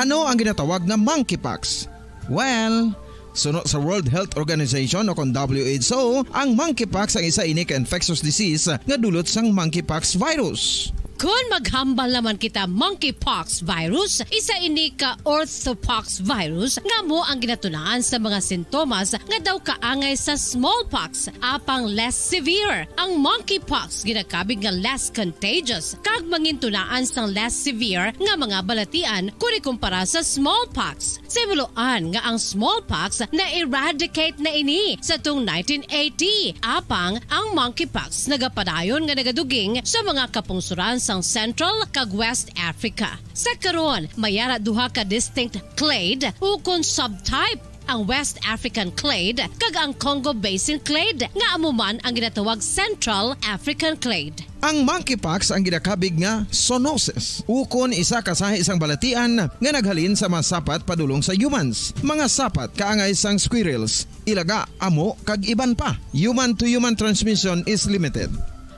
Ano ang ginatawag na monkeypox? Well, suno sa World Health Organization o kon W H O, ang monkeypox ang isa ini ka infectious disease nga dulot sang monkeypox virus. Kon maghambal naman kita monkeypox virus, isa ini ka orthopox virus nga amo ang ginatunaan sa mga sintomas nga daw kaangay sa smallpox, apang less severe. Ang monkeypox ginakabig nga less contagious kag mangintunaan sang less severe nga mga balatian kon ikumpara sa smallpox. Simuloan nga ang smallpox na-eradicate na ini sa tung nineteen eighty, apang ang monkeypox nagapadayon nga nagaduging sa mga kapungsuran sang Central kag West Africa. Sa karon, may ara duha ka distinct clade ukon subtype, ang West African clade kag ang Congo Basin clade, nga amo man ang ginatawag Central African clade. Ang monkeypox ang ginakabig nga zoonosis, ukon isa ka sahi sang balatian nga naghalin sa mga sapat padulong sa humans, mga sapat kaangay sang squirrels, ilaga, amo, kag iban pa. Human-to-human transmission is limited.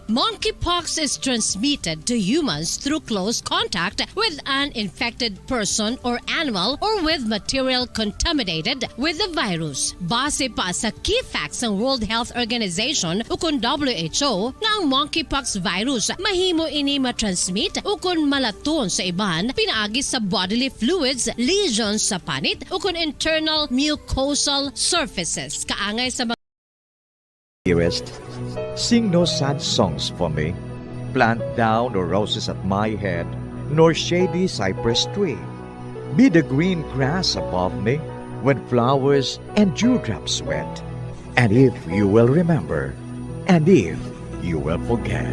Monkeypox is transmitted to humans through close contact with an infected person or animal or with material contaminated with the virus. Base pa sa key facts sang World Health Organization ukon W H O, nga ang monkeypox virus mahimo ini matransmit ukon malaton sa iban pinaagi sa bodily fluids, lesions sa panit, ukon internal mucosal surfaces kaangay sa mga Dearest, sing no sad songs for me. Plant thou no roses at my head, nor shady cypress tree. Be the green grass above me when flowers and dewdrops wet. And if you will remember, and if you will forget.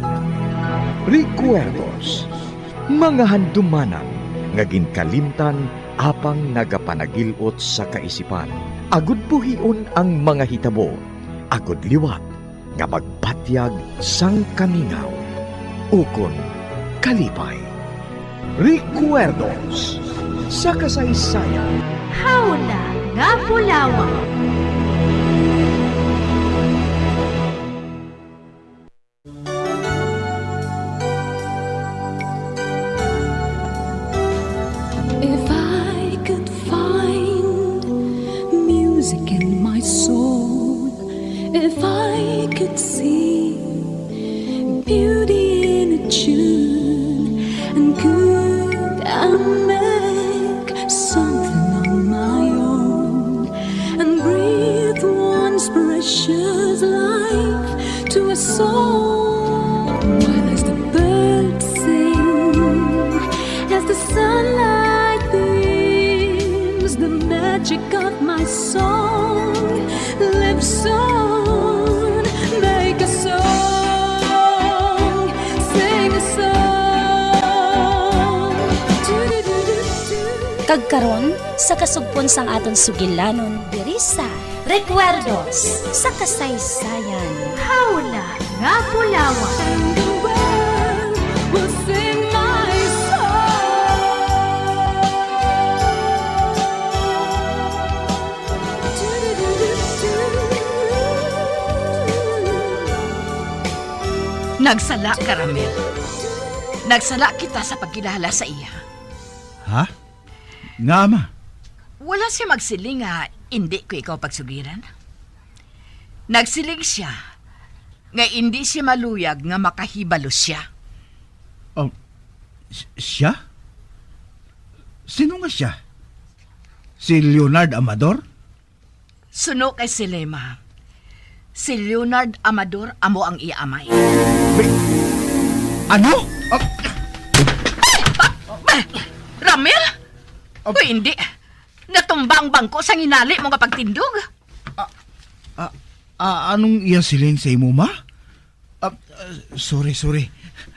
Recuerdos, mga handumanan nga ginkalimtan apang nagapanagil-ot sa kaisipan. Agud buhion ang mga hitabo, agud liwat nga magbatyag sang kamingaw ukon kalipay. Recuerdos sa kasaysayan. Hawna nga bulawan. If I could find music in my soul, if I could see beauty in a tune, and could I make something on my own and breathe once precious life to a soul? While as the birds sing, as the sunlight beams, the magic of my song lives on. Make a song, sing a song. Kag karon, sa kasugpon sang aton sugilanon, diri sa Recuerdos sa Kasaysayan. Hawna nga bulawan. And the world will sing my song. Nagsala ka, Ramil. Nagsala kita sa pagkilala sa iya. Ha? Nga, ma? Wala siya magsiling nga indi ko ikaw pagsugiran. Nagsiling siya nga indi siya maluyag nga makahibalo siya. Oh, s-, siya? Sino nga siya? Si Leonard Amador? Suno kay Selema, si Leonard Amador amo ang iya amay. May-, ano? Ah, Ramil? Ah, kung hindi, natumba ang bangko sa ginhali mo nga pagtindog. Ah, ah, ah, anong iya siling sa imo, ma? Ah, ah, sorry, sorry.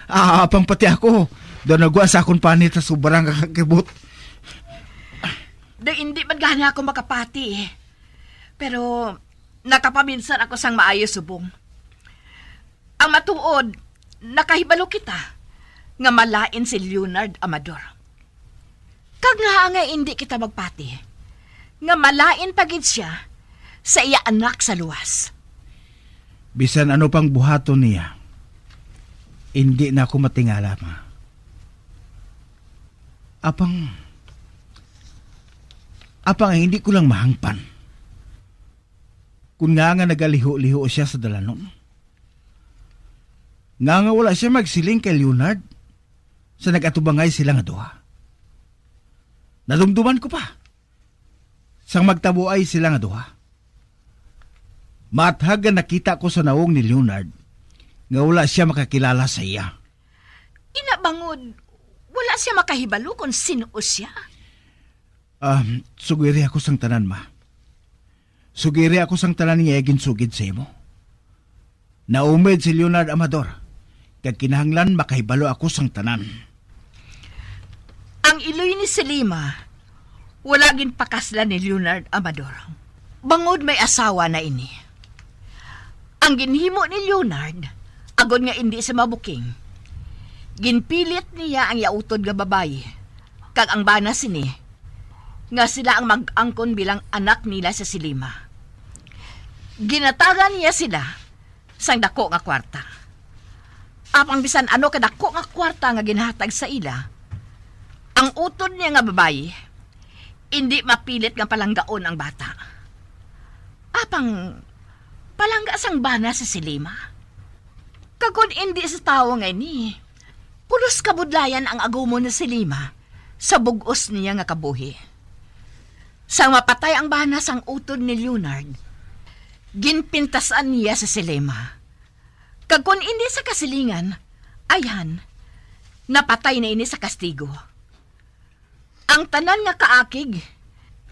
Ah, apang pati ako, daw nagwa sa akon panit sa sobra nga kakibot. Daw hindi man gani ako makapati, eh. Pero nakapaminsan ako sang maayo subong. Ang matuod, nakahibalo kita nga malain si Leonard Amador. Kag ngaa nga indi kita magpati nga malain pa gid sia sa iya anak sa luwas? Bisan ano pang buhaton niya, indi na ako matingala, ma. Apang, apang hindi ko lang mahangpan. Kun nga nga nagaliho-liho siya sa dalanon. Nga nga wala siya magsiling kay Leonard. sa nag-atubangay sila nga duha. Nadumduman ko pa sang magtabuay sila nga duha. Maathag nga nakita ko sa nawong ni Leonard nga wala siya makakilala sa iya. Ina bangod, wala siya makahibalo kon sin-o siya. Ah, sugiri ako sang tanan, ma. Sugiri ako sang tanan nga iya ginsugid sa imo. Naumid si Leonard Amador, kag kinahanglan makahibalo ako sang tanan. Ang iloy ni Selima, wala ginpakaslan ni Leonard Amador. Bangod may asawa na ini. Ang ginhimo ni Leonard, agod nga indi siya mabuking, ginpilit niya ang iya utod nga babayi, kag ang bana sini, nga sila ang mag-angkon bilang anak nila sa Selima. Ginatagan niya sila sang dako nga kwarta. Apang bisan ano kadako nga kwarta nga ginhatag sa ila, ang utod niya nga babayi, indi mapilit nga palanggaon ang bata. Apang palangga sang bana si Selima. Kag kon indi sa tawo nga ini, pulos kabudlayan ang agumon ni Selima sa bug-os niya nga kabuhi. Sang mapatay ang bana sang utod ni Leonard, ginpintasan niya si Selima. Kag kon indi sa kasilingan, ayhan, napatay na ini sa kastigo. Ang tanan nga kaakig,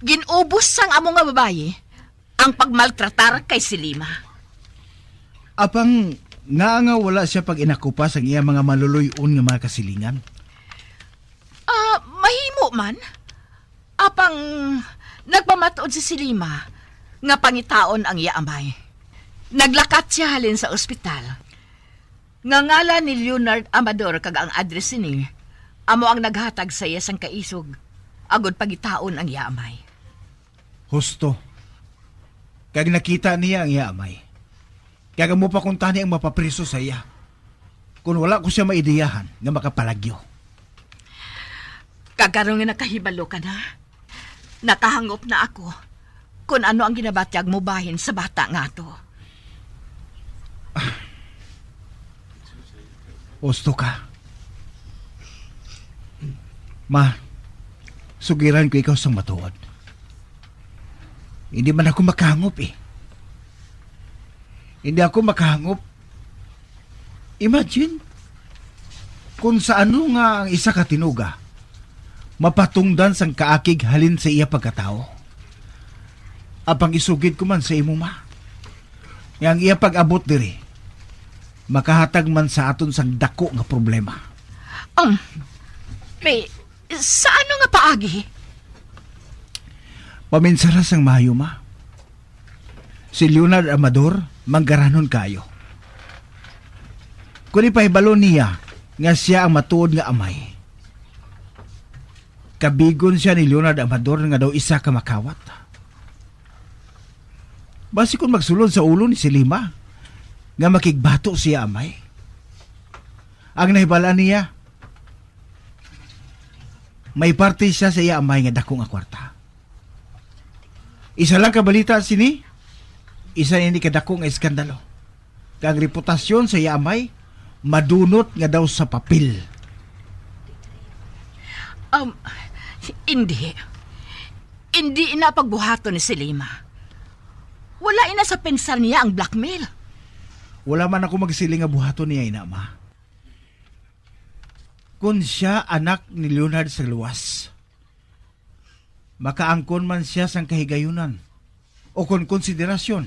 gin-ubos sang amo nga babayi ang pagmaltratar kay Selima. Apang ngaa nga wala siya pag-inakupa sang iya mga maluloy-on nga mga kasilingan? Ah, mahimo man. Apang nagpamatuod si Selima nga pangitaon ang iya amay. Naglakat siya halin sa ospital. Nga ngalan ni Leonard Amador kag ang address sini amo ang naghatag sa iya sang kaisog agod pangitaon ang iya amay. Husto. Kag nakita niya ang iya amay. Kag amo pa kuntani ang mapapriso sa iya, kon wala ko siya maidiyahan nga makapalagyo. Kag karon nga nakahibalo ka na, nakahangop na ako kon ano ang ginabatyag mo bahin sa bata nga ato. Husto ka. Ma, sugiran ko ikaw sang matuod. Hindi man ako makahangop eh. Hindi ako makahangop. Imagine, kung sa ano nga ang isa ka tinuga mapatungdan sang kaakig halin sa iya pagkatawo. Apang isugid ko man sa imo, ma, nga ang iya pag-abot diri makahatag man sa aton sang dako nga problema. Um, may, sa ano nga paagi? Paminsara sang maayo, ma. Si Leonard Amador, manggaranon kayo. Kung ipahibalo niya nga siya ang matuod nga amay, kabigon siya ni Leonard Amador nga daw isa ka makawat. Basi kung magsulod sa ulo ni Selima nga makigbato siya amay, ang nahibalaan niya, may parte siya sa iya amay nga dako nga kwarta. Isa lang ka balita sini, isa ini kadako nga iskandalo. Kag ang reputasyon sa iya amay madunot nga daw sa papel. Um, hindi. Hindi ina pagbuhaton ni Selima. Wala ina sa pensar niya ang blackmail. Wala man ako magsiling nga buhaton niya ina, ma. Kon siya anak ni Leonard sa luwas, makaangkon man siya sang kahigayunan o kon konsiderasyon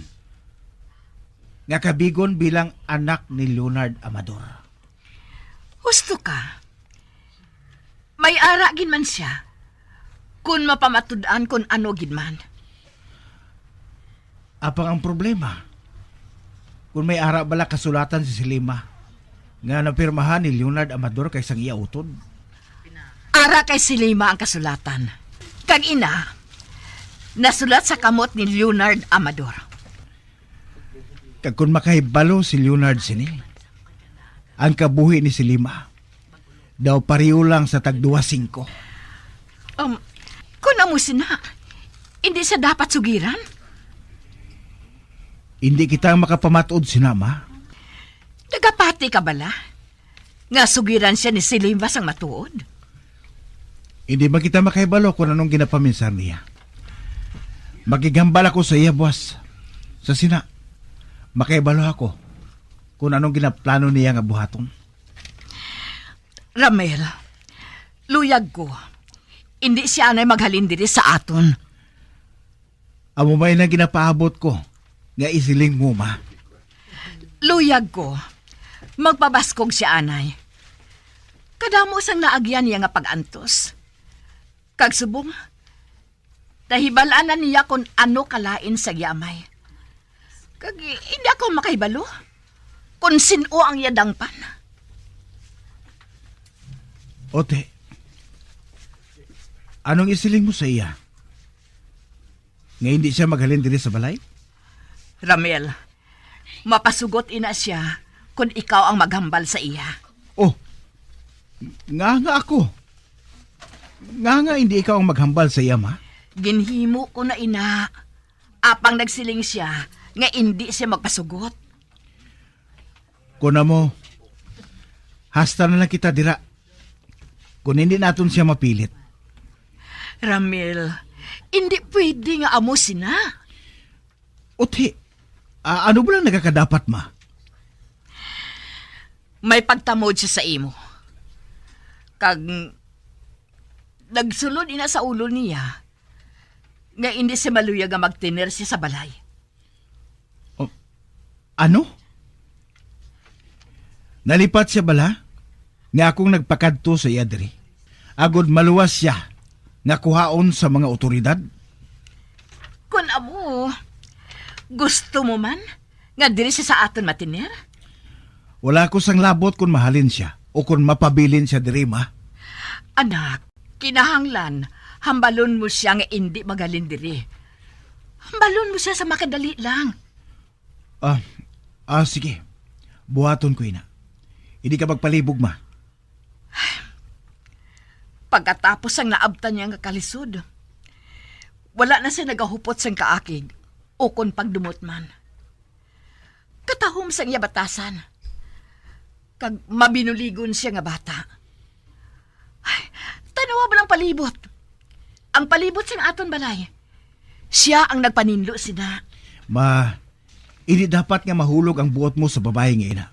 nga kabigon bilang anak ni Leonard Amador. Husto ka. May ara gid man siya, kun mapamatud-an kun ano gid man. Apang ang problema, kung may ara bala kasulatan si Selima nga napirmahan ni Leonard Amador kay sang iya utod. Ara kay Selima ang kasulatan. Kag ina, nasulat sa kamot ni Leonard Amador. Kag kung makahibalo si Leonard sini, ang kabuhi ni Selima daw pareho lang sa tagduwa singko. Um, kung amo sina, hindi siya dapat sugiran? Hindi kita makapamatud sina, ma. Nagapati ka bala? nga sugiran sia ni Selima sang matuod? Hindi man kita makahibalo kung anong ginapaminsar niya. Makighambal ako sa iya buwas. Sa sina, makahibalo ako kung anong ginaplano niya nga buhaton. Ramel, luyag ko, hindi siya anay maghalin diri sa aton. Amo may na ginapaabot ko nga isiling mo, ma. Luyag ko, magpabaskog siya anay. Kadamo sang naagyan niya nga pag-antos. Kag subong, nahibal-an na niya kon ano kalain sa iya amay. Kag hindi ako makahibalo kon sin-o ang iya dangpan. Ote, anong isiling mo sa iya? Nga hindi siya maghalin diri sa balay? Ramel, mapasugot ina siya kon ikaw ang maghambal sa iya. Oh, nga nga ako? Nga nga hindi ikaw ang maghambal sa iya, ma? Ginhimo ko na ina. Apang nagsiling siya nga indi siya magpasugot. Kon amo, hasta na lang kita dira. Kon hindi naton siya mapilit. Ramil, indi pwede nga amo sina. Uti, a-, ano ba lang nagakadapat, ma? May pagtamod siya sa imo. Kag nagsulod ina sa ulo niya nga indi siya maluyag nga magtener siya sa balay. Oh, ano? Nalipat siya bala nga akong nagpakadto sa iya diri, agod maluwas siya nga kuhaon sa mga awtoridad? Kon amo, gusto mo man nga diri siya sa aton matiner? Wala ko sang labot kon mahalin siya o kon mapabilin siya diri, ma. Anak, kinahanglan hambalon mo siya nga indi maghalin diri. Hambalon mo siya sa makadali lang. Ah, ah, sige. Buhaton ko ina. Hindi ka magpalibog, ma. Pagkatapos ang naabtan niya nga kalisod, wala na siya nagahupot sang kaakig ukon pagdumot man. Katahom sang iya batasan, kag mabinuligon siya nga bata. Ay, tanawa ba lang palibot? Ang palibot sang aton balay, siya ang nagpaninlo sina. Ma, hindi dapat nga mahulog ang buot mo sa babayi nga ina.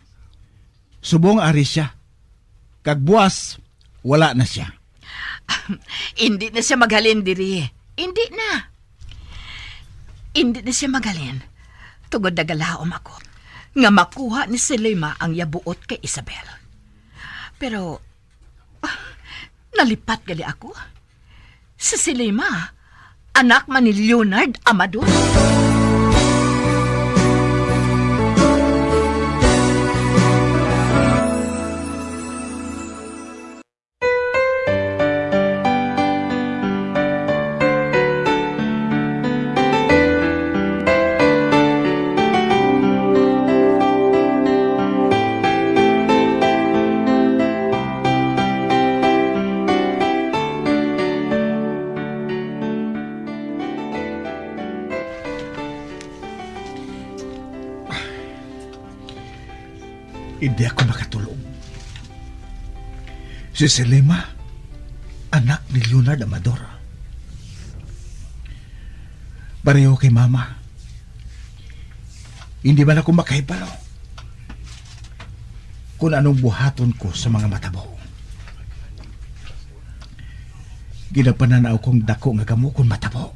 Subong ari siya, kag buwas, wala na siya. Indi na siya maghalin diri. Indi na. Indi na siya maghalin. Tungod nagalaom ako nga makuha ni Selima ang iya buot kay Isabel. Pero, ah, nalipat gali ako. Si Selima, anak man ni Leonard Amador. Hindi ako makatulog. Si Selima, anak ni Leonard Amador. Pareho kay Mama, hindi man ako makahibalo kung anong buhaton ko sa mga matabo. Ginapananaw kong dako nga gamo kon matabo.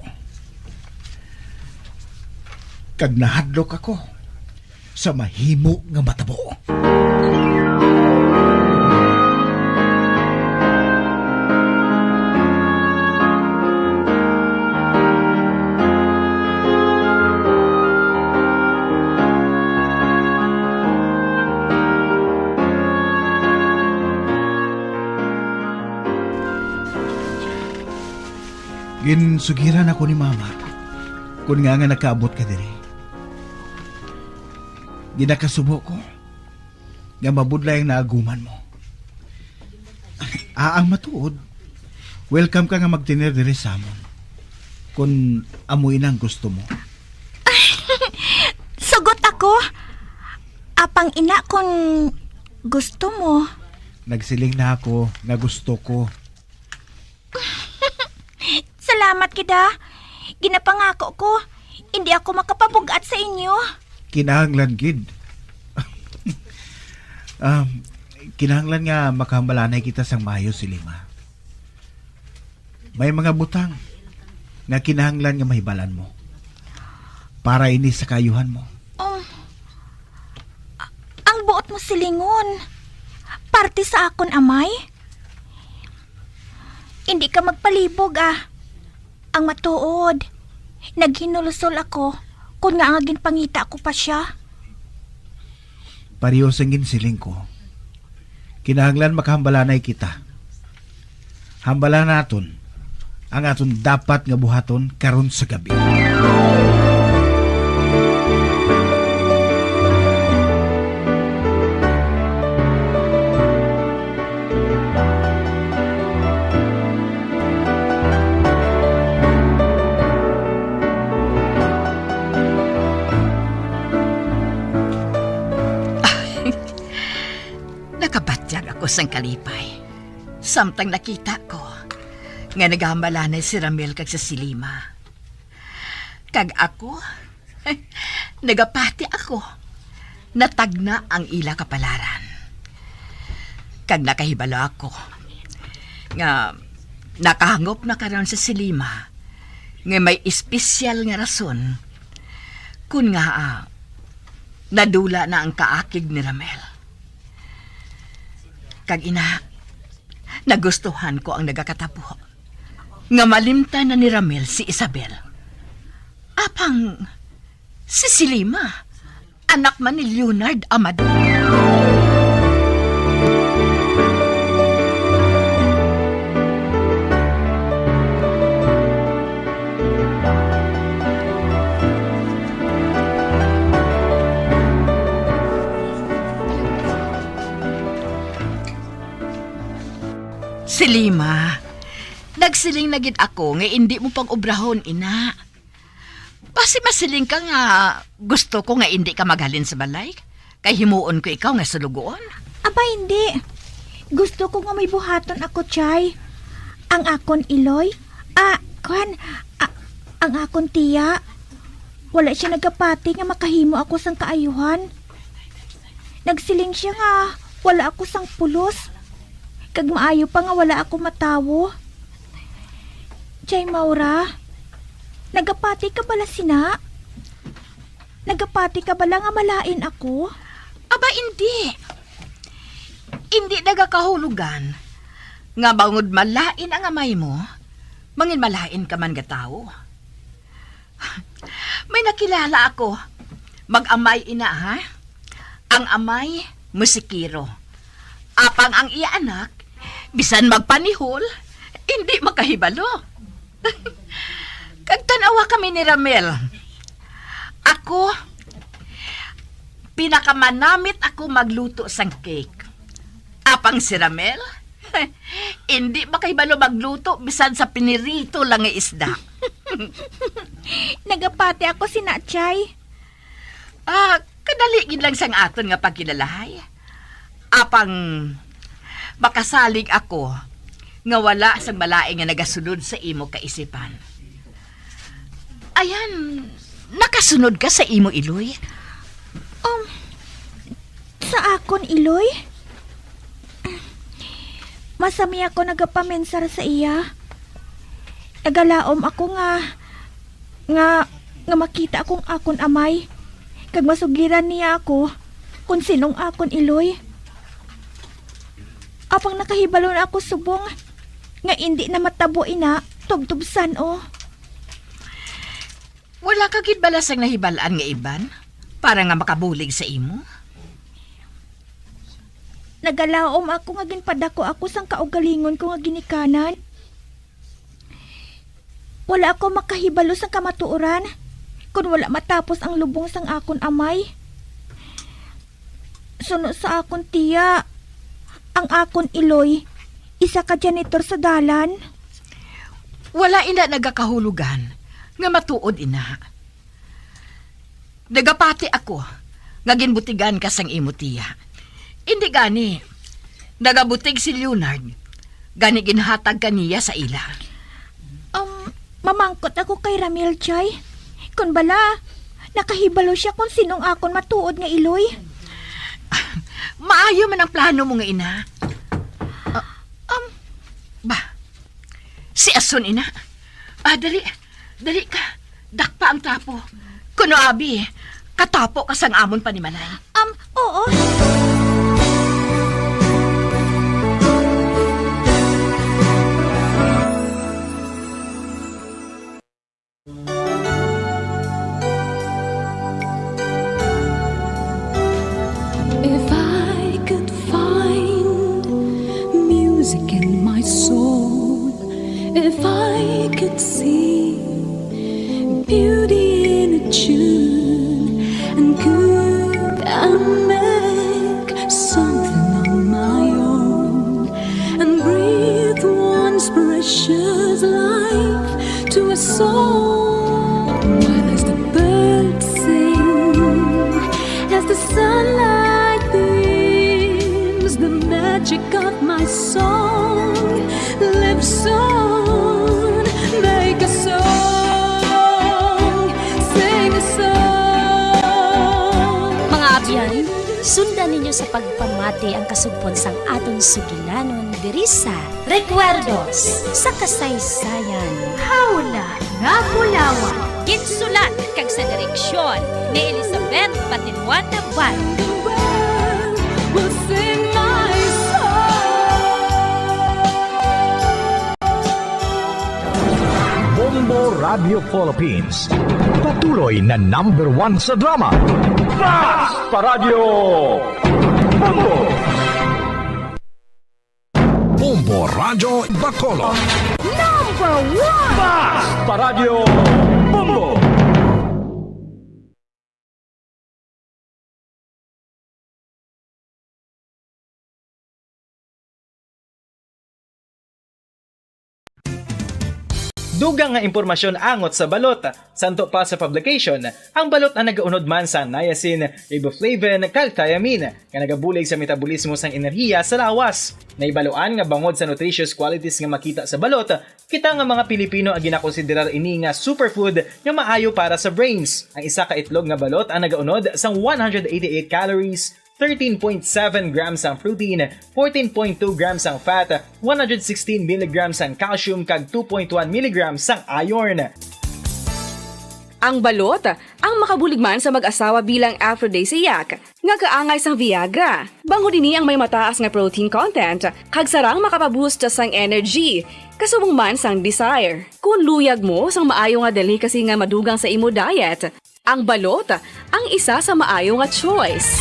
Kag nahadlok ako sa mahimo nga matabo. Ginsugiran ako ni Mama kon ngaa nga nakaabot ka diri. Ginakasubo ko nga mabudlay ang naaguman mo. Ah, ang matuod, welcome ka nga magtener diri sa amon, kon amo ina ang gusto mo. Sugot ako. Apang ina, kon gusto mo. Nagsiling na ako nga gusto ko. Salamat gid, ah. Ginapangako ko, hindi ako makapabug-at sa inyo. Kinahanglan gid. Um, kinahanglan nga makahambalanay kita sang maayo, Selima. May mga butang nga kinahanglan nga mahibalan mo para ini sa kaayuhan mo. Um, a-, ang buot mo silingon, parte sa akon amay? Hindi ka magpalibog, ah. Ang matuod, naghinulusol ako kon nga nga ginpangita ko pa sia. Pareho sang ginsiling ko, kinahanglan makahambalanay kita. Hambala naton ang aton dapat nga buhaton karon sa gabi. Nakabatyag ako sang kalipay samtang nakita ko nga nagahambal anay si Ramel kag si Selima. Kag ako, nagapati ako, natagna ang ila kapalaran. Kag nakahibalo ako nga nakahangop na karon si Selima nga may espesyal nga rason kon ngaa nadula na ang kaakig ni Ramel. Kag ina, nagustuhan ko ang nagakatabo, nga malimtan na ni Ramel si Isabel. Apang si Selima, anak man ni Leonard Amador. Selima, nagsiling na gid ako nga indi mo pag-obrahon, ina. Basi masiling ka nga gusto ko nga indi ka maghalin sa balay, kay himuon ko ikaw nga sulugoon. Aba, hindi. Gusto ko nga may buhaton ako, Chay. Ang akon iloy, ah, kwan, ah, ang akon tiya, wala siya nagapati nga makahimo ako sang kaayuhan. Nagsiling siya nga wala ako sang pulos, kag maayo pa nga wala ako matawo. Chay Maura, nagapati ka bala sina? Nagapati ka bala nga malain ako? Aba, indi. Indi nagakahulugan nga bangod malain ang amay mo, mangin malain ka man nga tawo. May nakilala ako. Mag-amay ina, ha? Ang amay, musikero. Apang ang iya anak, bisan magpanihol, indi makahibalo. Kag tan-awa kami ni Ramel. Ako, pinakamanamit ako magluto sang cake. Apang si Ramel, indi makahibalo magluto bisan sa pinirito lang nga isda. Nagapati ako sina, Chay. Ah, kadali gid lang sang aton nga pagkilalahay. Apang makasalig ako nga wala sang malain nga nagasunod sa imo kaisipan. Ayan, nakasunod ka sa imo iloy? Um, sa akon iloy? Masami ako nagapaminsar sa iya. Nagalaom ako nga, nga, nga makita akong akon amay, kag masugiran niya ako kon sinong akon iloy. Apang nakahibalo na ako subong nga indi na matabo ina, tubtubsan, oh. Wala ka gid bala sang nahibal-an nga iban para nga makabulig sa imo? Nagalaom ako nga ginpadako ako sang kaugalingon ko nga ginikanan. Wala ako makahibalo sang kamatuoran kon wala matapos ang lubong sang akon amay. Suno sa akon tiya, ang akon iloy, isa ka janitor sa dalan. Wala ina nagakahulugan nga matuod ina. Nagapati ako nga ginbutigan ka sang imo tiya. Indi gani, Nagabutig si Leonard, gani ginhatag kaniya sa ila. Um, mamangkot ako kay Ramil, Chay. Kon bala, nakahibalo siya kon sin-o ang akon matuod nga iloy. Maayo man ang plano mo nga ina. Ah, um, Ba, si Ason ina. Ah, dali, dali ka. Dakpa ang trapo. Kuno abi, katapo ka sang amon panimalay. Um, oo. If I could find music in my soul, if I could see beauty in a tune, and could I make something on my own and breathe once precious life to a soul? While as the birds sing, as the sunlight beams, the magic of my song lives on. Make a song, sing a song. Mga abyan, sundan ninyo sa pagpamati ang kasugpon sang aton sugilanon diri sa Recuerdos sa Kasaysayan. Hauna nga Bulawan. Ginsulat kag sa direksyon ni Elizabeth Patinuan Nabal. Will sing my song. Bombo Radio Philippines, patuloy na number one sa drama. Basta Radyo Bombo! Bombo Radyo Bacolod. Number one! Basta Radyo Bombo! Dugang nga impormasyon angot sa balot. Santo pa sa publication, ang balot ang nagaunod man sa niacin, riboflavin, kag thiamine, nga nagabulig sa metabolismo sang enerhiya sa lawas. Nahibaluan nga bangod sa nutritious qualities nga makita sa balot, kita nga mga Pilipino ang ginakonsiderar ini nga superfood nga maayo para sa brains. Ang isa ka itlog nga balot ang nagaunod sang one hundred eighty-eight calories, thirteen point seven grams ang protein, fourteen point two grams ang fat, one hundred sixteen milligrams ang calcium, kag two point one milligrams ang iron. Ang balot ang makabulig man sa mag-asawa bilang aphrodisiac, nga kaangay sang Viagra. Bangod ini ang may mataas nga protein content, kag sarang makapaboost sang energy, kasubong man sang desire. Kung luyag mo sang maayo nga delicacy nga madugang sa imo diet, ang balot ang isa sa maayo nga choice.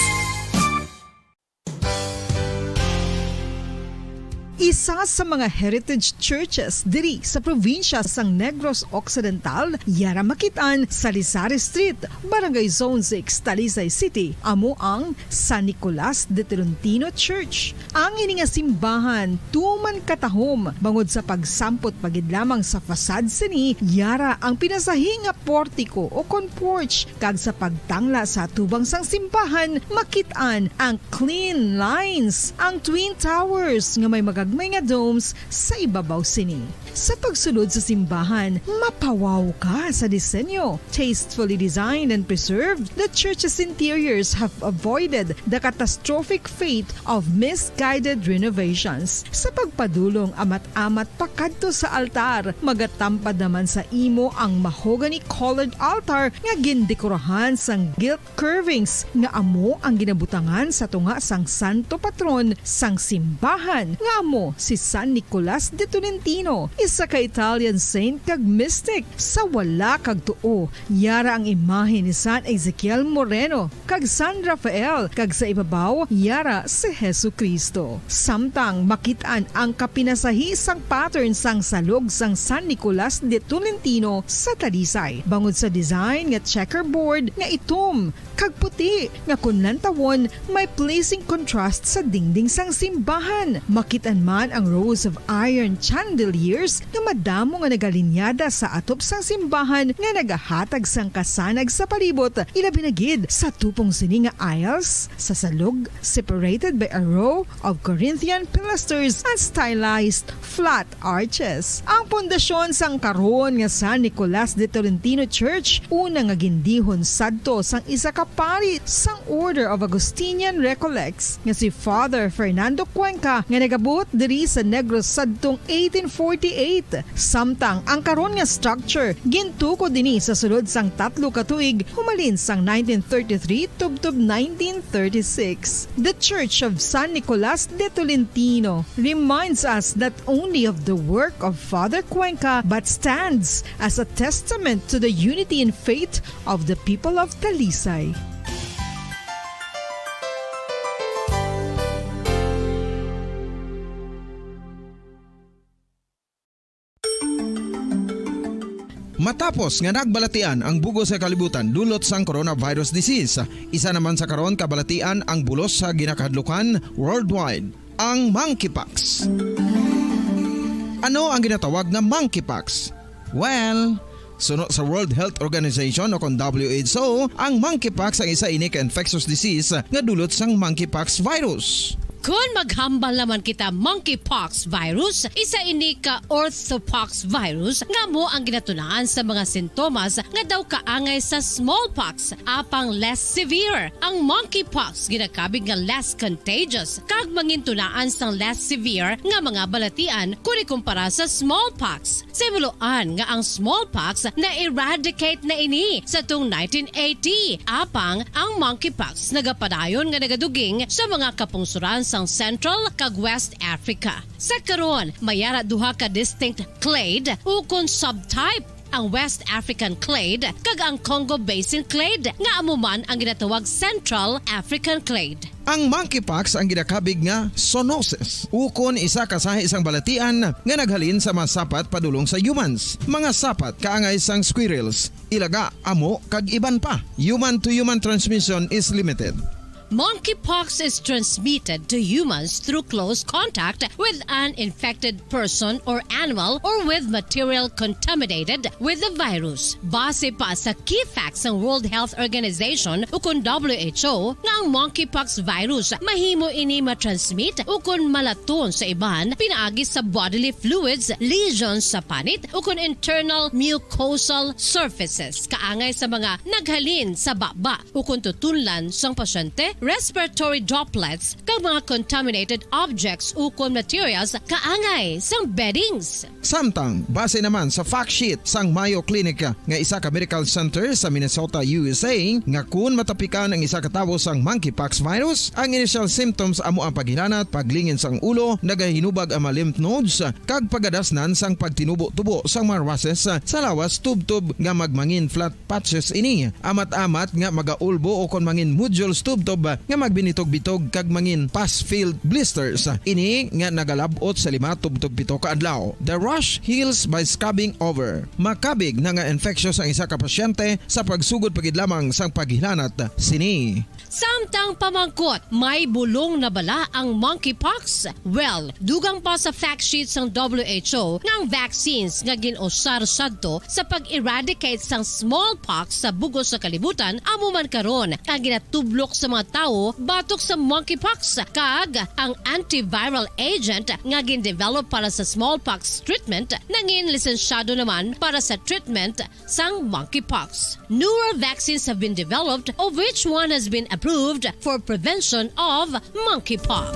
Isa sa mga heritage churches diri sa probinsya sang Negros Occidental, yara makit-an sa Salisari Street, Barangay Zone six, Talisay City, amo ang San Nicolas de Tolentino Church. Ang ini nga simbahan tuman katahom bangod sa pagsampot pa gid lamang sa facade sini, yara ang pinasahi nga portiko o kon porch, kag sa pagtangla sa atubang sang simbahan, makit-an ang clean lines, ang twin towers nga may magagmay nga domes sa ibabaw sini. Sa pagsulod sa simbahan, mapawaw ka sa disenyo. Tastefully designed and preserved, the church's interiors have avoided the catastrophic fate of misguided renovations. Sa pagpadulong amat-amat pakadto sa altar, magatampad naman sa imo ang mahogany-colored altar nga gindekorahan sang gilt curvings nga amo ang ginabutangan sa tunga sang santo patron sang simbahan, nga amo si San Nicolas de Tolentino, isa ka Italian saint kag mystic. Sa wala kag tuo, yara ang imahe ni San Ezekiel Moreno kag San Rafael, kag sa ibabaw, yara si Jesu-Cristo. Samtang makit-an ang kapinasahi sang pattern sang salog sang San Nicolas de Tolentino sa Talisay, bangod sa design nga checkerboard nga itom kag puti, nga kon lantawon, may pleasing contrast sa dingding sang simbahan. Makit-an An ang rows of iron chandeliers nga madamo nga nagalinyada sa atop sang simbahan nga nagahatag sang kasanag sa palibot, ilabi na gid sa tupong sini nga aisles sa salog, separated by a row of Corinthian pilasters and stylized flat arches. Ang pundasyon sang karon nga San Nicolas de Tolentino Church, una nga gindihon sadto sang isa ka pari sang Order of Augustinian Recollects nga si Father Fernando Cuenca, nga nagabuot diri sa Negros sadtong eighteen forty-eight. Samtang ang karon nga structure gintukod ini sa sulod sang tatlo ka tuig, humalin sang nineteen thirty-three tubtob nineteen thirty-six. The Church of San Nicolas de Tolentino reminds us not only of the work of Father Cuenca but stands as a testament to the unity in faith of the people of Talisay. Matapos nga nagbalatian ang bug-os nga kalibutan dulot sang coronavirus disease, isa naman sa karon kabalatian ang bulos sa ginakahadlukan worldwide, ang monkeypox. Ano ang ginatawag nga monkeypox? Well, suno sa World Health Organization o kon W H O, ang monkeypox ang isa ini ka infectious disease nga dulot sang monkeypox virus. Kon maghambal naman kita monkeypox virus, isa ini ka orthopox virus nga amo ang ginatunaan sa mga sintomas nga daw kaangay sa smallpox, apang less severe. Ang monkeypox ginakabig nga less contagious kag mangintunaan sang less severe nga mga balatian kon ikumpara sa smallpox. Sa himuloan nga ang smallpox na-eradicate na ini sa tung nineteen eighty, apang ang monkeypox nagapadayon nga nagaduging sa mga kapungsoran sang Central kag West Africa. Sa karon, may ara duha ka distinct clade ukon subtype, ang West African clade kag ang Congo Basin clade, nga amo man ang ginatawag Central African clade. Ang monkeypox ang ginakabig nga zoonosis, ukon isa ka sahi sang balatian nga naghalin sa mga sapat padulong sa humans. Mga sapat kaangay sang squirrels, ilaga, amo, kag iban pa. Human-to-human transmission is limited. Monkeypox is transmitted to humans through close contact with an infected person or animal or with material contaminated with the virus. Base pa sa key facts sang World Health Organization ukon W H O nga ang monkeypox virus mahimo ini matransmit ukon malaton sa iban pinaagi sa bodily fluids, lesions sa panit ukon internal mucosal surfaces kaangay sa mga naghalin sa baba ukon tutunlan sang pasyente, respiratory droplets, kag mga contaminated objects ukon materials kaangay sang beddings. Samtang, base naman sa fact sheet sang Mayo Clinic nga isa ka medical center sa Minnesota, U S A, nga kun matapikan ang isa ka tawo sang monkeypox virus, ang initial symptoms amo ang paghilanat, paglingin sang ulo, nagahinubag ang mga lymph nodes, kag pagadasnan sang pagtinubo-tubo sang mga rushes sa lawas tubtob nga magmangin flat patches ini, amat-amat nga magaulbo ukon mangin nodules tubtob nga magbinitog-bitog kag mangin pus-filled blisters. Ini nga nagalab-ot sa lima tubtob pito ka adlaw. The rash heals by scabbing over. Makabig na nga infectious ang isa ka pasyente sa pagsugod pa gid lamang sang paghilanat sini. Samtang pamangkot, may bulong na bala ang monkeypox? Well, dugang pa sa fact sheet sang W H O nga ang vaccines nga gin-usar sadto sa pag-eradicate sang smallpox sa bug-os nga kalibutan amo man karon ang ginatublok sa mga tawo batok sa monkeypox, kag ang antiviral agent nga gin-develop para sa smallpox treatment nangin lisensyado naman para sa treatment sang monkeypox. Newer vaccines have been developed, of which one has been approved for prevention of monkeypox.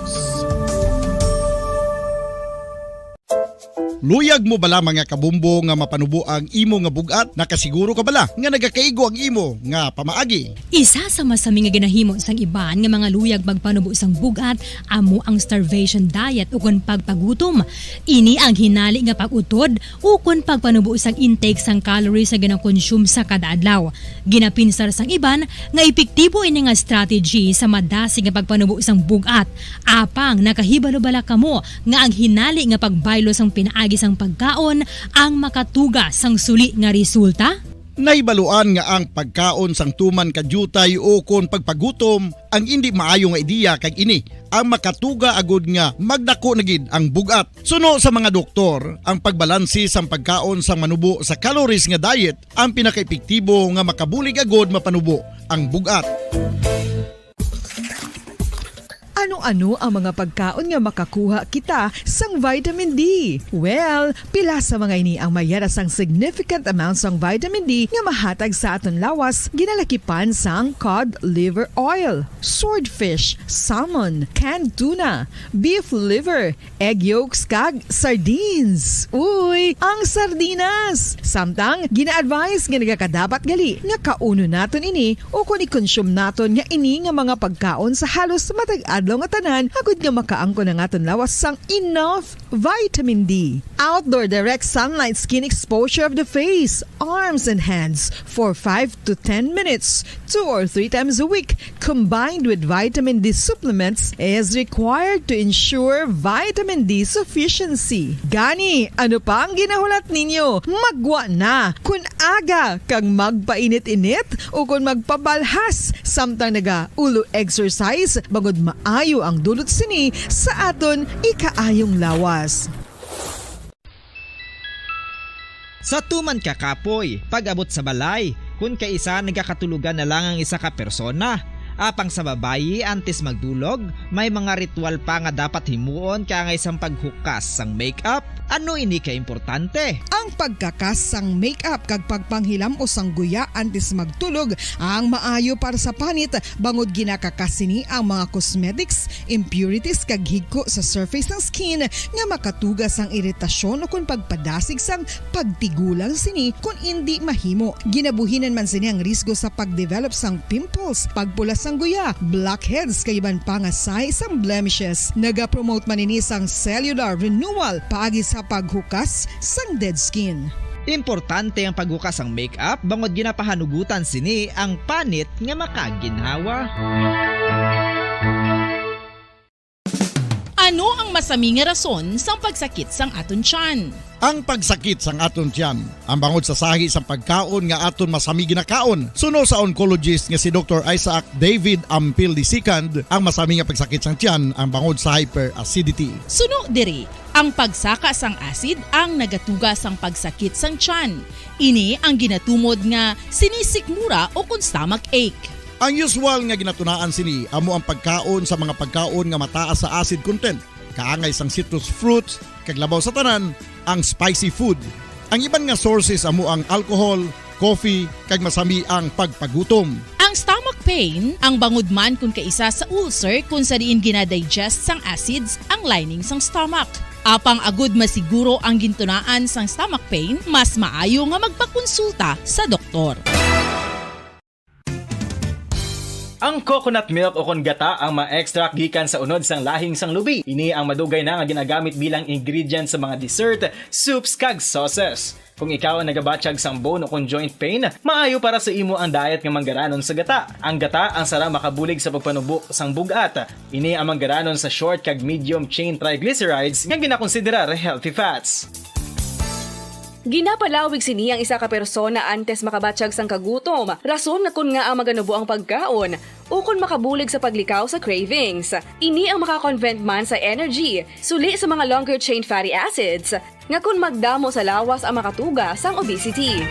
Luyag mo bala, mga kabumbo, nga mapanubo ang imo nga bug-at? Nakasiguro ka bala nga nagakaigo ang imo nga pamaagi? Isa sa masami nga ginahimo sang iban nga mga luyag magpanubo sang bug-at amo ang starvation diet ukon pagpagutom. Ini ang hinali nga pag-utod ukon pagpanubo sang intake sang calories nga ginakonsume sa kada adlaw. Ginapinsar sang iban nga epektibo ini nga strategy sa madasig nga pagpanubo sang bug-at. Apang nakahibalo bala kamo nga ang hinali nga pagbaylo sang pinaagi sang pagkaon ang makatuga sang suli nga resulta? Nahibaluan nga ang pagkaon sang tuman ka diutay ukon pagpagutom ang indi maayo nga ideya, kag ini ang makatuga agud nga magdako na gid ang bug-at. Suno sa mga doktor, ang pagbalanse sang pagkaon sang manubo sa calories nga diet ang pinakaepektibo nga makabulig agud mapanubo ang bug-at. Ano-ano ang mga pagkaon nga makakuha kita sang vitamin D? Well, pila sa mga ini ang may yara sang significant amount sang vitamin D nga mahatag sa aton lawas, ginalakipan sang cod liver oil, swordfish, salmon, canned tuna, beef liver, egg yolks, kag sardines. Uy, ang sardinas! Samtang, gina-advise nga nagakadapat gali nga kaunon naton ini ukon i-consume naton nga ini nga mga pagkaon sa halos matag adlaw nga tanan, agud nga makaangkon ang aton lawas sang enough vitamin D. Outdoor direct sunlight skin exposure of the face, arms, and hands for five to ten minutes, two or three times a week, combined with vitamin D supplements, is required to ensure vitamin D sufficiency. Gani, ano pa ang ginahulat ninyo? Magwa na! Kun aga kag magpainit-init ukon magpabalhas samtang naga-ulo exercise, bangod maayo ang dulot sini sa aton ikaayong lawas. Sa tuman ka kapoy, pag-abot sa balay, kun kaisa nagakatulogan na lang ang isa ka persona. Apang sa babayi, antes magdulog, may mga ritual pa nga dapat himuon kaangay sang paghukas sang makeup. Ano ini ka importante? Ang pagkakas sang makeup kag pagpanghilam-os sang guya antes magtulog ang maayo para sa panit, bangod ginakakas sini ang mga cosmetics, impurities, kag higko sa surface sang skin nga makatuga sang iritasyon ukon pagpadasig sang pagtigulang sini kon indi mahimo. Ginabuhinan man sini ang risgo sa pagdevelop sang pimples, pagpula sang guya, blackheads, kag iban pa nga sign sang blemishes. Nagapromote man ini sang cellular renewal paagi sa paghukas sang dead skin. Importante ang paghukas sang makeup bangod ginapahanugutan sini ang panit nga makaginhawa. Ano ang masami nga rason sang pagsakit sang aton tiyan? Ang pagsakit sang aton tiyan, ang bangod sa sahi sang pagkaon nga aton masami ginakaon. Suno sa oncologist nga si Doktor Isaac David Ampil the second, ang masami nga pagsakit sang tiyan ang bangod sa hyperacidity. Suno diri, ang pagsaka sang acid ang nagatuga sang pagsakit sang tiyan. Ini ang ginatumod nga sinisikmura ukon stomach ache. Ang usual nga ginatunaan sini amo ang pagkaon sa mga pagkaon nga mataas sa acid content, kaangay sang citrus fruits, kag labaw sa tanan, ang spicy food. Ang iban nga sources amo ang alcohol, coffee, kag masami ang pagpagutom. Ang stomach pain, ang bangod man kun kaisa sa ulcer kun sa diin ginadigest sang acids ang lining sang stomach. Apang agud masiguro ang gintunaan sang stomach pain, mas maayo nga magpakonsulta sa doktor. Ang coconut milk ukon gata ang ma-extract gikan sa unod sang lahing sang lubi. Ini ang madugay na nga ginagamit bilang ingredient sa mga dessert, soups, kag sauces. Kung ikaw ang nagabatyag sang bone ukon joint pain, maayo para sa imo ang diet nga manggaranon sa gata. Ang gata ang sarang makabulig sa pagpanubo sang bug-at. Ini ang manggaranon sa short kag medium chain triglycerides nga ginakonsiderar healthy fats. Ginapalawig sini ang isa ka persona antes makabatyag sang kagutom, rason nga kon ngaa maganubo ang pagkaon, ukon makabulig sa paglikaw sa cravings. Ini ang makakonvert man sa energy, suli sa mga longer chain fatty acids, nga kon magdamo sa lawas ang makatuga sang obesity.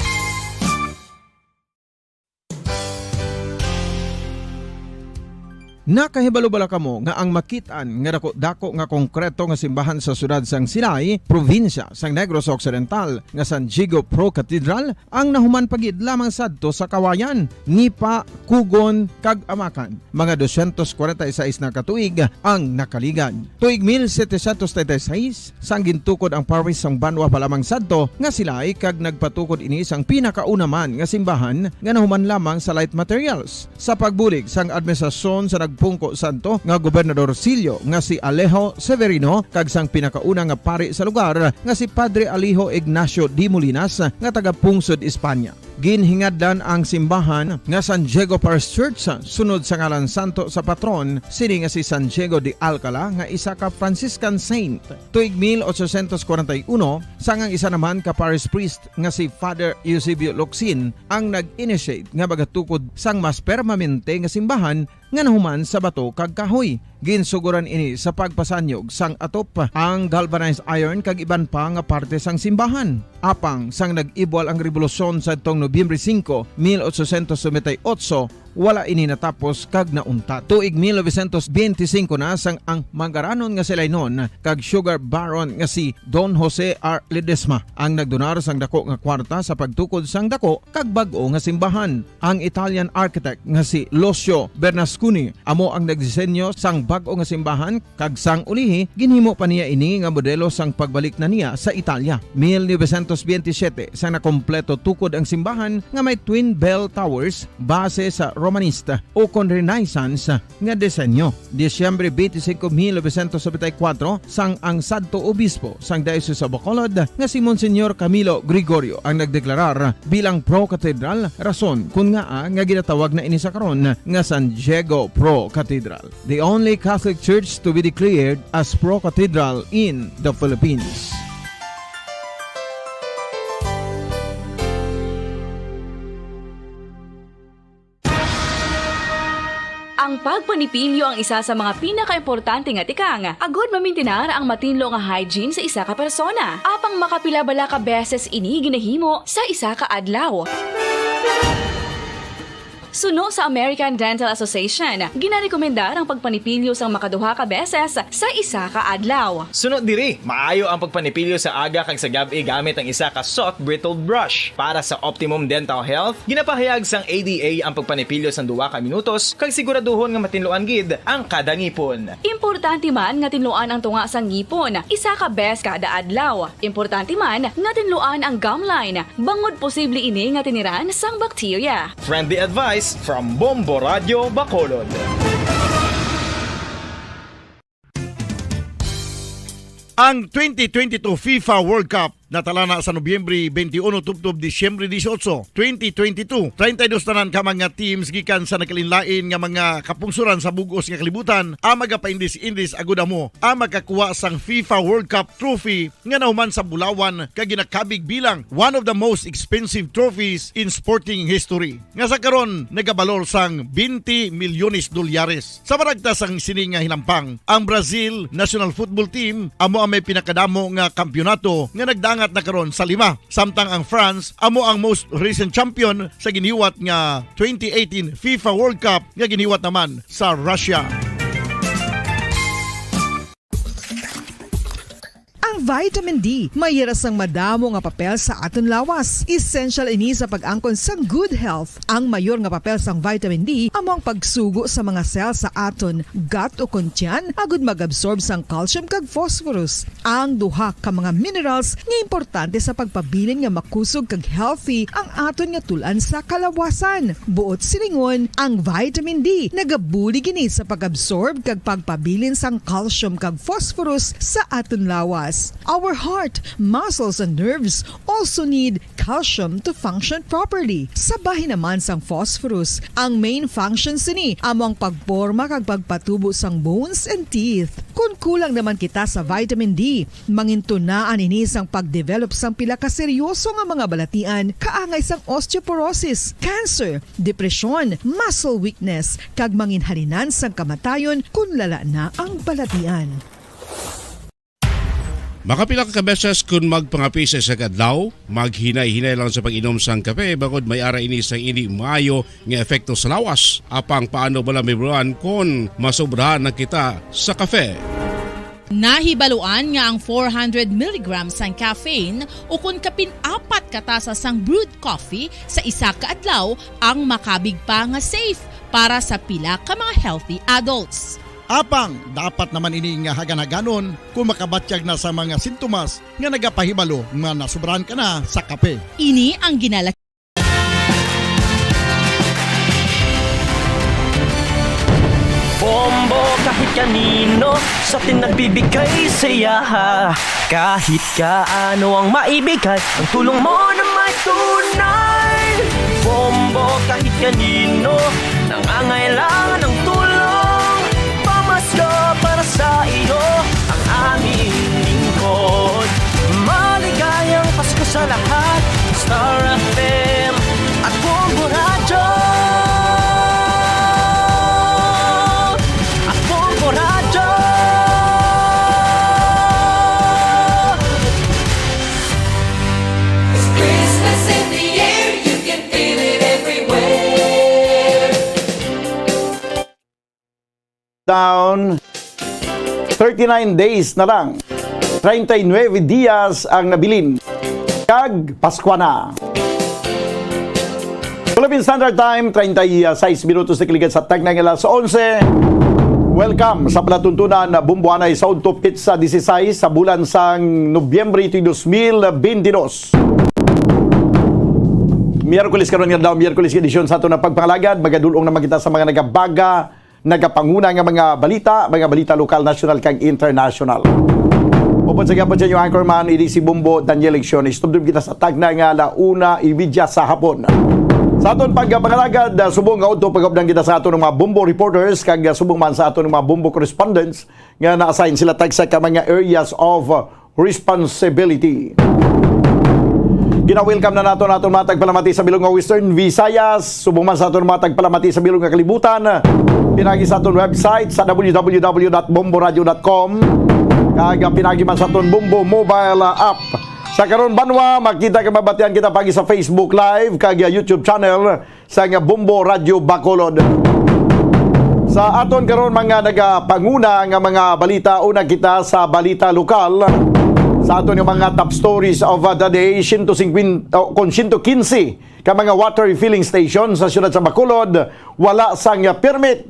Nakahibalo bala kamo nga ang makit-an nga daku-daku nga konkreto nga simbahan sa siyudad sang Silay, probinsya sang Negros Occidental, nga San Diego Pro Cathedral, ang nahuman pa gid lamang sadto sa Kawayan, Nipa, Kugon, kag Amakan? Mga dosyentos kwarenta y seis na ka tuig ang nakaligad. Tuig mil setecientos treinta y seis, sang gintukod ang parish sang Banwa pa lamang sadto nga Silay, kag nagpatukod ini sang pinakauna man nga simbahan nga nahuman lamang sa light materials. Sa pagbulig sang administrasyon sa nagpungko sadto nga Gobernador Sillo nga si Alejo Severino kag sang pinakauna nga pari sa lugar nga si Padre Alejo Ignacio de Molinas nga taga Pungsod, Espanya. Ginhingadlan ang simbahan nga San Diego Parish Church sunod sa ngalan santo sa patron sini nga si San Diego de Alcala, nga isa ka Franciscan saint. Tuig mil ochocientos kwarenta y uno, sang ang isa naman ka parish priest nga si Father Eusebio Locsin ang nag-initiate nga magatukod sang mas permanente nga simbahan nga nahuman sa bato kag kahoy. Ginsugoran ini sa pagpasanyog sang atop, ang galvanized iron kag iban pa nga parte sang simbahan. Apang sang nag-ibwal ang rebolusyon sadtong Nobyembre singko, mil ochocientos noventa y ocho, wala ini natapos kag nauntat. Tuig mil novecientos benti singko na sang ang mangaranon nga si Lainon kag sugar baron nga si Don Jose R. Ledesma ang nagdonar sang dako nga kwarta sa pagtukod sang dako kag bag-o nga simbahan. Ang Italian architect nga si Lucio Bernasconi amo ang nagdisenyo sang bag-o nga simbahan, kag sang ulihi ginhimo pa niya ini nga modelo sang pagbalik na niya sa Italia. Mil novecientos benti siyete, sang nakompleto tukod ang simbahan nga may twin bell towers base sa Romanista ukon Renaissance nga disenyo. Disyembre twenty-five, mil novecientos noventa y cuatro, sang ang sadto obispo sang Diocese of Bacolod nga si Monsignor Camilo Gregorio ang nagdeklarar bilang pro-cathedral, rason kon ngaa nga ginatawag na ini sa karon nga San Diego Pro-Cathedral, the only Catholic church to be declared as pro-cathedral in the Philippines. Ang pagpanipilyo ang isa sa mga pinakaimportante nga tikang agud mamintinar ang matinlo nga hygiene sa isa ka persona. Apang makapila bala ka beses ini ginahimo sa isa ka adlaw? Suno sa American Dental Association, ginarekomendar ang pagpanipilyo sang makaduha ka beses sa isa ka adlaw. Suno diri, maayo ang pagpanipilyo sa aga kag sa gab-i gamit ang isa ka soft bristle brush. Para sa optimum dental health, ginapahayag sang A D A ang pagpanipilyo sang duha ka minutos kag siguraduhon nga matinluan gid ang kada ngipon. Importante man nga tinluan ang tunga sang ngipon isa ka bes kada adlaw. Importante man nga tinluan ang gum line, bangod posible ini nga tiniran sang bakterya. Friendly advice from Bombo Radio Bacolod. Ang twenty twenty-two FIFA World Cup natala na sa Nobyembre twenty-one tubtob Disyembre dieciocho, twenty twenty-two. Treinta y dos tanan ka mga teams gikan sa nagkalainlain nga mga kapungsoran sa bug-os nga kalibutan ang magapaindis-indis agud amo ang makakuha sang FIFA World Cup trophy nga nahuman sa bulawan kag ginakabig bilang one of the most expensive trophies in sporting history, nga sa karon nagabalor sang twenty milyones dolyares. Sa panagta sang sini nga hinampang, ang Brazil national football team amo ang may pinakadamo nga kampiyonato nga nagdangat na karon sa lima, samtang ang France amo ang most recent champion sa giniwat nga twenty eighteen FIFA World Cup nga giniwat naman sa Russia. Ang vitamin D may ira sang madamo nga papel sa aton lawas. Essential ini sa pag-angkon sang good health. Ang mayor nga papel sang vitamin D amo ang pagsugo sa mga cell sa aton gut o kon tiyan agud mag-absorb sang calcium kag phosphorus, ang duha ka mga minerals nga importante sa pagpabilin nga makusog kag healthy ang aton nga tul-an sa kalawasan. Buot silingon, ang vitamin D nagabulig ini sa pag-absorb kag pagpabilin sang calcium kag phosphorus sa aton lawas. Our heart, muscles, and nerves also need calcium to function properly. Sa bahin naman sang phosphorus, ang main function sini amo ang pagporma kag pagpatubo sang bones and teeth. Kon kulang naman kita sa vitamin D, mangintunaan ini sang pag-develop sang pila ka seryoso nga mga balatian, kaangay sang osteoporosis, cancer, depresyon, muscle weakness, kag manginhalinan sang kamatayon kon lala na ang balatian. Makapila ka beses kon magpangape sa isa ka adlaw, maghinay-hinay lang sa pag-inom sang kape, bangod may ara ini sang indi maayo nga epekto sa lawas. Apang paano bala mahibaluan kon masobrahan na kita sa kape? Nahibaluan nga ang four hundred milligrams sang caffeine, ukon kapin apat ka tasa sang brewed coffee sa isa ka adlaw, ang makabig pa nga safe para sa pila ka mga healthy adults. Apang dapat naman ini nga hagan-haganon kon makabatyag na sa mga sintomas nga nagapahibalo nga nasobrahan ka na sa kape. Ini ang ginala Bombo kahit Kanino sa atin nagbibigay saya? Kahit kaano ang maibigay, ang tulong mo na may tunay. Bombo kahit kanino nangangailangan ng tulong. Pamasko para sa iyo ang aming lingkod. Maligayang Pasko sa lahat. Star F M at Bombo Radyo. At Bombo Radyo. It's Christmas in the air, you can feel it everywhere. Down. Thirty-nine days na lang. Treinta y nueve dias ang nabilin. Kag Paskwa na. Philippine Standard Time, treinta y seis minutos na kiligan sa tagna nga alas onse. Welcome sa palatuntunan na Bumbuanay sa Udto, petsa dieciséis sa bulan sang Nobyembre tuig dos mil bentidós. Miyerkules karon nga daw, Miyerkules nga edisyon sa aton nga pagpangalagad. Magadulong naman kita sa mga nagabaga, nagapanguna nga mga balita, mga balita lokal, national, kag international. Upod sa gihapon sa inyo anchorman, ini si Bombo Daniel Lecciones. Tubtob kita sa tagna nga ala una y media sa hapon. Sa aton pagpangalagad, ah, subong nga udto pagabdan kita sa aton mga Bombo reporters kag, ah, subong man sa aton mga Bombo correspondents nga na-assign sila tagsa ka mga areas of, ah, responsibility. Gina-welcome na nato naton mga tagpalamati sa bilog nga Western Visayas, subong man sa aton mga tagpalamati sa bilog nga kalibutan, pinagi sa aton website sa w w w dot bombo radio dot com, kag pinagi man sa aton Bombo mobile app. Sa karon banwa, makita kag mabatian kita pagi sa Facebook Live kag YouTube channel sang Bombo Radyo Bacolod. Sa aton karon mga nagapanguna nga mga balita, una kita sa balita lokal. Sa aton nga mga top stories of, uh, the day, siyento singkwenta, oh, kon siyento kinse ka mga water refilling station sa siyudad sa Bacolod wala sang permit.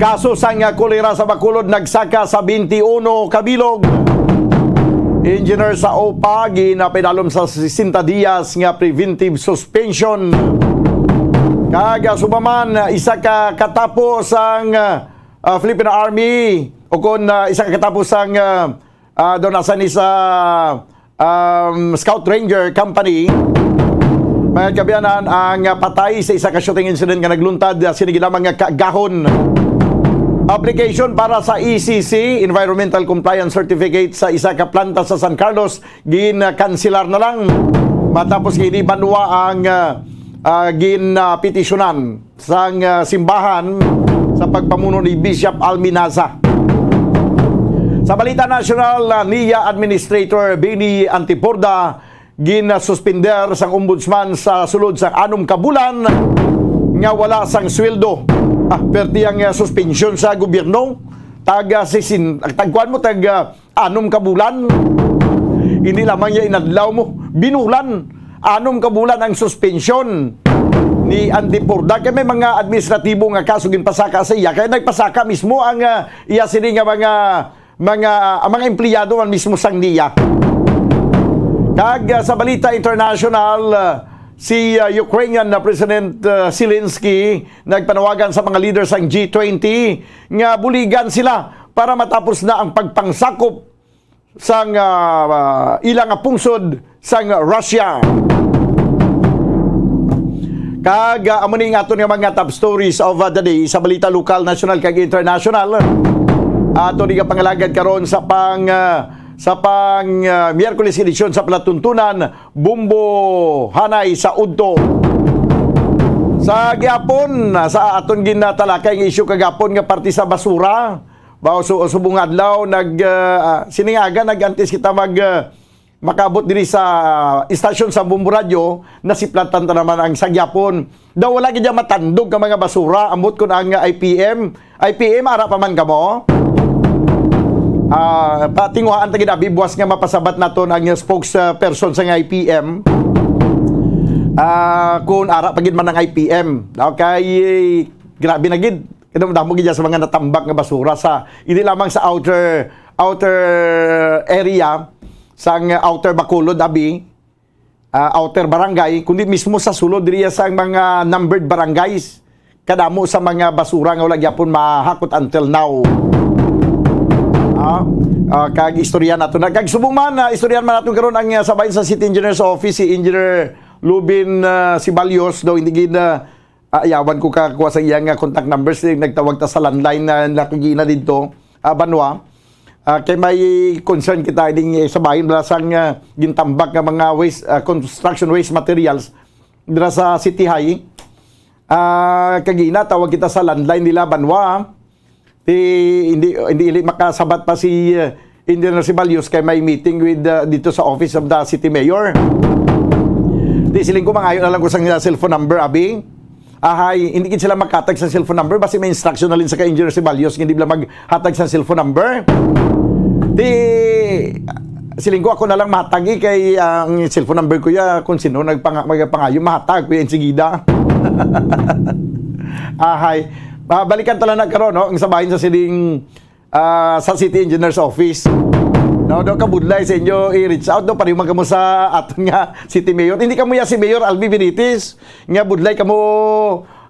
Kaso sang kolera sa Bacolod nagsaka sa twenty-one ka bilog. Engineer sa OPA ginapaidalom sa sesenta dias nga preventive suspension. Kag, ah, subong man, isa ka katapo sang, ah, Philippine Army, o kon, ah, isa ka katapo sang, ah, ah, doon asa ni sa, um, Scout Ranger Company, mga kaabyanan, ang patay sa isa ka shooting incident nga nagluntad, ah, sini lamang nga kaagahon. Application para sa E C C, Environmental Compliance Certificate, sa isa ka planta sa San Carlos, ginkanselar na lang matapos nga ini banwa ang, ah, ah, ginpetisyonan sang, ah, simbahan sa pagpamuno ni Bishop Alminaza. Sa balita nasyonal, ah, NIA Administrator Benny Antiporda ginasuspender sang ombudsman sa sulod sang anom ka bulan nga wala sang sweldo. Ah, perti ang, ah, suspensyon sa gobyerno. Taga sisin, tagkuan mo, taga anom ka bulan. Hindi lamang niya inadlaw mo, binulan. Anom ka bulan ang suspensyon ni Antiporda. Kay may mga administratibo nga kaso ginpasaka sa iya. Kaya nagpasaka mismo ang, ah, iya sini nga mga, mga, ang mga empleyado man mismo sang NIA. Kag, ah, sa balita international, ah, si, ah, Ukrainian na President, ah, Zelensky nagpanawagan sa mga leaders sang G twenty nga buligan sila para matapos na ang pagpangsakop sang, ah, ah, ila nga pungsod sang Russia. Kag, ah, amo ning aton nga mga top stories of, ah, the day sa balita lokal, national, kag international. Ato ni nga pangalagad karon sa pang, ah, sa pang, ah, Miyerkules edisyon sa palatuntunan, Bombo Hanay sa Udto. Sa gihapon, sa aton ginatalakay nga isyu kagapon nga parte sa basura, ba, su-, subong adlaw, nag, ah, sining aga, nag-antis kita mag, ah, makabot diri sa istasyon sa Bombo Radyo, nasiplatan ta naman ang sa gihapon. Daw wala gid matandog ka mga basura, ambot kun ang I P M. I P M, ara pa man kamo? Ah, patinguhaan ta gid abi buwas nga mapasabat naton ang spokesperson sa I P M. Ah, kun ara pa gid man ang I P M. Okay, grabe na gid. Kaya damo gid sa mga natambak nga basura sa, hindi lamang sa outer, outer area, sa outer Bacolod, abi, ah, outer barangay, kundi mismo sa sulod diriya sa mga numbered barangays. kadamo sa mga basura nga wala gyapon mahakot until now. Ah, ah, kag istorya nato na. Kag subong man, ah, istoryahan man nato karon ang, ah, sa bahin sa City Engineer's Office, si Engineer Lubin, ah, Siballos, daw hindi gid, ah, ah, yawan ko kakuha sa iyang, ah, contact numbers, eh, nagtawag ta sa landline na nakagina didto, ah, banwa. Ah, kay may concern kita ining, eh, sa bahin bala sang, ah, gintambak nga mga waste, ah, construction waste materials dira sa City High. Ah, kagina, tawag kita sa landline nila, banwa. Di, hindi, hindi, hindi makasabat pa si, uh, Engineer Siballos kay may meeting with, uh, dito sa office of the city mayor. Di, siling ko, mangayo na lang ko sa, uh, cellphone number, abi. Ahay, hindi gid sila maghatag sa cellphone number, basi may instruction na lang sa kay Engineer Siballos, hindi bala maghatag sa cellphone number. Di, siling ko, ako na lang mahatag, eh, kay, uh, ang cellphone number ko ya, kung sino nagpanga-, magpangayo, mahatag ko ya insigida. Ahay. Ah, balikan ta lang na karon, no? Ang sa bahin sa siling, ah, sa City Engineer's Office. No, daw kabudlay sa inyo i-reach out, no? Pareho man kamo sa aton nga City Mayor. Hindi kamo ya si Mayor Albi Benitez, nga budlay kamo,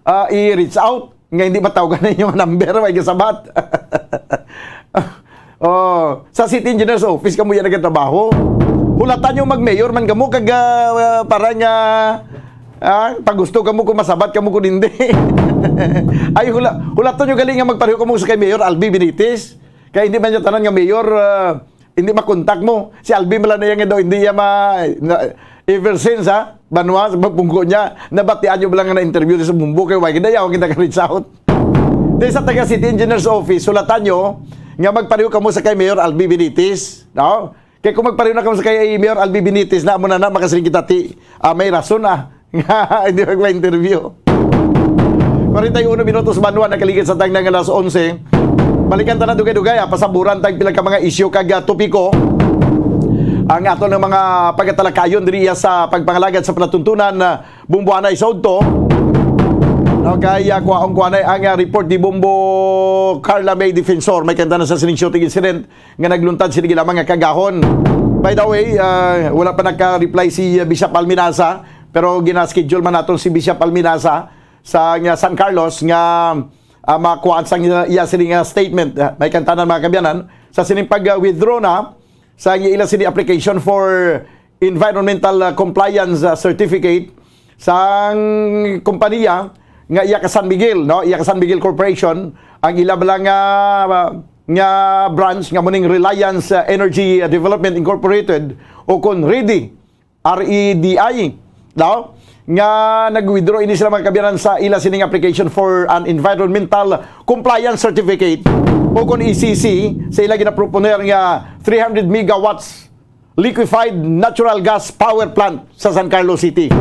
ah, i-reach out, nga hindi matawagan na inyong number, may kasabat. Oh, sa City Engineer's Office kamo ya nagtrabaho. Hulatan nyo mag-mayor man kamo kag, ah, para nga, ah, pagusto kamo kung masabat kamo kung hindi. Ay, hula-, hulaton nyo gali nga magpareho kamo sa kay Mayor Albi Benitez. Kay hindi man niya tanan nga mayor, ah, hindi makontak mo. Si Albi man lang na iya nga daw, hindi iya ma-, na-, ever since, ha? Banwa, sa pagpungko niya, nabatian nyo ba lang nga na-interview sa Bumbo? Kay why gid ayaw kita ka-reach out. Di sa taga City Engineer's Office, sulatan nyo nga magpareho kamo sa kay Mayor Albi Benitez, no? Kay kung magpareho na kamo sa kay Mayor Albi Benitez, na mo na na, makasiling kita ti, ah, may rason, ah, nga hindi magpa-interview. Kwarenta y uno minutos, banwa, nakaligid sa tagna nga alas onse. Balikan ta na dugay-dugay, ah, pasaburan tag pila ka mga isyu kag, ah, topiko ang aton nga mga pagatalakayon diri iya sa pagpangalagad sa palatuntunan, ah, Bumbuanay sa udto. No, kay, ah, kuhaon ko anay ang, ah, report ni Bombo Carla May Defensor. May kanta na sa sining shooting incident nga nagluntad sini lamang nga kagahon. By the way, ah, wala pa naka-reply si, ah, Bishop Alminasa, pero gina-schedule man naton si Bishop Alminasa sa, nga San Carlos nga, ah, makuhaan sang iya, iya sini nga statement. Ah, may kantanan, mga kabyanan, sa sining pag, ah, withdraw na sa ila sini application for environmental, ah, compliance, ah, certificate sang kompanya nga iya ka San Miguel, no? Iya ka San Miguel Corporation, ang ila bala nga, ah, nga branch nga muning Reliance, ah, Energy, ah, Development Incorporated o kon REDI, R E D I, no? Nga nag-withdraw ini sila, mga kabyanan, sa ila sining application for an environmental compliance certificate o kon E C C sa ila ginaproponer nga three hundred megawatts liquefied natural gas power plant sa San Carlos City.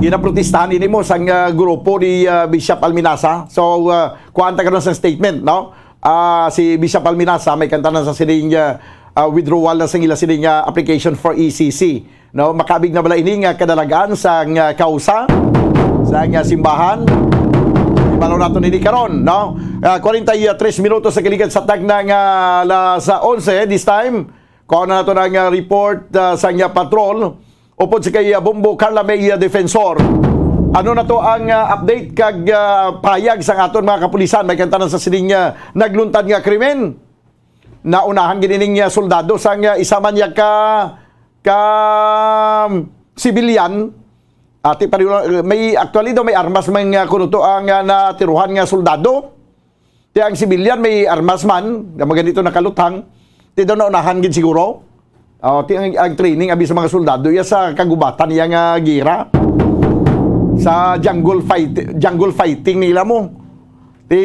Ginaprotestahan ini mo sang, ah, grupo ni, ah, Bishop Alminasa. So, ah, kuhaan ta karon sa statement, no? Ah, si Bishop Alminasa may kantanan sa sining, ah, ah, withdrawal na sang ila sining, ah, application for E C C, no? Makabig na bala ini nga kadalagan sa nga kausa sa nga simbahan? Ibalo nato nini karon, no? Ah, kwarenta y tres minutos sa kaligad sa tagna nga alas onse this time. Kuha na nato ang, ah, report, ah, sa nga patrol upod sa kay, ah, Bombo Carla May, ah, Defensor. Ano na to ang, ah, update kag, ah, payag sa aton mga kapulisan may kantanan sa sining, ah, nagluntad nga krimen? Naunahan gid ining, ah, soldado sa nga isa man niya ka, ka, um, sibilyan. Ati pa rin, may, actually daw may armas man nga kuno to ang, ah, natiruhan nga soldado. Ti ang sibilyan may armas man, nga mga ganito nakaluthang, ti daw naunahan gid siguro. Oh, ti ang, ang training abi sa mga soldado iya sa kagubatan iya nga gira. Sa jungle fight, jungle fighting nila mo. Ti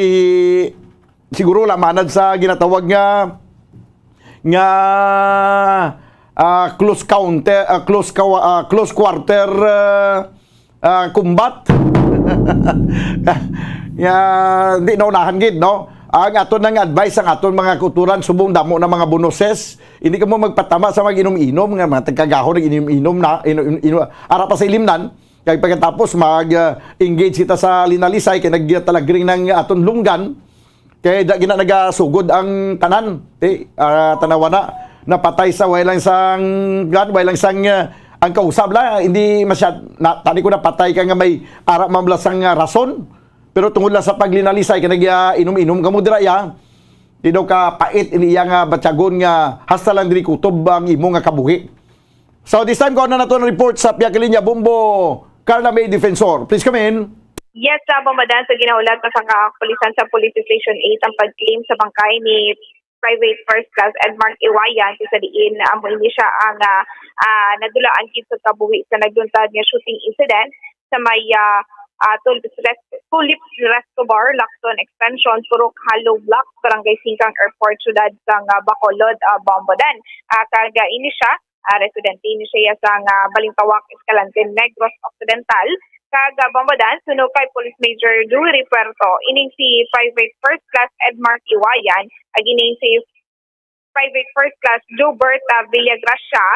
siguro wala manad sa ginatawag nga, nga, ah, close counter, ah, close kawa-, ah, close quarter, ah, ah, combat. Nga, di naunahan gid, no? Ang aton nang advice, ang aton mga kauturan, subong damo na mga bonuses, hindi ka mo magpatama sa mag-inom-inom, nga mga tagkagahon nag-inom-inom na, ino-, ino-, ara pa sa ilimnan, kay pagkatapos mag, ah, engage kita sa linalisay, kay nagtalagring ng aton lunggan, kay da gina nagasugod ang tanan. Ti, ah, tanawa na, napatay sa way lang sang, gan, way lang sang, ah, ang kausab la, hindi masyad-, na, tani ko napatay ka nga may ara man bala sang, ah, rason. Pero tungod lang sa paglinalisay, kay nag-, ah, inom-inom kamo dira, ya. Di daw ka pait ini iya nga batyagon nga hasta lang diri kutob ang imo nga kabuhi. So, this time, kuha na nato ang report sa Pihak Linya, Bombo Carla May Defensor. Please come in. Yes, sa Bombo Dan, sa ginahulat sa kapulisan sa Police Station eight ang pag-claim sa bangkay ni Private First Class Edmark Iwayan, kung sa diin amo ini siya ang, ah, ah, nadulaan gid sa kabuhi sa nagluntad nga shooting incident sa may, ah, ah, Tulips Rest-, Tulips Resto Bar, Lacson Extension, Purok Hollow Block, Barangay Singkang Airport, Siyudad sang, ah, Bacolod, ah, Bombo Dan. Ah, kag, ah, ini siya, ah, residente ini siya sang, ah, Balintawak, Escalante, Negros Occidental. Kag, ah, Bombo Dan, suno kay Police Major Dewey Puerto, ining si Private First Class Edmark Iwayan, ag ining si Private First Class Jobert, ah, Villagracia,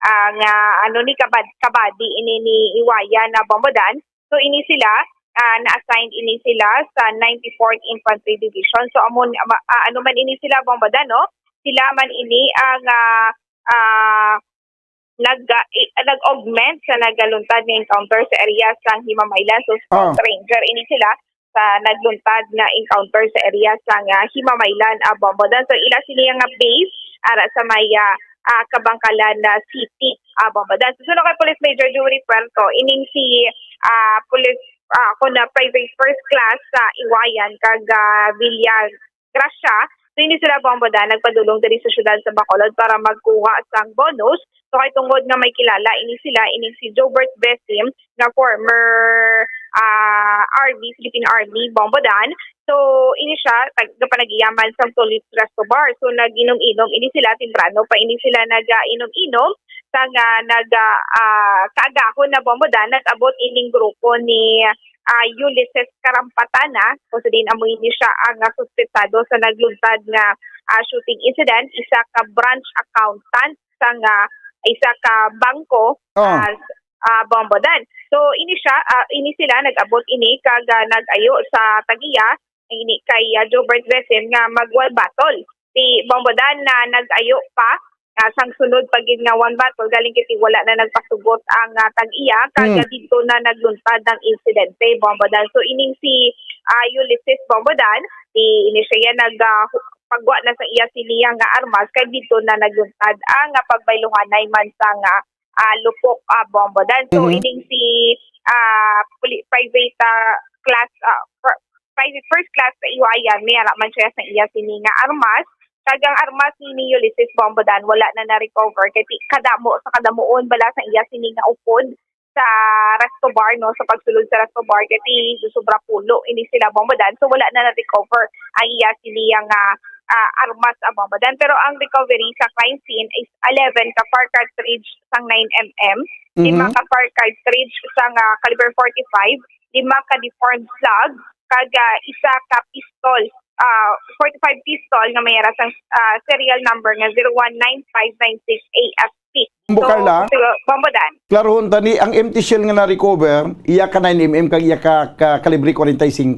ah, nga, ano ni, kabad-, kabady ini ni Iwayan na Bombo Dan. So, ini sila, ah, na-assign ini sila sa ninety-fourth Infantry Division. So, amo, ama-, ah, ano man ini sila, Bombo Dan, no? Sila man ini ang, ah, ah, nag, ah, i-, nag-augment sa nagaluntad nga encounter sa area sang Himamaylan. So, scout Ah. ranger ini sila sa nagluntad nga encounter sa area sang, ah, Himamaylan, ah, Bombo Dan. So, ila sini nga base ara sa may, ah, ah, Kabangkalan na City, ah, Bombo Dan. So, suno kay Police Major Jewry Puerto, ining si, ah, Police, ah, ako na Private First Class sa Iwayan kag, ah, Villa Gracia. So, ini sila, Bombo Dan, nagpadulong diri sa siyudad sa Bacolod para magkuha sang bonus. So, kay tungod nga may kilala ini sila, ining si Jobert Besim, nga former, ah, Army, Philippine Army, Bombo Dan. So, ini siya, tag-, gapanag-iya man sa Tulips Resto Bar. So, nag-inom-inom ini sila, temprano pa ini sila nag-inom-inom. Sa nga nag, ah, ah, kaagahon na, Bombo Dan, nag-abot ining grupo ni, ah, Ulysses Karampatana, kung sa diin amo ini siya ang, ah, suspetsado sa nagluntad nga, ah, shooting incident, isa ka branch accountant sa nga isa ka bangko, Oh. ah, s-, ah, Bombo Dan. So, ini siya, ah, ini sila nag-abot ini kag, ah, nag-ayo sa tag-iya ini kay, ah, Jobert Resin nga mag-one battle. Si Bombo Dan na nag-ayo pa, ah, sang sunod pa gid nga one battle, galing kiti wala na nagpasugot ang, ah, tag-iya, kag Mm. didto na nagluntad ang insidente, Bombo Dan. So, ining si, ah, Ulysses, Bombo Dan, si, ini siya yan nag, ah, hu-, pagwa na sa iya siniya nga armas, kag didto na nagluntad ang, ah, pagbayluhanay man sa nga, ah, lupok, ah, Bombo Dan. So, Mhm. ining si, ah, puli-, private, ah, class, ah, fir-, private first class sa Iwayan, may ara man siya sa iya sini nga armas. Kag ang armas ni, ni Ulysses, Bombo Dan, wala na na-recover. Kay ti-, kadamo, sa kadamuon bala sa iya sini nga upod sa resto bar, no, sa pagsulod sa resto bar, kay ti-, sobra pulo ini sila, Bombo Dan. So, wala na na-recover ang iya sini nga, ah, armas, ah, Bombo Dan. Pero ang recovery sa crime scene is eleven ka fire cartridge sang nine M M, lima Mhm. ka fire cartridge sang, ah, caliber forty-five, lima ka deformed slug, kag, ah, isa ka pistol, ah, forty-five pistol nga may ara sang, ah, serial number nga zero one nine five nine six A F P. Bombo So, Carla? Sige, Bombo Dan. Klarohon ta ni, ang empty shell nga na-recover, iya ka nine M M kag iya ka, ka kalibre forty-five?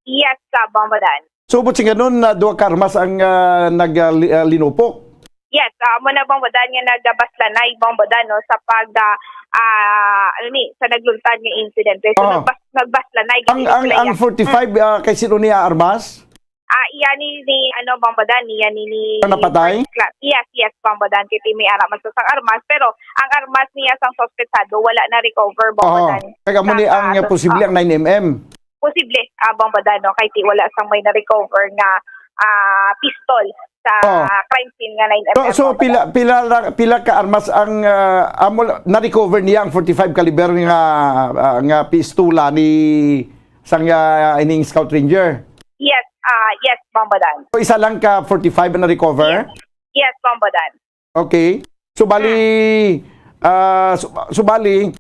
Yes, sa Bombo Dan. So, buot silingon, na duha ka armas ang, ah, nag, ah, li-, ah, linupok? Yes, ah, amo na, Bombo Dan, nga nagabaslanay, Bombo Dan, no, sa pag, ah, ah, ano ni, sa nagluntad nga insidente. So, Aha. nagbas-, nagbaslanay, Ang, gid ang, sila ang iya. forty-five, ah, kay sino niya armas? Ah, iya ni, ni, ano, Bombo Dan, iya ni, ni Ang napatay? First Class. Yes, yes, Bombo Dan, kay ti may ara man sa sang armas, pero ang armas niya sang suspetsado, wala na-recover, Bombo Oo. Dan. Kag amo Sa ni ang, ah, ah, posible ah. ang nine M M. Posible, ah, Bombo Dan, no, kay ti wala sang may na-recover nga, ah, pistol sa Oh. crime scene nga nine M M, So, so Bombo pila, Dan. pila ra-, pila ka armas ang, ah, amo la-, na-recover niya ang forty-five caliber nga, ah, nga pistola ni sang, ah, ining Scout Ranger? Yes, ah, yes, Bombo Dan. So, isa lang ka forty-five ang na-recover? Yes. Yes, Bombo Dan. Okay. So, bali, Hmm. ah, so, so, bali,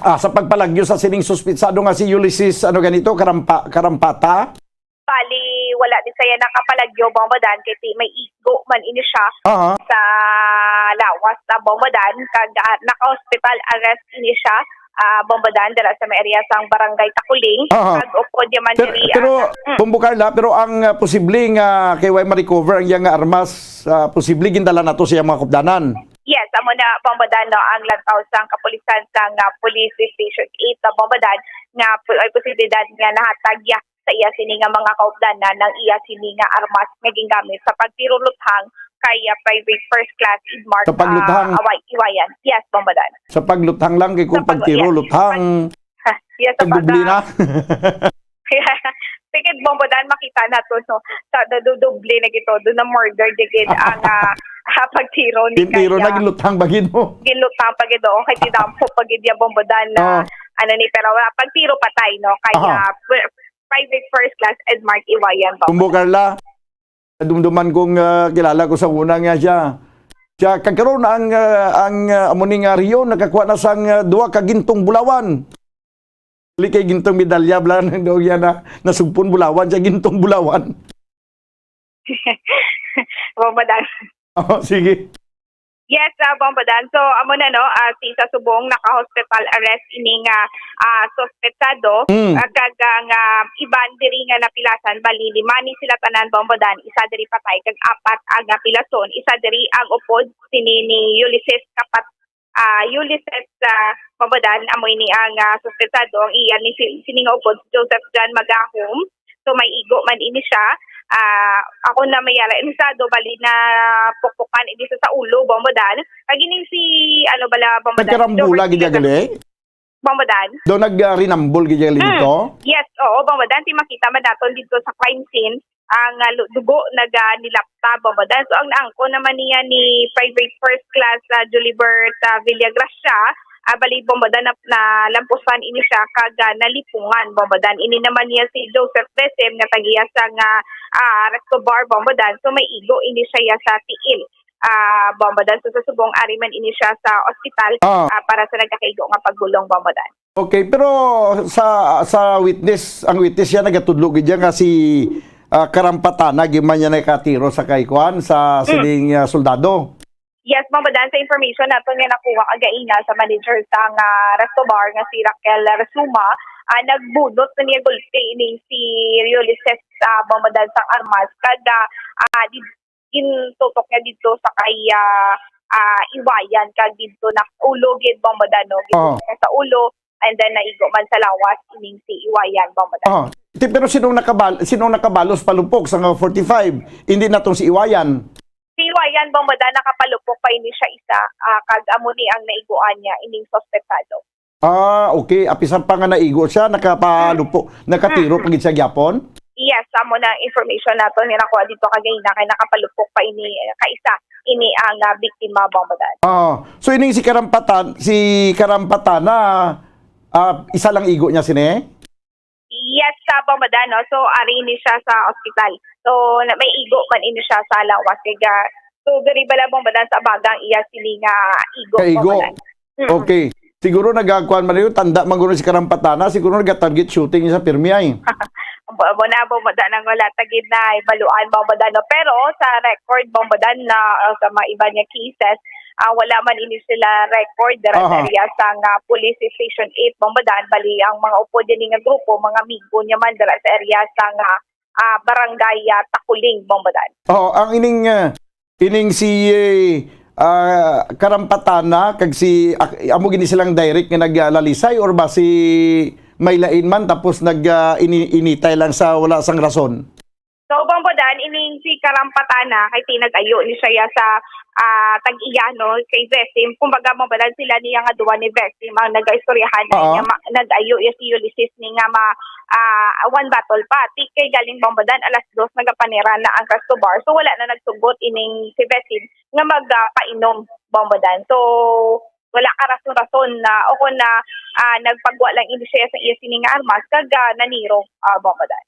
ah, sa pagpalagyo sa sining suspitsado nga si Ulysses, ano ganito, Karampa-, Karampata? Bali, wala ni saya nakapalagyo, Bombo Dan, kay ti may igo man ini siya Aha. sa lawas sa Bombo Dan, kag, ah, naka-hospital arrest ini siya, ah, Bombo Dan, dira sa may area sang Barangay Takuling, Aha. kag upod niya man Pero, diri, pero, ah, mm. Bombo Carla, pero ang, ah, posible nga kay way ma-recover ang iya nga armas, ah, posible gindala nato sa iyang mga kupdanan. Yes, amo na, Bombodan, no, ang lantaw sang kapulisan sang, ah, Police Station eight, ah, Bombodan, nga pu-, ay posibilidad nga nahatag ya sa iya sini nga mga kaupdanan ang iya sini nga armas nga gingamit sa pagtiro luthang kay, ah, Private First Class Edmark, Sa pagluthang. ah, Away-, Iwayan. Yes, Bombodan. Sa pagluthang lang, kay kung Sa pag-, pagtiro yes. luthang, Yes, sa pagdubli pag-, na. Sige, Bombodan, makita na to, no? Sa, do-, do-, doble na gito. Doon na murder, digid ang, ah, ah, pagtiro ni Tintiro na kaya. Giluthang ba gid mo? Giluthang pa gid, oo. Kay tidampo pa gid ya, Bombodan, na, Oo. ano ni, pero wala. Pagtiro patay, no? Kaya, Aha. fir-, Private First Class Edmark Iwayan, Bombodan. Kumbo, Carla, dumduman kong, ah, kilala ko sa una nga siya. Siya, kagkaron ang, ah, ang, ah, amo ni nga Rio, nakakuha na sang, ah, duha ka gintong bulawan. Dili kay gintong medalya, bla, nang daw yan na, nasugpon bulawan siya, gintong bulawan. Bombodan. Oh, sige. Yes, ah, Bombodan. So, amo na, no, ah, si sa subong naka-hospital arrest ini nga, ah, suspetsado. Mm. Ah, kag ang, ah, iban diri nga napilasan, bali lima ni sila tanan, Bombodan, isa diri patay, kag apat ang napilason, isa diri ang upod sini ni Ulysses Kapat-, ah, Ulysses, ah, Bombodan, amo ini ang, ah, suspetsado, ang iya ni si-, sini nga upod, si Joseph John Magahom. So, may igo man ini siya. Ah, ako na may yara ini sa do, bali na pukpukan ini sa, sa ulo, Bombodan. Kag ining si, ano bala, Bombodan, Nagkarambula Joseph gid Joseph gali? Bombodan. Do nag, ah, rinambol gid gali Hmm. dito? Yes, oo, Bombodan. Ti makita man naton dito sa crime scene ang, ah, lu-, dugo naga nilapta, Bombodan. So, ang naangkon naman niya ni Private First Class, ah, Julibert, ah, Villagracia, ah, bali, Bombodan, na, nalampusan ini siya kag, ah, nalipungan, Bombodan. Ini naman niya si Joseph Besim nga tagiya sa nga, ah, resto bar, Bombodan. So, may igo ini siya ya sa tiil, ah, Bombodan. So, sa subong ari man ini siya sa ospital, Ah. ah, para sa nagakaigo nga paggulong, Bombodan. Okay, pero sa, sa witness, ang witness siya nagatudlo gid siya nga si, ah, Karampatana, gid man niya nakatiro sa kay kuan, sa Mm. sining, ah, soldado. Yes, Bombodan, sa information nato nga nakuha kagaina sa manager sa nga resto bar nga si Raquel Resuma, ah, nagbunot na niya gulpi ining si Ulysses, ah, Bombodan, sang armas kag, ah, ah, di-, gintutok niya dito sa kay, ah, ah, Iwayan kag dito na ulo gid, Bombodan, no? Gintutok Oo. niya sa ulo and then naigo man sa lawas ining si Iwayan, Bombodan. Oh, ti-, pero sinong nakabal-, sinong nakabalos palupok sa nga forty-five? Hindi na tong si Iwayan. Si Iwayan, Bombodan, nakapalupok pa ini siya isa, ah, kag amo ni ang naiguan niya, ining suspetsado. Ah, okay. Apisan pa nga naigo siya, nakapalupok, nakatiro pa gid siya gyapon? Yes, amo na ang information nato nga nakuha dito kagaina kay nakapalupok pa ini, eh, kaisa, ini ang, ah, biktima, Bombodan. Ah, so ining si Karampatan, si Karampatan na, ah, isa lang igo niya sini? Yes, sa Bombodan, no? So, ari ni siya sa ospital. So, na, may igo man ini siya sa lawas. Kaya, so, diri bala, Bombodan, sa bagang iya sini nga igo, Kaigo. Bombodan. Mm. Okay. Siguro nagkuan man yun, tanda man guro si Karampatana, siguro nag-target shooting sa pirmi ay. Abo, abo na, Bombodan, ang wala ta gid na ibaluan, Bombodan, no? Pero sa record, Bombodan, na, uh, sa mga iba niya cases, ah, wala man ini sila record dira sa Aha. area sa nga Police Station eight, Bombodan. Bali, ang mga upod ini nga grupo, mga amigo niya man dira sa area sa nga, ah, barangay, ah, Takuling, Bombodan. Oh, ang ining, ah, ining si, eh, ah, Karampatana kag si, ak-, amo gini silang direct nga naglalisay or ba si may lain man tapos nag, ah, ini-, initay lang sa wala sang rason? So, Bombodan, ining si Karampatana, kay tinag-ayo ni siya ya sa, ah, tag-iya, no, kay Vesim. Kumbaga, Bombodan, sila niya nga duwa ni Vesim ang nag-istoryahan na Oo. niya ma-, nag-ayo ya si Ulysses ni nga ma-, ah, one battle pa. Ti kay galing, Bombodan, alas dos nagapanera na ang resto bar. So, wala na nagsugot ining si Vesim nga mag, ah, painom, Bombodan. So, wala ka rason-rason na, o kung na, ah, nagpagwa lang ini siya sa iya sini nga armas, kag, ah, naniro, ah, Bombodan.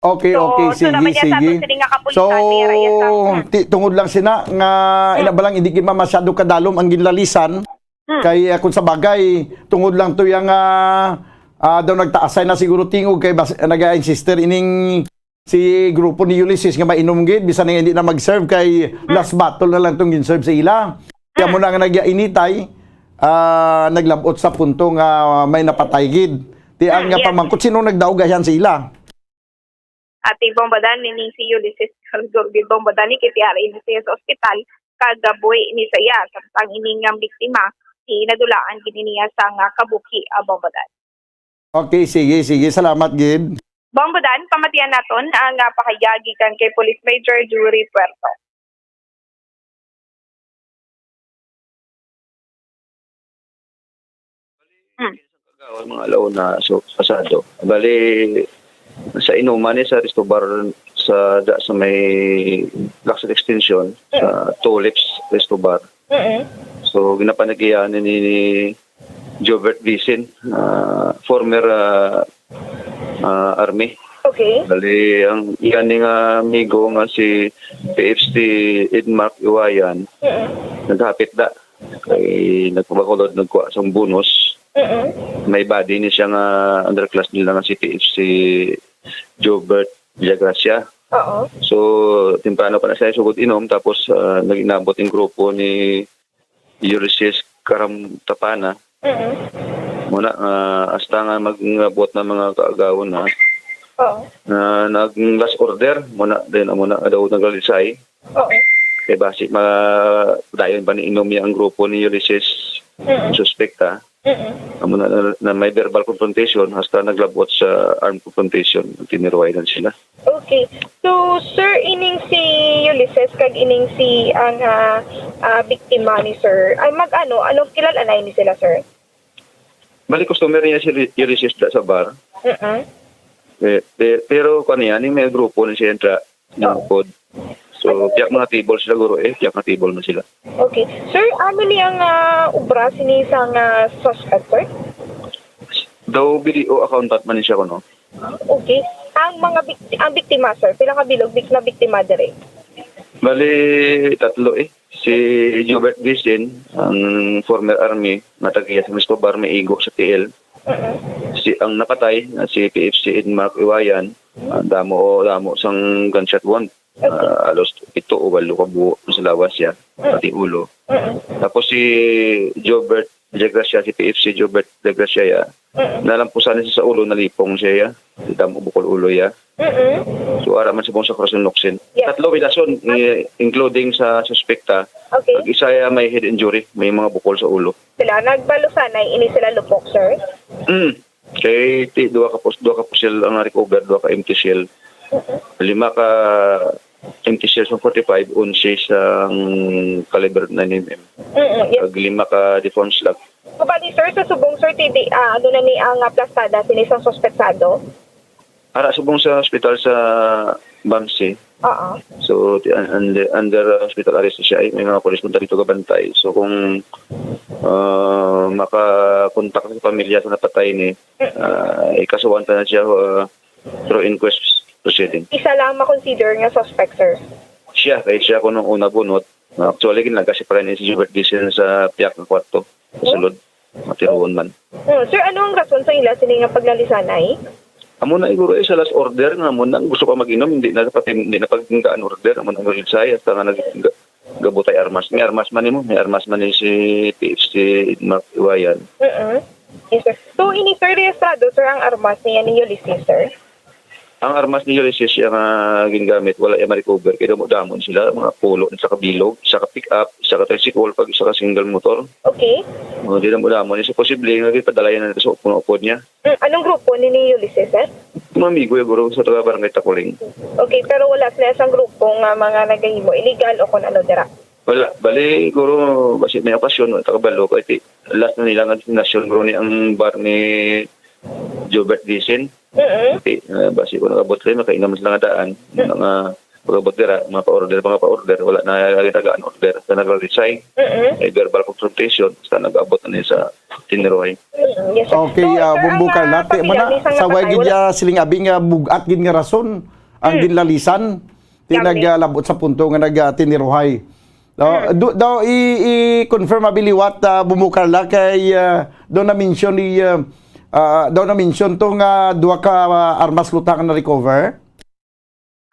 Okay, So, okay, so sige, naman niya sa sige. ato sini nga kapulisan, So, may area sa, hmm. ti-, tungod lang sina nga Hmm. ina ba lang, hindi gid masyado kadalom ang ginlalisan. Hmm. Kay, ah, kung sa bagay, tungod lang to yang, ah, ah, daw nagtaasay na siguro tingog kay bas-, nag-insister ining si grupo ni Ulysses nga mainom gid, bisan nga hindi na mag-serve kay Hmm. last battle na lang tong gin-serve sa ila. Kaya Hmm. mo na nga nagyainitay, ah, naglabot sa punto nga may napatay gid. Ti ang Hmm, nga yes. pamangkot, sino nagdaog ayan sa ila? Ati Bombodan, ni si Ulysses Gurgid Bombodan, ni K T R A na siya sa ospital. kag buhi ni sa iya, samtang ini nga biktima, si nadulaan gid niya sang, ah, kabuhi, ah, Bombodan. Okay, sige, sige. Salamat gid. Bombodan, pamatian naton ang, ah, pahayag gikan kay Police Major Jury Puerto. Hmm. Kagawad, mga alauna, so, pasado. Bali, sa inuman ni sa Resto Bar sa, da, sa may Lacson Extension, sa Tulips Resto Bar. Mm-mm. So, ginapanagian ni, ni Jobert Vicen, ah, former, ah, ah, army. Okay. Bali, ang iya ni nga amigo nga si P F C Edmark Iwayan, Mm-mm. naghapit da. Kay nagpabakulod, nagkuha sang bonus. Mm-mm. May buddy ni siya nga underclass nila nga si P F C Jobert Villagracia. Oo. So, temprano pa na siya sugod inom, tapos, ah, nag-inabot ang grupo ni Ulysses Karamtapana. Mm-mm. Muna, ah, hasta nga mag-, mag-abot na mga kaagawon na, Oo. na nag-last order, muna, then, muna, daw naglalisay. Oo. Kay basi, ma-, dayon pa ni inom niya ang grupo ni Ulysses, Mm-mm. suspek, ha? Mm-mm. Amo na, na, na may verbal confrontation hasta naglabot sa armed confrontation, tiniruhay lang sila. Okay. So, sir, ining si Ulysses kag ining si ang, ah, ah, biktima ni sir, ay mag-ano, ano, kilala na ini sila, sir? Bali, customer niya si Uli-, Ulysses da sa bar. Mm-mm. Eh, pe-, pero kung ano yan, yung may grupo na siya entra, Oo. nangkod. So, piyak mga table sila, guro, eh. Piyak mga table na sila. Okay. Sir, ano ni ang, ah, obra sini sang, ah, suspect, sir? Daw B D O accountant man siya, kuno. Okay. Ang mga bik-, ang biktima, sir, pila ka bilog bik-, na biktima dire? Bali, tatlo, eh. Si Jobert Vicen, ang former army, nga taga sa Escobar, may igo sa T L. Mm-mm. Si, ang napatay, nga si P F C Edmark Iwayan, ah, damo, damo sang gunshot wound. Okay. Ah, halos pito o walo ka buo sa lawas siya, Mm. pati ulo. Mm-mm. Tapos si Jobert Villagracia, si P F C Jobert Villagracia, ya, Mm-mm. nalampusan siya sa ulo, nalipong siya, ya. Damo bukol ulo, ya. Mm-mm. So, ara man subong sa Corazon Locsin. Yes. Tatlo bilason, i-, including sa suspekta. Okay. Pag isa, ya, may head injury, may mga bukol sa ulo. Sila, nagbalusanay ini sila lupok, sir? Mm. Kay ti-, duha ka pus-, duha ka pusil ang na-recover, duha ka empty shell. Mm-mm. Lima ka empty shell sa forty-five, onse sang caliber nine M M. Mm-mm, yes. Kag lima ka defense lock. So, bali, sir, sa subong, sir, ti-, di, ah, ano na ni ang, ah, plastada sini sang suspetsado? Ara subong sa ospital sa Bamsi. Oo. So, ti-, un-, under, under hospital arrest siya, ay, may mga pulis punta dito gabantay. So, kung, ah, makakontak sa pamilya sa napatay ni, Mm-mm. ah, ikasuhan pa na siya, ah, through inquest proceeding. Isa lang makonsider nga suspect, sir? Siya, kay siya kuno ang una bunot. Actually, ginlaga siya pa rin si Jobert Vicen sa piyak nga kwarto. Sa sulod, matiruon man. Hmm, sir, ano ang rason sa ila sini nga paglalisanay? Amo na siguro, eh, sa last order nga amo na gusto pa mag-inom, hindi na pati, hindi na pagkinggaan order, amo na ang resay, hasta nga nag-, gabutay armas. May armas man nimo, may armas man ni si P F C Edmark Iwayan. Mm-mm. Yes, sir. So, ini, sir, rehistrado, sir, ang armas niya ni Ulysses, sir? Ang armas ni Ulysses, iya nga gingamit, wala iya ma-recover. Kay damo-damo sila, mga pulo, isa ka bilog, isa ka pick-up, isa ka tricycle, kag isa ka single motor. Okay. O, di damo-damo ni. So, posible nga ginpadala niya na sa upod-upod niya. Mm, anong grupo ni, ni Ulysses, sir? Mga amigo, ya, guro, sa taga Barangay Takuling. Okay, pero wala sila sang grupo nga mga nagahimo illegal o kung ano dira? Wala. Bali, guro, basi may okasyon, wala ta kabalo. Kay ti-, last na nila nga destinasyon, guro, ni ang bar ni Jobert Vicen. Mm-mm. Ti, ah, basi ko nakabot kayo, makainom sila nga daan. Mm. Mga pag-abot dira, mga pa-order, mga pa-order, wala na tagaan order. Sa nag-resign, Mm-mm. may verbal confrontation, sa nag-abot na niya sa tiniruhay. Mm, yes, sir. Okay, So, ah, sir, Bumbo ang, ah, Carla, ti-, pamilya mana, ni sang sa way napatay, gid wala ya siling abi nga bugat gid nga rason ang Mm. ginlalisan, ti Grabe. nag, ah, labot sa punto nga nag, ah, tiniruhay. No, Mm. do, daw i, i-confirm abi liwat, ah, Bumbo Carla, kay, ah, daw na-mention ni, ah, ah, daw na-mention to nga duha ka, ah, armas luta nga na-recover?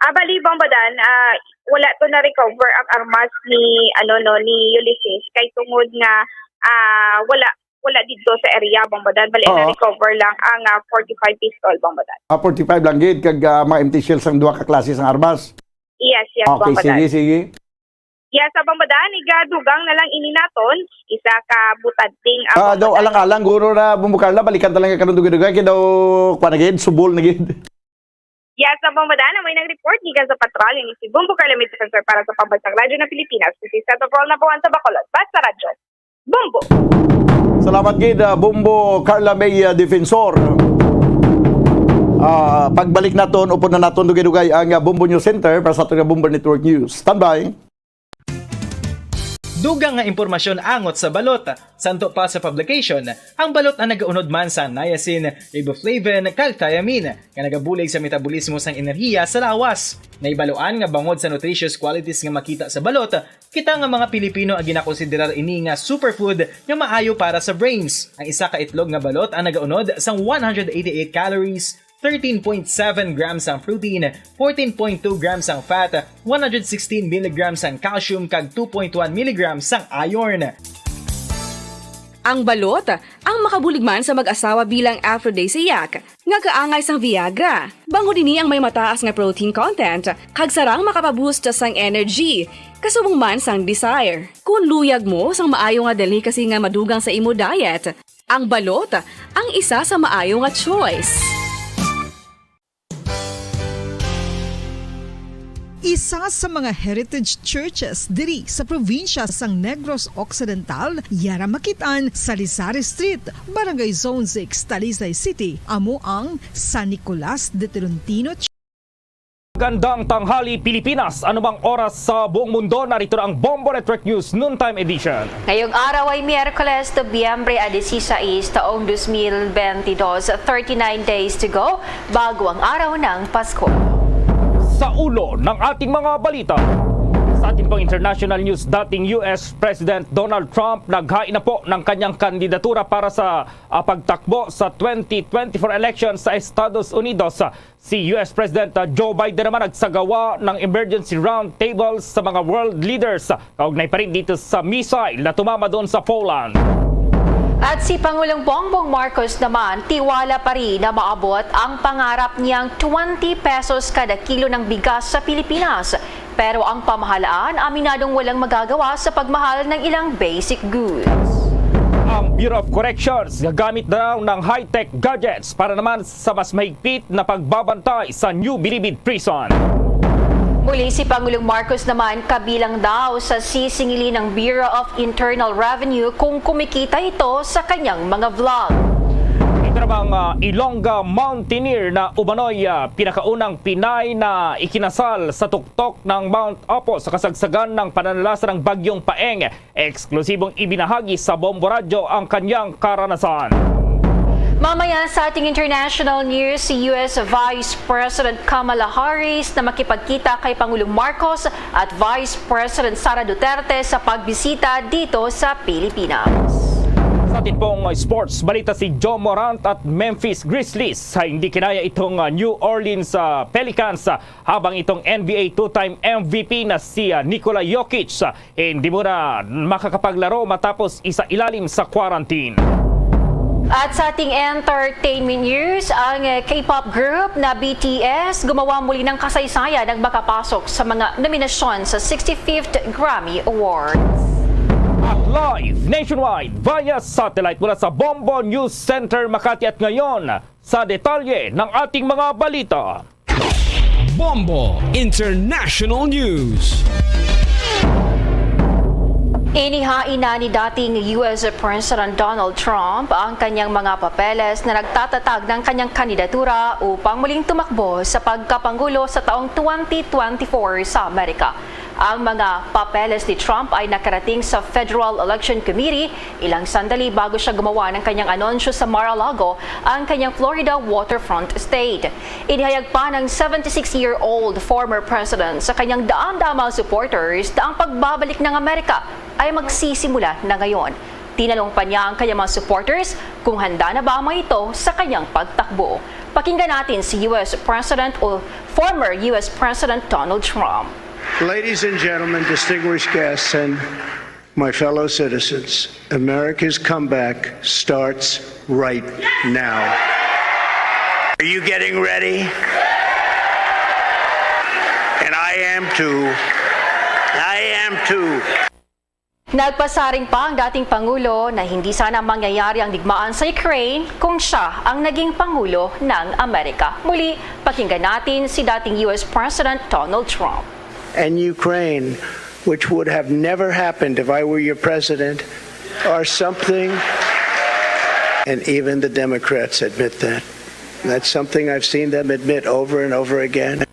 Ah, bali, Bang Badan, ah, wala to na-recover ang armas ni, ano, no, ni Ulysses, kay tungod nga, ah, wala, wala didto sa area, Bang Badan. Bali, Oo. na-recover lang ang, ah, forty-five pistol, Bang Badan. Ah, forty-five lang gid, kag, ah, mga empty shells ang duha ka klase sang armas. Yes, yes, Okay, Bang Badan. sige, sige. Yes, Bombo Dan, igadugang na lang ini naton, isa ka butading Ah, amo daw, pa alang-alang, guro na, Bombo Carla, balikan ta lang ka karon dugay-dugay, kay daw, kuwan na gid, subol na gid. Yes, Bombo Dan, amo nang report gikan sa patrol ni si Bombo Carla May Defensor para sa Pambansang Radyo ng Pilipinas. This is Central Number One sa Bacolod. Basta Radyo. Bombo! Salamat gid, ah, Bombo Carla May, ah, Defensor. Ah, pagbalik naton, upod na naton dugay-dugay ang, ah, Bombo News Center para sa aton nga Bombo Network News. Standby. Dugang nga impormasyon angot sa balot. Santo pa sa publication, ang balot ang nagaunod man sa niacin, riboflavin, kag thiamine, nga nagabulig sa metabolismo sang enerhiya sa lawas. Naibaluan nga bangod sa nutritious qualities nga makita sa balot, kita nga mga Pilipino ang ginakonsiderar ini nga superfood nga maayo para sa brains. Ang isa ka itlog nga balot ang nagaunod sang one hundred eighty-eight calories, thirteen point seven grams ang protein, fourteen point two grams ang fat, one hundred sixteen milligrams ang calcium, kag two point one milligrams ang iron. Ang balot, ang makabulig man sa mag-asawa bilang aphrodisiac, nga kaangay sang Viagra. Bangod ini ang may mataas nga protein content, kag sarang makapaboost sang energy, kasubong man sang desire. Kung luyag mo sang maayo nga delicacy nga madugang sa imo diet, ang balot ang isa sa maayo nga choice. Isa sa mga heritage churches diri sa probinsya sang Negros Occidental, yara makit-an sa Lizares Street, Barangay Zone six, Talisay City, amo ang San Nicolas de Tolentino Church. Magandang tanghali, Pilipinas. Anumang oras sa buong mundo, narito na ang Bombo Network News Noontime Edition. Ngayong araw ay Miyerkules, Nobyembre a dieciséis, taong dos mil veintidós, thirty-nine days to go bago ang araw ng Pasko. Sa ulo ng ating mga balita, sa ating pang international news, dating U S President Donald Trump naghain na po ng kanyang kandidatura para sa, ah, pagtakbo sa twenty twenty-four election sa Estados Unidos. Si U S President, ah, Joe Biden naman nagsagawa ng emergency roundtable sa mga world leaders, ah, kaugnay pa rin dito sa missile na tumama doon sa Poland. At si Pangulong Bongbong Marcos naman, tiwala pa rin na maabot ang pangarap niyang twenty pesos kada kilo ng bigas sa Pilipinas. Pero ang pamahalaan, aminadong walang magagawa sa pagmahal ng ilang basic goods. Ang Bureau of Corrections gagamit na raw ng high-tech gadgets para naman sa mas mahigpit na pagbabantay sa New Bilibid Prison. Muli si Pangulong Marcos naman kabilang daw sa sisingilin ng Bureau of Internal Revenue kung kumikita ito sa kanyang mga vlog. Ito namang, ah, Ilongga mountaineer na umano'y, ah, pinakaunang Pinay na ikinasal sa tuktok ng Mount Apo sa kasagsagan ng pananalasa ng Bagyong Paeng. Eksklusibong ibinahagi sa Bombo Radyo ang kanyang karanasan. Mamaya sa ating international news, si U S Vice President Kamala Harris na makipagkita kay Pangulong Marcos at Vice President Sara Duterte sa pagbisita dito sa Pilipinas. Sa atin pong sports balita, si Ja Morant at Memphis Grizzlies ay hindi kinaya itong, ah, New Orleans, ah, Pelicans, ah, habang itong N B A two-time M V P na si, ah, Nikola Jokic, ah, hindi muna makakapaglaro matapos isailalim sa quarantine. At sa ating entertainment news, ang, eh, K-pop group na B T S gumawa muli ng kasaysayan nang makapasok sa mga nominasyon sa sixty-fifth Grammy Awards. At live nationwide via satellite mula sa Bombo News Center Makati, at ngayon, sa detalye ng ating mga balita. Bombo International News. Inihain na ni dating U S President Donald Trump ang kanyang mga papeles na nagtatatag ng kanyang kandidatura upang muling tumakbo sa pagkapangulo sa taong twenty twenty-four sa Amerika. Ang mga papeles ni Trump ay nakarating sa Federal Election Committee ilang sandali bago siya gumawa ng kanyang anunsyo sa Mar-a-Lago, ang kanyang Florida waterfront state. Inihayag pa ng seventy-six-year-old former president sa kanyang daan-daang mga supporters na ang pagbabalik ng Amerika ay magsisimula na ngayon. Tinanong pa niya ang kanyang mga supporters kung handa na ba ang mga ito sa kanyang pagtakbo. Pakinggan natin si U S President o former U S President Donald Trump. Ladies and gentlemen, distinguished guests, and my fellow citizens, America's comeback starts right now. Are you getting ready? And I am too. I am too. Nagpasaring pa ang dating Pangulo na hindi sana mangyayari ang digmaan sa Ukraine kung siya ang naging Pangulo ng Amerika. Muli, pakinggan natin si dating U S President Donald Trump. And Ukraine, which would have never happened if I were your president, are something, and even the Democrats admit that. That's something I've seen them admit over and over again.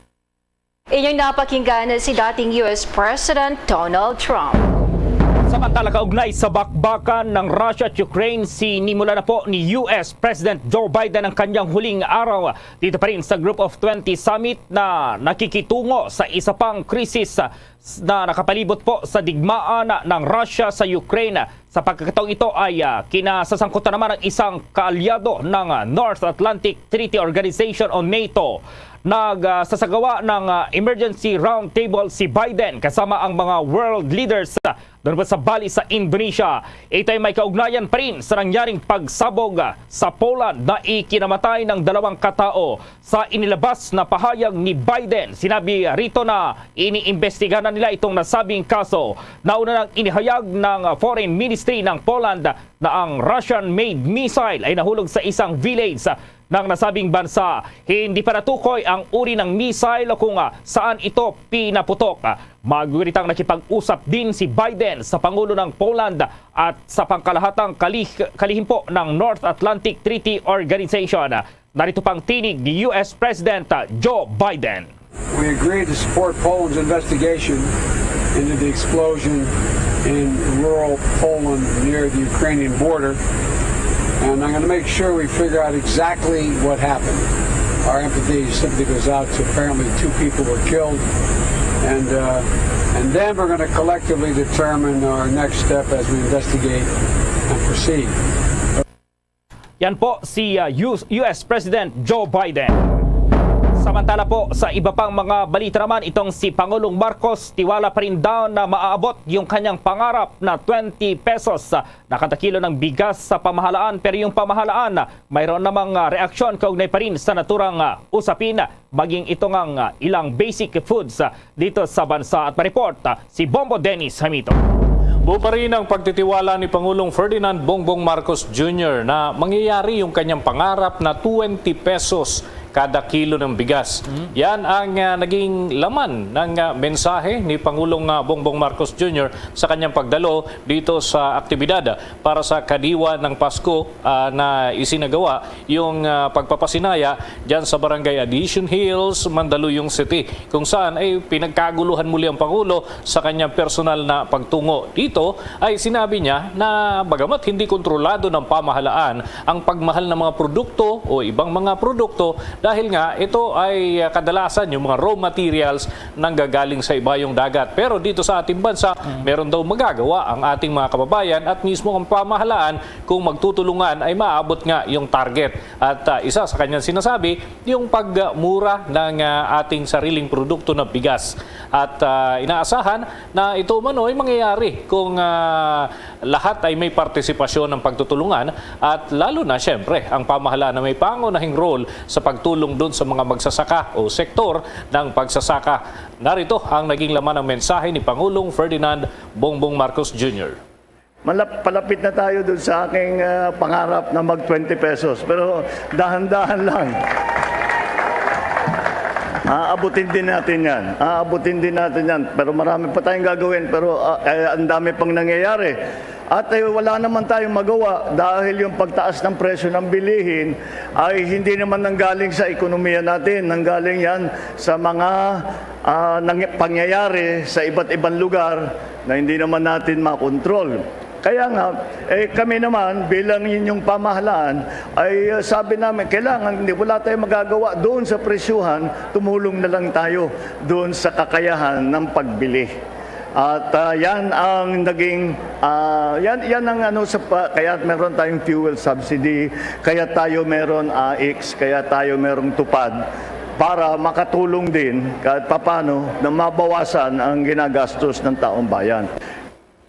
Inyong napakinggan si dating U S President Donald Trump. Samantala, kaugnay sa bakbakan ng Russia at Ukraine, sinimula na po ni U S President Joe Biden ang kanyang huling araw dito pa rin sa Group of twenty Summit na nakikitungo sa isa pang krisis na nakapalibot po sa digmaan ng Russia sa Ukraine. Sa pagkakataong ito ay ah, kinasasangkutan naman ang isang kaalyado ng ah, North Atlantic Treaty Organization o NATO. Nagsasagawa ng ah, emergency roundtable si Biden kasama ang mga world leaders ah, doon po sa Bali sa Indonesia. Ito ay may kaugnayan pa rin sa nangyaring pagsabog ah, sa Poland na ikinamatay ng dalawang katao. Sa inilabas na pahayag ni Biden, sinabi rito na iniimbestigahan na nila itong nasabing kaso. Nauna nang inihayag ng Foreign Ministry ng Poland na ang Russian-made missile ay nahulog sa isang village ng nasabing bansa. Hindi pa natukoy ang uri ng missile o kung ah, saan ito pinaputok. Maguritang nakipag-usap din si Biden sa Pangulo ng Poland at sa pangkalahatang kalih- kalihim po ng North Atlantic Treaty Organization. Narito pang tinig ni U S President Joe Biden. We agreed to support Poland's investigation into the explosion in rural Poland near the Ukrainian border. And I'm going to make sure we figure out exactly what happened. Our empathy simply goes out to apparently two people were killed. And, uh, and then we're going to collectively determine our next step as we investigate and proceed. Yan po si uh, U S President Joe Biden. Samantala po, sa iba pang mga balita naman, itong si Pangulong Marcos tiwala pa rin daw na maaabot yung kanyang pangarap na twenty pesos na kada kilo ng bigas sa pamahalaan. Pero yung pamahalaan, mayroon namang uh, reaksyon kaugnay pa rin sa naturang uh, usapin, maging ito nga uh, ilang basic foods uh, dito sa bansa. At ma-report uh, si Bombo Dennis Hamito. Buo pa rin ang pagtitiwala ni Pangulong Ferdinand Bongbong Marcos Junior na mangyayari yung kanyang pangarap na twenty pesos kada kilo ng bigas. Yan ang uh, naging laman ng uh, mensahe ni Pangulong uh, Bongbong Marcos Junior sa kanyang pagdalo dito sa aktibidad para sa kadiwa ng Pasko uh, na isinagawa yung uh, pagpapasinaya dyan sa Barangay Addition Hills, Mandaluyong City, kung saan ay pinagkaguluhan muli ang Pangulo sa kanyang personal na pagtungo. Dito ay sinabi niya na bagamat hindi kontrolado ng pamahalaan ang pagmahal ng mga produkto o ibang mga produkto dahil nga ito ay kadalasan yung mga raw materials nanggagaling sa ibayong dagat. Pero dito sa ating bansa, meron daw magagawa ang ating mga kababayan at mismo ang pamahalaan kung magtutulungan ay maabot nga yung target. At uh, isa sa kanyang sinasabi, yung pagmura ng uh, ating sariling produkto na bigas. At uh, inaasahan na ito umano ay mangyayari kung uh, lahat ay may partisipasyon ng pagtutulungan at lalo na siyempre ang pamahalaan na may pangunahing role sa pagtulong doon sa mga magsasaka o sektor ng pagsasaka. Narito ang naging laman ng mensahe ni Pangulong Ferdinand Bongbong Marcos Junior. Malap, palapit na tayo dun sa aking uh, pangarap na mag twenty pesos. Pero dahan-dahan lang. Aabutin din natin yan. Aabutin din natin yan. Pero marami pa tayong gagawin. Pero uh, eh, ang dami pang nangyayari. At eh, wala naman tayong magawa dahil yung pagtaas ng presyo ng bilihin ay hindi naman nanggaling sa ekonomiya natin. Nanggaling yan sa mga uh, nang, pangyayari sa iba't ibang lugar na hindi naman natin makontrol. Kaya nga, eh, kami naman bilang inyong pamahalaan ay uh, sabi namin, kailangan hindi wala tayong magagawa doon sa presyuhan, tumulong na lang tayo doon sa kakayahan ng pagbili. At uh, yan ang naging uh, yan yan ang ano sa pa, kaya meron tayong fuel subsidy, kaya tayo meron AICS, kaya tayo merong tupad para makatulong din kahit papano na mabawasan ang ginagastos ng taong bayan.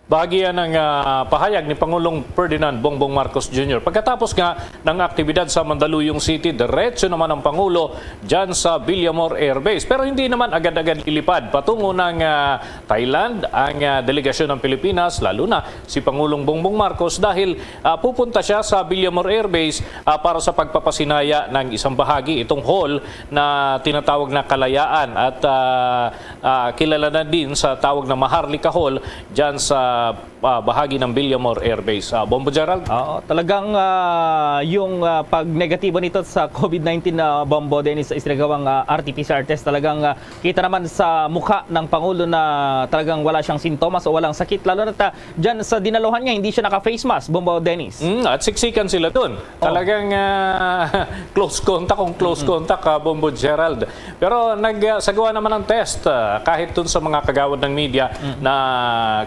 Bahagi yan ng, ah, pahayag ni Pangulong Ferdinand Bongbong Marcos Junior. Pagkatapos nga ng aktibidad sa Mandaluyong City, diretso naman ang Pangulo dyan sa Villamor Air Base. Pero hindi naman agad-agad lilipad patungo ng, ah, Thailand ang, ah, delegasyon ng Pilipinas, lalo na si Pangulong Bongbong Marcos, dahil, ah, pupunta siya sa Villamor Air Base, ah, para sa pagpapasinaya ng isang bahagi, itong hall na tinatawag na Kalayaan at, ah, ah, kilala na din sa tawag na Maharlika Hall dyan sa, ah, bahagi ng Villamor Air Base. Ah, Bombo Gerald? Oo, talagang, ah, yung, ah, pag-negatibo nito sa COVID nineteen na, Bombo Dennis, sa isinagawang, ah, R T P C R test, talagang, ah, kita naman sa mukha ng Pangulo na talagang wala siyang sintomas o walang sakit. Lalo na ta, dyan sa dinaluhan niya, hindi siya naka-face mask, Bombo Dennis. Mm, at siksikan sila dun. Oh. Talagang, ah, close contact, kung close Mm-mm. contact, ah, Bombo Gerald. Pero nag, ah, sagawa naman ng test, ah, kahit dun sa mga kagawad ng media Mm-mm. na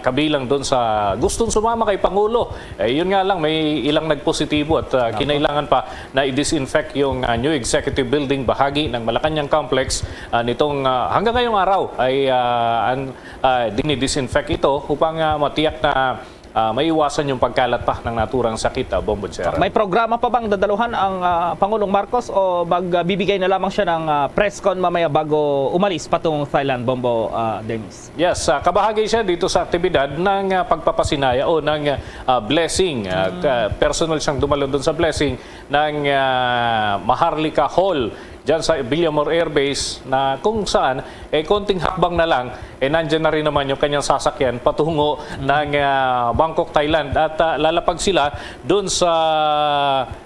kabilang dun sa gustong sumama kay Pangulo. Eh, yun nga lang, may ilang nagpositibo at, ah, Apo. kinailangan pa na i-disinfect yung, ah, new executive building, bahagi ng Malacañang Complex, ah, nitong, ah, hanggang ngayong araw ay, ah, an-, ah, dinidisinfect ito upang, ah, matiyak na, ah, maiwasan yung pagkalat pa ng naturang sakit, ah, Bombo Gerald. May programa pa bang dadaluhan ang, ah, Pangulong Marcos o magbibigay na lamang siya ng, ah, press con mamaya bago umalis patungong Thailand, Bombo, ah, Dennis? Yes, ah, kabahagi siya dito sa aktibidad ng, ah, pagpapasinaya o ng, ah, blessing. Ah, Mm. ka-, personal siyang dumalo doon sa blessing ng, ah, Maharlika Hall dyan sa Villamor Air Base na kung saan, eh, konting hakbang na lang, eh, nandyan na rin naman yung kanyang sasakyan patungo Mm. ng, ah, Bangkok, Thailand. At, ah, lalapag sila doon sa,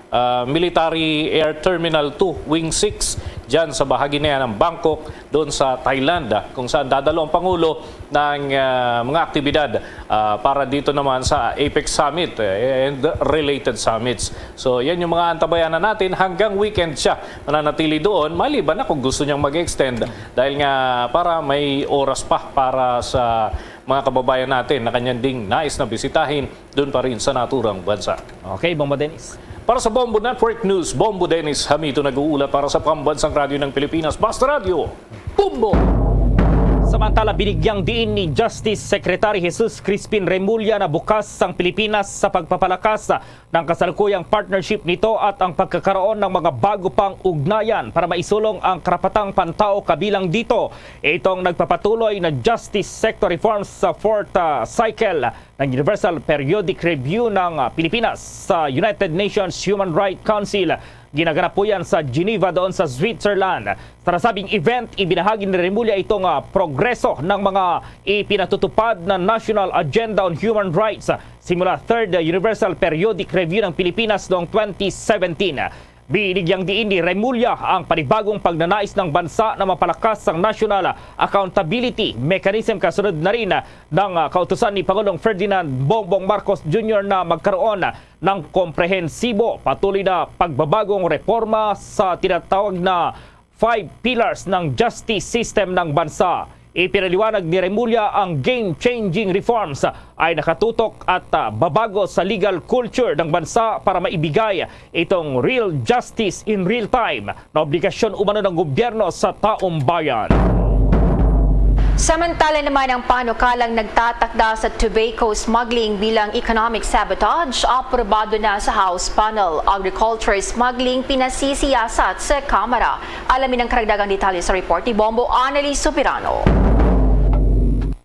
ah, Military Air Terminal two, Wing six, dyan sa bahagi na yan ng Bangkok, doon sa Thailand, ah, kung saan dadalo ang Pangulo ng, ah, mga aktibidad, ah, para dito naman sa APEC Summit, eh, and related summits. So, yan yung mga antabayanan natin. Hanggang weekend siya mananatili doon, maliban na kung gusto niyang mag-extend. Dahil nga para may oras pa para sa mga kababayan natin na kanyang ding nais na bisitahin doon pa rin sa naturang bansa. Okay, Bombo Dennis. Para sa Bombo Network News, Bombo Dennis Hamito nag-uulat para sa Pambansang Radyo ng Pilipinas, Basta Radyo, Bombo! Samantala, binigyang diin ni Justice Secretary Jesus Crispin Remulla na bukas ang Pilipinas sa pagpapalakas ng kasalukuyang partnership nito at ang pagkakaroon ng mga bago pang ugnayan para maisulong ang karapatang pantao, kabilang dito itong nagpapatuloy na justice sector reforms sa fourth, ah, cycle ng Universal Periodic Review ng, ah, Pilipinas sa United Nations Human Rights Council. Ginaganap po yan sa Geneva, doon sa Switzerland. Sa nasabing event, ibinahagi ni Remulla itong, ah, progreso ng mga ipinatutupad na National Agenda on Human Rights simula Third Universal Periodic Review ng Pilipinas noong twenty seventeen. Binigyang diin ni Remulla ang panibagong pagnanais ng bansa na mapalakas ang national accountability mechanism, kasunod na rin ng, ah, kautusan ni Pangulong Ferdinand Bongbong Marcos Junior na magkaroon ng komprehensibo, patuloy na pagbabagong reforma sa tinatawag na five pillars ng justice system ng bansa. Ipinaliwanag ni Remulla ang game-changing reforms ay nakatutok at, ah, babago sa legal culture ng bansa para maibigay itong real justice in real time na obligasyon umano ng gobyerno sa taong bayan. Samantala naman, ang panukalang nagtatakda sa tobacco smuggling bilang economic sabotage, aprobado na sa House panel. Agriculture smuggling pinasisiyasat sa Kamara. Alamin ang karagdagang detalye sa report ni Bombo Annalise Soberano.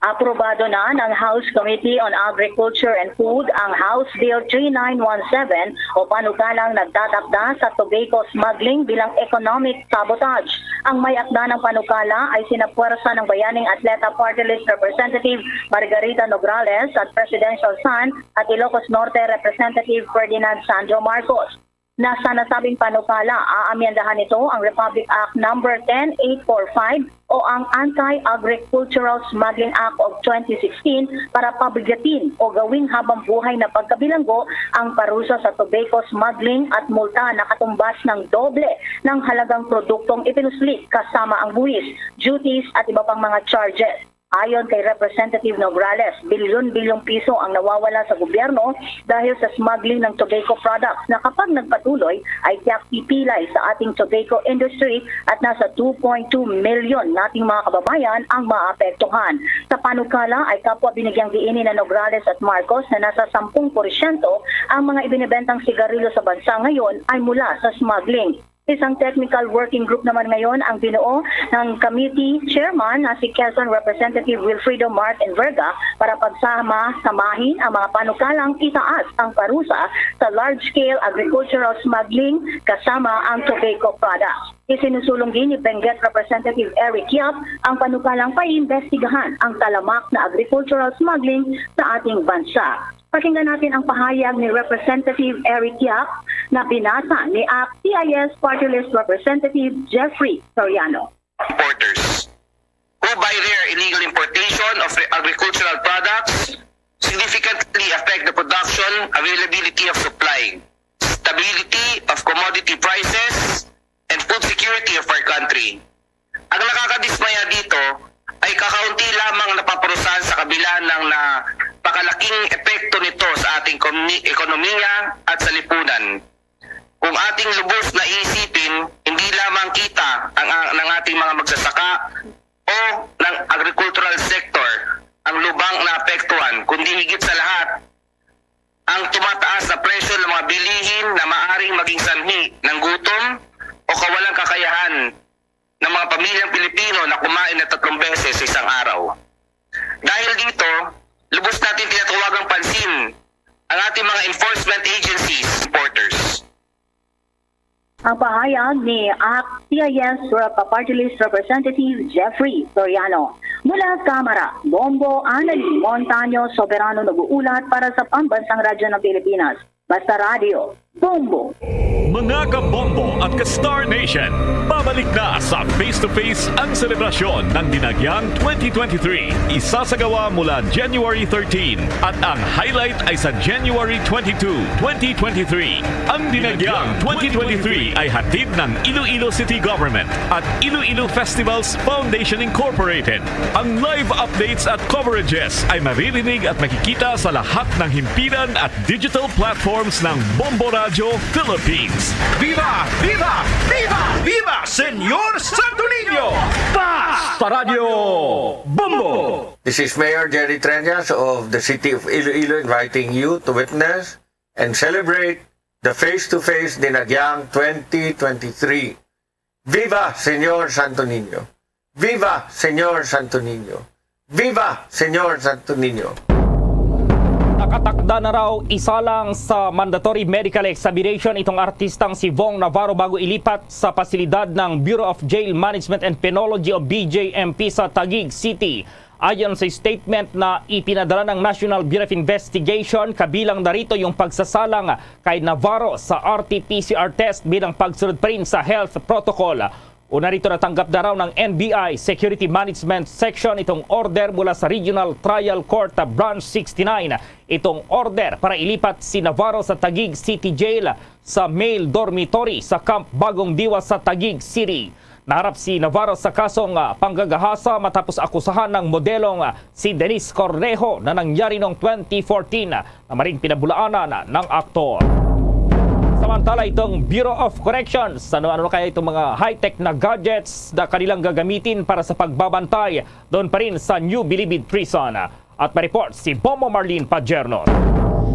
Aprobado na ng House Committee on Agriculture and Food ang House Bill three nine one seven o panukalang nagtatakda sa tobacco smuggling bilang economic sabotage. Ang may akda ng panukala ay sina Puwersa ng Bayaning Atleta Party List Representative Margarita Nograles at Presidential Son at Ilocos Norte Representative Ferdinand Sandro Marcos. Na sa nasabing panukala, aamyendahan nito ang Republic Act Number ten eight four five o ang Anti-Agricultural Smuggling Act of twenty sixteen para pabigyatin o gawing habang buhay na pagkabilanggo ang parusa sa tobacco smuggling at multa na katumbas ng doble ng halagang produktong ipinuslit, kasama ang buwis, duties at iba pang mga charges. Ayon kay Representative Nograles, bilyon-bilyong piso ang nawawala sa gobyerno dahil sa smuggling ng tobacco products na kapag nagpatuloy ay tiyak pipilay sa ating tobacco industry at nasa two point two million nating mga kababayan ang maapektuhan. Sa panukala ay kapwa binigyang diin ni Nograles at Marcos na nasa sampung porsyento ang mga ibinebentang sigarilyo sa bansa ngayon ay mula sa smuggling. Isang technical working group naman ngayon ang binuo ng committee chairman na si Quezon Representative Wilfredo Martin Verga para pagsama-samahin ang mga panukalang itaas ang parusa sa large-scale agricultural smuggling kasama ang tobacco products. Isinusulong din ni Benguet Representative Eric Yap ang panukalang paimbestigahan ang talamak na agricultural smuggling sa ating bansa. Pakinggan natin ang pahayag ni Representative Eric Yap na binasa ni ACT-CIS Party List Representative Jeffrey Soriano. importers who, by their illegal importation of agricultural products, significantly affect the production, availability of supply, stability of commodity prices, and food security of our country. Ang nakakadismaya dito ay kakaunti lamang napaparusahan sa kabila ng napakalaking epekto nito sa ating komi-, ekonomiya at sa lipunan. Kung ating lubos na iisipin, hindi lamang kita ang, ang ng ating mga magsasaka o ng agricultural sector ang lubang naapektuhan, kundi higit sa lahat ang tumataas na presyo ng mga bilihin na maaring maging sanhi ng gutom o kawalang kakayahan ng mga pamilyang Pilipino na kumain na tatlong beses sa isang araw. Dahil dito, lubos natin tinatawagang pansin ang ating mga enforcement agencies, importers. Ang pahayag ni ACT-CIS Rep- Party List Representative Jeffrey Soriano. Mula sa Kamara, Bombo, Annalyn Montaño, Soberano nag-uulat para sa Pambansang Radyo ng Pilipinas. Basta Radyo, Bombo! Mga kabombo at ka-Star Nation, pabalik na sa Face to Face ang selebrasyon ng Dinagyang twenty twenty-three. Isasagawa mula January thirteen at ang highlight ay sa January twenty-two, twenty twenty-three. Ang Dinagyang twenty twenty-three ay hatid ng Iloilo City Government at Iloilo Festivals Foundation Incorporated. Ang live updates at coverages ay maririnig at makikita sa lahat ng himpilan at digital platforms ng Bombo Radyo Philippines. Viva! Viva! Viva! Viva Señor Santo Niño! Basta Radyo Bombo! This is Mayor Jerry Treñas of the City of Iloilo inviting you to witness and celebrate the Face to Face Dinagyang twenty twenty-three. Viva Señor Santo Niño! Viva Señor Santo Niño! Viva Señor Santo Niño! Nakatakda na raw isalang sa mandatory medical examination itong artistang si Vong Navarro bago ilipat sa pasilidad ng Bureau of Jail Management and Penology o B J M P sa Taguig City. Ayon sa statement na ipinadala ng National Bureau of Investigation, kabilang na rito yung pagsasalang kay Navarro sa R T P C R test bilang pagsunod pa rin sa health protocol. Una rito, natanggap na raw ng N B I Security Management Section itong order mula sa Regional Trial Court Branch sixty-nine, itong order para ilipat si Navarro sa Taguig City Jail sa male dormitory sa Camp Bagong Diwa sa Taguig City. Naharap si Navarro sa kasong, ah, panggagahasa matapos akusahan ng modelong, ah, si Denise Cornejo na nangyari noong twenty fourteen na maring pinabulaanan ng aktor. Samantala, itong Bureau of Corrections, ano-ano kaya itong mga high-tech na gadgets na kanilang gagamitin para sa pagbabantay doon pa rin sa New Bilibid Prison? At may report si Bombo Marlene Pagerno.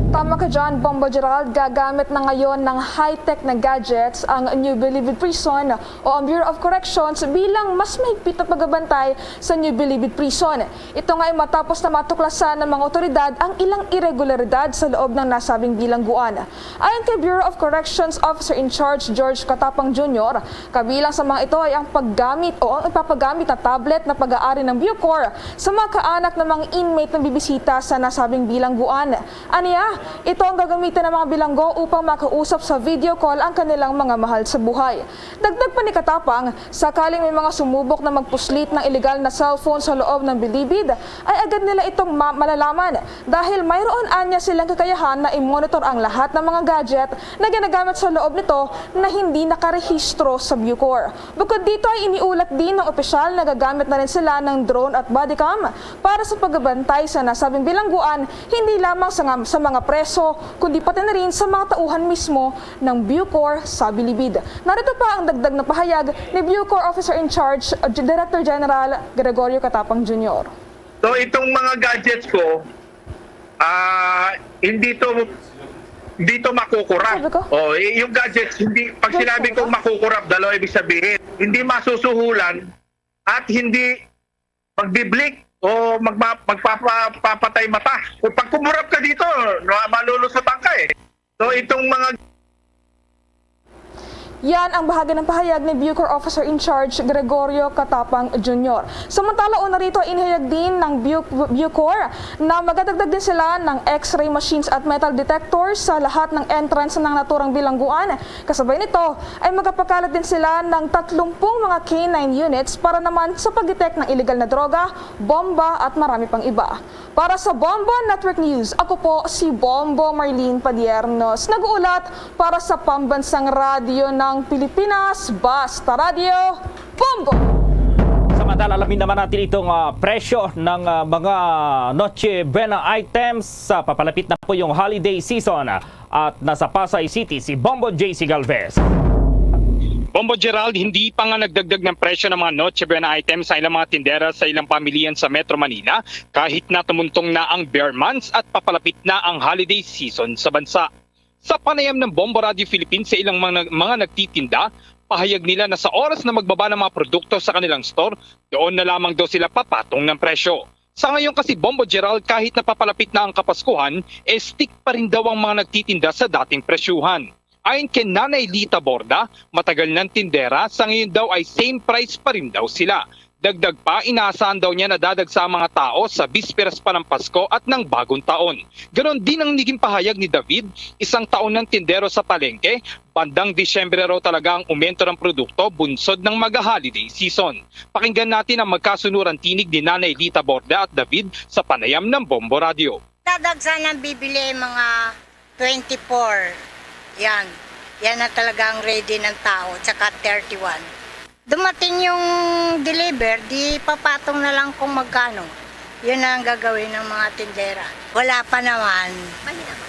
Tama ka dyan, Bombo Gerald. Gagamit na ngayon ng high-tech na gadgets ang New Bilibid Prison o ang Bureau of Corrections bilang mas mahigpit na pagbabantay sa New Bilibid Prison. Ito nga ay matapos na matuklasan ng mga otoridad ang ilang iregularidad sa loob ng nasabing bilangguan. Ayon kay Bureau of Corrections Officer in Charge George Katapang Junior, kabilang sa mga ito ay ang paggamit o ang ipapagamit na tablet na pag-aari ng Bucor sa mga kaanak ng mga inmate na bibisita sa nasabing bilangguan. Aniya, Ito ang gagamitin ng mga bilanggo upang makausap sa video call ang kanilang mga mahal sa buhay. Dagdag pa ni Katapang, sakaling may mga sumubok na magpuslit ng iligal na cellphone sa loob ng bilibid, ay agad nila itong ma- malalaman dahil mayroon anya silang kakayahan na i-monitor ang lahat ng mga gadget na ginagamit sa loob nito na hindi nakarehistro sa Bucor. Bukod dito ay iniulat din ng opisyal na gagamit na rin sila ng drone at bodycam para sa pagbabantay sa nasabing bilangguan, hindi lamang sa, nga- sa mga preso, kundi pati na rin sa mga tauhan mismo ng Bucor sa bilibid. Narito pa ang dagdag na pahayag ni Bucor Officer in Charge, uh, Director General Gregorio Katapang Junior. So itong mga gadgets ko, ah, hindi to hindi to makukurap. Sabi ko? Oh, y- yung gadgets, hindi, pag Yes, sinabi sir. Kong makukurap, dalawa ibig sabihin, hindi masusuhulan at hindi magbiblink o magpa- magpapapatay mata. Kung pag kumurap ka dito, ma- malulusutan ka eh. So itong mga Yan ang bahagi ng pahayag ni Bucor Officer in Charge Gregorio Katapang Junior. Samantala, una rito, inihayag din ng Bu- Bucor na magadagdag din sila ng X-ray machines at metal detectors sa lahat ng entrance ng naturang bilangguan. Kasabay nito ay magpapakalat din sila ng tatlumpung mga K nine units para naman sa pag-detect ng illegal na droga, bomba at marami pang iba. Para sa Bombo Network News, ako po si Bombo Marlene Padiernos, nag-uulat para sa Pambansang Radyo ng Pilipinas, Basta Radyo, Bombo! Samantala, alamin naman natin itong ah, presyo ng ah, mga Noche Buena items. Sa papalapit na po yung holiday season at nasa Pasay City si Bombo J C Galvez. Bombo Gerald, hindi pa nga nagdagdag ng presyo ng mga Noche Buena items sa ilang mga tindera sa ilang pamilihan sa Metro Manila kahit na tumuntong na ang ber months at papalapit na ang holiday season sa bansa. Sa panayam ng Bombo Radio Philippines sa ilang mga, mga nagtitinda, pahayag nila na sa oras na magbaba ng mga produkto sa kanilang store, doon na lamang daw sila papatong ng presyo. Sa ngayon kasi, Bombo Gerald, kahit napapalapit na ang Kapaskuhan, eh stick pa rin daw ang mga nagtitinda sa dating presyuhan. Ayon kay Nanay Lita Borda, matagal ng tindera, sa ngayon daw ay same price pa rin daw sila. Dagdag pa, inaasahan daw niya na dadagsa ang mga tao sa bisperas pa ng Pasko at ng Bagong Taon. Ganon din ang naging pahayag ni David, isang taon ng tindero sa palengke. Bandang Disyembre raw talaga ang umento ng produkto bunsod ng mag-holiday season. Pakinggan natin ang magkasunurang tinig ni Nanay Lita Borda at David sa panayam ng Bombo Radio. Dadagsa ng bibili ay mga twenty-four. Yan. Yan na talaga ang ready ng tao. Tsaka thirty-one. Dumating yung deliver, di papatong na lang kung magkano. Yun na ang gagawin ng mga tindera. Wala pa naman.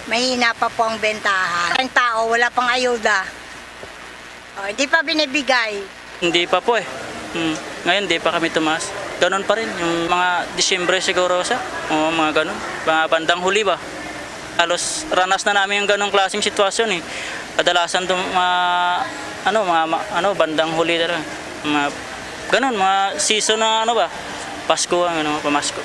Mahina pa po ang bentahan. Ang tao, wala pang ayuda. O, hindi pa binibigay. Hindi pa po eh. Hmm. Ngayon, di pa kami tumaas. Ganun pa rin. Yung mga Disyembre siguro sa, o mga ganun. Mga bandang huli ba? Halos ranas na namin yung ganung klaseng sitwasyon eh. Kadalasan tum- mga, ano, mga, ma- ano, bandang huli talaga. Mga, ganun, mga season na ano ba? Pasko, ang ano, pamasko.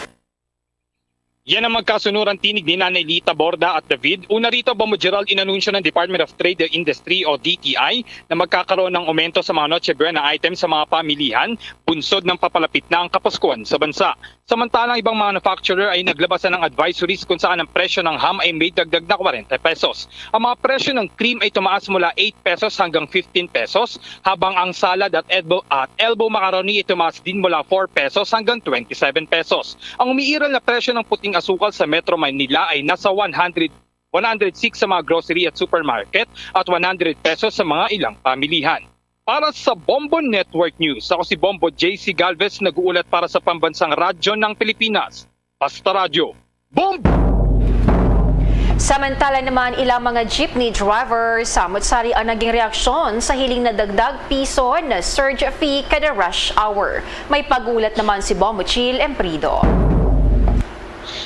Yan ang magkasunurang tinig ni Nanay Lita Borda at David. Una rito, Bombo Gerald, inanunsyo ng Department of Trade and Industry o D T I na magkakaroon ng aumento sa mga Noche Buena items sa mga pamilihan bunsod ng papalapit na ang Kapaskuhan sa bansa. Samantalang ibang manufacturer ay naglabas na ng advisories kung saan ang presyo ng ham ay may dagdag na kwarenta pesos. Ang mga presyo ng cream ay tumaas mula eight pesos hanggang fifteen pesos, habang ang salad at elbow, at elbow macaroni ay tumaas din mula four pesos hanggang twenty-seven pesos. Ang umiiral na presyo ng puting asukal sa Metro Manila ay nasa one hundred, one hundred six sa mga grocery at supermarket at one hundred pesos sa mga ilang pamilihan. Para sa Bombo Network News, ako si Bombo J C Galvez, nag-uulat para sa Pambansang Radyo ng Pilipinas, Basta Radyo. Bombo! Samantala naman, ilang mga jeepney driver, samot-sari ang naging reaksyon sa hiling na dagdag piso na surge fee kada rush hour. May pag-ulat naman si Bombo Chill Emprido.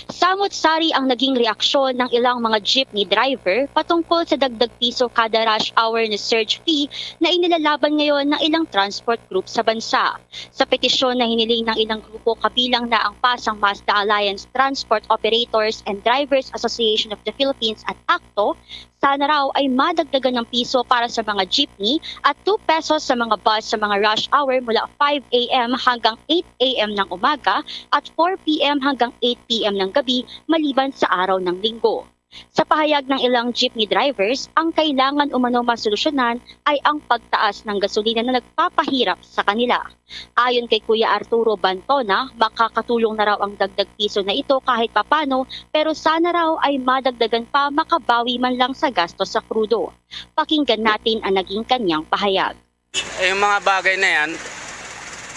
Samot-sari ang naging reaksyon ng ilang mga jeepney driver patungkol sa dagdag piso kada rush hour na surge fee na inilalaban ngayon ng ilang transport group sa bansa. Sa petisyon na hiniling ng ilang grupo kabilang na ang Pasang Mazda Alliance Transport Operators and Drivers Association of the Philippines at ACTO, sana raw ay madagdagan ng piso para sa mga jeepney at two pesos sa mga bus sa mga rush hour mula five a m hanggang eight a m ng umaga at four p m hanggang eight p m ng gabi maliban sa araw ng linggo. Sa pahayag ng ilang jeepney drivers, ang kailangan umano masolusyonan ay ang pagtaas ng gasolina na nagpapahirap sa kanila. Ayon kay Kuya Arturo Bantona, makakatulong na raw ang dagdag piso na ito kahit papano, pero sana raw ay madagdagan pa, makabawi man lang sa gasto sa krudo. Pakinggan natin ang naging kanyang pahayag. Yung mga bagay na yan,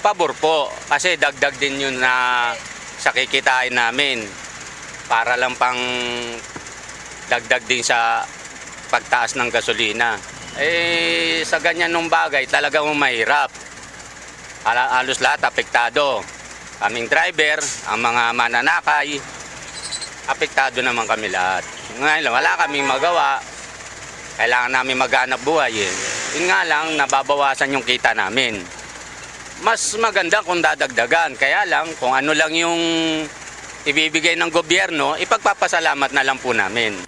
pabor po. Kasi dagdag din yun na sa kikitain namin para lang pang dagdag din sa pagtaas ng gasolina. Eh, sa ganyan nung bagay, talagang mahirap. Ala- halos lahat apektado. Kaming driver, ang mga mananakay, apektado naman kami lahat. Ngayon, wala kaming magawa. Kailangan namin maghanap buhay eh. Yun nga lang, nababawasan yung kita namin. Mas maganda kung dadagdagan. Kaya lang, kung ano lang yung ibibigay ng gobyerno, ipagpapasalamat na lang po namin.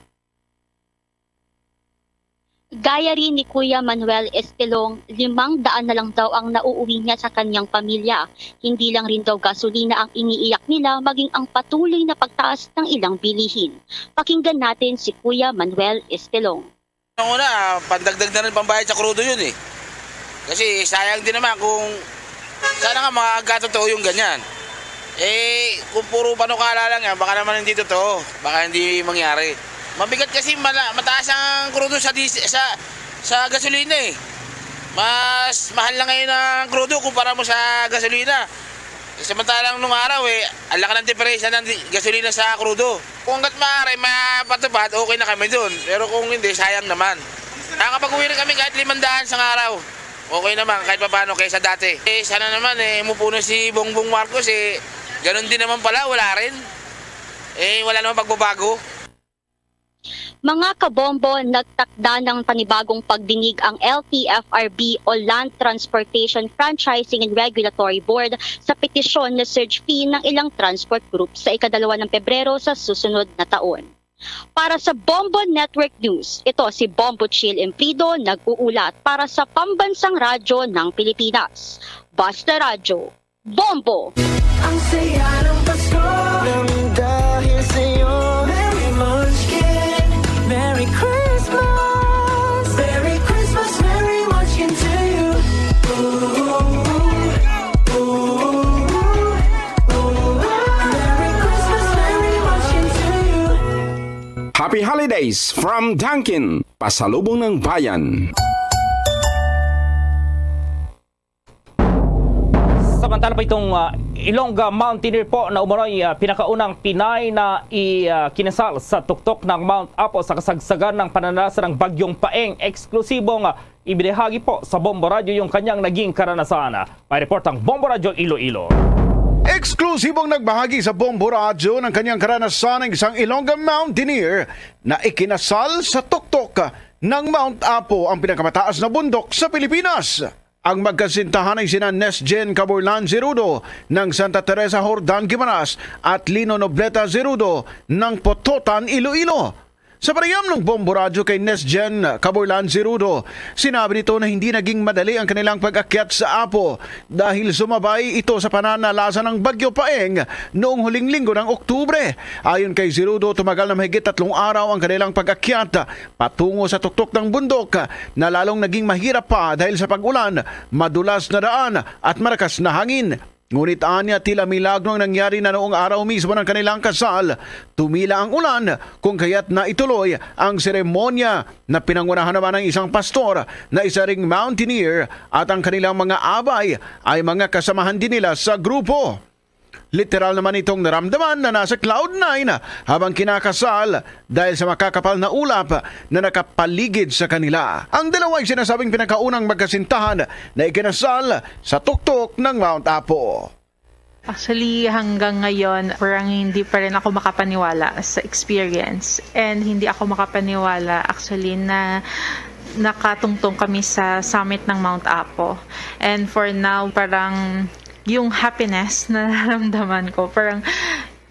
Gaya rin ni Kuya Manuel Estelong, limang daan na lang daw ang nauuwi niya sa kanyang pamilya. Hindi lang rin daw gasolina ang iniiyak nila, maging ang patuloy na pagtaas ng ilang bilihin. Pakinggan natin si Kuya Manuel Estelong. Nung una, pandagdag na rin pambayad sa krudo yun eh. Kasi sayang din naman kung sana nga makakatotoo yung ganyan. Eh, kung puro panukala lang yan, baka naman hindi totoo. Baka hindi mangyari. Mabigat kasi mala- mataas ang krudo sa, dis- sa, sa gasolina eh. Mas mahal na ngayon ang krudo kumpara mo sa gasolina. Eh, samantalang nung araw eh, ang laki ng diferensya ng di- gasolina sa krudo. Kung hanggat maaari mapatupad, okay na kami dun. Pero kung hindi, sayang naman. Nakakapag-uwi rin kami kahit limandaan sa araw. Okay naman kahit papaano kaysa dati. Eh, sana naman eh, umupo na si Bongbong Marcos eh, ganun din naman pala, wala rin. Eh, wala naman pagbabago. Mga kabombo, nagtakda ng panibagong pagdinig ang L T F R B o Land Transportation Franchising and Regulatory Board sa petisyon na surge fee ng ilang transport group sa ikadalawa ng Pebrero sa susunod na taon. Para sa Bombo Network News, ito si Bombo Chill Emprido nag-uulat para sa Pambansang Radyo ng Pilipinas. Basta Radyo, Bombo! Ang saya ng Pasko nang dahil sa'yo. Merry Munchkin. Merry Christmas. Merry Christmas, Merry Munchkin to you. Ooh, ooh, ooh, ooh, ooh. Merry Christmas, Merry Munchkin to you. Happy Holidays from Dunkin, Pasalubong ng Bayan. Samantala pa itong ah, Ilongga Mountaineer po na umano'y ah, pinakaunang Pinay na ikinasal sa tuktok ng Mount Apo sa kasagsagan ng pananalasa ng Bagyong Paeng. Eksklusibong ah, ibinahagi po sa Bombo Radyo yung kanyang naging karanasan. May report ang Bombo Radyo Iloilo. Eksklusibong nagbahagi sa Bombo Radyo ng kanyang karanasan ang isang Ilongga Mountaineer na ikinasal sa tuktok ng Mount Apo, ang pinakamataas na bundok sa Pilipinas. Ang magkasintahan ay sina Nesjen Caborlan Zerudo ng Santa Teresa, Jordan, Guimaras at Lino Nobleta Zerudo ng Pototan, Iloilo. Sa panayam ng Bombo Radyo kay Nesjen Caborlan Zerudo, sinabi nito na hindi naging madali ang kanilang pag-akyat sa Apo dahil sumabay ito sa pananalasa ng Bagyo Paeng noong huling linggo ng Oktubre. Ayon kay Zerudo, tumagal na mahigit tatlong araw ang kanilang pag-akyat patungo sa tuktok ng bundok na lalong naging mahirap pa dahil sa pag-ulan, madulas na daan at malakas na hangin. Ngunit anya, tila milagro ang nangyari na noong araw mismo ng kanilang kasal. Tumila ang ulan, kung kaya't naituloy ang seremonya na pinangunahan naman ng isang pastor na isa ring mountaineer at ang kanilang mga abay ay mga kasamahan din nila sa grupo. Literal naman itong naramdaman na nasa cloud nine habang kinakasal dahil sa makakapal na ulap na nakapaligid sa kanila. Ang dalawa ay sinasabing pinakaunang magkasintahan na ikinasal sa tuktok ng Mount Apo. Actually, hanggang ngayon, parang hindi pa rin ako makapaniwala sa experience. And hindi ako makapaniwala, actually, na nakatungtong kami sa summit ng Mount Apo. And for now, parang yung happiness na nararamdaman ko, parang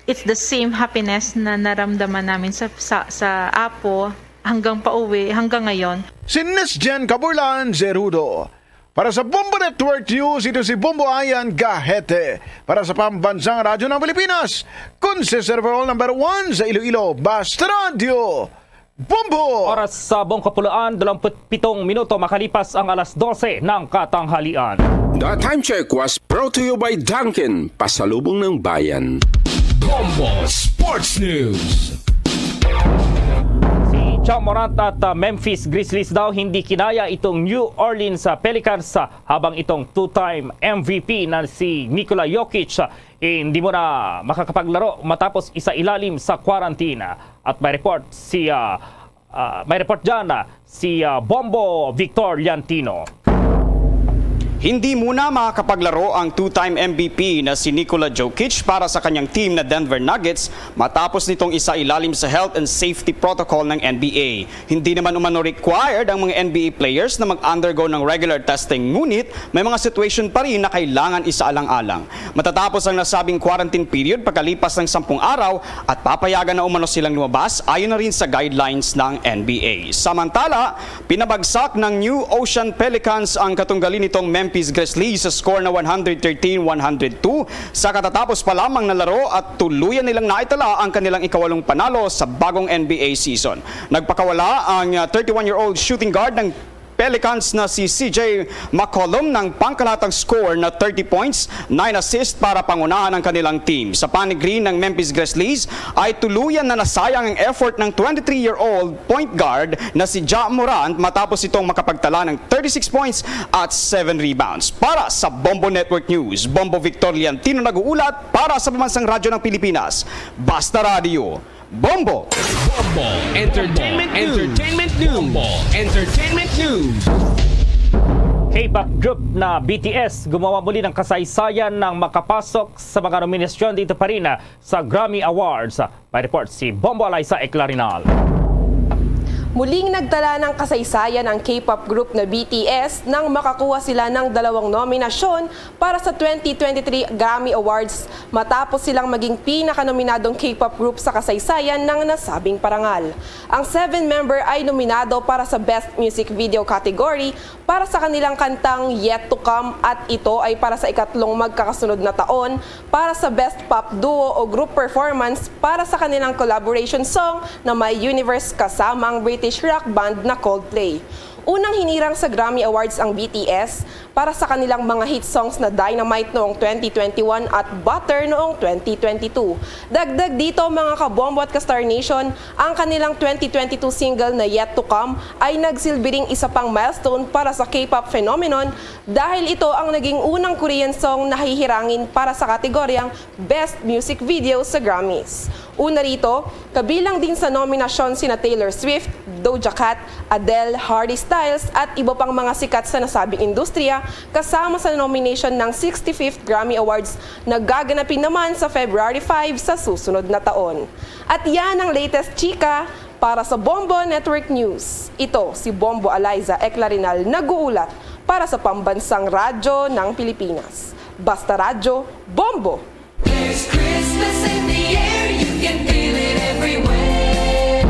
it's the same happiness na naramdaman namin sa, sa, sa Apo hanggang pauwi, hanggang ngayon. Si Nesjen Caborlan Zerudo. Para sa Bombo Network News, ito si Bombo Ayan Gahete. Para sa Pambansang Radyo ng Pilipinas, Consistent Overall number one sa Iloilo, Basta Radyo, Bombo! Oras sa buong kapuloan, dalawamput pitong minuto makalipas ang alas dose ng katanghalian. The time check was brought to you by Dunkin, pasalubong ng bayan. Bombo Sports News. Si Ja Morant at, ah, Memphis Grizzlies daw hindi kinaya itong New Orleans, ah, Pelicans, ah, habang itong two-time M V P na si Nikola Jokic, ah, hindi mo na makakapaglaro matapos isa ilalim sa quarantine. At may report si, ah, ah, may report dyan, ah, si, ah, Bombo Victor Liantino. Hindi muna makakapaglaro ang two-time M V P na si Nikola Jokic para sa kanyang team na Denver Nuggets matapos nitong isa ilalim sa health and safety protocol ng N B A. Hindi naman umano required ang mga N B A players na mag-undergo ng regular testing, ngunit may mga situation pa rin na kailangan isaalang-alang. Matatapos ang nasabing quarantine period pagkalipas ng sampung araw at papayagan na umano silang lumabas ayon na rin sa guidelines ng N B A. Samantala, pinabagsak ng New Ocean Pelicans ang katunggali nitong Memphis Grizzlies sa score na one hundred thirteen one hundred two sa katatapos pa lamang na laro at tuluyan nilang naitala ang kanilang ikawalong panalo sa bagong N B A season. Nagpakawala ang, ah, thirty-one-year-old shooting guard ng Pelicans na si C J McCollum ng pangkalahatang score na thirty points, nine assists para pangunahan ang kanilang team. Sa panig rin ng Memphis Grizzlies ay tuluyan na nasayang ang effort ng twenty-three-year-old point guard na si Ja Morant matapos itong makapagtala ng thirty-six points at seven rebounds. Para sa Bombo Network News, Bombo Victor Liantino nag-uulat para sa Pambansang Radyo ng Pilipinas, Basta Radyo, Bombo! Bombo Entertainment News. Entertainment News. Bombo Entertainment News. K-pop group na B T S gumawa muli ng kasaysayan ng makapasok sa mga nominasyon dito pa rin, ah, sa Grammy Awards. May report si Bombo Alaysa Eclarinal. Muling nagtala ng kasaysayan ang K-pop group na B T S nang makakuha sila ng dalawang nominasyon para sa twenty twenty-three Grammy Awards matapos silang maging pinakanominadong K-pop group sa kasaysayan ng nasabing parangal. Ang seven member ay nominado para sa Best Music Video category para sa kanilang kantang Yet to Come, at ito ay para sa ikatlong magkakasunod na taon para sa Best Pop Duo o Group Performance para sa kanilang collaboration song na My Universe kasama ang British rock band na Coldplay. Unang hinirang sa Grammy Awards ang B T S para sa kanilang mga hit songs na Dynamite noong twenty twenty-one at Butter noong twenty twenty-two. Dagdag dito, mga kabombo at ka-Star Nation, ang kanilang twenty twenty-two single na Yet to Come ay nagsilbi ring isa pang milestone para sa K-pop phenomenon dahil ito ang naging unang Korean song na hihirangin para sa kategoryang Best Music Video sa Grammys. Una rito, kabilang din sa nominasyon sina Taylor Swift, Doja Cat, Adele, Harry Styles, at iba pang mga sikat sa nasabing industriya, kasama sa nomination ng sixty-fifth Grammy Awards na gaganapin naman sa February five sa susunod na taon. At yan ang latest chika para sa Bombo Network News. Ito si Bombo Eliza Eclarinal nag-uulat para sa Pambansang Radyo ng Pilipinas. Basta Radyo, Bombo! There's Christmas in the air, you can feel it everywhere.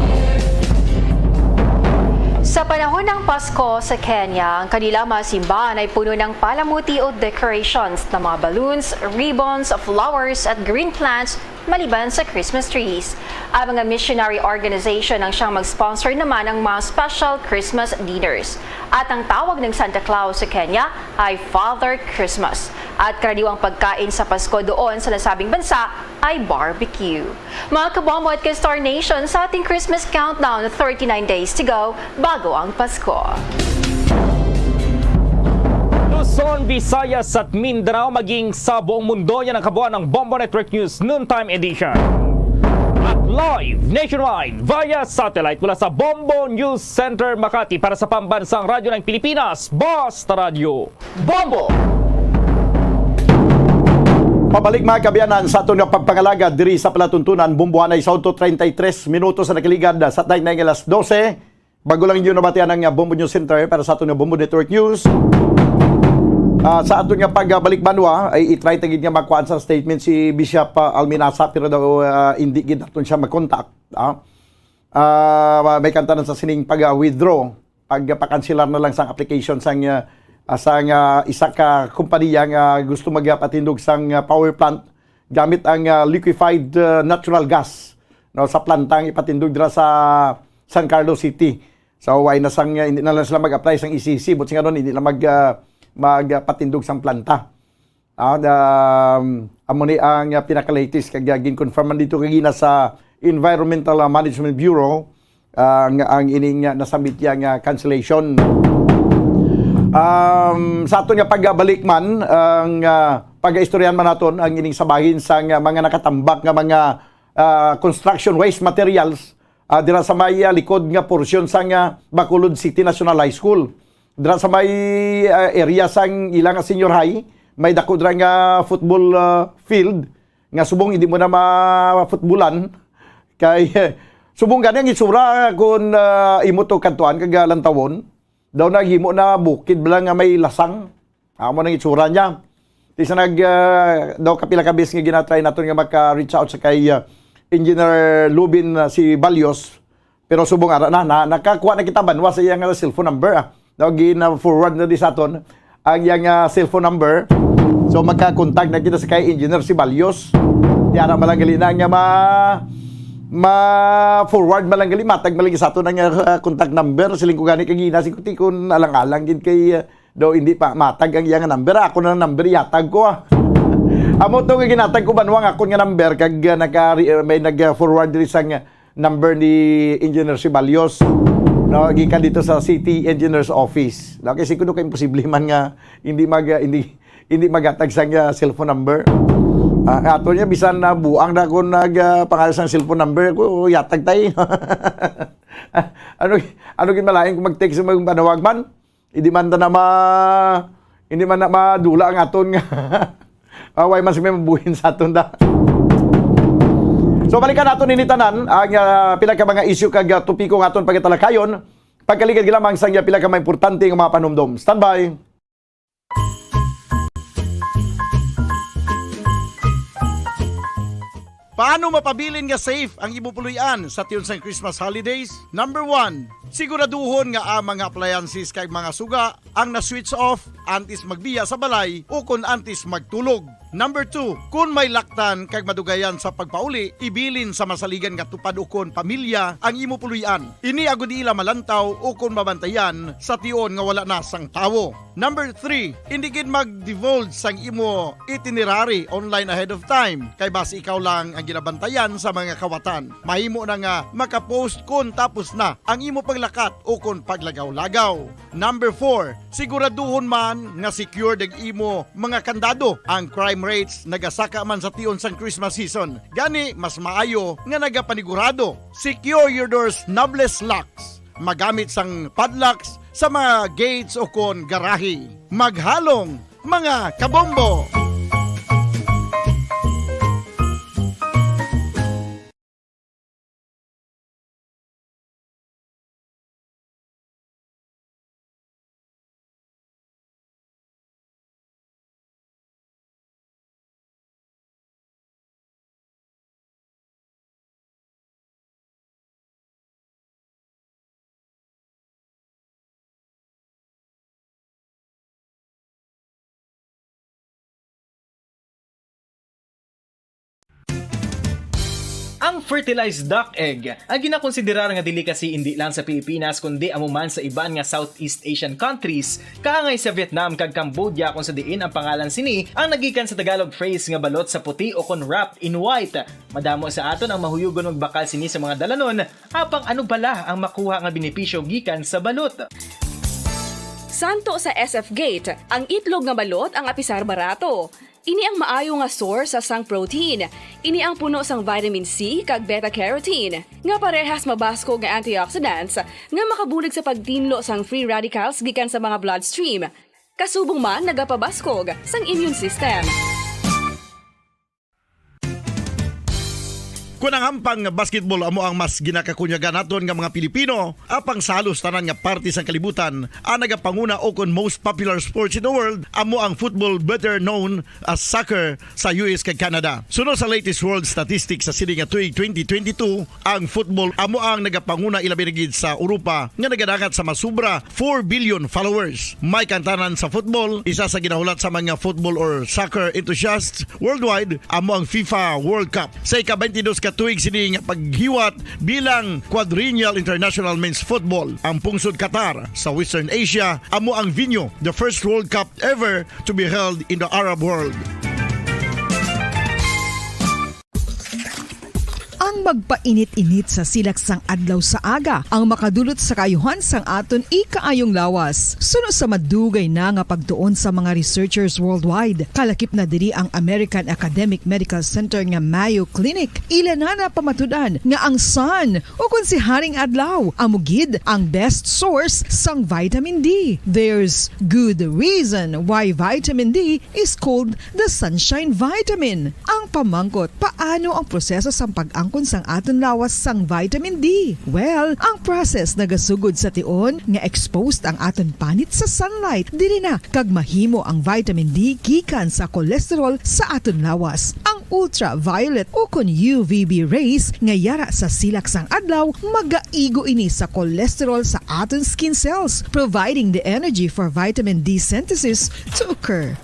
Sa panahon ng Pasko sa Kenya, ang kanilang mga simbahan ay puno ng palamuti o decorations na mga balloons, ribbons, flowers, at green plants maliban sa Christmas trees. Ang mga missionary organization ang siyang mag-sponsor naman ng mga special Christmas dinners. At ang tawag ng Santa Claus sa Kenya ay Father Christmas. At karaniwang pagkain sa Pasko doon sa nasabing bansa ay barbecue. Mga kabombo at ka-Star Nation, sa ating Christmas countdown, thirty-nine days to go bago ang Pasko. Luzon, Visayas at Mindanao, maging sa buong mundo, yan ang kabuuan ng Bombo Network News Noontime Edition. At live nationwide via satellite mula sa Bombo News Center Makati para sa Pambansang Radyo ng Pilipinas, Basta Radyo Bombo! Pabalik, mga kaabyanan, sa aton nga pagpangalagad diri sa palatuntunan, Bombo, anay sa udto, treinta y tres minutos sa nakaligad sa time na alas dose. Bago lang inyo nabatian ang, ah, Bombo News Center para sa aton nga Bombo Network News. Ah, sa aton nga pagbalik banwa, ay i-try ta gid nga makuhaan sa statement si Bishop, ah, Alminasa, pero daw, ah, hindi gid naton siya makontak, ah. Ah, may kantanan sa sining pag-withdraw, pagpakanselar na lang sang application sang, ah, asa nga isa ka kompanya nga gusto magpatindog sang, ah, power plant gamit ang, ah, liquefied, ah, natural gas, no, sa planta nga ipatindog dira sa San Carlos City. So, why na sang, ah, hindi na lang sila mag-apply sang E C C, but sing ano, hindi na mag, ah, magpatindog sang planta. Ah, da, um, amo ni ang, ah, pinaka-latest kag, ah, gin-confirm man dito kagina sa Environmental, ah, Management Bureau, ah, nga ang ining, ah, nasambit niya nga cancellation. Um, sa aton nga pagbalik man, ang, ah, pag-istoryahan man naton ang ining sabahin sa nga mga nakatambak nga mga, ah, construction waste materials, ah, dira sa may, ah, likod nga porsyon sang, ah, Bacolod City National High School. Dira sa may, ah, area sang ila nga senior high, may dako dira nga football, ah, field nga subong hindi mo na ma-footballan. Kay, subong gani ang itsura kung, ah, imo to kadtuan kag, ah, lantawon. Daw naghimo na bukid bala nga may lasang. Amo nang itsura niya. Ti sa nag, ah, daw kapila ka beses nga ginatry naton nga maka-reach out sa kay, ah, Engineer Lubin, ah, si Balios. Pero subong ara na, na, nakakuha na kita banwa sa iyang, ah, cellphone number, ah. Daw gina-forward na di sa aton ang iyang, ah, cellphone number. So, magka-contact na kita sa kay Engineer si Balios. Ti ara malang gali na nga ma-, ma-forward malang gali, matag malang sa aton ang, ah, contact number. Siling ko gani kagina, si Kuti kun alang-alang gid kay, ah, daw hindi pa matag ang iya nga number. Ako na number yatag ko, ah. Amo to nga ginatag ko banwa nga akon nga number kag, ah, naka, ah, may nag-forward diri sang, ah, number ni Engineer Sibalios, no, gikan dito sa City Engineer's Office. No, kasi kuno ka imposible man nga hindi mag, ah, hindi, hindi magatag sang, ah, cellphone number. Ah, ato niya bisan na buang na ako nag, ah, pangalan sang cellphone number ko, yatag tayo. Ano, ano gid malain kung mag-text mo yung panawag man? Hindi man ta na ma-, hindi man na madula ang aton nga. Ah, way man si may mabuhin sa aton da. So, balikan naton ini tanan, ang, ah, pila ka mga isyu kag, ah, topiko nga aton pagatalakayon. Pagkaligad lamang sa, ah, pila ka mga importante nga mga panumdom. Standby. Paano mapabilin nga safe ang imo puloy-an sa tion sang Christmas holidays? Number one, siguraduhon nga ang mga appliances kag mga suga ang na-switch off antes magbiya sa balay ukon antes magtulog. Number two, kon may laktan kag madugayan sa pagpauli, ibilin sa masaligan nga tupad ukon pamilya ang imo puloy-an. Ini agod ila malantaw ukon mabantayan sa tion nga wala na sang tawo. Number three, hindi gid mag-divulge sang imo itinerary online ahead of time, kay basi ikaw lang ang ginabantayan sa mga kawatan. Mahimo na nga makapost kon tapos na ang imo paglakat ukon paglagaw-lagaw. Number four, siguraduhon man nga secured ang imo mga kandado. Ang crime rates nagasaka man sa tion sang Christmas season. Gani, mas maayo nga nagapanigurado. Secure your doors, knobless locks. Magamit sang padlocks sa mga gates ukon garahe. Maghalong, mga kabombo! Ang fertilized duck egg, ang ginakonsiderar nga delicacy indi lang sa Pilipinas, kundi amo man sa iban nga Southeast Asian countries, kaangay sa Vietnam kag Cambodia, kung sa diin ang pangalan sini ang nagikan sa Tagalog phrase nga balot sa puti o kon wrapped in white. Madamo sa aton ang mahuyugon magbakal sini sa mga dalanon, apang ano bala ang makuha nga benepisyo gikan sa balot? Santo sa S F Gate, ang itlog nga balot ang apisar barato. Ini ang maayo nga source sang protein. Ini ang puno sang vitamin C kag beta-carotene, nga parehas mabaskog nga antioxidants nga makabulig sa pagtinlo sang free radicals gikan sa mga bloodstream. Kasubong man nagapabaskog sang immune system. Kon ang hampang nga basketball amo ang mas ginakakunyagan naton nga mga Pilipino, apang sa halos tanan nga parte sang kalibutan, ang nagapanguna o kon most popular sports in the world amo ang football, better known as soccer, sa U S kag Canada. Suno sa latest world statistics sa sini nga tuig twenty twenty-two, ang football amo ang nagapanguna, ilabi na gid sa Europa, nga nagadangat sa masubra four billion followers. May kantanan sa football, isa sa ginahulat sa mga football or soccer enthusiasts worldwide amo ang FIFA World Cup. Sa ika-twenty-dos ka tuig sini nga paghiwat bilang Quadrennial International Men's Football, ang pungsod Qatar sa Western Asia amo ang venue, the first World Cup ever to be held in the Arab world. Ang magpainit-init sa silak sang adlaw sa aga ang makadulot sa kaayuhan sang aton ikaayong lawas. Suno sa madugay na nga pagtuon sa mga researchers worldwide, kalakip na diri ang American Academic Medical Center nga Mayo Clinic. Ila na napamatud-an nga ang sun, o kon si Haring Adlaw, amo gid ang best source sang vitamin D. There's good reason why vitamin D is called the sunshine vitamin. Ang pamangkot, paano ang proseso sang pag-angkon sang aton lawas sang vitamin D? Well, ang process nagasugod sa tion nga exposed ang aton panit sa sunlight. Diri na kag mahimo ang vitamin D gikan sa cholesterol sa aton lawas. Ang ultraviolet o kon U V B rays nga yara sa silak sang adlaw magaigo ini sa cholesterol sa aton skin cells, providing the energy for vitamin D synthesis to occur.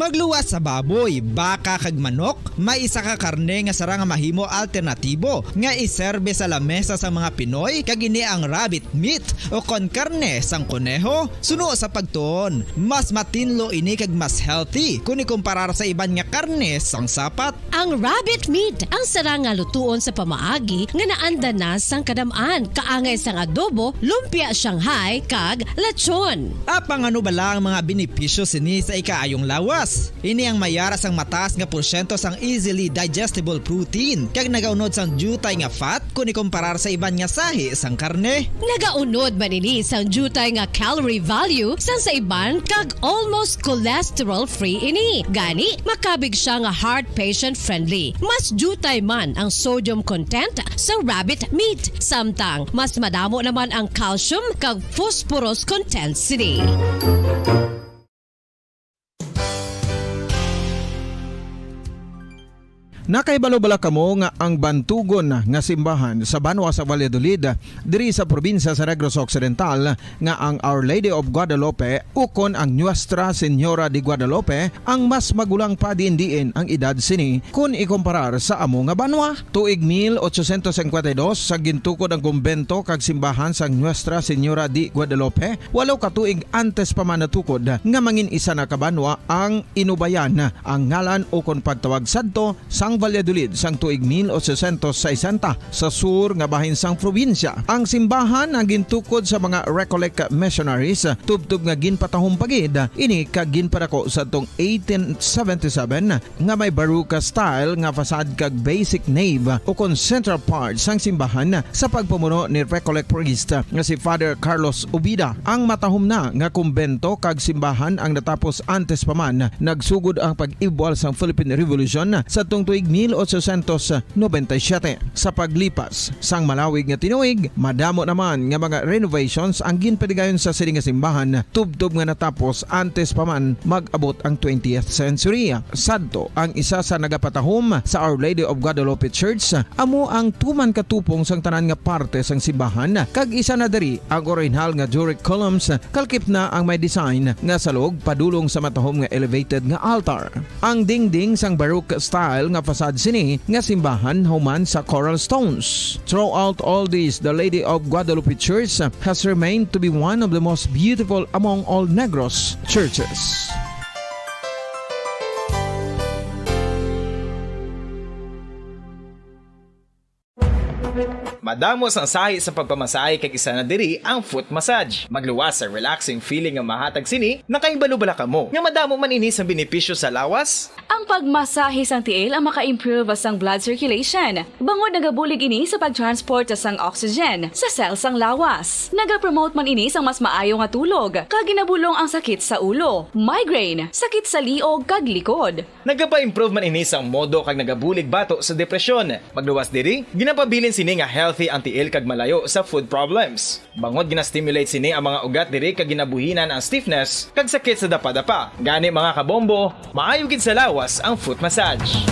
Magluwas sa baboy, baka kag manok, may isa ka karne nga sarang nga mahimo alternatibo nga iserbe sa lamesa sang mga Pinoy, kag ini ang rabbit meat o kon karne sang koneho. Suno sa pagtuon, mas matinlo ini kag mas healthy kon ikumparar sa iban nga karne sang sapat. Ang rabbit meat ang sarang nga lutuon sa pamaagi nga naanda na sang kadam-an, kaangay sang adobo, lumpia Shanghai, kag lechon. Apang ano bala ang mga benepisyo sini sa ikaayong lawas? Ini ang may yara sang mataas nga porsyento sang easily digestible protein kag nagaunod sang diutay nga fat kon ikumparar sa iban nga sahi sang karne. Nagaunod man ini sang diutay nga calorie value sang sa iban kag almost cholesterol-free ini. Gani, makabig siya nga heart patient-friendly. Mas diutay man ang sodium content sang rabbit meat, samtang mas madamo naman ang calcium kag phosphorus content sini. Nakahibalo bala kamo nga ang bantugon nga simbahan sa banwa sa Valladolid, diri sa probinsya sa Negros Occidental, nga ang Our Lady of Guadalupe ukon ang Nuestra Señora de Guadalupe ang mas magulang pa diin-diin ang edad sini kon ikumparar sa amo nga banwa? Tuig mil ochocientos cincuenta y dos, sa gintukod ang kumbento kag simbahan sang Nuestra Señora de Guadalupe, walo ka tuig antes pa man natukod nga mangin isa na ka banwa ang Inubayan ang ngalan ukon pagtawag sadto sang Valladolid sang tuig mil ochocientos sesenta sa sur nga bahin sang probinsya. Ang simbahan ang gintukod sa mga Recollect missionaries, tubtob nga ginpatahom pa gid ini kag ginpadako sadtong eighteen seventy-seven nga may Baroque style nga facade kag basic nave ukon central part sang simbahan sa pagpamuno ni Recollect priest nga si Father Carlos Ubida. Ang matahom na nga kumbento kag simbahan ang natapos antes pa man nagsugod ang pag-ibwal sang Philippine Revolution sadtong tuig mil ochocientos noventa y siete. Sa paglipas sang malawig nga tinuig, madamo naman nga mga renovations ang ginpadigayon sa sini nga simbahan, tubtob nga natapos antes pa man mag-abot ang twentieth century. Sadto, ang isa sa nagapatahom sa Our Lady of Guadalupe Church amo ang tuman ka tupong sang tanan nga parte sang simbahan, kag isa na diri ang orihinal nga Doric columns, kalkip na ang may design nga salog padulong sa matahom nga elevated nga altar. Ang dingding sang Baroque style nga facade sini nga simbahan human sa coral stones. Throughout all this, the Lady of Guadalupe Church has remained to be one of the most beautiful among all Negros churches. Madamo sang sahi sa pagpamasahe kag isa na diri ang foot massage. Magluwas sa relaxing feeling nga mahatag sini, nakahibalo bala kamo nga madamo man ini sang benepisyo sa lawas? Ang pagmasahe sang tiil ang maka-improve sang blood circulation, bangod nagabulig ini sa pag-transport sang oxygen sa cell sang lawas. Nagapromote man ini sang mas maayo nga tulog, kag ginabulong ang sakit sa ulo, migraine, sakit sa liog kag likod. Nagapa-improve man ini sang modo kag nagabulig bato sa depresyon. Magluwas diri, ginapabilin sini nga healthy ang tiil kag malayo sa foot problems. Bangod gina-stimulate sini ang mga ugat diri kag ginabuhinan ang stiffness kag sakit sa dapadapa. Gani, mga kabombo, maayo gid sa lawas ang foot massage.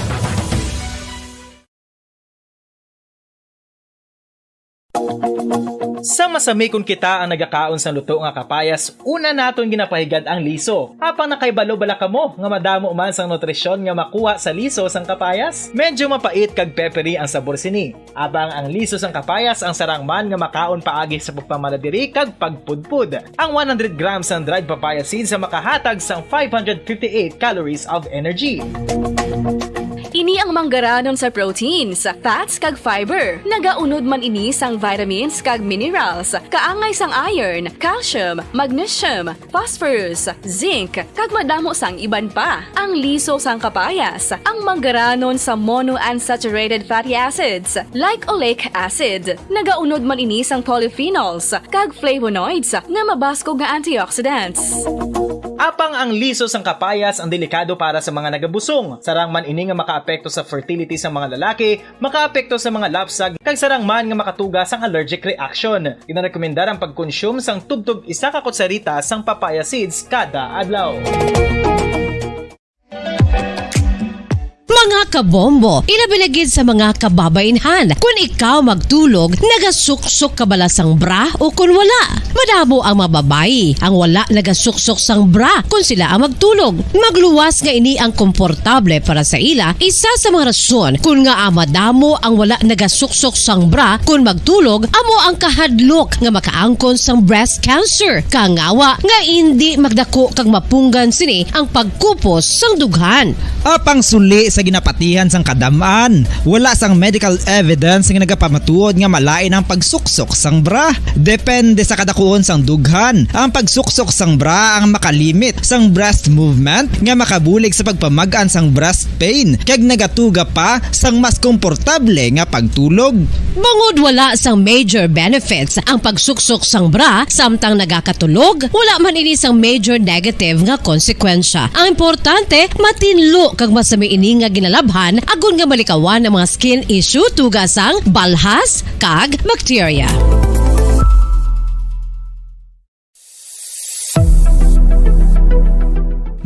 Sa masami kon kita ang nagakaon sang luto nga kapayas, una naton ginapahigad ang liso. Apang nakahibalo bala kamo nga madamo man sang nutrisyon nga makuha sa liso sang kapayas? Medyo mapait kag peppery ang sabor sini. Apang ang liso sang kapayas ang sarang man nga makaon paagi sa pagpamalabiri kag pagpudpod. Ang one hundred grams sang dried papaya seeds ang makahatag sang five hundred fifty-eight calories of energy. Ini ang manggaranon sa proteins, fats, kag fiber. Nagaunod man ini sang vitamins kag minerals, kaangay sang iron, calcium, magnesium, phosphorus, zinc, kag madamo sang iban pa. Ang liso sang kapayas, ang manggaranon sa monounsaturated fatty acids, like oleic acid. Nagaunod man ini sang polyphenols kag flavonoids nga mabaskog nga antioxidants. Apang ang liso sang kapayas ang delikado para sa mga nagabusong. Sarang man ini nga makaapekto sa fertility sang mga lalaki, makaapekto sa mga lapsag, kag sarang man nga makatuga sang allergic reaction. Ginarekomendar ang pagkonsume sang tubtob isa ka kutsarita sang papaya seeds kada adlaw. Mga kabombo, ilabi na gid sa mga kababainhan, kun ikaw magtulog, nagasuksok ka bala sang bra o kun wala? Madamo ang mga babayi ang wala nagasuksok sang bra kun sila ang magtulog. Magluwas nga ini ang komportable para sa ila. Isa sa mga rason kun ngaa madamo ang wala nagasuksok sang bra kun magtulog amo ang kahadlok nga makaangkon sang breast cancer. Kangawa nga indi magdako kag mapunggan sini ang pagkupos sang dughan. Apang suli sa ginapatihan sang kadam-an, wala sang medical evidence nga nagapamatuod nga malain ang pagsuksok sang bra. Depende sa kadakuon sang dughan, ang pagsuksok sang bra ang makalimit sang breast movement nga makabulig sa pagpamag-an sang breast pain kag nagatuga pa sang mas komportable nga pagtulog. Bangod wala sang major benefits ang pagsuksok sang bra samtang nagakatulog, wala man ini sang major negative nga konsekwensya. Ang importante, matinlo kag masami ini nga ginalabhan agod nga malikawan ang mga skin issue tuga sang balhas kag bakterya.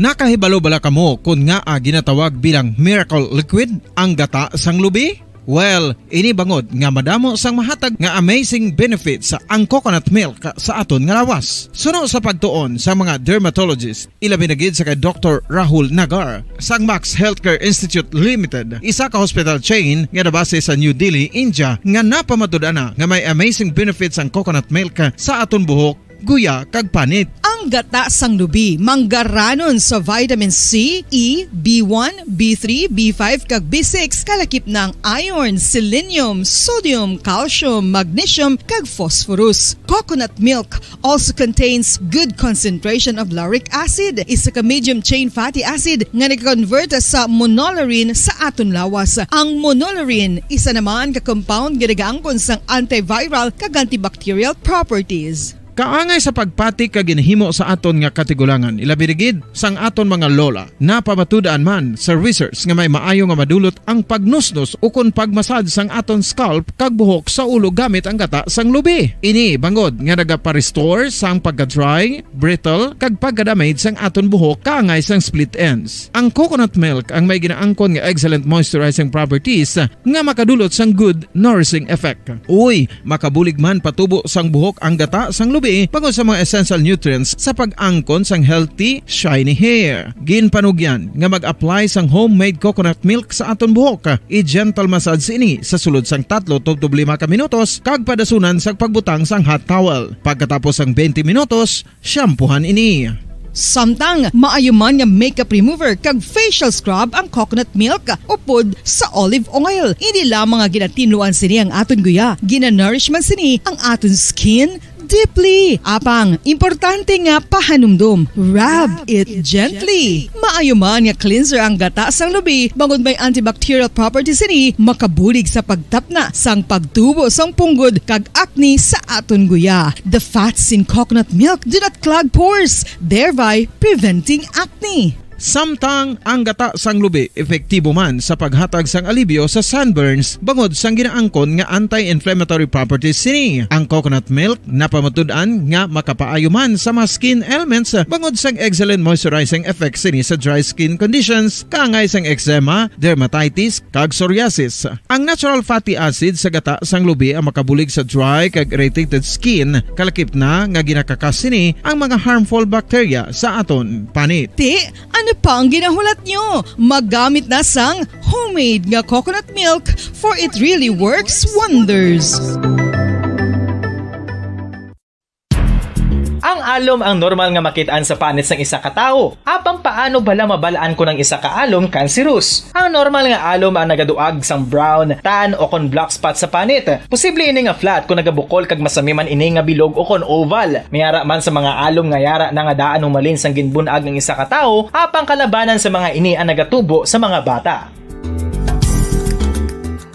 Nakahibalo bala kamo kon ngaa ginatawag bilang miracle liquid ang gata sang lubi? Well, ini bangod nga madamo sang mahatag nga amazing benefits ang coconut milk sa aton nga lawas. Suno sa pagtuon sa mga dermatologist, ilabi na gid sa kay Doktor Rahul Nagar sang Max Healthcare Institute Limited, isa ka hospital chain nga nabase sa New Delhi, India, nga napamatud-an na nga may amazing benefits ang coconut milk sa aton buhok, guya, kag panit. Ang gata sang lubi manggaranon sa vitamin C, E, B one, B three, B five, kag B six, kalakip na ang iron, selenium, sodium, calcium, magnesium, kag phosphorus. Coconut milk also contains good concentration of lauric acid, isa ka medium chain fatty acid nga nag-convert sa monolaurin sa aton lawas. Ang monolaurin, isa naman ka compound nga nagaangkon sang antiviral kag antibacterial properties. Kaangay sa pagpati kag ginhimo sa aton nga katigulangan, ilabi na gid sang aton mga lola. Napamatud-an man sa research nga may maayo nga madulot ang pagnusnos ukon pagmasad sang aton scalp kag buhok sa ulo gamit ang gata sang lubi. Ini bangod nga nagapa-restore sang pagka-dry, brittle, kag pagka-damage sang aton buhok kaangay sang split ends. Ang coconut milk ang may ginaangkon nga excellent moisturizing properties nga makadulot sang good nourishing effect. Uy, makabulig man patubo sang buhok ang gata sang lubi bangod sa mga essential nutrients sa pag-angkon sang healthy, shiny hair. Ginpanugyan nga mag-apply sang homemade coconut milk sa aton buhok. I-gentle massage ini sa sulod sang tatlo tubtob lima ka minutos kag padasunan sang pagbutang sang hot towel. Pagkatapos sang twenty minutos, shampoohan ini. Samtang maayo man nga makeup remover kag facial scrub ang coconut milk upod sa olive oil. Hindi lamang nga ginatinluan sini ang aton guya, ginanourish man sini ang aton skin deeply. Apang, importante nga pahanumdom, rub it gently. Maayo man nga cleanser ang gata sang lubi, bangod may antibacterial properties sini, makabulig sa pagtapna sang pagtubo sang punggod kag acne sa aton guya. The fats in coconut milk do not clog pores, thereby preventing acne. Samtang ang gata sang lubi epektibo man sa paghatag sang alibyo sa sunburns bangod sang ginaangkon nga anti-inflammatory properties sini. Ang coconut milk napamatud-an nga makapaayo man sa mga skin ailments bangod sang excellent moisturizing effects sini sa dry skin conditions, kaangay sang eczema, dermatitis, kag psoriasis. Ang natural fatty acid sa gata sang lubi ang makabulig sa dry kag irritated skin, kalakip na nga ginakakas sini ang mga harmful bacteria sa aton panit. Ti, ano pa ang ginahulat nyo? Magamit na sang homemade nga coconut milk, for it really works wonders. Ang alom ang normal nga makit-an sa panit sang isa ka tawo. Apang paano bala mabal-an kon ang isa ka alom kanserus? Ang normal nga alom ang nagaduag sang brown, tan, o kon black spot sa panit. Posible ini nga flat kon nagabukol kag masami man ini nga bilog o kon oval. May ara man sa mga alom nga yara na nga daan humalin sang ginbun-ag ang isa ka tawo, apang kalabanan sa mga ini ang nagatubo sa mga bata.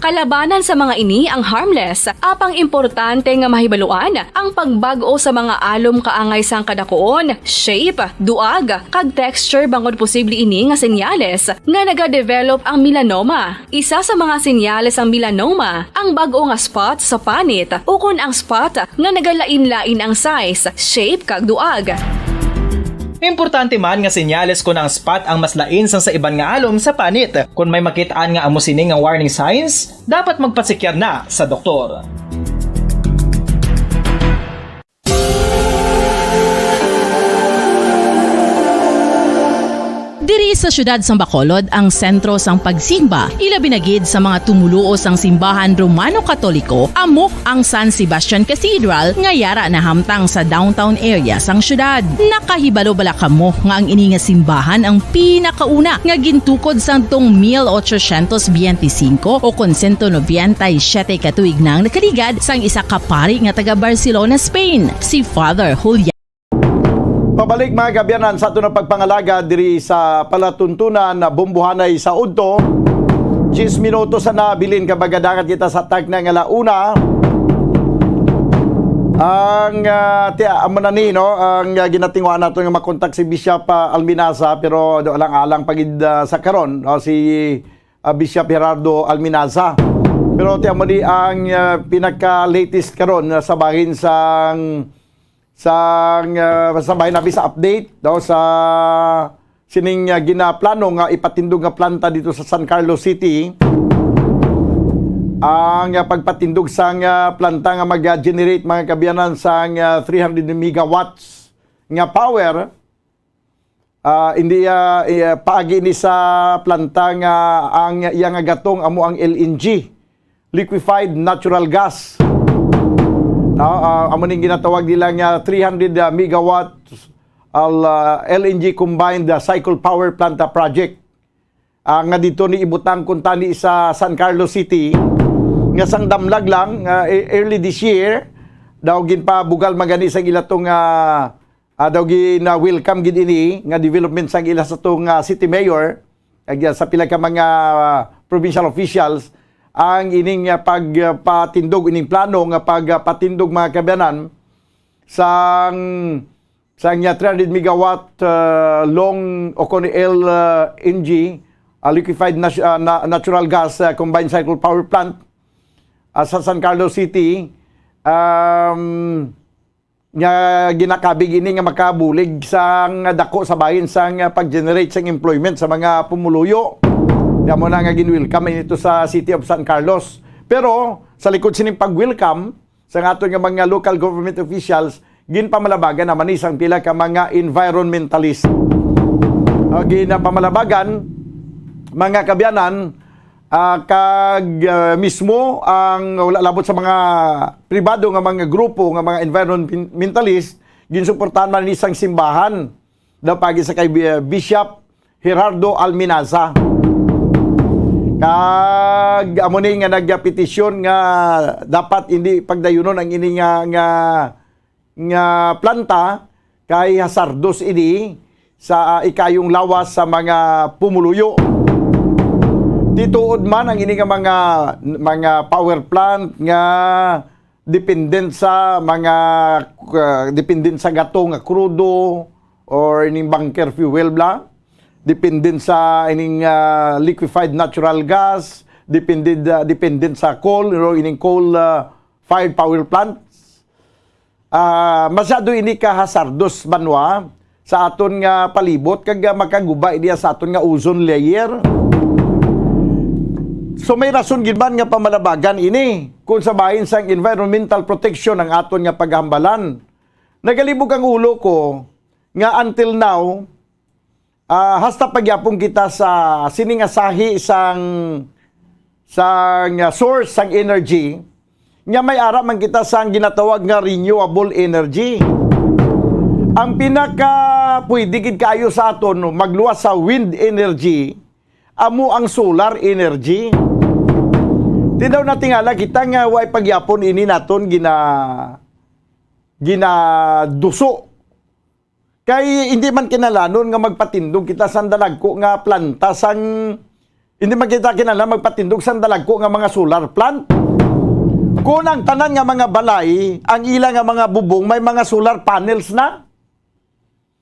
Kalabanan sa mga ini ang harmless, apang importante nga mahibaluan ang pagbag-o sa mga alom kaangay sang kadakuon, shape, duag, kag texture, bangod posible ini nga senyales nga nagadevelop ang melanoma. Isa sa mga senyales sang melanoma ang bag-o nga spot sa panit ukon ang spot nga nagalain-lain ang size, shape, kag duag. Importante man nga senyales kon ang spot ang mas lain sang sa iban nga alom sa panit. Kon may makit-an nga amo sini nga warning signs, dapat magpasikyar na sa doktor. Diri sa siyudad sang Bacolod ang sentro sang pagsimba, ilabi na gid sa mga tumoluo sang simbahan Romano Katoliko, amo ang San Sebastian Cathedral nga yara nahamtang sa downtown area sang siyudad. Nakahibalo bala kamo nga ang ini nga simbahan ang pinakauna nga gintukod sang tong mil ochocientos biyente singko o kon sento nobenta y siyete ka tuig nang nakaligad sang isa ka pari nga taga Barcelona, Spain, si Father Julian. Pabalik, mga kaabyanan, sa aton nga pagpangalagad diri sa palatuntunan na Bumbuhanay sa Udto. Diyes minutos na nabilin ka, magadangat kita sa tagna nga la una. Ang, ah, ti-, amo na ni, no, ang, ah, ginatinguha nato nga makontak si Bishop, ah, Alminaza, pero do alang-alang pa gid, ah, sa karon, no, si, ah, Bishop Gerardo Alminaza. Pero ti amo ni ang, ah, pinaka-latest karon, ah, sa bahin sang sang, ah, sa bahin abi sa update, no, sa sining, ah, ginaplano nga ipatindog nga planta dito sa San Carlos City. Ang, ah, pagpatindog sang, ah, planta nga mag-generate, mga kaabyanan, sang, ah, three hundred megawatts nga power, ah, hindi, ah, eh, paagi ni sa planta nga ang iya nga gatong amo ang L N G, liquefied natural gas. No, ah, amo ning ginatawag nila nga three hundred, ah, megawatt al-, ah, L N G combined, ah, cycle power plant, ah, project. Ah, nga dito ni ibutang kuntani sa San Carlos City, nga sang damlag lang, ah, e-, early this year, daw ginpabugal man gani sa ila tong, ah, ah, daw gina-welcome gid ini nga development sang ila sa tong, ah, city mayor, ag, ah, sa pila ka mga, ah, provincial officials, ang ining, ah, pagpatindog, ining plano nga pagpatindog, mga kaabyanan, sang, sang, ah, three hundred megawatt, ah, long o kon L N G, ah, liquefied nat-, ah, na-, natural gas, ah, combined cycle power plant, ah, sa San Carlos City. Um, nga ginakabig ini nga makabulig sang dako sa bahin sang pag-generate sang employment sa mga pumuluyo. Kaya mo na nga gin-welcome ini to sa City of San Carlos. Pero sa likod sining pag-welcome sa aton nga mga local government officials, ginpamalabagan naman ni sang pila ka mga environmentalist. Ah, ginapamalabagan, mga kaabyanan, ah, kag, ah, mismo ang wala labot sa mga pribado nga mga grupo nga mga environmentalist, ginsuportahan man ni sang simbahan daw pagi sa kay Bi-, Bishop Gerardo Alminaza. Kag amo ni nga nagpetisyon nga dapat hindi pagdayunon ang ini nga, nga, nga planta kay hasardos ini sa, ah, ikayong lawas sa mga pumuluyo. Di tuod man ang ini nga mga, mga power plant nga dependent sa mga, ah, dependent sa gato nga krudo or ining bunker fuel bla, dependent sa ining, ah, liquefied natural gas, dependent, ah, dependent sa coal, you know, ining coal, ah, fired power plants. Ah, masyado ini ka hasardos banwa sa aton nga palibot kag, ah, makaguba ini sa aton nga ozone layer. So may rason gid man nga pamalabagan ini kung sa bahin sang environmental protection ang aton nga paghambalan. Nagalibog ang ulo ko nga until now, ah, hasta pagyapon kita sa sini nga sahi sang, sang, ah, source sang energy, nga may ara man kita sang ginatawag nga renewable energy. Ang pinaka pwede gid kaayo sa aton, no, magluwas sa wind energy, amo ang solar energy. Tinaw na tingala kita nga way pagyapon ini naton gina-, ginaduso. Kay hindi man kinahanglanon nga magpatindog kita sang dalagko nga planta sang, hindi man kita kinahanglan magpatindog sang dalagko nga mga solar plant. Kung ang tanan nga mga balay, ang ila nga mga bubong may mga solar panels na,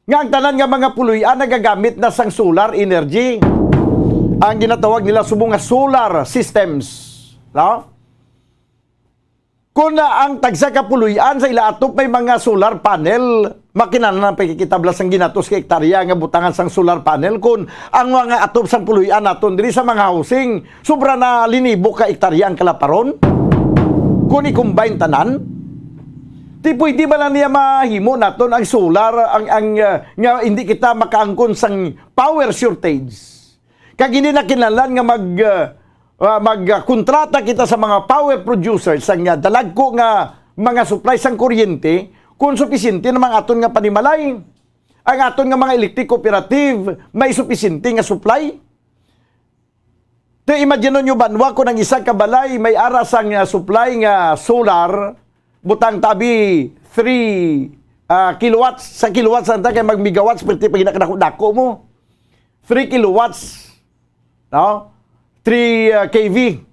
nga ang tanan nga mga puloy-an nagagamit na sang solar energy, ang ginatawag nila subong nga solar systems, no? Kung na ang tagsa ka puloy-an sa ila atop may mga solar panel, makinahanglan pa kita bala sang ginatos ka hektarya nga butangan sang solar panel, kung ang mga atop sang puloy-an naton diri sa mga housing, sobra na linibo ka hektarya ang kalaparon. Kung i-combine tanan, di pwede ba lang niya mahimo naton ang solar, ang, ang, ah, nga hindi kita makaangkon sang power shortage? Kag hindi na kinahanglan nga mag, ah, ah, mag, ah, kontrata kita sa mga power producers sang, ah, dalagko nga mga supply sang kuryente, kung supisyente naman aton nga panimalay. Ang aton nga mga electric cooperative may supisyente nga supply. Te, imagine nyo, banwa, kung ang isa ka balay may ara sang, ah, supply nga solar, butang tabi three, ah, kilowatts. Sa kilowatts, ang kay mag megawatts, perti pag ginakadako-dako mo. Three kilowatts, no? Three, ah, K V.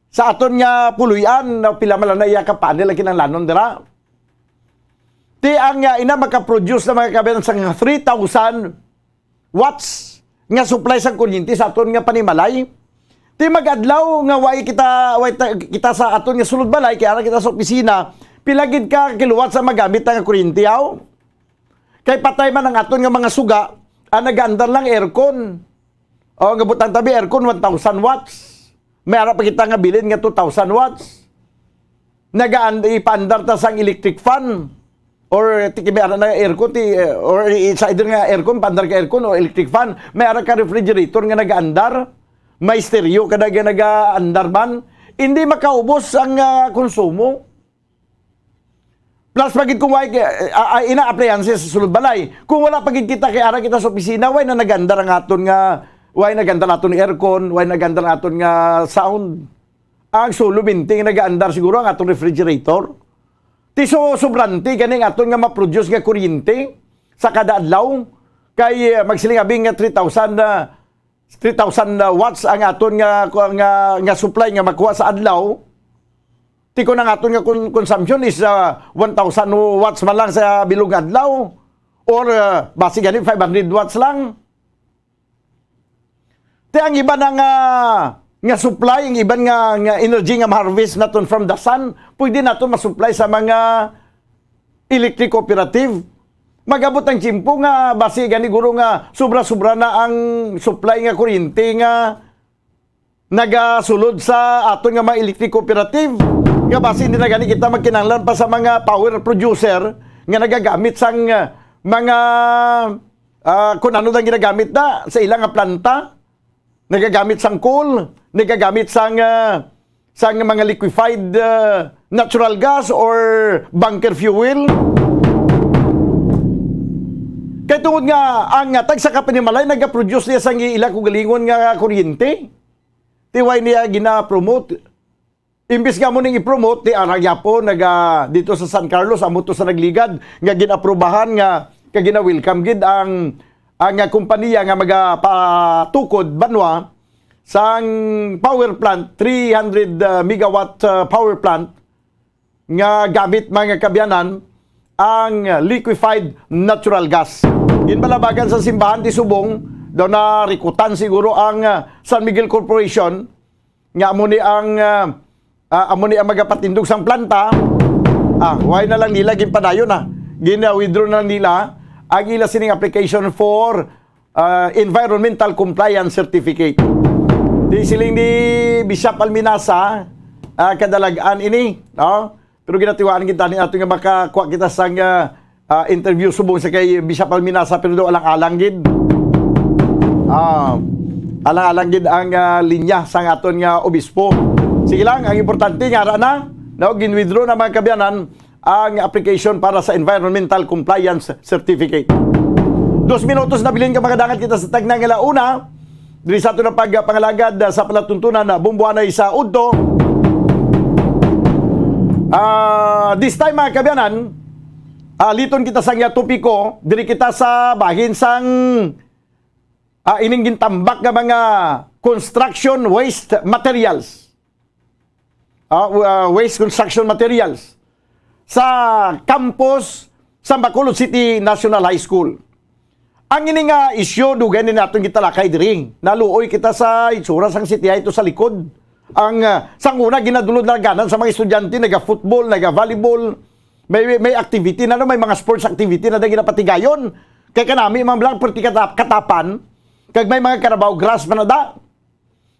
Sa aton nga puloy-an, no, pila man lang na iya ka panel ang kinahanglanon dira. Ti ang, ah, ina makaproduce na mga kabayan sa three thousand watts nga supply sang kuryente sa aton nga panimalay. Ti mag-adlaw nga way kita, way ta-, kita sa aton nga sulod balay, kay ara kita sa opisina, pila gid ka kilowatts ang magamit nga kuryente, aw? Kay patay man ang aton nga mga suga, ang nagaandar lang aircon. O, nga butang tabi aircon, one thousand watts. May ara pa kita nga bilin nga two thousand watts. Nagaan-, ipaandar ta sang electric fan. Or, ti, may ara na aircon, ti, or it's either nga aircon, paandar ka aircon o electric fan. May ara ka refrigerator nga nagaandar. May stereo ka na nga nagaandar man. Hindi makaubos ang, ah, konsumo. Plus pa gid kung way, ah, ah, ina appliances sa sulod balay. Kung wala pa gid kita kay ara kita sa opisina, way na nagandar ang aton nga, way nagandar aton aircon, way nagandar ang aton nga sound. Ang solo binti nga nagaandar siguro ang aton refrigerator. Ti so, sobrante gani ang aton nga ma-produce nga kuryente sa kada adlaw. Kay, ah, magsiling abi nga three thousand, ah, three thousand watts ang aton nga, nga, nga supply nga makuha sa adlaw. Ti kon ang aton nga con-, consumption is, ah, one thousand watts man lang sa bilog nga adlaw, or, ah, basi gani five hundred watts lang. Ti ang iba na nga, nga supply, ang iban nga, nga energy nga ma-harvest naton from the sun, pwede naton ma-supply sa mga electric cooperative. Mag-abot ang tiyempo nga basi gani guro nga sobra-sobra na ang supply nga kuryente nga nagasulod sa aton nga mga electric cooperative, nga basi hindi na gani kita magkinahanglan pa sa mga power producer nga nagagamit sang, ah, mga, ah, kung ano lang ginagamit na sa ilang nga planta. Nagagamit sang coal, nagagamit sang, ah, sang mga liquefied, ah, natural gas or bunker fuel. Tungod nga ang, ah, tagsa ka panimalay nagaproduce niya sang ila kaugalingon nga kuryente. Ti wala niya gina-promote. Imbis nga amo ning i-promote, ti ara gyapon naga dito sa San Carlos, amo to sa nagligad nga gin-aprobahan nga kag gina-welcome gid ang, ang, ah, kompanya nga magapatukod banwa sang power plant, three hundred, ah, megawatt, ah, power plant nga gamit, mga kaabyanan, ang liquefied natural gas. Ginbalabagan sa simbahan ti subong, daw narikutan siguro ang, ah, San Miguel Corporation, nga amo ni ang, ah, ah, amo ni ang magapatindog sang planta. Ah, wala na lang nila ginpadayon, ah. Gina-withdraw na lang nila ang ila sining application for, ah, environmental compliance certificate. Di siling ni Bishop Alminasa, ah, kadalag-an ini, no? Pero ginatiwaan kita ni ato nga makakuha kita sang, ah, ah, interview subong sa kay Bishop Alminasa, pero daw alang-alang gid. Ah, alang-alang gid ang, ah, linya sang aton nga obispo. Sige lang, ang importante nga ara na, no, gin-withdraw na, mga kaabyanan, ang application para sa environmental compliance certificate. Dos minutos na bilin ka, mga dangat, kita sa tagna nga launa. Diri sa ato na pagpangalagad, ah, sa palatuntunan na bumbuanay sa udto. Ah, this time, mga kaabyanan, ah, liton kita sa nga topiko. Diri kita sa bahin sang, ah, ining gintambak nga mga construction waste materials. Ah, w-, ah, waste construction materials sa campus sa Bacolod City National High School. Ang ini nga isyu, dugay na naton gitalakay diri. Naluoy kita sa itsura sang City High to sa likod. Ang, ah, sang una, ginadulod na ganan sa mga estudyante, naga-football, naga-volleyball, may, may activity na, no? May mga sports activity na, na ginapatigayon. Kay kanami, mga blang, perti katap-, katapan, kag may mga Carabao grass pa na da.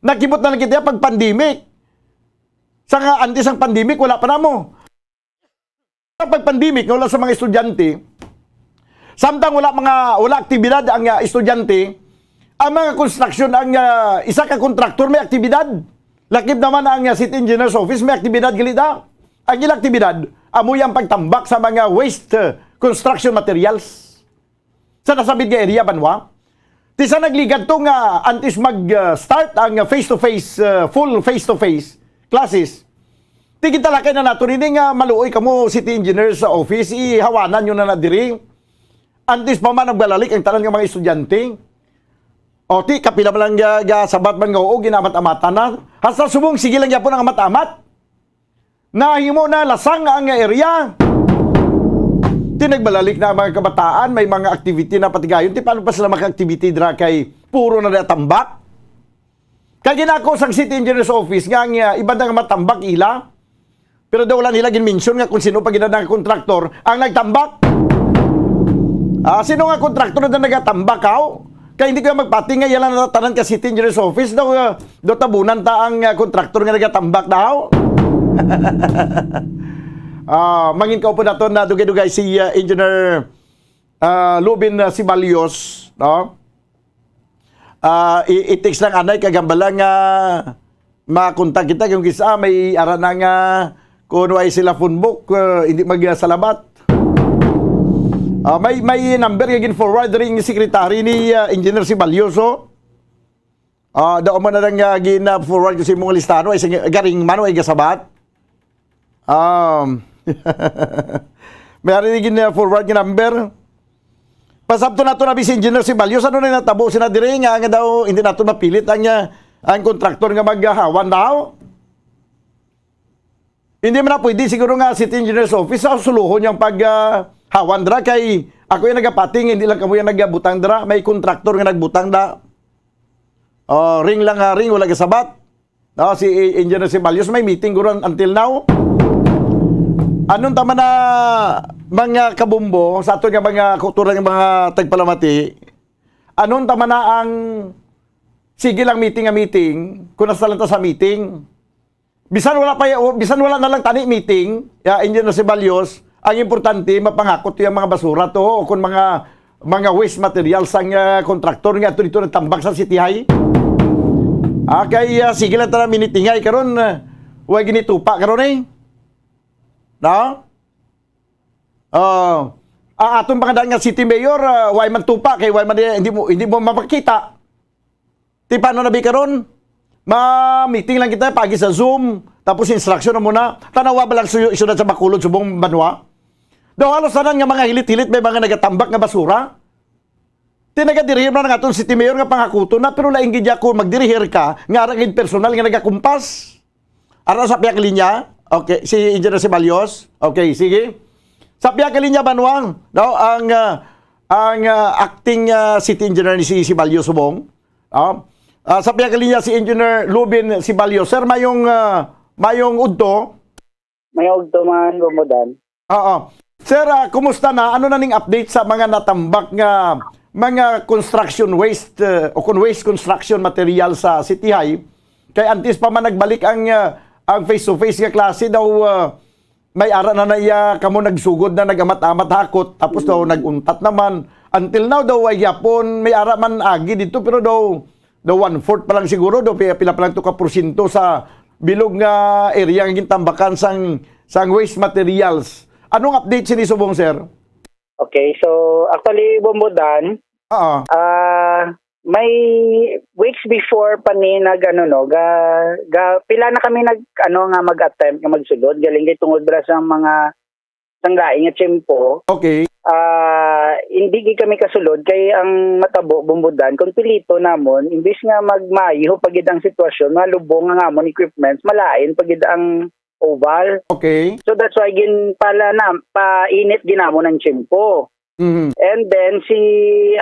Nakibot na lang kita pag pandemic. Sa nga, antes ang pandemic, wala pa namo. Sa pag-pandemic, nga wala sa mga estudyante, samtang wala mga, wala aktibidad ang, ah, estudyante, ang mga construction, ang, ah, isa ka contractor may aktibidad. Lakip naman ang, ah, City Engineer's Office may aktibidad gali da. Ang ila aktibidad, amoy ang pagtambak sa mga waste, ah, construction materials. Sa nasabit nga area, banwa. Ti sa nagligad to nga antes mag, ah, start ang face-to-face, ah, full face-to-face classes, ti gintalakay na nato nini nga maluoy kamo, City Engineer sa office, ihawanan nyo na na diri. Antes pa man nagbalalik ang tanan nga mga estudyante. O, ti kapila man lang ga-, gasabat man nga oo, ginamat-amatan na. Hasta subong, sige lang gyapon ang amat-amat. Nahimo na lasang ang area. Ti nagbalalik na ang mga kabataan, may mga activity na patigayon. Ti paano pa sila maka-activity dira kay puro na dira tambak? Kay ginako sang City Engineer's Office nga ang, ah, iban nga matambak ila. Pero daw wala nila gin-mention nga kung sino pa gid ang kontraktor ang nagtambak. Ah, sino nga kontraktor na nagatambak, haw? Kay hindi ko magpati nga ila na tanan ka City Engineer's Office daw, ah, do tabunan ta ang, ah, kontraktor nga nagatambak daw. Ah, mangin ka po nato na dugay-dugay si, ah, Engineer, ah, Lubin, ah, Siballos, no? Ah, i-, i-text lang anay kag hambala nga makontak kita kung kisa may ara na nga kung wala sila phone book, ah, hindi magsalamat. Ah, may, may number nga gin-forward ring secretary ni, ah, Engineer Siballos, oh. Ah, daw man na lang nga gin-forward ko sa imong listahan, ay, sige, garing man, ay, gasabat. Um, may ari gin-forward nga number. Pasabto nato na, Vice Engineer Siballos, ano na natabo sina diri nga, nga daw hindi nato mapilit ang, ah, ang kontraktor nga maghawan daw? Hindi man na pwede siguro nga City Engineer's Office sa suluhon yung pag, ah, hawan dira kay ako yung nagapati nga hindi lang kamo yung nagabutang dira, may kontraktor nga nagbutang da. Oh, ring lang, ah, ring, wala gasabat. No, si Engineer Siballos may meeting guro until now. Anong tama na mga kabumbo sa ato nga mga kultura nga mga tagpalamati? Anong tama na ang sige lang meeting nga meeting kung nasa lang ta sa meeting? Bisan wala pa, bisan wala na lang tani meeting, ya, Engineer Siballos, ang importante, mapangakot yung mga basura to, o kung mga, mga waste materials ang, ah, kontraktor nga ato dito nagtambak sa City High. Ah, kay, ah, sige lang tara minitingay karon, ah, way ginitupa karon eh. No? Oh, Ah, aton pa nga daan nga city mayor, ah, way man tupa, kay way man, hindi mo, hindi mo mapakita. Ti paano na bi karon? Ma-meeting lang kita pagi sa Zoom, tapos instruction na muna. Tanawa ba lang su-, syudad sa Bacolod, subong banwa? Daw halos tanan nga mga hilit-hilit may mga nagatambak nga basura. Ti nagadirihir na nga aton city mayor nga pangakuton na, pero lain gid ya kung magdirihir ka nga ara gid personal nga nagakumpas. Ara sa piyak linya? Okay, si Engineer Ceballos? Okay, sige. Sa piyak linya, Banwang, no, ang, ah, ang, ah, acting, ah, city engineer ni si Ceballos Subong. Ah, ah, sa piyak linya si Engineer Lubin Ceballos. Sir, mayong, ah, mayong udto. Mayong udto man, Romodan. Oo. Sir, ah, kumusta na? Ano na ning update sa mga natambak nga mga construction waste, eh, o kung waste construction material sa City High? Kay antes pa man nagbalik ang, ah, ang face-to-face nga klase daw, ah, may ara na na iya kamo nagsugod na nag-amat-amat hakot, tapos daw nag-untat naman. Until now daw ay gyapon may ara man agi dito, pero daw, daw one-fourth pa lang siguro, daw pi-, pila pa lang to ka porsyento sa bilog nga area nga gintambakan sang, sang waste materials. Anong update sini subong, sir? Okay, so actually, Bombodan, Oo. ah, may weeks before pa ni nag, ano, no, ga, ga, pila na kami nag, ano, nga mag-attempt nga magsulod, galing kay tungod bala sa mga sanggaing nga tiyempo. Okay. Ah, hindi gid kami kasulod kay ang matabo, Bombodan, kung pilito namon, imbis nga magmayo pa gid ang sitwasyon, malubong ang amon equipments, malain pa gid ang oval. Okay. So that's why gin pala na painit ginamon ang tiyempo. Mhm. And then si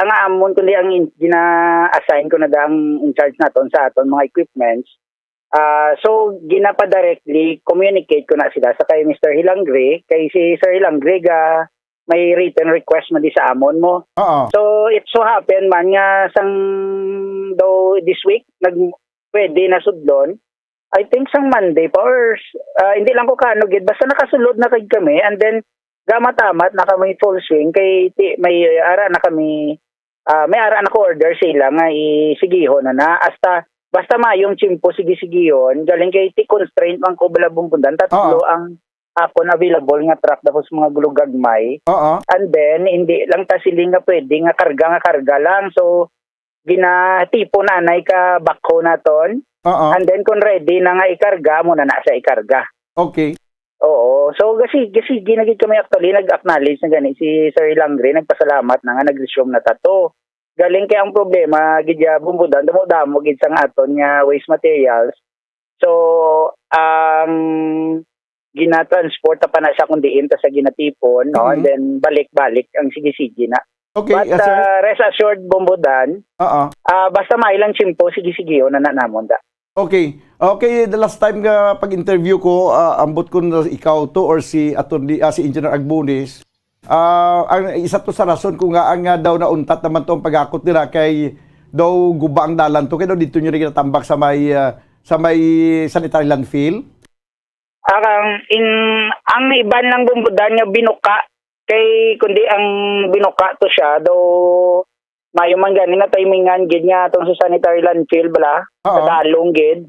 ang amon kundi ang in- gina-assign ko na da ang in charge naton sa aton mga equipments. Ah, so ginapa-directly communicate ko na sila sa kay Mister Hilangre, kay si Sir Hilangre ga may written request man di sa amon mo. Oo. So it so happen man nga sang daw this week nag pwede na sudlon. I think sang Monday pa or s- ah, hindi lang ko kaano gid, basta nakasulod na kay kami, and then gamat-amat na kami full swing kay ti, may ara na kami, ah, may ara na ko order sila nga isigihon na na hasta basta mayong tiyempo sige-sigihon, galing kay ti constraint man ko bala, Bombodan, tatlo Oo. ang akon available nga truck tapos mga gulugagmay. Oo. And then hindi lang ta siling nga pwede nga karga nga karga lang, so ginatipon anay ka backhoe naton. Oo. And then kung ready na nga ikarga, mo na na sa ikarga. Okay. Oo. So gasi gasi ginagid kami actually nag-acknowledge na gani si Sir Hilangre, nagpasalamat na nga nag-resume na tato. Galing kay ang problema gid ya, Bombodan, damo-damo gid sang aton nga waste materials. So ang ginatransport pa na sa kung diin ta sa ginatipon, no? And Mhm. then balik-balik ang sige-sige na. Okay, But yes, sir. uh, rest assured, Bombodan, Oo. ah, basta may lang tiyempo, sige-sige, una na namon da. Okay. Okay, the last time nga pag-interview ko, ah, ambot ko na ikaw to or si Attorney, ah, si Engineer Agbunis, ah, ang isa to sa rason kung nga ang, ah, daw nauntat naman to ang paghakot nila kay daw guba ang dalan to, kay daw dito nyo rin kinatambak sa may, ah, sa may sanitary landfill. Ang in, ang iban lang, Bombodan, nga binuka kay kundi ang binuka to siya daw mayo man gani na timingan gid nga atong sa sanitary landfill bala Oo. Sa dalong gid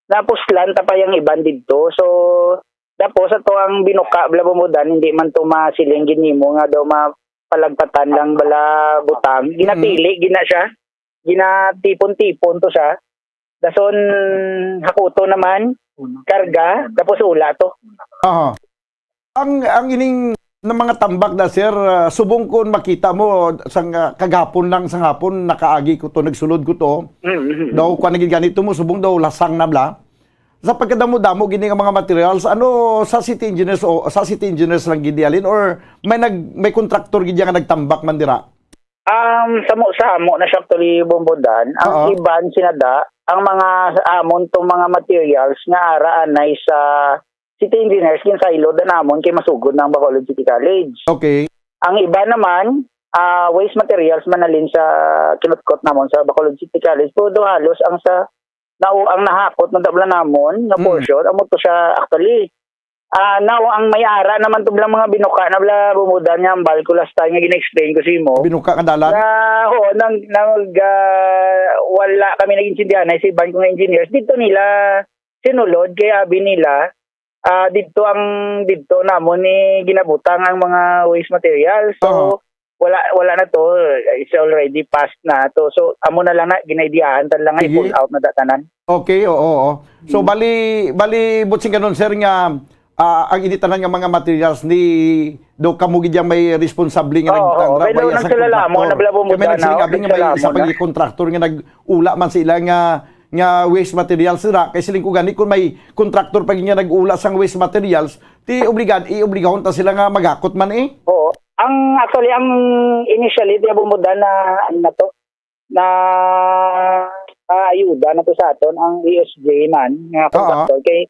napuslan ta pa yang iban didto. So tapos ato ang binuka bala, Bombodan, hindi man to masiling gid nimo nga daw mapalagtatan lang bala butang, ginapili gid na siya, ginatipon-tipon to siya. Dason hakuto naman, karga, tapos ula to. Aha. Ang, ang ining na mga tambak na, sir, ah, subong kon makita mo sang, ah, kagahapon lang, sang hapon nakaagi ko to, nagsulod ko to. Mm, mm, mm. Daw kuan na gid ganito mo, subong daw lasang na bla. Sa pagkadamo-damo gini nga mga materials, ano, sa city engineers o sa city engineers lang gid halin or may nag-, may contractor gid nga nagtambak man dira? Um, samo-samo na siya actually, Bombodan. Ang Oo. iban sinada, ang mga amon tong mga materials nga ara anay sa city engineers, ginsaylo da namon kay masugod na ang Bacolod City College. Okay. Ang iba naman, ah, waste materials man nalin sa kinutkot namon sa Bacolod City College, pero daw halos ang sa nao ang nahakot na dabla namon nga Mm. portion, amo to siya actually. Ah, now, ang may ara naman to bala mga binuka na bala, Bombodan, nga ang balko last time nga gina-explain ko sa imo. Binuka nga dalan? Na, oo, nang, nang, ah, wala kami nag-intindihan na sa iban ko nga engineers. Dito nila sinulod, kay abi nila, ah, didto ang, didto namon ni ginabutang ang mga waste material. So, Aha. wala, wala na to. It's already past na to. So, amo na lang na, ginaidiyahan ta lang nga Sige. i-pull out na da tanan. Okay, oo, oo. So, Mm. bali, bali, buot silingon, sir, nga, ah, ang ini tanan nga mga materials ni, daw kamo gid ang may responsable nga Oo, nag-, oo. Pero nagtrabaho sa nagsalala mo, kontraktor. Nabla mo Kami mudana, nagsiling abi nga may nagsalala isa pa mo. gid kontraktor nga nag-ula man sila nga, nga waste materials sila. Kay siling ko gani, kung may kontraktor pa gid nga nag-ula sang waste materials, ti obligad-, i-obligahon ta sila nga maghakot man eh. Oo. Ang, actually, ang initially, di ba, mudana, ano na to, na, ah, ayuda na to sa aton, ang E S J man, nga Oo. kontraktor. Kay,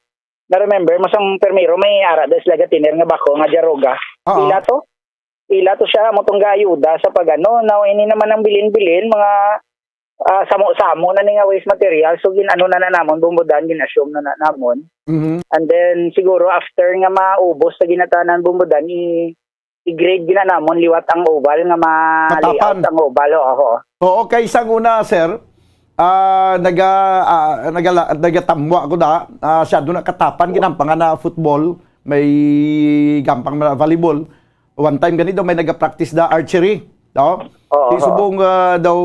na-remember mo sang permiro, may ara da sila gatiner nga bako nga Jaroga. Oo. Ila to? Ila to siya, amo tong gaayuda sa pag-ano. Now, ini naman ang bilin-bilin, mga, ah, samo-samo na ni nga waste material. So, gin-ano na na namon, bumbudan, gin-assume na na namon. Mhm. And then, siguro, after nga maubos sa ginatanan, bumbudan, i-, i-grade gina namon liwat ang oval nga ma-layout Matapan. ang oval, oo. Oo, kay sang una, sir, ah, naga-, ah, nagala-, nagatamwa ko da, ah, siya doon nakatapan, ginampangan na football, may gampang na volleyball. One time gani daw may nagapractice da archery, no? Oo, Di oo. subong, ah, daw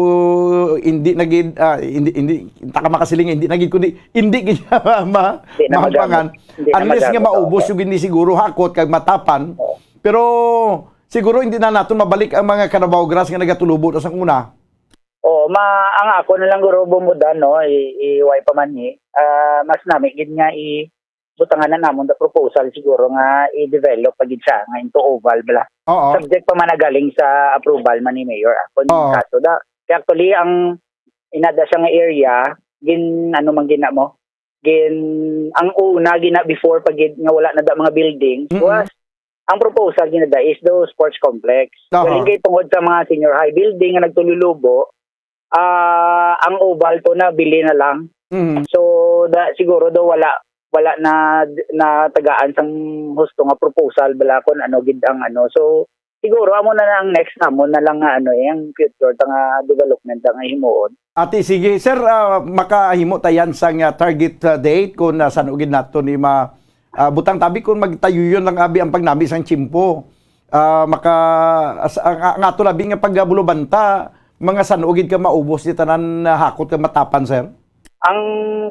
hindi na gid, ah, hindi, hindi, taka makasiling, hindi na gid, kundi hindi gid ma-, Hindi na mahampangan. magamit. Hindi na Unless nga magamit, maubos oo. yung hindi siguro hakot kag matapan. Oo. Pero siguro hindi na naton mabalik ang mga Carabao grass nga nagatulubo na sa una. Oo, ma-, ang ako na lang guro bumudan, no, i-, i-, way pa man ni, ah, mas nami gid nga i-, butangan na namon the proposal siguro nga i-develop pa gid siya nga into oval bala. Oo. Subject pa man na galing sa approval man ni Mayor, ah, kung Oo. kaso da. Kaya actually, ang inada siya nga area, gin-, ano man gina mo, gin-, ang una gina before pa gid nga wala na da mga building, Mm-mm. was, ang proposal gina da is do sports complex. Aha. Galing kay tungod sa mga senior high building nga nagtululubo, ah, ang oval to na bili na lang. Mm. So, da, siguro do wala, wala na, na tagaan sang husto nga proposal bala kung ano gid ang ano. So, siguro amo na, na ang next namon na lang nga ano, eh, ang future ta nga development ta nga himuon. Ati, sige, sir, ah, makahimo ta yan sang, ah, target, ah, date kung, ah, san-o gid nato ni ma-, ah, butang tabi kung magtayuyon lang abi ang pagnami sang tiyempo. Ah, maka-, as-, ang, ang ato labi nga pagabulobanta, mga san-o gid ka maubos ni tanan, ah, hakot ka matapan, sir? Ang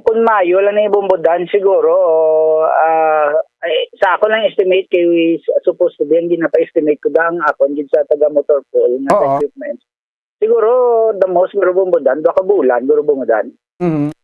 kun Mayo lang ni bumbudan siguro, ah, eh, sa ako lang estimate kay supposed to be ang ginapa-estimate ko da ang akon gid sa taga motor pool nga sa Oo. equipment. Siguro, the most, siguro bumbudan, duha ka bulan, siguro bumbudan. Mhm.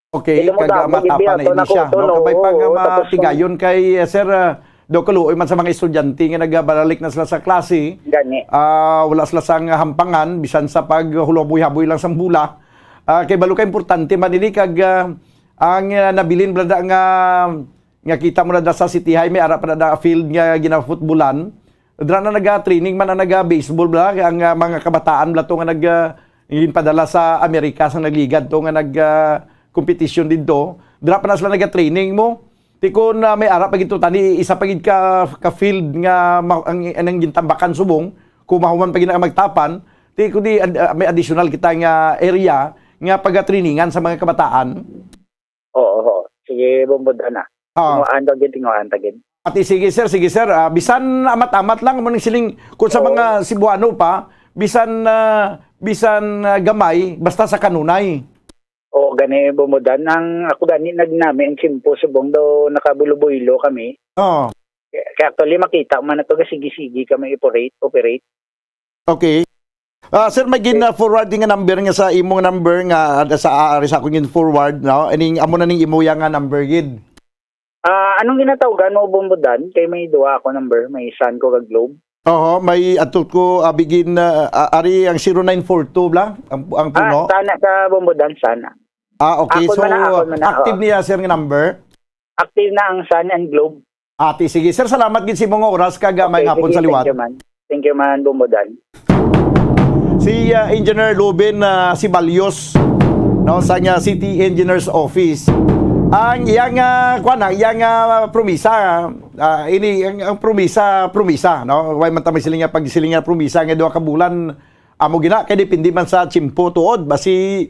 Okay, Dili mo kag, ah, damo gid matapa biya na to ini na siya, kuto, no? no? Kabay pa Oo, nga tapos kung matigayon kay, eh, sir, ah, daw kaluoy man sa mga estudyante nga nagabalalik na sila sa klase. Gani. Ah, wala sila sang hampangan, bisan sa paghuloboy-haboy lang sang bola. Ah, kay balo ka importante man ini kag, ah, ang, ah, nabilin bala da nga, nga kita mo na da sa City High, may ara pa na da field nga ginafutbolan. Dira na naga-training man ang naga-baseball bala, ang, ah, mga kabataan bala to nga nag, ah, ginpadala sa Amerika sa nagligad to nga nag, ah, competition didto. Dira pa na sila naga-training mo. Ti kun, ah, may ara pa gid to tani, isa pa gid ka, ka field nga ma-, ang, ang gintambakan subong, kung mahuman pa gid na magtapan, ti kun di ad-, ah, may additional kita nga area nga pagatrainingan sa mga kabataan. Oo, oo. Sige, bumbudan na. Ah. Tinguhaan ta gid, tinguhaan ta gid. Ati, sige, sir, sige, sir. Ah, bisan amat-amat lang, mo ning siling, kung sa Oo. mga Cebuano pa, bisan, ah, bisan, ah, gamay, basta sa kanunay. Oo, gani, bumbudan. Ang ako gani, nagnami ang tiyempo, subong daw nakabulubuylo kami. Oo. Kaya, kaya actually, makita man na to, sige-sige kami operate, operate. Okay. Ah, sir, may gin-, ah, forward din nga number nga sa imong number nga, ah, sa, ah, sa akong gin-forward, no? Ining, amo na ning imo yang nga number gid. Ah, anong ginatawgan mo, Bombodan? Kay may duha ako number, may Sun ko kag Globe. Oho, may ato ko, ah, begin, ah, ah, ari ang zero nine four two bla, ang, ang Ah, puno. Sana ka, Bombodan, sana. Ah, okay. Akon So, man na, akon man na, active oo. niya, sir, nga number? Active na ang Sun and Globe. Ati, sige. Sir, salamat gid sa imong oras kag, ah, may Okay, hapon sige, sa liwat. Thank you, man. Thank you, man, Bombodan. Si, ah, Engineer Lubin, ah, Sibalios, no, sa nga City Engineers Office. Ang iyang, ah, kuwan, ang iyang, ah, promisa, ah, ini, ang, ang promisa, promisa, no? Way man ta may siling nga pagsiling nga promisa nga duha ka bulan, amo gina, kay depende man sa tiyempo tuod. Basi,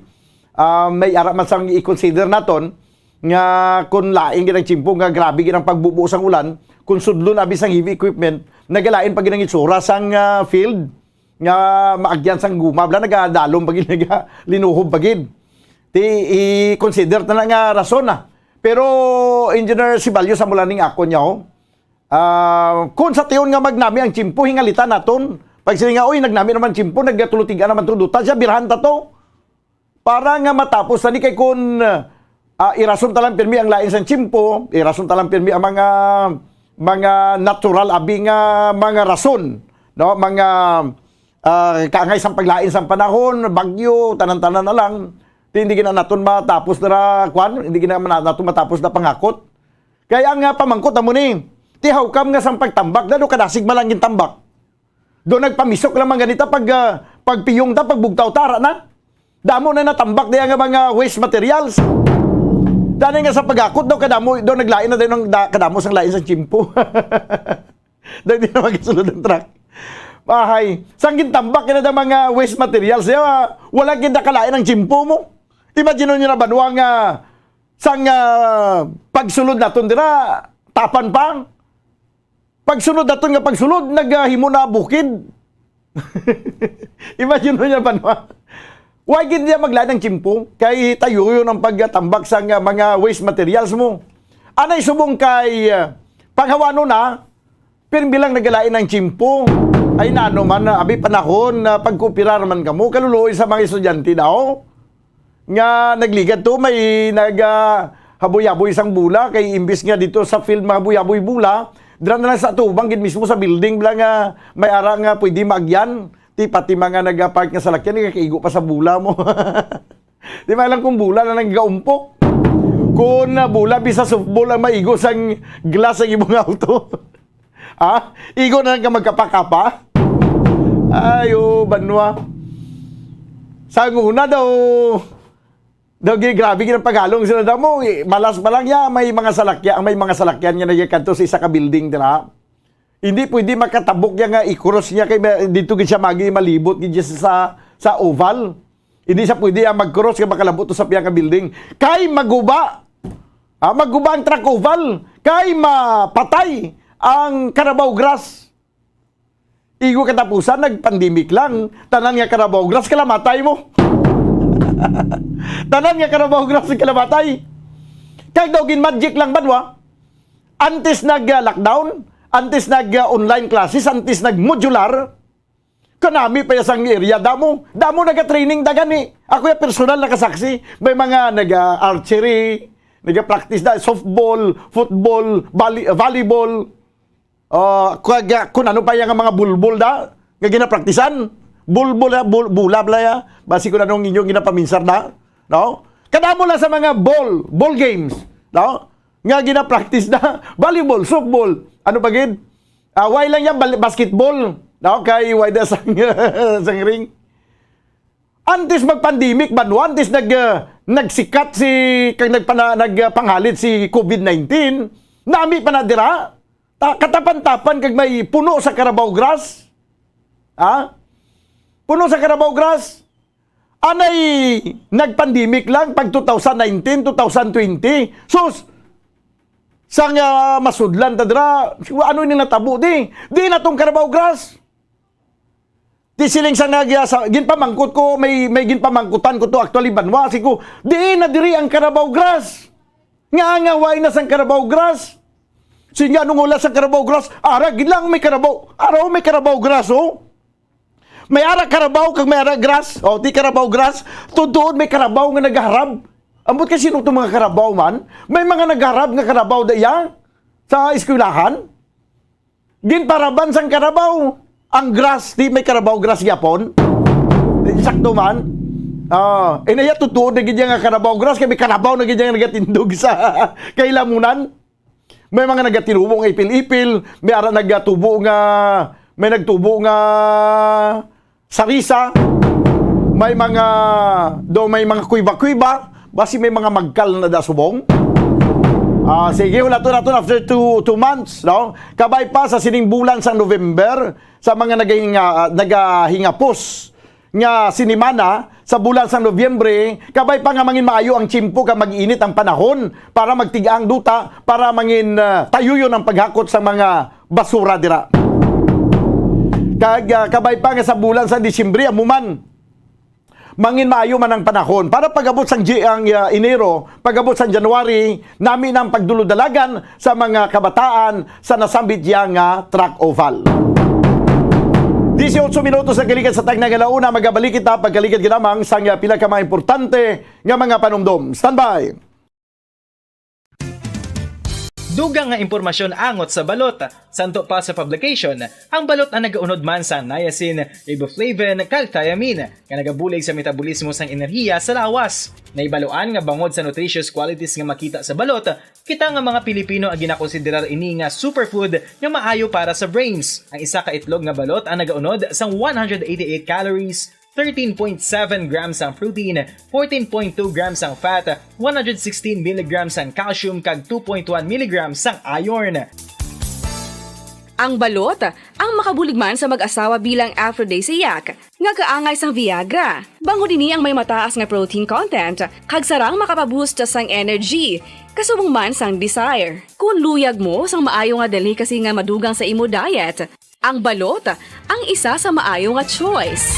ah, may ara man sang i-consider naton, nga kung lain gid ang tiyempo nga grabe gid ang pagbubo sang ulan, kung sudlon abi sang heavy equipment, nagalain pa gid ang itsura sang, ah, field nga maagyan sang guma, bala nagadalom pa gid, nagalinuhob pa gid. Ti, i-consider ta na nga rason na. Pero, Engineer Sibalyo, sa mula ning ako niya, oh, ah, kung sa tion nga magnami ang tiyempo, hingalitan naton. Pag sila nga, "Uy, nagnami naman tiyempo, nagtulutigan naman to, duta siya, birahan ta to." Para nga matapos na ni kay kun, ah, irason ta lang pirmi ang lain sang tiyempo, irason ta lang pirmi ang mga, mga natural abi nga mga rason, no? Mga, ah, kaangay sang paglain sang panahon, bagyo, tanan-tanan na lang. Ti hindi gina naton matapos dira, kwan, hindi gina naton matapos na pangakot. Kaya nga pamangkot amo ni, ti how come nga sang pagtambak, dado kadasig man lang gintambak. Do nagpamisok lang man ganita pag, ah, pagpiyong ta, pagbugtaw ta, ara na. Damo na natambak diya nga mga waste materials. Dani nga sa pagakot daw kadamo, daw naglain na daw ng da-, kadamo sang lain sa tiyempo. Daw di na magkasulod ang truck. Bahay. Sang gintambak na daw mga waste materials, diya, wala kita kalain ang tiyempo mo. Imagine nyo na banwa nga sang, ah, pagsulod naton dira, tapan pa. Pagsunod naton nga pagsulod, nagahimo na bukid. Imagine mo niya, banwa. Why gid niya maglain ang tiyempo? Kay tayuyon ang pagtambak sa nga mga waste materials mo. Anay subong kay, ah, paghawanon na, pirmi lang nagalain ang tiyempo. Ay, nano man, abi panahon na pagkooperar man kamo, kaluluoy sa mga estudyante daw. Nga nagligad to, may nag, ah, haboy-haboy sang bola, kay imbis nga dito sa field mahaboy-haboy bola, dira na lang sa atubang gid mismo sa building, bala nga may ara nga pwede maagyan. Ti pati mga nagapark nga salakyan, nagakaigo pa sa bola mo. Di ba lang kung bola na nagaumpok? Kung, ah, bola, bisa softball ang maigo sang glass sa imong auto. Ha? Igo na lang ka magkapakapa? Ay, oh, banwa. Sa una daw, daw gi-, grabe gid ang paghalong sila daw mo. Eh, malas pa lang ya, may mga salakyan, may mga salakyan nga nagkadto sa isa ka building dira. Hindi pwede makatabok ya nga i-cross niya kay ma-, dito gid siya magi malibot gid siya sa, sa oval. Hindi siya pwede ang mag-cross kay makalabot to sa piyang ka building. Kay maguba. Ah, maguba ang truck oval. Kay mapatay ang Carabao grass. Igo katapusan, nag-pandemic lang. Tanan nga Carabao grass, kalamatay mo. Tanan nga Carabao grass, kalamatay. Kag daw gin-magic lang, banwa. Antes nag-, ah, lockdown, antes nag, ah, online classes, antes nag-modular, kanami pa ya sang area, damo, damo naga-training da gani. Ako ya personal nakasaksi, may mga naga-archery, naga-practice da, softball, football, volley-, volleyball. Ah, kag, ah, kun ano pa ya nga mga bulbol da, nga ginapraktisan. Bulbol, ah, bul-, bola bala ya. Basi kun anong inyong ginapaminsar da, no? Kadamo lang sa mga ball, ball games, no? Nga ginapractice da, volleyball, softball, ano pa gid? Ah, why lang yan, bal-, basketball, no? Kay why da sang, sang ring? Antes mag-pandemic, banwa, antes nag, ah, nagsikat si, kag nagpana-, nag, ah, panghalit si covid nineteen, nami pa na dira. Ta-, katapan-tapan kag may puno sa Carabao grass. Ha? Puno sa Carabao grass. Anay nag-pandemic lang pag two thousand nineteen, two thousand twenty. Sus! Sa nga masudlan ta dira, ano ini natabo di? Di na tong Carabao grass. Di siling sa nagya, sa, ginpamangkot ko, may, may ginpamangkutan ko to actually, banwa. Si ko, di na diri ang Carabao grass. Nga, nga, why na sang Carabao grass? Sinya, nung wala sa Carabao grass, ara, gid lang may Carabao. Araw may Carabao grass, oh. May ara Carabao, kag may ara grass. Oh, di Carabao grass. Tuod-tuod may Carabao nga nagharab. Ambot kay sino tong mga Carabao man? May mga nagharab nga Carabao da iya sa eskwelahan. Ginparaban sang Carabao ang grass, di may Carabao grass gyapon. Di, sakto man. Ah, eh, naya tutuod na gid nga Carabao grass, kay may Carabao na gid nga nagatindog sa kailamunan. May mga nagatinubo nga ipil-ipil, may ara nagatubo nga, may nagtubo nga sarisa, may mga, do may mga kuiba-kuiba, basi may mga magkal na da subong. Ah, sige, hulaton naton after two, two months, no? Kabay pa sa sining bulan sa November, sa mga nagahinga-, ah, nagahingapos nga sinimana sa bulan sang Nobyembre, kabay pa nga mangin maayo ang tiyempo kag mag-init ang panahon para magtiga ang duta, para mangin, ah, tayuyon ang paghakot sa mga basura dira. Kag, ah, kabay pa nga sa bulan sa Disyembre, amo man, mangin maayo man ang panahon. Para pag-abot sang G-, ang, ah, Enero, pag-abot sang January, nami na ang pagdulodalagan sa mga kabataan sa nasambit diya nga track oval. Dieciocho minutos na gikan sa tagna nga launa, magabalik kita pagkaligad ginamang sang, ah, pila ka mga importante nga mga panumdom. Standby! Dugang nga impormasyon angot sa balot. Santo pa sa publication, ang balot ang nagaunod man sa niacin, riboflavin, kag thiamine, nga nagabulig sa metabolismo sang enerhiya sa lawas. Nahibaluan nga bangod sa nutritious qualities nga makita sa balot, kita nga mga Pilipino ang ginakonsiderar ini nga superfood nga maayo para sa brains. Ang isa ka itlog nga balot ang nagaunod sang one hundred eighty-eight calories, thirteen point seven grams ang protein, fourteen point two grams ang fat, one hundred sixteen milligrams ang calcium, kag two point one milligrams ang iron. Ang balot, ang makabulig man sa mag-asawa bilang aphrodisiac, nga kaangay sang Viagra. Bangod ini ang may mataas nga protein content, kag sarang makapaboost sang energy, kasubong man sang desire. Kung luyag mo sang maayo nga delicacy nga madugang sa imo diet, ang balot ang isa sa maayo nga choice.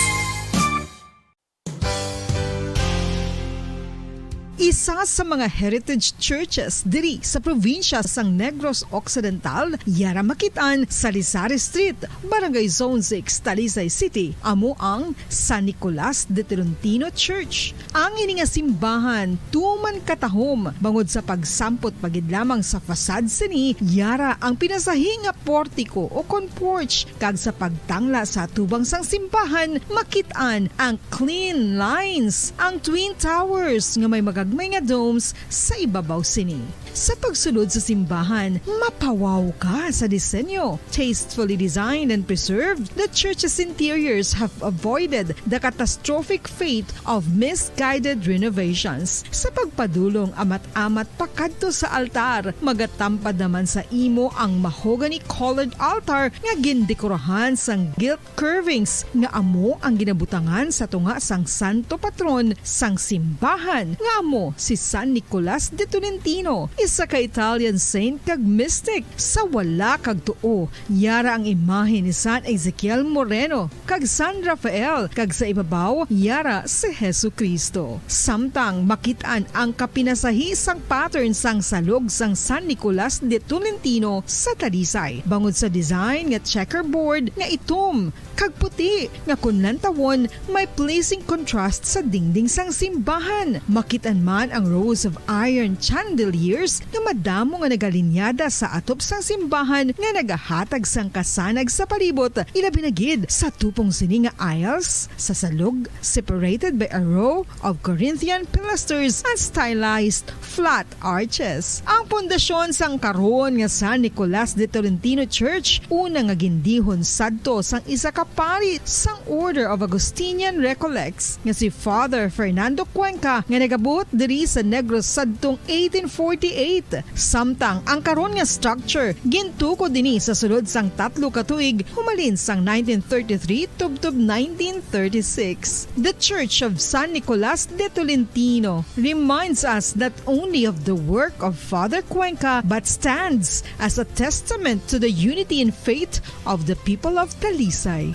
Isa sa mga heritage churches diri sa probinsya sang Negros Occidental, yara makit-an sa Salisari Street, Barangay Zone six, Talisay City, amo ang San Nicolas de Tolentino Church. Ang ini nga simbahan tuman katahom bangod sa pagsampot pa gid lamang sa facade sini, yara ang pinasahi nga portiko o kon porch, kag sa pagtangla sa atubang sang simbahan, makit-an ang clean lines, ang twin towers nga may magagmay nga domes sa ibabaw sini. Sa pagsulod sa simbahan, mapawaw ka sa disenyo. Tastefully designed and preserved, the church's interiors have avoided the catastrophic fate of misguided renovations. Sa pagpadulong amat-amat pakadto sa altar, magatampad naman sa imo ang mahogany-colored altar nga gindekorahan sang gilt curvings nga amo ang ginabutangan sa tunga sang santo patron sang simbahan, nga amo si San Nicolas de Tolentino, isa ka Italian saint kag mystic. Sa wala kag tuo, yara ang imahe ni San Ezekiel Moreno kag San Rafael, kag sa ibabaw, yara si Jesu-Cristo. Samtang makit-an ang kapinasahi sang pattern sang salog sang San Nicolas de Tolentino sa Talisay, bangod sa design nga checkerboard nga itom kag puti nga kon lantawon, may pleasing contrast sa dingding sang simbahan. Makit-an man ang rows of iron chandeliers nga madamo nga nagalinyada sa atop sang simbahan nga nagahatag sang kasanag sa palibot, ilabi na gid sa tupong sini nga aisles sa salog, separated by a row of Corinthian pilasters and stylized flat arches. Ang pundasyon sang karon nga San Nicolas de Tolentino Church, una nga gindihon sadto sang isa ka pari sang Order of Augustinian Recollects nga si Father Fernando Cuenca, nga nagabuot diri sa Negros sadtong eighteen forty-eight. Samtang ang karon nga structure gintukod ini sa sulod sang tatlo ka tuig, humalin sang nineteen thirty-three tubtob nineteen thirty-six. The Church of San Nicolas de Tolentino reminds us not only of the work of Father Cuenca, but stands as a testament to the unity in faith of the people of Talisay.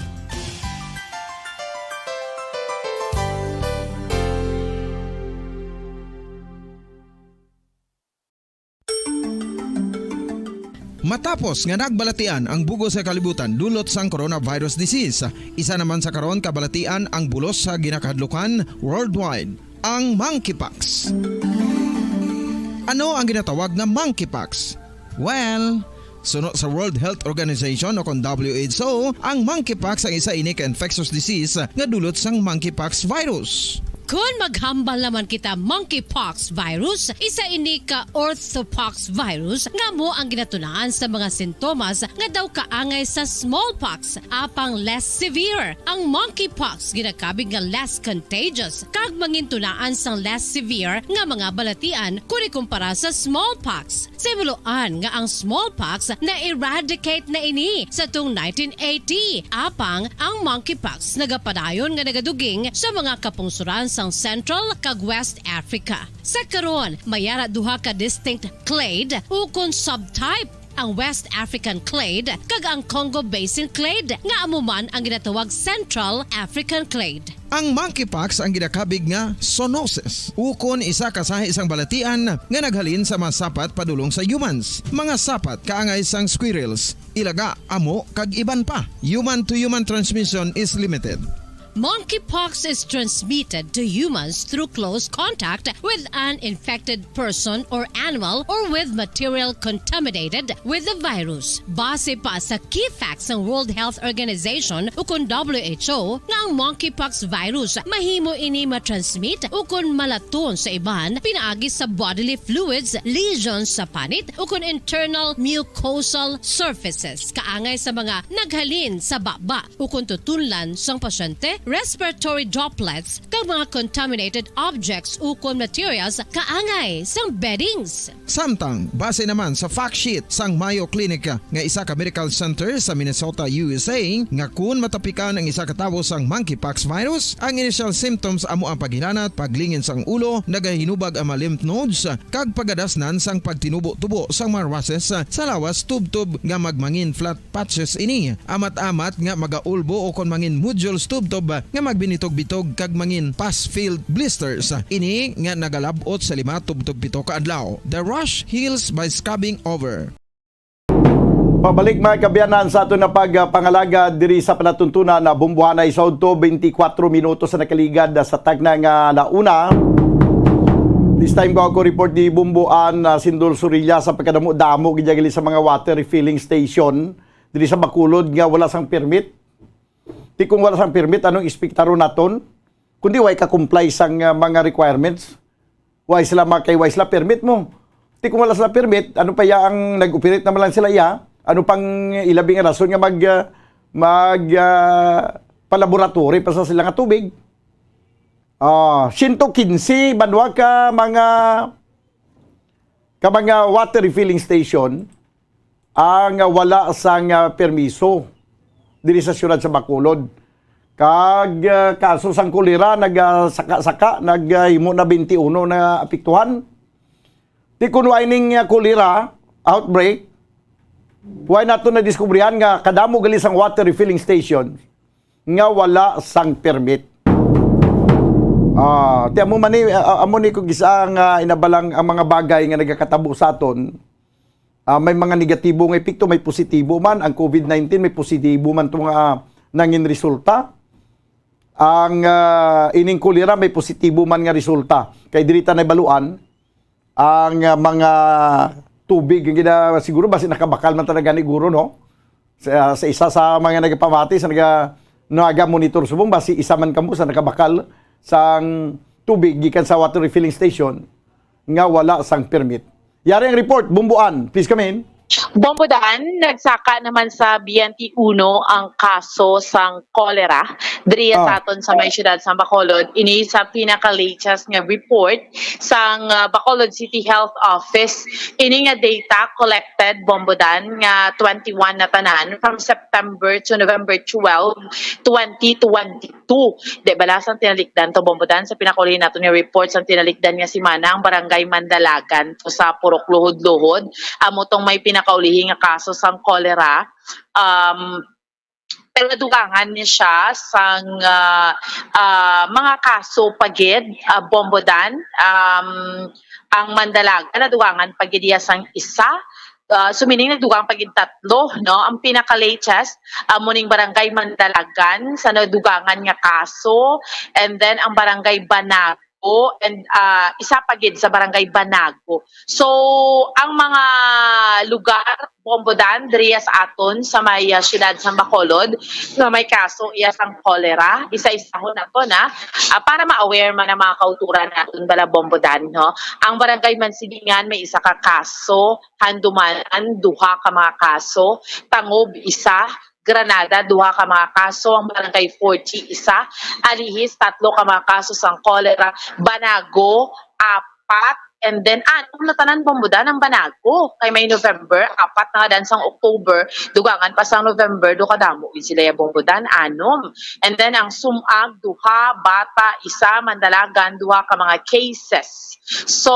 Matapos nga nagbalatian ang bug-os nga kalibutan dulot sang coronavirus disease, isa naman sa karon kabalatian ang bulos sa ginakahadlukan worldwide, ang monkeypox. Ano ang ginatawag nga monkeypox? Well, suno sa World Health Organization o kon W H O, ang monkeypox ang isa ini ka infectious disease nga dulot sang monkeypox virus. Kon maghambal naman kita monkeypox virus, isa ini ka orthopox virus nga amo ang ginatunaan sa mga sintomas nga daw kaangay sa smallpox, apang less severe. Ang monkeypox ginakabig nga less contagious kag mangintunaan sang less severe nga mga balatian kon ikumpara sa smallpox. Sa himuloan nga ang smallpox na-eradicate na ini sa tung nineteen eighty, apang ang monkeypox nagapadayon nga nagaduging sa mga kapungsuran sang Central kag West Africa. Sa karon, may ara duha ka distinct clade ukon subtype, ang West African clade kag ang Congo Basin clade, nga amo man ang ginatawag Central African clade. Ang monkeypox ang ginakabig nga zoonosis, ukon isa ka sahi sang balatian nga naghalin sa mga sapat padulong sa humans, mga sapat kaangay sang squirrels, ilaga, amo, kag iban pa. Human-to-human transmission is limited. Monkeypox is transmitted to humans through close contact with an infected person or animal or with material contaminated with the virus. Base pa sa key facts sang World Health Organization ukon W H O, nga ang monkeypox virus mahimo ini matransmit ukon malaton sa iban pinaagi sa bodily fluids, lesions sa panit, ukon internal mucosal surfaces kaangay sa mga naghalin sa baba ukon tutunlan sang pasyente, respiratory droplets, kag mga contaminated objects ukon materials kaangay sang beddings. Samtang, base naman sa fact sheet sang Mayo Clinic nga isa ka medical center sa Minnesota, U S A, nga kun matapikan ang isa ka tawo sang monkeypox virus, ang initial symptoms amo ang paghilanat, paglingin sang ulo, nagahinubag ang mga lymph nodes, kag pagadasnan sang pagtinubo-tubo sang mga rashes sa lawas tubtob nga magmangin flat patches ini, amat-amat nga magaulbo ukon mangin nodules tubtob nga magbinitog-bitog kag mangin pus-filled blisters. Ini nga nagalab-ot sa lima tubtob pito ka adlaw. The rash heals by scrubbing over. Pabalik, mga kaabyanan, sa aton na pagpangalagad diri sa palatuntunan na Bumbuhan, ay sa udto, twenty-four minutos sa nakaligad sa tagna nga alauna. This time ko ako report di Bumbuhan, ah, Sindol Surilla, sa pagkadamo-damo gid gali sa mga water refilling station diri sa Bacolod nga wala sang permit. Ti kung wala sang permit, anong ekspektaron naton? Kundi way ka comply sang, ah, mga requirements. Way sila ma-, kay way sila permit mo. Ti kung wala sila permit, ano pa ya ang nag-operate naman lang sila ya? Ano pang ilabi nga rason nga mag, ah, mag, ah, palaboratory pa sa sila nga tubig? Ah, siyento kinse banwa ka mga, ka mga water refilling station ang wala sang, ah, permiso diri sa siyudad sa Bacolod. Kag, ah, kaso sang kolera nagasaka-saka, naghimo na twenty-one na apektuhan. Ti kun way ning, ah, kolera outbreak, way nato nadiskubrihan nga kadamo gali sang water refilling station nga wala sang permit. Ah, ti amo man ni, ah, amo ni kung isa nga inabalang ang mga bagay nga nagakatabo sa aton. Ah, may mga negatibo nga epekto, may positibo man. Ang covid nineteen, may positibo man to nga, ah, nangin resulta. Ang, ah, ining kolera, may positibo man nga resulta. Kay diri ta nabaluan ang, ah, mga tubig nga gina-, siguro basi nakabakal man talaga ni guro, no? Sa, sa isa sa mga nagapamati sa naga, naga monitor subong, basi isa man kamo sa nakabakal sang tubig gikan sa water refilling station nga wala sang permit. Yari ang report, Bumbuan. Please come in. Bombodan, nagsaka naman sa B N T uno ang kaso sang kolera diri sa aton sa may siyudad sa Bacolod. Ini sa pinaka-latest nga report sang, ah, Bacolod City Health Office. Ini nga data collected, Bombodan, nga twenty-one na tanan from September to November twelve, twenty twenty-two. Di bala sang tinalikdan to, Bombodan, sa pinakauli naton nga report sang tinalikdan nga semana, ang barangay Mandalagan to sa Purok Luhod-Luhod, amo tong may pinakaulihi nga kaso sang kolera. Um, pero nadugangan ni siya sang, ah, ah, mga kaso pa gid, ah, Bombodan. Um, ang Mandalagan, nadugangan pa gid iya sang isa. Ah, so meaning, nagdugang pa gid tatlo, no? Ang pinaka-latest, ah, amo ning Barangay Mandalagan sa nadugangan nga kaso, and then ang Barangay Banago Banago, and, ah, isa pa gid sa Barangay Banago. So, ang mga lugar, Bombo Dan, diriya sa aton, sa may, ah, siyudad sa Bacolod, nga may kaso iya sang cholera, isa-isahon nato na, ah, para ma-aware man ang mga kauturan naton bala, Bombo Dan, no? Ang Barangay Mansilingan may isa ka kaso, Handumanan, duha ka mga kaso, Tangob, isa, Granada, duha ka mga kaso, ang Barangay Forty, isa, Alihis, tatlo ka mga kaso sang cholera, Banago, apat, and then, ah, ano na tanan, Bombo Dan, ang Banago? Kay may November, apat na nga dan sang October, dugangan pa sang November, do kadamo gid sila ya, Bombo Dan, anom. And then, ang Sumag, duha, Bata, isa, Mandalagan, duha ka mga cases. So,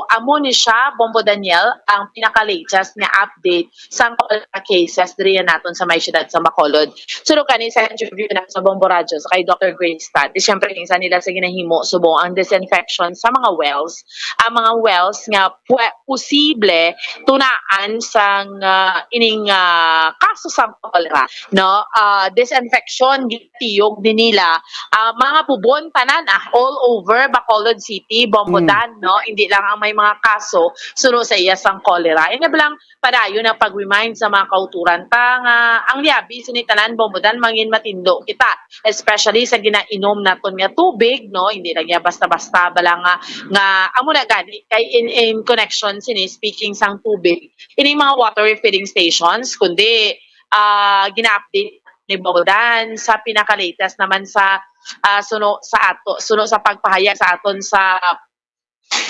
amo ni siya, Bombo Daniel, ang pinaka-latest nga update sang cholera cases diri naton sa may siyudad sa Bacolod. Suno kani sa interview na sa Bombo Radyo sa kay Doctor Grace Tan, di siyempre isa nila sa ginahimo subong ang disinfection sa mga wells, ang mga wells nga pwe-, posible tunaan sang, ah, ining, ah, kaso sang cholera, no? Ah, disinfection, gitiyog din nila, ah, mga bubon tanan, ah, all over Bacolod City, Bombo Mm. Dan, no? Hindi lang ang may mga kaso suno sa iya sang cholera. Ina lang padayon ang pag-remind sa mga kauturan ta nga ang liabi sini tanan, Bombo Dan, mangin matindo kita, especially sa ginainom naton nga tubig, no? Hindi lang ya basta-basta bala nga, nga amo na gani kay in, in connection sini, speaking sang tubig, ining mga water refilling stations, kundi, ah, gina-update ni Bombo Dan sa pinaka-latest naman sa, ah, suno sa ato, suno sa pagpahayag sa aton sa,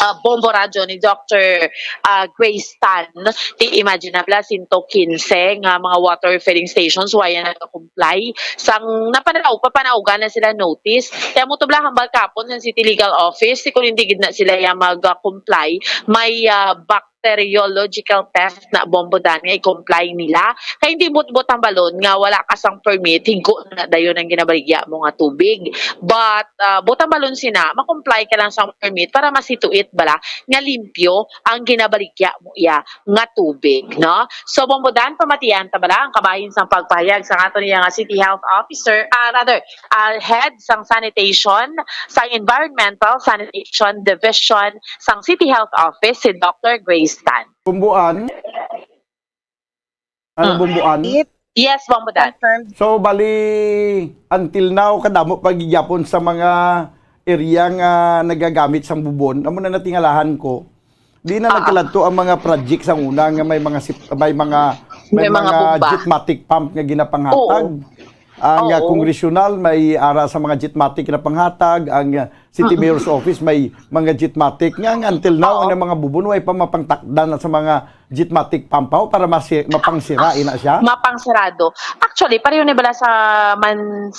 ah, Bombo Radyo ni Doctor, ah, Grace Tan. Ti imagine na bala, sento quince nga mga water refilling stations, wala nag-comply. Sang napanaog, papanaugan na sila notice. Kaya mo to bala, hambal kapon sa City Legal Office, si kung hindi gid na sila ya mag-comply, may, ah, bacteriological test na, Bombo Dan, nga i-comply nila. Kay hindi mo, mo tambalon nga wala ka sang permit, higko na dayon ang ginabaligya mo nga tubig. But, ah, mo tambalon sina, ma-comply ka lang sang permit para masituit bala nga limpyo ang ginabaligya mo iya nga tubig, no? So, Bombo Dan, pamatian ta bala ang kabahin sang pagpahayag sang aton iya nga City Health Officer, ah, rather, ah, head sang sanitation, sang Environmental Sanitation Division, sang City Health Office, si Doctor Grace Tan. Bumbuan? Ano, Mm. Bumbuan? It Yes, Bombo Dan. Confirmed. So, bali, until now, kadamo pa gid gyapon sa mga area nga nagagamit sang bubon. Amo na natingalahan ko. Di na Ah. nagkaladto ang mga project sang una nga may mga sip-, may mga, may May mga mga bomba. Jetmatic pump nga ginapanghatag. Oo. Ang, ah, Oo. Congressional may ara sa mga Jetmatic na panghatag, ang, ah, City Mm-mm. Mayor's Office may mga Jetmatic nga, nga until now, Oo. ang mga bubon, way pa mapangtakdan na sa mga Jetmatic pump para masi-, mapangsira, ina siya? Mapangsirado. Actually, pareho ni bala sa Man-,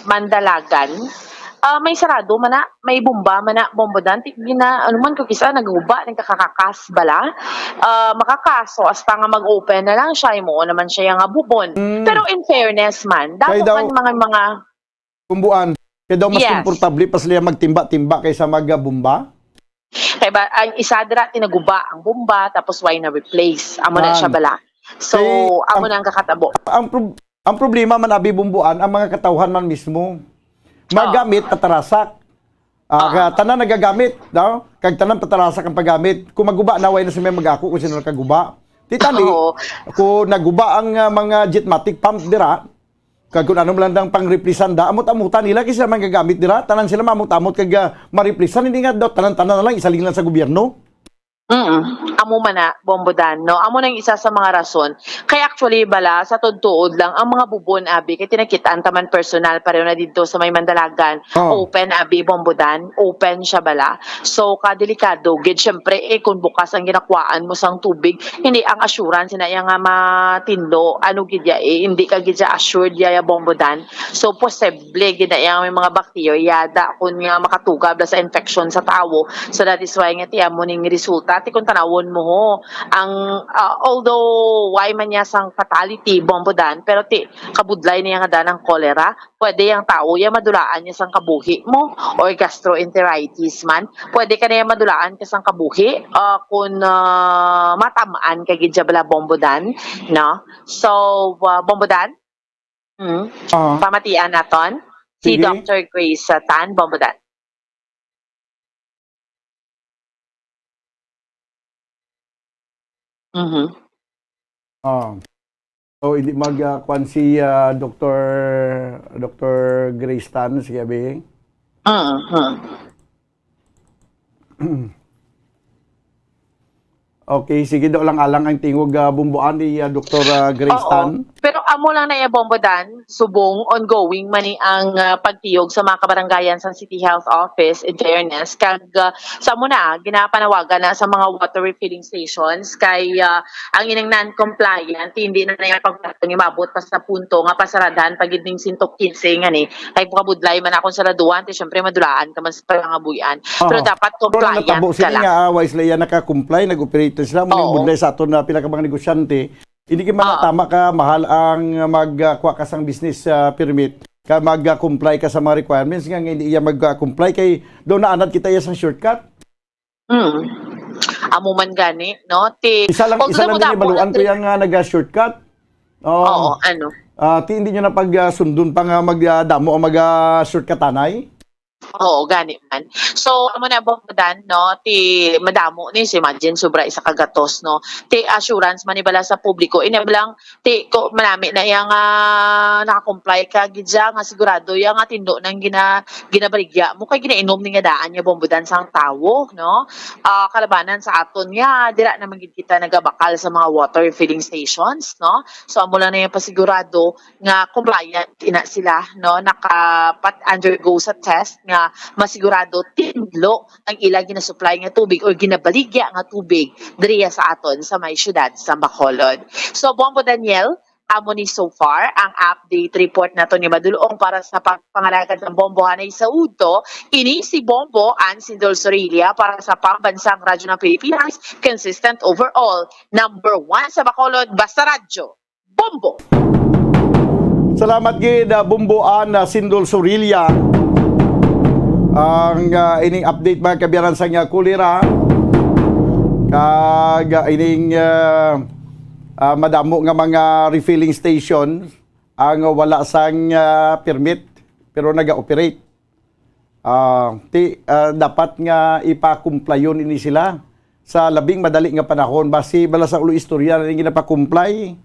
Mandalagan. Ah, may sarado man na, may bomba man na, Bombo Dan, ti-, gina-, ano man, kung kisa, naguba, nagkakakakas bala. Ah, makakaso, hasta nga mag-open na lang siya, imo naman siya nga bubon. Mm. Pero in fairness man, Kay damo daw man mga, mga Bumbuan, kay daw mas Yes. komportable pa sila magtimba-timba kaysa magbomba? Kay ba, ang isa dira tinaguba ang bomba, tapos why na replace? Amo na Yan. siya bala. So, Kay amo ang na ang kakatabo. Ang prob-, ang problema man, abi, Bumbuan, ang mga katawhan man mismo. Oh. Magamit, patarasak. Ah, Oh. ka-, tanan nagagamit, no? Kag tanan patarasak ang paggamit. Kung maguba na, way na si may mag-ako kung sino nakaguba. Titali, Oo. kung naguba ang, ah, mga Jetmatic pump dira, kag kung ano man lang ang pangreplisan da, amot-amutan nila, kay sila man gagamit dira, tanan sila maamot-amot kag, ah, mareplisan, hindi nga daw tanan-tanan na lang, isaling lang sa gobyerno. Mm. Amo man na, Bombo Dan, no? Amo nang isa sa mga rason. Kay actually, bala, sa tuod-tuod lang, ang mga bubon, abi, kay tinakitaan taman personal, pareho na dito sa may Mandalagan. Oh. Open, abi, Bombo Dan, open siya, bala. So, kadelikado, gid, syempre, eh, kung bukas ang ginakuhaan mo sang tubig, hindi ang assurance na iya nga matindo, ano gid ya, eh, hindi ka gid siya assured ya, ya, Bombo Dan. So, posible gid na iya may mga bacteria, da, kun nga makatugab na sa infection sa tawo. So, that is why nga, ti, amo ning resulta. Ti, kung tanawon mo, ho, ang, ah, although, why man niya sang fatality, Bombo Dan, pero ti, kabudlay niya nga dan ang cholera, pwede ang tao ya madulaan niya sang kabuhi mo or gastroenteritis man. Pwede ka niya madulaan ka sang kabuhi, ah, kun, ah, matamaan ka gid siya bala, Bombo Dan, no? So, ah, Bombo Dan, mm, Ah. pamatian naton si Sige. Doctor Grace, ah, Tan, Bombo Dan. Mhm. Ah. So, hindi mag, ah, kwan si, ah, Doktor, Doktor Grace Tan, sige, abi. Mhm. Okay, sige daw lang alang ang tingog, ah, bumbuan ni, ah, Doktor, ah, Grace Oo. Tan. Pero amo lang na iya, Bombo Dan, subong ongoing man ni ang, ah, pagtiyog sa mga kabarangayan sa City Health Office, in fairness, kag, ah, sa amo na, ginapanawagan na sa mga water refilling stations kay, ah, ang ining non-compliant, hindi na na yung pagpatong imabot pa sa punto nga pasaradan pa gid ning sento quince nga ni. Kay kabudlay man akong saraduan, ti syempre madulaan ka man sa pangabuhian. Pero Oo. dapat Pero compliant natabo ka sila lang. nga, ah, wa sila iya naka-comply, nag-operate na sila, mao Oo. budlay sa aton na pila ka mga negosyante. Hindi kay Oo. tama ka mahal ang magkuha ka sang business, ah, permit, ka mag-comply ka sa mga requirements nga, nga hindi iya mag-comply kay daw naanad kita iya sang shortcut. Hmm. Amo man gani, no? Ti, Isa lang, although isa lang din namo ibaluan ko ang yung nga nag-shortcut. Oo. Oo, ano? Ah, ti hindi nyo na pag-sundon pa nga magdamo ang mag-shortcutanay. Oo, gani man. So, amo na, Bombo Dan, no? Ti madamo ni, so imagine, sobra isa ka gatos, no? Ti assurance man ni bala sa publiko, ini lang, ti ko manami na yang, ah, naka-comply ka gid siya, nga sigurado ya nga tindo nang gina-, ginabaligya mo kay ginainom ni nga daan niya, Bombo Dan, sang tawo, no? Ah, kalabanan sa aton nga dira naman gid kita nagabakal sa mga water filling stations, no? So, amo lang na yung pasigurado nga compliant ina sila, no, nakapat undergo sa test nga masigurado tinlo ang ila ginasupply nga tubig or ginabaligya nga tubig diriya sa aton sa may siyudad sa Bacolod. So, Bombo Daniel, amo ni so far ang update report nato ni Madulong para sa pagpangalagad ng Bombo. Hanay sa udto, ini si Bombo Ann Sindol Sorilla para sa Pambansang Radyo ng Pilipinas, consistent overall, number one sa Bacolod, basta radyo. Bombo! Salamat gid, ah, Bombo Ann, ah, Sindol Sorilla. Ang, ah, ining update, mga kabiyanan, sa nga kulira, kag, ah, ining, ah, ah, madamo nga mga refilling station ang wala sang, ah, permit pero naga-operate. Ah, ti, ah, dapat nga ipakumplayon ini sila sa labing madali nga panahon. Basi bala sa ulo istorya na ning ginapakumplay.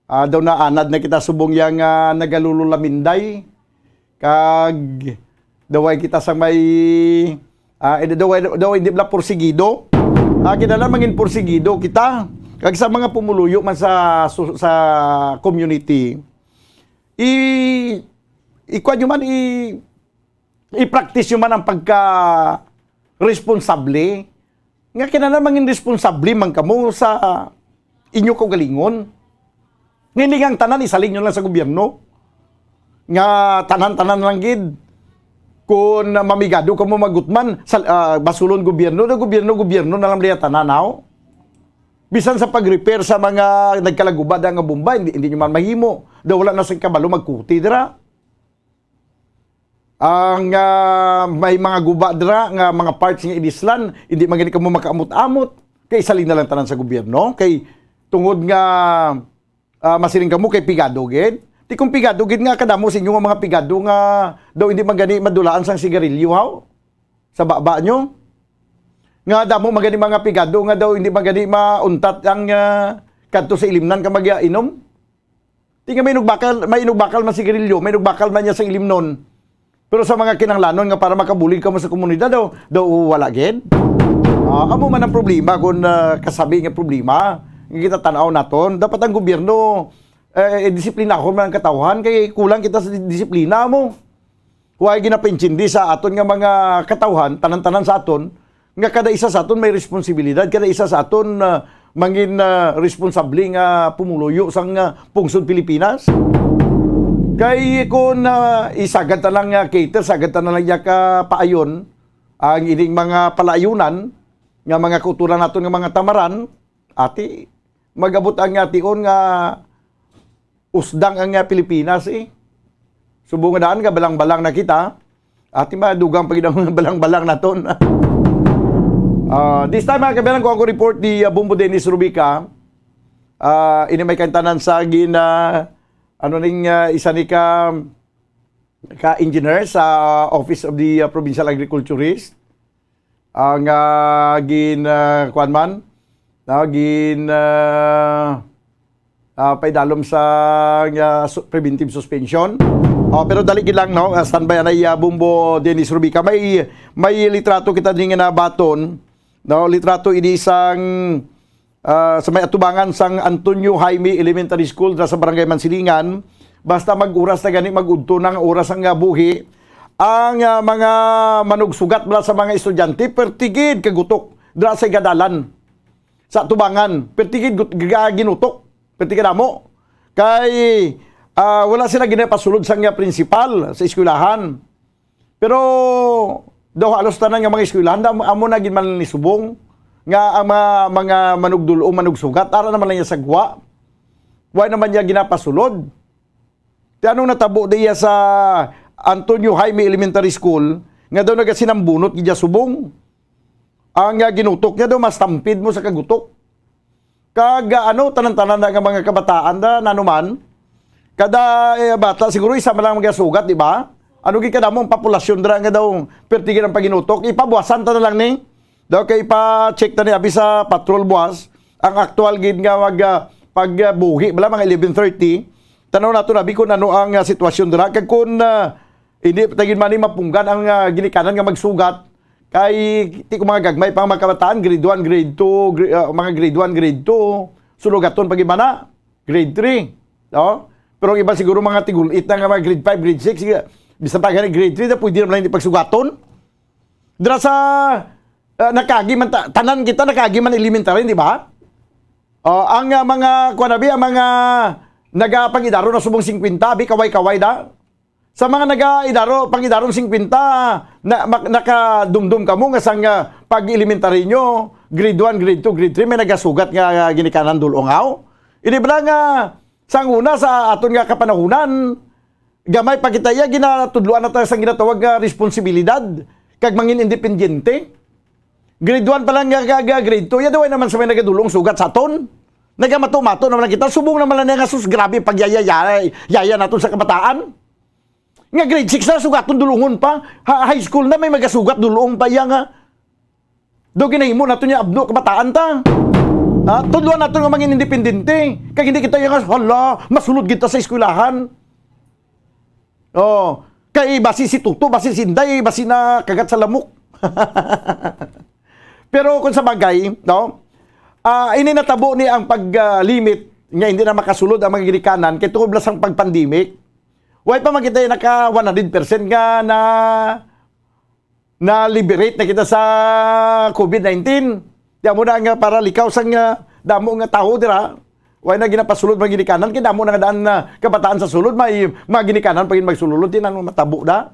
Ah, daw naanad na kita subong yang, ah, nagalululaminday. Kag daway kita sa may, ah, eh, daway, daway di bala porsigido. Ah, kinahanglan mangin porsigido kita. Kag sa mga pumuluyo man sa, su-, sa community, i-, ikuan nyo man, i-, i-practice nyo man ang pagka-responsable. Nga kinahanglan mangin responsable man kamo sa inyo kaugalingon. Nga hindi nga ang tanan isalig nyo lang sa gobyerno. Nga tanan-tanan lang gid. Kung mamigado kamo magutman, sa, ah, basulon gobyerno, na gobyerno, gobyerno na lang liya tanan, aw. Bisan sa pag-repair sa mga nagkalaguba da nga bomba, hindi, hindi nyo man mahimo. Daw wala na sa kabalo magkuti dira. Ang, ah, may mga guba dira nga mga parts nga inislan, hindi man gani kamo makaamot-amot. Kay isalig na lang tanan sa gobyerno. Kay tungod nga, ah, masiling kamo kay pigado gid. Ti kung pigado gid nga kadamo sa inyo nga mga pigado nga daw hindi man gani madulaan sang sigarilyo, haw? Sa baba nyo? Nga damo man gani mga pigado nga daw hindi man gani mauntat ang, ah, kadto sa ilimnan ka mag-inom? Ti nga may inugbakal, may inugbakal man sigarilyo, may inugbakal man niya sa ilimnon. Pero sa mga kinahanglanon nga para makabulig kamo sa komunidad, daw, daw wala gid. Ah, amo man ang problema kung, ah, kasabi nga problema nga kita tan-aw naton. Dapat ang gobyerno, eh, eh, disiplinahon man ang katawhan kay kulang kita sa di-, disiplina mo. Wa ginapaintindi sa aton nga mga katawhan, tanan-tanan sa aton, nga kada isa sa aton may responsibilidad, kada isa sa aton, ah, mangin, ah, responsable nga pumuluyo sang, ah, pungsod Pilipinas. Kay kung, ah, isagad ta lang nga cater, sagad ta na lang iya ka paayon ang ining mga palaayunan nga mga kauturan naton nga mga tamaran, ati, mag-abot ang ation nga usdang ang, ah, Pilipinas, eh. Subong nga daan nga balang-balang na kita. Ati, madugang pa gid ang mga balang-balang naton. Ah, this time, mga kabiyanan, ko ako report ni, ah, Bombo Dennis Rubica. Ah, ini may kantanan sa gin, ah, ano ning, ah, isa ni ka, ka engineer sa Office of the, ah, Provincial Agriculturist. Ang, ah, gin, ah, kuwan man, ah, gin, ah, ah, paidalom sa, ah, su-, preventive suspension. Oh, pero dali gid lang, no? Ah, standby anay, ah, Bombo Dennis Rubica. May, may litrato kita din nga nabaton, no? Litrato ini sang, ah, sa may atubangan sang Antonio Jaime Elementary School dira sa Barangay Mansilingan. Basta mag-oras na gani, mag-udto na ang oras ang, ah, buhi. Ang, ah, mga manugsugat bala sa mga estudyante, pertigid kagutok dira sa igadalan. Sa atubangan, pertigid gut-, ga-, ginutok, pertigid amo. Kay, ah, wala sila ginapasulod sang, ah, prinsipal sa eskwelahan. Pero daw halos tanan nga mga eskwelahan, da-, amo na gid man ni subong nga ang mga, mga manugdul-ong manugsugat, ara naman lang niya sa gwa. Wala naman niya ginapasulod. Ti anong natabo diya sa Antonio Jaime Elementary School nga daw nagasinambunot gid siya subong? Ang, ah, ginutok niya daw, mastampid mo sa kagutok. Kag, ah, ano, tanan-tanan na nga mga kabataan da, nanuman. Kada, eh, bata, siguro isa man lang magasugat, di ba? Ano gid kadamo ang populasyon dira nga daw perti gid ang paginutok? Ipabuwasan ta na lang ni. Daw kay ipa-check ta ni abi sa patrol buwas. Ang aktual gid nga mag, ah, pag, ah, buhi bala, mga eleven thirty. Tanaw nato na abi kung ano ang, ah, sitwasyon dira. Kag kung, ah, hindi pa ta gid man ni mapunggan ang, ah, ginikanan nga magsugat, kay ti ko mga gagmay pang mga kabataan, grade one, grade two, gra-, ah, mga grade one, grade two, sulugaton pa gid man na, grade three, no? Pero ang iba siguro mga tigul-it na nga mga grade five, grade six, sige, bisan pa gani grade three, na pwede naman hindi pagsugaton. Dira sa, ah, nakaagi man ta-, tanan kita nakaagi man elementary, di ba? Oh, ang, ah, mga, kuwan abi, ang mga nagapangidaro na subong singkwenta, abi, kaway-kaway da. Sa mga nagaidaro, pang-idaron singkwenta, na, mak-, nakadumdum kamo nga sang, ah, pag-elementary nyo, grade one, grade two, grade three, may nagasugat nga, ah, ginikanan dul-ong haw? Ini bala nga, sang una, sa aton nga kapanahunan, gamay pa kita iya, ginatudloan na ta sang ginatawag nga responsibilidad, kag mangin independiente. Grade one pa lang nga, nga, nga grade two, iya daw ay naman sa may nagadul-ong sugat sa aton. Nagamato-mato naman lang kita, subong naman lang niya nga, "Sus, grabe, pagyayayaya naton sa kabataan." Nga grade six na, sugaton dulungon pa. Ha, high school na, may magasugat dulong pa iya nga. Do ginahimo nato niya abno kabataan ta. Ha? Tudloan nato nga mangin independente. Kag hindi kita iya nga, "Hala, masulod kita sa eskwelahan." Oh, kay basi si Tuto, basi si Inday, basi na kagat sa lamok. Pero kung sa bagay, no? Ah, ini natabo ni ang pag-limit nga hindi na makasulod ang mga ginikanan kay tungod lang sang pag-pandemic. Way pa man kita naka one hundred percent nga na, na-liberate na kita sa COVID nineteen. Di amo na nga para likaw sang, ah, damo nga tawo dira. Way na ginapasulod mga ginikanan kay damo na nga daan na kabataan sa sulod, may mga ginikanan pa gid magsulod, di na matabo da.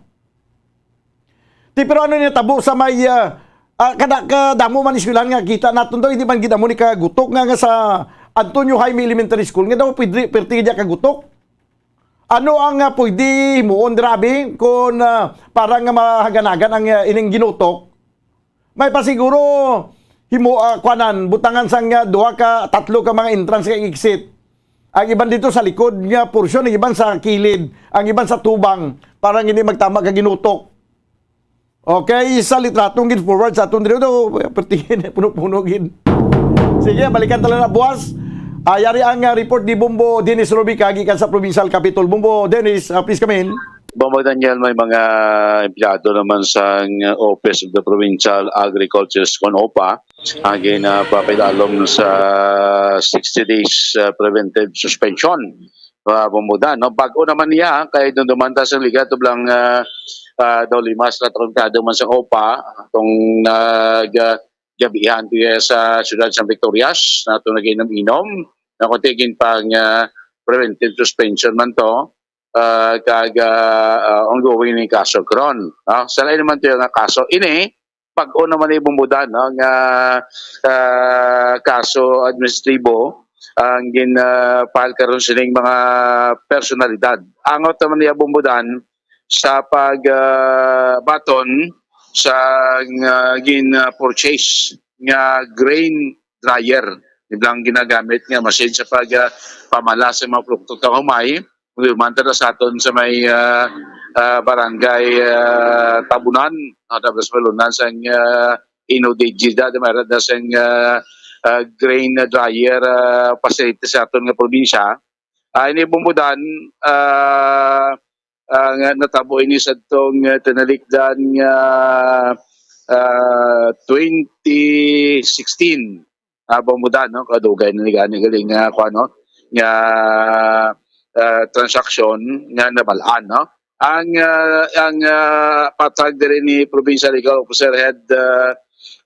Ti, pero ano ni natabo sa may, ah, ah, kada, kadamo man eskwelahan nga kita naton daw, hindi man gid amo ni kagutok nga, nga sa Antonio Jaime Elementary School nga daw pwede, pwede gid kagutok. Ano ang, ah, pwede himuon, grabe, kung, ah, para nga mahaganagan ang, ah, ining ginutok? May pa siguro himo, ah, kuanan, butangan sang, ah, duha ka, tatlo ka mga entrance kag exit. Ang iban dito sa likod nga porsyon, ang iban sa kilid, ang iban sa tubang, para hindi magtama ka ginutok. Okay, sa litratong gid forward sa aton diri do, pertihin, puno-puno gid. Sige, balikan ta lang na buwas. Ah, yari ang, ah, report ni Bombo Dennis Robica gikan sa Provincial Capitol. Bombo Dennis, ah, please come in. Bombo Daniel, may mga empleyado naman sa Office of the Provincial Agriculture, kon OPA, ang ginapapidalom sa sixty days, ah, preventive suspension. Ah, Bombo Dan, no? Bago naman niya, kay dumduman ta sa liga, tublang, ah, ah, daw lima sa trangkado man sa OPA, itong nag, ah, gabihan diya sa siyudad sa Victorias, na ito nag-inom-inom, na kung tigin pang, ah, preventive suspension man to, ah, kag, ah, ah, ongoing ni kaso karon, no? Sa lain naman to yung kaso ini, pag-o naman ni Bombo Dan, no, nga, ah, kaso administratibo ang gin, ah, file karon sining mga personalidad. Angot naman niya Bombo Dan sa pag, ah, baton sa, ah, gin, ah, purchase nga grain dryer. Ibang ginagamit nga machine sa pag, ah, pamala sa mga produkto kang humay. Human ta sa aton sa may, ah, ah, barangay, ah, Tabunan, ah, tapos malunan sa, ah, Ino de Gida, di mara da sa, ah, ah, grain dryer, ah, facility sa aton nga probinsya. Ah, ini, Bombodan, ah, ah, nga natabo ini sa tong, ah, tinalikdan nga, ah, twenty sixteen. Ah, Bombodan, no? Kadugay na ni gani galing nga, kuwan, no? Nga, ah, transaksyon nga nabalaan, no? Ang, ah, ang, ah, patag diri ni Provincial Legal Officer Head, ah,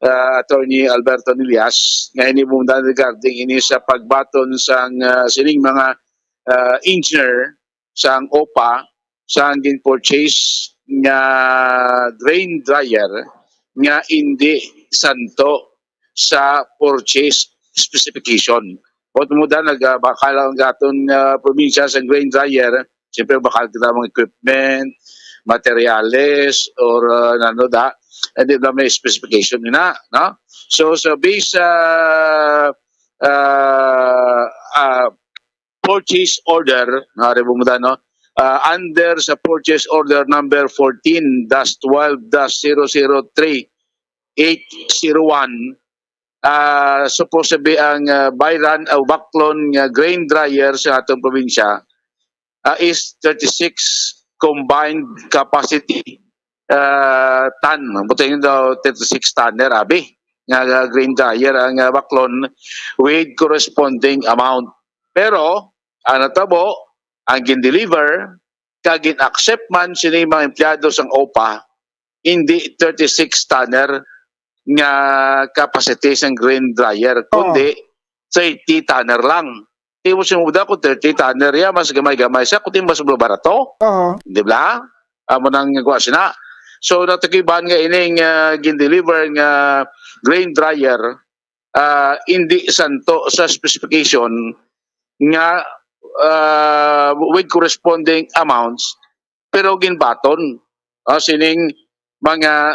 ah, Attorney Alberto Nillas, nga ini, Bombodan, regarding ini sa pagbaton sang, ah, sining mga, ah, engineer sang OPA sang gin-purchase nga grain dryer nga indi santo sa purchase specification. Bombodan, nagbakal ang aton, ah, probinsya sa grain dryer. Siyempre, bakal kita mga equipment, materials, or, ah, nano da, hindi na may specification na, no? So, so based sa, ah, ah, purchase order, na, Bombodan, no? Ah, under sa purchase order number fourteen dash twelve dash zero zero three eight zero one, ah, supposed to be ang, ah, bayran o baklon nga grain dryer sa atong probinsya, ah, is thirty-six combined capacity, ah, ton. Buto yun daw, thirty-six tonner, abi, nga, ah, grain dryer ang, ah, baklon with corresponding amount. Pero, ang natabo, ang gin-deliver, kag gin-accept man sini mga empleyado sang OPA, hindi thirty-six tonner nga capacity sang grain dryer, Oh. kundi thirty tonner lang. Di mo siya mabudlay kung thirty tonner ya, mas gamay-gamay siya, kundi mas barato. Oo. Di ba? Amo nang kuha sina. So, natukiban nga ining, ah, gin-deliver nga grain dryer, ah, hindi santo sa specification nga, ah, with corresponding amounts, pero ginbaton, ah, sining mga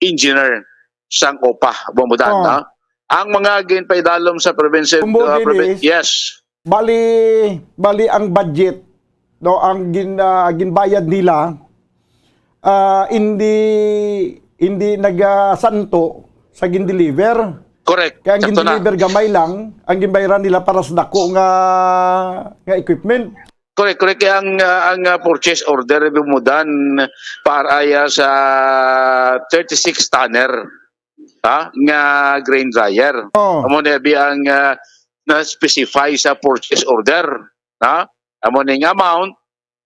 engineer sang OPA, Bombodan, Oh. no? Ang mga ginpaidalom sa province, Kumbaga, uh, provi-, Dennis, yes. Bali, bali ang budget, no, ang gin-, ah, ginbayad nila, ah, hindi, hindi nagasanto sa gin-deliver. Correct. Kaya ang Sakto na. Gin-deliver gamay lang, ang ginbayaran nila para sa dako nga, nga equipment. Correct, correct. Kaya ang, ah, ang, ah, purchase order, Bombodan, para, ah, sa thirty-six tonner, ha, nga grain dryer. Oh. Amo na bi ang, ah, na-specify sa purchase order, ha? Amo ni nga amount,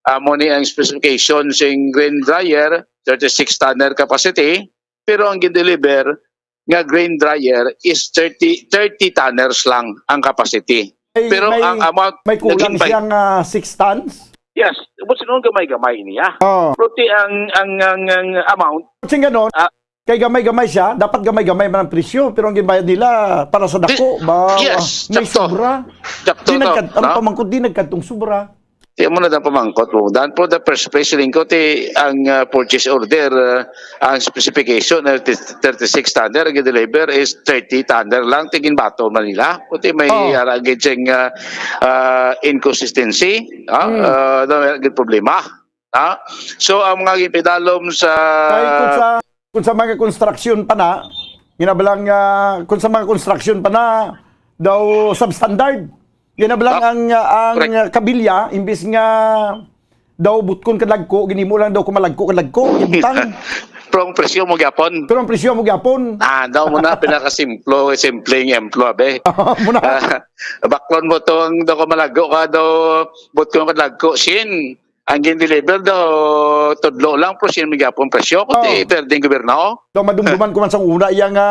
amo ni ang specification sing grain dryer, thirty-six tonner capacity, pero ang gin-deliver nga grain dryer is thirty, thirty tonners lang ang capacity. May, Pero may, ang amount may kulang naging by siyang, ah, six tons? Yes, but sino gamay-gamay niya? Oh. Pero ti ang, ang, ang, ang amount, Sing ganon, Ah. kay gamay-gamay siya, dapat gamay-gamay man ang presyo, pero ang ginbayad nila para sa Di-, dako, ba, yes, may sakto. Sobra. Sakto Di to, nagkad-, ang no? pamangkot, di nagkadtong sobra. Ti amo na ang pamangkot mo. Dan po, the first place, siling ko, ti ang, ah, purchase order, ah, ang specification na ti-, thirty-six tonner, ang deliver is thirty tonner lang, ti ginbaton man nila. Kuti may Oh. ara gid sing, ah, ah, inconsistency, ah, Hmm. ah, na may gid problema. Ah, so, ang mga gipidalom sa Kay kung sa, kung sa mga construction pa na, ginabalang, ah, kung sa mga construction pa na, daw substandard. Ginabalang Ah, ang, ah, ang correct. Kabilya, imbis nga daw butkon kadagko, ginimo lang daw kumalagko kadagko, ibutang. Pero ang presyo mo gyapon. Pero ang presyo mo gyapon. Ah, daw mo na pinakasimplo, simpleng emplo, abe. Mo na. Ah, baklon mo tong daw kumalagko ka daw, butkon kadagko, sin. Ang gin-deliver daw, tudlo lang, pero sin mo gyapon presyo, kundi Oh. perdeng gobyerno. Daw madumduman ko man sang una iya nga,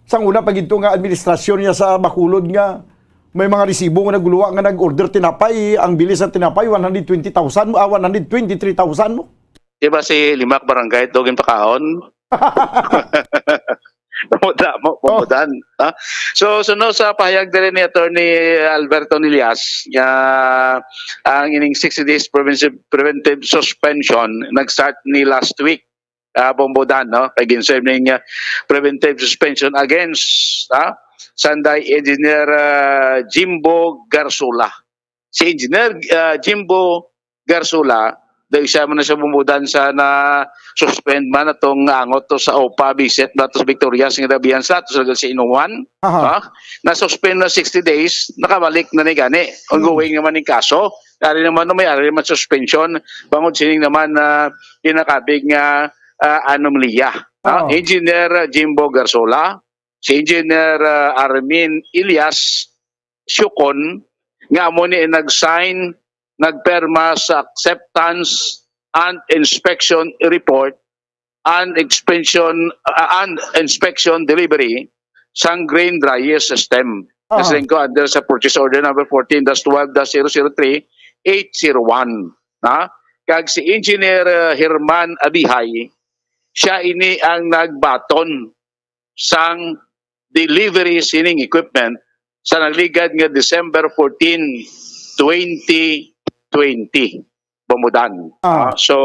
sang una pa gid to nga administrasyon niya sa Bacolod nga may mga resibo nga naguluwa nga nag-order tinapay, ang bilis sa tinapay, one hundred twenty thousand mo, ah, one hundred twenty-three thousand mo. Di ba si Limak Barangay, ito ginpakaon? Pamuda mo, Oh. pamudan, ha? So, sunod sa pahayag diri ni Attorney Alberto Nillas, nga ang ining sixty days preventive, preventive suspension nag-start ni last week, ah, Bombodan, no? Kay gin-serve ning, ah, preventive suspension against, ah, Sanday Engineer, ah, Jimbo Garsola. Si Engineer, ah, Jimbo Garsola, Dahil siya man na siya bumudan sa na suspend man atong angot to sa OPA, bisit na to sa Victorias nga dabihan sa to sa Inuwan. Aha. Ha? Na suspend na sixty days, nakabalik na ni gani. Ongoing naman ning kaso. Ari naman no, may ari naman suspension bangod sining naman na kinakabig nga ah, anomalya. Ha? Oo. Engineer Jimbo Garsola, si Engineer ah, Armin Elias Siocon, nga amo ni nag-sign, nagperma sa acceptance and inspection report and inspection ah, and inspection delivery sang grain dryer system. Oo. Kasi ko under sa purchase order number fourteen dash twelve dash zero zero three eight zero one. Ha? Kag si Engineer ah, Herman Abihay, siya ini ang nagbaton sang delivery sining equipment sa nagligad nga December fourteen, twenty twenty, bumudan. Ah. Ah, so,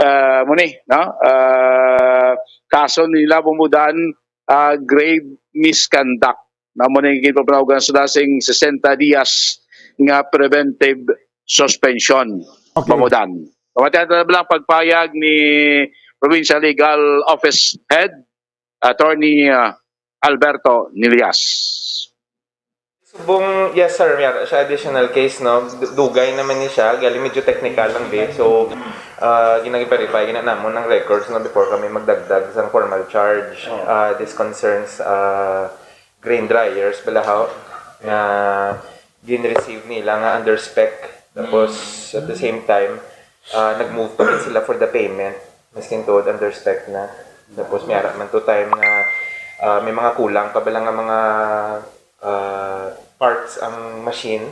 ah, mo ni, no? Ah, kaso nila bumudan, ah, grave misconduct. Na mo ni ginpapanawagan sa dasing sesenta dias nga preventive suspension. Okay. Bumudan. Pamatian ta lang pagpayag ni Provincial Legal Office Head Attorney ah, Alberto Nilias. Subong, yes sir, may ara siya additional case, no? Du- Dugay naman ni siya, gali medyo technical lang di. So, uh, ginag-verify gina namon ang records, no, before kami magdagdag sang formal charge. Uh, this concerns uh, grain dryers balahaw nga gin-receive nila nga under spec. Tapos at the same time, uh, nag-move pa gid sila for the payment. Maskin tuod under spec na. Tapos may ara man to time nga uh, may mga kulang pa bala nga mga uh, parts ang machine.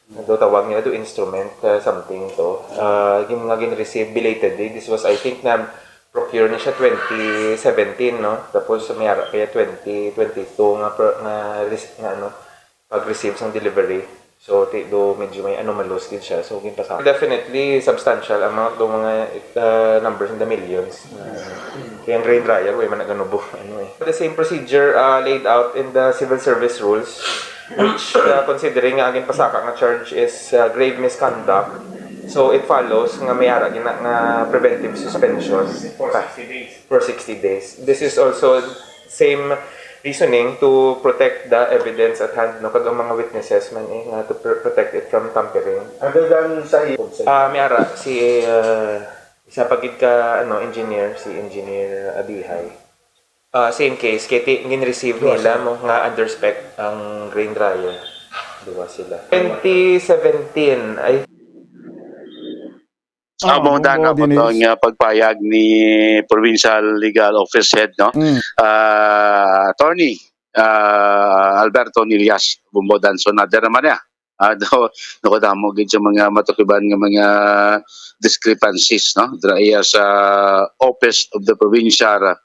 Do tawag nila do instrument uh, something to. Uh, gin nga gin-receive belatedly. This was, I think, na procure ni siya twenty seventeen, no? Tapos may ara kaya twenty twenty-two nga pro, nga, res- nga ano, pag-receive sang delivery. So, ti do medyo may anomalous gid siya. So, ginpasaka. Definitely substantial amount do mga uh, numbers in the millions. Uh, kaya ang grain dryer, way man naganubo. Ano eh. The same procedure uh, laid out in the civil service rules, which uh, considering nga ang ginpasaka nga charge is uh, grave misconduct, so it follows nga may ara gina nga preventive suspension for sixty days. For sixty days. This is also same reasoning to protect the evidence at hand, no, kag ang mga witnesses man eh, nga to pr- protect it from tampering. Other than sa iyong Ah, may ara si uh, isa pa gid ka ano engineer, si Engineer Abihay. Ah, same case, kay ti- gin-receive nila mo nga under spec ang grain dryer. Duwa sila. Twenty seventeen ay Ah, Amo na Bumbo na po Denise. Itong uh, pagpayag ni Provincial Legal Office Head, no? Mm. Ah, Attorney ah, Alberto Nilias Bumbodan. So, nader naman niya. Ah, do, nakadamo gid sa mga matukiban nga mga discrepancies, no? Dira iya sa Office of the Provincial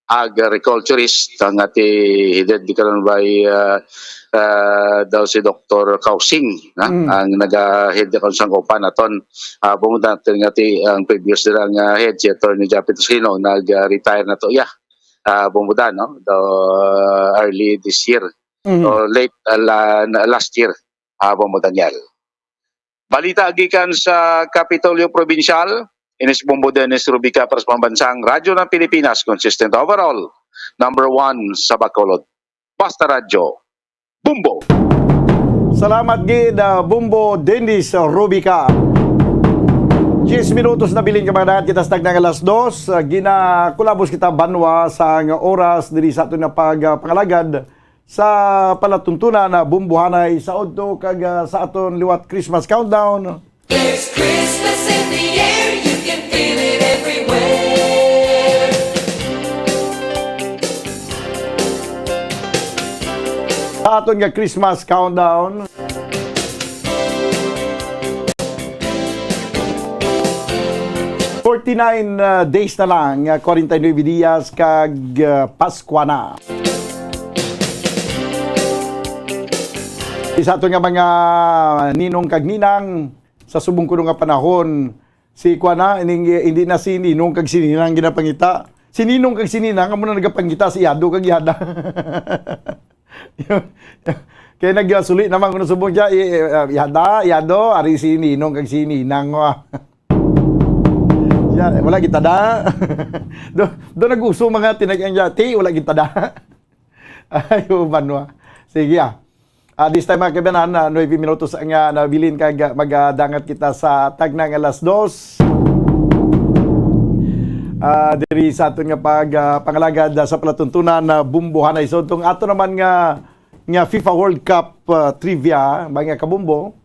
Agriculturist, ang ati headed di karon by ah, ah, daw si Doktor Kausing, na? Mm. Ang naga-head di karon sang OPA naton. Ah, bumuda natin nga ti ang previous nila nga head si Attorney Japet Sino nag-retire na to. Yeah. Ah, bumuda, no? The early this year Mm. or late ah, la- na- last year. Ah, bumuda, Daniel. Balita gikan sa Kapitolyo Probinsyal, ini si Bombo Dennis Rubica para sa Pambansang Radyo ng Pilipinas, consistent overall, number one sa Bacolod. Basta Radyo, Bombo! Salamat gid, ah, Bombo Dennis Rubica. Diyes minutos na bilin ka mga dagat, kita sa tagna nga alas dos, ah, ginakulabos kita banwa sa nga oras diri sa aton nga pag, ah, pangalagad sa palatuntunan na bumbuhanay sa udto kag, ah, sa aton liwat Christmas countdown. There's Christmas in the air, you can feel it everywhere. Sa aton nga Christmas countdown. Forty-nine uh, days na lang, uh, forty-nine dias kag uh, Paskwa na. Sa aton nga mga ninong kag ninang, sa subong kuno nga panahon, si kuan na, ining, hindi na si ninong kag si ninang ginapangita. Si ninong kag si ninang amo na nagapangita, si yado kag yada. Kay nagasuli naman kuno subong siya, i- i- yada, yado, ari si ninong kag si ninang, ah. Wala kita da. Do, do nag-uso mga tinag-ang yati, wala kita da. Ayo, banwa. Sige, ah. Ah, this time, mga kaibigan, ah, nuebe minutos ang, ah, nabilin kag, ah, magadangat kita sa tagna nga alas dos. Ah, diri sa aton nga pag, ah, pangalagad, ah, sa palatuntunan na bumbuhanay. So, itong ato naman nga, nga FIFA World Cup, ah, trivia, mga kabumbo.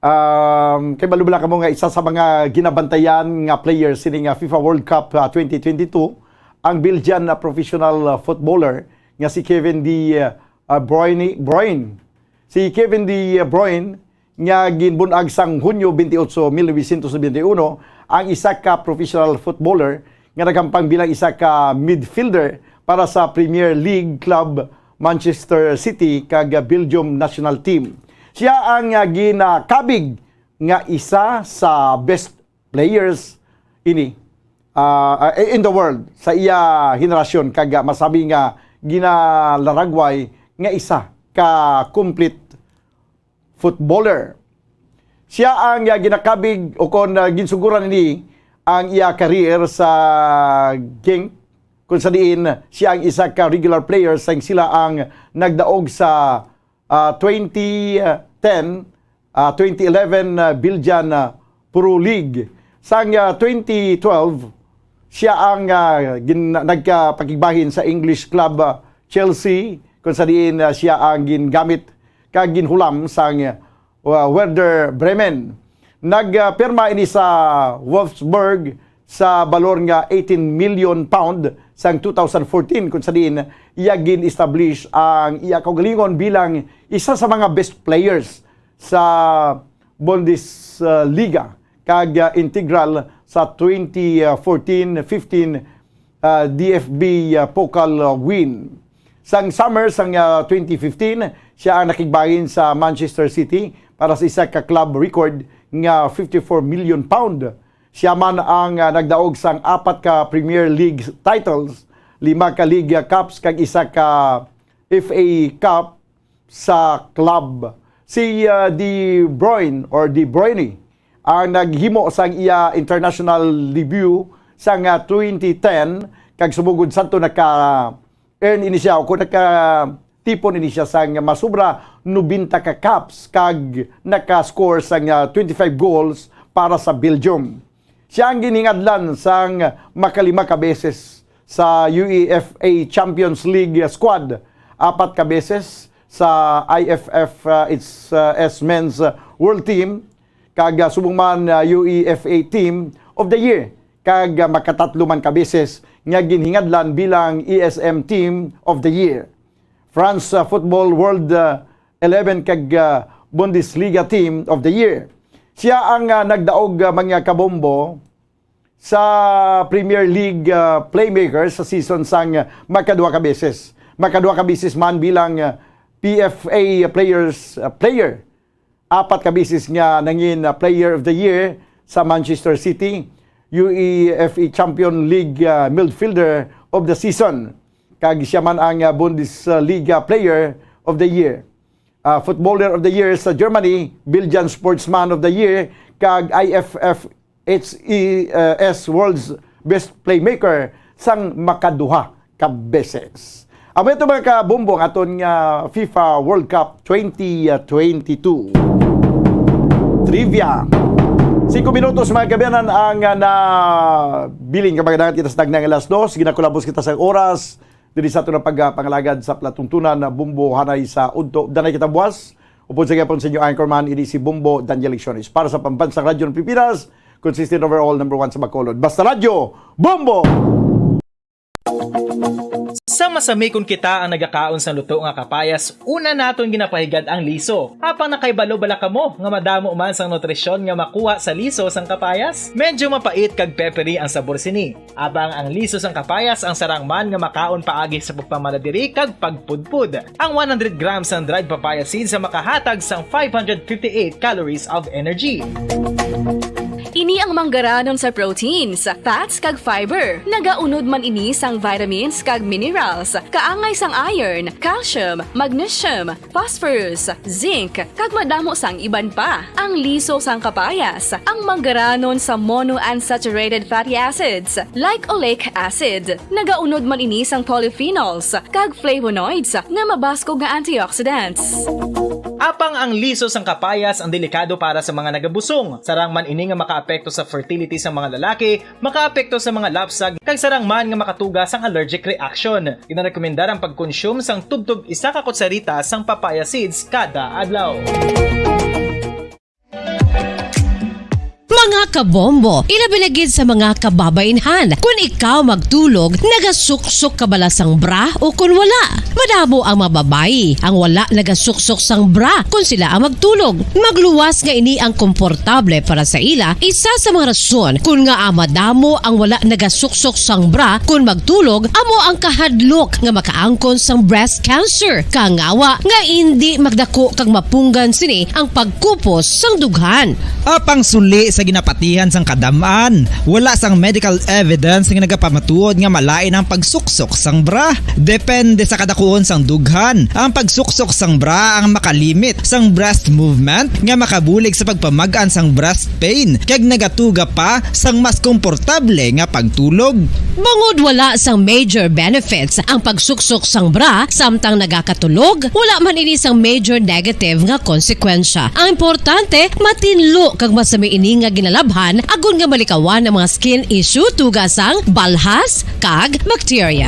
Um, kay balubla kamo nga isa sa mga ginabantayan nga players sini nga FIFA World Cup, ah, twenty twenty-two, ang Belgian, ah, professional, ah, footballer nga si Kevin De, ah, Bruyne, Bruyne. Si Kevin De Bruyne nga ginbun-ag sang Hunyo twenty-eight, mil novecientos nobenta y uno, ang isa ka professional footballer nga naghampang bilang isa ka midfielder para sa Premier League club Manchester City kag Belgium national team. Siya ang, ah, ginakabig nga isa sa best players ini, ah, ah, in the world sa iya henerasyon, kag, ah, masabi nga ginalaragway nga isa ka complete footballer. Siya ang, ah, ginakabig o kon, ah, ginsuguran ini ang iya career sa Genk, kung sa diin siya ang isa ka regular player sang sila ang nagdaog sa, ah, twenty ten, ah, twenty eleven, ah, Belgian, ah, Pro League. Sang, ah, twenty twelve, siya ang, ah, gin-, nagkapakigbahin sa English club, ah, Chelsea, kung sa diin, ah, siya ang gingamit kag ginhulam sang, ah, Werder Bremen. Nagpirma ini sa Wolfsburg sa balor nga eighteen million pound sang two thousand fourteen, kung sa diin iya gin-establish ang iya kaugalingon bilang isa sa mga best players sa Bundesliga kag, ah, integral sa twenty fourteen fifteen, ah, D F B, ah, Pokal, ah, win. Sang summer sang, ah, twenty fifteen, siya ang nakigbahin sa Manchester City para sa isa ka club record nga fifty-four million pound. Siya man ang, ah, nagdaog sang apat ka Premier League titles, lima ka League, ah, Cups, kag isa ka F A Cup sa club. Si, ah, De Bruyne or De Bruyne ang naghimo sang iya international debut sang, ah, twenty ten, kag subong gid sadto naka-earn ini siya o kung nakatipon ini siya sang masubra nobenta ka caps kag naka-score sang, ah, twenty-five goals para sa Belgium. Siya ang ginhingadlan sang makalima ka beses sa UEFA Champions League squad, apat ka beses sa I F F, uh, its, uh, S Men's, uh, World Team, kag, uh, subong man, uh, UEFA Team of the Year, kag, uh, makatatlo man ka beses nga ginhingadlan bilang E S M Team of the Year, France, uh, Football World, uh, eleven, kag, uh, Bundesliga Team of the Year. Siya ang, uh, nagdaog, uh, mga kabombo sa Premier League, uh, playmaker sa season sang, uh, makaduha ka beses. Makaduha ka beses man bilang, uh, P F A players, uh, player. Apat ka beses nga nangin, uh, Player of the Year sa Manchester City, UEFA Champion League, uh, Midfielder of the Season, kag siya man ang, uh, Bundesliga Player of the Year, uh, Footballer of the Year sa Germany, Belgian Sportsman of the Year, kag I F F H E S World's Best Playmaker sang makaduha ka beses. Amo ito, mga kabumbo, ang aton nga FIFA World Cup twenty twenty-two. Trivia. Singko minutos, mga kabiyanan, ang, ah, nabilin nga magadangat kita sa tagna nga alas dos. Ginakulabos kita sa oras diri sa aton nga pagpangalagad sa palatuntunan na bumbo hanay sa udto. Danay kita buwas. Upod sa gihapon sa inyo anchorman, ini si Bumbo Daniel Lecciones. Para sa Pambansang Radyo ng Pilipinas, consistent overall number one sa Bacolod. Basta Radyo, Bumbo! Sa masami kon kita ang nagakaon sang luto nga kapayas, una naton ginapahigad ang liso. Apang nakaibalo bala kamo nga madamo man sang nutrisyon nga makuha sa liso sang kapayas? Medyo mapait kag peppery ang sabor sini. Apang ang liso sang kapayas ang sarang man nga makaon paagi sa pagpamala diri kag pagpudpod. Ang one hundred grams sang dried papaya seeds ang makahatag sang five hundred fifty-eight calories of energy. Ini Ang manggaranon sa proteins, fats, kag fiber. Nagaunod man ini sang vitamins kag minerals, kaangay sang iron, calcium, magnesium, phosphorus, zinc, kag madamo sang iban pa. Ang liso sang kapayas, ang manggaranon sa monounsaturated fatty acids, like oleic acid. Nagaunod man ini sang polyphenols kag flavonoids nga mabaskog nga antioxidants. Apang ang liso sang kapayas ang delikado para sa mga nagabusong. Sarang man ini nga makaapekto sa fertility sa mga lalaki, makaapekto sa mga lapsag, kag sarang man nga makatuga sang allergic reaction. Ginarekomendar ang pagkonsume sang tubtob isa ka kutsarita sang papaya seeds kada adlaw. Mga kabombo, ilabi na gid sa mga kababainhan, kun ikaw magtulog, nagasuksok ka bala sang bra o kun wala? Madamo ang mga babayi ang wala nagasuksok sang bra kun sila ang magtulog. Magluwas nga ini ang komportable para sa ila, isa sa mga rason kun ngaa madamo ang wala nagasuksok sang bra kun magtulog amo ang kahadlok nga makaangkon sang breast cancer, kangawa nga indi magdako kag mapunggan sini ang pagkupos sang dughan. Apang suli sa ginapatihan sang kadam-an, wala sang medical evidence nga nagapamatuod nga malain ang pagsuksok sang bra. Depende sa kadakuon sang dughan, ang pagsuksok sang bra ang makalimit sang breast movement nga makabulig sa pagpamag-an sang breast pain kag nagatuga pa sang mas komportable nga pagtulog. Bangod wala sang major benefits ang pagsuksok sang bra samtang nagakatulog, wala man ini sang major negative nga konsekwensya. Ang importante, matinlo kag masami ini nga ginalabhan agod nga malikawan ang mga skin issue tuga sang balhas kag bakterya.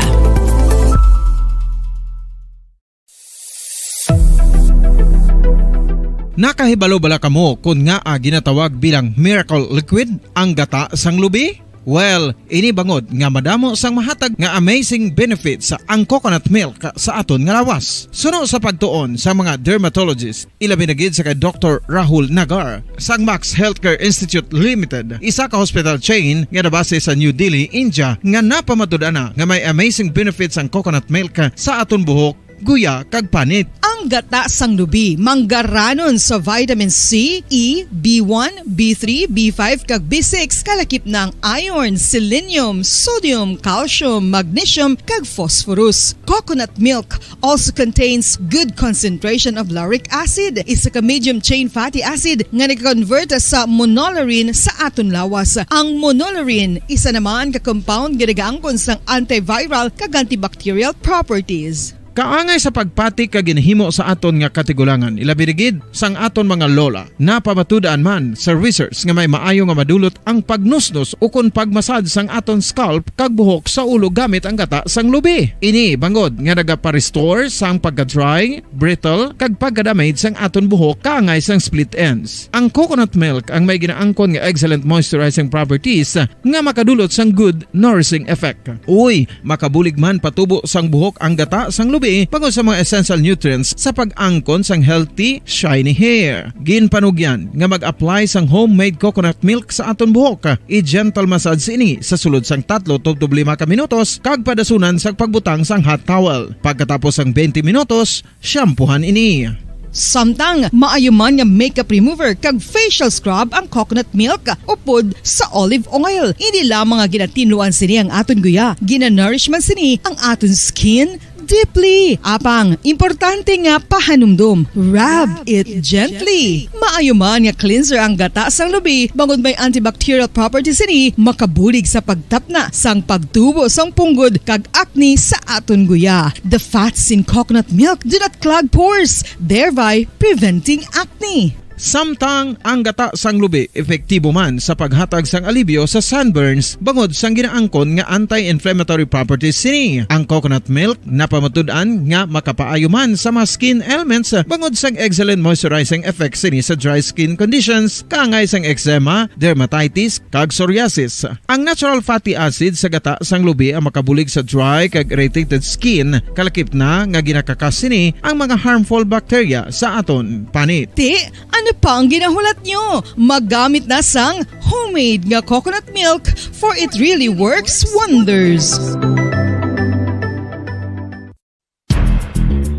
Nakahibalo bala kamo kon ngaa ginatawag bilang miracle liquid ang gata sang lubi? Well, ini bangod nga madamo sang mahatag nga amazing benefits ang coconut milk sa aton nga lawas. Suno sa pagtuon sa mga dermatologist, ilabi na gid sa kay Doktor Rahul Nagar sang Max Healthcare Institute Limited, isa ka hospital chain nga nabase sa New Delhi, India, nga napamatud-an na nga may amazing benefits ang coconut milk sa aton buhok, guya, kag panit. Ang gata sang lubi manggaranon sa vitamin C, E, B one, B three, B five, kag B six, kalakip na ang iron, selenium, sodium, calcium, magnesium, kag phosphorus. Coconut milk also contains good concentration of lauric acid, isa ka medium chain fatty acid nga nag-convert sa monolaurin sa aton lawas. Ang monolaurin, isa naman ka compound nga nagaangkon sang antiviral kag antibacterial properties. Kaangay sa pagpati kag ginhimo sa aton nga katigulangan, ilabi na gid sang aton mga lola. Napamatud-an man sa research nga may maayo nga madulot ang pagnusnos ukon pagmasad sang aton scalp kag buhok sa ulo gamit ang gata sang lubi. Ini bangod nga nagapa-restore sang pagka-dry, brittle, kag pagka-damage sang aton buhok kaangay sang split ends. Ang coconut milk ang may ginaangkon nga excellent moisturizing properties nga makadulot sang good nourishing effect. Uy, makabulig man patubo sang buhok ang gata sang lubi bangod sa mga essential nutrients sa pag-angkon sang healthy, shiny hair. Ginpanugyan nga mag-apply sang homemade coconut milk sa aton buhok. I-gentle massage ini sa sulod sang tatlo tubtob lima ka minutos kag padasunan sang pagbutang sang hot towel. Pagkatapos sang twenty minutos, shampoohan ini. Samtang maayo man nga makeup remover kag facial scrub ang coconut milk upod sa olive oil. Hindi lamang nga ginatinluan sini ang aton guya, ginanourish man sini ang aton skin deeply. Apang, importante nga pahanumdom, rub it gently. Maayo man nga cleanser ang gata sang lubi bangod may antibacterial properties sini, makabulig sa pagtapna sang pagtubo sang punggod kag acne sa aton guya. The fats in coconut milk do not clog pores, thereby preventing acne. Samtang ang gata sang lubi epektibo man sa paghatag sang alibyo sa sunburns bangod sang ginaangkon nga anti-inflammatory properties sini. Ang coconut milk napamatud-an nga makapaayo man sa mga skin ailments bangod sang excellent moisturizing effects sini sa dry skin conditions, kaangay sang eczema, dermatitis, kag psoriasis. Ang natural fatty acid sa gata sang lubi ang makabulig sa dry kag irritated skin, kalakip na nga ginakakas sini ang mga harmful bacteria sa aton panit. Ti, ano pa ang ginahulat nyo? Maggamit na sang homemade nga coconut milk, for it really works wonders.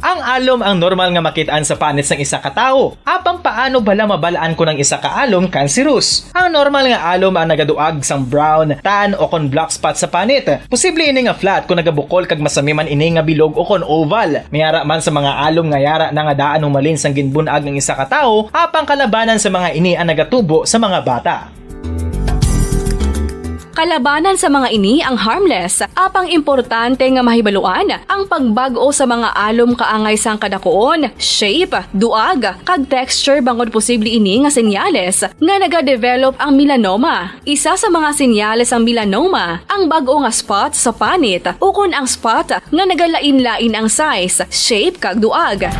Ang Alom ang normal nga makit-an sa panit sang isa ka tawo. Apang paano bala mabal-an kon ang isa ka alom kanserus? Ang normal nga alom ang nagaduag sang brown, tan, o kon black spot sa panit. Posible ini nga flat kon nagabukol kag masami man ini nga bilog o kon oval. May ara man sa mga alom nga yara na nga daan humalin sang ginbun-ag ang isa ka tawo, apang kalabanan sa mga ini ang nagatubo sa mga bata. Kalabanan sa mga ini ang harmless, apang importante nga mahibaluan ang pagbag-o sa mga alom kaangay sang kadakuon, shape, duag, kag texture, bangod posible ini nga senyales nga nagadevelop ang melanoma. Isa sa mga senyales sang melanoma ang bag-o nga spot sa panit ukon ang spot nga nagalain-lain ang size, shape, kag duag.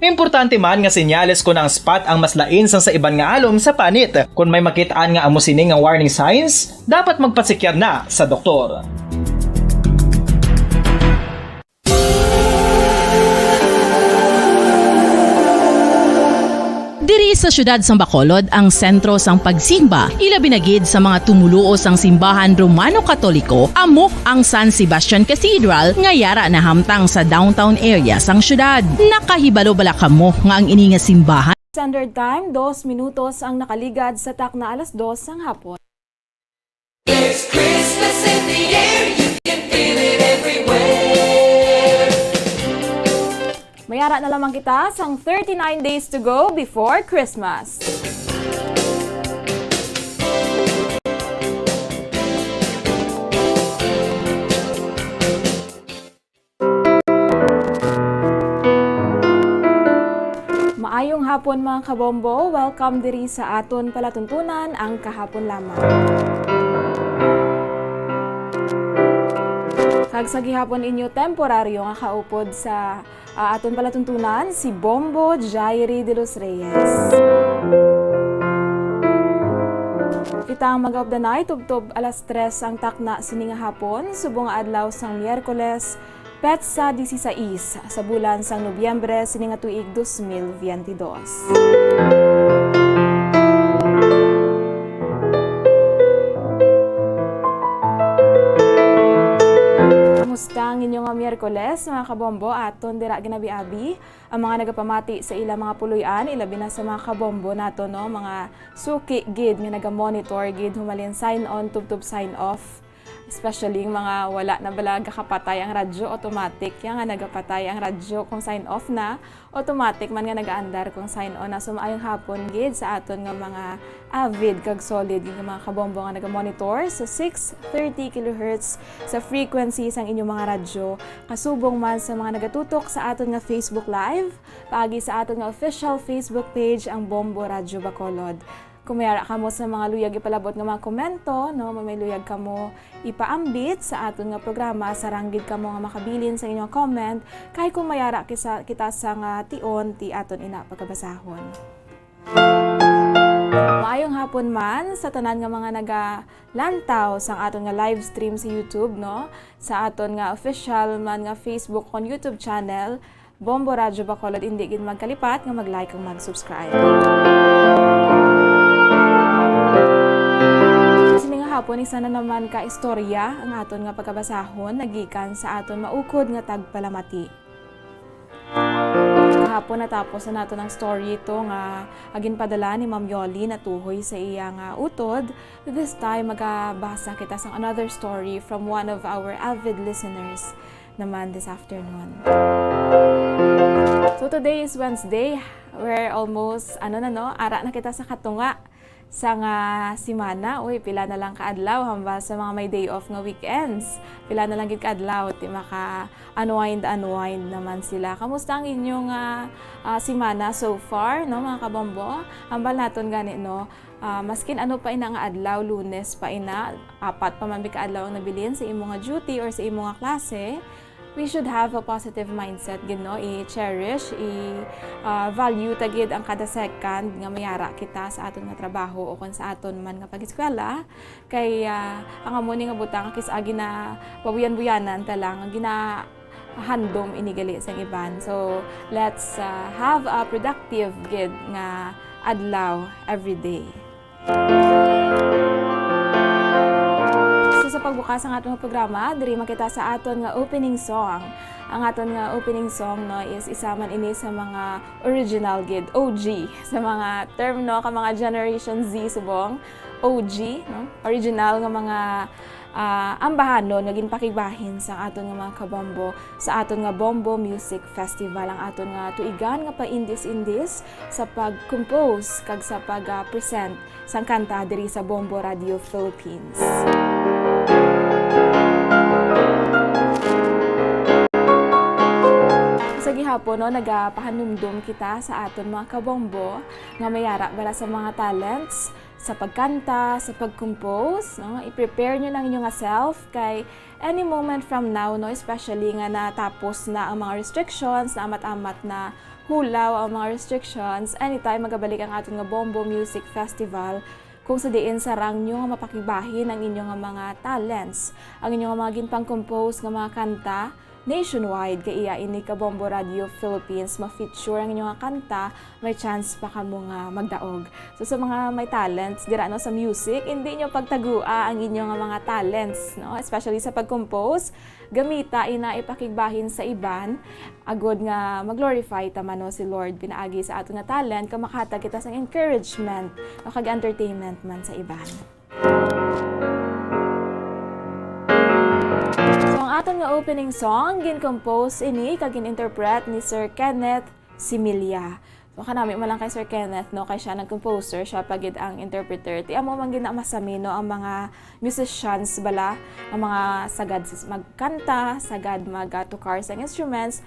Importante man nga senyales kon ang spot ang mas lain sang sa iban nga alom sa panit. Kon may makit-an nga amo sini nga warning signs, dapat magpasekyar na sa doktor. Diri sa siyudad sang Bacolod ang sentro sang pagsimba, ilabi na gid sa mga tumoluo sang simbahan Romano Katoliko, amo ang San Sebastian Cathedral nga yara nahamtang sa downtown area sang siyudad. Nakahibalo bala kamo nga ang ini nga simbahan Standard Time, dos minutos ang nakaligad sa takna alas dos sang hapon. There's Christmas in the air, you can feel it everywhere. Mayara na lamang kita sang thirty-nine days to go before Christmas. Maayong hapon, mga kabombo. Welcome diri sa aton palatuntunan, ang kahapon lamang. Kag sa gihapon inyo temporaryo nga kaupod sa, ah, aton palatuntunan, si Bombo Jairi de los Reyes. Kita ang mag-updanay, tubtob alas tres ang takna sini nga hapon, subong nga adlaw sang Miyerkules, petsa dieciséis sa bulan sang Nobyembre sini nga tuig dos mil veintidós. Kamusta ang inyo nga Miyerkules, mga kabombo? Aton dira ginabi-abi ang mga nagapamati sa ilang mga puloy-an, ilabi na sa mga kabombo nato, no? Mga suki gid nga naga-monitor gid, humalin sign on tubtob sign off. Especially yung mga wala na bala gakapatay ang radyo, automatic ya nga nagapatay ang radyo kung sign off na, automatic man nga nagaandar kung sign on na. So, maayong hapon gid sa aton nga mga avid kag solid nga mga kabombo nga nagamonitor sa six thirty kilohertz sa frequency sang inyong mga radyo, kasubong man sa mga nagatutok sa aton nga Facebook Live, paagi sa aton nga official Facebook page, ang Bombo Radyo Bacolod. Kung may ara kamo sa mga luyag ipalabot nga mga komento, no, may, may luyag kamo ipaambit sa aton nga programa, sarang gid kamo nga makabilin sa inyong comment, kay kung may ara kisa, kita sa nga tion, ti aton ina pagkabasahon. Maayong hapon man sa tanan nga mga nagalantaw sang aton nga live stream sa YouTube, no? Sa aton nga official man nga Facebook kon YouTube channel, Bombo Radyo Bacolod, indi gid magkalipat nga mag-like kag mag-subscribe. Sini nga hapon, isa na naman ka istorya ang aton nga pagkabasahon, nagikan sa aton maukod nga tagpalamati. Kahapon natapos na naton ang story ito nga ginpadala ni Ma'am Yoli natuhoy sa iya nga utod. This time, magabasa kita sang another story from one of our avid listeners naman this afternoon. So today is Wednesday. We're almost, ano na, no? Ara na kita sa katunga sa nga semana. Uy, pila na lang ka adlaw hambal sa mga may day off nga weekends. Pila na lang gid ka adlaw, ti maka-unwind, unwind naman sila. Kamusta ang inyong, ah, ah, semana so far, no, mga kabombo? Hambal naton gani, no? Ah, maskin ano pa ina nga adlaw, Lunes pa ina, apat pa man bi ka adlaw ang nabilin sa imo nga duty or sa imo nga klase, we should have a positive mindset gid, no? I-cherish, i, ah, value ta gid ang kada second nga mayara kita sa aton nga trabaho o kon sa aton man nga pag-eskwela. Kay, ah, ang amo ni nga butang kis-a ginapabuyan-buyanan ta lang, gina-, handom ini gali sang iban. So, let's, ah, have a productive gid nga adlaw every day. So, sa pagbukas sang aton nga programa, diri man kita sa aton nga opening song. Ang aton nga opening song, no, is isa man ini sa mga original gid, O G, sa mga term, no, ka mga Generation Z subong, O G, no? Original nga mga, ah, ambahanon nga ginpakigbahin sa aton nga mga kabombo, sa aton nga Bombo Music Festival, ang aton nga tuigan nga paindis-indis sa pag-compose kag sa pag-present sang kanta diri sa Bombo Radio Philippines. Sa gihapon, no, nagapahanumdom kita sa aton mga kabombo nga may ara bala sa mga talents sa pagkanta, sa pag-compose, no? I-prepare nyo na ang inyo nga self kay any moment from now, no, especially nga natapos na ang mga restrictions, naamat-amat na hulaw ang mga restrictions, anytime magabalik ang aton nga Bombo Music Festival, kung sa diin sarang nyo nga mapakigbahin ang inyo nga mga talents, ang inyo nga mga ginpang-compose nga mga kanta nationwide, kay iya ini ka Bombo Radio Philippines ma-feature ang inyo nga kanta, may chance pa kamo nga magdaog. So, sa mga may talents dira, no, sa music, hindi nyo pagtagua ang inyo nga mga talents, no? Especially sa pag-compose, gamita ina ipakigbahin sa iban, agod nga mag-glorify ta man, no, si Lord pinaagi sa aton nga talent, kag makahatag kita sang encouragement, no, kag entertainment man sa iban. So, ang aton nga opening song, gin-compose ini kag gin-interpret ni Sir Kenneth Similia. So, kanami man lang kay Sir Kenneth, no, kay siya nag-composer, siya pa gid ang interpreter. Ti amo man gid na masami, no, ang mga musicians bala, ang mga sagad s-, magkanta, sagad magtukar sang instruments.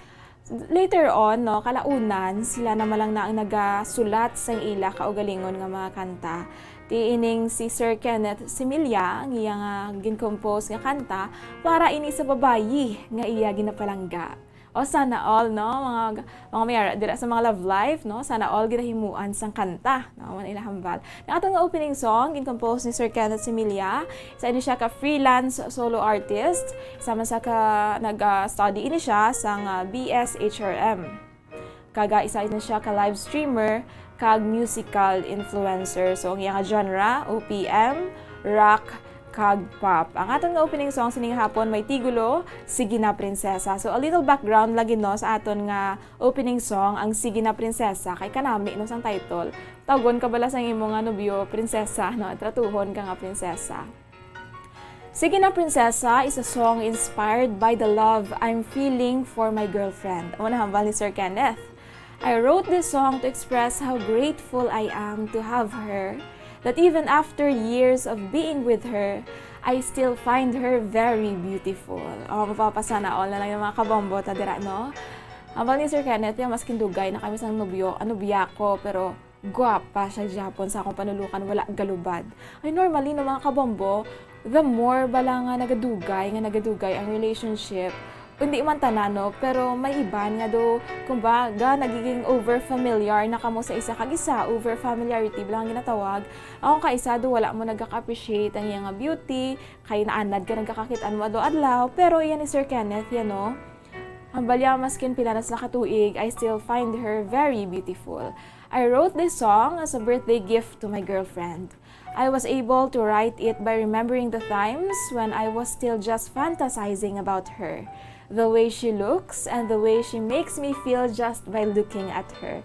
Later on, no, kalaunan, sila naman lang na ang nagasulat sa ila kaugalingon nga mga kanta. Ti ining si Sir Kenneth Similia, ang iya nga gin-compose nga kanta para ini sa babayi nga iya ginapalangga. O, sana all, no, mga, mga may ara dira sa mga love life, no, sana all ginahimuan sang kanta, no, man ila hambal. Ang aton nga opening song, gin-compose ni Sir Kenneth Similia. Isa ini siya ka freelance solo artist, sama sa ka nag-study ini siya sang, ah, B S H R M. Kag, ah, isa ini siya ka live streamer kag musical influencer. So, ang iyang genre, O P M, rock, kag pop. Ang aton nga opening song sining hapon may titulo, Sige Na Prinsesa. So, a little background lagi, no, sa aton nga opening song, ang Sige Na Prinsesa, kay kanami, no, sang title. Tawgon ka bala sang imo nga nobyo prinsesa, no? Tratuhon ka nga prinsesa. Sige Na Prinsesa is a song inspired by the love I'm feeling for my girlfriend. Amo na hambal ni Sir Kenneth. I wrote this song to express how grateful I am to have her, that even after years of being with her, I still find her very beautiful. Oh, mapapasana all na lang yung mga kabombo ta dira, no? Hambal ni Sir Kenneth, yung maskin dugay na kami sang nobyo, ah, nobya ko, pero gwapa siya gihapon sa akong panulukan, wala galubad. Ay, normally, no, mga kabombo, the more bala nga nagadugay, nga nagadugay ang relationship, hindi man tanan, no, pero may iban nga do, kumbaga, nagiging over familiar na kamo sa isa kag isa, over familiarity bala ang ginatawag. Ako ka isa do, wala mo nagaka-appreciate ang iya nga beauty, kay naanad ka nagkakakit-an mo adlaw-adlaw, pero iya ni Sir Kenneth, yan, no? Hambal niya, maskin pila na sila ka tuig, I still find her very beautiful. I wrote this song as a birthday gift to my girlfriend. I was able to write it by remembering the times when I was still just fantasizing about her, the way she looks, and the way she makes me feel just by looking at her.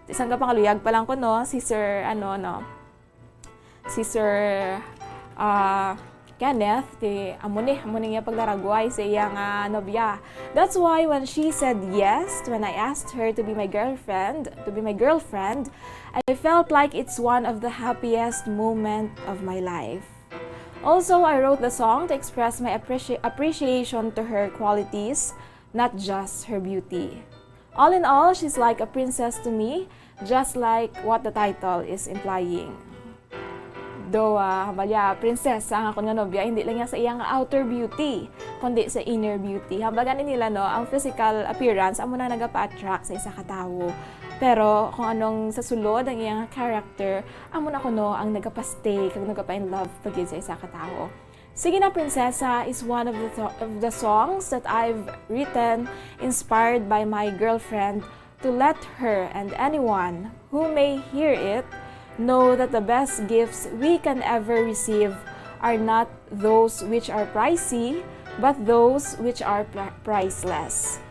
Isang kapangaluyag pa lang ko, no, si Sir, ano, no, si Sir, ah, Kenneth, ti amo ni, amo ni nga pagdaragway sa iya nga nobya. That's why when she said yes, when I asked her to be my girlfriend, to be my girlfriend, I felt like it's one of the happiest moment of my life. Also, I wrote the song to express my appreci-, appreciation to her qualities, not just her beauty. All in all, she's like a princess to me, just like what the title is implying. Do, ah, hambal niya, prinsesa ang akon nga nobya, hindi lang niya sa iyang outer beauty, kundi sa inner beauty. Hambal gani nila, no, ang physical appearance amo na nagapa-attract sa isa ka tawo. Pero kung anong sa sulod ang iyang character, amo na kuno ang nagapa-stay kag nagapa-in love pa gid sa isa ka tawo. Sige Na Prinsesa is one of the, tho-, of the songs that I've written inspired by my girlfriend, to let her and anyone who may hear it know that the best gifts we can ever receive are not those which are pricey, but those which are pri-, priceless.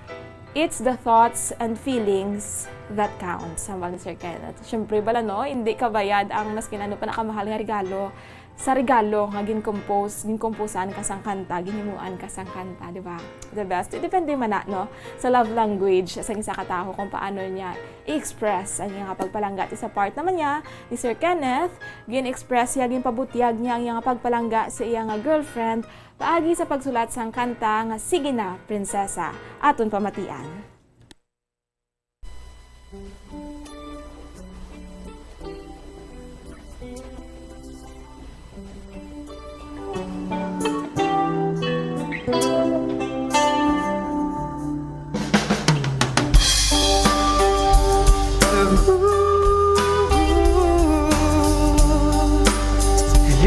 It's the thoughts and feelings that counts, hambal ni Sir Kenneth. Siyempre bala, no, hindi kabayad ang maskin ano pa nakamahal nga regalo sa regalo nga gin-compose, gin-composean ka sang kanta, ginhimuan ka sang kanta, di ba? The best. Depende man na, no, sa love language sang isa ka tawo kung paano niya i-express ang iya nga pagpalangga. Sa part naman niya ni Sir Kenneth, gin-express niya, ginpabutyag niya ang iya nga pagpalangga sa iya nga girlfriend paagi sa pagsulat sang kanta nga Sige Na, Prinsesa. Aton pamatian.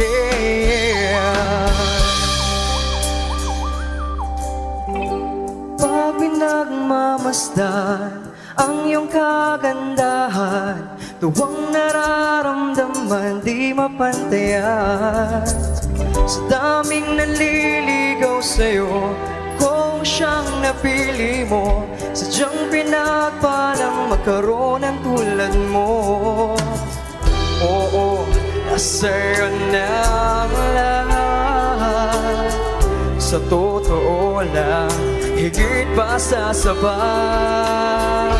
Yeah. Pag pinagmamasdan ang iyong kagandahan, tuwang nararamdaman, di mapantayan. Sa daming nanliligaw sa'yo, kung siyang napili mo, sadyang pinagpalang magkaroon ng tulad mo. Oo, nasa'yo na ang lahat. Sa totoo lang, higit pa sa sapat.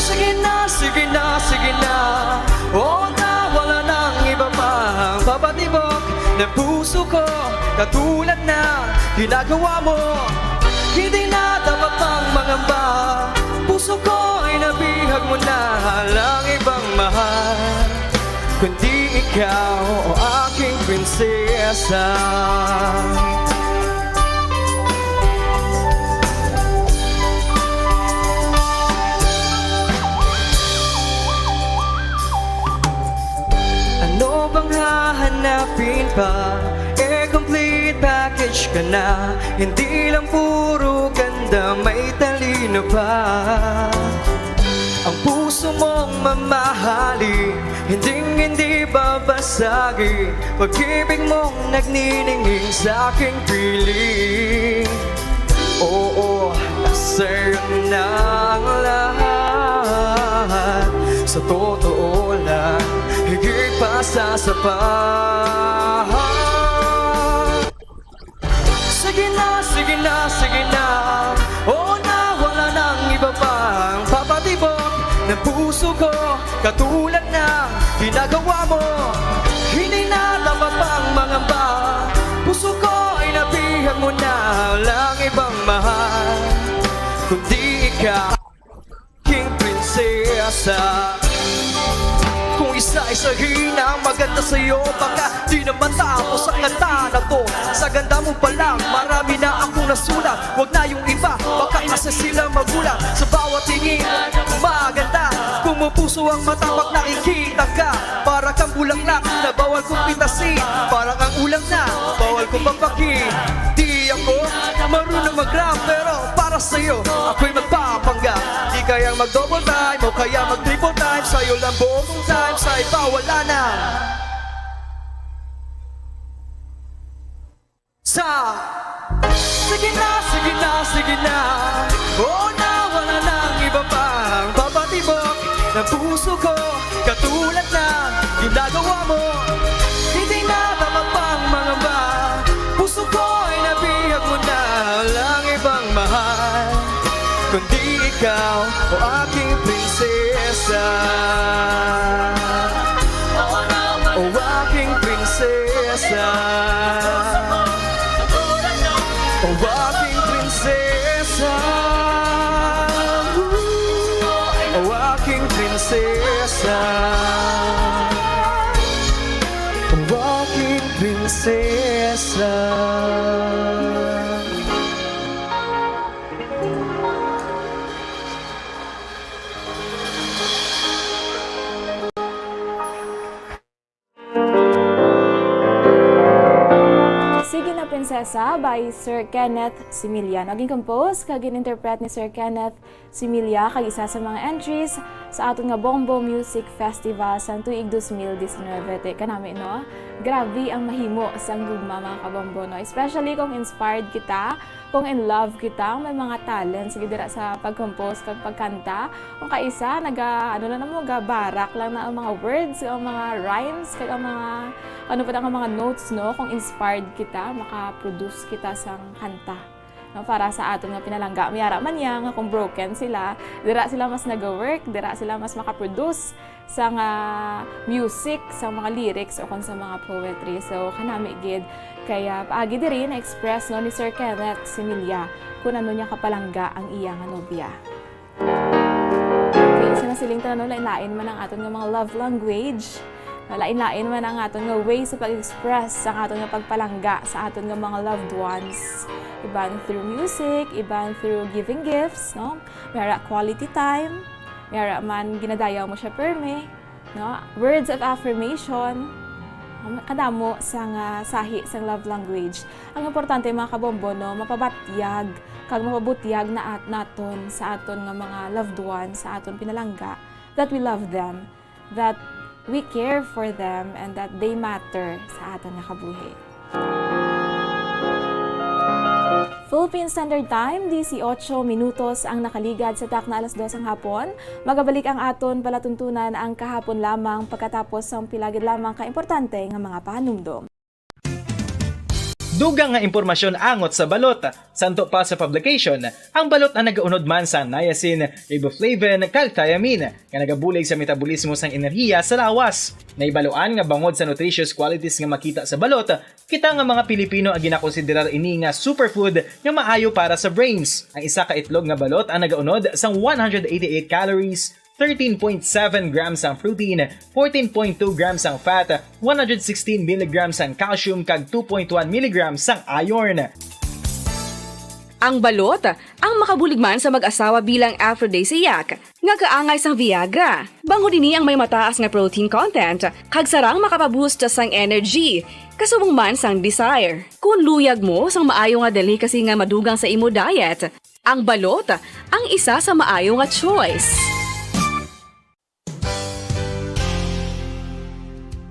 Sige na, sige na, sige na. Oo na, wala nang iba pang papatibok ng puso ko. Katulad na ginagawa mo, hindi na dapat pang mangamba. Puso ko ay nabihag mo na, walang ibang mahal kundi ikaw, o aking prinsesa. Ano bang hahanapin pa? Eh, complete package ka na. Hindi lang puro ganda, may talino pa. Ang puso mong mamahalin, hinding hindi babasagin. Pag-ibig mong nagniningning sa aking piling. Oo, nasa'yo na ang lahat. Sa totoo lang, higit pa sa sapat. Sige na, sige na, sige na. Oo na, wala nang iba pang papatibok ng puso ko. Katulad na ginagawa mo, hindi na dapat pang mangamba. Puso ko ay nabihag mo na, walang ibang mahal kundi ikaw, aking prinsesa. Kung isa-isahin ang maganda sa'yo, baka di na matapos ang kanta na to. Sa ganda mo pa lang, marami na akong nasulat. Wag na yung iba, baka kasi sila magulat. Sa bawat tingin, maganda. Pumupuso ang mata pag nakikita ka. Para kang bulaklak na bawal kong pitasin. Parang ang ulam na bawal kong pampakin. Di ako marunong mag-rap, pero para sa'yo, ako'y magpapanggap. Di kayang mag-double time o kaya mag-triple time. Sa'yo lang buong time, sa iba wala na. Sa sige na, sige na, sige na. Oo na, wala nang iba pang papatibok ng puso ko. Katulad na ginagawa mo, hindi na dapat pang mangamba. Puso ko ay nabihag mo na, walang ibang mahal kundi ikaw, o aking prinsesa. O aking prinsesa. O aking prinsesa. O aking prinsesa. O aking prinsesa. Sige na, Prinsesa by Sir Kenneth Similiano. Gin-compose kag gin-interpret ni Sir Kenneth Similia, kag isa sa mga entries sa aton nga Bombo Music Festival sang tuig dos mil disinwebe. Ti kanami, no? Grabe ang mahimo sang gugma, mga kabombo, no? Especially kung inspired kita, kung in love kita, may mga talents gid dira sa pag-compose kag pagkanta. Kung kaisa, naga, ano na namo, gabarak lang na ang mga words, ang mga rhymes, kag ang mga, ano pa, ang mga notes, no? Kung inspired kita, maka-produce kita sang kanta, no, para sa aton nga pinalangga. May ara man niya nga kung broken sila, dira sila mas naga-work, dira sila mas makaproduce sa nga music, sa mga lyrics o kon sa mga poetry. So, kanami gid, kaya paagi diri na-express, no, ni Sir Kenneth Similia kung ano niya kapalangga ang iya nga nobya. Okay, so nasiling ta na, no, lain-lain man ang aton nga mga love language. Lain-lain man ang aton nga way sa pag-express sa aton nga pagpalangga sa aton nga mga loved ones. Iban through music, iban through giving gifts, no? May ara quality time, may ara man ginadayaw mo siya permi, no? Words of affirmation, kadamo sang sahi sang love language. Ang importante, mga kabombo, no, mapabatyag kag mapabutyag na at naton sa aton nga mga loved ones, sa aton pinalangga, that we love them, that we care for them, and that they matter sa aton nga kabuhi. Philippine Standard Time, disiotso minutos ang nakaligad sa takna alas dos ang hapon. Magabalik ang aton palatuntunan ang kahapon lamang pagkatapos sang pila gid lamang ka importante nga mga pahanumdom. Dugang nga impormasyon angot sa balot. Santo pa sa publication, ang balot ang nagaunod man sa niacin, riboflavin, kag thiamine, nga nagabulig sa metabolismo sang enerhiya sa lawas. Nahibaluan nga bangod sa nutritious qualities nga makita sa balot, kita nga mga Pilipino ang ginakonsiderar ini nga superfood nga maayo para sa brains. Ang isa ka itlog nga balot ang nagaunod sang one hundred eighty-eight calories, thirteen point seven grams ang protein, fourteen point two grams ang fat, one hundred sixteen milligrams ang calcium, kag two point one milligrams ang iron. Ang balot, ang makabulig man sa mag-asawa bilang aphrodisiac, nga kaangay sang Viagra. Bangod ini ang may mataas nga protein content, kag sarang makapaboost sang energy, kasubong man sang desire. Kung luyag mo sang maayo nga delicacy nga madugang sa imo diet, ang balot ang isa sa maayo nga choice.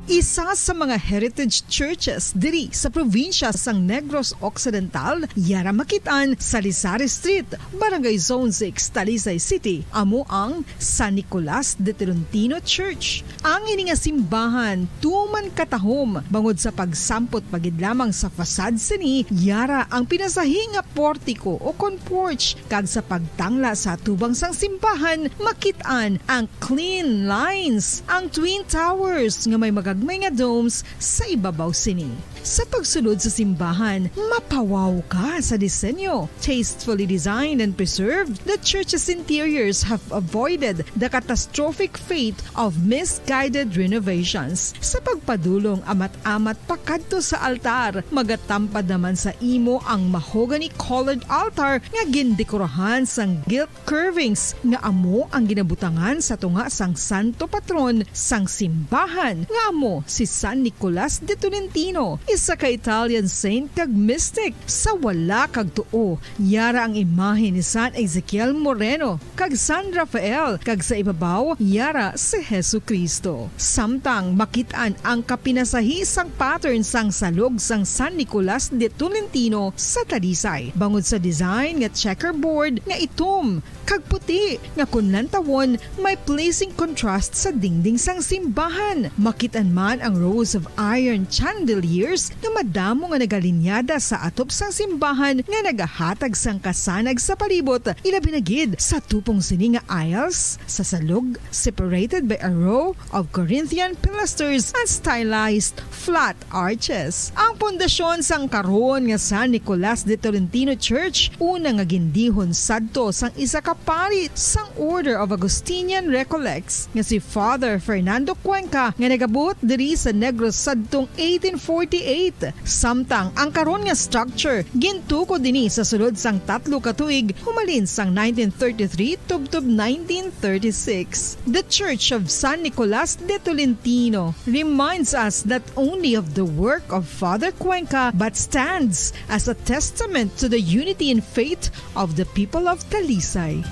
Isa sa mga heritage churches diri sa probinsya sang Negros Occidental, yara makit-an sa Lisari Street, Barangay Zone six, Talisay City, amo ang San Nicolas de Tolentino Church. Ang ini nga simbahan tuman katahom bangod sa pagsampot pa gid lamang sa facade sini, yara ang pinasahi nga portico o kon porch, kag sa pagtangla sa atubang sang simbahan makit-an ang clean lines, ang twin towers nga may magagmay nga domes sa ibabaw sini. Sa pagsulod sa simbahan, mapawaw ka sa disenyo. Tastefully designed and preserved, the church's interiors have avoided the catastrophic fate of misguided renovations. Sa pagpadulong amat-amat pakadto sa altar, magatampad naman sa imo ang mahogany-colored altar nga gindekorahan sang gilt curvings nga amo ang ginabutangan sa tunga sang santo patron sang simbahan, nga amo si San Nicolas de Tolentino, isa ka Italian saint kag mystic. Sa wala kag tuo, yara ang imahe ni San Ezekiel Moreno kag San Rafael, kag sa ibabaw yara si Jesu-Cristo. Samtang makit-an ang kapinasahi sang pattern sang salog sang San Nicolas de Tolentino sa Talisay, bangod sa design nga checkerboard nga itom kag puti nga kon lantawon may pleasing contrast sa dingding sang simbahan. Makit-an man ang rows of iron chandeliers nga madamo nga nagalinyada sa atop sang simbahan nga nagahatag sang kasanag sa palibot, ilabi na gid sa tupong sini nga aisles sa salog, separated by a row of Corinthian pilasters and stylized flat arches. Ang pundasyon sang karon nga San Nicolas de Tolentino Church, una nga gindihon sadto sang isa ka pari sang Order of Augustinian Recollects, nga si Father Fernando Cuenca, nga nagabuot diri sa Negros sadtong eighteen forty-eight. Samtang ang karon nga structure gintukod ini sa sulod sang tatlo ka tuig humalin sang nineteen thirty-three tubtob nineteen thirty-six. The Church of San Nicolas de Tolentino reminds us not only of the work of Father Cuenca but stands as a testament to the unity in faith of the people of Talisay.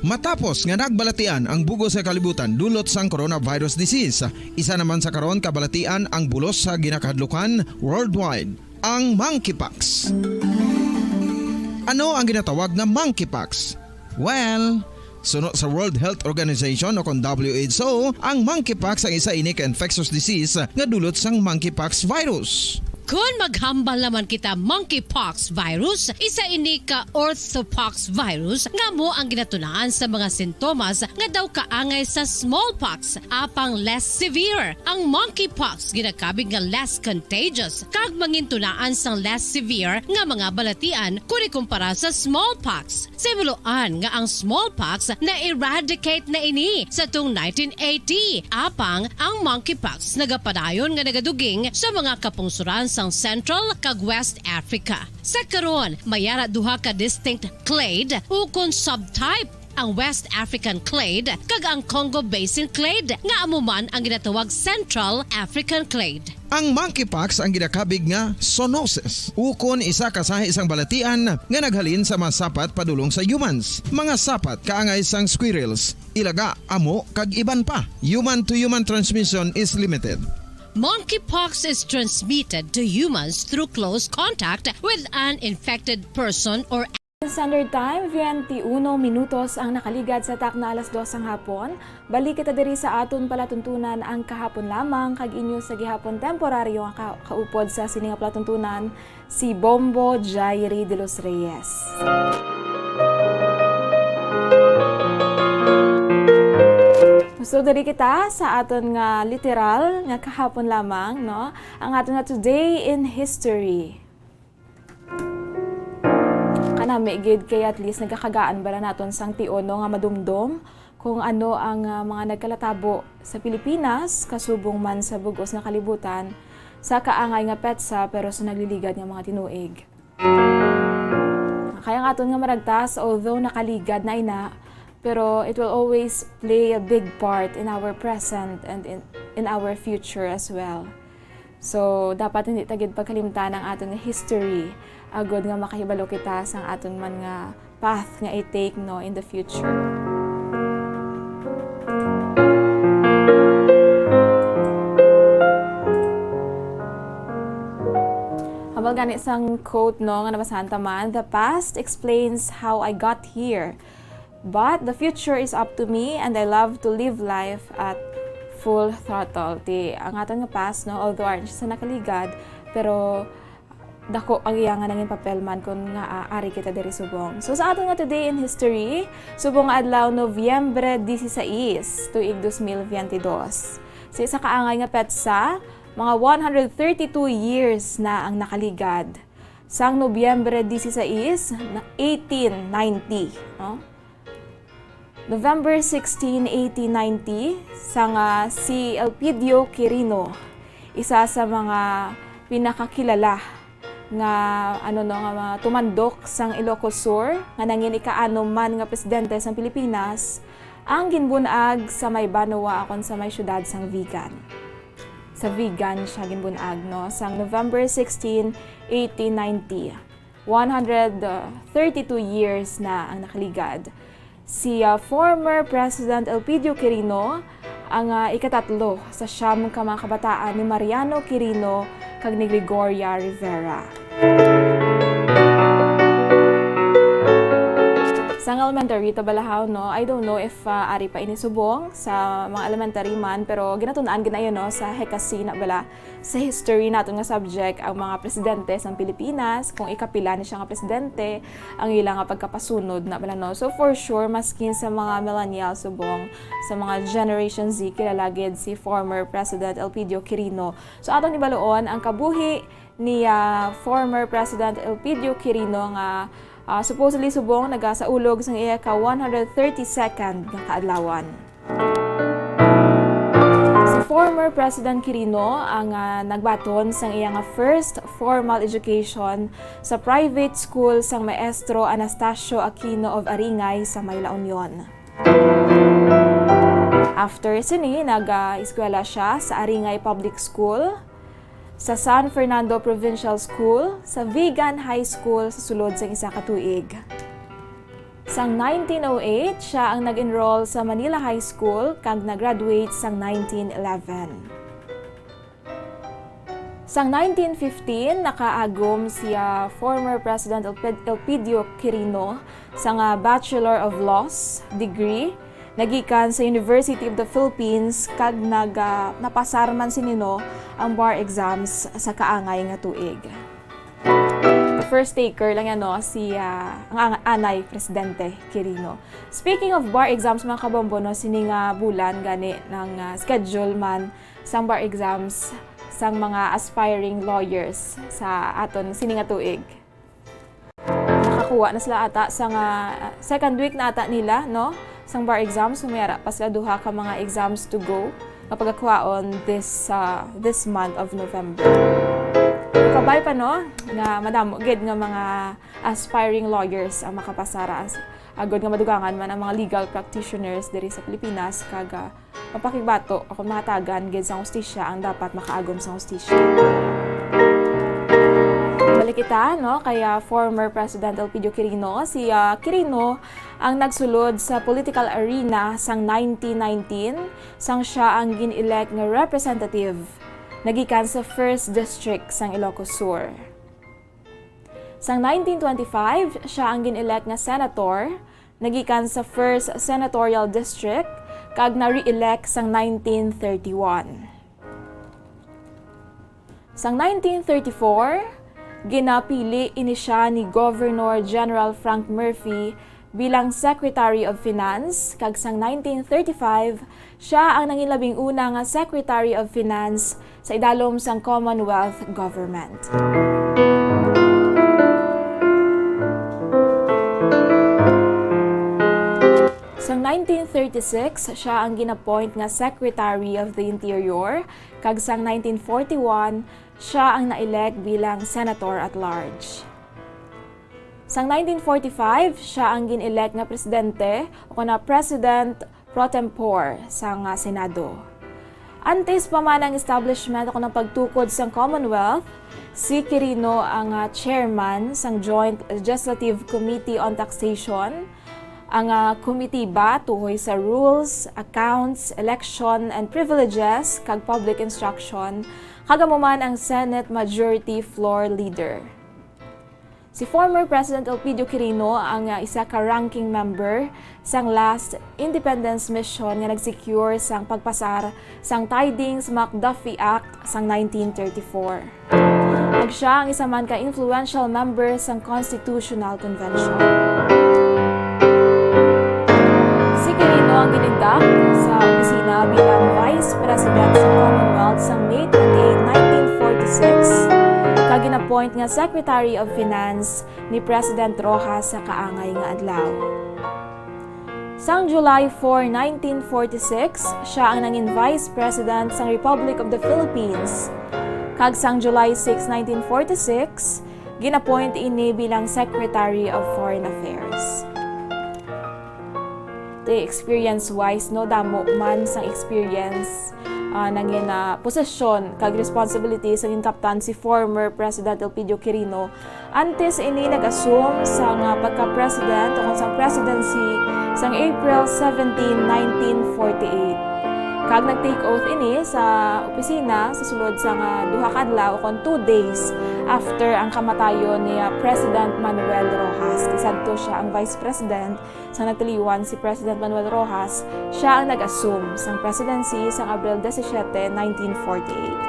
Matapos nga nagbalatian ang bug-os nga kalibutan dulot sang coronavirus disease, isa naman sa karon kabalatian ang bulos sa ginakahadlukan worldwide, ang monkeypox. Ano ang ginatawag nga monkeypox? Well, suno sa World Health Organization o kon W H O, ang monkeypox ang isa ini ka infectious disease nga dulot sang monkeypox virus. Kon maghambal naman kita monkeypox virus, isa ini ka orthopox virus nga amo ang ginatunaan sa mga sintomas nga daw kaangay sa smallpox, apang less severe. Ang monkeypox ginakabig nga less contagious kag mangintunaan sang less severe nga mga balatian kon ikumpara sa smallpox. Sa himuloan nga ang smallpox na-eradicate na ini sa tung nineteen eighty, apang ang monkeypox nagapadayon nga nagaduging sa mga kapungsoran sang Central kag West Africa. Sa karon, may ara duha ka distinct clade ukon subtype, ang West African clade kag ang Congo Basin clade, nga amo man ang ginatawag Central African clade. Ang monkeypox ang ginakabig nga zoonosis, ukon isa ka sahi sang balatian nga naghalin sa mga sapat padulong sa humans, mga sapat kaangay sang squirrels, ilaga, amo, kag iban pa. Human-to-human transmission is limited. Monkeypox is transmitted to humans through close contact with an infected person or Standard Time, twenty-uno minutos ang nakaligad sa takna alas dos sang hapon. Balik kita diri sa aton palatuntunan, ang kahapon lamang, kag inyo sa gihapon temporaryo nga ka-, kaupod sa sini nga palatuntunan, si Bombo Jairi de los Reyes. So, diri kita sa aton nga literal nga kahapon lamang, no? Ang aton nga Today in History. Kanami gid kay at least nagakagaan bala naton sang tion, no, nga madumdom kung ano ang, ah, mga nagkalatabo sa Pilipinas, kasubong man sa bug-os nga kalibutan, sa kaangay nga petsa pero sa nagliligad nga mga tinuig. Kaya ang aton nga maragtas, although nakaligad na ina, pero it will always play a big part in our present and in, in our future as well. So, dapat hindi ta gid pagkalimtan ang aton nga history, agod nga makahibalo kita sang aton man nga path nga i-take, no, in the future. Hambal gani sang quote, no, nga nabasahan ta man, "The past explains how I got here, but the future is up to me, and I love to live life at full throttle." Ti, ang aton nga past, no, although aron siya sa nakaligad, pero dako ang iya nga nangin papel man kon nga, ah, ari kita diri subong. So, sa aton nga Today in History, subong nga adlaw, Nobyembre dieciséis, tuig dos mil veintidós. Sa isa ka angay nga petsa, mga one hundred thirty-two years na ang nakaligad. Sang Nobyembre dieciséis, na eighteen ninety, no? November sixteen, eighteen ninety, sang, ah, si Elpidio Quirino, isa sa mga pinakakilala nga, ano, no, nga mga tumandok sang Ilocos Sur, nga nangin ika-anom man nga presidente sang Pilipinas, ang ginbun-ag sa may banwa ukon sa may siyudad sang Vigan. Sa Vigan siya ginbun-ag, no, sang November sixteen, eighteen ninety. One hundred thirty-two years na ang nakaligad. Si, ah, former President Elpidio Quirino ang, ah, ikatatlo sa siyam ka mga kabataan ni Mariano Quirino kag ni Gregoria Rivera. Sang elementary ta bala haw, no? I don't know if, ah, ari pa ini subong sa mga elementary man, pero ginatun-an gid na, no, sa Hekasi na bala sa history naton nga subject ang mga presidente sang Pilipinas, kung ikapila ni siya nga presidente, ang ila nga pagkapasunod na bala, no? So, for sure, maskin sa mga millennial subong, sa mga Generation Z, kilala gid si former President Elpidio Quirino. So, aton ibaluon ang kabuhi ni, ah, former President Elpidio Quirino nga, ah, supposedly subong nagasaulog sang iya ka one hundred thirty-second nga kaadlawan. Si former President Quirino ang, ah, nagbaton sang iya nga first formal education sa private school sang Maestro Anastasio Aquino of Aringay sa may La Union. After sini, nag-eskwela siya sa Aringay Public School, sa San Fernando Provincial School, sa Vigan High School sa sulod sang isa ka tuig. Sang nineteen oh eight, siya ang nag-enroll sa Manila High School kag nag-graduate sang nineteen eleven. Sang nineteen fifteen, nakaagom siya former President Elpid-, Elpidio Quirino sa nga Bachelor of Laws degree nagikan sa University of the Philippines kag nag-, ah, napasar man sini, no, ang bar exams sa kaangay nga tuig. First taker lang yan, no, si, ah, ang, ang anay Presidente Quirino. Speaking of bar exams, mga kabombo, no, sini nga bulan gani nang, ah, schedule man sang bar exams sang mga aspiring lawyers sa aton sini nga tuig. Nakakuha na sila ata sa nga second week na ata nila, no? Sang bar exams, so may ara pa sila duha ka mga exams to go nga pagakuhaon this, uh, this month of November. Kabay pa, no, nga madamo gid nga mga aspiring lawyers ang makapasara, as-, agod nga madugangan man ang mga legal practitioners diri sa Pilipinas, kag, ah, mapakigbato o kung mahatagan gid sang hustisya ang dapat makaagom sang hustisya. Balik kita, no, kay, ah, former President Elpidio Quirino. Si, ah, Quirino ang nagsulod sa political arena sang nineteen nineteen, sang siya ang gin-elect nga representative nagikan sa First District sang Ilocos Sur. Sang nineteen twenty-five, siya ang gin-elect nga senator nagikan sa First Senatorial District kag na-re-elect sang nineteen thirty-one. Sang nineteen thirty-four, ginapili ini siya ni Governor General Frank Murphy bilang Secretary of Finance, kag sang nineteen thirty-five, siya ang nanginlabing una nga Secretary of Finance sa idalom sang Commonwealth Government. Sang nineteen thirty-six, siya ang gin-appoint nga Secretary of the Interior, kag sang nineteen forty-one, siya ang na-elect bilang Senator at Large. Sang nineteen forty-five, siya ang gin-elect nga presidente o kon President pro tempore sang, ah, Senado. Antes pa man ang establishment o kon pagtukod sang Commonwealth, si Quirino ang, ah, chairman sang Joint Legislative Committee on Taxation, ang, ah, komitiba tuhoy sa Rules, Accounts, Election and Privileges, kag Public Instruction, kag amo man ang Senate Majority Floor Leader. Si former President Elpidio Quirino ang, ah, isa ka ranking member sang last Independence Mission nga nag-secure sang pagpasar sang Tydings-McDuffie Act sang nineteen thirty-four. Kag siya ang isa man ka influential member sang Constitutional Convention. Si Quirino ang ginindak sa opisina bilang Vice President sa Commonwealth sa May twenty-eight, nineteen forty-six, kag gin-appoint nga Secretary of Finance ni President Roxas sa kaangay nga adlaw. Sang July four, nineteen forty-six, siya ang nangin Vice President sang Republic of the Philippines, kag sang July six, nineteen forty-six, gin-appoint ini bilang Secretary of Foreign Affairs. Ti experience-wise, no, damo man sang experience, ah, nangin, ah, posisyon kag responsibility sa ginkaptan si former President Elpidio Quirino. Antes ini nag-assume sang, ah, pagka-president o kung sang presidency sang April seventeen, nineteen forty-eight. Kag nag-take oath ini sa opisina sa sulod sang, ah, duha ka adlaw o kon two days after ang kamatayon ni, ah, President Manuel Roxas. Ti sadto siya ang vice president. Sang nagtiliwan si President Manuel Roxas, siya ang nag-assume sang presidency sang Abril disisiete, nineteen forty-eight.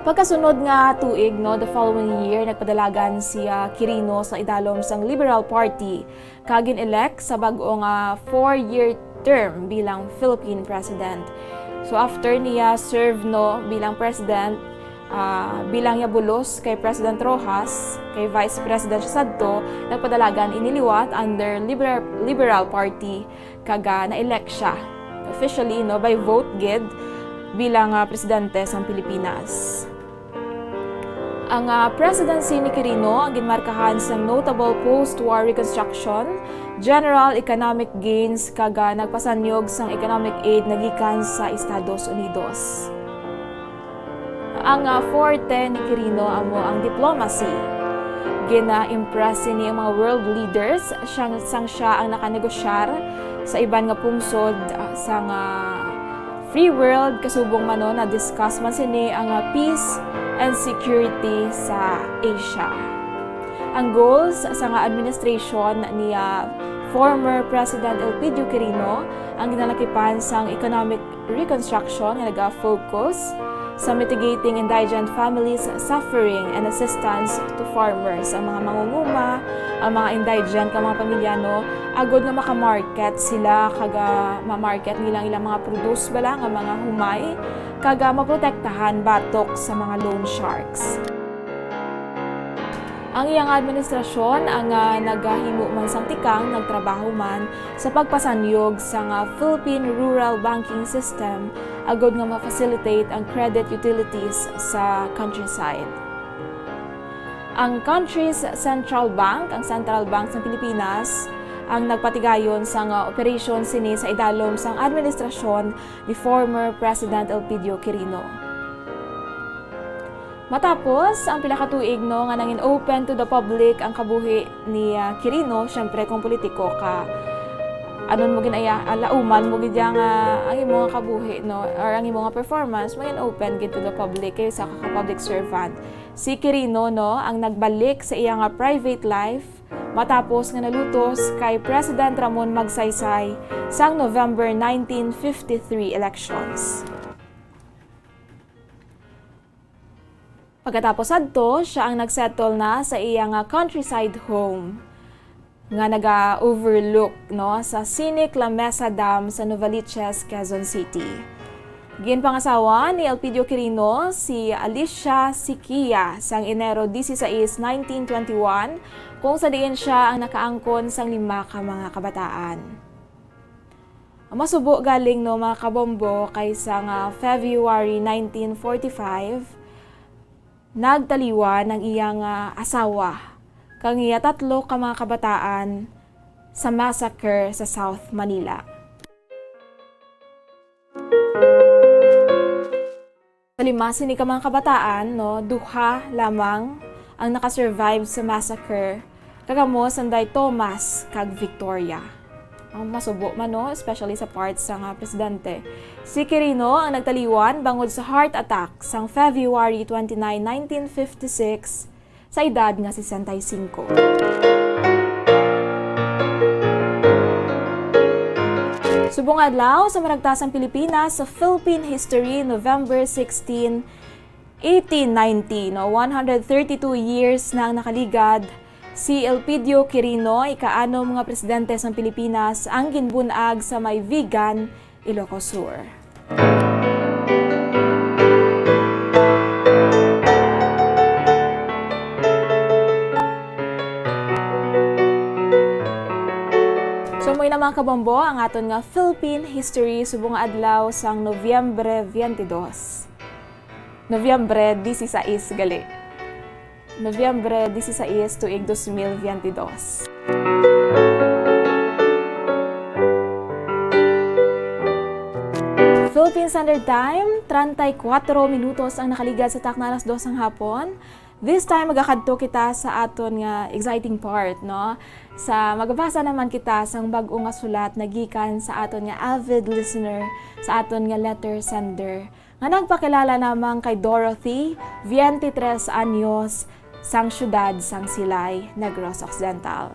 Pagkasunod nga tuig, no, the following year, nagpadalagan si, ah, Quirino sa idalom sang Liberal Party kag gin-elect sa bag-o nga four-year term bilang Philippine President. So, after niya serve, no, bilang president, ah, bilang niya bulos kay President Roxas, kay Vice President siya sadto, nagpadalagan ini liwat under Liberal, Liberal Party, kag, ah, na-elect siya officially, no, by vote gid bilang, ah, presidente sang Pilipinas. Ang, ah, presidency ni Quirino ang ginmarkahan sang notable post-war reconstruction, general economic gains, kag, ah, nagpasanyog sang economic aid nagikan sa Estados Unidos. Ang, ah, forte ni Quirino amo ang diplomacy. Gina-impress sini ang mga world leaders, siyang, sang siya ang nakanegosyar sa iban nga pungsod, ah, sang, ah, free world, kasubong man, no, na-discuss man sini ang, ah, peace and security sa Asia. Ang goals sa nga administration ni, ah, former President Elpidio Quirino ang ginalakipan sang economic reconstruction nga naga-focus sa mitigating indigent families' suffering and assistance to farmers, ang mga mangunguma, ang mga indigent nga mga pamilya, no, agod nga maka-market sila, kag, ah, ma-market nila ang ilang mga produce bala nga mga humay, kag, ah, maprotektahan batok sa mga loan sharks. Ang iyang administrasyon ang, ah, nagahimo man sang tikang, nagtrabaho man sa pagpasanyog sang, ah, Philippine Rural Banking System agod nga ma-facilitate ang credit utilities sa countryside. Ang country's central bank, ang Central Bank sa Pilipinas, ang nagpatigayon sang, ah, operasyon sini sa idalom sang administrasyon ni former President Elpidio Quirino. Matapos ang pila ka tuig, no, nga nangin open to the public ang kabuhi ni, ah, Quirino, syempre, kung politiko ka, anon mo ginaya-, alauman mo gid yang, ah, ang imo nga kabuhi, no, or ang imo nga performance, magin open gid to the public, kay usa ka, ka public servant. Si Quirino, no, ang nagbalik sa iya nga private life matapos nga nalutos kay President Ramon Magsaysay sang November nineteen fifty-three elections. Pagkatapos adto, siya ang nagsettle na sa iya nga countryside home nga naga-overlook, no, sa scenic La Mesa Dam sa Novaliches, Quezon City. Ginpangasawa ni Elpidio Quirino si Alicia Siquia sang Enero dieciséis, nineteen twenty-one, kung sa diin siya ang nakaangkon sang lima ka mga kabataan. Masubo galing, no, mga kabombo, kay sang February nineteen forty-five, nagtaliwan ang iya nga asawa kag iya tatlo ka mga kabataan sa massacre sa South Manila. Sa lima sini ka mga kabataan, no, duha lamang ang nakasurvive sa massacre, kag amo sanday Tomas kag Victoria. Ang masubo man, no, especially sa part sa nga presidente. Si Quirino ang nagtaliwan bangod sa heart attack sang February twenty-nine, nineteen fifty-six, sa edad nga sesenta y cinco. Subong adlaw sa maragtasang Pilipinas, sa Philippine history, November sixteen, eighteen ninety, no, one hundred thirty-two years na ang nakaligad, si Elpidio Quirino, ika-anom nga presidente sang Pilipinas, ang ginbun-ag sa may Vigan, Ilocos Sur. So, mao na, mga kabombo, ang aton nga Philippine history subong nga adlaw sang Nobyembre twenty-two. Nobyembre dieciséis gali. Nobyembre dieciséis, tuig dos mil veintidós. Philippine Standard Time, treinta y cuatro minutos ang nakaligad sa takna alas dos sang hapon. This time, magakadto kita sa aton nga exciting part, no? Sa, magabasa naman kita sang bag-o nga sulat na gikan sa aton nga avid listener, sa aton nga letter sender, nga nagpakilala namang kay Dorothy, twenty-tres anyos, sang siyudad sang Silay, Negros Occidental.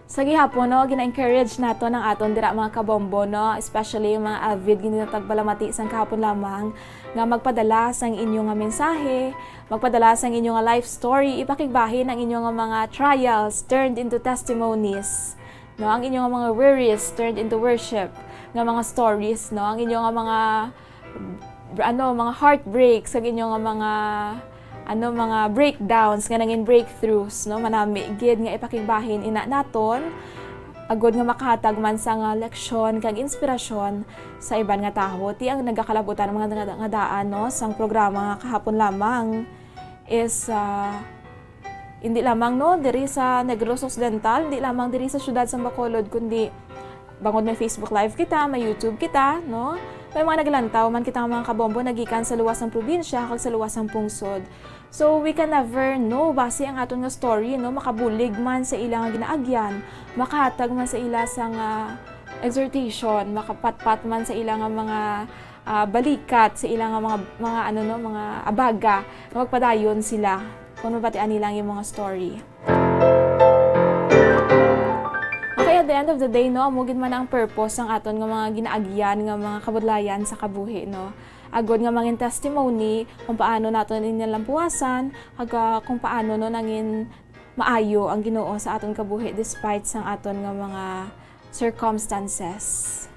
Sa gihapon, no, gina-encourage naton ang aton dira, mga kabombo, no, especially yung mga avid gid nga tagpalamati sang kahapon lamang, nga magpadala sang inyo nga mensahe, magpadala sang inyo nga life story, ipakigbahin ang inyo nga mga trials turned into testimonies. No, ang inyo nga mga worries turned into worship nga mga stories, no? Ang inyo nga mga, ano, mga heartbreaks, ang inyo nga mga, ano, mga breakdowns nga nangin breakthroughs, no? Manami gid nga ipakigbahin ina naton, agod nga makahatag man sa nga leksyon kag inspirasyon sa iban nga tawo. Ti ang nagakalabutan mga nga, nga daan, no, sang programa nga kahapon lamang is, ah, hindi lamang, no, diri sa Negros Occidental, hindi lamang diri sa siyudad sang Bacolod, kundi bangod may Facebook Live kita, may YouTube kita, no, May mga naglantaw man kita nga mga kabombo nagikan sa luwas sang probinsya kag sa luwas sang pungsod. So, we can never know, basi ang aton nga story, no, makabulig man sa ila nga ginaagyan, makahatag man sa ila sang, ah, exhortation, makapatpat man sa ila nga mga, ah, balikat, sa ila nga mga, mga, ano, no, mga abaga, nga magpadayon sila kung mabatian nila ang imo nga story. Okay, at the end of the day, no, amo gid man ang purpose sang aton nga mga ginaagyan nga mga kabudlayan sa kabuhi, no, agod nga mangin testimony kung paano naton ini nalampuasan, kag, ah, kung paano, no, nangin maayo ang Ginoo sa aton kabuhi despite sang aton nga mga circumstances.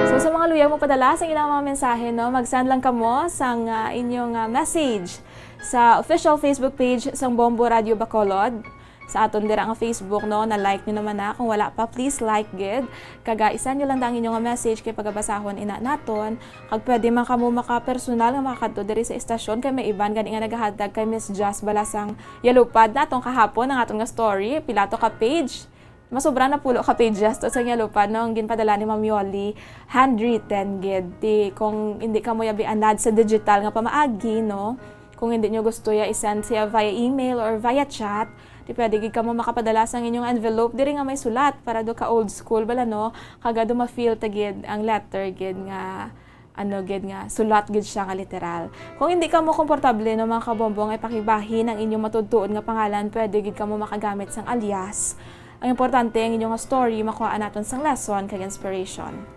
So, sa mga luyag magpadala sa ilang mga mensahe, no, mag-send lang kamo sang, ah, inyong, ah, message sa official Facebook page sang Bombo Radio Bacolod. Sa aton dira nga Facebook, no, na-like nyo naman na. Kung wala pa, please like gid. Kag, ah, i-send nyo lang da ang inyong message kay pagabasahon ina naton. Kag pwede man kamo makapersonal nga makakadto diri sa istasyon kay may iban gani nga nagahatag kay Miss Jazz Balasang Yalupad naton kahapon ang aton nga story. Pila to ka page? Masobra na pulo ka pages to sa Yalupad, no? Ang ginpadala ni Ma'am Yoli, handwritten gid. Ti, kung hindi kamo yabi anad sa digital nga pamaagi, no? Kung hindi nyo gusto ya i-send siya via email or via chat, di pwede gid kamo makapadala sang inyong envelope diri nga may sulat para do ka old school bala, no? Kag do ma-feel ta gid ang letter gid nga, ano gid nga, sulat gid siya nga literal. Kung hindi kamo komportable, no, mga kabombo, nga ipakibahin ang inyong matudtuod nga pangalan, pwede gid kamo makagamit sang alias. Ang importante, ang inyo nga story makuhaan naton sang lesson kag inspiration.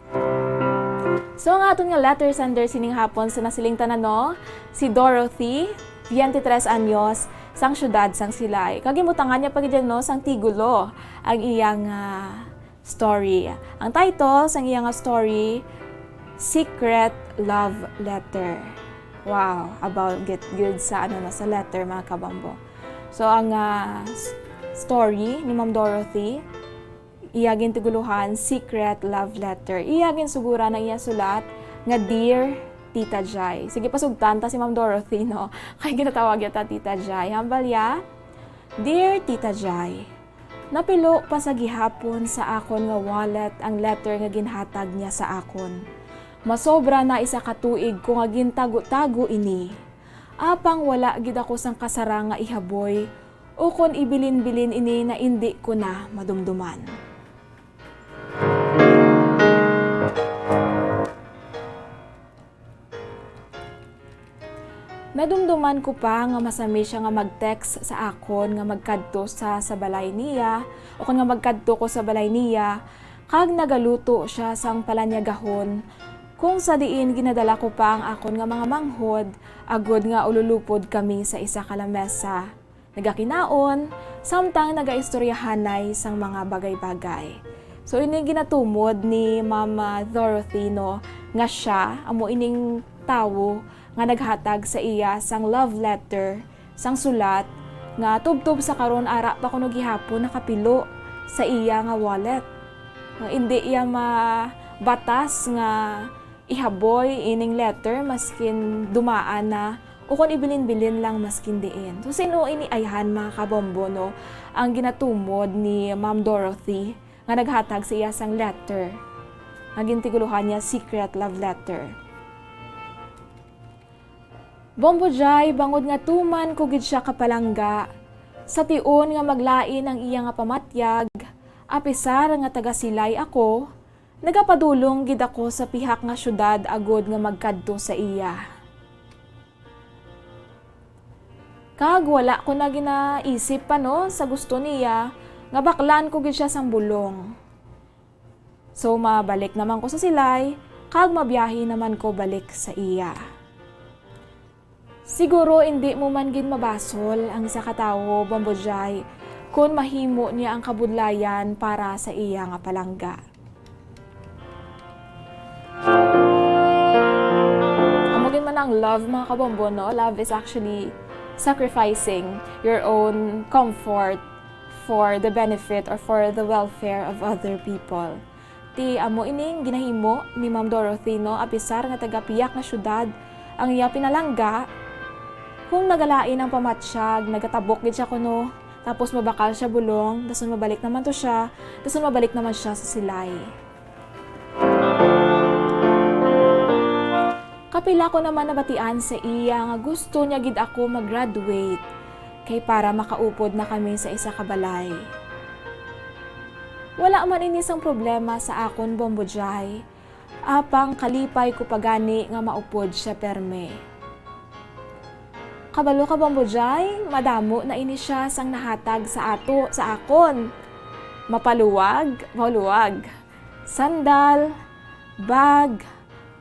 So, ang aton nga letter sender sining hapon sa nasiling tanan, no, si Dorothy, twenty-tres anyos, sang siyudad sang Silay. Kag ginbutangan niya pa gid, no, sang Tigulo ang iyang, ah, story. Ang title sang iya nga story, Secret Love Letter. Wow, about gid, gid sa, ano, no, sa letter, mga kabombo. So, ang, ah, s-, story ni Ma'am Dorothy, iya gintigulohan, Secret Love Letter. Iya ginsuguran ang iya sulat nga Dear Tita Jai. Sige, pasugtan ta si Ma'am Dorothy, no? Kay ginatawag ya ta Tita Jai. Hambal ya, Dear Tita Jai, napilo pa sa gihapon sa akon nga wallet ang letter nga ginhatag niya sa akon. Masobra na isa ka tuig ko nga gintago-tago ini. Apang wala gid ako sang kasarang nga ihaboy ukon ibilin-bilin ini na indi ko na madumduman. Nadumduman ko pa nga masami sia nga mag-text sa akon nga magkadto sa, sa balay niya, ukon nga magkadto ko sa balay niya, kag nagaluto sia sang palanyagahon, kung sa diin ginadala ko pa ang akon nga mga manghod, agod nga ululupod kami sa isa ka lamesa. Nagakinaon, samtang nagaistoryahanay sang mga bagay-bagay. So, ini ginatumod ni Ma'am, ah, Dorothy, no, nga sia amo ining tawo nga naghatag sa iya sang love letter, sang sulat nga tubtob sa karon ara pa kuno gihapon nakapilo sa iya nga wallet. Nga indi iya mabatas nga ihaboy ining letter maskin dumaan na, ukon ibilin-bilin lang maskin diin. So, sin-o ini ayhan, mga kabombo, no? Ang ginatumod ni Ma'am Dorothy nga naghatag sa iya sang letter nga gintigulohan niya secret love letter. Bombo Jai, bangod nga tuman ko gid sia kapalangga, sa tion nga maglain ang iya nga pamatyag, apisar nga taga-Silay ako, nagapadulong gid ako sa pihak nga siyudad agod nga magkadto sa iya. Kag wala ko na ginaisip pa, no, sa gusto niya nga baklan ko gid sia sang bulong. So, mabalik naman ko sa Silay, kag mabiyahe naman ko balik sa iya. Siguro indi mo man gid mabasol ang isa ka tawo, Bombo Jai, kon mahimo niya ang kabudlayan para sa iya nga palangga. Amo gid man ang love, mga kabombo, no? Love is actually sacrificing your own comfort for the benefit or for the welfare of other people. Ti amo ining ginahimo ni Ma'am Dorothy, no, apisar nga taga piyak nga syudad ang iya pinalangga. Kung nagalain ang pamatyag, nagatabok gid siya kuno, tapos mabakal siya bulong, dason mabalik naman to siya, dason mabalik naman siya sa Silay. Pila ko naman nabatian sa iya nga gusto niya gid ako mag-graduate, kay para makaupod na kami sa isa ka balay. Wala man ini sang problema sa akon, Bombo Jay, apang kalipay ko pa gani nga maupod siya perme. Kabalo ka, Bombo Jay, madamo na ini siya sang nahatag sa ato, sa akon. Mapaluwag, maluwag. Sandal, bag,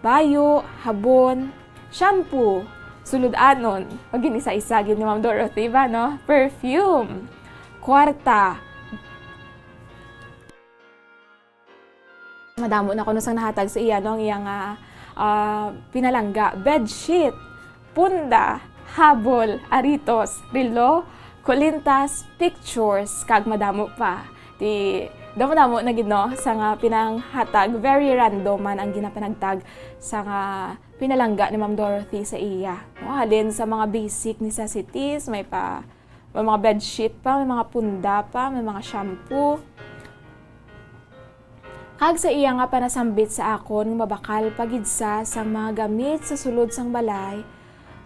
bayo, habon, shampoo, sulod-anon. Pag gin-isa-isa gid ni Ma'am Dorothy ba, no? Perfume, kwarta. Madamo na kuno sang nahatag sa iya, no, ang iya nga, ah, pinalangga. Bedsheet, punda, habol, aritos, relo, kulintas, pictures, kag madamo pa. Ti, damo-damo na gid, no, sa nga pinanghatag. Very random man ang ginapanagtag sa nga pinalangga ni Ma'am Dorothy sa iya, no? Halin sa mga basic necessities, may pa, may mga bedsheet pa, may mga punda pa, may mga shampoo. Kag sa iya nga panasambit sa akon nga mabakal pa gid sa sang mga gamit sa sulod sang balay,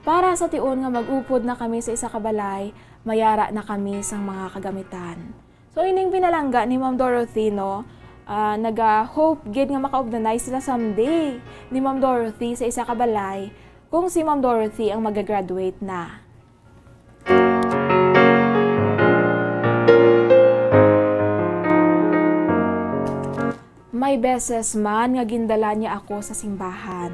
para sa tion nga mag-upod na kami sa isa ka balay, mayara na kami sang mga kagamitan. So, ining pinalangga ni Ma'am Dorothy, no, ah, naga-hope gid nga makaugdanay sila someday ni Ma'am Dorothy sa isa ka balay kung si Ma'am Dorothy ang magagraduate na. May beses man nga gindala niya ako sa simbahan,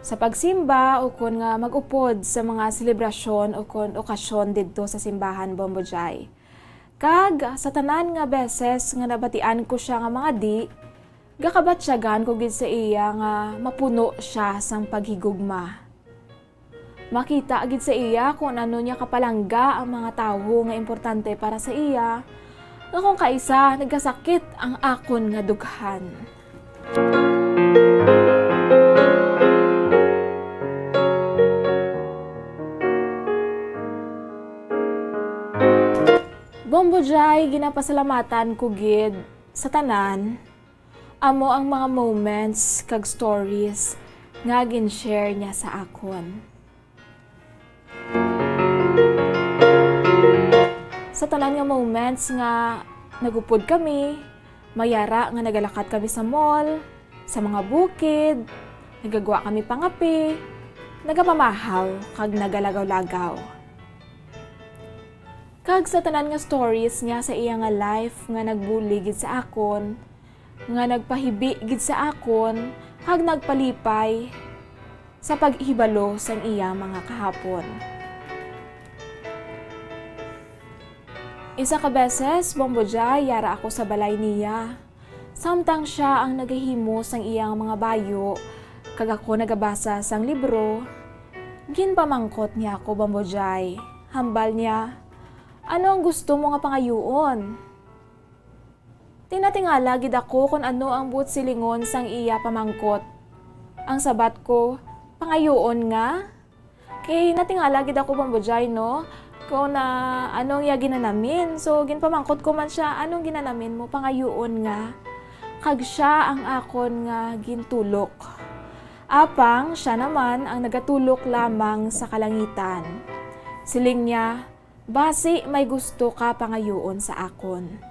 sa pagsimba ukon nga mag-upod sa mga selebrasyon ukon okasyon didto sa simbahan, Bombo Jay. Kag sa tanan nga beses nga nabatian ko sia nga mangadi, gakabatyagan ko gid sa iya nga mapuno sia sang paghigugma. Makita gid sa iya kon ano niya kapalangga ang mga tawo nga importante para sa iya, nga kon kaisa nagkasakit ang akon nga dughan. Bombo Jay, ginapasalamatan ko gid sa tanan. Amo ang mga moments kag stories nga gin-share niya sa akon. Sa tanan nga moments nga nagupod kami, mayara nga nagalakat kami sa mall, sa mga bukid, nagagwa kami pangape, nagapamahaw, kag nagalagaw-lagaw. Kag sa tanan nga stories niya sa iya nga life nga nagbulig gid sa akon, nga nagpahibi gid sa akon kag nagpalipay sa paghibalo sang iya mga kahapon. Isa ka beses, Bombo Jay, yara ako sa balay niya. Samtang sia ang nagahimo sang iyang mga bayo, kag ako nagabasa sang libro, ginpamangkot niya ako, Bombo Jay. Hambal niya, "Ano ang gusto mo nga pangayuon?" Tinatingala gid ako kon ano ang buot silingon sang iya pamangkot. Ang sabat ko, "Pangayuon nga?" Kay natingala gid ako, Bombo Jay, no, kon, ah, ano ang iya ginanamin. So, ginpamangkot ko man sia, "Anong ginanamin mo, pangayuon nga?" Kag sia ang akon nga gintulok. Apang sia naman ang nagatulok lamang sa kalangitan. Siling niya, "Basi may gusto ka pangayuon sa akon."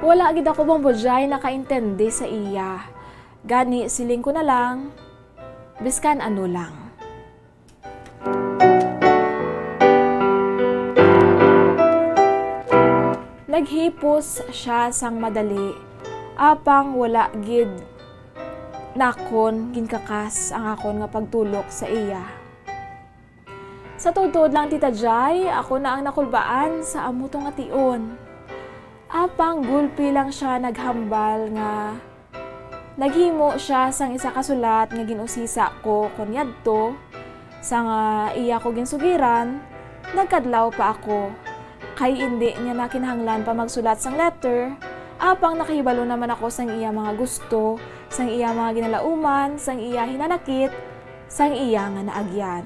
Wala gid ako, Bombo Jay, nakaintindi sa iya. Gani, siling ko na lang, biskan ano lang. Naghipos sia sang madali, apang wala gid nakon ginkakas ang akon nga pagtulok sa iya. Sa tuod-tuod lang, Tita Jay, ako na ang nakulbaan sa amo to nga tion. Apang gulpi lang sia naghambal nga naghimo sia sang isa ka sulat nga gin-usisa ko kon yadto, sang, ah, iya ko ginsugiran, nagkadlaw pa ako. Kay indi niya na kinahanglan pa magsulat sang letter, apang nakahibalo naman ako sang iya mga gusto, sang iya mga ginalauman, sang iya hinanakit, sang iya nga naagyan.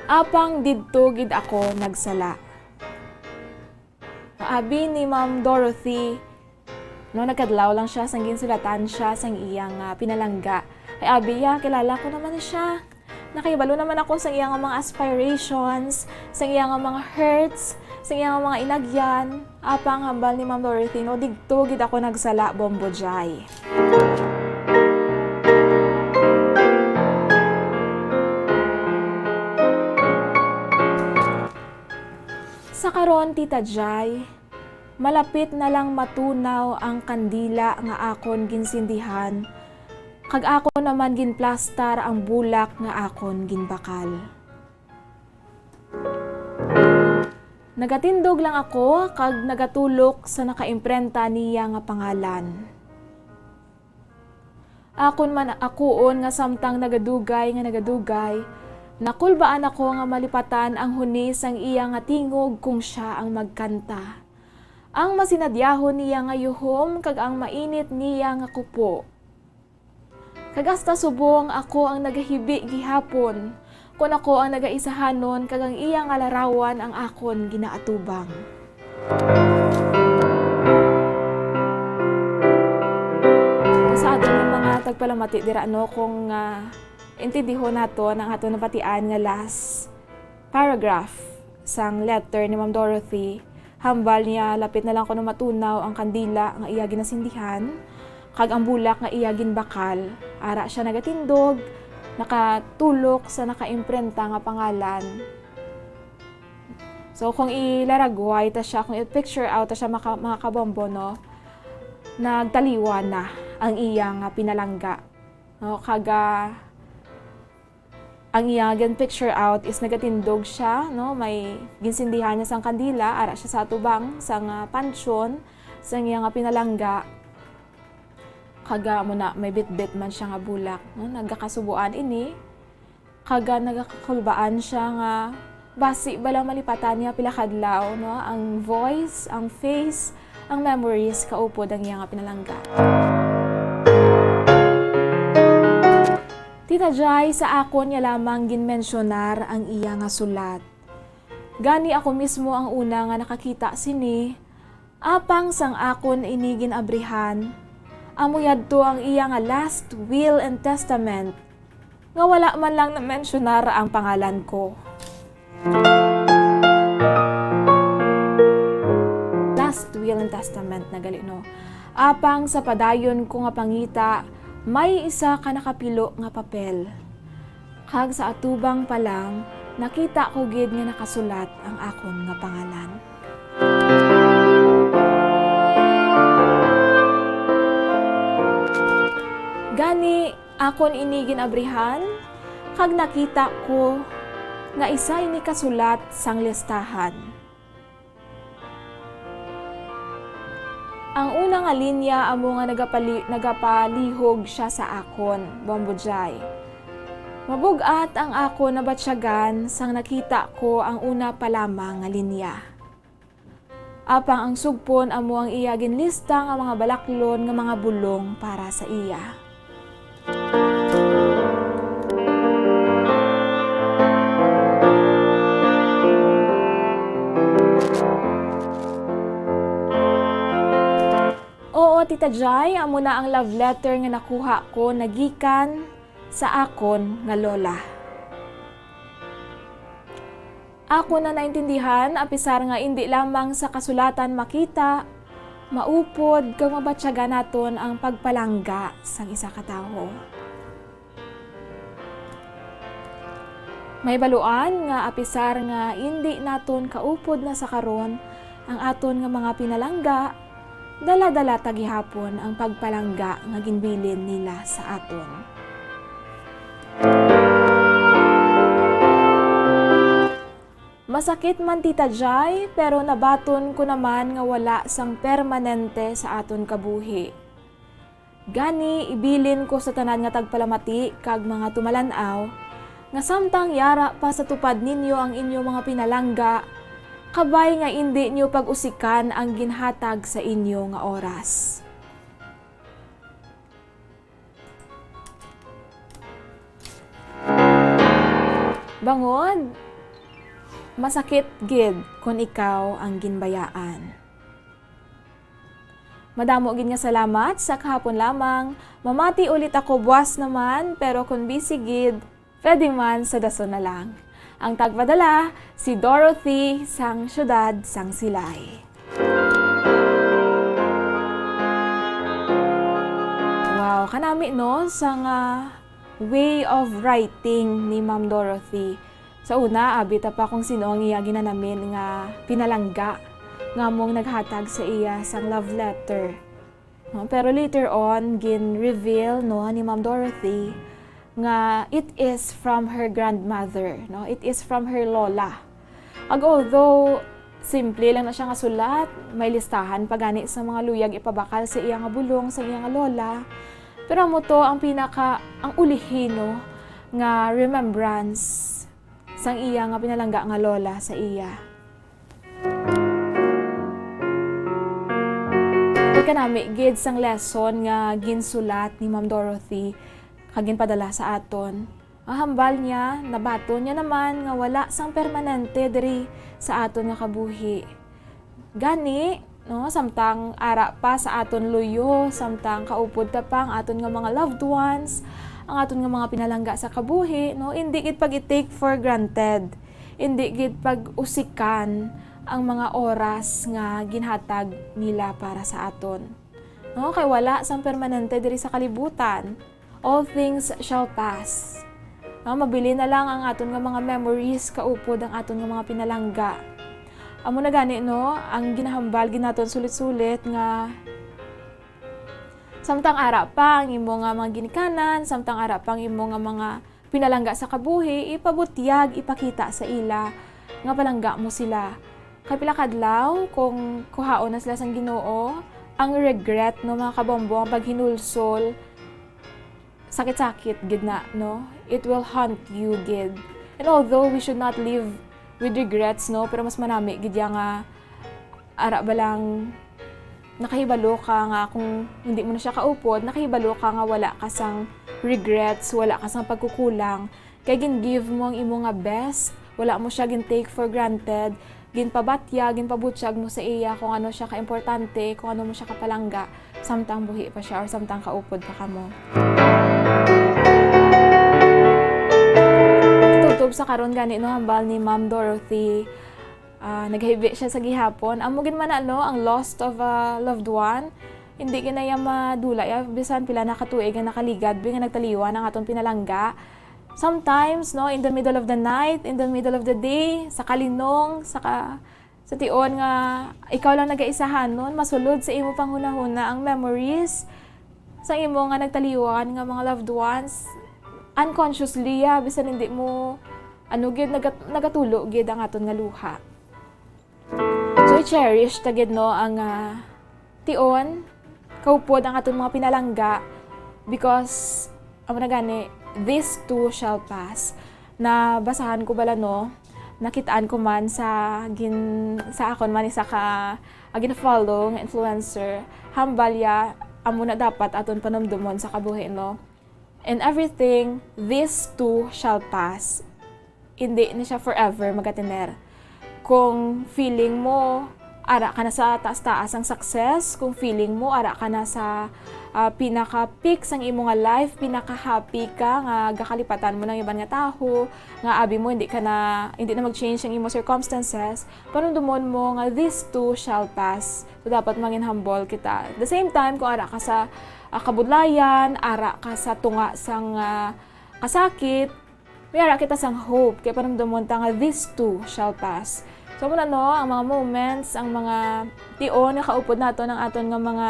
Apang didto gid ako nagsala. Abi ni Ma'am Dorothy, No, nagkadlaw lang siya sang ginsulatan siya sang iyang, ah, pinalangga. Kay abi niya, kilala ko naman siya. Nakahibalo naman ako sa iya nga mga aspirations, sa iya nga mga hurts, sa iya nga mga inagyan. Apang hambal ni Ma'am Dorothy, no, digto gid ako nagsala, Bombo Jai. Sa karon, Tita Jai, malapit na lang matunaw ang kandila nga akon ginsindihan, kag akon naman ginplastar ang bulak nga akon ginbakal. Nagatindog lang ako kag nagatulok sa nakaimprenta niya nga pangalan. Akon man akuon nga samtang nagadugay nga nagadugay, nakulbaan ako nga malipatan ang huni sang iya nga tingog kung sia ang magkanta. Ang masinadyahon niya nga yuhom kag ang mainit niya nga kupo. Kag hasta subong ako ang nagahibi gihapon, kon ako ang nagaisahanon kag ang iya nga larawan ang akon ginaatubang. Sa aton nga mga tagpalamati dira, no, kung, ah, intindihon naton ang aton nabatian nga last paragraph sang letter ni Ma'am Dorothy, hambal niya, lapit na lang kuno matunaw ang kandila nga iya ginasindihan, kag ang bulak nga iya ginbakal. Ara sia nagatindog, nakatulok sa nakaimprenta nga pangalan. So, kung ilaragway ta siya, kung i-picture out ta siya, maka-, mga kabombo, no, nagtaliwan na ang iya nga pinalangga. No, kag, ah, ang iya nga gin-picture out is nagatindog siya, no? May ginsindihan niya sang kandila, ara siya sa atubang sang, ah, pansyon sang iya nga pinalangga. Kag, ah, amo na, may bitbit man siya nga bulak, no? Nagakasubuan ini. Kag, ah, nagakakulbaan siya nga basi bala malipatan niya pila ka adlaw, no? Ang voice, ang face, ang memories, kaupod ang iya nga pinalangga. Tita Jai, sa akon niya lamang ginmensyonar ang iya nga sulat. Gani ako mismo ang una nga nakakita sini, apang sang akon ini gin-abrihan, amo yadto ang iya nga last will and testament, nga wala man lang namensyonar ang pangalan ko. Last will and testament na gali, no? Apang sa padayon ko nga pangita, may isa ka nakapilo nga papel. Kag sa atubang pa lang, nakita ko gid nga nakasulat ang akon nga pangalan. Gani, akon ini gin-abrihan, kag nakita ko nga isa ini ka sulat sang listahan. Ang una nga linya amo nga nagapali-, nagapalihog sia sa akon, Bombo Jai. Mabug-at ang akon nabatyagan sang nakita ko ang una pa lamang nga linya. Apang ang sugpon amo ang iya ginlista nga mga balaklon nga mga bulong para sa iya. Oo, Tita Jai, amo na ang love letter nga nakuha ko nagikan sa akon nga lola. Ako na naintindihan, apisar nga indi lamang sa kasulatan makita, maupod, kag mabatyagan naton ang pagpalangga sang isa ka tawo. May baluan nga apisar nga indi naton kaupod na sa karon ang aton nga mga pinalangga, dala-dala ta gihapon ang pagpalangga nga ginbilin nila sa aton. Masakit man, Tita Jai, pero nabaton ko naman nga wala sang permanente sa aton kabuhi. Gani, ibilin ko sa tanan nga tagpalamati kag mga tumalan-aw, nga samtang yara pa sa tupad ninyo ang inyo mga pinalangga, kabay nga indi nyo pag-usikan ang ginhatag sa inyo nga oras. Bangod, masakit gid kon ikaw ang ginbayaan. Madamo gid nga salamat. Sa kahapon lamang. Mamati ulit ako buwas naman, pero kung busy gid, pwede man sa dason na lang. Ang tagpadala, si Dorothy sang siyudad sang Silay. Wow, kanami, no, sang, ah, way of writing ni Ma'am Dorothy. Sa una, abi ta pa kung sino ang iya ginanamin nga pinalangga nga among naghatag sa iya sang love letter. No? Pero later on, gin-reveal, no, ni Ma'am Dorothy nga it is from her grandmother, no? It is from her lola. Ag although simple lang na siya nga sulat, may listahan pa gani sa mga luyag ipabakal sa iya nga bulong sa iya nga lola. Pero amo to ang pinaka, ang ulihi, no, nga remembrance sang iya nga pinalangga nga lola sa iya. Pagkanami gid sang lesson nga ginsulat ni Ma'am Dorothy kag ginpadala sa aton. Ang hambal niya, nabaton niya naman nga wala sang permanente diri sa aton nga kabuhi. Gani, no, samtang ara pa sa aton luyo, samtang kaupod ta pa ang aton nga mga loved ones, ang aton nga mga pinalangga sa kabuhi, no, indi gid pag-i-take for granted, indi gid pag-usikan ang mga oras nga ginhatag nila para sa aton. No, kay wala sang permanente diri sa kalibutan. All things shall pass. Ah, mabili na lang ang aton nga mga memories, kaupod ang aton nga mga pinalangga. Amo na gani, no, ang ginahambal gid naton sulit-sulit nga samtang ara pa ang imo nga mga ginikanan, samtang ara pa ang imo nga mga pinalangga sa kabuhi, ipabutyag, ipakita sa ila nga palangga mo sila. Kay pila ka adlaw, kung kuhaon na sila sang Ginoo, ang regret, no, mga kabombo, ang paghinulsol, sakit-sakit gid na, no? It will haunt you gid. And although we should not live with regrets, no, pero mas manami gid ya nga ara ba lang nakahibalo ka nga kung hindi mo na siya kaupod, nakahibalo ka nga wala ka sang regrets, wala ka sang pagkukulang, kay gin-give mo ang imo nga best, wala mo siya gin-take for granted, ginpabatya, ginpabutyag mo sa iya kung ano siya kaimportante, kung ano mo siya kapalangga, samtang buhi pa siya or samtang kaupod pa kamo. Tubtob sa karon gani, no, hambal ni Ma'am Dorothy, ah, naghibi siya sa gihapon. Amo gid man na, no, ang loss of a loved one. Hindi gid na iya madula, ya, bisan pila na ka tuig nga nakaligad, bi nga nagtaliwan ang aton pinalangga. Sometimes, no, in the middle of the night, in the middle of the day, sa kalinong, sa ka-, sa tion nga ikaw lang nagaisahanon, masulod sa imo panghunahuna ang memories sa imo nga nagtaliwan nga mga loved ones. Unconsciously, ya, bisan hindi mo, ano gid, nagat-, nagatulo gid ang aton nga luha. So, i-cherish ta gid, no, ang, ah, tion, kaupod ang aton mga pinalangga, because, amo na gani, this too shall pass. Nabasahan ko bala, no, nakitaan ko man sa gin-, sa akon man isa ka, ah, gina-follow nga influencer, hambal ya, amo na dapat aton panumdumon sa kabuhi, no? In everything, this too shall pass. Hindi ni siya forever magatener. Kung feeling mo, ara ka na sa taas-taas ang success, kung feeling mo, ara ka na sa, ah, pinaka-peak sang imo nga life, pinaka-happy ka, nga gakalipatan mo ng iban nga tawo, nga abi mo, hindi ka na, hindi na mag-change ang imo circumstances, panumdumon mo nga this too shall pass. So, dapat mangin humble kita. At the same time, kung ara ka sa, ah, kabudlayan, ara ka sa tunga sang, ah, kasakit, may ara kita sang hope, kay panumdumon ta nga this too shall pass. So, muna, no, ang mga moments, ang mga tion nga kaupod naton ang aton nga mga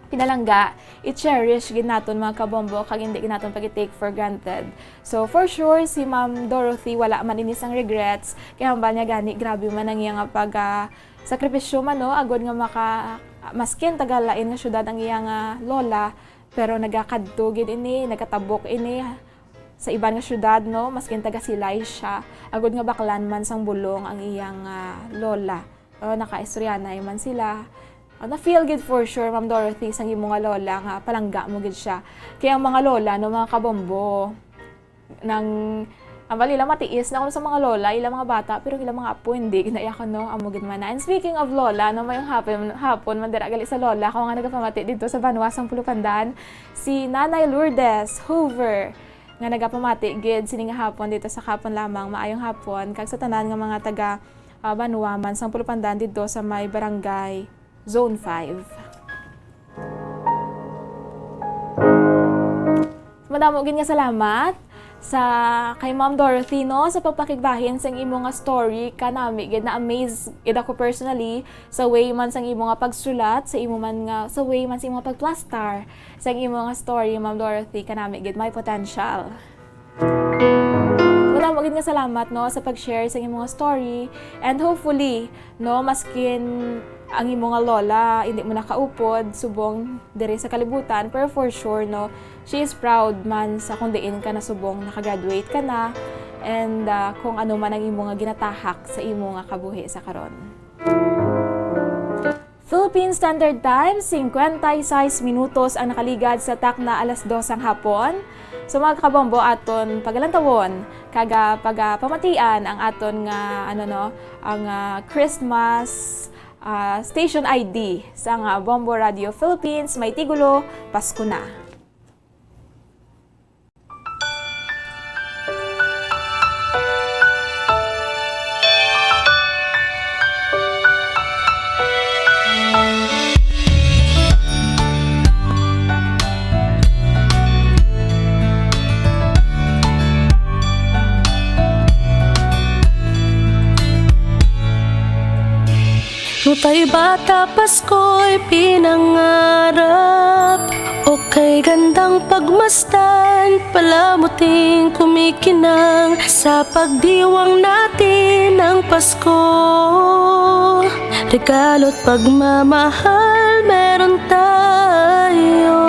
pinalangga, i-cherish gid naton, mga kabombo, kag hindi gid naton pag-i-take for granted. So, for sure, si Ma'am Dorothy wala man ini sang regrets, kay hambal niya gani, grabe man ang iya nga pag, ah, sakripisyo man, no, agod nga maka-, maskin taga lain nga syudad ang iya nga lola, pero nagakadto gid ini, nagatabok ini sa iban nga syudad, no, maskin taga Silay siya, agod nga baklan man sang bulong ang iya nga lola. O, nakaistoryanay man sila. O, na-feel gid for sure, Ma'am Dorothy, sang imo nga lola nga palangga mo gid siya. Kay ang mga lola, no, mga kabombo, nang Ang bali lang matiis na kuno sa mga lola, ila mga bata, pero ila mga apo, hindi. Ginaiyakan, no? Amo gid man na. And speaking of lola, no, mayong hapon, hapon man dira gali sa lola ko nga nagapamati didto sa banwa sang Pulupandan, si Nanay Lourdes Hoover, nga nagapamati gid sini nga hapon dito sa Kapon Lamang. Maayong hapon, kag sa tanan nga mga taga, ah, banwa man sang Pulupandan didto sa may barangay Zone five. Madamo gid nga salamat sa kay Ma'am Dorothy, no, sa pagpakigbahin sang imo nga story. Kanami gid, na-amaze gid ako personally sa way man sang imo nga pagsulat, sa imo man nga, sa way man sa imo nga pagplastar sang imo nga story, Ma'am Dorothy. Kanami gid, may potential. Madamo gid nga salamat, no, sa pag-share sa imo nga story. And hopefully, no, maskin ang imo nga lola hindi mo nakaupod subong diri sa kalibutan, pero for sure, no, she is proud man sa kung diin ka na subong nakagraduate ka na, and, ah, kung ano man ang imo nga ginatahak sa imo nga kabuhi sa karon. Philippine Standard Time, singkwenta y seis minutos ang nakaligad sa takna alas dos sang hapon. So, mga kabombo, aton pagalantawon kag, ah, pagapamatian ang aton nga, ano, no, ang, ah, Christmas, ah, station I D sa nga Bombo Radio Philippines, may titulo, Pasko Na. Nutay bata, Pasko'y pinangarap. Okay, gandang pagmasdan, palamuting kumikinang. Sa pagdiwang natin ng Pasko, regalo't pagmamahal meron tayo.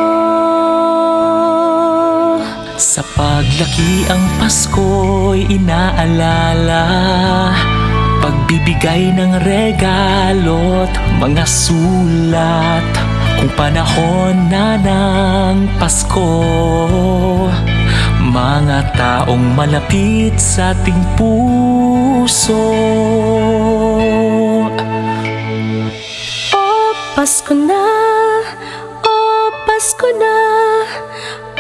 Sa paglaki ang Pasko'y inaalala, pagbibigay ng regalo't mga sulat. Kung panahon na ng Pasko, mga taong malapit sa ating puso. O Pasko na, o Pasko na,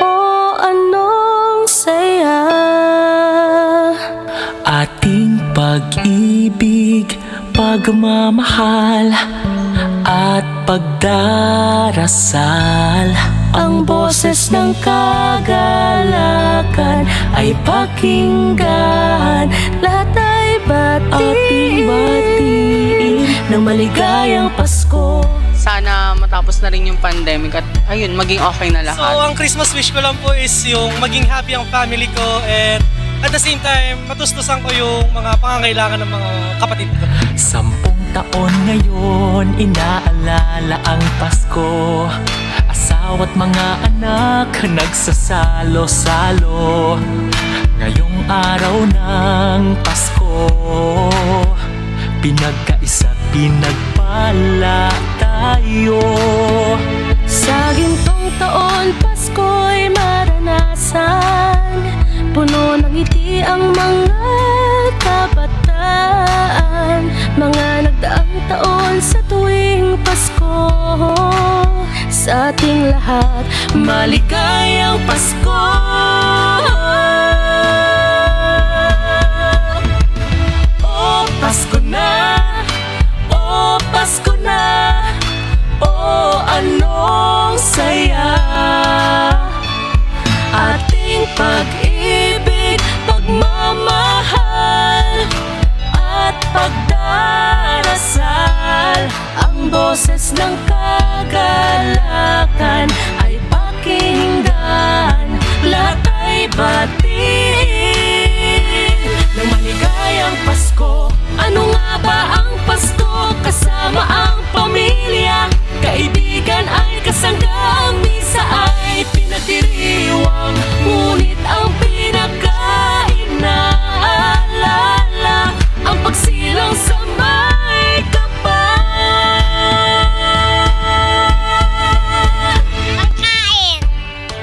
o anong saya. Ating pag-ibig, pagmamahal, at pagdarasal. Ang boses ng kagalakan ay pakinggan. Lahat ay batiin. Ating batiin ng maligayang Pasko. Sana matapos na rin yung pandemic at, ayun, maging okay na lahat. So, ang Christmas wish ko lang po is yung maging happy ang family ko and at the same time, matustusan ko yung mga pangangailangan ng mga kapatid ko. Sampung taon ngayon, inaalala ang Pasko. Asawa't mga anak nagsasalo-salo. Ngayong araw ng Pasko, pinagkaisa't pinagpala tayo. Sa gintong taon, Pasko'y maranasan. Puno ng ngiti ang mga kabataan. Mga nagdaang taon sa tuwing Pasko. Sa ating lahat, maligayang Pasko. O Pasko na, o Pasko na, o anong saya. Ating pag-ibig, pagmamahal, at pagdarasal. Ang boses ng kagalakan ay pakinggan, lahat ay batiin ng maligayang Pasko. Ano nga ba ang Pasko? Kasama ang pamilya, kaibigan ay kasangga. Ang misa ay pinagdiriwang, ngunit ang pinakainaalala ang pagsilang sa may kapal. Pagkain.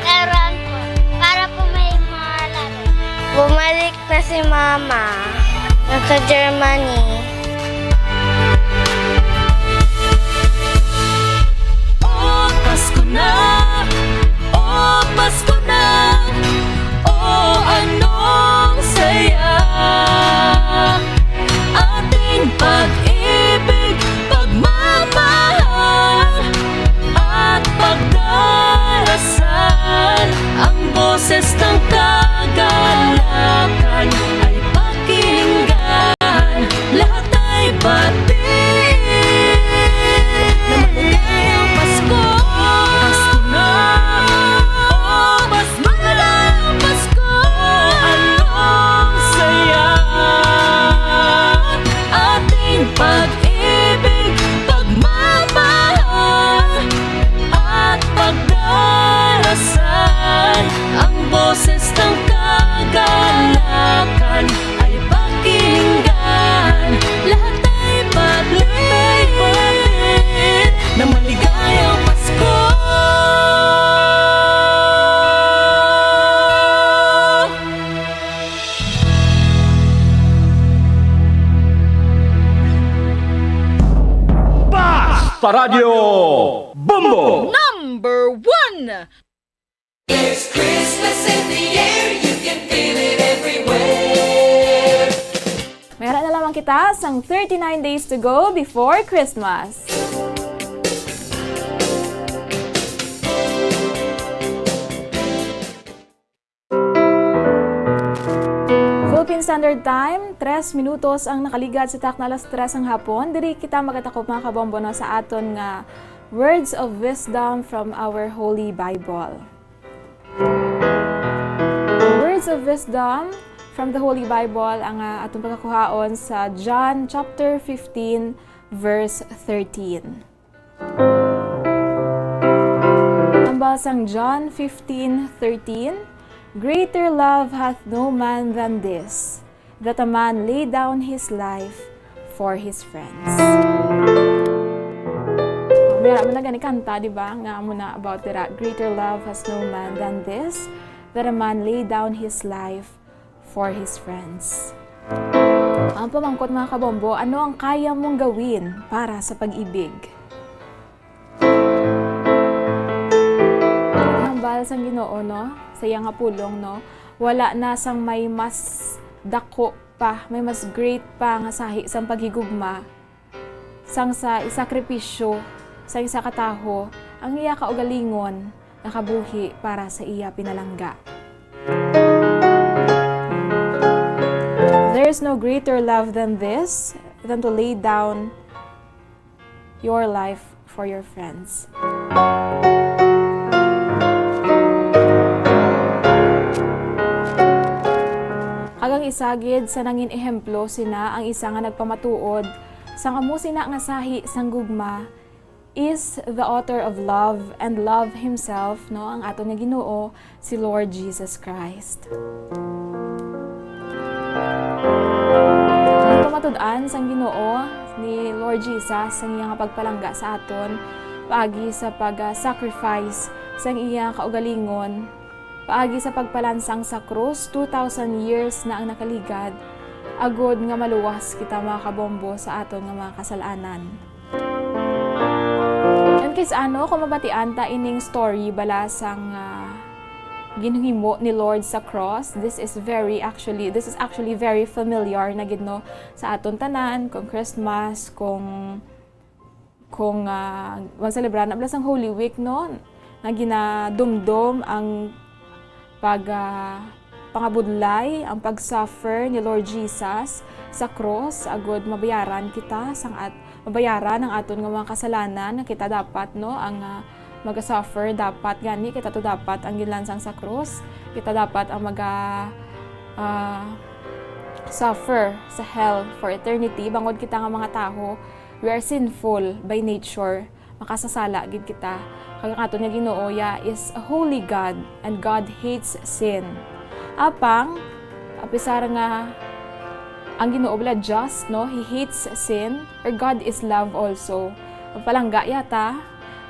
Laruan po. Para po may mga laro. Bumalik na si Radio Bombo! Number one! There's Christmas in the air, you can feel it everywhere. May ara na lamang kita sang thirty-nine days to go before Christmas. Philippine Standard Time, tres minutos ang nakaligad sa takna alas tres ang hapon. Diri kita magatakop, mga kabombo, no, sa aton nga words of wisdom from our Holy Bible. Ang words of wisdom from the Holy Bible ang ah, atong pagkakuhaon sa John chapter fifteen, verse thirteen. Hambal sang John fifteen thirteen, "Greater love hath no man than this, that a man lay down his life for his friends." May ara man na gani kanta, di ba? Nga amo na about dira, "Greater love has no man than this, that a man lay down his life for his friends." Ang pamangkot, mga kabombo, ano ang kaya mong gawin para sa pag-ibig? Hambal sang Ginoo, no, sa iya nga pulong, no, wala na sang may mas dako pa, may mas great pa nga sahi sang paghigugma sang sa isakripisyo sang isa ka tawo ang iya kaugalingon nakabuhi para sa iya pinalangga. There is no greater love than this, than to lay down your life for your friends. Kag ang isa gid sa nangin ehemplo sina ang isa nga nagpamatuod sang amo sina nga sahi sang gugma is the author of love and love himself, no, ang aton nga Ginoo, si Lord Jesus Christ. Ang pamatud-an sang Ginoo ni Lord Jesus sang iya nga pagpalangga sa aton paagi sa pag-sacrifice sang iya kaugalingon, paagi sa pagpalansang sa krus, two thousand years na ang nakaligad, agod nga maluwas kita, mga kabombo, sa aton nga mga kasal-anan. And kis ano, kung mabatian ta ining story bala sang ah, ginhimo ni Lord sa cross, this is very actually, this is actually very familiar na gid, no, sa aton tanan, kung Christmas, kung kung ah, magselebrar na bala sang Holy Week, no, nga ginadumdom ang pag ah, pangabudlay, ang pag-suffer ni Lord Jesus sa cross, agud mabayaran kita sang at mabayaran ang aton nga mga kasalanan nga kita dapat, no, ang ah, maga-suffer, dapat gani kita to dapat ang ginlansang sa cross, kita dapat ang maga ah, suffer sa hell for eternity, bangod kita nga mga tawo, we are sinful by nature. Makasasala gid kita. Kag ang aton nga Ginoo, iya, is a holy God, and God hates sin. Apang, apisar nga ang Ginoo bala just, no? He hates sin, or God is love also. Magpalangga iya ta,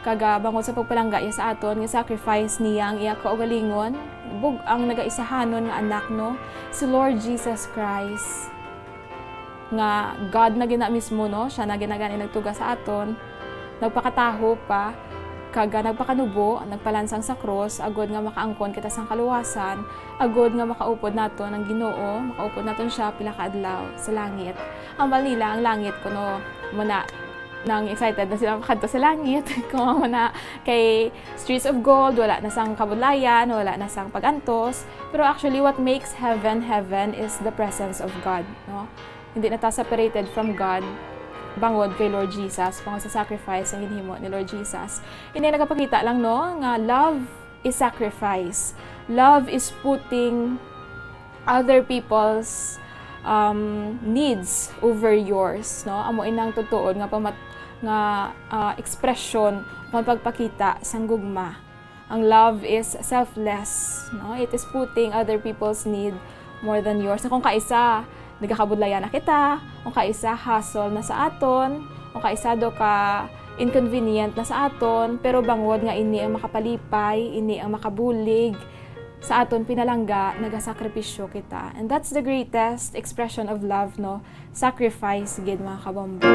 kag ah, bangod sa pagpalangga iya sa aton, nga sacrifice niya ang iya kaugalingon, bug-, ang nagaisahanon nga anak, no? Si Lord Jesus Christ. Nga God na gina mismo, no? Siya na gina gani nagtuga sa aton, nagpakatawo pa, kag nagpakanubo, nagpalansang sa krus, agud nga makaangkon kita sang kaluwasan, agud nga makaupod naton ang Ginoo, makaupod naton siya pila ka adlaw sa langit. Hambal nila ang langit kuno muna nang excited na sila makadto sa langit. Kung amo na kay streets of gold, wala na sang kabudlayan, wala na sang pag-antos. Pero actually, what makes heaven heaven is the presence of God, no? Hindi na ta separated from God bangod kay Lord Jesus, bangod sa sacrifice nga ginhimo ni Lord Jesus. Ini nagapakita lang, no, nga love is sacrifice. Love is putting other people's um, needs over yours, no? Amo inang tutuod nga pamat nga ah, ekspresyon kon pagpakita sang gugma. Ang love is selfless, no? It is putting other people's need more than yours. Kung kaisa, nagakabudlayan na kita, kung kaisa, hassle na sa aton, kung kaisa, do ka inconvenient na sa aton, pero bangod nga ini ang makapalipay, ini ang makabulig sa aton pinalangga, nagasakripisyo kita. And that's the greatest expression of love, no? Sacrifice gid, mga kabombo.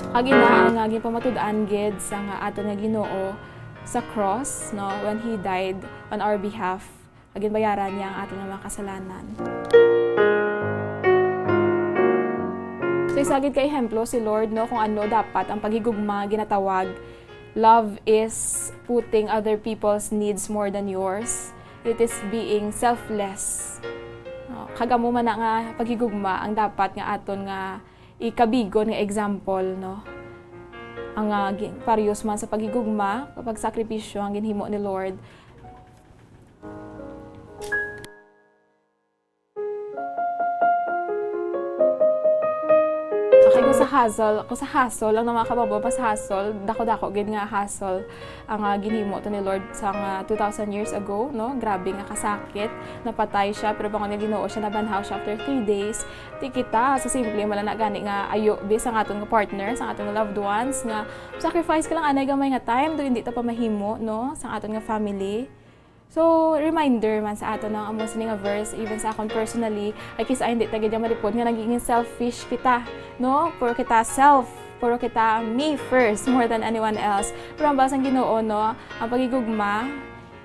Kag ina ang, ah, ginpamatud-an gid sang aton nga Ginoo sa cross, no, when He died on our behalf, kag ginbayaran niya ang aton nga mga kasalanan. So, isa gid ka ehemplo si Lord, no, kung ano dapat ang paghigugma ginatawag. Love is putting other people's needs more than yours. It is being selfless. No? Kag amo man na nga paghigugma ang dapat nga aton nga ikabigon nga example, no? Ang, ah, gi-, parehas man sa paghigugma, pagsakripisyo ang ginhimo ni Lord. Okay, kung sa hustle, kung sa hustle lang na mga kabombo, mas hustle, dako-dako gid nga hustle ang, ah, ginhimo to ni Lord sa nga two thousand years ago, no? Grabe nga kasakit, napatay siya, pero bangon nga Ginoo siya, nabanhaw siya after three days. Di kita, sa simple man lang na gani nga ayo, bi, sa aton nga partner, sa aton nga loved ones, nga sacrifice ka lang anay gamay nga time, do hindi ta pa mahimo, no? Sa aton nga family. So, reminder man sa aton ang amo sini nga verse, even sa akon personally, ay kis-a hindi ta gid malipod nga nagiging selfish kita, no? Puro kita self, puro kita me first more than anyone else. Pero ang basang Ginoo, no, ang paghigugma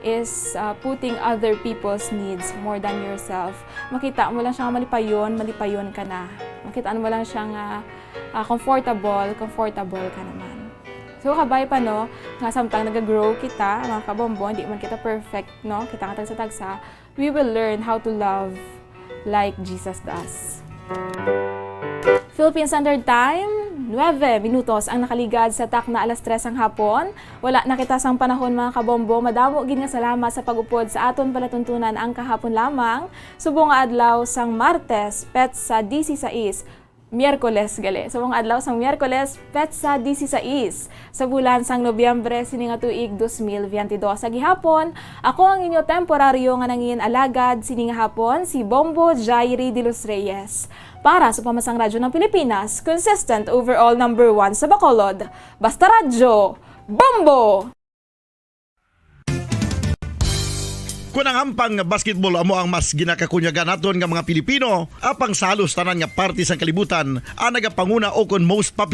is, uh, putting other people's needs more than yourself. Makita mo lang siya nga malipayon, malipayon ka na. Makita mo lang siya nga, uh, comfortable, comfortable ka naman. So, kabay pa, no, nga samtang nag-grow kita, mga kabombo, hindi man kita perfect, no? Kita nga tagsa-tagsa, we will learn how to love like Jesus does. Philippine Standard Time, nuebe minutos ang nakaligad sa takna alas tres sang hapon. Wala na kita sang panahon, mga kabombo. Madamo gid nga salamat sa pag-upod sa aton palatuntunan ang kahapon lamang. Subong nga adlaw sang Martes, petsa dieciséis, Miyerkules gali. Subong nga adlaw sang Miyerkules, petsa dieciséis sa bulan sang Nobyembre sini nga tuig dos mil veintidós. Sa gihapon, ako ang inyo temporaryo nga nangin alagad sini nga hapon, si Bombo Jairi de los Reyes. Para sa Pamahalasang Radyo ng Pilipinas, consistent overall number one sa Bacolod. Basta Radyo, Bombo! Kon ang ampang nga basketball amo ang mas ginakakunyagan naton nga mga Pilipino, apang sa halos tanan nga parte sang kalibutan, ang nagapanguna o kon most popular